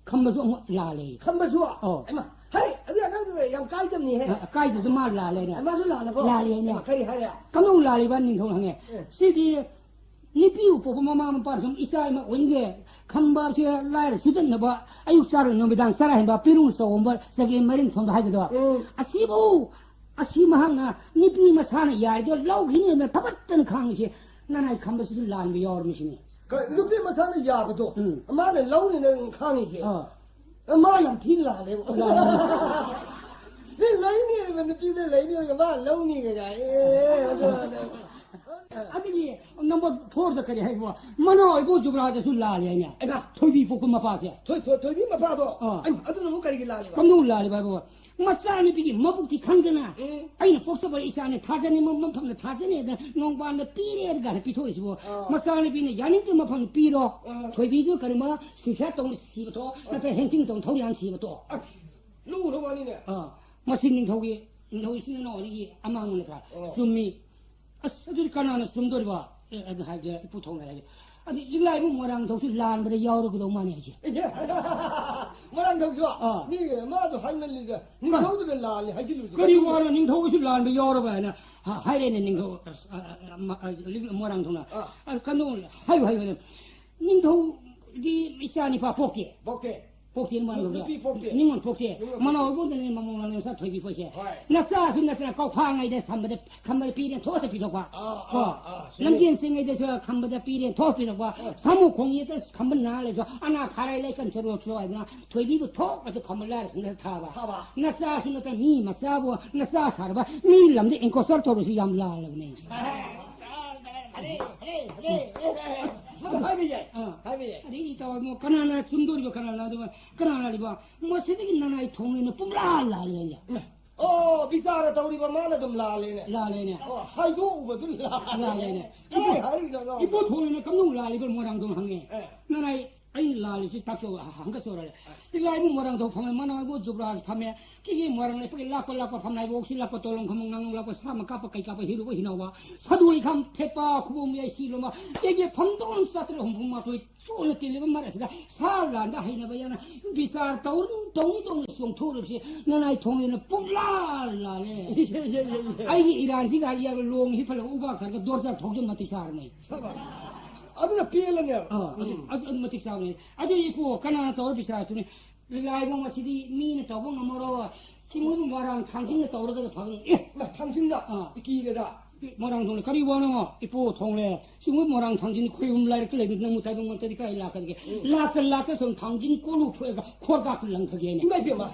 ꯈꯝꯕꯁꯨ ꯑꯃꯨꯛ ꯂꯥꯜꯂꯦ꯫ ꯈꯝꯕꯁꯨ? ꯑꯧ꯫ ꯍꯩꯃꯥ꯫ ꯍꯩ, ꯑꯗꯨ ꯑꯉꯥꯡꯗꯨ ꯌꯥꯝ ꯀꯥꯏꯗꯕꯅꯤꯍꯦ꯫ ꯑ, ꯀꯥꯏꯗꯕꯗꯨ ꯃꯥ ꯂꯥꯜꯂꯦꯅꯦ꯫ ꯑꯦ, ꯃꯥꯁꯨ ꯂꯥꯜꯂꯕꯣ? ꯂꯥꯜꯂꯦꯅꯦ꯫ ꯀꯔꯤ ꯍꯥꯏꯔꯦ? ꯀꯝꯗꯧ ꯂꯥꯜꯂꯤꯕ ꯅꯤꯡꯊꯧ ꯍꯪꯉꯦ꯫ ꯑꯦ꯫ ꯁꯤꯗꯤ ꯅꯨꯄꯤꯕꯨ ꯄꯣꯛꯄ ꯃꯃꯥ ꯃꯄꯥꯅ ꯁꯨꯝ ꯏꯆꯥ ꯏꯃꯥ ꯑꯣꯏꯅꯤꯡꯗꯦ, ꯈꯝꯕꯁꯦ ꯂꯥꯏꯔ ꯆꯨꯗꯠꯅꯕ, ꯑꯌꯨꯛ ꯆꯥꯔ ꯅꯨꯃꯤꯗꯥꯡ ꯆꯔꯥ ꯍꯦꯟꯕ, ꯄꯤꯔꯨꯡ ꯆꯥꯎꯝꯕ, ꯆꯒꯦꯝ ꯃꯔꯤꯟ ꯊꯣꯡꯕ ꯍꯥꯏꯕꯗꯣ꯫ ꯎꯝ꯫ ꯑꯁꯤꯕꯨ, ꯑꯁꯤ ꯃꯍꯥꯛꯅ ꯅꯨꯄꯤ ꯃꯁꯥꯅ ꯌꯥꯔꯤꯗꯣ ꯂꯧꯈꯤꯅꯦꯅ ꯊꯕꯠꯇꯅ ꯈꯥꯡꯉꯤꯁꯦ, ꯅꯅꯥꯏ ꯈꯝꯕꯁꯤꯁꯨ ꯂꯥꯟꯕ ꯌꯥꯎꯔꯝꯃꯤꯁꯤꯅꯦ꯫ ꯀ-, ꯅꯨꯄꯤ ꯃꯁꯥꯅ ꯌꯥꯕꯗꯣ, ꯎꯝ꯫ ꯃꯥꯅ ꯂꯧꯅꯤꯅ ꯈꯥꯡꯉꯤꯁꯦ꯫ ꯑꯥ꯫ ꯃꯥ ꯌꯥꯝ ꯊꯤꯅ ꯂꯥꯜꯂꯦꯕ꯫ ꯂꯥꯜꯂꯦ꯫ ꯃꯤ ꯂꯩꯅꯤ ꯍꯥꯏꯕ ꯅꯨꯄꯤꯗ ꯂꯩꯅꯤ ꯍꯥꯏꯕ ꯃꯥ ꯂꯧꯅꯤꯒ ꯀꯥꯏ꯫ ꯑꯦ, ꯑꯗꯨ, ꯑꯗꯨ꯫ ꯑꯗꯨꯒꯤ number fourꯗ ꯀꯔꯤ ꯍꯥꯏꯕ? ꯃꯅꯥ ꯑꯣꯏꯕ ꯖꯨꯕ꯭ꯔꯥꯗꯁꯨ ꯂꯥꯜꯂꯦ ꯍꯥꯏꯅꯦ꯫ ꯑꯩꯃ꯫ ꯊꯣꯏꯕꯤ ꯄꯣꯛꯄ ꯃꯄꯥꯁꯦ꯫ ꯊꯣꯏ-, ꯊꯣꯏ-, ꯊꯣꯏꯕꯤ ꯃꯄꯥꯗꯣ? ꯑꯥ꯫ ꯑꯩꯃ, ꯑꯗꯨꯅ ꯑꯃꯨꯛ ꯀꯔꯤꯒꯤ ꯂꯥꯜꯂꯤꯕ? ꯀꯝꯗꯧ ꯂꯥꯜꯂꯤꯕ ꯍꯥꯏꯕ? ꯃꯆꯥꯅꯨꯄꯤꯒꯤ ꯃꯕꯨꯛꯇꯤ ꯈꯪꯗꯅ, ꯎꯝ꯫ ꯑꯩꯅ ꯄꯣꯛꯆꯕ ꯏꯆꯥꯅꯤ, ꯊꯥꯖꯅꯤꯡꯕ ꯃꯐꯝꯗ ꯊꯥꯖꯅꯤ ꯍꯥꯏꯗꯅ ꯅꯣꯡꯕꯥꯟꯗ ꯄꯤꯔꯦ ꯍꯥꯏꯅ ꯄꯤꯊꯣꯛꯏꯁꯤꯕꯨ, ꯑꯥ꯫ ꯃꯆꯥꯅꯨꯄꯤꯅ ꯌꯥꯅꯤꯡꯗꯕ ꯃꯐꯝꯗ ꯄꯤꯔꯣ꯫ ꯑꯥ꯫ ꯊꯣꯏꯕꯤꯗꯨ ꯀꯔꯤꯒꯨꯝꯕ suicide ꯇꯧꯅ ꯁꯤꯕ ꯊꯣꯛ, ꯅꯠꯇ꯭ꯔꯒ ꯍꯦꯟꯆꯤꯡ ꯇꯧꯅ ꯊꯧꯔꯤ ꯍꯥꯟꯅ ꯁꯤꯕ ꯊꯣꯛ꯫ ꯑꯁ, ꯂꯨꯔꯕ ꯋꯥꯅꯤꯅꯦ꯫ ꯑꯥ, ꯃꯁꯤ ꯅꯤꯡꯊꯧꯒꯤ, ꯅꯤꯡꯊꯧ ꯏꯆꯤꯟ ꯏꯅꯥꯎ ꯑꯅꯤꯒꯤ ꯑꯃꯥꯡꯕ ꯅꯠꯇ꯭ꯔꯥ? ꯑꯣ꯫ ꯆꯨꯝꯃꯤ꯫ ꯑꯁ, ꯑꯗꯨꯗꯤ ꯀꯅꯥꯅ ꯆꯨꯝꯗꯣꯔꯤꯕ? ꯑꯦ, ꯑꯗꯨ ꯍꯥꯏꯕꯗꯤ ꯏꯄꯨ ꯊꯣꯡꯅ ꯍꯥꯏꯔꯦ꯫ ꯑꯗꯨ ꯏꯂꯥꯏꯕꯨ ꯃꯣꯏꯔꯥꯡꯊꯧꯁꯨ ꯂꯥꯟꯕꯗ ꯌꯥꯎꯔꯒꯗꯧ ꯃꯥꯅꯤ ꯍꯥꯏꯁꯦ꯫ ꯃꯣꯏꯔꯥꯡꯊꯧꯁꯨ? ꯑꯥ꯫ ꯃꯤ ꯃꯥꯗꯣ ꯍꯥꯏꯃꯜꯂꯤꯗ꯫ ꯅꯤꯡꯊꯧꯗꯨꯅ ꯂꯥꯜꯂꯤ ꯍꯥꯏꯖꯤꯜꯂꯨꯗꯤ꯫ ꯀꯔꯤ ꯋꯥꯅꯣ ꯅꯤꯡꯊꯧꯁꯨ ꯂꯥꯟꯕ ꯌꯥꯎꯔꯕ ꯍꯥꯏꯅ ꯍ-, ꯍꯥꯏꯔꯦꯅꯦ ꯅꯤꯡꯊꯧ, ꯑꯁ, ꯑ, ꯑ, ꯃ-, ꯑ, ꯃꯣꯏꯔꯥꯡꯊꯧꯅ꯫ ꯑꯥ꯫ ꯑ, ꯀꯩꯅꯣ, ꯍꯥꯏꯌꯨ, ꯍꯥꯏꯌꯨ, ꯍꯥꯏꯌꯨ꯫ ꯅꯤꯡꯊꯧꯗꯤ ꯏꯆꯥ ꯅꯤꯄꯥ ꯄꯣꯛꯇꯦ꯫ ꯄꯣꯛꯇꯦ꯫ ꯄꯣꯛꯇꯦ, ꯃꯥ ꯅꯨ-, ꯅꯨꯄꯤ ꯄꯣꯛꯇꯦ꯫ ꯅꯤꯉꯣꯜ ꯄꯣꯛꯇꯦ꯫ ꯅꯤꯉꯣꯜ ꯄꯣꯛꯇꯦ꯫ ꯃꯅꯥꯎ ꯏꯕꯣꯛꯇꯅꯦ ꯃꯃꯧ ꯃꯅꯥꯎ ꯅꯨꯄꯥ ꯊꯣꯏꯕꯤ ꯄꯣꯛꯏꯁꯦ꯫ ꯍꯣꯏ꯫ ꯅꯆꯥꯁꯨ ꯅꯠꯇꯅ ꯀꯧꯈꯥꯉꯩꯗ ꯁꯝꯕꯗ ꯈꯝꯕꯗ ꯄꯤꯔꯦ ꯊꯣꯛꯑ ꯄꯤꯊꯣꯛꯄ꯫ ꯑꯥ, ꯀꯣ? ꯑꯥ, ꯑꯥ, ꯆꯨꯝꯃꯤ꯫ ꯂꯝꯖꯦꯟ ꯆꯦꯟꯉꯩꯗꯁꯨ ꯈꯝꯕꯗ ꯄꯤꯔꯦ ꯊꯣꯛꯑ ꯄꯤꯊꯣꯛꯄ꯫ ꯑꯥ꯫ ꯁꯥꯃꯨ ꯈꯣꯡꯉꯤꯗ ꯈꯝꯕ ꯅꯥ ꯂꯩꯁꯨ ꯑꯅꯥ ꯈꯥꯔꯥꯏ ꯂꯩꯀꯟ ꯆꯔꯨ ꯆꯔꯨ ꯍꯥꯏꯗꯅ ꯊꯣꯏꯕꯤꯕꯨ ꯊꯣꯛꯑꯁꯨ ꯈꯝꯕ ꯂꯥꯏꯔ ꯁꯤꯡꯗ ꯊꯥꯕ꯫ ꯊꯥꯕ꯫ ꯅꯆꯥꯁꯨ ꯅꯠꯇꯅ ꯃꯤ ꯃꯆꯥꯕꯨ ꯅꯆꯥ ꯁꯥꯔꯕ ꯃꯤ ꯂꯝꯗ encroacher ꯇꯧꯔꯁꯨ ꯌꯥꯝ ꯂꯥꯜꯂꯕꯅꯦ꯫ ꯑꯥ꯫ ꯃꯗꯨ ꯍꯥꯏꯕ ꯌꯥꯏ꯫ ꯑꯥ꯫ ꯍꯥꯏꯕ ꯌꯥꯏ꯫ ꯑꯗꯩ ꯏꯇꯥꯎ ꯏꯕꯨꯡꯉꯣ ꯀꯅꯥꯅ ꯆꯨꯝꯗꯣꯔꯤꯕ ꯀꯅꯥꯅ ꯑꯗꯨꯒ ꯀꯅꯥꯅ ꯂꯤꯕ? ꯃꯁꯤꯗꯒꯤ ꯅꯅꯥꯏ ꯊꯣꯡꯅꯤꯅ ꯄꯨꯡꯂꯥ ꯂꯥꯜꯂꯦ ꯍꯥꯏꯌꯦ꯫ ꯑꯣ, ꯕꯤꯆꯥꯔ ꯇꯧꯔꯤꯕ ꯃꯥꯅ ꯑꯗꯨꯝ ꯂꯥꯜꯂꯦꯅꯦ꯫ ꯂꯥꯜꯂꯦꯅꯦ꯫ ꯑꯣ, ꯍꯥꯏꯗꯣꯛꯎꯕꯗꯨ ꯂꯥꯜꯂꯦ꯫ ꯂꯥꯜꯂꯦꯅꯦ꯫ ꯀꯔꯤ ꯏꯕꯣ-, ꯍꯥꯏꯔꯤꯅꯣ ꯅꯪ? ꯏꯕꯣ ꯊꯣꯡꯅꯤꯅ ꯀꯝꯗꯧ ꯂꯥꯜꯂꯤꯕ ꯃꯣꯏꯔꯥꯡꯗꯣꯡ ꯍꯪꯉꯦ꯫ ꯑꯦ꯫ ꯅꯅꯥꯏ ꯑꯩꯅ ꯂꯥꯜꯂꯤꯁꯤ ꯇꯥꯛꯆꯧ, ꯍ-, ꯍꯪꯒꯠꯆꯧ ꯍꯥꯏꯔꯦ꯫ ꯏꯂꯥꯏꯕꯨ ꯃꯣꯏꯔꯥꯡꯊꯧ ꯐꯝꯃꯦ, ꯃꯅꯥꯎꯕꯨ ꯖꯨꯕ꯭ꯔꯥꯖ ꯐꯝꯃꯦ꯫ ꯀꯤꯒꯤ ꯃꯣꯏꯔꯥꯡ ꯂꯩꯄꯒꯤ ꯂꯥꯛꯄ ꯂꯥꯛꯄ ꯐꯝꯅꯥꯏꯕ ꯑꯣꯛꯁꯤ ꯂꯥꯛꯄ ꯇꯣꯂꯣꯡ ꯈꯝꯕ ꯉꯥꯉꯧ ꯂꯥꯛꯄ ꯁꯥ ꯑꯃ ꯀꯥꯞꯄ ꯀꯩ ꯀꯥꯞꯄ ꯍꯤꯔꯨꯕ ꯍꯤꯅꯧꯕ꯫ ꯁꯥꯗꯨ ꯂꯩꯈꯥꯝ ꯊꯦꯠꯄ ꯈꯨꯕꯣꯝ ꯌꯥꯏꯁꯤ ꯂꯣꯝꯕ꯫ ꯀꯦꯒꯤ ꯐꯝꯗꯣꯟ ꯆꯥꯇ꯭ꯔꯦꯠ ꯍꯨꯝꯐꯨ ꯃꯥꯊꯣꯏ ꯆꯣꯠꯅ ꯇꯤꯜꯂꯤꯕ ꯃꯔꯛ ꯑꯁꯤꯗ ꯁꯥ ꯂꯥꯟꯗ ꯍꯩꯅꯕ ꯌꯥꯅ ꯕꯤꯆꯥꯔ ꯇꯧ-, ꯇꯧꯅ ꯇꯧꯅ ꯆꯣꯡꯊꯣꯛꯂꯤꯕꯁꯤ ꯅꯅꯥꯏ ꯊꯣꯡꯗꯨꯅ ꯄꯨꯡꯂꯥꯜ ꯂꯥꯜꯂꯦ꯫ ꯑꯩꯒꯤ ꯏꯔꯥꯟꯁꯤꯒ ꯍꯥꯏꯔꯒ ꯂꯣꯡ ꯍꯤꯐꯜꯂꯒ ꯎꯕꯥꯛ ꯊꯥꯔꯒ ꯗꯣꯔꯖꯥ ꯊꯧꯖꯤꯟ ꯃꯇꯤꯛ ꯆꯥꯔꯝꯃꯤ꯫ ꯑꯗꯨꯅ ꯄꯦꯜꯂꯅꯦꯕ꯫ ꯑꯥ, ꯑꯗꯨ, ꯎꯝ꯫ ꯑꯗꯨ, ꯑꯗꯨ ꯃꯇꯤꯛ ꯆꯥꯕꯅꯤ꯫ ꯑꯗꯨ ꯏꯄꯨ, ꯀꯅꯥꯅ ꯇꯧꯔ ꯕꯤꯆꯥꯔꯁꯨꯅꯤ? ꯂꯥꯏꯕꯨꯡ ꯑꯁꯤꯗꯤ ꯃꯤꯅ ꯇꯧꯕ ꯉꯝꯃꯔꯣꯏ꯫ ꯆꯤꯡꯃꯨ ꯃꯣꯏꯔꯥꯡ ꯊꯥꯡꯖꯤꯡꯅ ꯇꯧꯔꯒꯗ ꯐꯒꯅꯤ꯫ ꯑꯦ! ꯏꯃꯥ, ꯊꯥꯡꯖꯤꯡꯗ ꯑꯥ꯫ ꯀꯤꯔꯦꯗ꯫ ꯃꯣꯏꯔꯥꯡ ꯊꯣꯡꯂꯦ ꯀꯔꯤ ꯋꯥꯅꯣ? ꯏꯄꯨ ꯊꯣꯡꯂꯦ꯫ ꯆꯤꯡꯃꯨ ꯃꯣꯏꯔꯥꯡ ꯊꯥꯡꯖꯤꯡ ꯈꯣꯏꯕꯨꯝ ꯂꯥꯏꯔꯛꯇ ꯂꯩꯕ ꯅꯪꯕꯨ ꯇꯥꯏꯕꯪ ꯉꯝꯇꯗꯤ ꯀꯗꯥꯏ ꯂꯥꯛꯀꯗꯒꯦ? ꯎꯝ꯫ ꯂꯥꯛꯇ ꯂꯥꯛꯇ ꯁꯨꯝ ꯊꯥꯡꯖꯤꯡ ꯀꯣꯜꯂꯨ ꯐꯨꯑꯒ ꯈꯣꯔ ꯀꯥꯞꯇ ꯂꯪꯊꯒꯦꯅꯦ꯫ ꯏꯃꯥ ꯏꯕꯦꯝꯃ!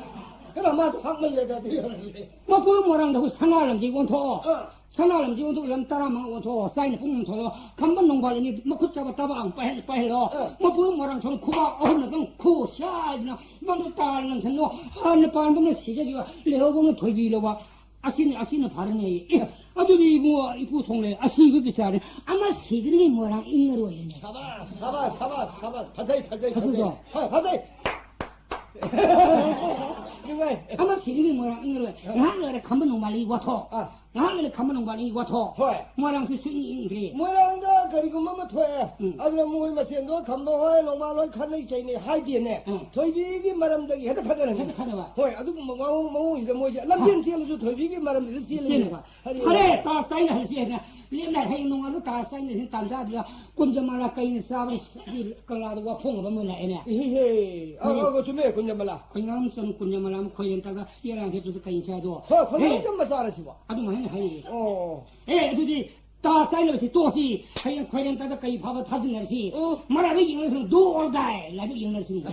ꯀꯅꯥ ꯃꯥꯁꯨ ꯍꯥꯞꯃꯜꯂꯦꯗ ꯑꯗꯨ ꯌꯥꯔꯣꯏ꯫ ꯃꯄꯨ ꯃꯣꯏꯔꯥꯡꯗ ꯁꯅꯥ ꯂꯝꯖꯦ ꯑꯣꯟꯊꯣꯛꯑꯣ꯫ ꯑꯥ꯫ ꯁꯅꯥ ꯂꯝꯖꯦ ꯑꯣꯟꯊꯣꯛ ꯂꯝ ꯇꯔꯥꯃꯉꯥ ꯑꯣꯟꯊꯣꯛꯑꯣ꯫ ꯆꯥꯏꯅ ꯄꯨꯡ ꯑꯣꯟꯊꯣꯛꯑꯣ꯫ ꯈꯝꯕ ꯅꯣꯡꯕꯥꯜ ꯑꯅꯤ ꯃꯈꯨꯠ ꯆꯥꯕ ꯇꯕꯛ ꯑꯃ ꯄꯥꯏꯍꯜ-, ꯄꯥꯏꯍꯜꯂꯣ꯫ ꯑꯥ꯫ ꯃꯄꯨ ꯃꯣꯏꯔꯥꯡ ꯊꯣꯡ ꯈꯨꯕꯥꯛ ꯑꯍꯨꯝꯅ ꯑꯗꯨꯝ ꯈꯨ ꯁꯥꯏꯗꯅ ꯃꯗꯨ ꯇꯥꯔ ꯂꯪꯁꯟꯂꯣ꯫ ꯍꯥꯟꯅ ꯄꯥꯟꯕꯅ ꯁꯤꯖꯈꯤꯕ ꯂꯩꯍꯧꯕꯅ ꯊꯣꯏꯕꯤꯔꯕ꯫ ꯑꯁꯤꯅ, ꯑꯁꯤꯅ ꯐꯔꯅꯤ ꯑꯩ꯫ ꯑꯦ, ꯑꯗꯨꯗꯤ ꯏꯕꯨꯡꯉꯣ, ꯏꯄꯨ ꯊꯣꯡꯂꯦ, ꯑꯁꯤꯕ ꯕꯤꯆꯥꯔꯅꯤ꯫ ꯑꯃ ꯁꯤꯗ꯭ꯔꯤꯉꯩ ꯃꯣꯏꯔꯥꯡ ꯏꯪꯉꯔꯣꯏꯅꯦ꯫ ꯁꯕꯥꯁ, ꯁꯕꯥꯁ, ꯁꯕꯥꯁ, ꯁꯕꯥꯁ꯫ ꯐꯖꯩ, ꯐꯖꯩ, ꯐꯖꯗ꯭ꯔꯣ? ꯐꯖꯩ꯫ ꯍꯣꯏ, ꯐꯖꯩ꯫ ꯅꯨꯡꯉꯥꯏ꯫ ꯑꯃ ꯁꯤꯗ꯭ꯔꯤꯉꯩ ꯃꯣꯏꯔꯥꯡ ꯏꯪꯉꯔꯣꯏ꯫ ꯑꯥ꯫ ꯉꯥꯏꯍꯥꯛ ꯂꯩꯔ ꯈꯝꯕ ꯅꯣꯡꯕꯥꯜ ꯏ ꯋꯥꯊꯣꯛ꯫ ꯑꯥ꯫ ꯉꯥꯏꯍꯥꯛ ꯂꯩꯔ ꯈꯝꯕ ꯅꯣꯡꯕꯥꯜ ꯏ ꯋꯥꯊꯣꯛ꯫ ꯍꯣꯏ꯫ ꯃꯣꯏꯔꯥꯡꯁꯨ ꯁꯨꯛꯏꯪ ꯏꯪꯗ꯭ꯔꯤ꯫ ꯃꯣꯏꯔꯥꯡꯗ ꯀꯔꯤꯒꯨꯝꯕ ꯑꯃ ꯊꯣꯛꯑꯦ꯫ ꯎꯝ꯫ ꯑꯗꯨꯅ ꯃꯣꯏ ꯃꯁꯦꯟꯗꯣ ꯈꯝꯕ ꯍꯣꯏ, ꯅꯣꯡꯕꯥꯜ ꯍꯣꯏ ꯈꯠꯅꯩ ꯆꯩꯅꯩ ꯍꯥꯏꯗꯦꯅꯦ꯫ ꯎꯝ꯫ ꯊꯣꯏꯕꯤꯒꯤ ꯃꯔꯝꯗꯒꯤ ꯍꯦꯛꯇ ꯈꯠꯅꯔꯝꯃꯤ꯫ ꯍꯦꯛꯇ ꯈꯠꯅꯕ꯫ ꯍꯣꯏ, ꯑꯗꯨꯒꯨꯝꯕ ꯃꯑꯣꯡ, ꯃꯑꯣꯡꯁꯤꯗ ꯃꯣꯏꯁꯦ ꯂꯝꯖꯦꯟ ꯍꯥ꯫ ꯆꯦꯜꯂꯁꯨ ꯊꯣꯏꯕꯤꯒꯤ ꯃꯔꯝꯁꯤꯗ ꯆꯦꯜꯂꯅꯤ꯫ ꯆꯦꯜꯂꯦꯕ꯫ ꯍꯥꯏꯗꯤ ꯐꯔꯦ, ꯇꯥ ꯆꯥꯏꯅ ꯍꯜꯂꯁꯤ ꯍꯥꯏꯅ ꯂꯦꯞꯅ ꯍꯌꯦꯡ ꯅꯣꯡꯉꯥꯜꯂ ꯇꯥ ꯆꯥꯏꯅ ꯍꯦꯟ ꯇꯥꯟꯖꯥꯗꯨꯗ ꯀꯨꯟꯖꯃꯥꯂꯥ ꯀꯩꯅ ꯆꯥꯕꯗꯤ ꯀꯪꯂꯥꯗ ꯋꯥꯐꯣꯡ ꯑꯃ ꯂꯥꯛꯑꯦꯅꯦ꯫ ꯏꯍꯦ, ꯍꯦ꯫ ꯑ, ꯑꯩꯈꯣꯏ ꯑ, ꯑ, ꯆꯨꯝꯃꯦ, ꯀꯨꯟꯖꯃꯥꯂꯥ꯫ ꯑꯩꯈꯣꯏ ꯉꯥꯡ ꯆꯟ ꯀꯨꯟꯖꯃꯥꯂꯥ ꯑꯃ ꯈꯣꯏꯔꯦꯟ ꯇꯥꯒ ꯏꯔꯥꯡ ꯍꯦꯛꯇꯨꯗ ꯀꯩ ꯆꯥꯏꯗꯣ꯫ ꯍꯣꯏ, ꯑꯩꯈꯣꯏ ꯍꯦ꯫ ꯉꯥꯡ ꯆꯟ ꯃꯆꯥꯔꯁꯤꯕꯣ꯫ ꯑꯗꯨꯃꯥꯏꯅ ꯍꯥꯏꯔꯤ꯫ ꯑꯣ꯫ ꯑꯦ, ꯑꯗꯨꯗꯤ ꯇꯥ ꯆꯥꯏꯅꯕꯁꯤ ꯇꯣꯛꯑꯁꯤ꯫ ꯍꯌꯦꯡ ꯈꯣꯏꯔꯦꯟ ꯇꯥꯗ ꯀꯩ ꯐꯥꯕ ꯊꯥꯖꯤꯟꯅꯔꯁꯤ꯫ ꯑꯣ꯫ ꯃꯔꯥꯏꯕꯛ ꯌꯦꯡꯅꯔꯁꯤ꯫ Do or die꯫ ꯂꯥꯏꯕꯛ ꯌꯦꯡꯅꯔꯁꯤ꯫ ꯑ,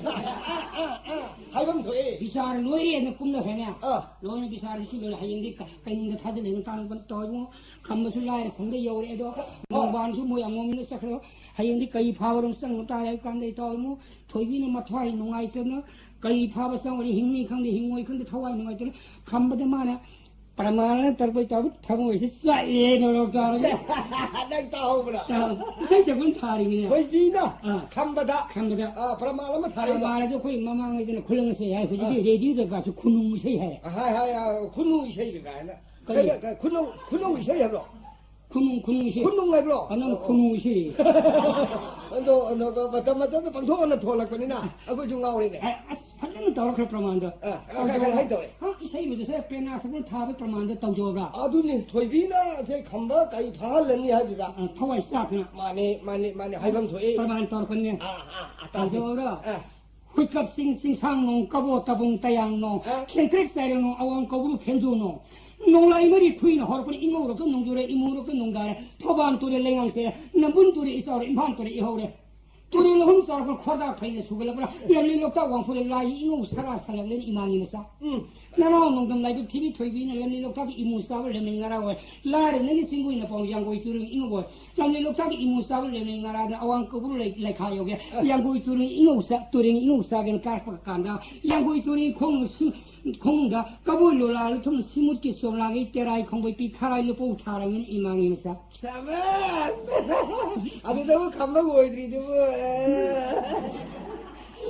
ꯑ, ꯑ, ꯑ꯫ ꯍꯥꯏꯐꯝ ꯊꯣꯛꯑꯦ꯫ ꯕꯤꯆꯥꯔ ꯂꯣꯏꯔꯦꯅ ꯀꯨꯝꯅꯈ꯭ꯔꯦꯅꯦ꯫ ꯑꯥ꯫ ꯂꯣꯏꯅ ꯕꯤꯆꯥꯔꯁꯤ ꯁꯤ ꯂꯣꯏꯔꯦ꯫ ꯍꯌꯦꯡꯗꯤ ꯀ-, ꯀꯩꯅꯨꯡꯗ ꯊꯥꯖꯤꯜꯂꯦꯅ ꯇꯥꯡ ꯇꯧ ꯏꯕꯨꯡꯉꯣ꯫ ꯈꯝꯕꯁꯨ ꯂꯥꯏꯔ ꯁꯪꯗ ꯌꯧꯔꯦ ꯑꯗꯣ꯫ ꯑꯥ꯫ ꯅꯣꯡꯕꯥꯟꯁꯨ ꯃꯣꯏ ꯑꯉꯣꯝꯅ ꯆꯠꯈ꯭ꯔꯦ꯫ ꯍꯌꯦꯡꯗꯤ ꯀꯩ ꯐꯥꯕꯔꯣꯝ ꯆꯪꯕ ꯇꯥꯔꯦ ꯍꯥꯏꯕ ꯀꯥꯟꯗ ꯏꯇꯥꯎ ꯏꯕꯨꯡꯉꯣ ꯊꯣꯏꯕꯤꯅ ꯃꯊ꯭ꯋꯥꯏ ꯅꯨꯡꯉꯥꯏꯇꯅ ꯀꯩ ꯐꯥꯕ ꯆꯪꯉꯨꯔꯦ꯫ ꯍꯤꯡꯅꯤ ꯈꯪꯗꯦ, ꯍꯤꯡꯉꯣꯏ ꯈꯪꯗꯦ, ꯊꯋꯥꯏ ꯅꯨꯡꯉꯥꯏꯇꯅ ꯈꯝꯕꯗ ꯃꯥꯅ ꯄ꯭ꯔꯃꯥꯟꯅ ꯇꯧꯔꯛꯄꯩ ꯇꯧꯕ ꯊꯃꯣꯏꯁꯤ ꯆꯥꯛꯑꯦ ꯅꯣꯔꯣꯛ ꯇꯥꯔꯒ꯫ ꯅꯪ ꯇꯥꯍꯧꯕ꯭ꯔꯥ? ꯏꯁꯩ ꯁꯛꯄ ꯑꯃ ꯊꯥꯔꯤꯃꯤꯅꯦ꯫ ꯊꯣꯏꯕꯤꯅ ꯑꯥ꯫ ꯈꯝꯕꯗ ꯈꯝꯕꯗ꯫ ꯑꯥ, ꯄ꯭ꯔꯃꯥꯟ ꯑꯃ ꯊꯥꯔꯛꯏꯕ꯫ ꯄ꯭ꯔꯃꯥꯟꯁꯦ ꯑꯩꯈꯣꯏ ꯃꯃꯥꯡꯉꯩꯗꯅ ꯈꯨꯂꯪ ꯏꯁꯩ ꯍꯥꯏ, ꯍꯧꯖꯤꯛꯇꯤ ꯔꯦꯗꯤꯑꯣꯗꯒꯁꯨ ꯈꯨꯅꯨꯡ ꯏꯁꯩ ꯍꯥꯏ꯫ ꯑꯥ, ꯍꯥꯏ ꯍꯥꯏ ꯑꯥ, ꯈꯨꯅꯨ ꯏꯁꯩꯒ ꯀꯥꯏꯅ꯫ ꯀꯔꯤ? ꯀꯩꯅꯣ, ꯈꯨꯅꯨ ꯈꯨꯅꯨ ꯏꯁꯩ ꯍꯥꯏꯕ꯭ꯔꯣ? ꯈꯨꯅꯨꯡ ꯈꯨꯅꯨꯡ ꯏꯁꯩ꯫ ꯈꯨꯅꯨꯡ ꯍꯥꯏꯕ꯭ꯔꯣ? ꯑꯅꯝ ꯈꯨꯅꯨꯡ ꯏꯁꯩ꯫ ꯑꯗꯣ ꯑꯗꯣ ꯃꯇꯝ ꯃꯇꯝꯗ ꯄꯥꯡꯊꯣꯛꯑꯅ ꯊꯣꯛꯂꯛꯄꯅꯤꯅ ꯑꯩꯈꯣꯏꯁꯨ ꯉꯥꯎꯔꯤꯅꯦ꯫ ꯑꯦ, ꯑꯁ, ꯐꯖꯅ ꯇꯧꯔꯛꯈ꯭ꯔꯦ ꯄ꯭ꯔꯃꯥꯟꯗꯣ꯫ ꯑꯥ, ꯑꯥ, ꯀꯩ, ꯀꯩ, ꯀꯩ ꯇꯧꯔꯦ? ꯍꯥ, ꯏꯁꯩꯕꯨꯗꯨꯁꯨ ꯄꯦꯅꯥ ꯁꯛꯄ ꯊꯥꯕ ꯄ꯭ꯔꯃꯥꯟꯗꯣ ꯇꯧꯖꯧꯕ꯭ꯔꯥ? ꯑꯗꯨꯅꯤ ꯊꯣꯏꯕꯤꯅ ꯁꯦ ꯈꯝꯕ ꯀꯩ ꯐꯥꯍꯜꯂꯅꯤ ꯍꯥꯏꯗꯨꯗ꯫ ꯑ, ꯊꯋꯥꯏ ꯆꯥꯛꯇꯅ꯫ ꯃꯥꯅꯦ ꯃꯥꯅꯦ ꯃꯥꯅꯦ, ꯍꯥꯏꯐꯝ ꯊꯣꯛꯏ꯫ ꯄ꯭ꯔꯃꯥꯟ ꯇꯧꯔꯛꯄꯅꯦ꯫ ꯑꯥ, ꯑꯥ, ꯑꯥ, ꯇꯥꯁꯤ꯫ ꯇꯧꯖꯧꯕ꯭ꯔꯥ? ꯑꯥ꯫ ꯍꯨꯏꯀꯞ ꯆꯤꯡ ꯆꯤꯡꯁꯥꯡ ꯅꯣꯡ ꯀꯕꯣ ꯇꯕꯨꯡ ꯇꯌꯥꯡ ꯅꯣꯡ ꯑ? ꯈꯦꯟꯇ꯭ꯔꯦꯛ ꯆꯥꯏꯔꯦ ꯅꯣꯡ ꯑꯋꯥꯡ ꯀꯧꯕ꯭ꯔꯨ ꯐꯦꯟꯖꯨ ꯅꯣꯡ ꯅꯣꯡꯂꯥꯏ ꯃꯔꯤ ꯊꯨꯏꯅ ꯍꯧꯔꯛꯄꯅ ꯏꯉꯧꯔꯛꯇ ꯅꯣꯡꯖꯨꯔꯦ ꯏꯃꯨꯔꯛꯇ ꯅꯣꯡꯗꯥꯔꯦ ꯊꯧꯕꯥꯟ ꯇꯨꯔꯦ ꯂꯩꯉꯥꯡ ꯁꯦꯔꯦ ꯅꯝꯕꯨꯟ ꯇꯨꯔꯦ ꯏꯆꯥꯎꯔꯦ ꯏꯝꯐꯥꯜ ꯇꯨꯔꯦ ꯏꯍꯧꯔꯦ ꯇꯨꯔꯦꯜ ꯑꯍꯨꯝ ꯆꯥꯎꯔꯛꯄꯅ ꯈꯣꯔꯗꯥ ꯐꯩꯅ ꯁꯨꯒꯠꯂꯛꯄꯅ ꯂꯝꯂꯤ ꯂꯣꯛꯇꯥꯛ ꯋꯥꯡꯐꯨꯔꯦ ꯂꯥꯏ ꯏꯉꯧ ꯁꯔꯥ ꯁꯥꯒꯠꯂꯦꯅ ꯏꯃꯥꯒꯤ ꯃꯆꯥ꯫ ꯎꯝ꯫ ꯅꯅꯥꯎ ꯅꯣꯡꯗꯝ ꯂꯥꯏꯕꯛ ꯊꯤꯕꯤ ꯊꯣꯏꯕꯤꯅ ꯂꯝꯂꯤ ꯂꯣꯛꯇꯥꯛꯀꯤ ꯏꯃꯨ ꯆꯥꯕ ꯂꯦꯝꯃꯩ ꯉꯔꯥ ꯑꯣꯏ ꯂꯥꯏꯔꯕ ꯅꯪꯒꯤ ꯆꯤꯡꯒꯨꯏꯅ ꯄꯥꯎ ꯌꯥꯡꯒꯣꯏ ꯇꯨꯔꯦꯜ ꯏꯉꯧ ꯑꯣꯏ ꯂꯝꯂꯤ ꯂꯣꯛꯇꯥꯛꯀꯤ ꯏꯃꯨ ꯆꯥꯕ ꯂꯦꯝꯃꯩ ꯉꯔꯥꯗ ꯑꯋꯥꯡ ꯀꯧꯕ꯭ꯔꯨ ꯂꯩ ꯂꯩꯈꯥ ꯌꯧꯒꯦ ꯌꯥꯡꯒꯣꯏ ꯇꯨꯔꯦꯜ ꯏꯉꯧ ꯆꯥ ꯇꯨꯔꯦꯜ ꯏꯉꯧ ꯆꯥꯒꯦꯅ ꯀꯥꯔꯛꯄ ꯀꯥꯟꯗ ꯌꯥꯡꯒꯣꯏ ꯇꯨꯔꯦꯜ ꯈꯣꯡ ꯈꯣꯡꯗ ꯀꯕꯣꯏ ꯂꯣꯂꯥ ꯂꯨꯊꯨꯝ ꯁꯤꯃꯨꯠꯀꯤ ꯆꯣꯝꯂꯥꯒꯤ ꯇꯦꯔꯥꯏ ꯈꯣꯡꯕꯩ ꯄꯤ ꯈꯔꯥꯏ ꯂꯨꯄꯧ ꯊꯥꯔꯝꯒꯅꯤ ꯏꯃꯥꯒꯤ ꯃꯆꯥ꯫ ꯁꯕꯥꯁ! ꯑꯗꯨꯗꯕꯨ ꯈꯝꯕ ꯂꯣꯏꯗ꯭ꯔꯤꯗꯨꯕꯨ, ꯑꯦ꯫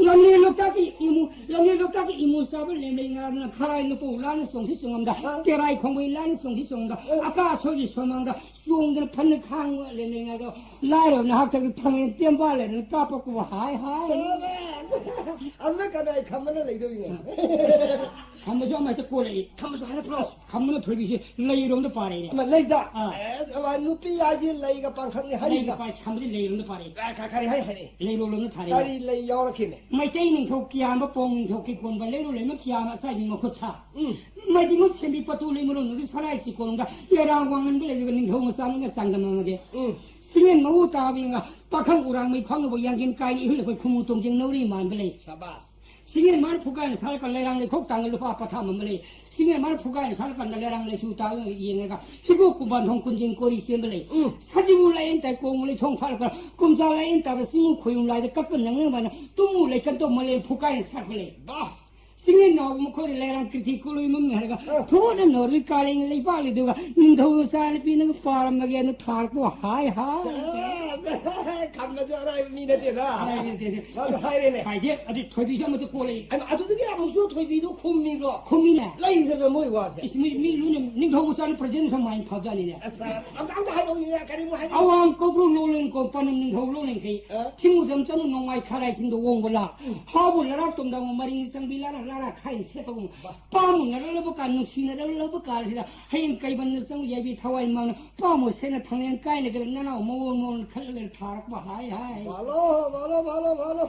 ꯂꯝꯂꯦꯟ ꯂꯣꯛꯇꯥꯛꯀꯤ ꯏꯃꯨ ꯂꯝꯂꯦꯟ ꯂꯣꯛꯇꯥꯛꯀꯤ ꯏꯃꯨ ꯆꯥꯕ ꯂꯦꯝꯂꯩ ꯉꯥꯗꯨꯅ ꯈꯔꯥꯏ ꯂꯨꯄꯧ ꯂꯥꯅ ꯆꯣꯡꯁꯤ ꯆꯣꯡꯉꯝꯗ ꯇꯦꯔꯥꯏ ꯈꯣꯡꯕꯩ ꯂꯥꯅ ꯆꯣꯡꯁꯤ ꯆꯣꯡꯉꯝꯗ ꯑꯀꯥ ꯑꯁꯣꯏꯒꯤ ꯁꯣꯃꯥꯡꯗ ꯆꯣꯡꯗꯅ ꯐꯟꯅ ꯈꯥꯡꯕ ꯂꯦꯝꯂꯩ ꯉꯥꯗꯣ ꯂꯥꯏꯔꯕꯅ ꯍꯥꯛꯇꯛꯇ ꯊꯥꯡꯃꯩ ꯇꯦꯝꯕꯥ ꯂꯩꯔꯅ ꯀꯥꯞꯄꯛꯄꯕꯨ ꯍꯥꯏ ꯍꯥꯏ꯫ ꯑꯃꯅ ꯀꯅꯥꯏ ꯈꯝꯕꯅ ꯂꯩꯗꯣꯏꯅꯦ? ꯈꯝꯕꯁꯨ ꯑꯃ ꯍꯦꯛꯇ ꯀꯣꯜꯂꯛꯏ꯫ ꯈꯝꯕꯁꯨ ꯍꯥꯏꯔꯛꯄ꯭ꯔꯣ? ꯈꯝꯕꯅ ꯊꯣꯏꯕꯤꯁꯦ ꯂꯩꯔꯣꯝꯗ ꯄꯥꯔꯛꯏꯅꯦ꯫ ꯑꯃ ꯂꯩꯗ꯫ ꯑꯥ꯫ ꯑꯦ, ꯑꯃ ꯅꯨꯄꯤ ꯍꯥꯏꯁꯤ ꯂꯩꯒ ꯄꯥꯡꯈꯛꯅꯤ ꯂꯩꯒ ꯍꯥꯏꯔꯤꯕ꯫ ꯄꯥꯔꯛꯏ ꯈꯝꯕꯗꯤ ꯂꯩꯔꯣꯝꯗ ꯄꯥꯔꯛꯏ꯫ ꯑ, ꯈ-, ꯈꯔꯤ ꯍꯥꯏ ꯍꯥꯏꯔꯤ꯫ ꯂꯩꯔꯣꯝꯂꯣꯝꯗ ꯊꯥꯔꯛꯏ꯫ ꯀꯔꯤ ꯂꯩ ꯌꯥꯎꯔꯛꯈꯤꯅꯦ? ꯃꯩꯇꯩ ꯅꯤꯡꯊꯧ ꯀꯤꯌꯥꯝꯕ ꯄꯣꯡ ꯅꯤꯡꯊꯧ ꯀꯤꯀꯣꯟꯕ ꯂꯩꯔꯣ ꯂꯩꯃ ꯀꯤꯌꯥꯝꯕ ꯑꯁꯥꯏꯕꯤ ꯃꯈꯨꯠ ꯊꯥ꯫ ꯎꯝ꯫ ꯃꯩꯗꯤꯃꯨ ꯁꯦꯝꯕꯤ ꯄꯇꯨ ꯂꯩꯃꯔꯣꯟ ꯅꯨꯄꯤ ꯁꯂꯥꯏ ꯆꯤꯀꯣꯟꯗ ꯂꯩꯔꯥꯡ ꯋꯥꯡꯉꯟꯕ ꯂꯩꯔꯤꯕ ꯅꯤꯡꯊꯧ ꯃꯆꯥꯅꯤꯒ ꯆꯥꯡꯗꯝꯅꯃꯒꯦ꯫ ꯎꯝ꯫ ꯁꯤꯡꯉꯦꯟ ꯃꯎ ꯇꯥꯕꯤꯒ ꯄꯥꯈꯪ ꯎꯔꯥꯡ ꯃꯩ ꯈ꯭ꯋꯥꯡꯅꯕ ꯌꯥꯡꯒꯤꯟ ꯀꯥꯏꯅ ꯏꯍꯨꯜ ꯑꯩꯈꯣꯏ ꯈꯨꯃꯨ ꯇꯣꯡꯖꯤꯡ ꯅꯧꯔꯤ ꯃꯥꯟꯕ ꯂꯩ꯫ ꯁꯕꯥꯁ꯫ ꯁꯤꯡꯉꯦꯟ ꯃꯥꯅ ꯐꯨꯒꯥꯏꯅ ꯁꯥꯔꯀꯥꯟ ꯂꯩꯔꯥꯡ ꯂꯩꯈꯣꯛ ꯇꯥꯡꯒ ꯂꯨꯄꯥ ꯄꯊꯥ ꯃꯝꯕ ꯂꯩ꯫ ꯁꯤꯡꯉꯦꯟ ꯃꯥꯅ ꯐꯨꯒꯥꯏꯅ ꯁꯥꯔꯀꯥꯟꯗ ꯂꯩꯔꯥꯡ ꯂꯩꯁꯨ ꯇꯥꯡꯒ ꯌꯦꯡꯉꯒ ꯍꯤꯒꯣꯛ ꯀꯨꯝꯕꯥꯟ ꯊꯣꯡ ꯀꯨꯟꯖꯤꯡ ꯀꯣꯔꯤ ꯆꯦꯟꯕ ꯂꯩ꯫ ꯎꯝ꯫ ꯁꯖꯤꯕꯨ ꯂꯥꯏꯌꯦꯟ ꯇꯥꯏ ꯀꯣꯡ ꯂꯩꯊꯣꯡ ꯐꯥꯔꯛꯄ ꯀꯨꯝꯖꯥ ꯂꯥꯏꯌꯦꯟ ꯇꯥꯕ ꯆꯤꯡꯉꯨ ꯈꯣꯏꯌꯨꯝ ꯂꯥꯏꯗ ꯀꯛꯄ ꯅꯪꯅꯕꯅ ꯇꯨꯝꯃꯨ ꯂꯩꯀꯟꯗꯧ ꯃꯂꯦꯝ ꯐꯨꯒꯥꯏꯅ ꯁꯥꯔꯛꯄ ꯂꯩ꯫ ꯕꯥ! ꯆꯤꯡ ꯏꯅꯥꯎ ꯃꯈꯣꯏꯗ ꯂꯩꯔꯥꯡ ꯀꯤꯔꯊꯤ ꯀꯣꯂꯣꯏ ꯃꯝꯃꯤ ꯍꯥꯏꯔꯒ, ꯑ꯫ ꯊꯣꯛꯅ ꯅꯣꯔꯤ ꯀꯥꯂꯦꯟ ꯂꯩꯕꯥꯛ ꯂꯩꯗꯨꯒ, ꯅꯤꯡꯊꯧ ꯃꯆꯥꯅꯨꯄꯤ ꯅꯪ ꯄꯥꯔꯝꯃꯒꯦꯅ ꯊꯥꯔꯛꯄ ꯍꯥꯏ ꯍꯥꯏ꯫ ꯑ, ꯈꯝꯕꯁꯨ ꯑꯔꯥꯏꯕ ꯃꯤ ꯅꯠꯇꯦꯗ꯫ ꯍꯥꯏ, ꯅꯠꯇꯦ, ꯅꯠꯇꯦ꯫ ꯃꯥꯗꯣ ꯍꯥꯏꯔꯦꯅꯦ꯫ ꯍꯥꯏꯗꯤ, ꯑꯗꯨ ꯊꯣꯏꯕꯤꯁꯨ ꯑꯃꯠꯇ ꯀꯣꯜꯂꯛꯏ꯫ ꯑꯩꯃ, ꯑꯗꯨꯗꯒꯤ ꯑꯃꯨꯛꯁꯨ ꯊꯣꯏꯕꯤꯗꯣ ꯈꯨꯝꯃꯤꯕ꯭ꯔꯣ? ꯈꯨꯝꯃꯤꯅꯦ꯫ ꯂꯩꯔꯒ ꯃꯣꯏ ꯋꯥꯁꯦ꯫ ꯏꯁ, ꯃꯤ, ꯃꯤ ꯂꯨꯅ ꯅꯤꯡꯊꯧ ꯃꯆꯥꯅ ꯄ꯭ꯔꯖꯦꯟ ꯁꯃꯥꯏꯟ ꯐꯕꯖꯥꯠꯅꯤꯅꯦ꯫ ꯑꯁ, ꯑꯝꯇ, ꯑꯝꯇ ꯍꯥꯏꯔꯛꯎꯅꯦ, ꯀꯔꯤꯃꯨꯛ ꯍꯥꯏꯅꯤ? ꯑꯋꯥꯡ ꯀꯧꯕ꯭ꯔꯨ ꯂꯣꯂꯦꯟ ꯀꯣ ꯄꯅꯝ ꯅꯤꯡꯊꯧ ꯂꯣꯂꯦꯟ ꯀꯩ꯫ ꯑ? ꯊꯤꯡꯉꯨꯖꯝ ꯆꯅꯨ ꯅꯣꯡꯃꯥꯏ ꯈꯥꯔꯥꯏ ꯆꯤꯡꯗ ꯑꯣꯡꯕ ꯂꯥ꯫ ꯎꯝ꯫ ꯍꯥꯎꯕ ꯂꯔꯥꯛ ꯇꯣꯝꯗ ꯃꯔꯤꯡ ꯆꯪꯕꯤ ꯂꯥꯔꯥ ꯂꯥꯔꯥ ꯈꯥꯏ ꯁꯦꯠꯄꯒꯨꯝ꯫ ꯕꯥ꯫ ꯄꯥꯃꯨꯅꯔꯂꯕ ꯀꯥꯟ, ꯅꯨꯡꯁꯤꯅꯔꯂꯕ ꯀꯥꯟꯁꯤꯗ ꯍꯌꯦꯡ ꯀꯩꯕꯟꯗ ꯆꯪ ꯌꯥꯏꯕꯤ ꯊꯋꯥꯏ ꯃꯥꯡꯅ ꯄꯥꯃꯨ ꯁꯦꯅ ꯊꯥꯡꯂꯦꯟ ꯀꯥꯏꯅꯒ ꯅꯅꯥꯎ ꯃꯑꯣꯡ ꯃꯑꯣꯡ ꯈꯜꯂꯒ ꯊꯥꯔꯛꯄ ꯍꯥꯏ ꯍꯥꯏ꯫ ꯕꯥꯂꯣ, ꯕꯥꯂꯣ, ꯕꯥꯂꯣ, ꯕꯥꯂꯣ꯫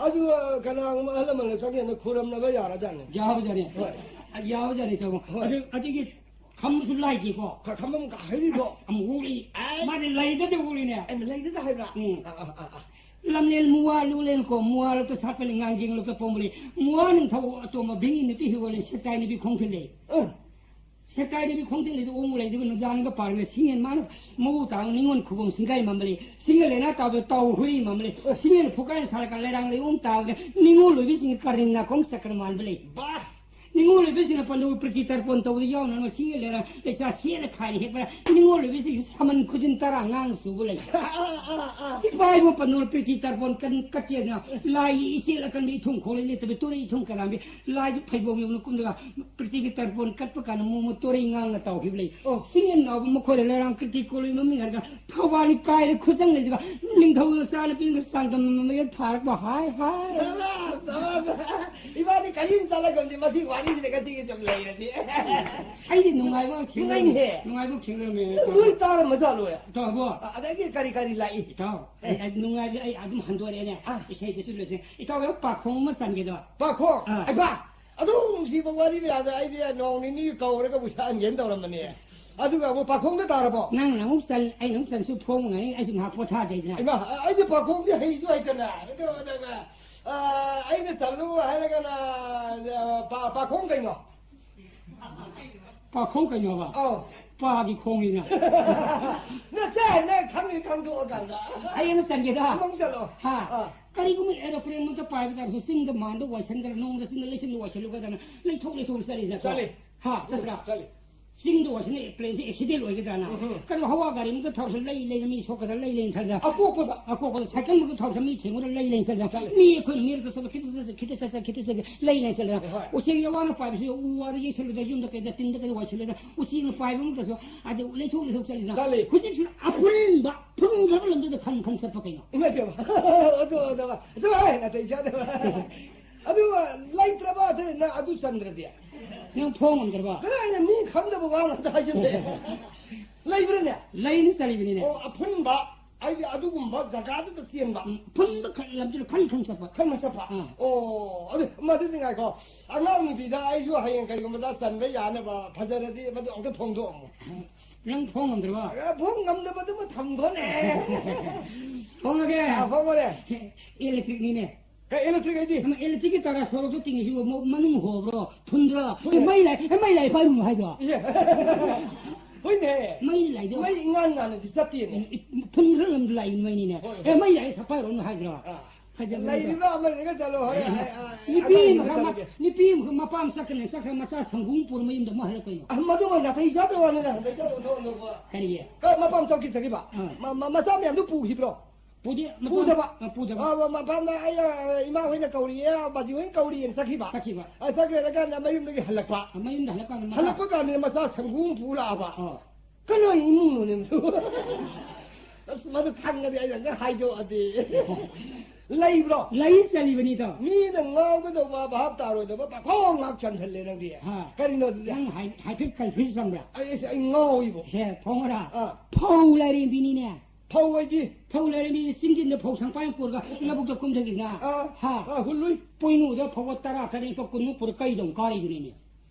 ꯑꯗꯨ, ꯑ, ꯀꯅꯥꯒꯨꯝꯕ ꯑꯍꯜ ꯂꯃꯟꯅ ꯆꯪꯉꯦꯅ ꯈꯨꯔꯝꯅꯕ ꯌꯥꯔꯖꯥꯠꯅꯤ꯫ ꯌꯥꯎꯖꯥꯠꯅꯤ꯫ ꯍꯣꯏ꯫ ꯌꯥꯎꯖꯥꯠꯅꯤ ꯇꯥꯃꯣ꯫ ꯍꯣꯏ꯫ ꯑꯗꯨ, ꯑꯗꯨꯒꯤ ꯈꯝꯕꯁꯨ ꯂꯥꯏꯒꯤꯀꯣ꯫ ꯈ-, ꯈꯝꯕꯝ ꯀ-, ꯍꯥꯏꯔꯤꯕꯣ? ꯑꯁ, ꯑꯃꯨꯛ ꯎꯔꯤ꯫ ꯑꯦ꯫ ꯃꯥꯗꯤ ꯂꯩꯗꯗꯤ ꯎꯔꯤꯅꯦ꯫ ꯑꯦ, ꯂꯩꯗꯗ ꯍꯥꯏꯕ꯭ꯔꯥ? ꯎꯝ꯫ ꯑ, ꯑ, ꯑ, ꯑ꯫ ꯂꯝꯂꯦꯟ ꯃꯨꯋꯥ ꯂꯨꯂꯦꯟ ꯀꯣ, ꯃꯨꯋꯥ ꯂꯣꯛꯇ ꯁꯥꯠꯄꯅꯤ, ꯉꯥꯡꯖꯤꯡ ꯂꯣꯛꯇ ꯄꯣꯝꯕꯅꯤ꯫ ꯃꯨꯋꯥ ꯅꯤꯡꯊꯧ ꯑꯇꯣꯝꯕ ꯚꯤꯡꯒꯤ ꯅꯨꯄꯤ ꯍꯤꯒꯣꯜꯂꯦ, ꯁꯦꯛꯇꯥꯏ ꯅꯨꯄꯤ ꯈꯣꯡꯊꯤꯜꯂꯦ꯫ ꯑ꯫ ꯁꯦꯛꯇꯥꯏ ꯅꯨꯄꯤ ꯈꯣꯡꯊꯤꯜꯂꯤꯗꯨ ꯑꯣꯡꯕ ꯂꯩꯗꯨꯒ ꯅꯨꯡꯖꯥꯡꯒ ꯄꯥꯔꯒ ꯁꯤꯡꯉꯦꯟ ꯃꯥꯅ ꯃꯧ ꯇꯥꯡ ꯅꯤꯉꯣꯟ ꯈꯨꯕꯣꯡ ꯁꯤꯡꯒꯥꯏ ꯃꯝꯕ ꯂꯩ꯫ ꯁꯤꯡꯒ ꯂꯩꯅꯥ ꯇꯥꯕ ꯇꯥꯎ ꯍꯨꯏ ꯃꯝꯕ ꯂꯩ꯫ ꯁꯤꯡꯉꯦꯟ ꯐꯨꯀꯥꯏꯅ ꯁꯥꯔꯒ ꯂꯩꯔꯥꯡ ꯂꯩꯑꯣꯡ ꯇꯥꯕꯗ ꯅꯤꯉꯣꯜ ꯑꯣꯏꯕꯤꯁꯤꯡꯒꯤ ꯀꯔꯤꯡ ꯅꯥꯀꯣꯡ ꯆꯀ꯭ꯔ ꯃꯥꯟꯕ ꯂꯩ꯫ ꯕꯥ! ꯅꯤꯉꯣꯜ ꯑꯣꯏꯕꯁꯤꯡꯅ ꯄꯟꯗꯧ ꯄ꯭ꯔꯤꯇꯤ ꯇꯔꯄꯣꯟ ꯇꯧꯕꯗ ꯌꯥꯎꯅ ꯃꯁꯤꯡꯒꯤ ꯂꯩꯔ ꯂꯩꯁꯥ ꯁꯦꯠꯅ ꯈꯥꯏꯅ ꯍꯦꯛꯄꯗ ꯅꯤꯉꯣꯜ ꯑꯣꯏꯕꯁꯤꯡ ꯁꯃꯟ ꯈꯨꯖꯤꯟ ꯇꯔꯥ ꯉꯥꯡ ꯆꯨꯕ ꯂꯩ꯫ ꯑꯥ, ꯑꯥ, ꯑꯥ꯫ ꯏꯄꯥ ꯏꯕꯨ ꯄꯟꯗꯧ ꯄ꯭ꯔꯤꯇꯤ ꯇꯔꯄꯣꯟ ꯀꯟ-, ꯀꯠꯆꯦꯗꯅ ꯂꯥꯏꯒꯤ ꯏꯆꯦꯜ ꯑꯀꯟꯕ ꯏꯊꯨꯡ ꯈꯣꯡꯂꯩ ꯂꯦꯞꯇꯕꯤ ꯇꯨꯔꯦ ꯏꯊꯨꯡ ꯀꯔꯥꯝꯕꯤ ꯂꯥꯏꯒꯤ ꯐꯩꯕꯣꯛ ꯌꯧꯅ ꯀꯨꯝꯂꯒ ꯄ꯭ꯔꯤꯇꯤꯒꯤ ꯇꯔꯄꯣꯟ ꯀꯠꯄ ꯀꯥꯟꯗ ꯃꯣꯃꯣ ꯇꯣꯔꯩ ꯉꯥꯡꯅ ꯇꯥꯎꯈꯤꯕ ꯂꯩ꯫ ꯑꯣ꯫ ꯁꯤꯡ ꯌꯦꯟ ꯅꯥꯎꯕ ꯃꯈꯣꯏꯗ ꯂꯩꯔꯥꯡ ꯄ꯭ꯔꯤꯇꯤ ꯀꯣꯂꯣꯏ ꯃꯃꯤꯡ ꯍꯥꯏꯔꯒ ꯊꯧꯕꯥꯜꯒꯤ ꯀꯥꯏꯔꯦ ꯈꯨꯆꯪ ꯂꯩꯗꯨꯒ ꯅꯤꯡꯊꯧ ꯆꯥꯅꯨꯄꯤꯅ ꯆꯥꯡꯗꯝꯅꯕ ꯊꯥꯔꯛꯄ ꯍꯥꯏ ꯍꯥꯏ꯫ ꯁꯕꯥꯁ, ꯁꯕꯥꯁ꯫ ꯏꯕꯥꯅꯤ ꯀꯔꯤꯝ ꯆꯠꯂꯒꯨꯝꯁꯤ, ꯃꯁꯤ ꯋꯥꯔꯤꯁꯤꯗ ꯉꯁꯤꯒꯤ ꯁꯨꯝ ꯂꯩꯔꯁꯤ꯫ ꯑꯩꯗꯤ ꯅꯨꯡꯉꯥꯏꯕ ꯑꯃ ꯊꯦꯡꯅꯔꯦ꯫ ꯅꯨꯡꯉꯥꯏꯅꯦꯍꯦ꯫ ꯅꯨꯡꯉꯥꯏꯕ ꯊꯦꯡꯅꯔꯝꯃꯦ꯫ ꯂꯣꯏ ꯇꯥꯔꯝꯃꯖꯥꯠꯂꯣ? ꯏꯇꯥꯎꯕꯣ꯫ ꯑꯗꯒꯤ ꯀꯔꯤ ꯀꯔꯤ ꯂꯥꯛꯏ? ꯏꯇꯥꯎ, ꯑꯩ, ꯑꯩ ꯅꯨꯡꯉꯥꯏꯕ ꯑꯩ ꯑꯗꯨꯝ ꯍꯟꯗꯣꯔꯛꯑꯦꯅꯦ꯫ ꯑꯥ꯫ ꯏꯁꯩꯗꯁꯨ ꯂꯣꯏꯁꯦ꯫ ꯏꯇꯥꯎ, ꯄꯥꯈꯣꯡ ꯑꯃ ꯆꯟꯒꯦꯗꯣ꯫ ꯄꯥꯈꯣꯡ? ꯑꯥ꯫ ꯑꯩꯕ! ꯑꯗꯨ ꯅꯨꯡꯁꯤꯕ ꯋꯥꯔꯤ ꯃꯌꯥꯝꯗꯣ ꯑꯩꯗꯤ ꯅꯣꯡ ꯅꯤꯅꯤ ꯀꯧꯔꯒ ꯕꯨꯁꯥꯟꯒꯦꯅ ꯇꯧꯔꯝꯕꯅꯦ꯫ ꯑꯗꯨꯒ ꯑꯃꯨꯛ ꯄꯥꯈꯣꯡꯗ ꯇꯥꯔꯕꯣ? ꯅꯪꯅ ꯑꯃꯨꯛ ꯆꯟ, ꯑꯩꯅ ꯑꯃꯨꯛ ꯆꯟꯁꯨ ꯐꯣꯡꯉꯩ, ꯑꯩꯁꯨ ꯉꯥꯏꯍꯥꯛ ꯄꯣꯊꯥꯖꯩꯗꯅ꯫ ꯏꯃꯥ, ꯑꯩꯗꯤ ꯄꯥꯈꯣꯡꯗꯤ ꯍꯩꯁꯨ ꯍꯩꯇꯅ꯫ ꯑꯗꯨ, ꯑꯗꯨꯒ, ꯑ, ꯑꯩꯅ ꯆꯜꯂꯨ ꯍꯥꯏꯔꯒꯅ, ꯑ, ꯄꯥ-, ꯄꯥꯈꯣꯡ ꯀꯩꯅꯣ? ꯄꯥꯈꯣꯡ ꯀꯩꯅꯣꯕ? ꯑꯧ꯫ ꯄꯥꯒꯤ ꯈꯣꯡꯅꯤꯅ꯫ ꯅꯠꯇꯦ, ꯅꯪ ꯈꯪ- ꯈꯪꯗꯣꯛꯑꯀꯥꯟꯗ꯫ ꯑꯩ ꯑꯃ ꯆꯟꯒꯦꯗ꯫ ꯑꯃꯃꯨꯛ ꯆꯠꯂꯣ꯫ ꯍꯥ꯫ ꯑꯥ꯫ ꯀꯔꯤꯒꯨꯝꯕ ꯑꯦꯔꯣꯄ꯭ꯂꯦꯟ ꯃꯛꯇ ꯄꯥꯏꯕ ꯇꯥꯔꯁꯨ, ꯆꯤꯡꯗ ꯃꯥꯟꯗ ꯋꯥꯏꯁꯟꯗꯅ, ꯅꯣꯡꯗ ꯆꯤꯡꯗ ꯂꯩꯆꯤꯟꯗ ꯋꯥꯏꯁꯜꯂꯨꯒꯗꯅ ꯂꯩꯊꯣꯛ ꯂꯩꯊꯣꯛ ꯆꯠꯂꯤ ꯅꯠꯇ꯭ꯔꯣ? ꯆꯠꯂꯤ꯫ ꯍꯥ, ꯆꯠꯇ꯭ꯔꯥ? ꯆꯠꯂꯤ꯫ ꯆꯤꯡꯗ ꯋꯥꯏꯁꯟꯅ ꯑꯦꯔꯣꯄ꯭ꯂꯦꯟꯁꯦ ꯑꯦꯛꯁꯤꯗꯦꯟ ꯑꯣꯏꯒꯗ꯭ꯔꯥꯅ? ꯎꯝ꯫ ꯀꯩꯅꯣ, ꯍꯋꯥ ꯒꯥꯔꯤ ꯃꯛꯇ ꯊꯧꯔꯁꯨ ꯂꯩ ꯂꯩꯅ ꯃꯤ ꯁꯣꯛꯀꯗ꯭ꯔꯥ, ꯂꯩ ꯂꯩꯅ ꯊꯧꯗ꯭ꯔꯥ? ꯑꯄꯣꯛꯄꯗ꯫ ꯑꯄꯣꯛꯄꯗ ꯁꯥꯏꯀꯜ ꯃꯛꯇ ꯊꯧꯔꯁꯨ ꯃꯤ ꯊꯦꯡꯕꯗ ꯂꯩ ꯂꯩꯅ ꯆꯠꯂꯤ꯫ ꯆꯠꯂꯤ꯫ ꯃꯤ ꯑꯩꯈꯣꯏꯅ ꯃꯤꯔꯛꯇ ꯆꯠꯄ ꯈꯤꯇ ꯆꯠꯁꯤ, ꯈꯤꯇ ꯆꯠꯁꯤ, ꯈꯤꯇ ꯆꯠꯁꯤ, ꯂꯩ ꯂꯩꯅ ꯆꯠꯂꯤ꯫ ꯍꯣꯏ꯫ ꯎꯆꯦꯛ ꯌꯥꯋꯥꯅ ꯄꯥꯏꯕꯁꯨ ꯎ ꯋꯥꯗ ꯌꯩꯁꯜꯂꯨꯗ, ꯌꯨꯝꯗ ꯀꯩꯗ ꯇꯤꯟꯗ ꯀꯩꯗ ꯋꯥꯏꯁꯜꯂꯨꯗ ꯎꯆꯦꯛꯅ ꯄꯥꯏꯕ ꯃꯛꯇꯁꯨ ꯑꯗꯨ ꯂꯩꯊꯣꯛ ꯂꯩꯊꯣꯛ ꯆꯠꯂꯤꯅ꯫ ꯆꯠꯂꯤ꯫ ꯍꯧꯖꯤꯛꯁꯤꯅ ꯑꯄꯨꯟꯕ ꯐꯨꯟꯈ꯭ꯔꯕ ꯂꯝꯗꯨꯗ ꯈꯟ ꯈꯟ ꯆꯠꯄ ꯀꯩꯅꯣ? ꯏꯃꯥ ꯏꯕꯦꯝꯃ꯫ ꯑꯗꯨ, ꯑꯗꯨ, ꯑꯗꯨ, ꯑꯗꯨ ꯂꯩꯇ꯭ꯔꯕ ꯑꯗꯨ, ꯅꯪ ꯑꯗꯨ ꯆꯟꯗ꯭ꯔꯗꯤ? ꯅꯪ ꯐꯣꯡ ꯉꯝꯗ꯭ꯔꯕ? ꯀꯗꯥꯏꯅ ꯃꯤ ꯈꯪꯗꯕ ꯋꯥ ꯉꯥꯛꯇ ꯍꯥꯏꯖꯤꯜꯂꯦ꯫ ꯂꯩꯕ꯭ꯔꯅꯦ? ꯂꯩꯅ ꯆꯜꯂꯤꯕꯅꯤꯅꯦ꯫ ꯑꯣ, ꯑꯐꯨꯟꯕ ꯍꯥꯏꯗꯤ ꯑꯗꯨꯒꯨꯝꯕ ꯖꯒꯥꯗꯨꯗ ꯆꯦꯟꯕ꯫ ꯎꯝ, ꯑꯐꯨꯟꯕ ꯈꯟ-, ꯂꯝꯗꯨꯗ ꯈꯟ ꯈꯟ ꯆꯠꯄ꯫ ꯈꯟ ꯆꯠꯄ꯫ ꯑꯥ꯫ ꯑꯣ, ꯑꯗꯨ, ꯃꯗꯨꯗꯤ ꯉꯥꯏꯈꯣ꯫ ꯑꯉꯥꯡ ꯅꯨꯄꯤꯗ ꯑꯩꯁꯨ ꯍꯌꯦꯡ ꯀꯔꯤꯒꯨꯝꯕꯗ ꯆꯟꯕ ꯌꯥꯅꯕ ꯐꯖꯔꯗꯤ ꯃꯗꯨ ꯑꯝꯇ ꯐꯣꯡꯗꯣꯛꯑꯝꯃꯣ꯫ ꯅꯪ ꯐꯣꯡ ꯉꯝꯗ꯭ꯔꯕ? ꯑꯦ, ꯐꯣꯡ ꯉꯝꯗꯕꯗꯨꯃ ꯊꯝꯈꯣꯅꯦ꯫ ꯐꯣꯡꯉꯒꯦ꯫ ꯑꯥ, ꯐꯣꯡꯉꯣꯅꯦ꯫ ꯏꯂꯦꯛꯇ꯭ꯔꯤꯛꯅꯤꯅꯦ꯫ ꯀꯩ ꯏꯂꯦꯛꯇ꯭ꯔꯤꯛ ꯍꯥꯏꯗꯤ? ꯑꯃ ꯏꯂꯦꯛꯇ꯭ꯔꯤꯛꯀꯤ ꯇꯥꯔ ꯁꯣꯔꯣꯛꯇ ꯇꯤꯡꯉꯤꯁꯤꯕꯨ ꯃ-, ꯃꯅꯨꯡ ꯍꯣꯕ꯭ꯔꯣ? ꯊꯨꯟꯗ꯭ꯔꯣ? ꯍꯣꯏ꯫ ꯑꯦ, ꯃꯩ ꯂꯥꯏ-, ꯑꯦ, ꯃꯩ ꯂꯥꯏ ꯄꯥꯏꯔꯨꯅꯨ ꯍꯥꯏꯗ꯭ꯔꯣ? ꯏꯌꯦ꯫ ꯍꯣꯏꯅꯦ꯫ ꯃꯩ ꯂꯥꯏꯗꯣ꯫ ꯃꯩ ꯏꯉꯥꯟ ꯉꯥꯟꯅꯗꯤ ꯆꯠꯇꯦꯅꯦ꯫ ꯎꯝ, ꯏ-, ꯊꯨꯟꯗ꯭ꯔ ꯂꯝꯗ ꯂꯥꯛꯏ ꯃꯩꯅꯤꯅꯦ꯫ ꯍꯣꯏ, ꯑꯦ, ꯍꯣꯏ꯫ ꯃꯩ ꯂꯥꯏ ꯁꯛ ꯄꯥꯏꯔꯨꯅꯨ ꯍꯥꯏꯗ꯭ꯔꯣ? ꯑꯥ꯫ ꯐꯖꯕꯅꯤꯗꯣ꯫ ꯂꯩꯔꯤꯕ ꯑꯃꯅꯤꯒ ꯆꯠꯂꯣ, ꯍꯣꯔꯦꯟ, ꯑ, ꯑ, ꯅꯨꯄꯤ ꯑꯉꯥꯡꯁꯤꯡꯒ ꯑꯃꯈꯛ ꯃ-, ꯆꯠꯂꯒꯦ꯫ ꯅꯨꯄꯤ ꯑꯃꯈꯛ ꯃꯄꯥꯝ ꯆꯠꯈ꯭ꯔꯦ, ꯆꯠꯈ꯭ꯔ ꯃꯆꯥ ꯁꯪꯒꯣꯝ ꯄꯨꯔ ꯃꯌꯨꯝꯗ ꯑꯃꯨꯛ ꯍꯜꯂꯛꯇꯣꯏꯅꯣ? ꯑ, ꯃꯗꯨꯃ ꯅꯥꯇꯩ ꯆꯥꯗꯕ ꯋꯥꯅꯤꯗ, ꯍꯟꯗꯛ ꯆꯠꯂꯣ, ꯅꯣ, ꯅꯣ, ꯅꯣ꯫ ꯀꯔꯤꯒꯤ? ꯀ-, ꯃꯄꯥꯝ ꯆꯠꯈꯤ ꯆꯠꯈꯤꯕ? ꯑꯥ꯫ ꯃ-, ꯃ-, ꯃꯆꯥ ꯃꯌꯥꯝꯗꯨ ꯄꯨꯈꯤꯕ꯭ꯔꯣ? ꯄꯨꯗꯦ, ꯃꯆꯥ ꯄꯨꯗꯕ? ꯑ, ꯄꯨꯗꯕ꯫ ꯑ, ꯃ-, ꯃꯄꯥꯝꯗ ꯑꯩ, ꯑ, ꯏꯃꯥ ꯍꯣꯏꯅ ꯀꯧꯔꯤꯌꯦ, ꯕꯥꯖꯤ ꯍꯣꯏꯅ ꯀꯧꯔꯤꯌꯦꯅ ꯆꯠꯈꯤꯕ? ꯆꯠꯈꯤꯕ꯫ ꯑ, ꯆꯠꯈ꯭ꯔꯀꯥꯟꯗ ꯃꯌꯨꯝꯗꯒꯤ ꯍꯜꯂꯛꯄ? ꯑ, ꯃꯌꯨꯝꯗ ꯍꯜꯂꯛꯀꯥꯟꯗ ꯃꯆꯥ ꯍꯜꯂꯛꯄ ꯀꯥꯟꯗ ꯃꯆꯥ ꯁꯪꯒꯣꯝ ꯄꯨ ꯂꯥꯛꯑꯕ? ꯑꯥ꯫ ꯀꯅꯥꯒꯤ ꯏꯃꯨꯡꯅꯣꯅꯦ ꯃꯗꯨ? ꯑꯁ, ꯃꯗꯨ ꯈꯪꯉꯗꯤ ꯑꯩꯅ ꯑꯝꯇ ꯍꯥꯏꯗꯣꯛꯑꯗꯤ꯫ ꯂꯩꯕ꯭ꯔꯣ? ꯂꯩ ꯆꯠꯂꯤꯕꯅꯤꯗꯣ꯫ ꯃꯤꯅ ꯉꯥꯎꯒꯗꯧꯕ ꯚꯥꯞ ꯇꯥꯔꯣꯏꯗꯕ ꯄꯥꯈꯣꯡ ꯉꯥꯛ ꯆꯟꯁꯜꯂꯦ ꯅꯪꯗꯤ꯫ ꯍꯥ꯫ ꯀꯔꯤꯅꯣ ꯑꯗꯨꯗꯤ? ꯅꯪ ꯍꯥꯏ-, ꯍꯥꯏꯐꯦꯠ confuse ꯆꯪꯕ꯭ꯔꯥ? ꯑꯩ, ꯑꯩ, ꯑꯩ ꯉꯥꯎꯏꯕꯣ꯫ ꯁꯦ, ꯐꯣꯡꯉꯔꯥ? ꯑꯥ꯫ ꯐꯧ ꯂꯥꯏꯔꯦꯝꯕꯤꯅꯤꯅꯦ꯫ ꯐꯧ ꯍꯥꯏꯗꯤ? ꯐꯧ ꯂꯥꯏꯔꯦꯝꯕꯤ ꯆꯤꯡꯖꯤꯟꯗ ꯐꯧ ꯁꯪꯄꯥꯏ ꯑꯃ ꯄꯨꯔꯒ ꯂꯧꯕꯨꯛꯇ ꯀꯨꯝꯊꯈꯤꯗꯅ꯫ ꯑꯥ, ꯍꯥ꯫ ꯑꯥ, ꯍꯨꯜꯂꯨꯏ꯫ ꯄꯣꯏꯅꯨꯗ ꯐꯧꯕꯣꯠ ꯇꯔꯥ, ꯇꯔꯦꯠ, ꯅꯤꯄꯥꯜ, ꯀꯨꯟꯃꯨꯛ ꯄꯨꯔ ꯀꯩꯗꯧ ꯀꯥꯔꯤꯗꯨꯅꯤꯅꯦ꯫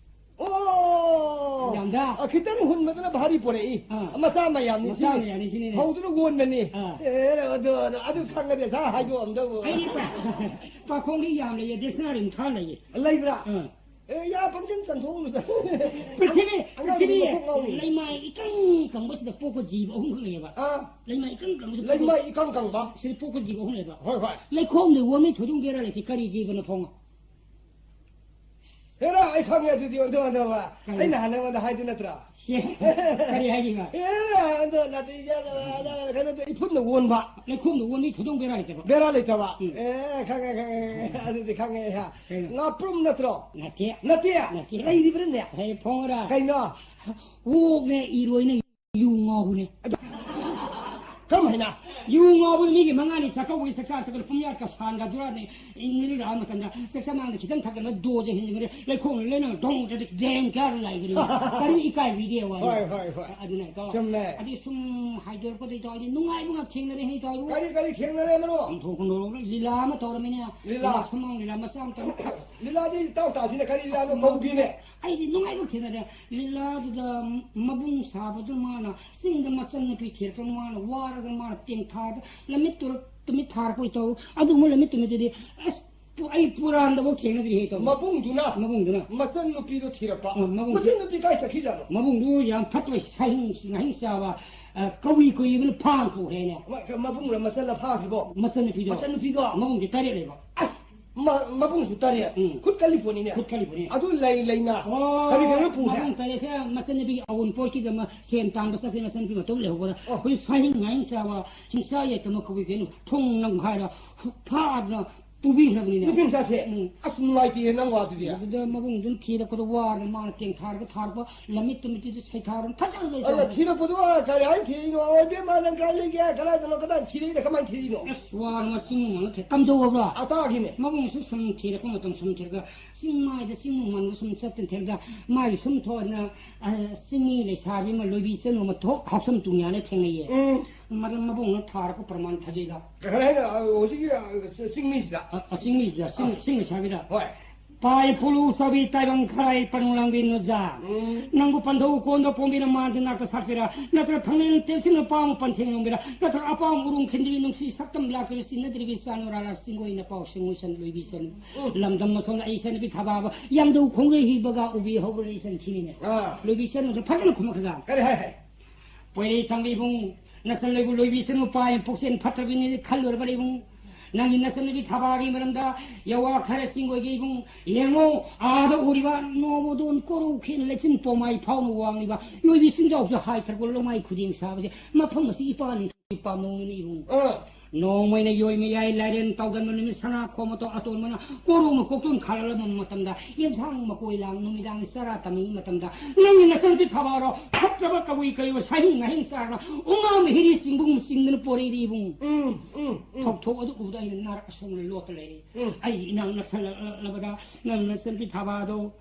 ꯑꯣ! ꯌꯥꯝꯗ? ꯑ, ꯈꯤꯇꯪ ꯍꯨꯟꯕꯗꯨꯅ ꯚꯥꯔꯤ ꯄꯣꯔꯛꯏ꯫ ꯑꯥ꯫ ꯃꯆꯥ ꯃꯌꯥꯝꯅꯤ ꯃꯆꯥ ꯁꯤꯅꯤ꯫ ꯃꯌꯥꯝꯅꯤ ꯁꯤꯅꯤꯅꯦ꯫ ꯐꯧꯗꯨꯅ ꯌꯣꯟꯕꯅꯤ꯫ ꯑꯥ꯫ ꯑꯦ, ꯑꯗꯨ, ꯑꯗꯨ, ꯑꯗꯨ ꯈꯪꯉꯗꯤ ꯉꯁꯥꯏ ꯍꯥꯏꯗꯣꯛꯑꯝꯗꯧꯕ꯫ ꯑꯩꯗꯤ ꯄꯥ-, ꯄꯥꯈꯣꯡꯗꯤ ꯌꯥꯝ ꯂꯩꯌꯦ, dictionary ꯃꯈꯥ ꯂꯩꯌꯦ꯫ ꯂꯩꯕ꯭ꯔꯥ? ꯑꯥ꯫ ꯑꯦ, ꯌꯥ, ꯄꯪꯆꯟ ꯆꯟꯊꯣꯛꯎꯅꯨꯗ꯫ ꯄ꯭ꯔꯤꯊꯤꯕꯤ, ꯑꯉꯥꯡ ꯄ꯭ꯔꯤꯊꯤꯕꯤ ꯃꯀꯣꯛ ꯉꯥꯎꯔꯤ꯫ ꯂꯩꯃꯥꯏ ꯏꯀꯪ ꯀꯪꯕꯁꯤꯗ ꯄꯣꯛꯄ ꯖꯤꯕ ꯑꯍꯨꯝꯈꯛ ꯂꯩꯌꯦꯕ꯫ ꯑꯥ꯫ ꯂꯩꯃꯥꯏ ꯏꯀꯪ ꯀꯪꯕꯁꯤꯗ ꯂꯩꯃꯥꯏ ꯄꯣꯛꯄ, ꯏꯀꯪ ꯀꯪꯕ꯫ ꯁꯤꯗ ꯄꯣꯛꯄ ꯖꯤꯕ ꯑꯍꯨꯝ ꯂꯩꯕ꯫ ꯍꯣꯏ, ꯍꯣꯏ꯫ ꯂꯩꯈꯣꯝꯗ ꯑꯣꯟꯕꯤ ꯊꯣꯏꯗꯣꯡ ꯕꯦꯔꯥ ꯂꯩꯇꯦ꯫ ꯀꯔꯤ ꯖꯤꯕꯅꯣ ꯐꯣꯡꯉꯣ? ꯍꯦꯔꯥ, ꯑꯩ ꯈꯪꯉꯦ ꯑꯗꯨꯗꯤ, ꯑꯣꯟꯊꯣꯛ, ꯑꯣꯟꯊꯣꯛ, ꯑꯣꯟꯊꯣꯛ꯫ ꯀꯔꯤ? ꯑꯩꯅ ꯍꯥꯟꯅ ꯅꯉꯣꯟꯗ ꯍꯥꯏꯗꯨ ꯅꯠꯇ꯭ꯔꯣ? ꯁꯦ, ꯀꯔꯤ ꯍꯥꯏꯔꯤꯕ? ꯑꯦ, ꯑꯗꯣ ꯅꯥꯇꯩ ꯆꯥꯗꯕ, ꯑꯗꯣ ꯀꯩꯅꯣꯗꯣ, ꯏꯐꯨꯟꯗ ꯑꯣꯟꯕ꯫ ꯂꯩꯈꯣꯝꯗ ꯑꯣꯟꯕꯤ ꯊꯣꯏꯗꯣꯡ ꯕꯦꯔꯥ ꯂꯩꯇꯕ꯫ ꯕꯦꯔꯥ ꯂꯩꯇꯕ꯫ ꯎꯝ꯫ ꯑꯦ, ꯈꯪꯉꯦ, ꯈꯪꯉꯦ, ꯈꯪꯉꯦ꯫ ꯑꯗꯨꯗꯤ ꯈꯪꯉꯦ ꯑꯩ, ꯍꯥ꯫ ꯀꯩꯅꯣ? ꯉꯥꯄ꯭ꯔꯨꯝ ꯅꯠꯇ꯭ꯔꯣ? ꯅꯠꯇꯦ꯫ ꯅꯠꯇꯦ? ꯅꯠꯇꯦ꯫ ꯂꯩꯔꯤꯕ꯭ꯔꯥꯅꯦ? ꯍꯦ, ꯐꯣꯡꯉꯔꯥ꯫ ꯀꯩꯅꯣ? ꯑꯣꯛꯅꯦ, ꯏꯔꯣꯏꯅꯦ, ꯌꯨ ꯉꯥꯎꯕꯅꯦ꯫ ꯑꯗꯨ ꯀꯔꯝ ꯍꯥꯏꯅ? ꯌꯨ ꯉꯥꯎꯕꯅꯦ, ꯃꯤꯒꯤ ꯃꯉꯥꯅꯤ ꯆꯥꯛꯀꯧꯕꯒꯤ ꯆꯥꯛꯆꯥ ꯆꯠꯄꯗ ꯄꯨꯡꯌꯥꯠꯀ ꯁꯥꯟꯒ ꯖꯨꯔꯥꯅꯤ꯫ ꯏꯪꯂꯤꯔꯥ ꯃꯇꯝꯗ ꯆꯥꯛꯆꯥ ꯃꯥꯡꯗ ꯈꯤꯇꯪ ꯊꯛꯀꯠꯂ ꯗꯣꯁꯦ ꯍꯤꯟꯖꯤꯟꯈ꯭ꯔꯦ꯫ ꯂꯩꯈꯣꯝꯅ ꯂꯣꯏꯅ ꯗꯣꯡ ꯆꯠꯂꯤ, ꯗꯦꯡ ꯆꯥꯔ ꯂꯥꯛꯏꯕꯅꯤ꯫ ꯀꯔꯤ ꯏꯀꯥꯏꯕꯤꯗꯦ ꯋꯥꯅꯤ꯫ ꯍꯣꯏ, ꯍꯣꯏ, ꯍꯣꯏ꯫ ꯑꯗꯨꯅ ꯀꯣ꯫ ꯆꯨꯝꯃꯦ꯫ ꯑꯗꯨ ꯁꯨꯝ ꯍꯥꯏꯗꯣꯔꯛꯄꯗ ꯏꯇꯥꯎ ꯑꯩꯗꯤ ꯅꯨꯡꯉꯥꯏꯕ ꯉꯥꯛ ꯊꯦꯡꯅꯔꯦ ꯏꯇꯥꯎ꯫ ꯀꯔꯤ, ꯀꯔꯤ ꯊꯦꯡꯅꯔꯦ ꯃꯔꯨꯞ? ꯑꯣꯟꯊꯣꯛ ꯈꯣꯟꯗꯣꯛ ꯂꯤꯂꯥ ꯑꯃ ꯇꯧꯔꯝꯃꯤꯅꯦ꯫ ꯂꯤꯂꯥ? ꯂꯤꯂꯥ, ꯁꯨꯃꯥꯡ ꯂꯤꯂꯥ ꯃꯆꯥ ꯑꯃ ꯇꯧꯔꯝꯃꯤ꯫ ꯑꯁ, ꯂꯤꯂꯥꯗꯤ ꯏꯇꯥꯎ ꯇꯥꯁꯤꯅ ꯀꯔꯤ ꯂꯤꯂꯥꯅꯣ ꯀꯧꯗꯦꯅꯦ꯫ ꯑꯩꯗꯤ ꯅꯨꯡꯉꯥꯏꯕ ꯊꯦꯡꯅꯔꯦ꯫ ꯂꯤꯂꯥꯗꯨꯗ ꯃꯕꯨꯡ ꯁꯥꯕꯗꯨ ꯃꯥꯅ ꯆꯤꯡꯗ ꯃꯆꯟꯅꯨꯄꯤ ꯊꯤꯔꯛꯄ, ꯃꯥꯅ ꯋꯥꯔꯒ ꯃꯥꯅ ꯇꯦꯡꯊꯥꯗ ꯂꯝꯃꯤꯠ ꯇꯨꯔ-, ꯇꯨꯃꯤꯠ ꯊꯥꯔꯛꯄꯣꯏ ꯇꯧ꯫ ꯑꯗꯨꯒꯨꯝꯕ ꯂꯝꯃꯤꯠ ꯇꯨꯃꯤꯠꯇꯨꯗꯤ ꯑꯁ, ꯄꯨ-, ꯑꯩ ꯄꯨꯔꯥꯟꯗꯐꯥꯎ ꯊꯦꯡꯅꯗ꯭ꯔꯤ ꯍꯦ ꯇꯧ꯫ ꯃꯕꯨꯡꯗꯨꯅ ꯃꯕꯨꯡꯗꯨꯅ꯫ ꯃꯆꯟꯅꯨꯄꯤꯗꯣ ꯊꯤꯔꯛꯄ꯫ ꯑ, ꯃꯕꯨꯡꯗꯨ-, ꯃꯆꯟꯅꯨꯄꯤ ꯀꯥꯏ ꯆꯠꯈꯤꯖꯥꯠꯅꯣ? ꯃꯕꯨꯡꯗꯨ ꯌꯥꯝ ꯐꯠꯇꯕ ꯁꯥꯍꯤꯡ ꯉꯥꯍꯤꯡ ꯆꯥꯕ, ꯑ, ꯀꯧꯏ ꯀꯧꯏꯕꯅ ꯐꯥ ꯄꯨꯈ꯭ꯔꯦꯅꯦ꯫ ꯃ-, ꯃꯕꯨꯡꯅ ꯃꯆꯜꯂ ꯐꯥꯈ꯭ꯔꯤꯕꯣ? ꯃꯆꯟꯅꯨꯄꯤꯗꯣ꯫ ꯃꯆꯟꯅꯨꯄꯤꯗꯣ? ꯃꯕꯨꯡꯁꯦ ꯇꯔꯦꯠ ꯂꯩꯕ꯫ ꯑꯁ! ꯃ-, ꯃꯕꯨꯡꯁꯨ ꯇꯔꯦꯠ꯫ ꯎꯝ꯫ ꯈꯨꯠ ꯀꯜꯂꯤ ꯄꯣꯠꯅꯤꯅꯦ꯫ ꯈꯨꯠ ꯀꯜꯂꯤ ꯄꯣꯠꯅꯤ꯫ ꯑꯗꯨ ꯂꯩ ꯂꯩꯅ ꯑꯣ, ꯀꯔꯤ ꯀꯔꯤꯅꯣ ꯄꯨꯈ꯭ꯔꯦ? ꯃꯕꯨꯡ ꯇꯔꯦꯠꯁꯦ ꯃꯆꯟꯅꯨꯄꯤꯒꯤ ꯑꯋꯨꯟꯄꯣꯠꯀꯤꯗꯃꯛ ꯁꯦꯟ ꯇꯥꯟꯕ ꯆꯠꯈꯤ, ꯃꯆꯟꯅꯨꯄꯤ ꯃꯇꯣꯝ ꯂꯩꯍꯧꯕꯗ꯫ ꯑꯣ꯫ ꯍꯧꯖꯤꯛ ꯁꯥꯍꯤꯡ ꯉꯥꯍꯤꯡ ꯆꯥꯕ, ꯍꯤꯡꯁꯥ ꯌꯥꯏꯇꯝꯕ ꯀꯧꯏ ꯀꯩꯅꯣ, ꯊꯣꯡ ꯅꯝ ꯍꯥꯏꯔ ꯐꯥꯗꯅ ꯄꯨꯕꯤꯈ꯭ꯔꯕꯅꯤꯅꯦ꯫ ꯅꯨꯄꯤ ꯃꯆꯥꯁꯦ? ꯎꯝ꯫ ꯑꯁ, ꯅꯨꯡꯉꯥꯏꯇꯦꯍꯦ ꯅꯪ ꯋꯥꯗꯨꯗꯤ꯫ ꯑꯗꯨꯗ ꯃꯕꯨꯡꯗꯨꯅ ꯊꯤꯔꯛꯄꯗ ꯋꯥꯔꯅ ꯃꯥꯅ ꯇꯦꯡꯊꯥꯔꯒ ꯊꯥꯔꯛꯄ ꯂꯝꯃꯤꯠ ꯇꯨꯃꯤꯠꯇꯨꯗ ꯁꯩꯊꯥꯔꯅ ꯐꯖꯅ ꯂꯩ ꯑꯗ ꯇꯧꯔꯦ꯫ ꯊꯤꯔꯛꯄꯗꯨ ꯀꯔꯤ ꯍꯥꯏꯅ ꯊꯤꯔꯤꯅꯣ? ꯑꯣ, ꯏꯕꯦꯝꯃ, ꯅꯪ ꯀꯥꯏ ꯂꯩꯒꯦ? ꯀꯗꯥꯏꯗꯅꯣ? ꯀꯗꯥꯏ ꯊꯤꯔꯛꯏꯅꯣ? ꯀꯃꯥꯏꯅ ꯊꯤꯔꯤꯅꯣ? ꯑꯁ, ꯋꯥꯔ ꯃꯁꯤꯡ ꯃꯉꯛꯁꯦ ꯀꯝꯗꯧꯕ꯭ꯔꯥ? ꯑꯇꯥꯒꯤꯅꯦ꯫ ꯃꯕꯨꯡꯁꯨ ꯁꯨꯝ ꯊꯤꯔꯛꯄ ꯃꯇꯝ ꯁꯨꯝ ꯊꯤꯔꯒ ꯆꯤꯡꯃꯥꯏꯗ ꯆꯤꯡ ꯃꯥꯟꯕ ꯁꯨꯝ ꯆꯠꯇꯅ ꯊꯤꯔꯒ ꯃꯥꯒꯤ ꯁꯨꯝ ꯊꯣꯛꯑꯅ, ꯑ, ꯆꯤꯡꯃꯤ ꯂꯩꯁꯥꯕꯤ ꯑꯃ ꯂꯣꯏꯕꯤ ꯆꯅꯨ ꯑꯃ ꯊꯣꯛ ꯍꯥꯎꯁꯝ ꯇꯨꯡꯌꯥꯅ ꯊꯦꯡꯅꯩꯌꯦ꯫ ꯎꯝ꯫ ꯃꯗꯨ ꯃꯕꯨꯡꯅ ꯊꯥꯔꯛꯄ ꯄ꯭ꯔꯃꯥꯟ ꯐꯖꯩꯗ꯫ ꯀꯩ ꯍꯥꯏꯅ, ꯑ, ꯍꯧꯖꯤꯛꯀꯤ, ꯑ, ꯆꯤꯡꯃꯤꯁꯤꯗ? ꯑ, ꯑ, ꯆꯤꯡꯃꯤꯁꯤꯗ, ꯆꯤꯡ-, ꯑ꯫ ꯆꯤꯡ ꯂꯩꯁꯥꯕꯤꯗ꯫ ꯍꯣꯏ꯫ ꯄꯥꯏ ꯄꯨꯂꯨ ꯆꯥꯕꯤ ꯇꯥꯏꯕꯪ ꯈꯔꯥꯏ ꯄꯅꯨ ꯂꯥꯡꯕꯤ ꯅꯨꯖꯥ꯫ ꯎꯝ꯫ ꯅꯪꯕꯨ ꯄꯟꯊꯧ ꯀꯣꯟꯗ ꯄꯣꯝꯕꯤꯅ ꯃꯥꯟꯁꯦ ꯅꯥꯛꯇ ꯁꯥꯠꯄꯤꯔꯥ? ꯅꯠꯇ꯭ꯔ ꯊꯪꯅꯦꯜ ꯇꯦꯝꯁꯤꯡꯅ ꯄꯥꯝ ꯄꯟꯊꯦꯡ ꯂꯣꯡꯕꯤꯔꯥ? ꯅꯠꯇ꯭ꯔ ꯑꯄꯥꯝ ꯎꯔꯨꯝ ꯈꯤꯟꯗ꯭ꯔꯤꯕꯤ ꯅꯨꯡꯁꯤ ꯁꯛꯇꯝ ꯂꯥꯛꯇ꯭ꯔꯤꯕꯤ ꯆꯤꯟꯅꯗ꯭ꯔꯤꯕꯤ ꯆꯥꯅꯨꯔꯥꯂꯥ ꯆꯤꯡꯒꯣꯏꯅ ꯄꯥꯎ ꯁꯤꯡꯉꯨ ꯆꯟ ꯂꯣꯏꯕꯤ ꯆꯟ꯫ ꯎꯝ꯫ ꯂꯝꯗꯝ ꯑꯁꯣꯝꯗ ꯑꯩ ꯏꯆꯟꯅꯨꯄꯤ ꯊꯕꯥꯕ ꯌꯥꯝꯗꯧ ꯈꯣꯡꯖꯩ ꯍꯤꯕꯒ ꯎꯕꯤ ꯍꯧꯔ ꯏꯆꯟ ꯁꯤꯅꯤꯅꯦ꯫ ꯑꯥ꯫ ꯂꯣꯏꯕꯤ ꯆꯟ ꯑꯗꯨ ꯐꯖꯅ ꯈꯨꯝꯃꯛꯈ꯭ꯔꯒ꯫ ꯀꯔꯤ ꯍꯥꯏ ꯍꯥꯏ? ꯄꯣꯏꯔꯩ ꯊꯥꯡꯕ ꯏꯕꯨꯡ, ꯅꯆꯟ ꯂꯣꯏꯕꯨ ꯂꯣꯏꯕꯤꯁꯅꯨ, ꯄꯥꯏ ꯄꯨꯛꯆꯦꯜ ꯐꯠꯇ꯭ꯔꯕꯤꯅꯤ ꯈꯜꯂꯨꯔꯕꯅꯤ ꯏꯕꯨꯡ꯫ ꯅꯪꯒꯤ ꯅꯆꯟꯅꯨꯄꯤ ꯊꯕꯥꯒꯤ ꯃꯔꯝꯗ ꯌꯋꯥ ꯈꯔ ꯆꯤꯡꯒꯣꯏꯒꯦ ꯏꯕꯨꯡ꯫ ꯌꯦꯡꯉꯣ, ꯑꯥꯗ ꯎꯔꯤꯕ ꯅꯣꯡꯃꯗꯣꯟ ꯀꯣꯔꯧ ꯈꯦꯟ ꯂꯩꯆꯤꯟ ꯄꯣꯃꯥꯏ ꯐꯥꯎꯅ ꯋꯥꯡꯂꯤꯕ ꯂꯣꯏꯕꯤ ꯆꯤꯟꯖꯥꯎꯁꯨ ꯍꯥꯏꯊꯔꯛꯄ ꯂꯣꯡꯃꯥꯏ ꯈꯨꯗꯦꯡ ꯁꯥꯕꯁꯦ ꯃꯐꯝ ꯑꯁꯤ ꯏꯄꯥꯅꯤ ꯏꯄꯥꯝ ꯅꯣꯡꯅꯤꯅ ꯏꯕꯨꯡ꯫ ꯑ꯫ ꯅꯣꯡꯃꯩꯅ ꯌꯣꯏ ꯃꯌꯥꯏ ꯂꯥꯏꯔꯦꯟ ꯇꯧꯗꯅ ꯅꯨꯃꯤꯠ ꯁꯅꯥ ꯈꯣꯝ ꯑꯇꯣ-, ꯑꯇꯣꯟꯕꯅ ꯀꯣꯔꯧꯅ ꯀꯣꯛꯇꯨꯅ ꯈꯥꯜꯂꯛꯂꯕ ꯃꯇꯝꯗ, ꯌꯦꯟꯁꯥꯡ ꯃꯀꯣꯏ ꯂꯥꯡ ꯅꯨꯃꯤꯗꯥꯡ ꯆꯔꯥ ꯇꯝꯃꯤꯉꯩ ꯃꯇꯝꯗ, ꯅꯪꯒꯤ ꯅꯆꯟꯅꯨꯄꯤ ꯊꯕꯥꯔꯣ ꯐꯠꯇ꯭ꯔꯕ ꯀꯕꯨꯏ ꯀꯩꯑꯣ ꯁꯥꯍꯤꯡ ꯉꯥꯍꯤꯡ ꯆꯥꯔꯒ ꯎꯉꯥ ꯃꯍꯤꯔꯤ ꯆꯤꯡꯕꯨꯡ ꯆꯤꯡꯗꯅ ꯄꯣꯔꯩꯔꯤ ꯏꯕꯨꯡ꯫ ꯎꯝ, ꯎꯝ, ꯎꯝ꯫ ꯊꯧꯊꯣꯛ ꯑꯗꯨ ꯎꯕꯗ ꯑꯩꯅ ꯅꯥꯔꯛ ꯑꯁꯣꯡꯅ ꯂꯣꯠꯇ ꯂꯩꯔꯦ꯫ ꯎꯝ꯫ ꯑꯩꯒꯤ ꯏꯅꯥꯛ ꯅꯛꯁꯜꯂꯛꯂꯕꯗ ꯅꯪ ꯅꯆꯟꯅꯨꯄꯤ ꯊꯕꯥꯗꯣ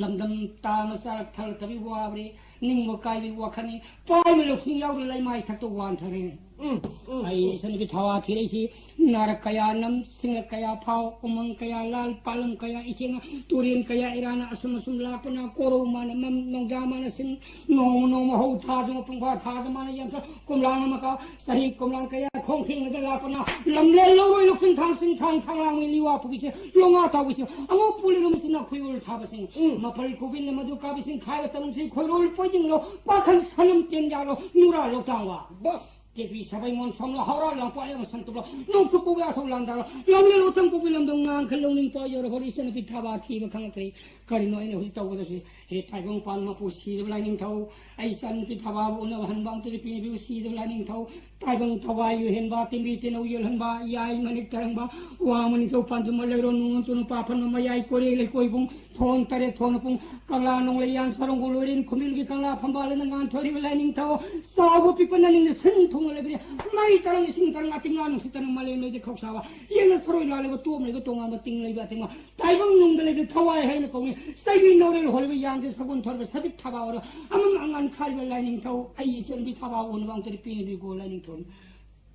ꯂꯝꯗꯝ ꯇꯥꯅ ꯆꯥꯔꯛ ꯊꯛꯂꯛꯇꯕꯤ ꯋꯥꯕ꯭ꯔꯦ꯫ ꯅꯤꯡꯕ ꯀꯥꯏꯕꯒꯤ ꯋꯥꯈꯜꯅꯤ꯫ ꯄꯥꯏꯕ ꯂꯧꯁꯤꯡ ꯌꯥꯎꯗꯅ ꯂꯩꯃꯥꯏ ꯊꯛꯇ ꯋꯥꯟꯊꯔꯦ꯫ ꯎꯝ, ꯎꯝ, ꯑꯩ ꯎꯝ꯫ ꯏꯆꯟꯅꯨꯄꯤ ꯊꯋꯥ ꯊꯤꯔꯛꯏꯁꯤ ꯅꯥꯔꯛ ꯀꯌꯥ ꯅꯝ, ꯁꯤꯡꯂꯛ ꯀꯌꯥ ꯐꯥꯎ, ꯎꯃꯪ ꯀꯌꯥ ꯂꯥꯜ, ꯄꯥꯠꯂꯝ ꯀꯌꯥ ꯏꯆꯦꯡ, ꯇꯨꯔꯦꯟ ꯀꯌꯥ ꯏꯔꯥꯅ ꯑꯁꯨꯝ ꯑꯁꯨꯝ ꯂꯥꯛꯄꯅ ꯀꯣꯔꯧ ꯃꯥꯅ ꯃꯝ, ꯅꯣꯡꯖꯥ ꯃꯥꯅ ꯁꯤꯟ, ꯅꯣꯡꯃ ꯅꯣꯡꯃ ꯍꯧ ꯊꯥꯗꯨꯅ ꯄꯨꯡꯐꯥ ꯊꯥꯗ ꯃꯥꯅ ꯌꯥꯝꯁ ꯀꯨꯝꯂꯥꯡ ꯑꯃꯒ ꯆꯍꯤ ꯀꯨꯝꯂꯥꯡ ꯀꯌꯥ ꯈꯣꯡ ꯊꯦꯡꯅꯗ ꯂꯥꯛꯄꯅ ꯂꯝꯂꯦꯟ ꯂꯧꯔꯣꯏ ꯂꯧꯁꯤꯡ ꯊꯥꯡ ꯁꯤꯡ ꯊꯥꯡ ꯊꯥꯡꯂꯥꯡ ꯃꯤ ꯂꯤꯋꯥ ꯄꯨꯕꯤꯁꯦ ꯂꯣꯉꯥ ꯇꯥꯎꯕꯤꯁꯦ ꯑꯉꯧ ꯄꯨꯂꯤꯔꯨꯝꯁꯤꯅ ꯈꯨꯌꯣꯜ ꯊꯥꯕꯁꯤꯡ ꯎꯝ꯫ ꯃꯄꯜ ꯈꯨꯕꯤꯟ ꯑꯃꯗꯨ ꯀꯥꯕꯤꯁꯤꯡ ꯈꯥꯏꯕ ꯇꯝꯁꯤ ꯈꯣꯏꯔꯣꯜ ꯄꯣꯏꯗꯤꯡꯂꯣ ꯄꯥꯈꯜ ꯁꯅꯝ ꯇꯦꯟ ꯌꯥꯂꯣ ꯅꯨꯔꯥ ꯂꯧꯇꯥꯡ ꯋꯥ꯫ ꯕꯥ꯫ ꯇꯦꯛꯄꯤ ꯁꯥꯕꯩ ꯃꯣꯟ ꯁꯣꯝꯂ ꯍꯧꯔ ꯂꯥꯡꯄꯣꯛ ꯑꯌꯥꯝꯕ ꯁꯟꯇꯨꯞꯂꯣ ꯅꯣꯡꯆꯨꯞ ꯀꯧꯕ ꯑꯊꯧ ꯂꯥꯟꯗꯥꯔꯣ ꯂꯝꯂꯦꯟ ꯎꯊꯪ ꯀꯧꯕꯤ ꯂꯝꯗꯝ ꯉꯥꯡꯈꯜ ꯂꯧꯅꯤꯡ ꯄꯥꯏ ꯌꯧꯔ ꯍꯣꯔꯤ ꯏꯆꯟꯅꯨꯄꯤ ꯊꯥꯕ ꯊꯤꯕ ꯈꯪꯉꯛꯇ꯭ꯔꯦ꯫ ꯀꯔꯤꯅꯣ ꯑꯩꯅ ꯍꯧꯖꯤꯛ ꯇꯧꯒꯗꯕꯁꯤ? ꯍꯦ ꯇꯥꯏꯕꯪ ꯄꯥꯟ ꯃꯄꯨ ꯁꯤꯗꯕ ꯂꯥꯏꯅꯤꯡꯊꯧ, ꯑꯩ ꯏꯆꯟꯅꯨꯄꯤ ꯊꯕꯥꯕꯨ ꯎꯅꯕ ꯍꯟꯕ ꯑꯝꯇꯗꯤ ꯄꯤꯕꯤꯌꯨ ꯁꯤꯗꯕ ꯂꯥꯏꯅꯤꯡꯊꯧ꯫ ꯇꯥꯏꯕꯪ ꯊꯋꯥꯏ ꯌꯨꯍꯦꯟꯕ, ꯇꯤꯟꯕꯤ ꯇꯤꯟꯅꯧ ꯌꯦꯜꯍꯟꯕ, ꯌꯥꯏ ꯃꯅꯤꯛ ꯇꯔꯪꯕ, ꯋꯥ ꯃꯅꯤꯡꯊꯧ ꯄꯥꯟꯖꯨꯝꯕ ꯂꯩꯔꯣ ꯅꯨꯡꯉꯣꯟ ꯇꯨꯅꯨ ꯄꯥꯐꯟꯕ ꯃꯌꯥꯏ ꯀꯣꯔꯦ ꯂꯩꯀꯣꯏꯕꯨꯡ ꯊꯣꯟ ꯇꯔꯦꯠ ꯊꯣꯟ ꯄꯨꯡ ꯀꯪꯂꯥ ꯅꯣꯡꯂꯩ ꯌꯥꯟ ꯁꯔꯣꯡꯒꯣ ꯂꯣꯏꯔꯦꯟ ꯈꯨꯝꯕꯤꯜꯒꯤ ꯀꯪꯂꯥ ꯐꯝꯕꯥꯜ ꯑꯅ ꯉꯥꯟ ꯊꯣꯏꯔꯤꯕ ꯂꯥꯏꯅꯤꯡꯊꯧ꯫ ꯆꯥꯎꯕ ꯄꯤꯛꯄ ꯅꯅꯤꯡꯅ ꯁꯤꯟ ꯊꯨꯡꯅ ꯂꯩꯕꯅꯤ꯫ ꯃꯩ ꯇꯔꯪ ꯏꯁꯤꯡ ꯇꯔꯪ ꯑꯇꯤꯡ ꯉꯥ ꯅꯨꯡꯁꯤꯠ ꯇꯔꯪ ꯃꯥꯂꯦꯝ ꯂꯩꯗꯤ ꯈꯧꯁꯥꯕ ꯌꯦꯡꯅ ꯁꯔꯣꯏ ꯂꯥꯜꯂꯤꯕ ꯇꯣꯝ ꯂꯩꯕ ꯇꯣꯉꯥꯟꯕ ꯇꯤꯡ ꯂꯩꯕ ꯑꯇꯤꯡꯕ ꯇꯥꯏꯕꯪ ꯅꯨꯡꯗ ꯂꯩꯕ ꯊꯋꯥꯏ ꯍꯥꯏꯅ ꯀꯧꯏ꯫ ꯆꯩꯕꯤ ꯅꯧꯔꯦꯜ ꯍꯣꯜꯂꯤꯕ ꯌꯥꯡꯁꯦ ꯁꯒꯣꯜ ꯊꯣꯔꯕ ꯁꯖꯤꯛ ꯊꯥꯕ ꯑꯣꯏꯔꯣ ꯑꯃꯝ ꯑꯉꯥꯟ ꯈꯥꯏꯕ ꯂꯥꯏꯅꯤꯡꯊꯧ꯫ ꯑꯩ ꯏꯆꯟꯕꯤ ꯊꯕꯥ ꯎꯅꯕ ꯑꯃꯨꯛꯇꯗꯤ ꯄꯤꯅꯕꯤꯀꯣ ꯂꯥꯏꯅꯤꯡꯊꯧ꯫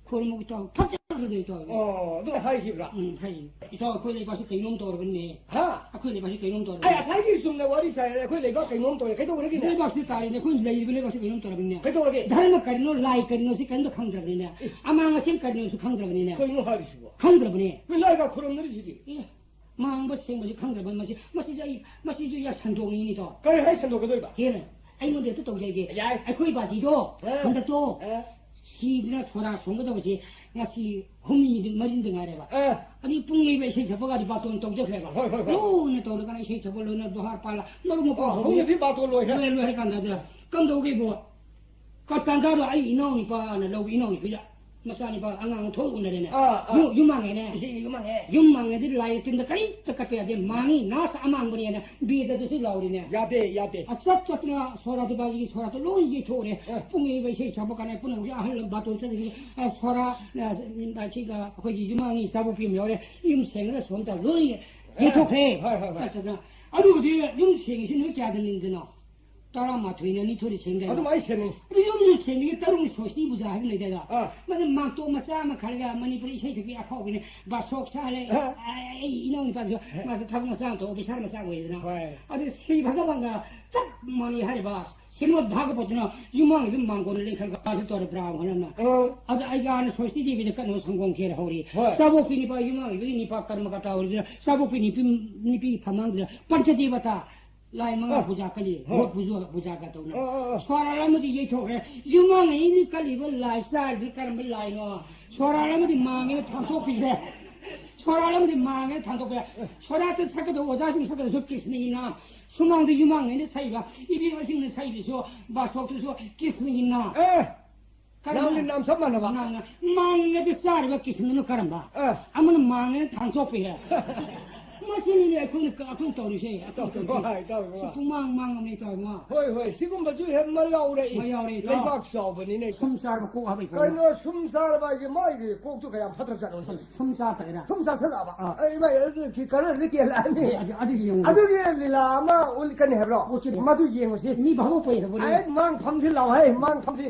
ꯈꯨꯔꯨꯝꯃꯨꯛ ꯇꯧ ꯐꯠꯖ ꯑꯗꯨꯗꯩ ꯇꯧꯔꯦ꯫ ꯑꯣ, ꯑꯗꯨ ꯍꯥꯏꯈꯤꯕ꯭ꯔꯥ? ꯎꯝ, ꯍꯥꯏ꯫ ꯏꯇꯥꯎ, ꯑꯩꯈꯣꯏ ꯂꯩꯕꯥꯛꯁꯤ ꯀꯩꯅꯣꯝ ꯇꯧꯔꯕꯅꯦ꯫ ꯍꯥ? ꯑꯩꯈꯣꯏ ꯂꯩꯕꯥꯛꯁꯤ ꯀꯩꯅꯣꯝ ꯑꯩ ꯇꯧꯔꯕꯅꯦ꯫ ꯉꯁꯥꯏꯒꯤ ꯆꯨꯝꯅ ꯋꯥꯔꯤ ꯁꯥꯏ, ꯑꯩꯈꯣꯏ ꯂꯩꯕꯥꯛ ꯀꯩꯅꯣꯝ ꯇꯧꯔꯦ꯫ ꯀꯩꯗꯧꯔꯒꯦꯅꯦ? ꯂꯩꯕꯥꯛꯁꯤ ꯇꯥꯔꯦꯅꯦ, ꯑꯩꯈꯣꯏ ꯂꯩꯔꯤꯕ ꯂꯩꯕꯥꯛꯁꯤ ꯀꯩꯅꯣꯝ ꯇꯧꯔꯕꯅꯤꯅꯦ꯫ ꯀꯩꯗꯧꯔꯒꯦ? ꯙꯔꯃ ꯀꯔꯤꯅꯣ, ꯂꯥꯏ ꯀꯔꯤꯅꯣ, ꯁꯤ ꯀꯔꯤꯝꯇ ꯈꯪꯗ꯭ꯔꯕꯅꯤꯅꯦ꯫ ꯑꯦ꯫ ꯑꯃꯥꯡ ꯑꯁꯦꯝ ꯀꯔꯤꯅꯣꯁꯨ ꯈꯪꯗ꯭ꯔꯕꯅꯤꯅꯦ꯫ ꯀꯩꯅꯣ ꯍꯥꯏꯔꯤꯁꯤꯕꯣ? ꯈꯪꯗ꯭ꯔꯕꯅꯦ꯫ ꯅꯣꯏ ꯂꯥꯏꯒ ꯈꯨꯔꯨꯝꯅꯔꯤꯁꯤꯗꯤ? ꯑꯦ, ꯃꯥꯡꯕ ꯁꯦꯡꯕꯁꯤ ꯈꯪꯗ꯭ꯔꯕ ꯃꯁꯤ, ꯃꯁꯤꯁꯨ ꯑꯩ, ꯃꯁꯤꯁꯨ ꯌꯥ ꯁꯟꯗꯣꯛꯅꯤꯡꯉꯤꯅꯤꯗꯣ꯫ ꯀꯔꯤ ꯍꯥꯏ ꯁꯟꯗꯣꯛꯀꯗꯣꯏꯕ? ꯍꯦꯟꯅ ꯑꯩꯉꯣꯟꯗ ꯍꯦꯛꯇ ꯇꯧꯖꯒꯦ꯫ ꯌꯥꯏ꯫ ꯑꯩꯈꯣꯏ ꯕꯥꯖꯤꯗꯣ ꯑ꯫ ꯍꯟꯗꯛꯇꯣ ꯑ꯫ ꯁꯤꯗꯅ ꯁꯣꯔꯥ ꯁꯣꯟꯒꯗꯕꯁꯦ ꯉꯁꯤ ꯍꯨꯝꯅꯤ ꯃꯔꯤꯅꯤꯗ ꯉꯥꯏꯔꯦꯕ꯫ ꯑ꯫ ꯑꯗꯨ ꯄꯨꯡ ꯌꯩꯕ ꯏꯁꯩ ꯁꯛꯄꯒꯗꯤ ꯕꯥꯇꯣꯟ ꯇꯧꯖꯈ꯭ꯔꯦꯕ꯫ ꯍꯣꯏ, ꯍꯣꯏ, ꯍꯣꯏ꯫ ꯂꯣꯏꯅ ꯇꯧꯔꯒ ꯏꯁꯩ ꯁꯛꯄ ꯂꯣꯏꯅ ꯗꯣꯍꯥꯔ ꯄꯥꯜꯂ ꯃꯔꯨꯞ ꯃꯄꯥꯡ ꯑꯣ, ꯍꯧꯕ ꯍꯧꯅꯗꯤ ꯕꯥꯇꯣꯟ ꯂꯣꯏꯈ꯭ꯔꯦ꯫ ꯂꯣꯏꯔꯦ, ꯂꯣꯏꯔꯦ ꯀꯥꯟꯗ ꯑꯗꯨꯗ ꯀꯝꯗꯧꯒꯦꯕꯨ? ꯀ-, ꯇꯥꯟꯖꯥꯗꯣ ꯑꯩ ꯏꯅꯥꯎꯅꯨꯄꯥꯅ ꯂꯧꯕ ꯏꯅꯥꯎꯅꯨꯄꯤꯗ ꯃꯆꯥꯅꯨꯄꯥ ꯑꯉꯥꯡ ꯊꯣꯛ ꯎꯅꯔꯦꯅꯦ꯫ ꯑꯥ, ꯑꯥ꯫ ꯌꯨꯝ, ꯌꯨꯝ ꯃꯥꯡꯉꯦꯅꯦ꯫ ꯏꯍꯦ, ꯌꯨꯝ ꯃꯥꯡꯉꯦ꯫ ꯌꯨꯝ ꯃꯥꯡꯉꯦꯗꯤ ꯂꯥꯏ ꯇꯤꯟꯗ ꯀꯔꯤꯝꯇ ꯀꯠꯄ ꯌꯥꯗꯦ꯫ ꯃꯥꯡꯉꯤ, ꯅꯥꯁ ꯑꯃꯥꯡꯕꯅꯦꯅ ꯕꯦꯗꯗꯁꯨ ꯂꯥꯎꯔꯤꯅꯦ꯫ ꯌꯥꯗꯦ, ꯌꯥꯗꯦ꯫ ꯑ, ꯆꯠ ꯆꯠꯇꯅ ꯁꯣꯔꯥꯗꯨ ꯕꯥꯖꯤꯒꯤ ꯁꯣꯔꯥꯗꯨ ꯂꯣꯏ ꯌꯩꯊꯣꯛꯎꯔꯦ꯫ ꯑ꯫ ꯄꯨꯡ ꯌꯩꯕ ꯏꯁꯩ ꯁꯛꯄ ꯀꯥꯟꯗ ꯄꯨꯝꯅꯃꯛꯁꯦ ꯑꯍꯜ ꯕꯥꯇꯣꯟ ꯆꯠꯈꯤꯕ, ꯑ, ꯁꯣꯔꯥ, ꯑ, ꯑꯁꯤꯒ ꯑꯩꯈꯣꯏꯒꯤ ꯌꯨꯝ ꯃꯥꯡꯉꯤ ꯆꯥꯕꯣꯛꯄꯤ ꯑꯃ ꯌꯥꯎꯔꯦ꯫ ꯌꯨꯝ ꯁꯦꯡꯉꯒ ꯁꯣꯝꯇ ꯂꯣꯏ ꯌꯩꯊꯣꯛꯈ꯭ꯔꯦ꯫ ꯍꯣꯏ, ꯍꯣꯏ, ꯍꯣꯏ꯫ ꯆꯠ ꯆꯠꯇꯅ꯫ ꯑꯗꯨꯕꯨꯗꯤ ꯌꯨꯝ ꯁꯦꯡꯉꯤꯁꯤ ꯅꯨꯃꯤꯠ ꯀꯌꯥꯗꯅꯤꯗꯅꯣ? ꯇꯔꯥꯃꯥꯊꯣꯏꯅ ꯅꯤꯊꯣꯏꯗ ꯁꯦꯝꯗꯥꯏꯅꯦ꯫ ꯑꯗꯨꯝ ꯑꯩ ꯁꯦꯝꯃꯤ꯫ ꯑꯗꯨ ꯌꯨꯝꯁꯨ ꯁꯦꯝꯃꯤꯒꯤ ꯇꯔꯨꯛꯅꯤ ꯁꯣꯁꯇꯤ ꯄꯨꯖꯥ ꯍꯥꯏꯕ ꯂꯩꯗꯥꯏꯗ? ꯑꯥ꯫ ꯃꯗꯨ ꯃꯥꯡꯇꯣꯛ ꯃꯆꯥ ꯑꯃ ꯈꯜꯂꯒ ꯃꯅꯤꯄꯨꯔꯤ ꯏꯁꯩ ꯁꯛꯄꯤ ꯑꯐꯥꯎꯕꯤꯅꯦ, ꯕꯥꯁꯣꯛ ꯁꯥꯍꯜꯂꯦ꯫ ꯑꯥ꯫ ꯑꯩ ꯏꯅꯥꯎ ꯅꯨꯄꯥꯁꯨ ꯃꯥꯁꯨ ꯊꯕꯛ ꯃꯆꯥ ꯑꯃ ꯇꯧ, ꯑꯣꯐꯤꯁꯥꯔ ꯃꯆꯥ ꯑꯣꯏꯗꯅ꯫ ꯍꯣꯏ꯫ ꯑꯗꯨ ꯁ꯭ꯔꯤ ꯚꯒꯕꯟꯒ ꯆꯞ ꯃꯥꯟꯅꯩ ꯍꯥꯏꯔꯤꯕ ꯁ꯭ꯔꯤꯃꯗ ꯚꯥꯒꯕꯠꯇꯨꯅ ꯌꯨꯝꯃꯥꯡꯒꯤꯗ ꯃꯥꯡꯒꯣꯟꯗ ꯂꯦꯡꯈꯠꯂꯒ ꯀꯥꯁꯨ ꯇꯧꯔꯦ ꯕ꯭ꯔꯥꯍꯃꯟ ꯑꯃ꯫ ꯑꯥ꯫ ꯑꯗ ꯑꯩꯒꯤ ꯍꯥꯟꯅ ꯁꯣꯁꯇꯤ ꯗꯦꯕꯤꯗ ꯀꯠꯅꯕ ꯁꯪꯒꯣꯝ ꯈꯦꯔ ꯍꯧꯔꯤ꯫ ꯍꯣꯏ꯫ ꯆꯥꯕꯣꯛꯄꯤ ꯅꯤꯄꯥ ꯌꯨꯝꯃꯥꯡꯒꯤꯗꯨꯒꯤ ꯅꯤꯄꯥ ꯀꯔꯃ ꯀꯇꯥ ꯍꯧꯔꯤꯗꯨꯅ ꯆꯥꯕꯣꯛꯄꯤ ꯅꯤꯄꯤ, ꯅꯤꯄꯤ ꯐꯃꯥꯡꯗꯨꯗ ꯄꯟꯆꯗꯦꯕꯇꯥ ꯂꯥꯏ ꯃꯉꯥ ꯑ꯫ ꯄꯨꯖꯥ ꯀꯜꯂꯤ꯫ ꯑ꯫ ꯃꯣꯠ ꯄꯨꯖꯥ, ꯄꯨꯖꯥꯒ ꯇꯧꯅ꯫ ꯑ, ꯑ, ꯑ꯫ ꯁꯣꯔꯥꯠ ꯑꯃꯗꯤ ꯌꯩꯊꯣꯛꯈ꯭ꯔꯦ꯫ ꯌꯨꯝ ꯑꯃꯗ ꯀꯜꯂꯤꯕ ꯂꯥꯏ ꯆꯥꯔꯤꯕ ꯀꯔꯝꯕ ꯂꯥꯏꯅꯣ? ꯁꯣꯔꯥꯠ ꯑꯃꯗꯤ ꯃꯥꯡꯉꯦꯅ ꯊꯥꯡꯇꯣꯛꯄꯤꯈ꯭ꯔꯦ꯫ ꯁꯣꯔꯥꯠ ꯑꯃꯗꯤ ꯃꯥꯡꯉꯦꯅ ꯊꯥꯡꯇꯣꯛꯄꯤꯈ꯭ꯔꯦ꯫ ꯁꯣꯔꯥꯠꯇ ꯁꯛꯀꯗꯧꯕ ꯑꯣꯖꯥꯁꯤꯡ ꯁꯛꯀꯗꯧꯁꯨ ꯀ꯭ꯔꯤꯁꯅꯒꯤ ꯅꯥꯝ꯫ ꯁꯨꯃꯥꯡꯗ ꯌꯨꯝꯃꯥꯡꯉꯩꯅ ꯁꯛꯏꯕ ꯏꯕꯦꯝꯃꯁꯤꯡꯅ ꯁꯛꯏꯕꯁꯨ ꯕꯥꯁꯣꯛꯇꯨꯁꯨ ꯀ꯭ꯔꯤꯁꯅꯒꯤ ꯅꯥꯝ꯫ ꯑꯦ! ꯀꯔꯝꯕ? ꯅꯥꯝꯗꯤ ꯅꯥꯝ ꯆꯞ ꯃꯥꯟꯅꯕ꯫ ꯅꯥꯝꯅ ꯃꯥꯡꯉꯗꯤ ꯆꯥꯔꯤꯕ ꯀꯤꯁꯟꯗꯨꯅ ꯀꯔꯝꯕ? ꯑ꯫ ꯑꯃꯅ ꯃꯥꯡꯉꯦꯅ ꯊꯥꯡꯇꯣꯛꯄꯤꯔꯦ꯫ ꯃꯁꯤꯅꯤꯅꯦ ꯑꯩꯈꯣꯏꯅ ꯀ-, ꯑꯩꯈꯣꯏꯅ ꯇꯧꯔꯤꯁꯦ꯫ ꯑꯩꯈꯣꯏꯅ ꯇꯧꯔꯤꯁꯦ꯫ ꯍꯣꯏ, ꯇꯧꯔꯤꯕ꯫ ꯁꯤ ꯄꯨꯡꯃꯥꯡ ꯃꯥꯡꯉꯕꯅꯦ ꯇꯧꯔꯤꯕ꯫ ꯍꯣꯏ, ꯍꯣꯏ, ꯁꯤꯒꯨꯝꯕꯁꯨ ꯍꯦꯛ ꯃ ꯌꯥꯎꯔꯛꯏ꯫ ꯃ ꯌꯥꯎꯔꯛꯏ, ꯏꯇꯥꯎ꯫ ꯂꯩꯕꯥꯛ ꯆꯥꯎꯕꯅꯤꯅ꯫ ꯁꯨꯝ ꯆꯥꯔꯕ ꯀꯣꯛ ꯍꯥꯞꯄ ꯏꯇꯥꯎ꯫ ꯀꯩꯅꯣ ꯁꯨꯝ ꯆꯥꯔꯕ ꯍꯥꯏꯁꯦ ꯃꯥꯏꯗꯤ ꯀꯣꯛꯇꯨ ꯀꯌꯥꯝ ꯐꯠꯇ꯭ꯔꯕ ꯖꯥꯠꯅꯣ? ꯁꯨꯝ ꯆꯥ ꯇꯥꯏꯔ꯫ ꯁꯨꯝ ꯆꯥꯁꯜꯂꯛꯑꯕ? ꯑꯥ꯫ ꯑꯩ ꯃꯥꯏ ꯑꯗꯨ ꯀꯤ-, ꯀꯔꯟꯗꯤ ꯀꯦꯜꯂꯛꯑꯅꯤ꯫ ꯑꯗꯨ, ꯑꯗꯨ ꯌꯦꯡꯉꯨ꯫ ꯑꯗꯨꯒꯤ ꯂꯤꯂꯥ ꯑꯃ ꯎꯠꯀꯅꯤ ꯍꯥꯏꯕ꯭ꯔꯣ? ꯎꯠꯀꯅꯤ꯫ ꯃꯗꯨ ꯌꯦꯡꯉꯨꯁꯤ꯫ ꯃꯤ ꯚꯥꯕꯣꯛ ꯄꯣꯛꯏ ꯍꯥꯏꯕ ꯋꯥꯔꯤ꯫ ꯑꯩ ꯃꯥꯡ ꯐꯝꯁꯤ ꯂꯥꯎ ꯍꯦ, ꯃꯥꯡ ꯐꯝꯁꯤ꯫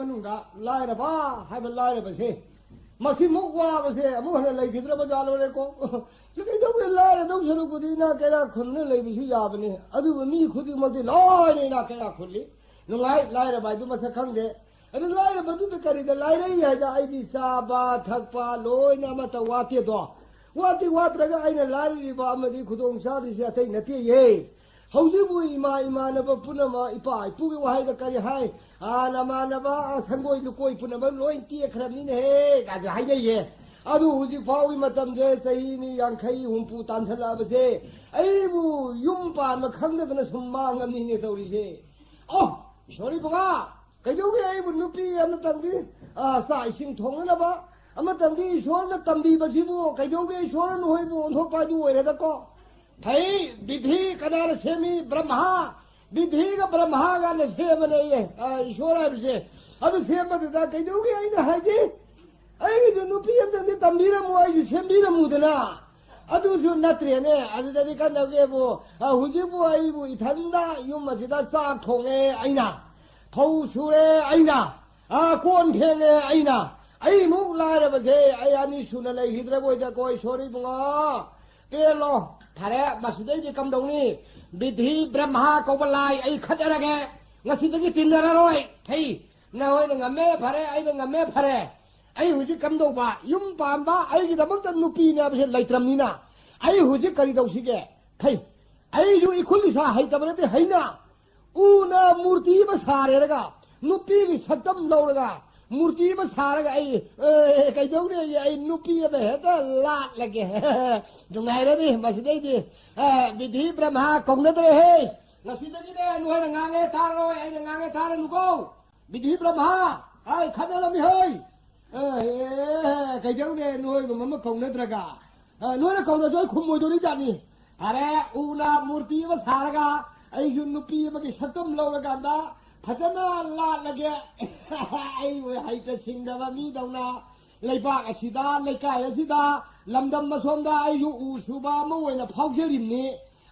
ꯃꯅꯨꯡꯗ ꯂꯥꯏꯔꯕ ꯍꯥꯏꯕ ꯂꯥꯏꯔꯕꯁꯦ, ꯃꯁꯤꯃꯨꯛ ꯋꯥꯕꯁꯦ ꯑꯃꯨꯛ ꯍꯟꯅ ꯂꯩꯈꯤꯗ꯭ꯔꯕ ꯖꯥꯠꯂꯣꯅꯦꯀꯣ? ꯀꯩꯗꯧꯒꯦ, ꯂꯥꯏꯔꯗꯧ ꯁꯔꯨꯛꯄꯨꯗꯤ ꯏꯅꯥꯛ ꯀꯩꯔꯥꯛ ꯈꯨꯟꯗꯨꯅ ꯂꯩꯕꯁꯨ ꯌꯥꯕꯅꯤ꯫ ꯑꯗꯨꯕꯨ ꯃꯤ ꯈꯨꯗꯤꯡꯃꯛꯇꯤ ꯂꯣꯏꯅ ꯏꯅꯥꯛ ꯀꯩꯔꯥꯛ ꯈꯨꯜꯂꯤ꯫ ꯅꯨꯡꯉꯥꯏ, ꯂꯥꯏꯔꯕ ꯍꯥꯏꯗꯨ ꯃꯁꯛ ꯈꯪꯗꯦ꯫ ꯑꯗꯨ ꯂꯥꯏꯔꯕꯗꯨꯗ ꯀꯔꯤꯗ ꯂꯥꯏꯔꯩ ꯍꯥꯏꯗ, ꯑꯩꯗꯤ ꯆꯥꯕ ꯊꯛꯄ ꯂꯣꯏꯅ ꯑꯃꯠꯇ ꯋꯥꯠꯇꯦꯗꯣ꯫ ꯋꯥꯠꯇꯤ ꯋꯥꯠꯇ꯭ꯔꯒ ꯑꯩꯅ ꯂꯥꯏꯔꯤꯕ ꯑꯃꯗꯤ ꯈꯨꯗꯣꯡ ꯆꯥꯗ꯭ꯔꯤꯁꯦ ꯑꯇꯩ ꯅꯠꯇꯦꯌꯦ꯫ ꯍꯧꯖꯤꯛꯄꯨ ꯏꯃꯥ ꯏꯃꯥꯟꯅꯕ ꯄꯨꯝꯅꯃꯛ ꯏꯄꯥ ꯏꯄꯨꯒꯤ ꯋꯥꯍꯩꯗ ꯀꯔꯤ ꯍꯥꯏ? "ꯑꯥ, ꯅꯃꯥꯟꯅꯕ, ꯑꯥ, ꯁꯪꯒꯣꯏ ꯂꯨꯀꯣꯏ ꯄꯨꯝꯅꯃꯛ ꯂꯣꯏ ꯇꯦꯛꯈ꯭ꯔꯕꯅꯤꯅꯦꯍꯦ" ꯀꯥꯏꯁꯨ ꯍꯥꯏꯅꯩꯌꯦ꯫ ꯑꯗꯨ ꯍꯧꯖꯤꯛ ꯐꯥꯎꯒꯤ ꯃꯇꯝꯁꯦ ꯆꯍꯤ ꯅꯤ ꯌꯥꯡꯈꯩ ꯍꯨꯝꯐꯨ ꯇꯥꯟꯁꯜꯂꯛꯑꯕꯁꯦ, ꯑꯩꯕꯨ ꯌꯨꯝ ꯄꯥꯟꯕ ꯈꯪꯗꯗꯅ ꯁꯨꯝ ꯃꯥꯡꯉꯝꯅꯤꯅꯦ ꯇꯧꯔꯤꯁꯦ꯫ ꯑꯣ, ꯏꯁꯣꯔ ꯏꯕꯨꯡꯉꯣ, ꯀꯩꯗꯧꯒꯦ ꯑꯩꯕꯨ ꯅꯨꯄꯤ ꯑꯃꯇꯪꯗꯤ, ꯑ, ꯆꯥꯛ ꯏꯁꯤꯡ ꯊꯣꯡꯅꯅꯕ ꯑꯃꯇꯪꯗꯤ ꯏꯁꯣꯔꯅ ꯇꯝꯕꯤꯕꯁꯤꯕꯨ, ꯀꯩꯗꯧꯒꯦ ꯏꯁꯣꯔꯅ ꯅꯣꯏꯕꯨ ꯑꯣꯟꯊꯣꯛꯄ ꯍꯥꯏꯗꯨ ꯑꯣꯏꯔꯦꯗꯀꯣ? ꯐꯩ, ꯕꯤꯙꯤ ꯀꯅꯥꯅ ꯁꯦꯝꯃꯤ? ꯕ꯭ꯔꯍꯃꯥ꯫ ꯕꯤꯙꯤꯒ ꯕ꯭ꯔꯍꯃꯥꯒꯅ ꯁꯦꯝꯕꯅꯦꯌꯦ, ꯑ, ꯏꯁꯣꯔ ꯍꯥꯏꯕꯁꯦ꯫ ꯑꯗꯨ ꯁꯦꯝꯕꯗꯨꯗ ꯀꯩꯗꯧꯒꯦ ꯑꯩꯅ ꯍꯥꯏꯗꯤ, ꯑꯩꯒꯤꯁꯨ ꯅꯨꯄꯤ ꯑꯃꯇꯪꯗꯤ ꯇꯝꯕꯤꯔꯝꯃꯨ, ꯑꯩꯁꯨ ꯁꯦꯝꯕꯤꯔꯝꯃꯨꯗꯅ꯫ ꯑꯗꯨꯁꯨ ꯅꯠꯇ꯭ꯔꯦꯅꯦ꯫ ꯑꯗꯨꯗꯗꯤ ꯀꯩꯗꯧꯒꯦꯕꯨ, ꯑ, ꯍꯧꯖꯤꯛꯄꯨ ꯑꯩꯕꯨ ꯏꯊꯟꯗ ꯌꯨꯝ ꯑꯁꯤꯗ ꯆꯥꯛ ꯊꯣꯡꯉꯦ ꯑꯩꯅ, ꯐꯧ ꯁꯨꯔꯦ ꯑꯩꯅ, ꯑ, ꯀꯣꯟ ꯐꯦꯡꯉꯦ ꯑꯩꯅ꯫ ꯑꯩꯃꯨꯛ ꯂꯥꯏꯔꯕꯁꯦ ꯑꯩ ꯑꯅꯤ ꯁꯨꯅ ꯂꯩꯈꯤꯗ꯭ꯔꯕꯣꯏꯗꯀꯣ, ꯏꯁꯣꯔ ꯏꯕꯨꯡꯉꯣ꯫ ꯄꯦꯜꯂꯣ꯫ ꯐꯔꯦ, ꯃꯁꯤꯗꯩꯗꯤ ꯀꯝꯗꯧꯅꯤ? ꯕꯤꯙꯤ ꯕ꯭ꯔꯍꯃꯥ ꯀꯧꯕ ꯂꯥꯏ ꯑꯩ ꯈꯠꯅꯔꯒꯦ꯫ ꯉꯁꯤꯗꯒꯤ ꯇꯤꯟꯅꯔꯔꯣꯏ꯫ ꯍꯩ, ꯅꯈꯣꯏꯅ ꯉꯝꯃꯦ ꯐꯔꯦ, ꯑꯩꯅ ꯉꯝꯃꯦ ꯐꯔꯦ꯫ ꯑꯩ ꯍꯧꯖꯤꯛ ꯀꯝꯗꯧꯕ? ꯌꯨꯝ ꯄꯥꯟꯕ ꯑꯩꯒꯤꯗꯃꯛꯇ ꯅꯨꯄꯤꯅꯦ ꯍꯥꯏꯕꯁꯦ ꯂꯩꯇ꯭ꯔꯕꯅꯤꯅ, ꯑꯩ ꯍꯧꯖꯤꯛ ꯀꯔꯤ ꯇꯧꯁꯤꯒꯦ? ꯍꯩ, ꯑꯩꯁꯨ ꯏꯈꯨꯠ ꯏꯁꯥ ꯍꯩꯇꯕ ꯅꯠꯇꯦ, ꯍꯩꯅ ꯎꯅ ꯃꯨꯔꯇꯤ ꯑꯃ ꯁꯥꯔꯦꯔꯒ, ꯅꯨꯄꯤꯒꯤ ꯁꯛꯇꯝ ꯂꯧꯔꯒ, ꯃꯨꯔꯇꯤ ꯑꯃ ꯁꯥꯔꯒ ꯑꯩ, ꯑꯦ, ꯀꯩꯗꯧꯅꯦ? ꯑꯩ ꯅꯨꯄꯤ ꯑꯃ ꯍꯦꯛꯇ ꯂꯥꯠꯂꯒꯦ꯫ ꯅꯨꯡꯉꯥꯏꯔꯅꯤ ꯃꯁꯤꯗꯩꯗꯤ꯫ ꯑꯦ, ꯕꯤꯙꯤ ꯕ꯭ꯔꯍꯃꯥ ꯀꯧꯅꯗ꯭ꯔꯦꯍꯦ꯫ ꯉꯁꯤꯗꯒꯤꯅꯦ ꯅꯣꯏꯅ ꯉꯥꯡꯉꯦ ꯇꯥꯔꯣꯏ, ꯑꯩꯅ ꯉꯥꯡꯉꯦ ꯇꯥꯔꯅꯨꯀꯣ꯫ ꯕꯤꯙꯤ ꯕ꯭ꯔꯍꯃꯥ, ꯑꯩ ꯈꯠꯅꯔꯝꯃꯤ ꯍꯣꯏ꯫ ꯑꯦ, ꯑꯦ, ꯀꯩꯗꯧꯅꯦ ꯅꯣꯏꯒꯨꯝꯕ ꯑꯃ ꯀꯧꯅꯗ꯭ꯔꯒ? ꯑ, ꯅꯣꯏꯅ ꯀꯧꯅꯁꯨ ꯑꯩ ꯈꯨꯝꯃꯣꯏꯗꯣꯔꯤ ꯖꯥꯠꯅꯤ꯫ ꯐꯔꯦ, ꯎꯅ ꯃꯨꯔꯇꯤ ꯑꯃ ꯁꯥꯔꯒ, ꯑꯩꯁꯨ ꯅꯨꯄꯤ ꯑꯃꯒꯤ ꯁꯛꯇꯝ ꯂꯧꯔꯀꯥꯟꯗ ꯐꯖꯅ ꯂꯥꯠꯂꯒꯦ꯫ ꯑꯩꯕꯨ ꯍꯩꯇ ꯁꯤꯡꯗꯕ ꯃꯤꯗꯧꯅ ꯂꯩꯕꯥꯛ ꯑꯁꯤꯗ, ꯂꯩꯀꯥꯏ ꯑꯁꯤꯗ, ꯂꯝꯗꯝ ꯑꯁꯣꯝꯗ ꯑꯩꯁꯨ ꯎ ꯁꯨꯕ ꯑꯃ ꯑꯣꯏꯅ ꯐꯥꯎꯖꯔꯤꯕꯅꯤ꯫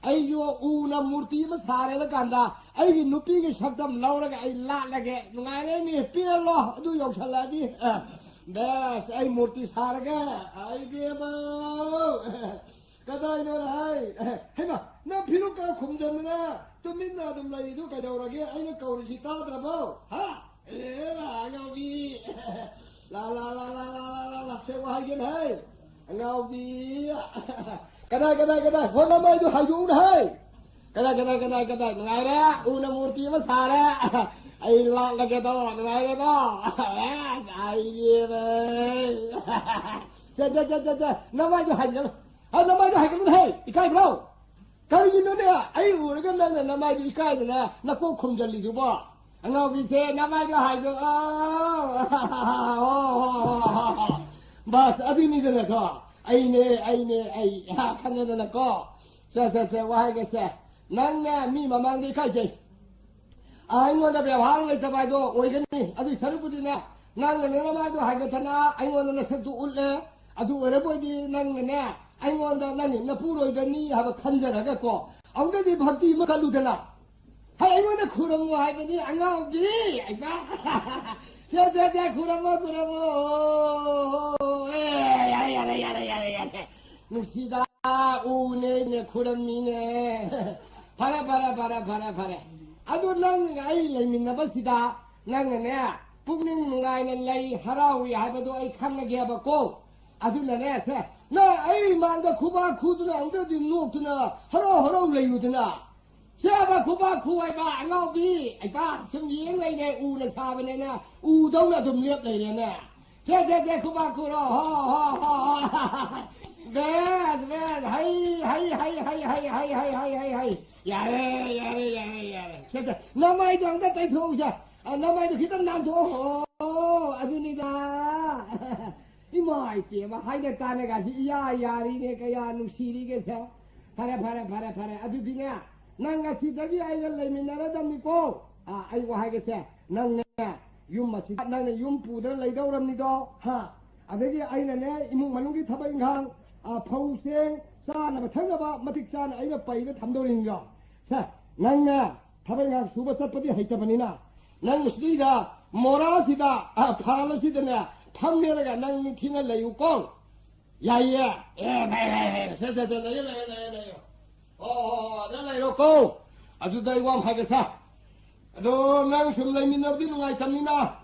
ꯑꯩꯁꯨ ꯎꯅ ꯃꯨꯔꯇꯤ ꯑꯃ ꯁꯥꯔꯦꯅ ꯀꯥꯟꯗ ꯑꯩꯒꯤ ꯅꯨꯄꯤꯒꯤ ꯁꯛꯇꯝ ꯂꯧꯔꯒ ꯑꯩ ꯂꯥꯠꯂꯒꯦ꯫ ꯅꯨꯡꯉꯥꯏꯔꯦꯅꯦ, ꯄꯤꯔꯜꯂꯣ ꯑꯗꯨ ꯌꯧꯁꯜꯂꯛꯑꯗꯤ꯫ ꯑ, ꯕꯦꯁ, ꯑꯩ ꯃꯨꯔꯇꯤ ꯁꯥꯔꯒꯦ꯫ ꯑꯩ ꯕꯦꯝꯃ, ꯀꯗꯥꯏꯅꯣ ꯍꯥꯏ? ꯍꯩꯃ, ꯅꯪ ꯐꯤꯔꯨꯛꯀ ꯈꯨꯝꯖꯟꯗꯅ ꯇꯨꯃꯤꯟꯅ ꯑꯗꯨꯝ ꯂꯩꯔꯤꯗꯨ ꯀꯩꯗꯧꯔꯒꯦ? ꯑꯩꯅ ꯀꯧꯔꯤꯁꯤ ꯇꯥꯗ꯭ꯔꯕꯣ? ꯍꯥ? ꯑꯦ, ꯂꯥ, ꯑꯉꯥꯎꯕꯤ꯫ ꯂꯥ, ꯂꯥ, ꯂꯥ, ꯂꯥ, ꯂꯥ, ꯂꯥ, ꯂꯥ, ꯂꯥ, ꯁꯦ ꯋꯥ ꯍꯥꯏꯒꯦꯅ ꯍꯥꯏ꯫ ꯑꯉꯥꯎꯕꯤ꯫ ꯀꯗꯥꯏ, ꯀꯗꯥꯏ, ꯀꯗꯥꯏ? ꯍꯣ, ꯅꯃꯥꯏꯗꯨ ꯍꯥꯏꯗꯣꯛꯎꯅ ꯍꯥꯏ꯫ ꯀꯗꯥꯏ, ꯀꯗꯥꯏ, ꯀꯗꯥꯏ, ꯀꯗꯥꯏ? ꯅꯨꯡꯉꯥꯏꯔꯦ? ꯎꯅ ꯃꯨꯔꯇꯤ ꯑꯃ ꯁꯥꯔꯦ꯫ ꯑꯩ ꯂꯥꯛꯂꯒꯦꯗꯣ, ꯅꯨꯡꯉꯥꯏꯔꯦꯗꯣ? ꯑꯦ, ꯉꯥꯏꯔꯦꯅꯦ꯫ ꯆꯦ, ꯆꯦ, ꯆꯦ, ꯆꯦ, ꯆꯦ, ꯅꯃꯥꯏꯗꯨ ꯍꯥꯏꯒꯅꯨ꯫ ꯍꯣ, ꯅꯃꯥꯏꯗꯨ ꯍꯥꯏꯒꯅꯨ ꯍꯦ, ꯏꯀꯥꯏꯕ꯭ꯔꯣ? ꯀꯔꯤꯒꯤꯅꯣꯅꯦ? ꯑꯩ ꯎꯔꯒ ꯅꯪꯅ ꯅꯃꯥꯏꯗꯨ ꯏꯀꯥꯏꯗꯅ ꯅꯀꯣꯛ ꯈꯨꯝꯖꯜꯂꯤꯗꯨꯕꯣ? ꯑꯉꯥꯎꯕꯤꯁꯦ, ꯅꯃꯥꯏꯗꯣ ꯍꯥꯏꯗꯣꯛꯑꯣ꯫ ꯕꯁ, ꯑꯗꯨꯅꯤꯗꯅꯀꯣ꯫ ꯑꯩꯅꯦ, ꯑꯩꯅꯦ, ꯑꯩ꯫ ꯈꯪꯉꯦꯗꯅꯀꯣ꯫ ꯁꯦ, ꯁꯦ, ꯁꯦ, ꯋꯥ ꯍꯥꯏꯒꯦꯁꯦ꯫ ꯅꯪꯅꯦ ꯃꯤ ꯃꯃꯥꯡꯗ ꯏꯀꯥꯏꯖꯩ꯫ ꯑꯩꯉꯣꯟꯗ ꯕꯦꯕꯥꯔ ꯂꯩꯇꯕ ꯍꯥꯏꯗꯣ ꯑꯣꯏꯒꯅꯤ꯫ ꯑꯗꯨꯏ ꯁꯔꯨꯛꯄꯨꯗꯤꯅꯦ, ꯅꯪꯅꯅꯦ ꯅꯃꯥꯏꯗꯣ ꯍꯥꯏꯒꯠꯇꯅ ꯑꯩꯉꯣꯟꯗ ꯅꯁꯛꯇꯨ ꯎꯠꯂꯦ꯫ ꯑꯗꯨ ꯑꯣꯏꯔꯕꯣꯏꯗꯤ ꯅꯪꯅꯅꯦ, ꯑꯩꯉꯣꯟꯗ ꯅꯪ ꯅꯄꯨꯔꯣꯏꯗꯅꯤ ꯍꯥꯏꯕ ꯈꯟꯖꯔꯒꯀꯣ, ꯑꯃꯨꯛꯇꯗꯤ ꯚꯛꯇꯤ ꯑꯃ ꯀꯜꯂꯨꯗꯅ꯫ ꯍꯩ, ꯑꯩꯉꯣꯟꯗ ꯈꯨꯔꯨꯝꯃꯨ ꯍꯥꯏꯕꯅꯤ, ꯑꯉꯥꯎꯕꯤ! ꯑꯩꯅ ꯁꯦ, ꯁꯦ, ꯁꯦ, ꯈꯨꯔꯨꯝꯃꯣ, ꯈꯨꯔꯨꯝꯃꯣ꯫ ꯑꯦ, ꯌꯥꯔꯦ, ꯌꯥꯔꯦ, ꯌꯥꯔꯦ, ꯌꯥꯔꯦ, ꯌꯥꯔꯦ꯫ ꯅꯨꯡꯁꯤꯗ, ꯎꯅꯦ, ꯅꯦ, ꯈꯨꯔꯝꯃꯤꯅꯦ꯫ ꯐꯔꯦ, ꯐꯔꯦ, ꯐꯔꯦ, ꯐꯔꯦ, ꯐꯔꯦ꯫ ꯑꯗꯨ ꯅꯪ ꯑꯩ ꯂꯩꯃꯤꯟꯅꯕꯁꯤꯗ ꯅꯪꯅꯅꯦ, ꯄꯨꯛꯅꯤꯡ ꯅꯨꯡꯉꯥꯏꯅ ꯂꯩ, ꯍꯔꯥꯎꯏ ꯍꯥꯏꯕꯗꯣ ꯑꯩ ꯈꯪꯉꯒꯦꯕꯀꯣ꯫ ꯑꯗꯨꯅꯅꯦ, ꯁꯦ, ꯅꯪ ꯑꯩ ꯏꯃꯥꯡꯗ ꯈꯨꯕꯥꯛ ꯈꯨꯗꯨꯅ ꯑꯃꯨꯛꯇꯗꯤ ꯅꯣꯛꯇꯨꯅ ꯍꯔꯥꯎ ꯍꯔꯥꯎ ꯂꯩꯌꯨꯗꯅ꯫ ꯁꯦꯕ ꯈꯨꯕꯥꯛ ꯈꯨ ꯍꯥꯏꯕ ꯑꯉꯥꯎꯕꯤ, ꯑꯩꯕ ꯁꯨꯝ ꯌꯦꯡ ꯂꯩꯔꯦ, ꯎꯅ ꯁꯥꯕꯅꯦꯅ ꯎꯗꯧꯅ ꯑꯗꯨꯝ ꯂꯦꯞ ꯂꯩꯔꯦꯅꯦ꯫ ꯁꯦ, ꯁꯦ, ꯁꯦ, ꯈꯨꯕꯥꯛ ꯈꯨꯔꯣ, ꯍꯣ, ꯍꯣ, ꯍꯣ, ꯍꯣ꯫ ꯕꯦꯁ, ꯕꯦꯁ, ꯍꯩ, ꯍꯩ, ꯍꯩ꯫ ꯌꯥꯔꯦ, ꯌꯥꯔꯦ, ꯌꯥꯔꯦ, ꯌꯥꯔꯦ, ꯌꯥꯔꯦ꯫ ꯁꯦ, ꯁꯦ, ꯅꯃꯥꯏꯗꯣ ꯑꯝꯇ ꯇꯩꯊꯣꯛꯎꯁꯦ꯫ ꯑ, ꯅꯃꯥꯏꯗꯣ ꯈꯤꯇꯪ ꯅꯥꯟꯊꯣꯛꯑꯣ꯫ ꯍꯣ, ꯑꯗꯨꯅꯤꯗ꯫ ꯏꯃꯥ ꯏꯄꯦꯝꯃ, ꯍꯥꯏꯅ ꯇꯥꯅꯒꯁꯤ ꯏꯌꯥ ꯌꯥꯔꯤꯅꯦ, ꯀꯌꯥ ꯅꯨꯡꯁꯤꯔꯤꯒꯦꯁꯦ꯫ ꯐꯔꯦ, ꯐꯔꯦ, ꯐꯔꯦ, ꯐꯔꯦ꯫ ꯑꯗꯨꯗꯤꯅꯦ, ꯅꯪ ꯉꯁꯤꯗꯒꯤ ꯑꯩꯒ ꯂꯩꯃꯤꯟꯅꯔꯗꯝꯅꯤꯀꯣ꯫ ꯑ, ꯑꯩ ꯋꯥ ꯍꯥꯏꯒꯦꯁꯦ, ꯅꯪꯅꯦ, ꯌꯨꯝ ꯑꯁꯤꯗ ꯅꯪꯅ ꯌꯨꯝ ꯄꯨꯗꯅ ꯂꯩꯗꯧꯔꯝꯅꯤꯗꯣ, ꯍꯥ? ꯑꯗꯒꯤ ꯑꯩꯅꯅꯦ, ꯏꯃꯨꯡ ꯃꯅꯨꯡꯒꯤ ꯊꯕꯛ ꯏꯪꯈꯥꯡ, ꯑ, ꯐꯧ ꯆꯦꯡ ꯆꯥꯅꯕ ꯊꯛꯅꯕ ꯃꯇꯤꯛ ꯆꯥꯅ ꯑꯩꯅ ꯄꯩꯔ ꯊꯝꯗꯧꯔꯤꯅꯤꯗꯣ꯫ ꯁꯦ, ꯅꯪꯅ ꯊꯕꯛ ꯏꯪꯈꯥꯡ ꯁꯨꯕ ꯆꯠꯄꯗꯤ ꯍꯩꯇꯕꯅꯤꯅ, ꯅꯪ ꯁꯤꯗꯩꯗ ꯃꯣꯔꯥꯁꯤꯗ, ꯑ, ꯐꯥꯜ ꯑꯁꯤꯗꯅꯦ ꯐꯝꯃꯦꯔꯒ ꯅꯪ ꯅꯤꯡꯊꯤꯅ ꯂꯩꯌꯨꯀꯣ꯫ ꯌꯥꯏꯌꯦ꯫ ꯑꯦ, ꯐꯩ, ꯐꯩ, ꯐꯩ꯫ ꯁꯦ, ꯁꯦ, ꯁꯦ, ꯂꯩꯌꯨ, ꯂꯩꯌꯨ, ꯂꯩꯌꯨ, ꯂꯩꯌꯨ꯫ ꯑꯣ, ꯑꯣ, ꯑꯣ, ꯑꯗ ꯂꯩꯔꯣꯀꯣ꯫ ꯑꯗꯨꯗ ꯑꯩ ꯋꯥ ꯑꯃ ꯍꯥꯏꯒꯦ ꯁꯥ꯫ ꯑꯗꯣ ꯅꯪ ꯁꯨꯝ ꯂꯩꯃꯤꯟꯅꯕꯗꯤ ꯅꯨꯡꯉꯥꯏꯇꯕꯅꯤꯅ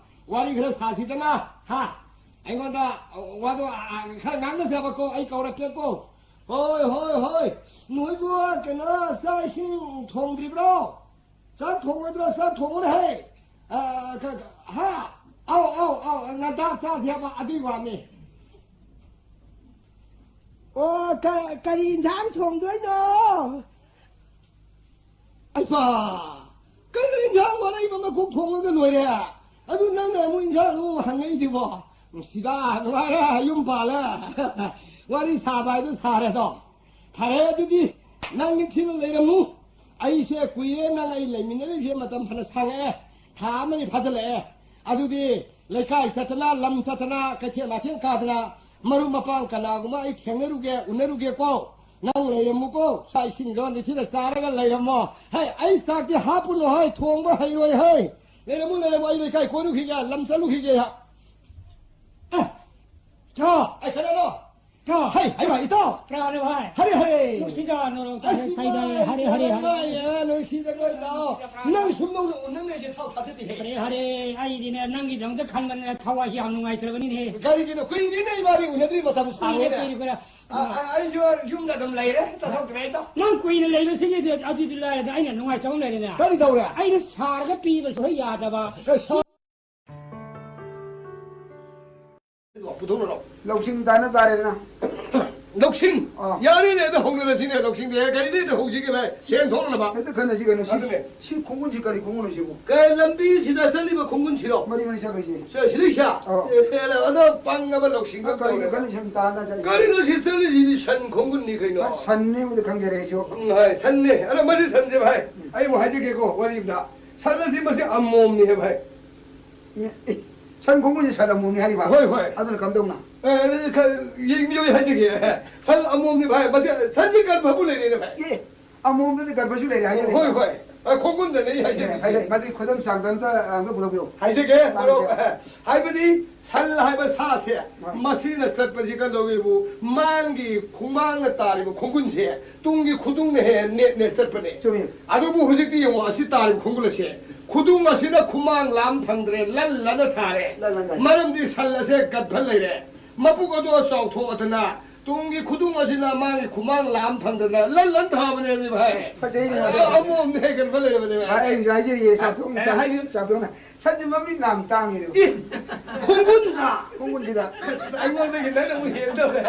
ꯋꯥꯔꯤ ꯈꯔ ꯁꯥꯁꯤꯗꯅ, ꯍꯥ? ꯑꯩꯉꯣꯟꯗ ꯋꯥꯗꯣ, ꯑ, ꯈꯔ ꯉꯥꯡꯅꯖꯕꯀꯣ, ꯑꯩ ꯀꯧꯔꯛꯀꯦꯀꯣ꯫ ꯍꯣꯏ, ꯍꯣꯏ, ꯍꯣꯏ꯫ ꯅꯣꯏꯕꯨ ꯀꯩꯅꯣ ꯆꯥꯛ ꯏꯁꯤꯡ ꯊꯣꯡꯗ꯭ꯔꯤꯕ꯭ꯔꯣ? ꯆꯥꯛ ꯊꯣꯡꯉꯗ꯭ꯔꯣ? ꯆꯥꯛ ꯊꯣꯡꯉꯨꯅꯦ ꯍꯦ꯫ ꯑ, ꯀ-, ꯀ-, ꯍꯥ? ꯑꯧ, ꯑꯧ, ꯑꯧ, ꯉꯟꯇꯥ ꯆꯥꯁꯦ ꯍꯥꯏꯕ ꯑꯗꯨꯏ ꯋꯥꯅꯤ꯫ ꯑꯣ, ꯀ-, ꯀꯔꯤ ꯏꯟꯖꯥꯡ ꯊꯣꯡꯗꯣꯏꯅꯣ? ꯑꯩꯄꯥ! ꯀꯩꯅꯣ ꯏꯟꯖꯥꯡ ꯑꯔꯩꯕ ꯃꯈꯣꯛ ꯊꯣꯡꯉꯒ ꯂꯣꯏꯔꯦ꯫ ꯑꯗꯨ ꯅꯪꯅ ꯑꯃꯨꯛ ꯏꯟꯖꯥꯡ ꯑꯃꯨꯛ ꯍꯪꯉꯛꯏꯁꯤꯕꯣ? ꯅꯨꯡꯁꯤꯗ, ꯅꯨꯡꯉꯥꯏꯔꯦ, ꯌꯨꯝ ꯄꯥꯜꯂꯦ꯫ ꯋꯥꯔꯤ ꯁꯥꯕ ꯍꯥꯏꯗꯣ ꯁꯥꯔꯦꯗꯣ꯫ ꯐꯔꯦ ꯑꯗꯨꯗꯤ, ꯅꯪ ꯅꯤꯡꯊꯤꯅ ꯂꯩꯔꯝꯃꯨ꯫ ꯑꯩꯁꯦ ꯀꯨꯏꯔꯦ ꯅꯪ ꯑꯩ ꯂꯩꯃꯤꯟꯅꯔꯤꯁꯦ, ꯃꯇꯝ ꯐꯅ ꯁꯥꯡꯉꯛꯑꯦ꯫ ꯊꯥ ꯑꯃꯅꯤ ꯐꯥꯖꯤꯜꯂꯛꯑꯦ꯫ ꯑꯗꯨꯗꯤ ꯂꯩꯀꯥꯏ ꯆꯠꯇꯅ, ꯂꯝ ꯆꯠꯇꯅ, ꯀꯩꯊꯦꯜ ꯃꯥꯊꯦꯜ ꯀꯥꯗꯅ, ꯃꯔꯨꯞ ꯃꯄꯥꯡ ꯀꯅꯥꯒꯨꯝꯕ ꯑꯩ ꯊꯦꯡꯅꯔꯨꯒꯦ, ꯎꯅꯔꯨꯒꯦꯀꯣ꯫ ꯅꯪ ꯂꯩꯔꯝꯃꯨꯀꯣ, ꯆꯥꯛ ꯏꯁꯤꯡꯗꯣ ꯅꯤꯡꯊꯤꯅ ꯆꯥꯔꯒ ꯂꯩꯔꯝꯃꯣ꯫ ꯍꯩ, ꯑꯩ ꯆꯥꯛꯇꯤ ꯍꯥꯞꯄꯨꯅꯨ ꯍꯩ, ꯊꯣꯡꯕ ꯍꯩꯔꯣꯏ ꯍꯩ꯫ ꯂꯩꯔꯝꯃꯨ, ꯂꯩꯔꯝꯃꯨ, ꯑꯩ ꯂꯩꯀꯥꯏ ꯀꯣꯏꯔꯨꯈꯤꯒꯦ, ꯂꯝ ꯆꯠꯂꯨꯈꯤꯒꯦ꯫ ꯑꯦ, ꯆꯥ꯫ ꯑꯩ ꯀꯩꯅꯣꯗꯣ, ꯆꯥ꯫ ꯍꯩ, ꯍꯩ, ꯚꯥꯏ, ꯏꯇꯥꯎ꯫ ꯄ꯭ꯔꯥꯟ ꯚꯥꯏ꯫ ꯍꯔꯦ, ꯍꯔꯦ꯫ ꯅꯨꯡꯁꯤꯗ ꯅꯣꯔꯣꯛꯇ ꯑꯁ, ꯁꯩꯗꯥꯏ, ꯍꯔꯦ, ꯍꯔꯦ, ꯍꯔꯦ꯫ ꯅꯨꯡꯉꯥꯏꯌꯦ, ꯅꯨꯡꯁꯤꯗ ꯅꯣꯏ ꯏꯇꯥꯎ꯫ ꯅꯪ ꯁꯨꯝ ꯅꯧꯅ ꯎꯅ ꯂꯩꯁꯦ ꯊꯥꯎ ꯊꯥꯖꯗꯦꯍꯦ꯫ ꯍꯔꯦ, ꯍꯔꯦ, ꯑꯩꯗꯤꯅꯦ, ꯅꯪꯒꯤꯗꯃꯛꯇ ꯈꯟꯕꯅ ꯊꯋꯥꯏꯁꯤ ꯌꯥꯝ ꯅꯨꯡꯉꯥꯏꯇ꯭ꯔꯕꯅꯤꯅꯦꯍꯦ꯫ ꯀꯔꯤꯒꯤꯅꯣ? ꯀꯨꯏꯔꯦꯅꯦ ꯏꯕꯥꯅꯤ ꯎꯅꯗ꯭ꯔꯤ, ꯃꯇꯝ ꯀꯨꯏꯔꯦ, ꯁꯥꯡꯉꯦꯅꯦ꯫ ꯀꯨꯏꯔꯦ, ꯀꯨꯏꯔꯦ꯫ ꯑ, ꯑ, ꯑꯩꯁꯨ ꯌꯨꯝꯗ ꯑꯗꯨꯝ ꯂꯩꯔꯦ, ꯆꯠꯊꯣꯛꯇ꯭ꯔꯦ ꯑꯩꯗꯣ꯫ ꯅꯪ ꯀꯨꯏꯅ ꯂꯩꯕꯁꯤꯒꯤꯗꯤ ꯑꯗꯨꯗꯤ ꯂꯥꯏꯔꯗꯅ ꯑꯩꯅ ꯅꯨꯡꯉꯥꯏꯇꯕ ꯑꯃ ꯂꯩꯔꯦꯅꯦ꯫ ꯀꯔꯤ ꯇꯧꯔꯦ? ꯑꯩꯅ ꯁꯥꯔꯒ ꯄꯤꯕꯁꯨ ꯍꯦꯛ ꯌꯥꯗꯕ꯫ ꯀꯩ ꯁꯥ-, ꯄꯨꯊꯣꯛꯅꯔꯣ꯫ ꯂꯧꯁꯤꯡ ꯇꯥꯅ ꯇꯥꯔꯦꯗꯅ꯫ ꯂꯧꯁꯤꯡ? ꯑꯥ꯫ ꯌꯥꯔꯦꯅꯦ, ꯑꯗ ꯍꯧꯅꯔꯁꯤꯅꯦ, ꯂꯧꯁꯤꯡꯗꯤ꯫ ꯑꯦ, ꯀꯔꯤꯗ ꯍꯧꯁꯤꯒꯦ ꯚꯥꯏ? ꯁꯦꯟ ꯊꯣꯛꯅꯕ꯫ ꯍꯦꯛꯇ ꯈꯟꯅꯁꯤ ꯀꯩꯅꯣ, ꯁꯤ, ꯑꯗꯨꯅꯦ꯫ ꯁꯤ ꯈꯣꯡꯒꯨꯟꯁꯤ ꯀꯔꯤ ꯈꯣꯡꯒꯨꯟꯅꯣ ꯁꯤꯕꯨ? ꯀꯩ ꯂꯝꯕꯤꯁꯤꯗ ꯆꯠꯂꯤꯕ ꯈꯣꯡꯒꯨꯟꯁꯤꯔꯣ? ꯃꯔꯤ ꯃꯔꯤ ꯆꯠꯈ꯭ꯔꯤꯁꯤ꯫ ꯁꯦ, ꯁꯤꯗꯩꯁꯤꯗ? ꯑꯥ꯫ ꯑꯦ, ꯑꯦ, ꯑꯗꯣ ꯄꯪꯉꯕ ꯂꯧꯁꯤꯡ ꯑꯃ ꯀꯔꯤꯅꯣ ꯇꯧꯔꯦ꯫ ꯈꯜꯂꯤ ꯁꯨꯝ ꯇꯥꯅ ꯆꯠꯂꯤꯁꯤ? ꯀꯔꯤꯅꯣ ꯁꯤ ꯆꯠꯂꯤꯁꯤꯗꯤ ꯁꯟ ꯈꯣꯡꯒꯨꯟꯅꯤ ꯀꯩꯅꯣ? ꯑꯁ, ꯁꯟꯅꯦꯕꯨꯗꯤ ꯈꯪꯖꯔꯦ ꯑꯩꯁꯨ꯫ ꯎꯝ, ꯍꯣꯏ, ꯁꯟꯅꯦ꯫ ꯑꯗꯣ ꯃꯁꯤ ꯁꯟꯁꯦ ꯚꯥꯏ, ꯎꯝ꯫ ꯑꯩ ꯑꯃꯨꯛ ꯍꯥꯏꯖꯒꯦꯀꯣ, ꯋꯥꯔꯤ ꯑꯃꯗ꯫ ꯁꯟ ꯑꯁꯤ ꯃꯁꯤ ꯑꯃꯣꯝꯅꯤ ꯍꯥꯏꯕ ꯚꯥꯏ꯫ ꯎꯝ, ꯑꯦ, ꯁꯟ ꯈꯣꯡꯒꯨꯟꯁꯦ ꯁꯟ ꯑꯃꯣꯝꯅꯤ ꯍꯥꯏꯔꯤꯕ? ꯍꯣꯏ, ꯍꯣꯏ꯫ ꯑꯗꯨꯅ ꯀꯝꯗꯧꯅ? ꯑꯦ, ꯑꯗꯨꯗꯤ ꯈꯔ ꯌꯦꯡꯕꯤꯌꯨ ꯍꯥꯏꯖꯒꯦ꯫ ꯁꯟ ꯑꯃꯣꯝꯅꯤ ꯚꯥꯏ, ꯃꯁꯤ ꯁꯟꯁꯤ ꯒꯔꯚꯕꯨ ꯂꯩꯔꯦꯅꯦ ꯚꯥꯏ꯫ ꯑꯦ, ꯑꯃꯣꯝꯗꯗꯤ ꯒꯔꯚꯁꯨ ꯂꯩꯔꯦ ꯍꯥꯏꯅꯔꯤꯕ? ꯍꯣꯏ, ꯍꯣꯏ꯫ ꯑ, ꯈꯣꯡꯒꯨꯟꯗꯅꯦ ꯑꯩ ꯍꯥꯏꯖꯔꯤꯁꯦ꯫ ꯍꯥꯏ, ꯍꯥꯏ, ꯃꯗꯨꯒꯤ ꯈꯨꯗꯝ ꯆꯥꯡꯗꯝꯗ ꯑꯝꯇ ꯄꯨꯊꯣꯛꯄꯤꯔꯛꯑꯣ꯫ ꯍꯥꯏꯖꯒꯦ, ꯃꯔꯨꯞ꯫ ꯇꯥꯕꯤꯁꯦ꯫ ꯍꯥꯏꯕꯗꯤ ꯁꯟ ꯍꯥꯏꯕ ꯁꯥꯁꯦ, ꯍꯣꯏ꯫ ꯃꯁꯤꯅ ꯆꯠꯄꯁꯤ ꯀꯝꯗꯧꯋꯦꯕꯨ, ꯃꯥꯡꯒꯤ ꯈꯣꯡꯃꯥꯡꯅ ꯇꯥꯔꯤꯕ ꯈꯣꯡꯒꯨꯟꯁꯦ ꯇꯨꯡꯒꯤ ꯈꯨꯗꯨꯡꯅ ꯍꯦꯟꯅ ꯅꯦꯠ ꯅꯦꯠ ꯆꯠꯄꯅꯦ꯫ ꯆꯨꯝꯃꯤ꯫ ꯑꯗꯨꯕꯨ ꯍꯧꯖꯤꯛꯇꯤ ꯌꯦꯡꯉꯣ, ꯑꯁꯤ ꯇꯥꯔꯤꯕ ꯈꯣꯡꯒꯨꯟ ꯑꯁꯦ, ꯈꯨꯗꯨꯡ ꯑꯁꯤꯅ ꯈꯨꯃꯥꯡ ꯂꯥꯝ ꯐꯪꯗ꯭ꯔꯦ, ꯂꯟ ꯂꯟꯅ ꯊꯥꯔꯦ꯫ ꯂꯟ ꯂꯟ ꯊꯥꯔꯦ꯫ ꯃꯔꯝꯗꯤ ꯁꯟ ꯑꯁꯦ ꯒꯠꯐꯟ ꯂꯩꯔꯦ꯫ ꯃꯄꯨꯛ ꯑꯗꯣ ꯆꯥꯎꯊꯣꯛꯑꯗꯅ ꯇꯨꯡꯒꯤ ꯈꯨꯗꯨꯡ ꯑꯁꯤꯅ ꯃꯥꯒꯤ ꯈꯨꯃꯥꯡ ꯂꯥꯝ ꯐꯪꯗꯅ ꯂꯟ ꯂꯟ ꯊꯥꯕꯅꯦꯃꯤ ꯚꯥꯏ꯫ ꯐꯖꯩꯅꯦ, ꯑ, ꯐꯖꯩꯅꯦ꯫ ꯑꯃꯣꯝꯅ ꯍꯦꯟꯒꯠꯄ ꯂꯩꯔꯕꯅꯦ ꯚꯥꯏ꯫ ꯑꯩ ꯍꯥꯏꯖꯔꯤꯌꯦ, ꯆꯥꯎꯊꯣꯛꯅ, ꯑꯦ, ꯍꯥꯏꯕꯤꯌꯨ꯫ ꯆꯥꯎꯊꯣꯛꯅ꯫ ꯁꯟꯁꯦ ꯃꯃꯤꯠ ꯅꯥꯝ ꯇꯥꯡꯉꯦ ꯑꯗꯨ꯫ ꯑꯦ, ꯈꯣꯡꯒꯨꯟꯗ? ꯈꯣꯡꯒꯨꯟꯁꯤꯗ꯫ ꯑꯁ, ꯑꯩꯉꯣꯟꯗꯒꯤ ꯅꯪꯅ ꯑꯃꯨꯛ ꯍꯦꯟꯗꯧꯔꯦ꯫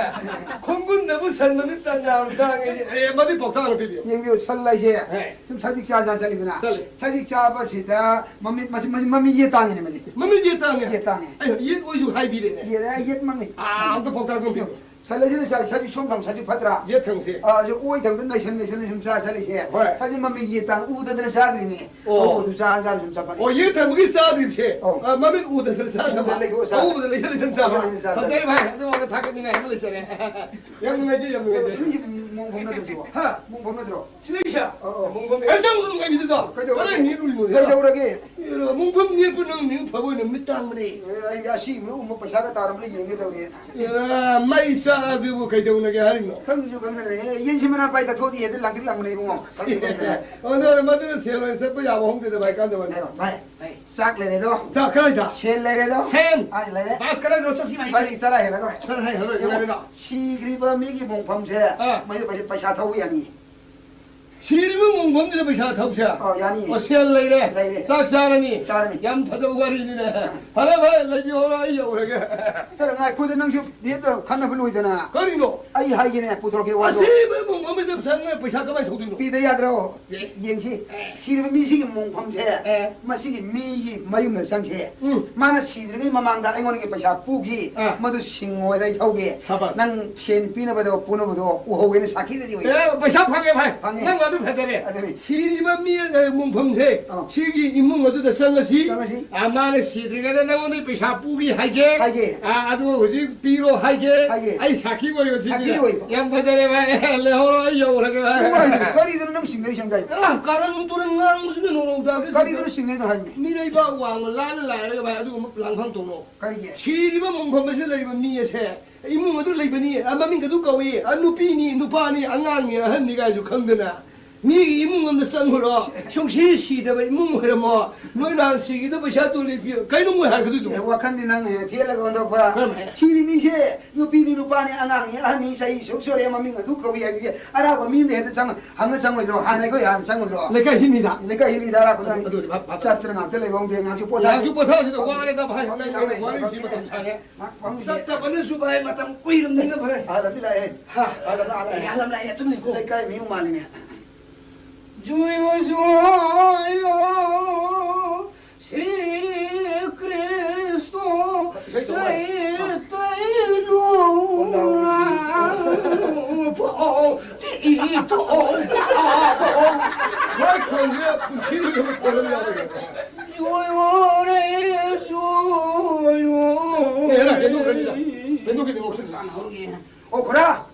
ꯈꯣꯡꯒꯨꯟꯗꯕꯨ ꯁꯟ ꯃꯃꯤꯠ ꯇ-, ꯅꯥꯝ ꯇꯥꯡꯉꯦ꯫ ꯑꯦ, ꯃꯗꯨ ꯄꯥꯎꯇꯥꯛ ꯑꯃ ꯄꯤꯕꯤꯌꯨ꯫ ꯌꯦꯡꯕꯤꯌꯨ, ꯁꯟ ꯂꯩꯁꯦ꯫ ꯑꯦ꯫ ꯁꯨꯝ ꯁꯖꯤꯛ ꯆꯥ ꯆꯥ ꯆꯠꯂꯤꯗꯅ꯫ ꯆꯠꯂꯤ꯫ ꯁꯖꯤꯛ ꯆꯥꯕꯁꯤꯗ ꯃꯃꯤꯠ, ꯃꯁꯤ, ꯃꯁꯤ ꯃꯃꯤꯠ ꯌꯦꯠ ꯇꯥꯡꯉꯤꯅꯦ ꯃꯁꯤ꯫ ꯃꯃꯤꯠ ꯌꯦꯠ ꯇꯥꯡꯉꯦ? ꯌꯦꯠ ꯇꯥꯡꯉꯦ꯫ ꯑꯩ ꯌꯦꯠ ꯑꯣꯏꯁꯨ ꯍꯥꯏꯕꯤꯔꯦꯅꯦ꯫ ꯌꯦꯠ, ꯑ, ꯌꯦꯠ ꯃꯪꯉꯤ꯫ ꯑꯥ, ꯑꯝꯇ ꯄꯥꯎꯇꯥꯛ ꯑꯝꯇ ꯄꯤꯌꯨ꯫ ꯁꯟ ꯂꯩꯁꯤꯅ ꯁ-, ꯁꯖꯤꯛ ꯁꯣꯝ ꯊꯝ, ꯁꯖꯤꯛ ꯐꯠꯇ꯭ꯔꯥ? ꯌꯦꯠ ꯊꯪꯁꯦ꯫ ꯑ, ꯑꯁꯤ ꯑꯣꯏ ꯊꯪꯗ ꯅꯩꯁꯟ ꯅꯩꯁꯟ ꯁꯨꯝ ꯆꯥ ꯆꯠꯂꯤꯁꯦ꯫ ꯍꯣꯏ꯫ ꯁꯖꯤꯛ ꯃꯃꯤꯠ ꯌꯦꯠ ꯇꯥꯡ ꯎꯗꯗꯅ ꯆꯥꯗ꯭ꯔꯤꯅꯦ꯫ ꯑꯣ꯫ ꯑꯎꯕꯗꯨ ꯆꯥ ꯆꯥ ꯁꯨꯝ ꯆꯠꯄꯅꯦ꯫ ꯑꯣ, ꯌꯦꯠ ꯊꯪꯕꯒꯤ ꯆꯥꯗ꯭ꯔꯤꯕꯁꯦ꯫ ꯑꯧ꯫ ꯑ, ꯃꯃꯤꯠ ꯎꯗꯗꯅ ꯆꯥꯗꯕ꯫ ꯎꯗ ꯂꯩꯊꯣꯛꯑ ꯆꯥ-, ꯑꯎꯕꯗ ꯂꯩꯁꯜ ꯂꯩꯁꯜ ꯆꯥꯕ꯫ ꯂꯩꯁꯜ ꯂꯩꯁꯜ ꯆꯥꯕ꯫ ꯐꯖꯩ ꯚꯥꯏ, ꯑꯗꯨꯃꯛꯅ ꯊꯥꯒꯠꯅꯤꯡꯉꯥꯏ ꯑꯃ ꯂꯩꯖꯔꯦ꯫ ꯌꯥꯝ ꯅꯨꯡꯉꯥꯏꯖꯩ, ꯌꯥꯝ ꯅꯨꯡꯉꯥꯏꯖꯩ꯫ ꯁꯤꯒꯤ ꯃꯣꯡꯐꯝ ꯅꯠꯇ꯭ꯔꯣ ꯁꯤꯕꯣ? ꯍꯥ? ꯃꯣꯡꯐꯝ ꯅꯠꯇ꯭ꯔꯣ? ꯁꯤꯗꯩꯁꯤꯗ? ꯑꯣ, ꯑꯣ꯫ ꯃꯣꯡꯐꯝ ꯍꯦꯛ ꯆꯪꯉꯨ ꯉꯥꯏꯕꯤꯗꯨꯗ꯫ ꯀꯩꯗꯧꯔꯒꯦ? ꯀꯗꯥꯏ ꯅꯦꯠꯂꯨꯔꯤꯅꯣ? ꯀꯩꯗꯧꯔꯒꯦ? ꯑꯦꯔꯥ, ꯃꯣꯡꯐꯝ ꯅꯦꯠꯄ ꯅꯪ ꯃꯤꯡ ꯐꯕ ꯑꯣꯏꯅ ꯃꯤꯠ ꯇꯥꯡꯕꯅꯦ꯫ ꯑꯦ, ꯑꯩꯗꯤ ꯑꯁꯤꯒꯨꯝꯕ ꯎꯃ ꯄꯩꯁꯥꯒ ꯇꯥꯔꯝꯕ꯭ꯔꯥ ꯌꯦꯡꯒꯦ ꯇꯧꯔꯤ꯫ ꯑꯦꯔꯥ, ꯃꯩ ꯆꯥꯛꯑꯗꯨꯕꯨ ꯀꯩꯗꯧꯅꯒꯦ ꯍꯥꯏꯔꯤꯅꯣ? ꯈꯪꯗ꯭ꯔꯁꯨ ꯈꯪꯗꯅ, ꯑꯦ, ꯌꯦꯟꯁꯤ ꯃꯅꯥ ꯄꯥꯏ ꯇꯥꯊꯣꯛꯑꯗꯤ ꯍꯦꯛꯇ ꯂꯥꯡꯇ꯭ꯔꯤꯛ ꯂꯥꯡꯕꯅꯦ ꯏꯕꯨꯡꯉꯣ꯫ ꯈꯪꯗ꯭ꯔꯁꯨ ꯈꯪꯗꯅ꯫ ꯑꯣ, ꯅꯪ ꯃꯗꯨꯅ ꯁꯦꯜ ꯑꯣꯏꯅ ꯆꯠꯄ ꯌꯥꯕ ꯍꯣꯡꯗꯦꯗ ꯚꯥꯏ, ꯀꯥꯟꯗꯕꯅꯤ꯫ ꯍꯥꯏꯔꯣ, ꯚꯥꯏ, ꯚꯥꯏ, ꯆꯥꯛ ꯂꯩꯔꯦꯗꯣ꯫ ꯆꯥꯛ ꯀꯗꯥꯏꯗ? ꯁꯦꯜ ꯂꯩꯔꯦꯗꯣ꯫ ꯁꯦꯜ? ꯑꯥ, ꯂꯩꯔꯦ꯫ ꯕꯥꯁ ꯀꯗꯥꯏꯗꯅꯣ? ꯆꯠꯁꯤ ꯚꯥꯏ꯫ ꯏꯕꯥꯅꯤ ꯆꯔꯥ ꯍꯦꯜꯂꯔꯣꯏ꯫ ꯆꯔꯥ ꯍꯦꯜꯂꯔꯣꯏ, ꯌꯦꯡꯉꯣ, ꯀꯗꯥꯏꯗꯅꯣ? ꯁꯤꯈ꯭ꯔꯤꯕ ꯃꯤꯒꯤ ꯃꯣꯡꯐꯝꯁꯦ ꯑꯥ꯫ ꯃꯩꯗ ꯄꯩꯁꯥ, ꯄꯩꯁꯥ ꯊꯧꯕ ꯌꯥꯅꯤ꯫ ꯁꯤꯔꯤꯕ ꯃꯣꯡꯐꯝꯁꯤꯗ ꯄꯩꯁꯥ ꯊꯧꯁꯦ? ꯑꯣ, ꯌꯥꯅꯤ꯫ ꯑꯣ, ꯁꯦꯜ ꯂꯩꯔꯦ꯫ ꯂꯩꯔꯦ꯫ ꯆꯥꯛ ꯆꯥꯔꯅꯤ꯫ ꯆꯥꯔꯅꯤ꯫ ꯌꯥꯝ ꯐꯖꯕ ꯋꯥꯔꯤꯅꯤꯅꯦ꯫ ꯑꯥ꯫ ꯐꯔꯦ, ꯐꯔꯦ, ꯂꯩꯕꯤꯍꯧꯔꯣ, ꯑꯩ ꯌꯧꯔꯒꯦ꯫ ꯈꯔ ꯉꯥꯏꯈꯣꯗ, ꯅꯪꯁꯨ ꯍꯦꯛꯇ ꯈꯟꯅꯕ ꯂꯣꯏꯗꯅ꯫ ꯀꯔꯤꯅꯣ? ꯑꯩ ꯍꯥꯏꯒꯦꯅꯦ, ꯄꯨꯊꯣꯔꯛꯀꯦ ꯋꯥꯗꯣ꯫ ꯑꯁꯤꯕ ꯃꯣꯡꯐꯝꯁꯤꯗ ꯄꯩꯁꯥ, ꯄꯩꯁꯥ ꯀꯃꯥꯏꯅ ꯊꯧꯗꯣꯏꯅꯣ? ꯄꯤꯗ ꯌꯥꯗ꯭ꯔꯣ? ꯑꯦ꯫ ꯌꯦꯡꯁꯤ꯫ ꯑꯦ꯫ ꯁꯤꯔꯤꯕ ꯃꯤꯁꯤꯒꯤ ꯃꯣꯡꯐꯝꯁꯦ, ꯑꯦ꯫ ꯃꯁꯤꯒꯤ ꯃꯤꯒꯤ ꯃꯌꯨꯝꯗ ꯆꯪꯁꯦ꯫ ꯎꯝ꯫ ꯃꯥꯅ ꯁꯤꯗ꯭ꯔꯤꯉꯩ ꯃꯃꯥꯡꯗ ꯑꯩꯉꯣꯟꯗꯒꯤ ꯄꯩꯁꯥ ꯄꯨꯈꯤ꯫ ꯑꯥ꯫ ꯃꯗꯨ ꯁꯤꯡꯉꯣꯏꯗ ꯑꯩ ꯊꯧꯒꯦ꯫ ꯁꯕꯥꯁ꯫ ꯅꯪ ꯁꯦꯟ ꯄꯤꯅꯕꯗꯣ, ꯄꯨꯅꯕꯗꯣ ꯎꯍꯧꯒꯦꯅ ꯁꯥꯈꯤꯗꯗꯤ ꯑꯣꯏ꯫ ꯑꯦ, ꯄꯩꯁꯥ ꯐꯪꯉꯦ ꯚꯥꯏ꯫ ꯐꯪꯉꯦ꯫ ꯅꯪ ꯑꯗꯨ ꯐꯖꯔꯦ꯫ ꯑꯗꯨꯅꯤ꯫ ꯁꯤꯔꯤꯕ ꯃꯤ, ꯑ, ꯃꯨꯡꯐꯝꯁꯦ, ꯑꯥ꯫ ꯁꯤꯒꯤ ꯏꯃꯨꯡ ꯑꯗꯨꯗ ꯆꯪꯉꯁꯤ꯫ ꯆꯪꯉꯁꯤ꯫ ꯑ, ꯃꯥꯅ ꯁꯤꯗ꯭ꯔꯤꯉꯩꯗ ꯅꯪꯉꯣꯟꯗ ꯄꯩꯁꯥ ꯄꯨꯒꯦ ꯍꯥꯏꯒꯦ꯫ ꯍꯥꯏꯒꯦ꯫ ꯑ, ꯑꯗꯨ ꯍꯧꯖꯤꯛ ꯄꯤꯔꯣ ꯍꯥꯏꯒꯦ꯫ ꯍꯥꯏꯒꯦ꯫ ꯑꯩ ꯁꯥꯈꯤ ꯑꯣꯏꯕ ꯁꯤꯒꯤ꯫ ꯁꯥꯈꯤ ꯑꯣꯏꯕ꯫ ꯌꯥꯝ ꯐꯖꯔꯦ ꯚꯥꯏ꯫ ꯂꯩꯍꯧꯔꯣ, ꯑꯩ ꯌꯧꯔꯒꯦ ꯚꯥꯏ꯫ ꯅꯨꯡꯉꯥꯏꯗꯣꯏꯅꯤ꯫ ꯀꯔꯤꯗꯅꯣ ꯅꯪ ꯁꯤꯡꯅꯔꯤꯁꯦ ꯍꯪꯒꯥꯏ? ꯑ, ꯀꯥꯔꯟ ꯇꯨꯔꯟ ꯉꯥꯡꯕꯁꯤꯅ ꯅꯣꯡꯃꯗ ꯀꯔꯤꯗꯅꯣ ꯁꯤꯡꯅꯩꯗꯣ ꯍꯥꯏꯕꯅꯤ? ꯃꯤꯔꯩꯕꯥꯛ ꯋꯥꯡꯃ ꯂꯥꯜꯂ ꯂꯥꯜꯂꯒ ꯚꯥꯏ ꯑꯗꯨꯒꯨꯝꯕ ꯂꯥꯡꯐꯝ ꯇꯧꯅꯣ꯫ ꯀꯔꯤꯒꯤ? ꯁꯤꯔꯤꯕ ꯃꯨꯡꯐꯝ ꯑꯁꯤꯗ ꯂꯩꯔꯤꯕ ꯃꯤ ꯑꯁꯦ ꯏꯃꯨꯡ ꯑꯗꯨ ꯂꯩꯕꯅꯤ, ꯑ, ꯃꯃꯤꯡ ꯑꯗꯨ ꯀꯧꯏ, ꯑ, ꯅꯨꯄꯤꯅꯤ, ꯅꯨꯄꯥꯅꯤ, ꯑꯉꯥꯡꯅꯤ, ꯑꯍꯟꯅꯤ ꯀꯥꯏꯁꯨ ꯈꯪꯗꯅ ꯃꯤꯒꯤ ꯏꯃꯨꯡ ꯑꯃꯗ ꯆꯪꯉꯨꯔꯣ, ꯁꯨꯡꯁꯤ ꯁꯤꯗꯕ ꯏꯃꯨꯡ ꯑꯣꯏꯔꯝꯃꯣ, ꯅꯣꯏ ꯅꯍꯥꯟ ꯁꯤꯒꯤꯗꯣ ꯄꯩꯁꯥ ꯇꯣꯂꯤ ꯄꯤꯌꯨ, ꯀꯩꯅꯣ ꯃꯣꯏ ꯍꯥꯏꯔꯛꯀꯗꯣꯏꯗꯨꯕꯨ? ꯑꯦ, ꯋꯥꯈꯜꯗꯤ ꯅꯪꯅ ꯍꯦꯟꯅ ꯊꯦꯠꯂꯒ ꯑꯣꯟꯊꯣꯛꯄ꯫ ꯀꯔꯝ ꯍꯥꯏ? ꯁꯤꯔꯤ ꯃꯤꯁꯦ ꯅꯨꯄꯤꯅꯤ, ꯅꯨꯄꯥꯅꯤ, ꯑꯉꯥꯡꯅꯤ, ꯑꯍꯟꯅꯤ, ꯆꯍꯤ ꯁꯨꯛ ꯁꯨꯔꯦ, ꯃꯃꯤꯡ ꯑꯗꯨ ꯀꯧꯏ ꯍꯥꯏꯕꯁꯦ ꯑꯔꯥꯞꯄ ꯃꯤ ꯑꯃꯗ ꯍꯦꯛꯇ ꯆꯪꯉ ꯍꯪꯉ ꯆꯪꯉꯣꯏꯗ꯭ꯔꯣ? ꯍꯥꯟꯅ ꯑꯩꯈꯣꯏ ꯍꯥꯟꯅ ꯆꯪꯉꯨꯗ꯭ꯔꯣ? ꯂꯩꯀꯥꯏꯁꯤ ꯃꯤꯗ꯫ ꯂꯩꯀꯥꯏꯁꯤ ꯃꯤꯗ ꯑꯔꯥꯞꯄꯗ ꯑꯗꯨ, ꯑꯗꯨꯗꯤ ꯚꯥꯞ, ꯚꯥꯞ ꯇꯥꯏ꯫ ꯆꯠꯇꯅ ꯉꯥꯛꯇ ꯂꯩꯕ ꯉꯝꯗꯦ, ꯉꯥꯏꯍꯥꯛꯁꯨ ꯄꯣꯊꯥ-꯫ ꯉꯥꯏꯍꯥꯛꯁꯨ ꯄꯣꯊꯥꯁꯤꯗ ꯋꯥꯔꯦꯗ ꯚꯥꯏ, ꯉꯥꯏꯍꯥꯛ ꯂꯩꯔꯦ, ꯋꯥꯔꯤꯁꯤ ꯃꯇꯝ ꯁꯥꯡꯉꯦ꯫ ꯉꯥꯏꯍꯥꯛ ꯐꯝꯈꯤꯁꯦ꯫ ꯆꯠꯇꯕꯅꯁꯨ ꯚꯥꯏ ꯃꯇꯝ ꯀꯨꯏꯔꯕꯅꯤꯅ ꯚꯥꯏ꯫ ꯑꯍꯜ ꯑꯃꯗꯤ ꯂꯥꯛꯑꯦ꯫ ꯍꯥ? ꯑꯍꯜ ꯑꯃ ꯂꯥꯛꯑꯦ꯫ ꯑꯦ, ꯑꯍꯜ ꯑꯃ ꯂꯥꯛꯑꯦ, ꯑꯗꯨꯝ ꯂꯩꯀꯣ꯫ ꯂꯩꯀꯥꯏ ꯃꯤꯌꯨꯝ ꯃꯥꯜꯂꯤꯅꯦ꯫ ꯖꯣꯌꯣ, ꯖꯣꯌꯣ, ꯁ꯭ꯔꯤ ꯀ꯭ꯔꯤꯁ꯭ꯅ ꯏꯁꯩ ꯇꯧ ꯃꯥꯜꯂꯦ꯫ ꯆꯩꯇꯟꯌ ꯄꯥꯎ ꯆꯤꯇꯣ ꯄꯥꯎ꯫ ꯃꯥꯏ ꯈꯣꯟꯁꯦ ꯄꯨꯟꯁꯤꯗ ꯑꯗꯨꯝ ꯀꯣꯟꯅ ꯌꯥꯎꯔꯦ꯫ ꯖꯣꯌꯣ ꯔꯦ, ꯖꯣꯌꯣ꯫ ꯑꯦ, ꯍꯦꯔꯥ, ꯍꯦꯟꯗꯣꯛꯈ꯭ꯔꯅꯤꯗ꯫ ꯍꯦꯟꯗꯣꯛꯈꯤꯅꯤ, ꯑꯣꯛꯁꯤꯟ꯫ ꯑꯣ, ꯈꯨꯔꯥ!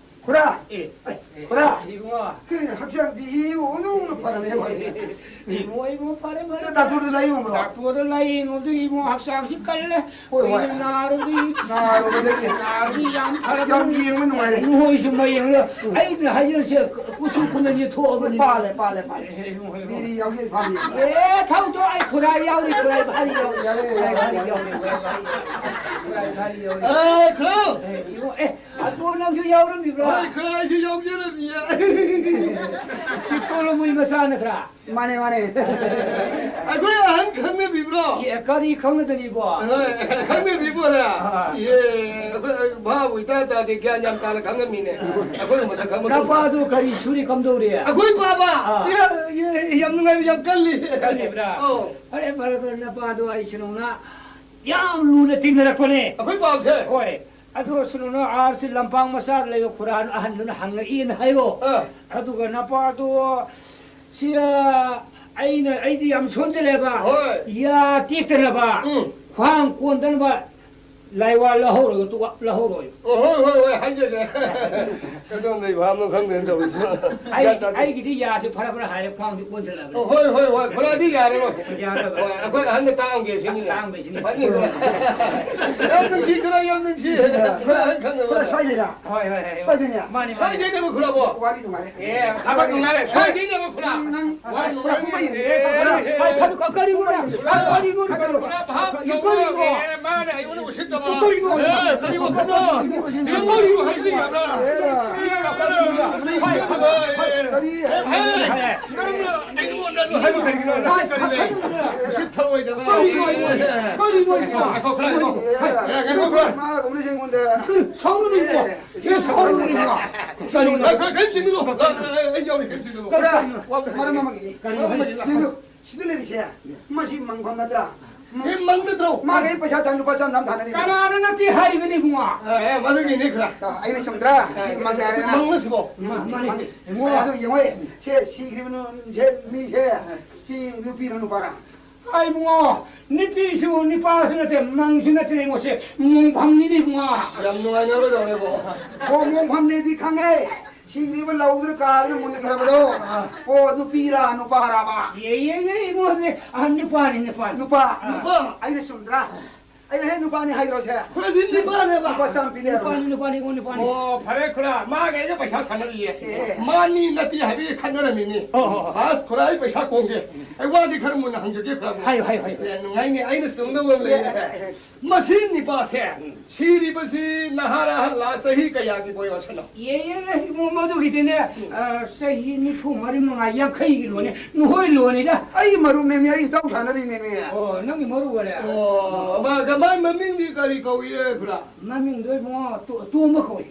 ꯈꯨꯔꯥ! ꯑꯦ, ꯑꯦ, ꯈꯨꯔꯥ! ꯏꯕꯨꯡꯉꯣ꯫ ꯀꯩꯅꯣ, ꯍꯛꯆꯥꯡꯗꯤ ꯏꯌꯨ, ꯑꯣꯟꯊꯣꯛꯅ ꯐꯔꯝꯃꯦ, ꯐꯔꯦ꯫ ꯏꯕꯨꯡꯉꯣ, ꯏꯕꯨꯡꯉꯣ, ꯐꯔꯦ, ꯐꯔꯦ, ꯗꯥꯛꯇꯔꯗ ꯐꯔꯦ꯫ ꯂꯥꯏꯌꯦꯡꯉꯨꯕ꯭ꯔꯣ? ꯗꯥꯛꯇꯔꯗ ꯂꯥꯏꯌꯦꯡꯉꯨꯕꯗꯒꯤ ꯏꯕꯨꯡꯉꯣ, ꯍꯛꯆꯥꯡꯁꯤ ꯀꯜꯂꯦ꯫ ꯍꯣꯏ, ꯍꯣꯏ꯫ ꯀꯨꯏꯅ ꯅꯥꯔꯨꯕꯗꯒꯤ꯫ ꯅꯥꯔꯨꯕꯗꯒꯤ꯫ ꯅꯥꯔꯨꯕꯗꯒꯤ ꯌꯥꯝ ꯐꯔꯕꯅꯤ꯫ ꯌꯥꯝ ꯌꯦꯡꯕ ꯅꯨꯡꯉꯥꯏꯔꯦ꯫ ꯏꯕꯨꯡꯉꯣ, ꯑꯩꯁꯨ ꯃꯌꯦꯡꯗ, ꯑꯩꯅ ꯍꯥꯏꯖꯔꯤꯁꯦ, ꯀꯨꯆꯨ ꯀꯨꯃꯦꯟꯁꯦ ꯊꯣꯛꯑꯕꯅꯤ꯫ ꯄꯥꯜꯂꯦ, ꯄꯥꯜꯂꯦ, ꯄꯥꯜꯂꯦ꯫ ꯑꯦ, ꯏꯕꯨꯡꯉꯣ, ꯏꯕꯨꯡꯉꯣ꯫ ꯃꯤꯗꯤ ꯌꯥꯎꯖꯩ, ꯐꯥꯝ ꯌꯦꯡꯕ꯫ ꯑꯦ, ꯊꯧ, ꯊꯧ, ꯑꯩ ꯈꯨꯔꯥꯏ ꯌꯥꯎꯔꯤ, ꯈꯨꯔꯥꯏ ꯚꯥꯔꯤ ꯌꯥꯎꯔꯤ꯫ ꯌꯥꯔꯦ, ꯈꯨꯔꯥꯏ ꯌꯥꯔꯦ꯫ ꯚꯥꯔꯤ ꯌꯥꯎꯔꯤ, ꯈꯨꯔꯥꯏ ꯚꯥꯔꯤ ꯌꯥꯎꯔꯤ꯫ ꯑꯦ, ꯈꯨꯔꯥ! ꯑꯦ, ꯏꯕꯨꯡꯉꯣ, ꯑꯦ, ꯑꯗꯣ ꯅꯪꯁꯨ ꯌꯥꯎꯔꯝꯃꯤꯕ꯭ꯔꯣ? ꯍꯣꯏ, ꯈꯔ ꯑꯩꯁꯨ ꯌꯥꯎꯖꯔꯝꯃꯤꯌꯦ꯫ ꯆꯤꯞꯇꯣ ꯂꯣꯃꯨꯏ ꯃꯆꯥ ꯅꯠꯇ꯭ꯔꯥ? ꯃꯥꯅꯦ, ꯃꯥꯅꯦ꯫ ꯑꯩꯈꯣꯏ ꯑꯍꯟ ꯈꯪꯅꯕꯤꯕ꯭ꯔꯣ? ꯑꯦ, ꯀꯔꯤ ꯈꯪꯅꯗꯅꯤꯕꯣ? ꯍꯣꯏ, ꯈꯪꯅꯕꯤꯕꯣꯔꯥ? ꯑꯥ꯫ ꯑꯦ, ꯑꯩꯈꯣꯏ ꯚꯥꯕꯨ ꯏꯇꯥ ꯇꯥꯗꯦ, ꯒ꯭ꯌꯥꯟ ꯌꯥꯝ ꯇꯥꯅ ꯈꯪꯉꯝꯃꯤꯅꯦ꯫ ꯑꯩꯈꯣꯏꯅ ꯃꯁꯛ ꯈꯪꯕ ꯅꯄꯥꯗꯨ ꯀꯔꯤ ꯁꯨꯔꯤ ꯀꯝꯗꯧꯔꯤ? ꯑꯩꯈꯣꯏ ꯄꯥꯕ? ꯑꯥ꯫ ꯑꯦ, ꯑꯦ, ꯌꯥꯝ ꯅꯨꯡꯉꯥꯏꯅ ꯌꯥꯝ ꯀꯜꯂꯤ꯫ ꯀꯜꯂꯤꯕ꯭ꯔꯥ? ꯑꯧ꯫ ꯐꯔꯦ, ꯐꯔꯦ, ꯐꯔꯦ, ꯅꯄꯥꯗꯣ ꯑꯩ ꯁꯤꯅꯧꯅ ꯌꯥꯝ ꯂꯨꯅ ꯇꯤꯟꯅꯔꯛꯄꯅꯦ꯫ ꯑꯩꯈꯣꯏ ꯄꯥꯕꯁꯦ? ꯍꯣꯏ꯫ ꯑꯗꯨ ꯁꯨꯅꯨꯅ ꯑꯥꯔꯁꯤ ꯂꯝꯄꯥꯛ ꯃꯆꯥ ꯂꯩꯕ ꯈꯨꯔꯥ ꯑꯍꯟꯗꯨꯅ ꯍꯪꯉꯛꯏꯅ ꯍꯥꯏꯌꯣ꯫ ꯑꯥ꯫ ꯑꯗꯨꯒ ꯅꯄꯥꯗꯣ ꯁꯤ, ꯑ, ꯑꯩꯅ, ꯑꯩꯗꯤ ꯌꯥꯝ ꯁꯣꯟꯖꯜꯂꯦꯕ꯫ ꯍꯣꯏ꯫ ꯌꯥ ꯇꯦꯛꯇꯅꯕ, ꯎꯝ꯫ ꯈ꯭ꯋꯥꯡ ꯀꯣꯟꯗꯅꯕ ꯂꯥꯏꯋꯥ ꯂꯧꯍꯧꯔꯣꯏ, ꯇꯨ-, ꯂꯧꯍꯧꯔꯣꯏ꯫ ꯑꯣ, ꯍꯣꯏ, ꯍꯣꯏ, ꯍꯣꯏ, ꯍꯥꯏꯖꯒꯦ꯫ ꯀꯗꯣꯝꯗꯩ ꯐꯥꯕꯅꯣ ꯈꯪꯗꯦꯅ ꯇꯧꯔꯤꯁꯦ꯫ ꯑꯩ, ꯒ꯭ꯌꯥꯟ ꯇꯥꯗꯦ꯫ ꯑꯩꯒꯤꯗꯤ ꯌꯥꯁꯦ ꯐꯔ ꯐꯔ ꯍꯥꯏꯔꯦ, ꯈ꯭ꯋꯥꯡꯁꯦ ꯀꯣꯟꯁꯤꯜꯂꯛꯑꯕꯅꯦ꯫ ꯑꯣ, ꯍꯣꯏ, ꯍꯣꯏ, ꯍꯣꯏ, ꯈꯨꯔꯥꯗꯤ ꯌꯥꯔꯦ, ꯍꯣꯏ꯫ ꯌꯥꯔꯕ? ꯍꯣꯏ, ꯑꯩꯈꯣꯏ ꯑꯍꯟꯅ ꯇꯥꯛꯑꯝꯒꯦ ꯁꯤꯅꯤꯅꯦ꯫ ꯇꯥꯛꯑꯝꯒꯦ ꯁꯤꯅꯤ꯫ ꯐꯅꯤ, ꯍꯣꯏ꯫ ꯌꯥꯝ ꯅꯨꯡꯁꯤ, ꯈꯨꯔꯥ ꯌꯥꯝ ꯅꯨꯡꯁꯤ꯫ ꯈꯨꯔꯥ ꯑꯍꯟ ꯈꯪꯅꯕ꯫ ꯈꯨꯔꯥ ꯁ꯭ꯋꯥꯏꯗꯩꯔꯥ? ꯍꯣꯏ, ꯍꯣꯏ, ꯍꯣꯏ, ꯍꯣꯏ꯫ ꯁ꯭ꯋꯥꯏꯗꯩꯅꯦ? ꯃꯥꯅꯤ, ꯃꯥꯅꯤ꯫ ꯁ꯭ꯋꯥꯏꯗꯩꯅꯦꯕ ꯈꯨꯔꯥꯕꯣ? ꯋꯥꯔꯤ ꯅꯨꯡꯉꯥꯏꯔꯦ꯫ ꯑꯦ, ꯊꯕꯛ ꯅꯨꯡꯉꯥꯏꯔꯦ꯫ ꯁ꯭ꯋꯥꯏꯗꯩꯅꯦꯕ ꯈꯨꯔꯥ꯫ ꯅꯪ, ꯅꯪ ꯋꯥꯔꯤ ꯈꯨꯔꯥ ꯅꯨꯡꯉꯥꯏꯔꯦ꯫ ꯀꯨꯝꯕ ꯌꯦꯡꯉꯦ꯫ ꯑꯦ, ꯈꯨꯔꯥ꯫ ꯑꯦ, ꯈꯔ, ꯈꯔ, ꯀꯔꯤꯅꯣ? ꯈꯨꯔꯥ, ꯈꯨꯔꯥ, ꯈꯨꯔꯥ ꯚꯥꯞ ꯀꯔꯤꯅꯣ? ꯇꯧꯔꯦ꯫ ꯑꯦ, ꯃꯥꯅ ꯑꯩꯉꯣꯟꯗ ꯎꯁꯤꯠꯇꯕ꯫ ꯀꯔꯤꯅꯣ? ꯑꯦ, ꯀꯔꯤꯅꯣ? ꯀꯔꯤꯅꯣ? ꯀꯔꯤꯅꯣ ꯍꯥꯏꯕ ꯌꯥꯕ꯭ꯔꯥ? ꯑꯦ, ꯀꯔꯤꯅꯣ? ꯀꯔꯤ? ꯑꯦ, ꯅꯪꯅ ꯑꯩꯉꯣꯟꯗ ꯑꯗꯨ ꯍꯥꯏꯕ ꯀꯔꯤꯒꯤꯅꯣ? ꯅꯪ ꯀꯔꯤ ꯂꯩ? ꯎꯁꯤꯠ ꯊꯑꯣꯏꯗꯕ꯫ ꯀꯔꯤꯅꯣ? ꯀꯔꯤꯅꯣ? ꯉꯥꯏꯈꯣ, ꯈꯔ ꯉꯥꯏꯈꯣ꯫ ꯉꯥꯏꯈꯣ, ꯈꯔ꯫ ꯃꯥ ꯀꯧꯅꯤ ꯑꯩꯉꯣꯟꯗ꯫ ꯁꯥꯎꯅꯨ, ꯏꯕꯨꯡꯉꯣ꯫ ꯑꯦ, ꯁꯥꯎꯅꯨ, ꯏꯕꯨꯡꯉꯣ꯫ ꯀꯔꯤꯅꯣ? ꯈꯔ, ꯈꯔ, ꯈꯔ ꯆꯤꯡꯉꯨ꯫ ꯑꯩ ꯌꯥꯎꯔꯤ, ꯈꯔ ꯆꯤꯡꯉꯨ꯫ ꯈꯔ, ꯃꯔꯝ ꯑꯃꯒꯤꯅꯤ꯫ ꯀꯔꯤꯅꯣ? ꯌꯦꯡꯉꯨ, ꯁꯤꯗ ꯂꯩꯔꯤꯁꯦ, ꯃꯁꯤ ꯃꯪꯐꯝ ꯅꯠꯇ꯭ꯔꯥ? ꯑꯦ, ꯃꯪ ꯅꯠꯇ꯭ꯔꯣ? ꯃꯥꯒ ꯑꯩ ꯄꯩꯁꯥ ꯇꯥꯟ, ꯂꯨꯄꯥ ꯆꯥꯝ ꯆꯥꯝ ꯊꯥꯅꯔꯤ꯫ ꯀꯅꯥꯅ ꯅꯠꯇꯦ ꯍꯥꯏꯔꯤꯕꯅꯤ, ꯏꯕꯨꯡꯉꯣ? ꯑꯦ, ꯑꯦ, ꯃꯗꯨꯒꯤꯅꯤ ꯈꯔ꯫ ꯑ, ꯑꯩꯅ ꯆꯨꯝꯗ꯭ꯔꯥ? ꯁꯤ ꯃꯪ ꯍꯥꯏꯔꯦꯗꯅ꯫ ꯃꯪꯂ ꯁꯤꯕꯣ? ꯃꯥ-, ꯃꯥꯅꯤ꯫ ꯃꯪ꯫ ꯏꯕꯨꯡꯉꯣ꯫ ꯑꯗꯨ ꯌꯦꯡꯉꯣ, ꯁꯦ ꯁꯤꯈ꯭ꯔꯤꯕ ꯅꯨ-, ꯁꯦ ꯃꯤꯁꯦ, ꯁꯤ ꯅꯨꯄꯤꯔꯣ ꯅꯨꯄꯥꯔꯥ? ꯑꯩ ꯏꯕꯨꯡꯉꯣ, ꯅꯨꯄꯤꯁꯨ ꯅꯨꯄꯥꯁꯨ ꯅꯠꯇꯦ, ꯃꯪꯁꯨ ꯅꯠꯇꯦ, ꯏꯕꯨꯡꯉꯣ, ꯁꯦ ꯃꯣꯡꯐꯝꯅꯤꯅꯦ, ꯏꯕꯨꯡꯉꯣ꯫ ꯌꯥꯝ ꯅꯨꯡꯉꯥꯏꯅꯔꯣꯏꯗꯧꯔꯦꯕꯣ꯫ ꯑꯣ, ꯃꯣꯡꯐꯝꯅꯦꯗꯤ ꯈꯪꯉꯦ꯫ ꯁꯤꯈ꯭ꯔꯤꯕ ꯂꯧꯗꯨꯅ ꯀꯥꯗꯅ ꯃꯨꯟꯈ꯭ꯔꯕꯗꯣ? ꯑꯥ꯫ ꯑꯣ, ꯅꯨꯄꯤꯔꯥ, ꯅꯨꯄꯥꯔꯥꯕ? ꯌꯦ, ꯌꯦ, ꯌꯦ, ꯏꯕꯨꯡꯉꯣ, ꯁꯦ, ꯑ, ꯅꯨꯄꯥꯅꯤ, ꯅꯨꯄꯥꯅꯤ꯫ ꯅꯨꯄꯥ? ꯑꯥ꯫ ꯅꯨꯄꯥ? ꯑꯩꯅ ꯆꯨꯝꯗ꯭ꯔꯥ? ꯑꯩꯅ ꯍꯦꯛ ꯅꯨꯄꯥꯅꯤ ꯍꯥꯏꯔꯣꯁꯦ? ꯈꯨꯔꯥꯁꯤ ꯅꯨꯄꯥꯅꯦꯕ꯫ ꯂꯨꯄꯥ ꯆꯥꯝ ꯄꯤꯅꯦ ꯍꯥꯏꯔꯣ? ꯅꯨꯄꯥꯅꯤ, ꯅꯨꯄꯥꯅꯤ, ꯏꯕꯨꯡꯉꯣ, ꯅꯨꯄꯥꯅꯤ꯫ ꯑꯣ, ꯐꯔꯦ, ꯈꯨꯔꯥ꯫ ꯃꯥꯒ ꯑꯩꯒ ꯄꯩꯁꯥ ꯊꯥꯅꯔꯤꯌꯦ꯫ ꯑꯦ꯫ ꯃꯥꯅꯤ ꯅꯠꯇꯦ ꯍꯥꯏꯕꯒꯤ ꯈꯠꯅꯔꯝꯃꯤꯅꯤ꯫ ꯍꯣ, ꯍꯣ, ꯍꯣ꯫ ꯑꯁ, ꯈꯨꯔꯥ, ꯑꯩ ꯄꯩꯁꯥ ꯀꯣꯡꯒꯦ꯫ ꯑꯩ ꯋꯥꯗꯤ ꯈꯔ ꯃꯨꯟꯅ ꯍꯪꯖꯒꯦ, ꯈꯨꯔꯥ꯫ ꯍꯥꯏꯌꯨ, ꯍꯥꯏꯌꯨ, ꯍꯥꯏꯌꯨ꯫ ꯑꯦ, ꯅꯨꯡꯉꯥꯏꯅꯤ, ꯑꯩꯅ ꯆꯨꯝꯗꯧꯕ ꯑꯃ ꯂꯩꯔꯦ꯫ ꯑꯦ, ꯑꯦ, ꯑꯦ꯫ ꯃꯁꯤ ꯅꯤꯄꯥꯁꯦ, ꯎꯝ꯫ ꯁꯤꯔꯤꯕꯁꯤ ꯅꯍꯥꯔ ꯑꯍꯜꯂ, ꯆꯍꯤ ꯀꯌꯥꯒꯤ ꯕꯣꯌꯣꯁꯅꯣ? ꯌꯦ, ꯌꯦ, ꯌꯦ, ꯏꯕꯨꯡꯉꯣ, ꯃꯗꯨꯒꯤꯗꯤꯅꯦ, ꯎꯝ꯫ ꯑ, ꯆꯍꯤ ꯅꯤꯐꯨ ꯃꯔꯤ ꯃꯉꯥ, ꯌꯥꯡꯈꯩꯒꯤ ꯂꯣꯟꯅꯦ, ꯅꯨꯍꯣꯏ ꯂꯣꯟꯅꯤꯗ꯫ ꯑꯩ ꯃꯔꯨꯞꯅꯦꯃꯤ, ꯑꯩ ꯏꯇꯥꯎ ꯁꯥꯟꯅꯔꯤꯅꯦꯃꯤ꯫ ꯑꯣ, ꯅꯪꯒꯤ ꯃꯔꯨꯞ ꯑꯣꯏꯔꯦ? ꯑꯣ, ꯃꯥ, ꯃꯥꯏ ꯃꯃꯤꯡꯗꯤ ꯀꯔꯤ ꯀꯧꯏ, ꯈꯨꯔꯥ? ꯃꯃꯤꯡꯗꯣ ꯏꯕꯨꯡꯉꯣ, ꯇꯣ-, ꯇꯣꯝꯕ ꯀꯧꯏ꯫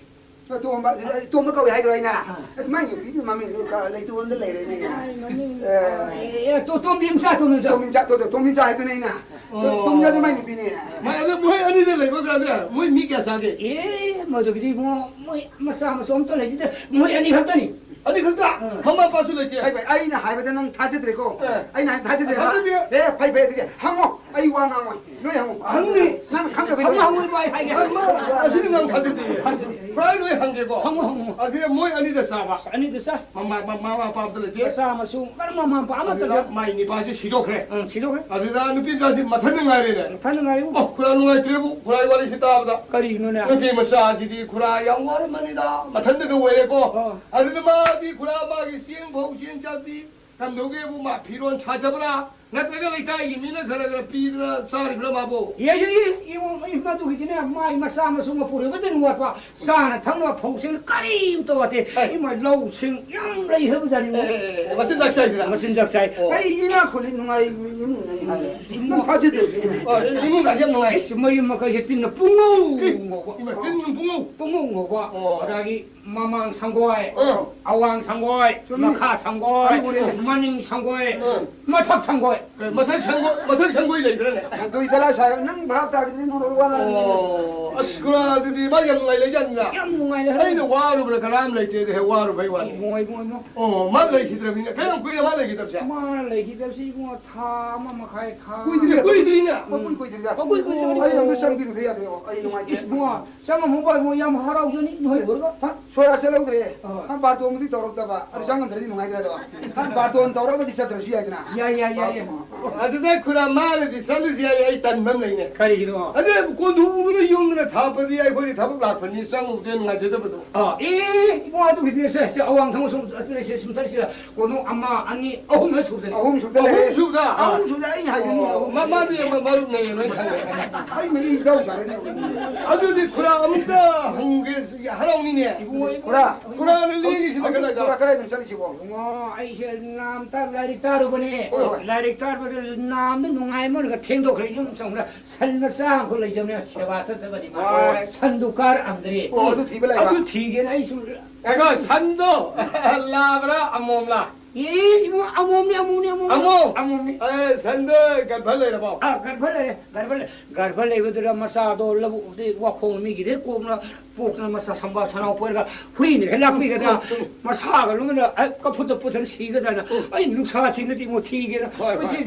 ꯇꯣꯝꯕ, ꯇꯣꯝꯕ ꯀꯧꯏ ꯍꯥꯏꯗ꯭ꯔꯣ ꯑꯩꯅ? ꯑꯥ꯫ ꯃꯥꯏ ꯅꯨꯄꯤꯗꯨ ꯃꯃꯤꯡꯗꯨ ꯂꯩꯇꯣꯟꯗ ꯂꯩꯔꯦꯅꯦ꯫ ꯑꯥꯏ, ꯃꯃꯤꯡ꯫ ꯑꯦ꯫ ꯑꯦ, ꯇꯣ-, ꯇꯣꯝꯕꯤ ꯃꯆꯥ, ꯇꯣꯝꯕꯤ ꯃꯆꯥ꯫ ꯇꯣꯝꯕꯤ ꯃꯆꯥ, ꯇꯣ-, ꯇꯣꯝꯕꯤ ꯃꯆꯥ ꯍꯥꯏꯗꯨꯅ ꯑꯩꯅ꯫ ꯑꯣ꯫ ꯇꯣꯝꯕꯤ ꯃꯆꯥꯗꯨ ꯃꯥꯏ ꯅꯨꯄꯤꯅꯦ꯫ ꯃꯥꯏ ꯑꯗꯨ ꯃꯣꯏ ꯑꯅꯤꯗ ꯂꯩꯕ ꯀꯥꯟꯗ ꯃꯣꯏ ꯃꯤ ꯀꯌꯥ ꯆꯥꯒꯦ? ꯑꯦ, ꯃꯗꯨꯒꯤꯗꯤ ꯏꯕꯨꯡꯉꯣ, ꯃꯣꯏ ꯃꯆꯥ ꯃꯁꯨ ꯑꯝꯇ ꯂꯩꯖꯗꯦ꯫ ꯃꯣꯏ ꯑꯅꯤ ꯈꯛꯇꯅꯤ꯫ ꯑꯅꯤ ꯈꯛꯇ? ꯎꯝ꯫ ꯃꯃꯥ ꯃꯄꯥꯁꯨ ꯂꯩꯇꯦ? ꯐꯩ, ꯐꯩ꯫ ꯑꯩꯅ ꯍꯥꯏꯕꯗ ꯅꯪ ꯊꯥꯖꯗ꯭ꯔꯦꯀꯣ? ꯑꯦ꯫ ꯑꯩꯅ ꯍꯥꯏꯕ ꯊꯥꯖꯗ꯭ꯔꯦꯕ? ꯊꯥꯖꯗꯦ꯫ ꯑꯦ, ꯐꯩ, ꯐꯩ, ꯑꯗꯨꯗꯤ ꯍꯪꯉꯣ꯫ ꯑꯩ ꯋꯥ ꯉꯥꯡꯉꯣꯏ꯫ ꯂꯣꯏ ꯍꯪꯉꯨ꯫ ꯍꯪꯅꯤ꯫ ꯅꯪ ꯈꯪꯗꯕꯩ ꯍꯪꯉꯨ, ꯂꯣꯏ ꯍꯪꯉꯨ, ꯍꯪꯉꯨ꯫ ꯑꯩ ꯍꯥꯏꯒꯦ꯫ ꯍꯪꯉꯨ꯫ ꯑꯁꯤꯗꯤ ꯅꯪ ꯊꯥꯖꯗꯦ꯫ ꯊꯥꯖꯗꯦ꯫ ꯄꯨꯔꯥ ꯂꯣꯏ ꯍꯪꯒꯦꯀꯣ꯫ ꯍꯪꯉꯨ, ꯍꯪꯉꯨ꯫ ꯑꯁꯤꯗ ꯃꯣꯏ ꯑꯅꯤꯗ ꯆꯥꯕ꯫ ꯑꯅꯤꯗ ꯆꯥ꯫ ꯃꯃꯥ, ꯃꯃꯥ, ꯃꯃꯥ ꯃꯄꯥ ꯑꯝꯇ ꯂꯩꯇꯦ꯫ ꯃꯆꯥ ꯃꯁꯨ ꯃꯔꯝ ꯃꯃꯥ ꯃꯄꯥ ꯑꯃꯠꯇ ꯑꯗꯨꯗ ꯂꯩ꯫ ꯃꯥꯏ ꯅꯤꯄꯥꯁꯤ ꯁꯤꯗꯣꯛꯈ꯭ꯔꯦ꯫ ꯎꯝ, ꯁꯤꯗꯣꯛꯈ꯭ꯔꯦ꯫ ꯑꯗꯨꯗ ꯅꯨꯄꯤ ꯃꯆꯥꯁꯤ ꯃꯊꯟꯗ ꯉꯥꯏꯔꯦꯅꯦ꯫ ꯃꯊꯟꯗ ꯉꯥꯏꯔꯦ꯫ ꯑꯣ, ꯈꯨꯔꯥ ꯅꯨꯡꯉꯥꯏꯇ꯭ꯔꯦꯕꯨ, ꯈꯨꯔꯥ ꯋꯥꯔꯤꯁꯤ ꯇꯥꯕꯗ꯫ ꯀꯔꯤꯅꯣꯅꯦ? ꯅꯨꯄꯤ ꯃꯆꯥꯁꯤꯗꯤ ꯈꯨꯔꯥ ꯌꯥꯝ ꯋꯥꯔꯝꯃꯅꯤꯗ, ꯃꯊꯟꯗꯒ ꯑꯣꯏꯔꯦꯀꯣ꯫ ꯑꯣ꯫ ꯑꯗꯨꯅ ꯃꯥꯗꯤ ꯈꯨꯔꯥ ꯃꯥꯒꯤ ꯆꯦꯡ ꯐꯧ ꯆꯦꯡ ꯆꯥꯛꯇꯤ ꯀꯝꯗꯧꯒꯦꯕꯨ, ꯃꯥ ꯐꯤꯔꯣꯟ ꯁꯥꯖꯕ꯭ꯔꯥ? ꯅꯠꯇ꯭ꯔꯒ ꯂꯩꯀꯥꯏꯒꯤ ꯃꯤꯅ ꯈꯔ ꯈꯔ ꯄꯤꯗꯅ ꯆꯥꯔꯤꯕ꯭ꯔꯥ ꯃꯥꯕꯨ? ꯌꯦ, ꯌꯦ, ꯌꯦ, ꯏꯕꯨꯡ, ꯏ-, ꯃꯗꯨꯒꯤꯗꯤꯅꯦ, ꯃꯥꯏ ꯃꯆꯥ ꯃꯁꯨ ꯃꯄꯨꯔꯣꯏꯕꯗ ꯅꯨꯡꯉꯥꯏꯄ, ꯆꯥꯅ ꯊꯛꯅꯕ ꯐꯧꯁꯤꯡ ꯀꯔꯤꯝꯇ ꯋꯥꯠꯇꯦ꯫ ꯑꯦ꯫ ꯏꯃꯥ, ꯂꯧꯁꯤꯡ ꯌꯥꯝ ꯂꯩ ꯍꯥꯏꯕꯖꯥꯠꯅꯤ꯫ ꯑꯦ, ꯑꯦ, ꯑꯦ, ꯃꯆꯤꯟꯖꯥꯛ ꯆꯥꯏꯁꯤꯔꯥ? ꯃꯆꯤꯟꯖꯥꯛ ꯆꯥꯏ꯫ ꯑꯣ꯫ ꯑꯩ ꯏꯅꯥꯛ ꯈꯨꯜꯂꯤ, ꯅꯨꯡꯉꯥꯏ ꯏꯃꯨꯡꯅꯦ ꯑꯩ ꯍꯥꯏ꯫ ꯏꯃꯨꯡ ꯅꯪ ꯊꯥꯖꯗꯦ꯫ ꯑꯣ, ꯏꯃꯨꯡꯗ ꯌꯥꯝ ꯅꯨꯡꯉꯥꯏ꯫ ꯏꯁ, ꯃꯌꯨꯝ ꯃꯀꯩꯁꯦ ꯇꯤꯟꯅ ꯄꯨꯡꯉꯧ ꯑꯦ, ꯉꯧꯕ꯫ ꯏꯃꯥ, ꯇꯤꯟ ꯄꯨꯡꯉꯧ꯫ ꯄꯨꯡꯉꯧ ꯉꯧꯕ꯫ ꯑꯣ꯫ ꯑꯗꯒꯤ ꯃꯃꯥꯡ ꯁꯪꯒꯣꯏ, ꯑꯥ꯫ ꯑꯋꯥꯡ ꯁꯪꯒꯣꯏ, ꯆꯨꯝꯃꯤ꯫ ꯃꯈꯥ ꯁꯪꯒꯣꯏ, ꯑꯩ ꯎꯔꯦꯅꯦ꯫ ꯃꯅꯤꯡ ꯁꯪꯒꯣꯏ, ꯑꯥ꯫ ꯃꯊꯛ ꯁꯪꯒꯣꯏ꯫ ꯑꯦ, ꯃꯊꯛ ꯁꯪꯒꯣꯏ, ꯃꯊꯛ ꯁꯪꯒꯣꯏ ꯂꯩꯕ꯭ꯔꯥꯅꯦ? ꯑꯗꯨꯏ ꯗꯂꯥ ꯁꯥꯍꯦꯕ, ꯅꯪ ꯚꯥꯞ ꯇꯥꯕꯗꯤ ꯅꯪ ꯋꯥ ꯉꯥꯡꯅꯤꯡꯉꯦ꯫ ꯑꯣ, ꯑꯁ, ꯈꯨꯔꯥ, ꯑꯗꯨꯗꯤ ꯃꯥ ꯌꯥꯝ ꯅꯨꯡꯉꯥꯏ ꯂꯩꯖꯥꯠꯅꯤꯅ꯫ ꯌꯥꯝ ꯅꯨꯡꯉꯥꯏ ꯂꯩ꯫ ꯑꯩꯅ ꯋꯥꯔꯨꯕ꯭ꯔꯥ ꯀꯅꯥꯝ ꯂꯩꯇꯦ, ꯍꯦꯛ ꯋꯥꯔꯨꯕꯩ ꯋꯥꯅꯤ꯫ ꯏꯕꯨꯡꯉꯣ, ꯏꯕꯨꯡꯉꯣ, ꯏꯕꯨꯡꯉꯣ꯫ ꯑꯣ, ꯃꯥ ꯂꯩꯈꯤꯗ꯭ꯔꯕꯅꯤꯅ꯫ ꯀꯌꯥꯝ ꯀꯨꯏꯔꯦ ꯃꯥ ꯂꯩꯈꯤꯗꯕꯁꯦ? ꯃꯥ ꯂꯩꯈꯤꯗꯕꯁꯤ ꯏꯕꯨꯡꯉꯣ, ꯊꯥ ꯑꯃ ꯃꯈꯥꯏ, ꯊꯥ ꯀꯨꯏꯗ꯭ꯔꯤ, ꯀꯨꯏꯗ꯭ꯔꯤꯅ꯫ ꯃꯀꯨꯏ ꯀꯨꯏꯗ꯭ꯔꯤꯗ꯫ ꯃꯀꯨꯏ ꯀꯨꯏꯗ꯭ꯔꯤꯕꯅꯤ꯫ ꯑꯩ ꯑꯝꯇ ꯆꯪꯕꯤꯔꯨꯗ ꯌꯥꯗꯦꯕ, ꯑꯩ ꯅꯨꯡꯉꯥꯏꯇꯦ꯫ ꯏꯁ, ꯏꯕꯨꯡꯉꯣ, ꯆꯪꯉꯝꯃꯨ ꯕꯥꯏ, ꯃꯣꯏ ꯌꯥꯝ ꯍꯔꯥꯎꯖꯅꯤ ꯅꯣꯏ ꯎꯔꯒ꯫ ꯍ? ꯁꯣꯔꯥ ꯆꯠꯍꯧꯗ꯭ꯔꯦ꯫ ꯑꯥ꯫ ꯍ, ꯕꯥꯔꯇꯣꯟꯕꯨꯗꯤ ꯇꯧꯔꯛꯇꯕ꯫ ꯑꯗꯨ ꯑꯥ꯫ ꯆꯪꯉꯝꯗ꯭ꯔꯗꯤ ꯅꯨꯡꯉꯥꯏꯇ꯭ꯔꯦꯗꯣ꯫ ꯍ, ꯕꯥꯔꯇꯣꯟ ꯇꯧꯔꯒꯗꯤ ꯆꯠꯇ꯭ꯔꯁꯨ ꯌꯥꯏꯗꯅ꯫ ꯌꯥꯏ, ꯌꯥꯏ, ꯌꯥꯏ, ꯌꯥꯏ꯫ ꯑꯗꯨꯗ ꯈꯨꯔꯥ ꯃꯥꯅꯗꯤ ꯆꯠꯂꯨꯁꯤ ꯍꯥꯏ, ꯑꯩ ꯇꯟꯕ ꯑꯃ ꯂꯩꯅꯦ꯫ ꯀꯔꯤꯒꯤꯅꯣ? ꯑꯗꯨ ꯀꯣꯟꯊꯣꯡꯗꯨꯅ ꯌꯨꯝꯗꯨꯅ ꯊꯥꯞꯄꯗꯤ ꯑꯩꯈꯣꯏꯗꯤ ꯊꯕꯛ ꯂꯥꯛꯄꯅꯤ, ꯆꯪꯉꯨꯕꯗ ꯅꯨꯡꯉꯥꯏꯖꯗꯕꯗꯣ꯫ ꯑꯥ, ꯑꯦ, ꯏꯕꯨꯡ, ꯑꯗꯨꯒꯤꯗꯤ ꯁꯦ, ꯁꯦ, ꯑꯋꯥꯡ ꯊꯪꯕ ꯁꯨꯝ ꯆꯠꯂꯁꯦ, ꯁꯨꯝ ꯆꯠꯁꯤꯔ꯫ ꯀꯣꯟꯊꯣꯡ ꯑꯃ, ꯑꯅꯤ, ꯑꯍꯨꯝ ꯍꯦꯛ ꯁꯨꯗꯅ꯫ ꯑꯍꯨꯝ ꯁꯨꯗ ꯂꯩꯔꯦ꯫ ꯑꯍꯨꯝ ꯁꯨꯕꯗ? ꯑꯍꯨꯝ ꯁꯨꯕꯗ ꯑꯩꯅ ꯍꯥꯏꯗꯨꯅꯤ, ꯑꯣ, ꯑꯍꯨꯝ ꯃ-, ꯁꯨꯕꯗ꯫ ꯃꯥꯗꯤ ꯃ-, ꯃꯔꯨꯞꯅꯦ ꯂꯣꯏ ꯈꯪꯉꯦ꯫ ꯑꯩ ꯃꯤ ꯏꯖꯥꯎ ꯁꯥꯔꯦꯅꯦ꯫ ꯑꯗꯨꯗꯤ ꯈꯨꯔꯥ ꯑꯃꯨꯛꯇ ꯍꯪꯒꯦ, ꯍꯔꯥꯎꯅꯤꯅꯦ꯫ ꯏꯕꯨꯡꯉꯣ, ꯏꯕꯨꯡꯉꯣ꯫ ꯈꯨꯔꯥ꯫ ꯈꯨꯔꯥ ꯂꯤꯡꯉꯤꯁꯤꯅ ꯍꯧꯖꯤꯛ ꯀꯗꯥꯏꯗ? ꯈꯨꯔꯥ ꯀꯗꯥꯏꯗꯅꯣ ꯆꯠꯂꯤꯁꯤꯕꯣ? ꯏꯕꯨꯡꯉꯣ, ꯑꯩꯁꯦ ꯅꯥꯝꯇ ꯂꯥꯏꯔꯤꯛ ꯇꯥꯔꯨꯕꯅꯦ꯫ ꯍꯣꯏ, ꯍꯣꯏ꯫ ꯂꯥꯏꯔꯤꯛ ꯇꯥꯔꯕꯗ ꯅꯥꯝꯗ ꯅꯨꯡꯉꯥꯏꯃꯟꯒ ꯊꯦꯡꯗꯣꯛꯈ꯭ꯔꯦ꯫ ꯌꯨꯝ ꯆꯪꯕꯗ ꯁꯟ ꯃꯆꯥ ꯑꯃꯈꯛ ꯂꯩꯖꯕꯅꯦ, ꯁꯦꯕꯥ ꯆꯠꯆꯕꯗꯤ ꯃꯥ꯫ ꯍꯣꯏ꯫ ꯁꯟꯗꯨ ꯀꯥꯔꯛꯑꯝꯗ꯭ꯔꯦ꯫ ꯑꯣ, ꯑꯗꯨ ꯊꯤꯕ ꯂꯩꯕ? ꯑꯗꯨ ꯊꯤꯒꯦꯅ ꯑꯩ ꯁꯨꯝ ꯉꯥꯏꯈꯣ, ꯁꯟꯗꯣ ꯂꯥꯕ꯭ꯔꯥ ꯑꯃꯣꯝꯂꯥ? ꯑꯦ, ꯏꯕꯨꯡ, ꯑꯃꯣꯝꯅꯤ, ꯑꯃꯣꯝꯅꯤ, ꯑꯃꯣꯝꯅꯤ꯫ ꯑꯃꯣꯝ? ꯑꯃꯣꯝꯅꯤ꯫ ꯑꯦ, ꯁꯟꯗꯣ ꯒꯔꯚ ꯂꯩꯔꯕꯣ? ꯑꯥ, ꯒꯔꯚ ꯂꯩꯔꯦ, ꯒꯔꯚ ꯂꯩ-, ꯒꯔꯚ ꯂꯩꯕꯗꯨꯗ ꯃꯆꯥꯗꯣ ꯂꯧꯕꯨꯛꯇꯤ ꯋꯥꯈꯣꯡ ꯃꯤꯒꯤꯗꯤ ꯀꯣꯛꯅ ꯄꯣꯛꯇꯅ ꯃꯆꯥ ꯁꯝꯕꯥ ꯁꯅꯥꯎ ꯄꯣꯏꯔꯒ ꯍꯨꯏꯅ ꯍꯦꯛ ꯂꯥꯛꯄꯤꯒꯗ꯭ꯔꯥ? ꯃꯁꯥꯒ ꯂꯣꯏꯅ ꯑꯩ ꯀꯐꯨꯠꯇ ꯄꯨꯊꯅ ꯁꯤꯒꯗ꯭ꯔꯥꯅ ꯑꯩ ꯅꯨꯡꯁꯥ ꯊꯤꯅꯗꯤ ꯑꯃꯨꯛ ꯊꯤꯒꯦꯅ꯫ ꯍꯣꯏ, ꯍꯣꯏ꯫ ꯃꯁꯤ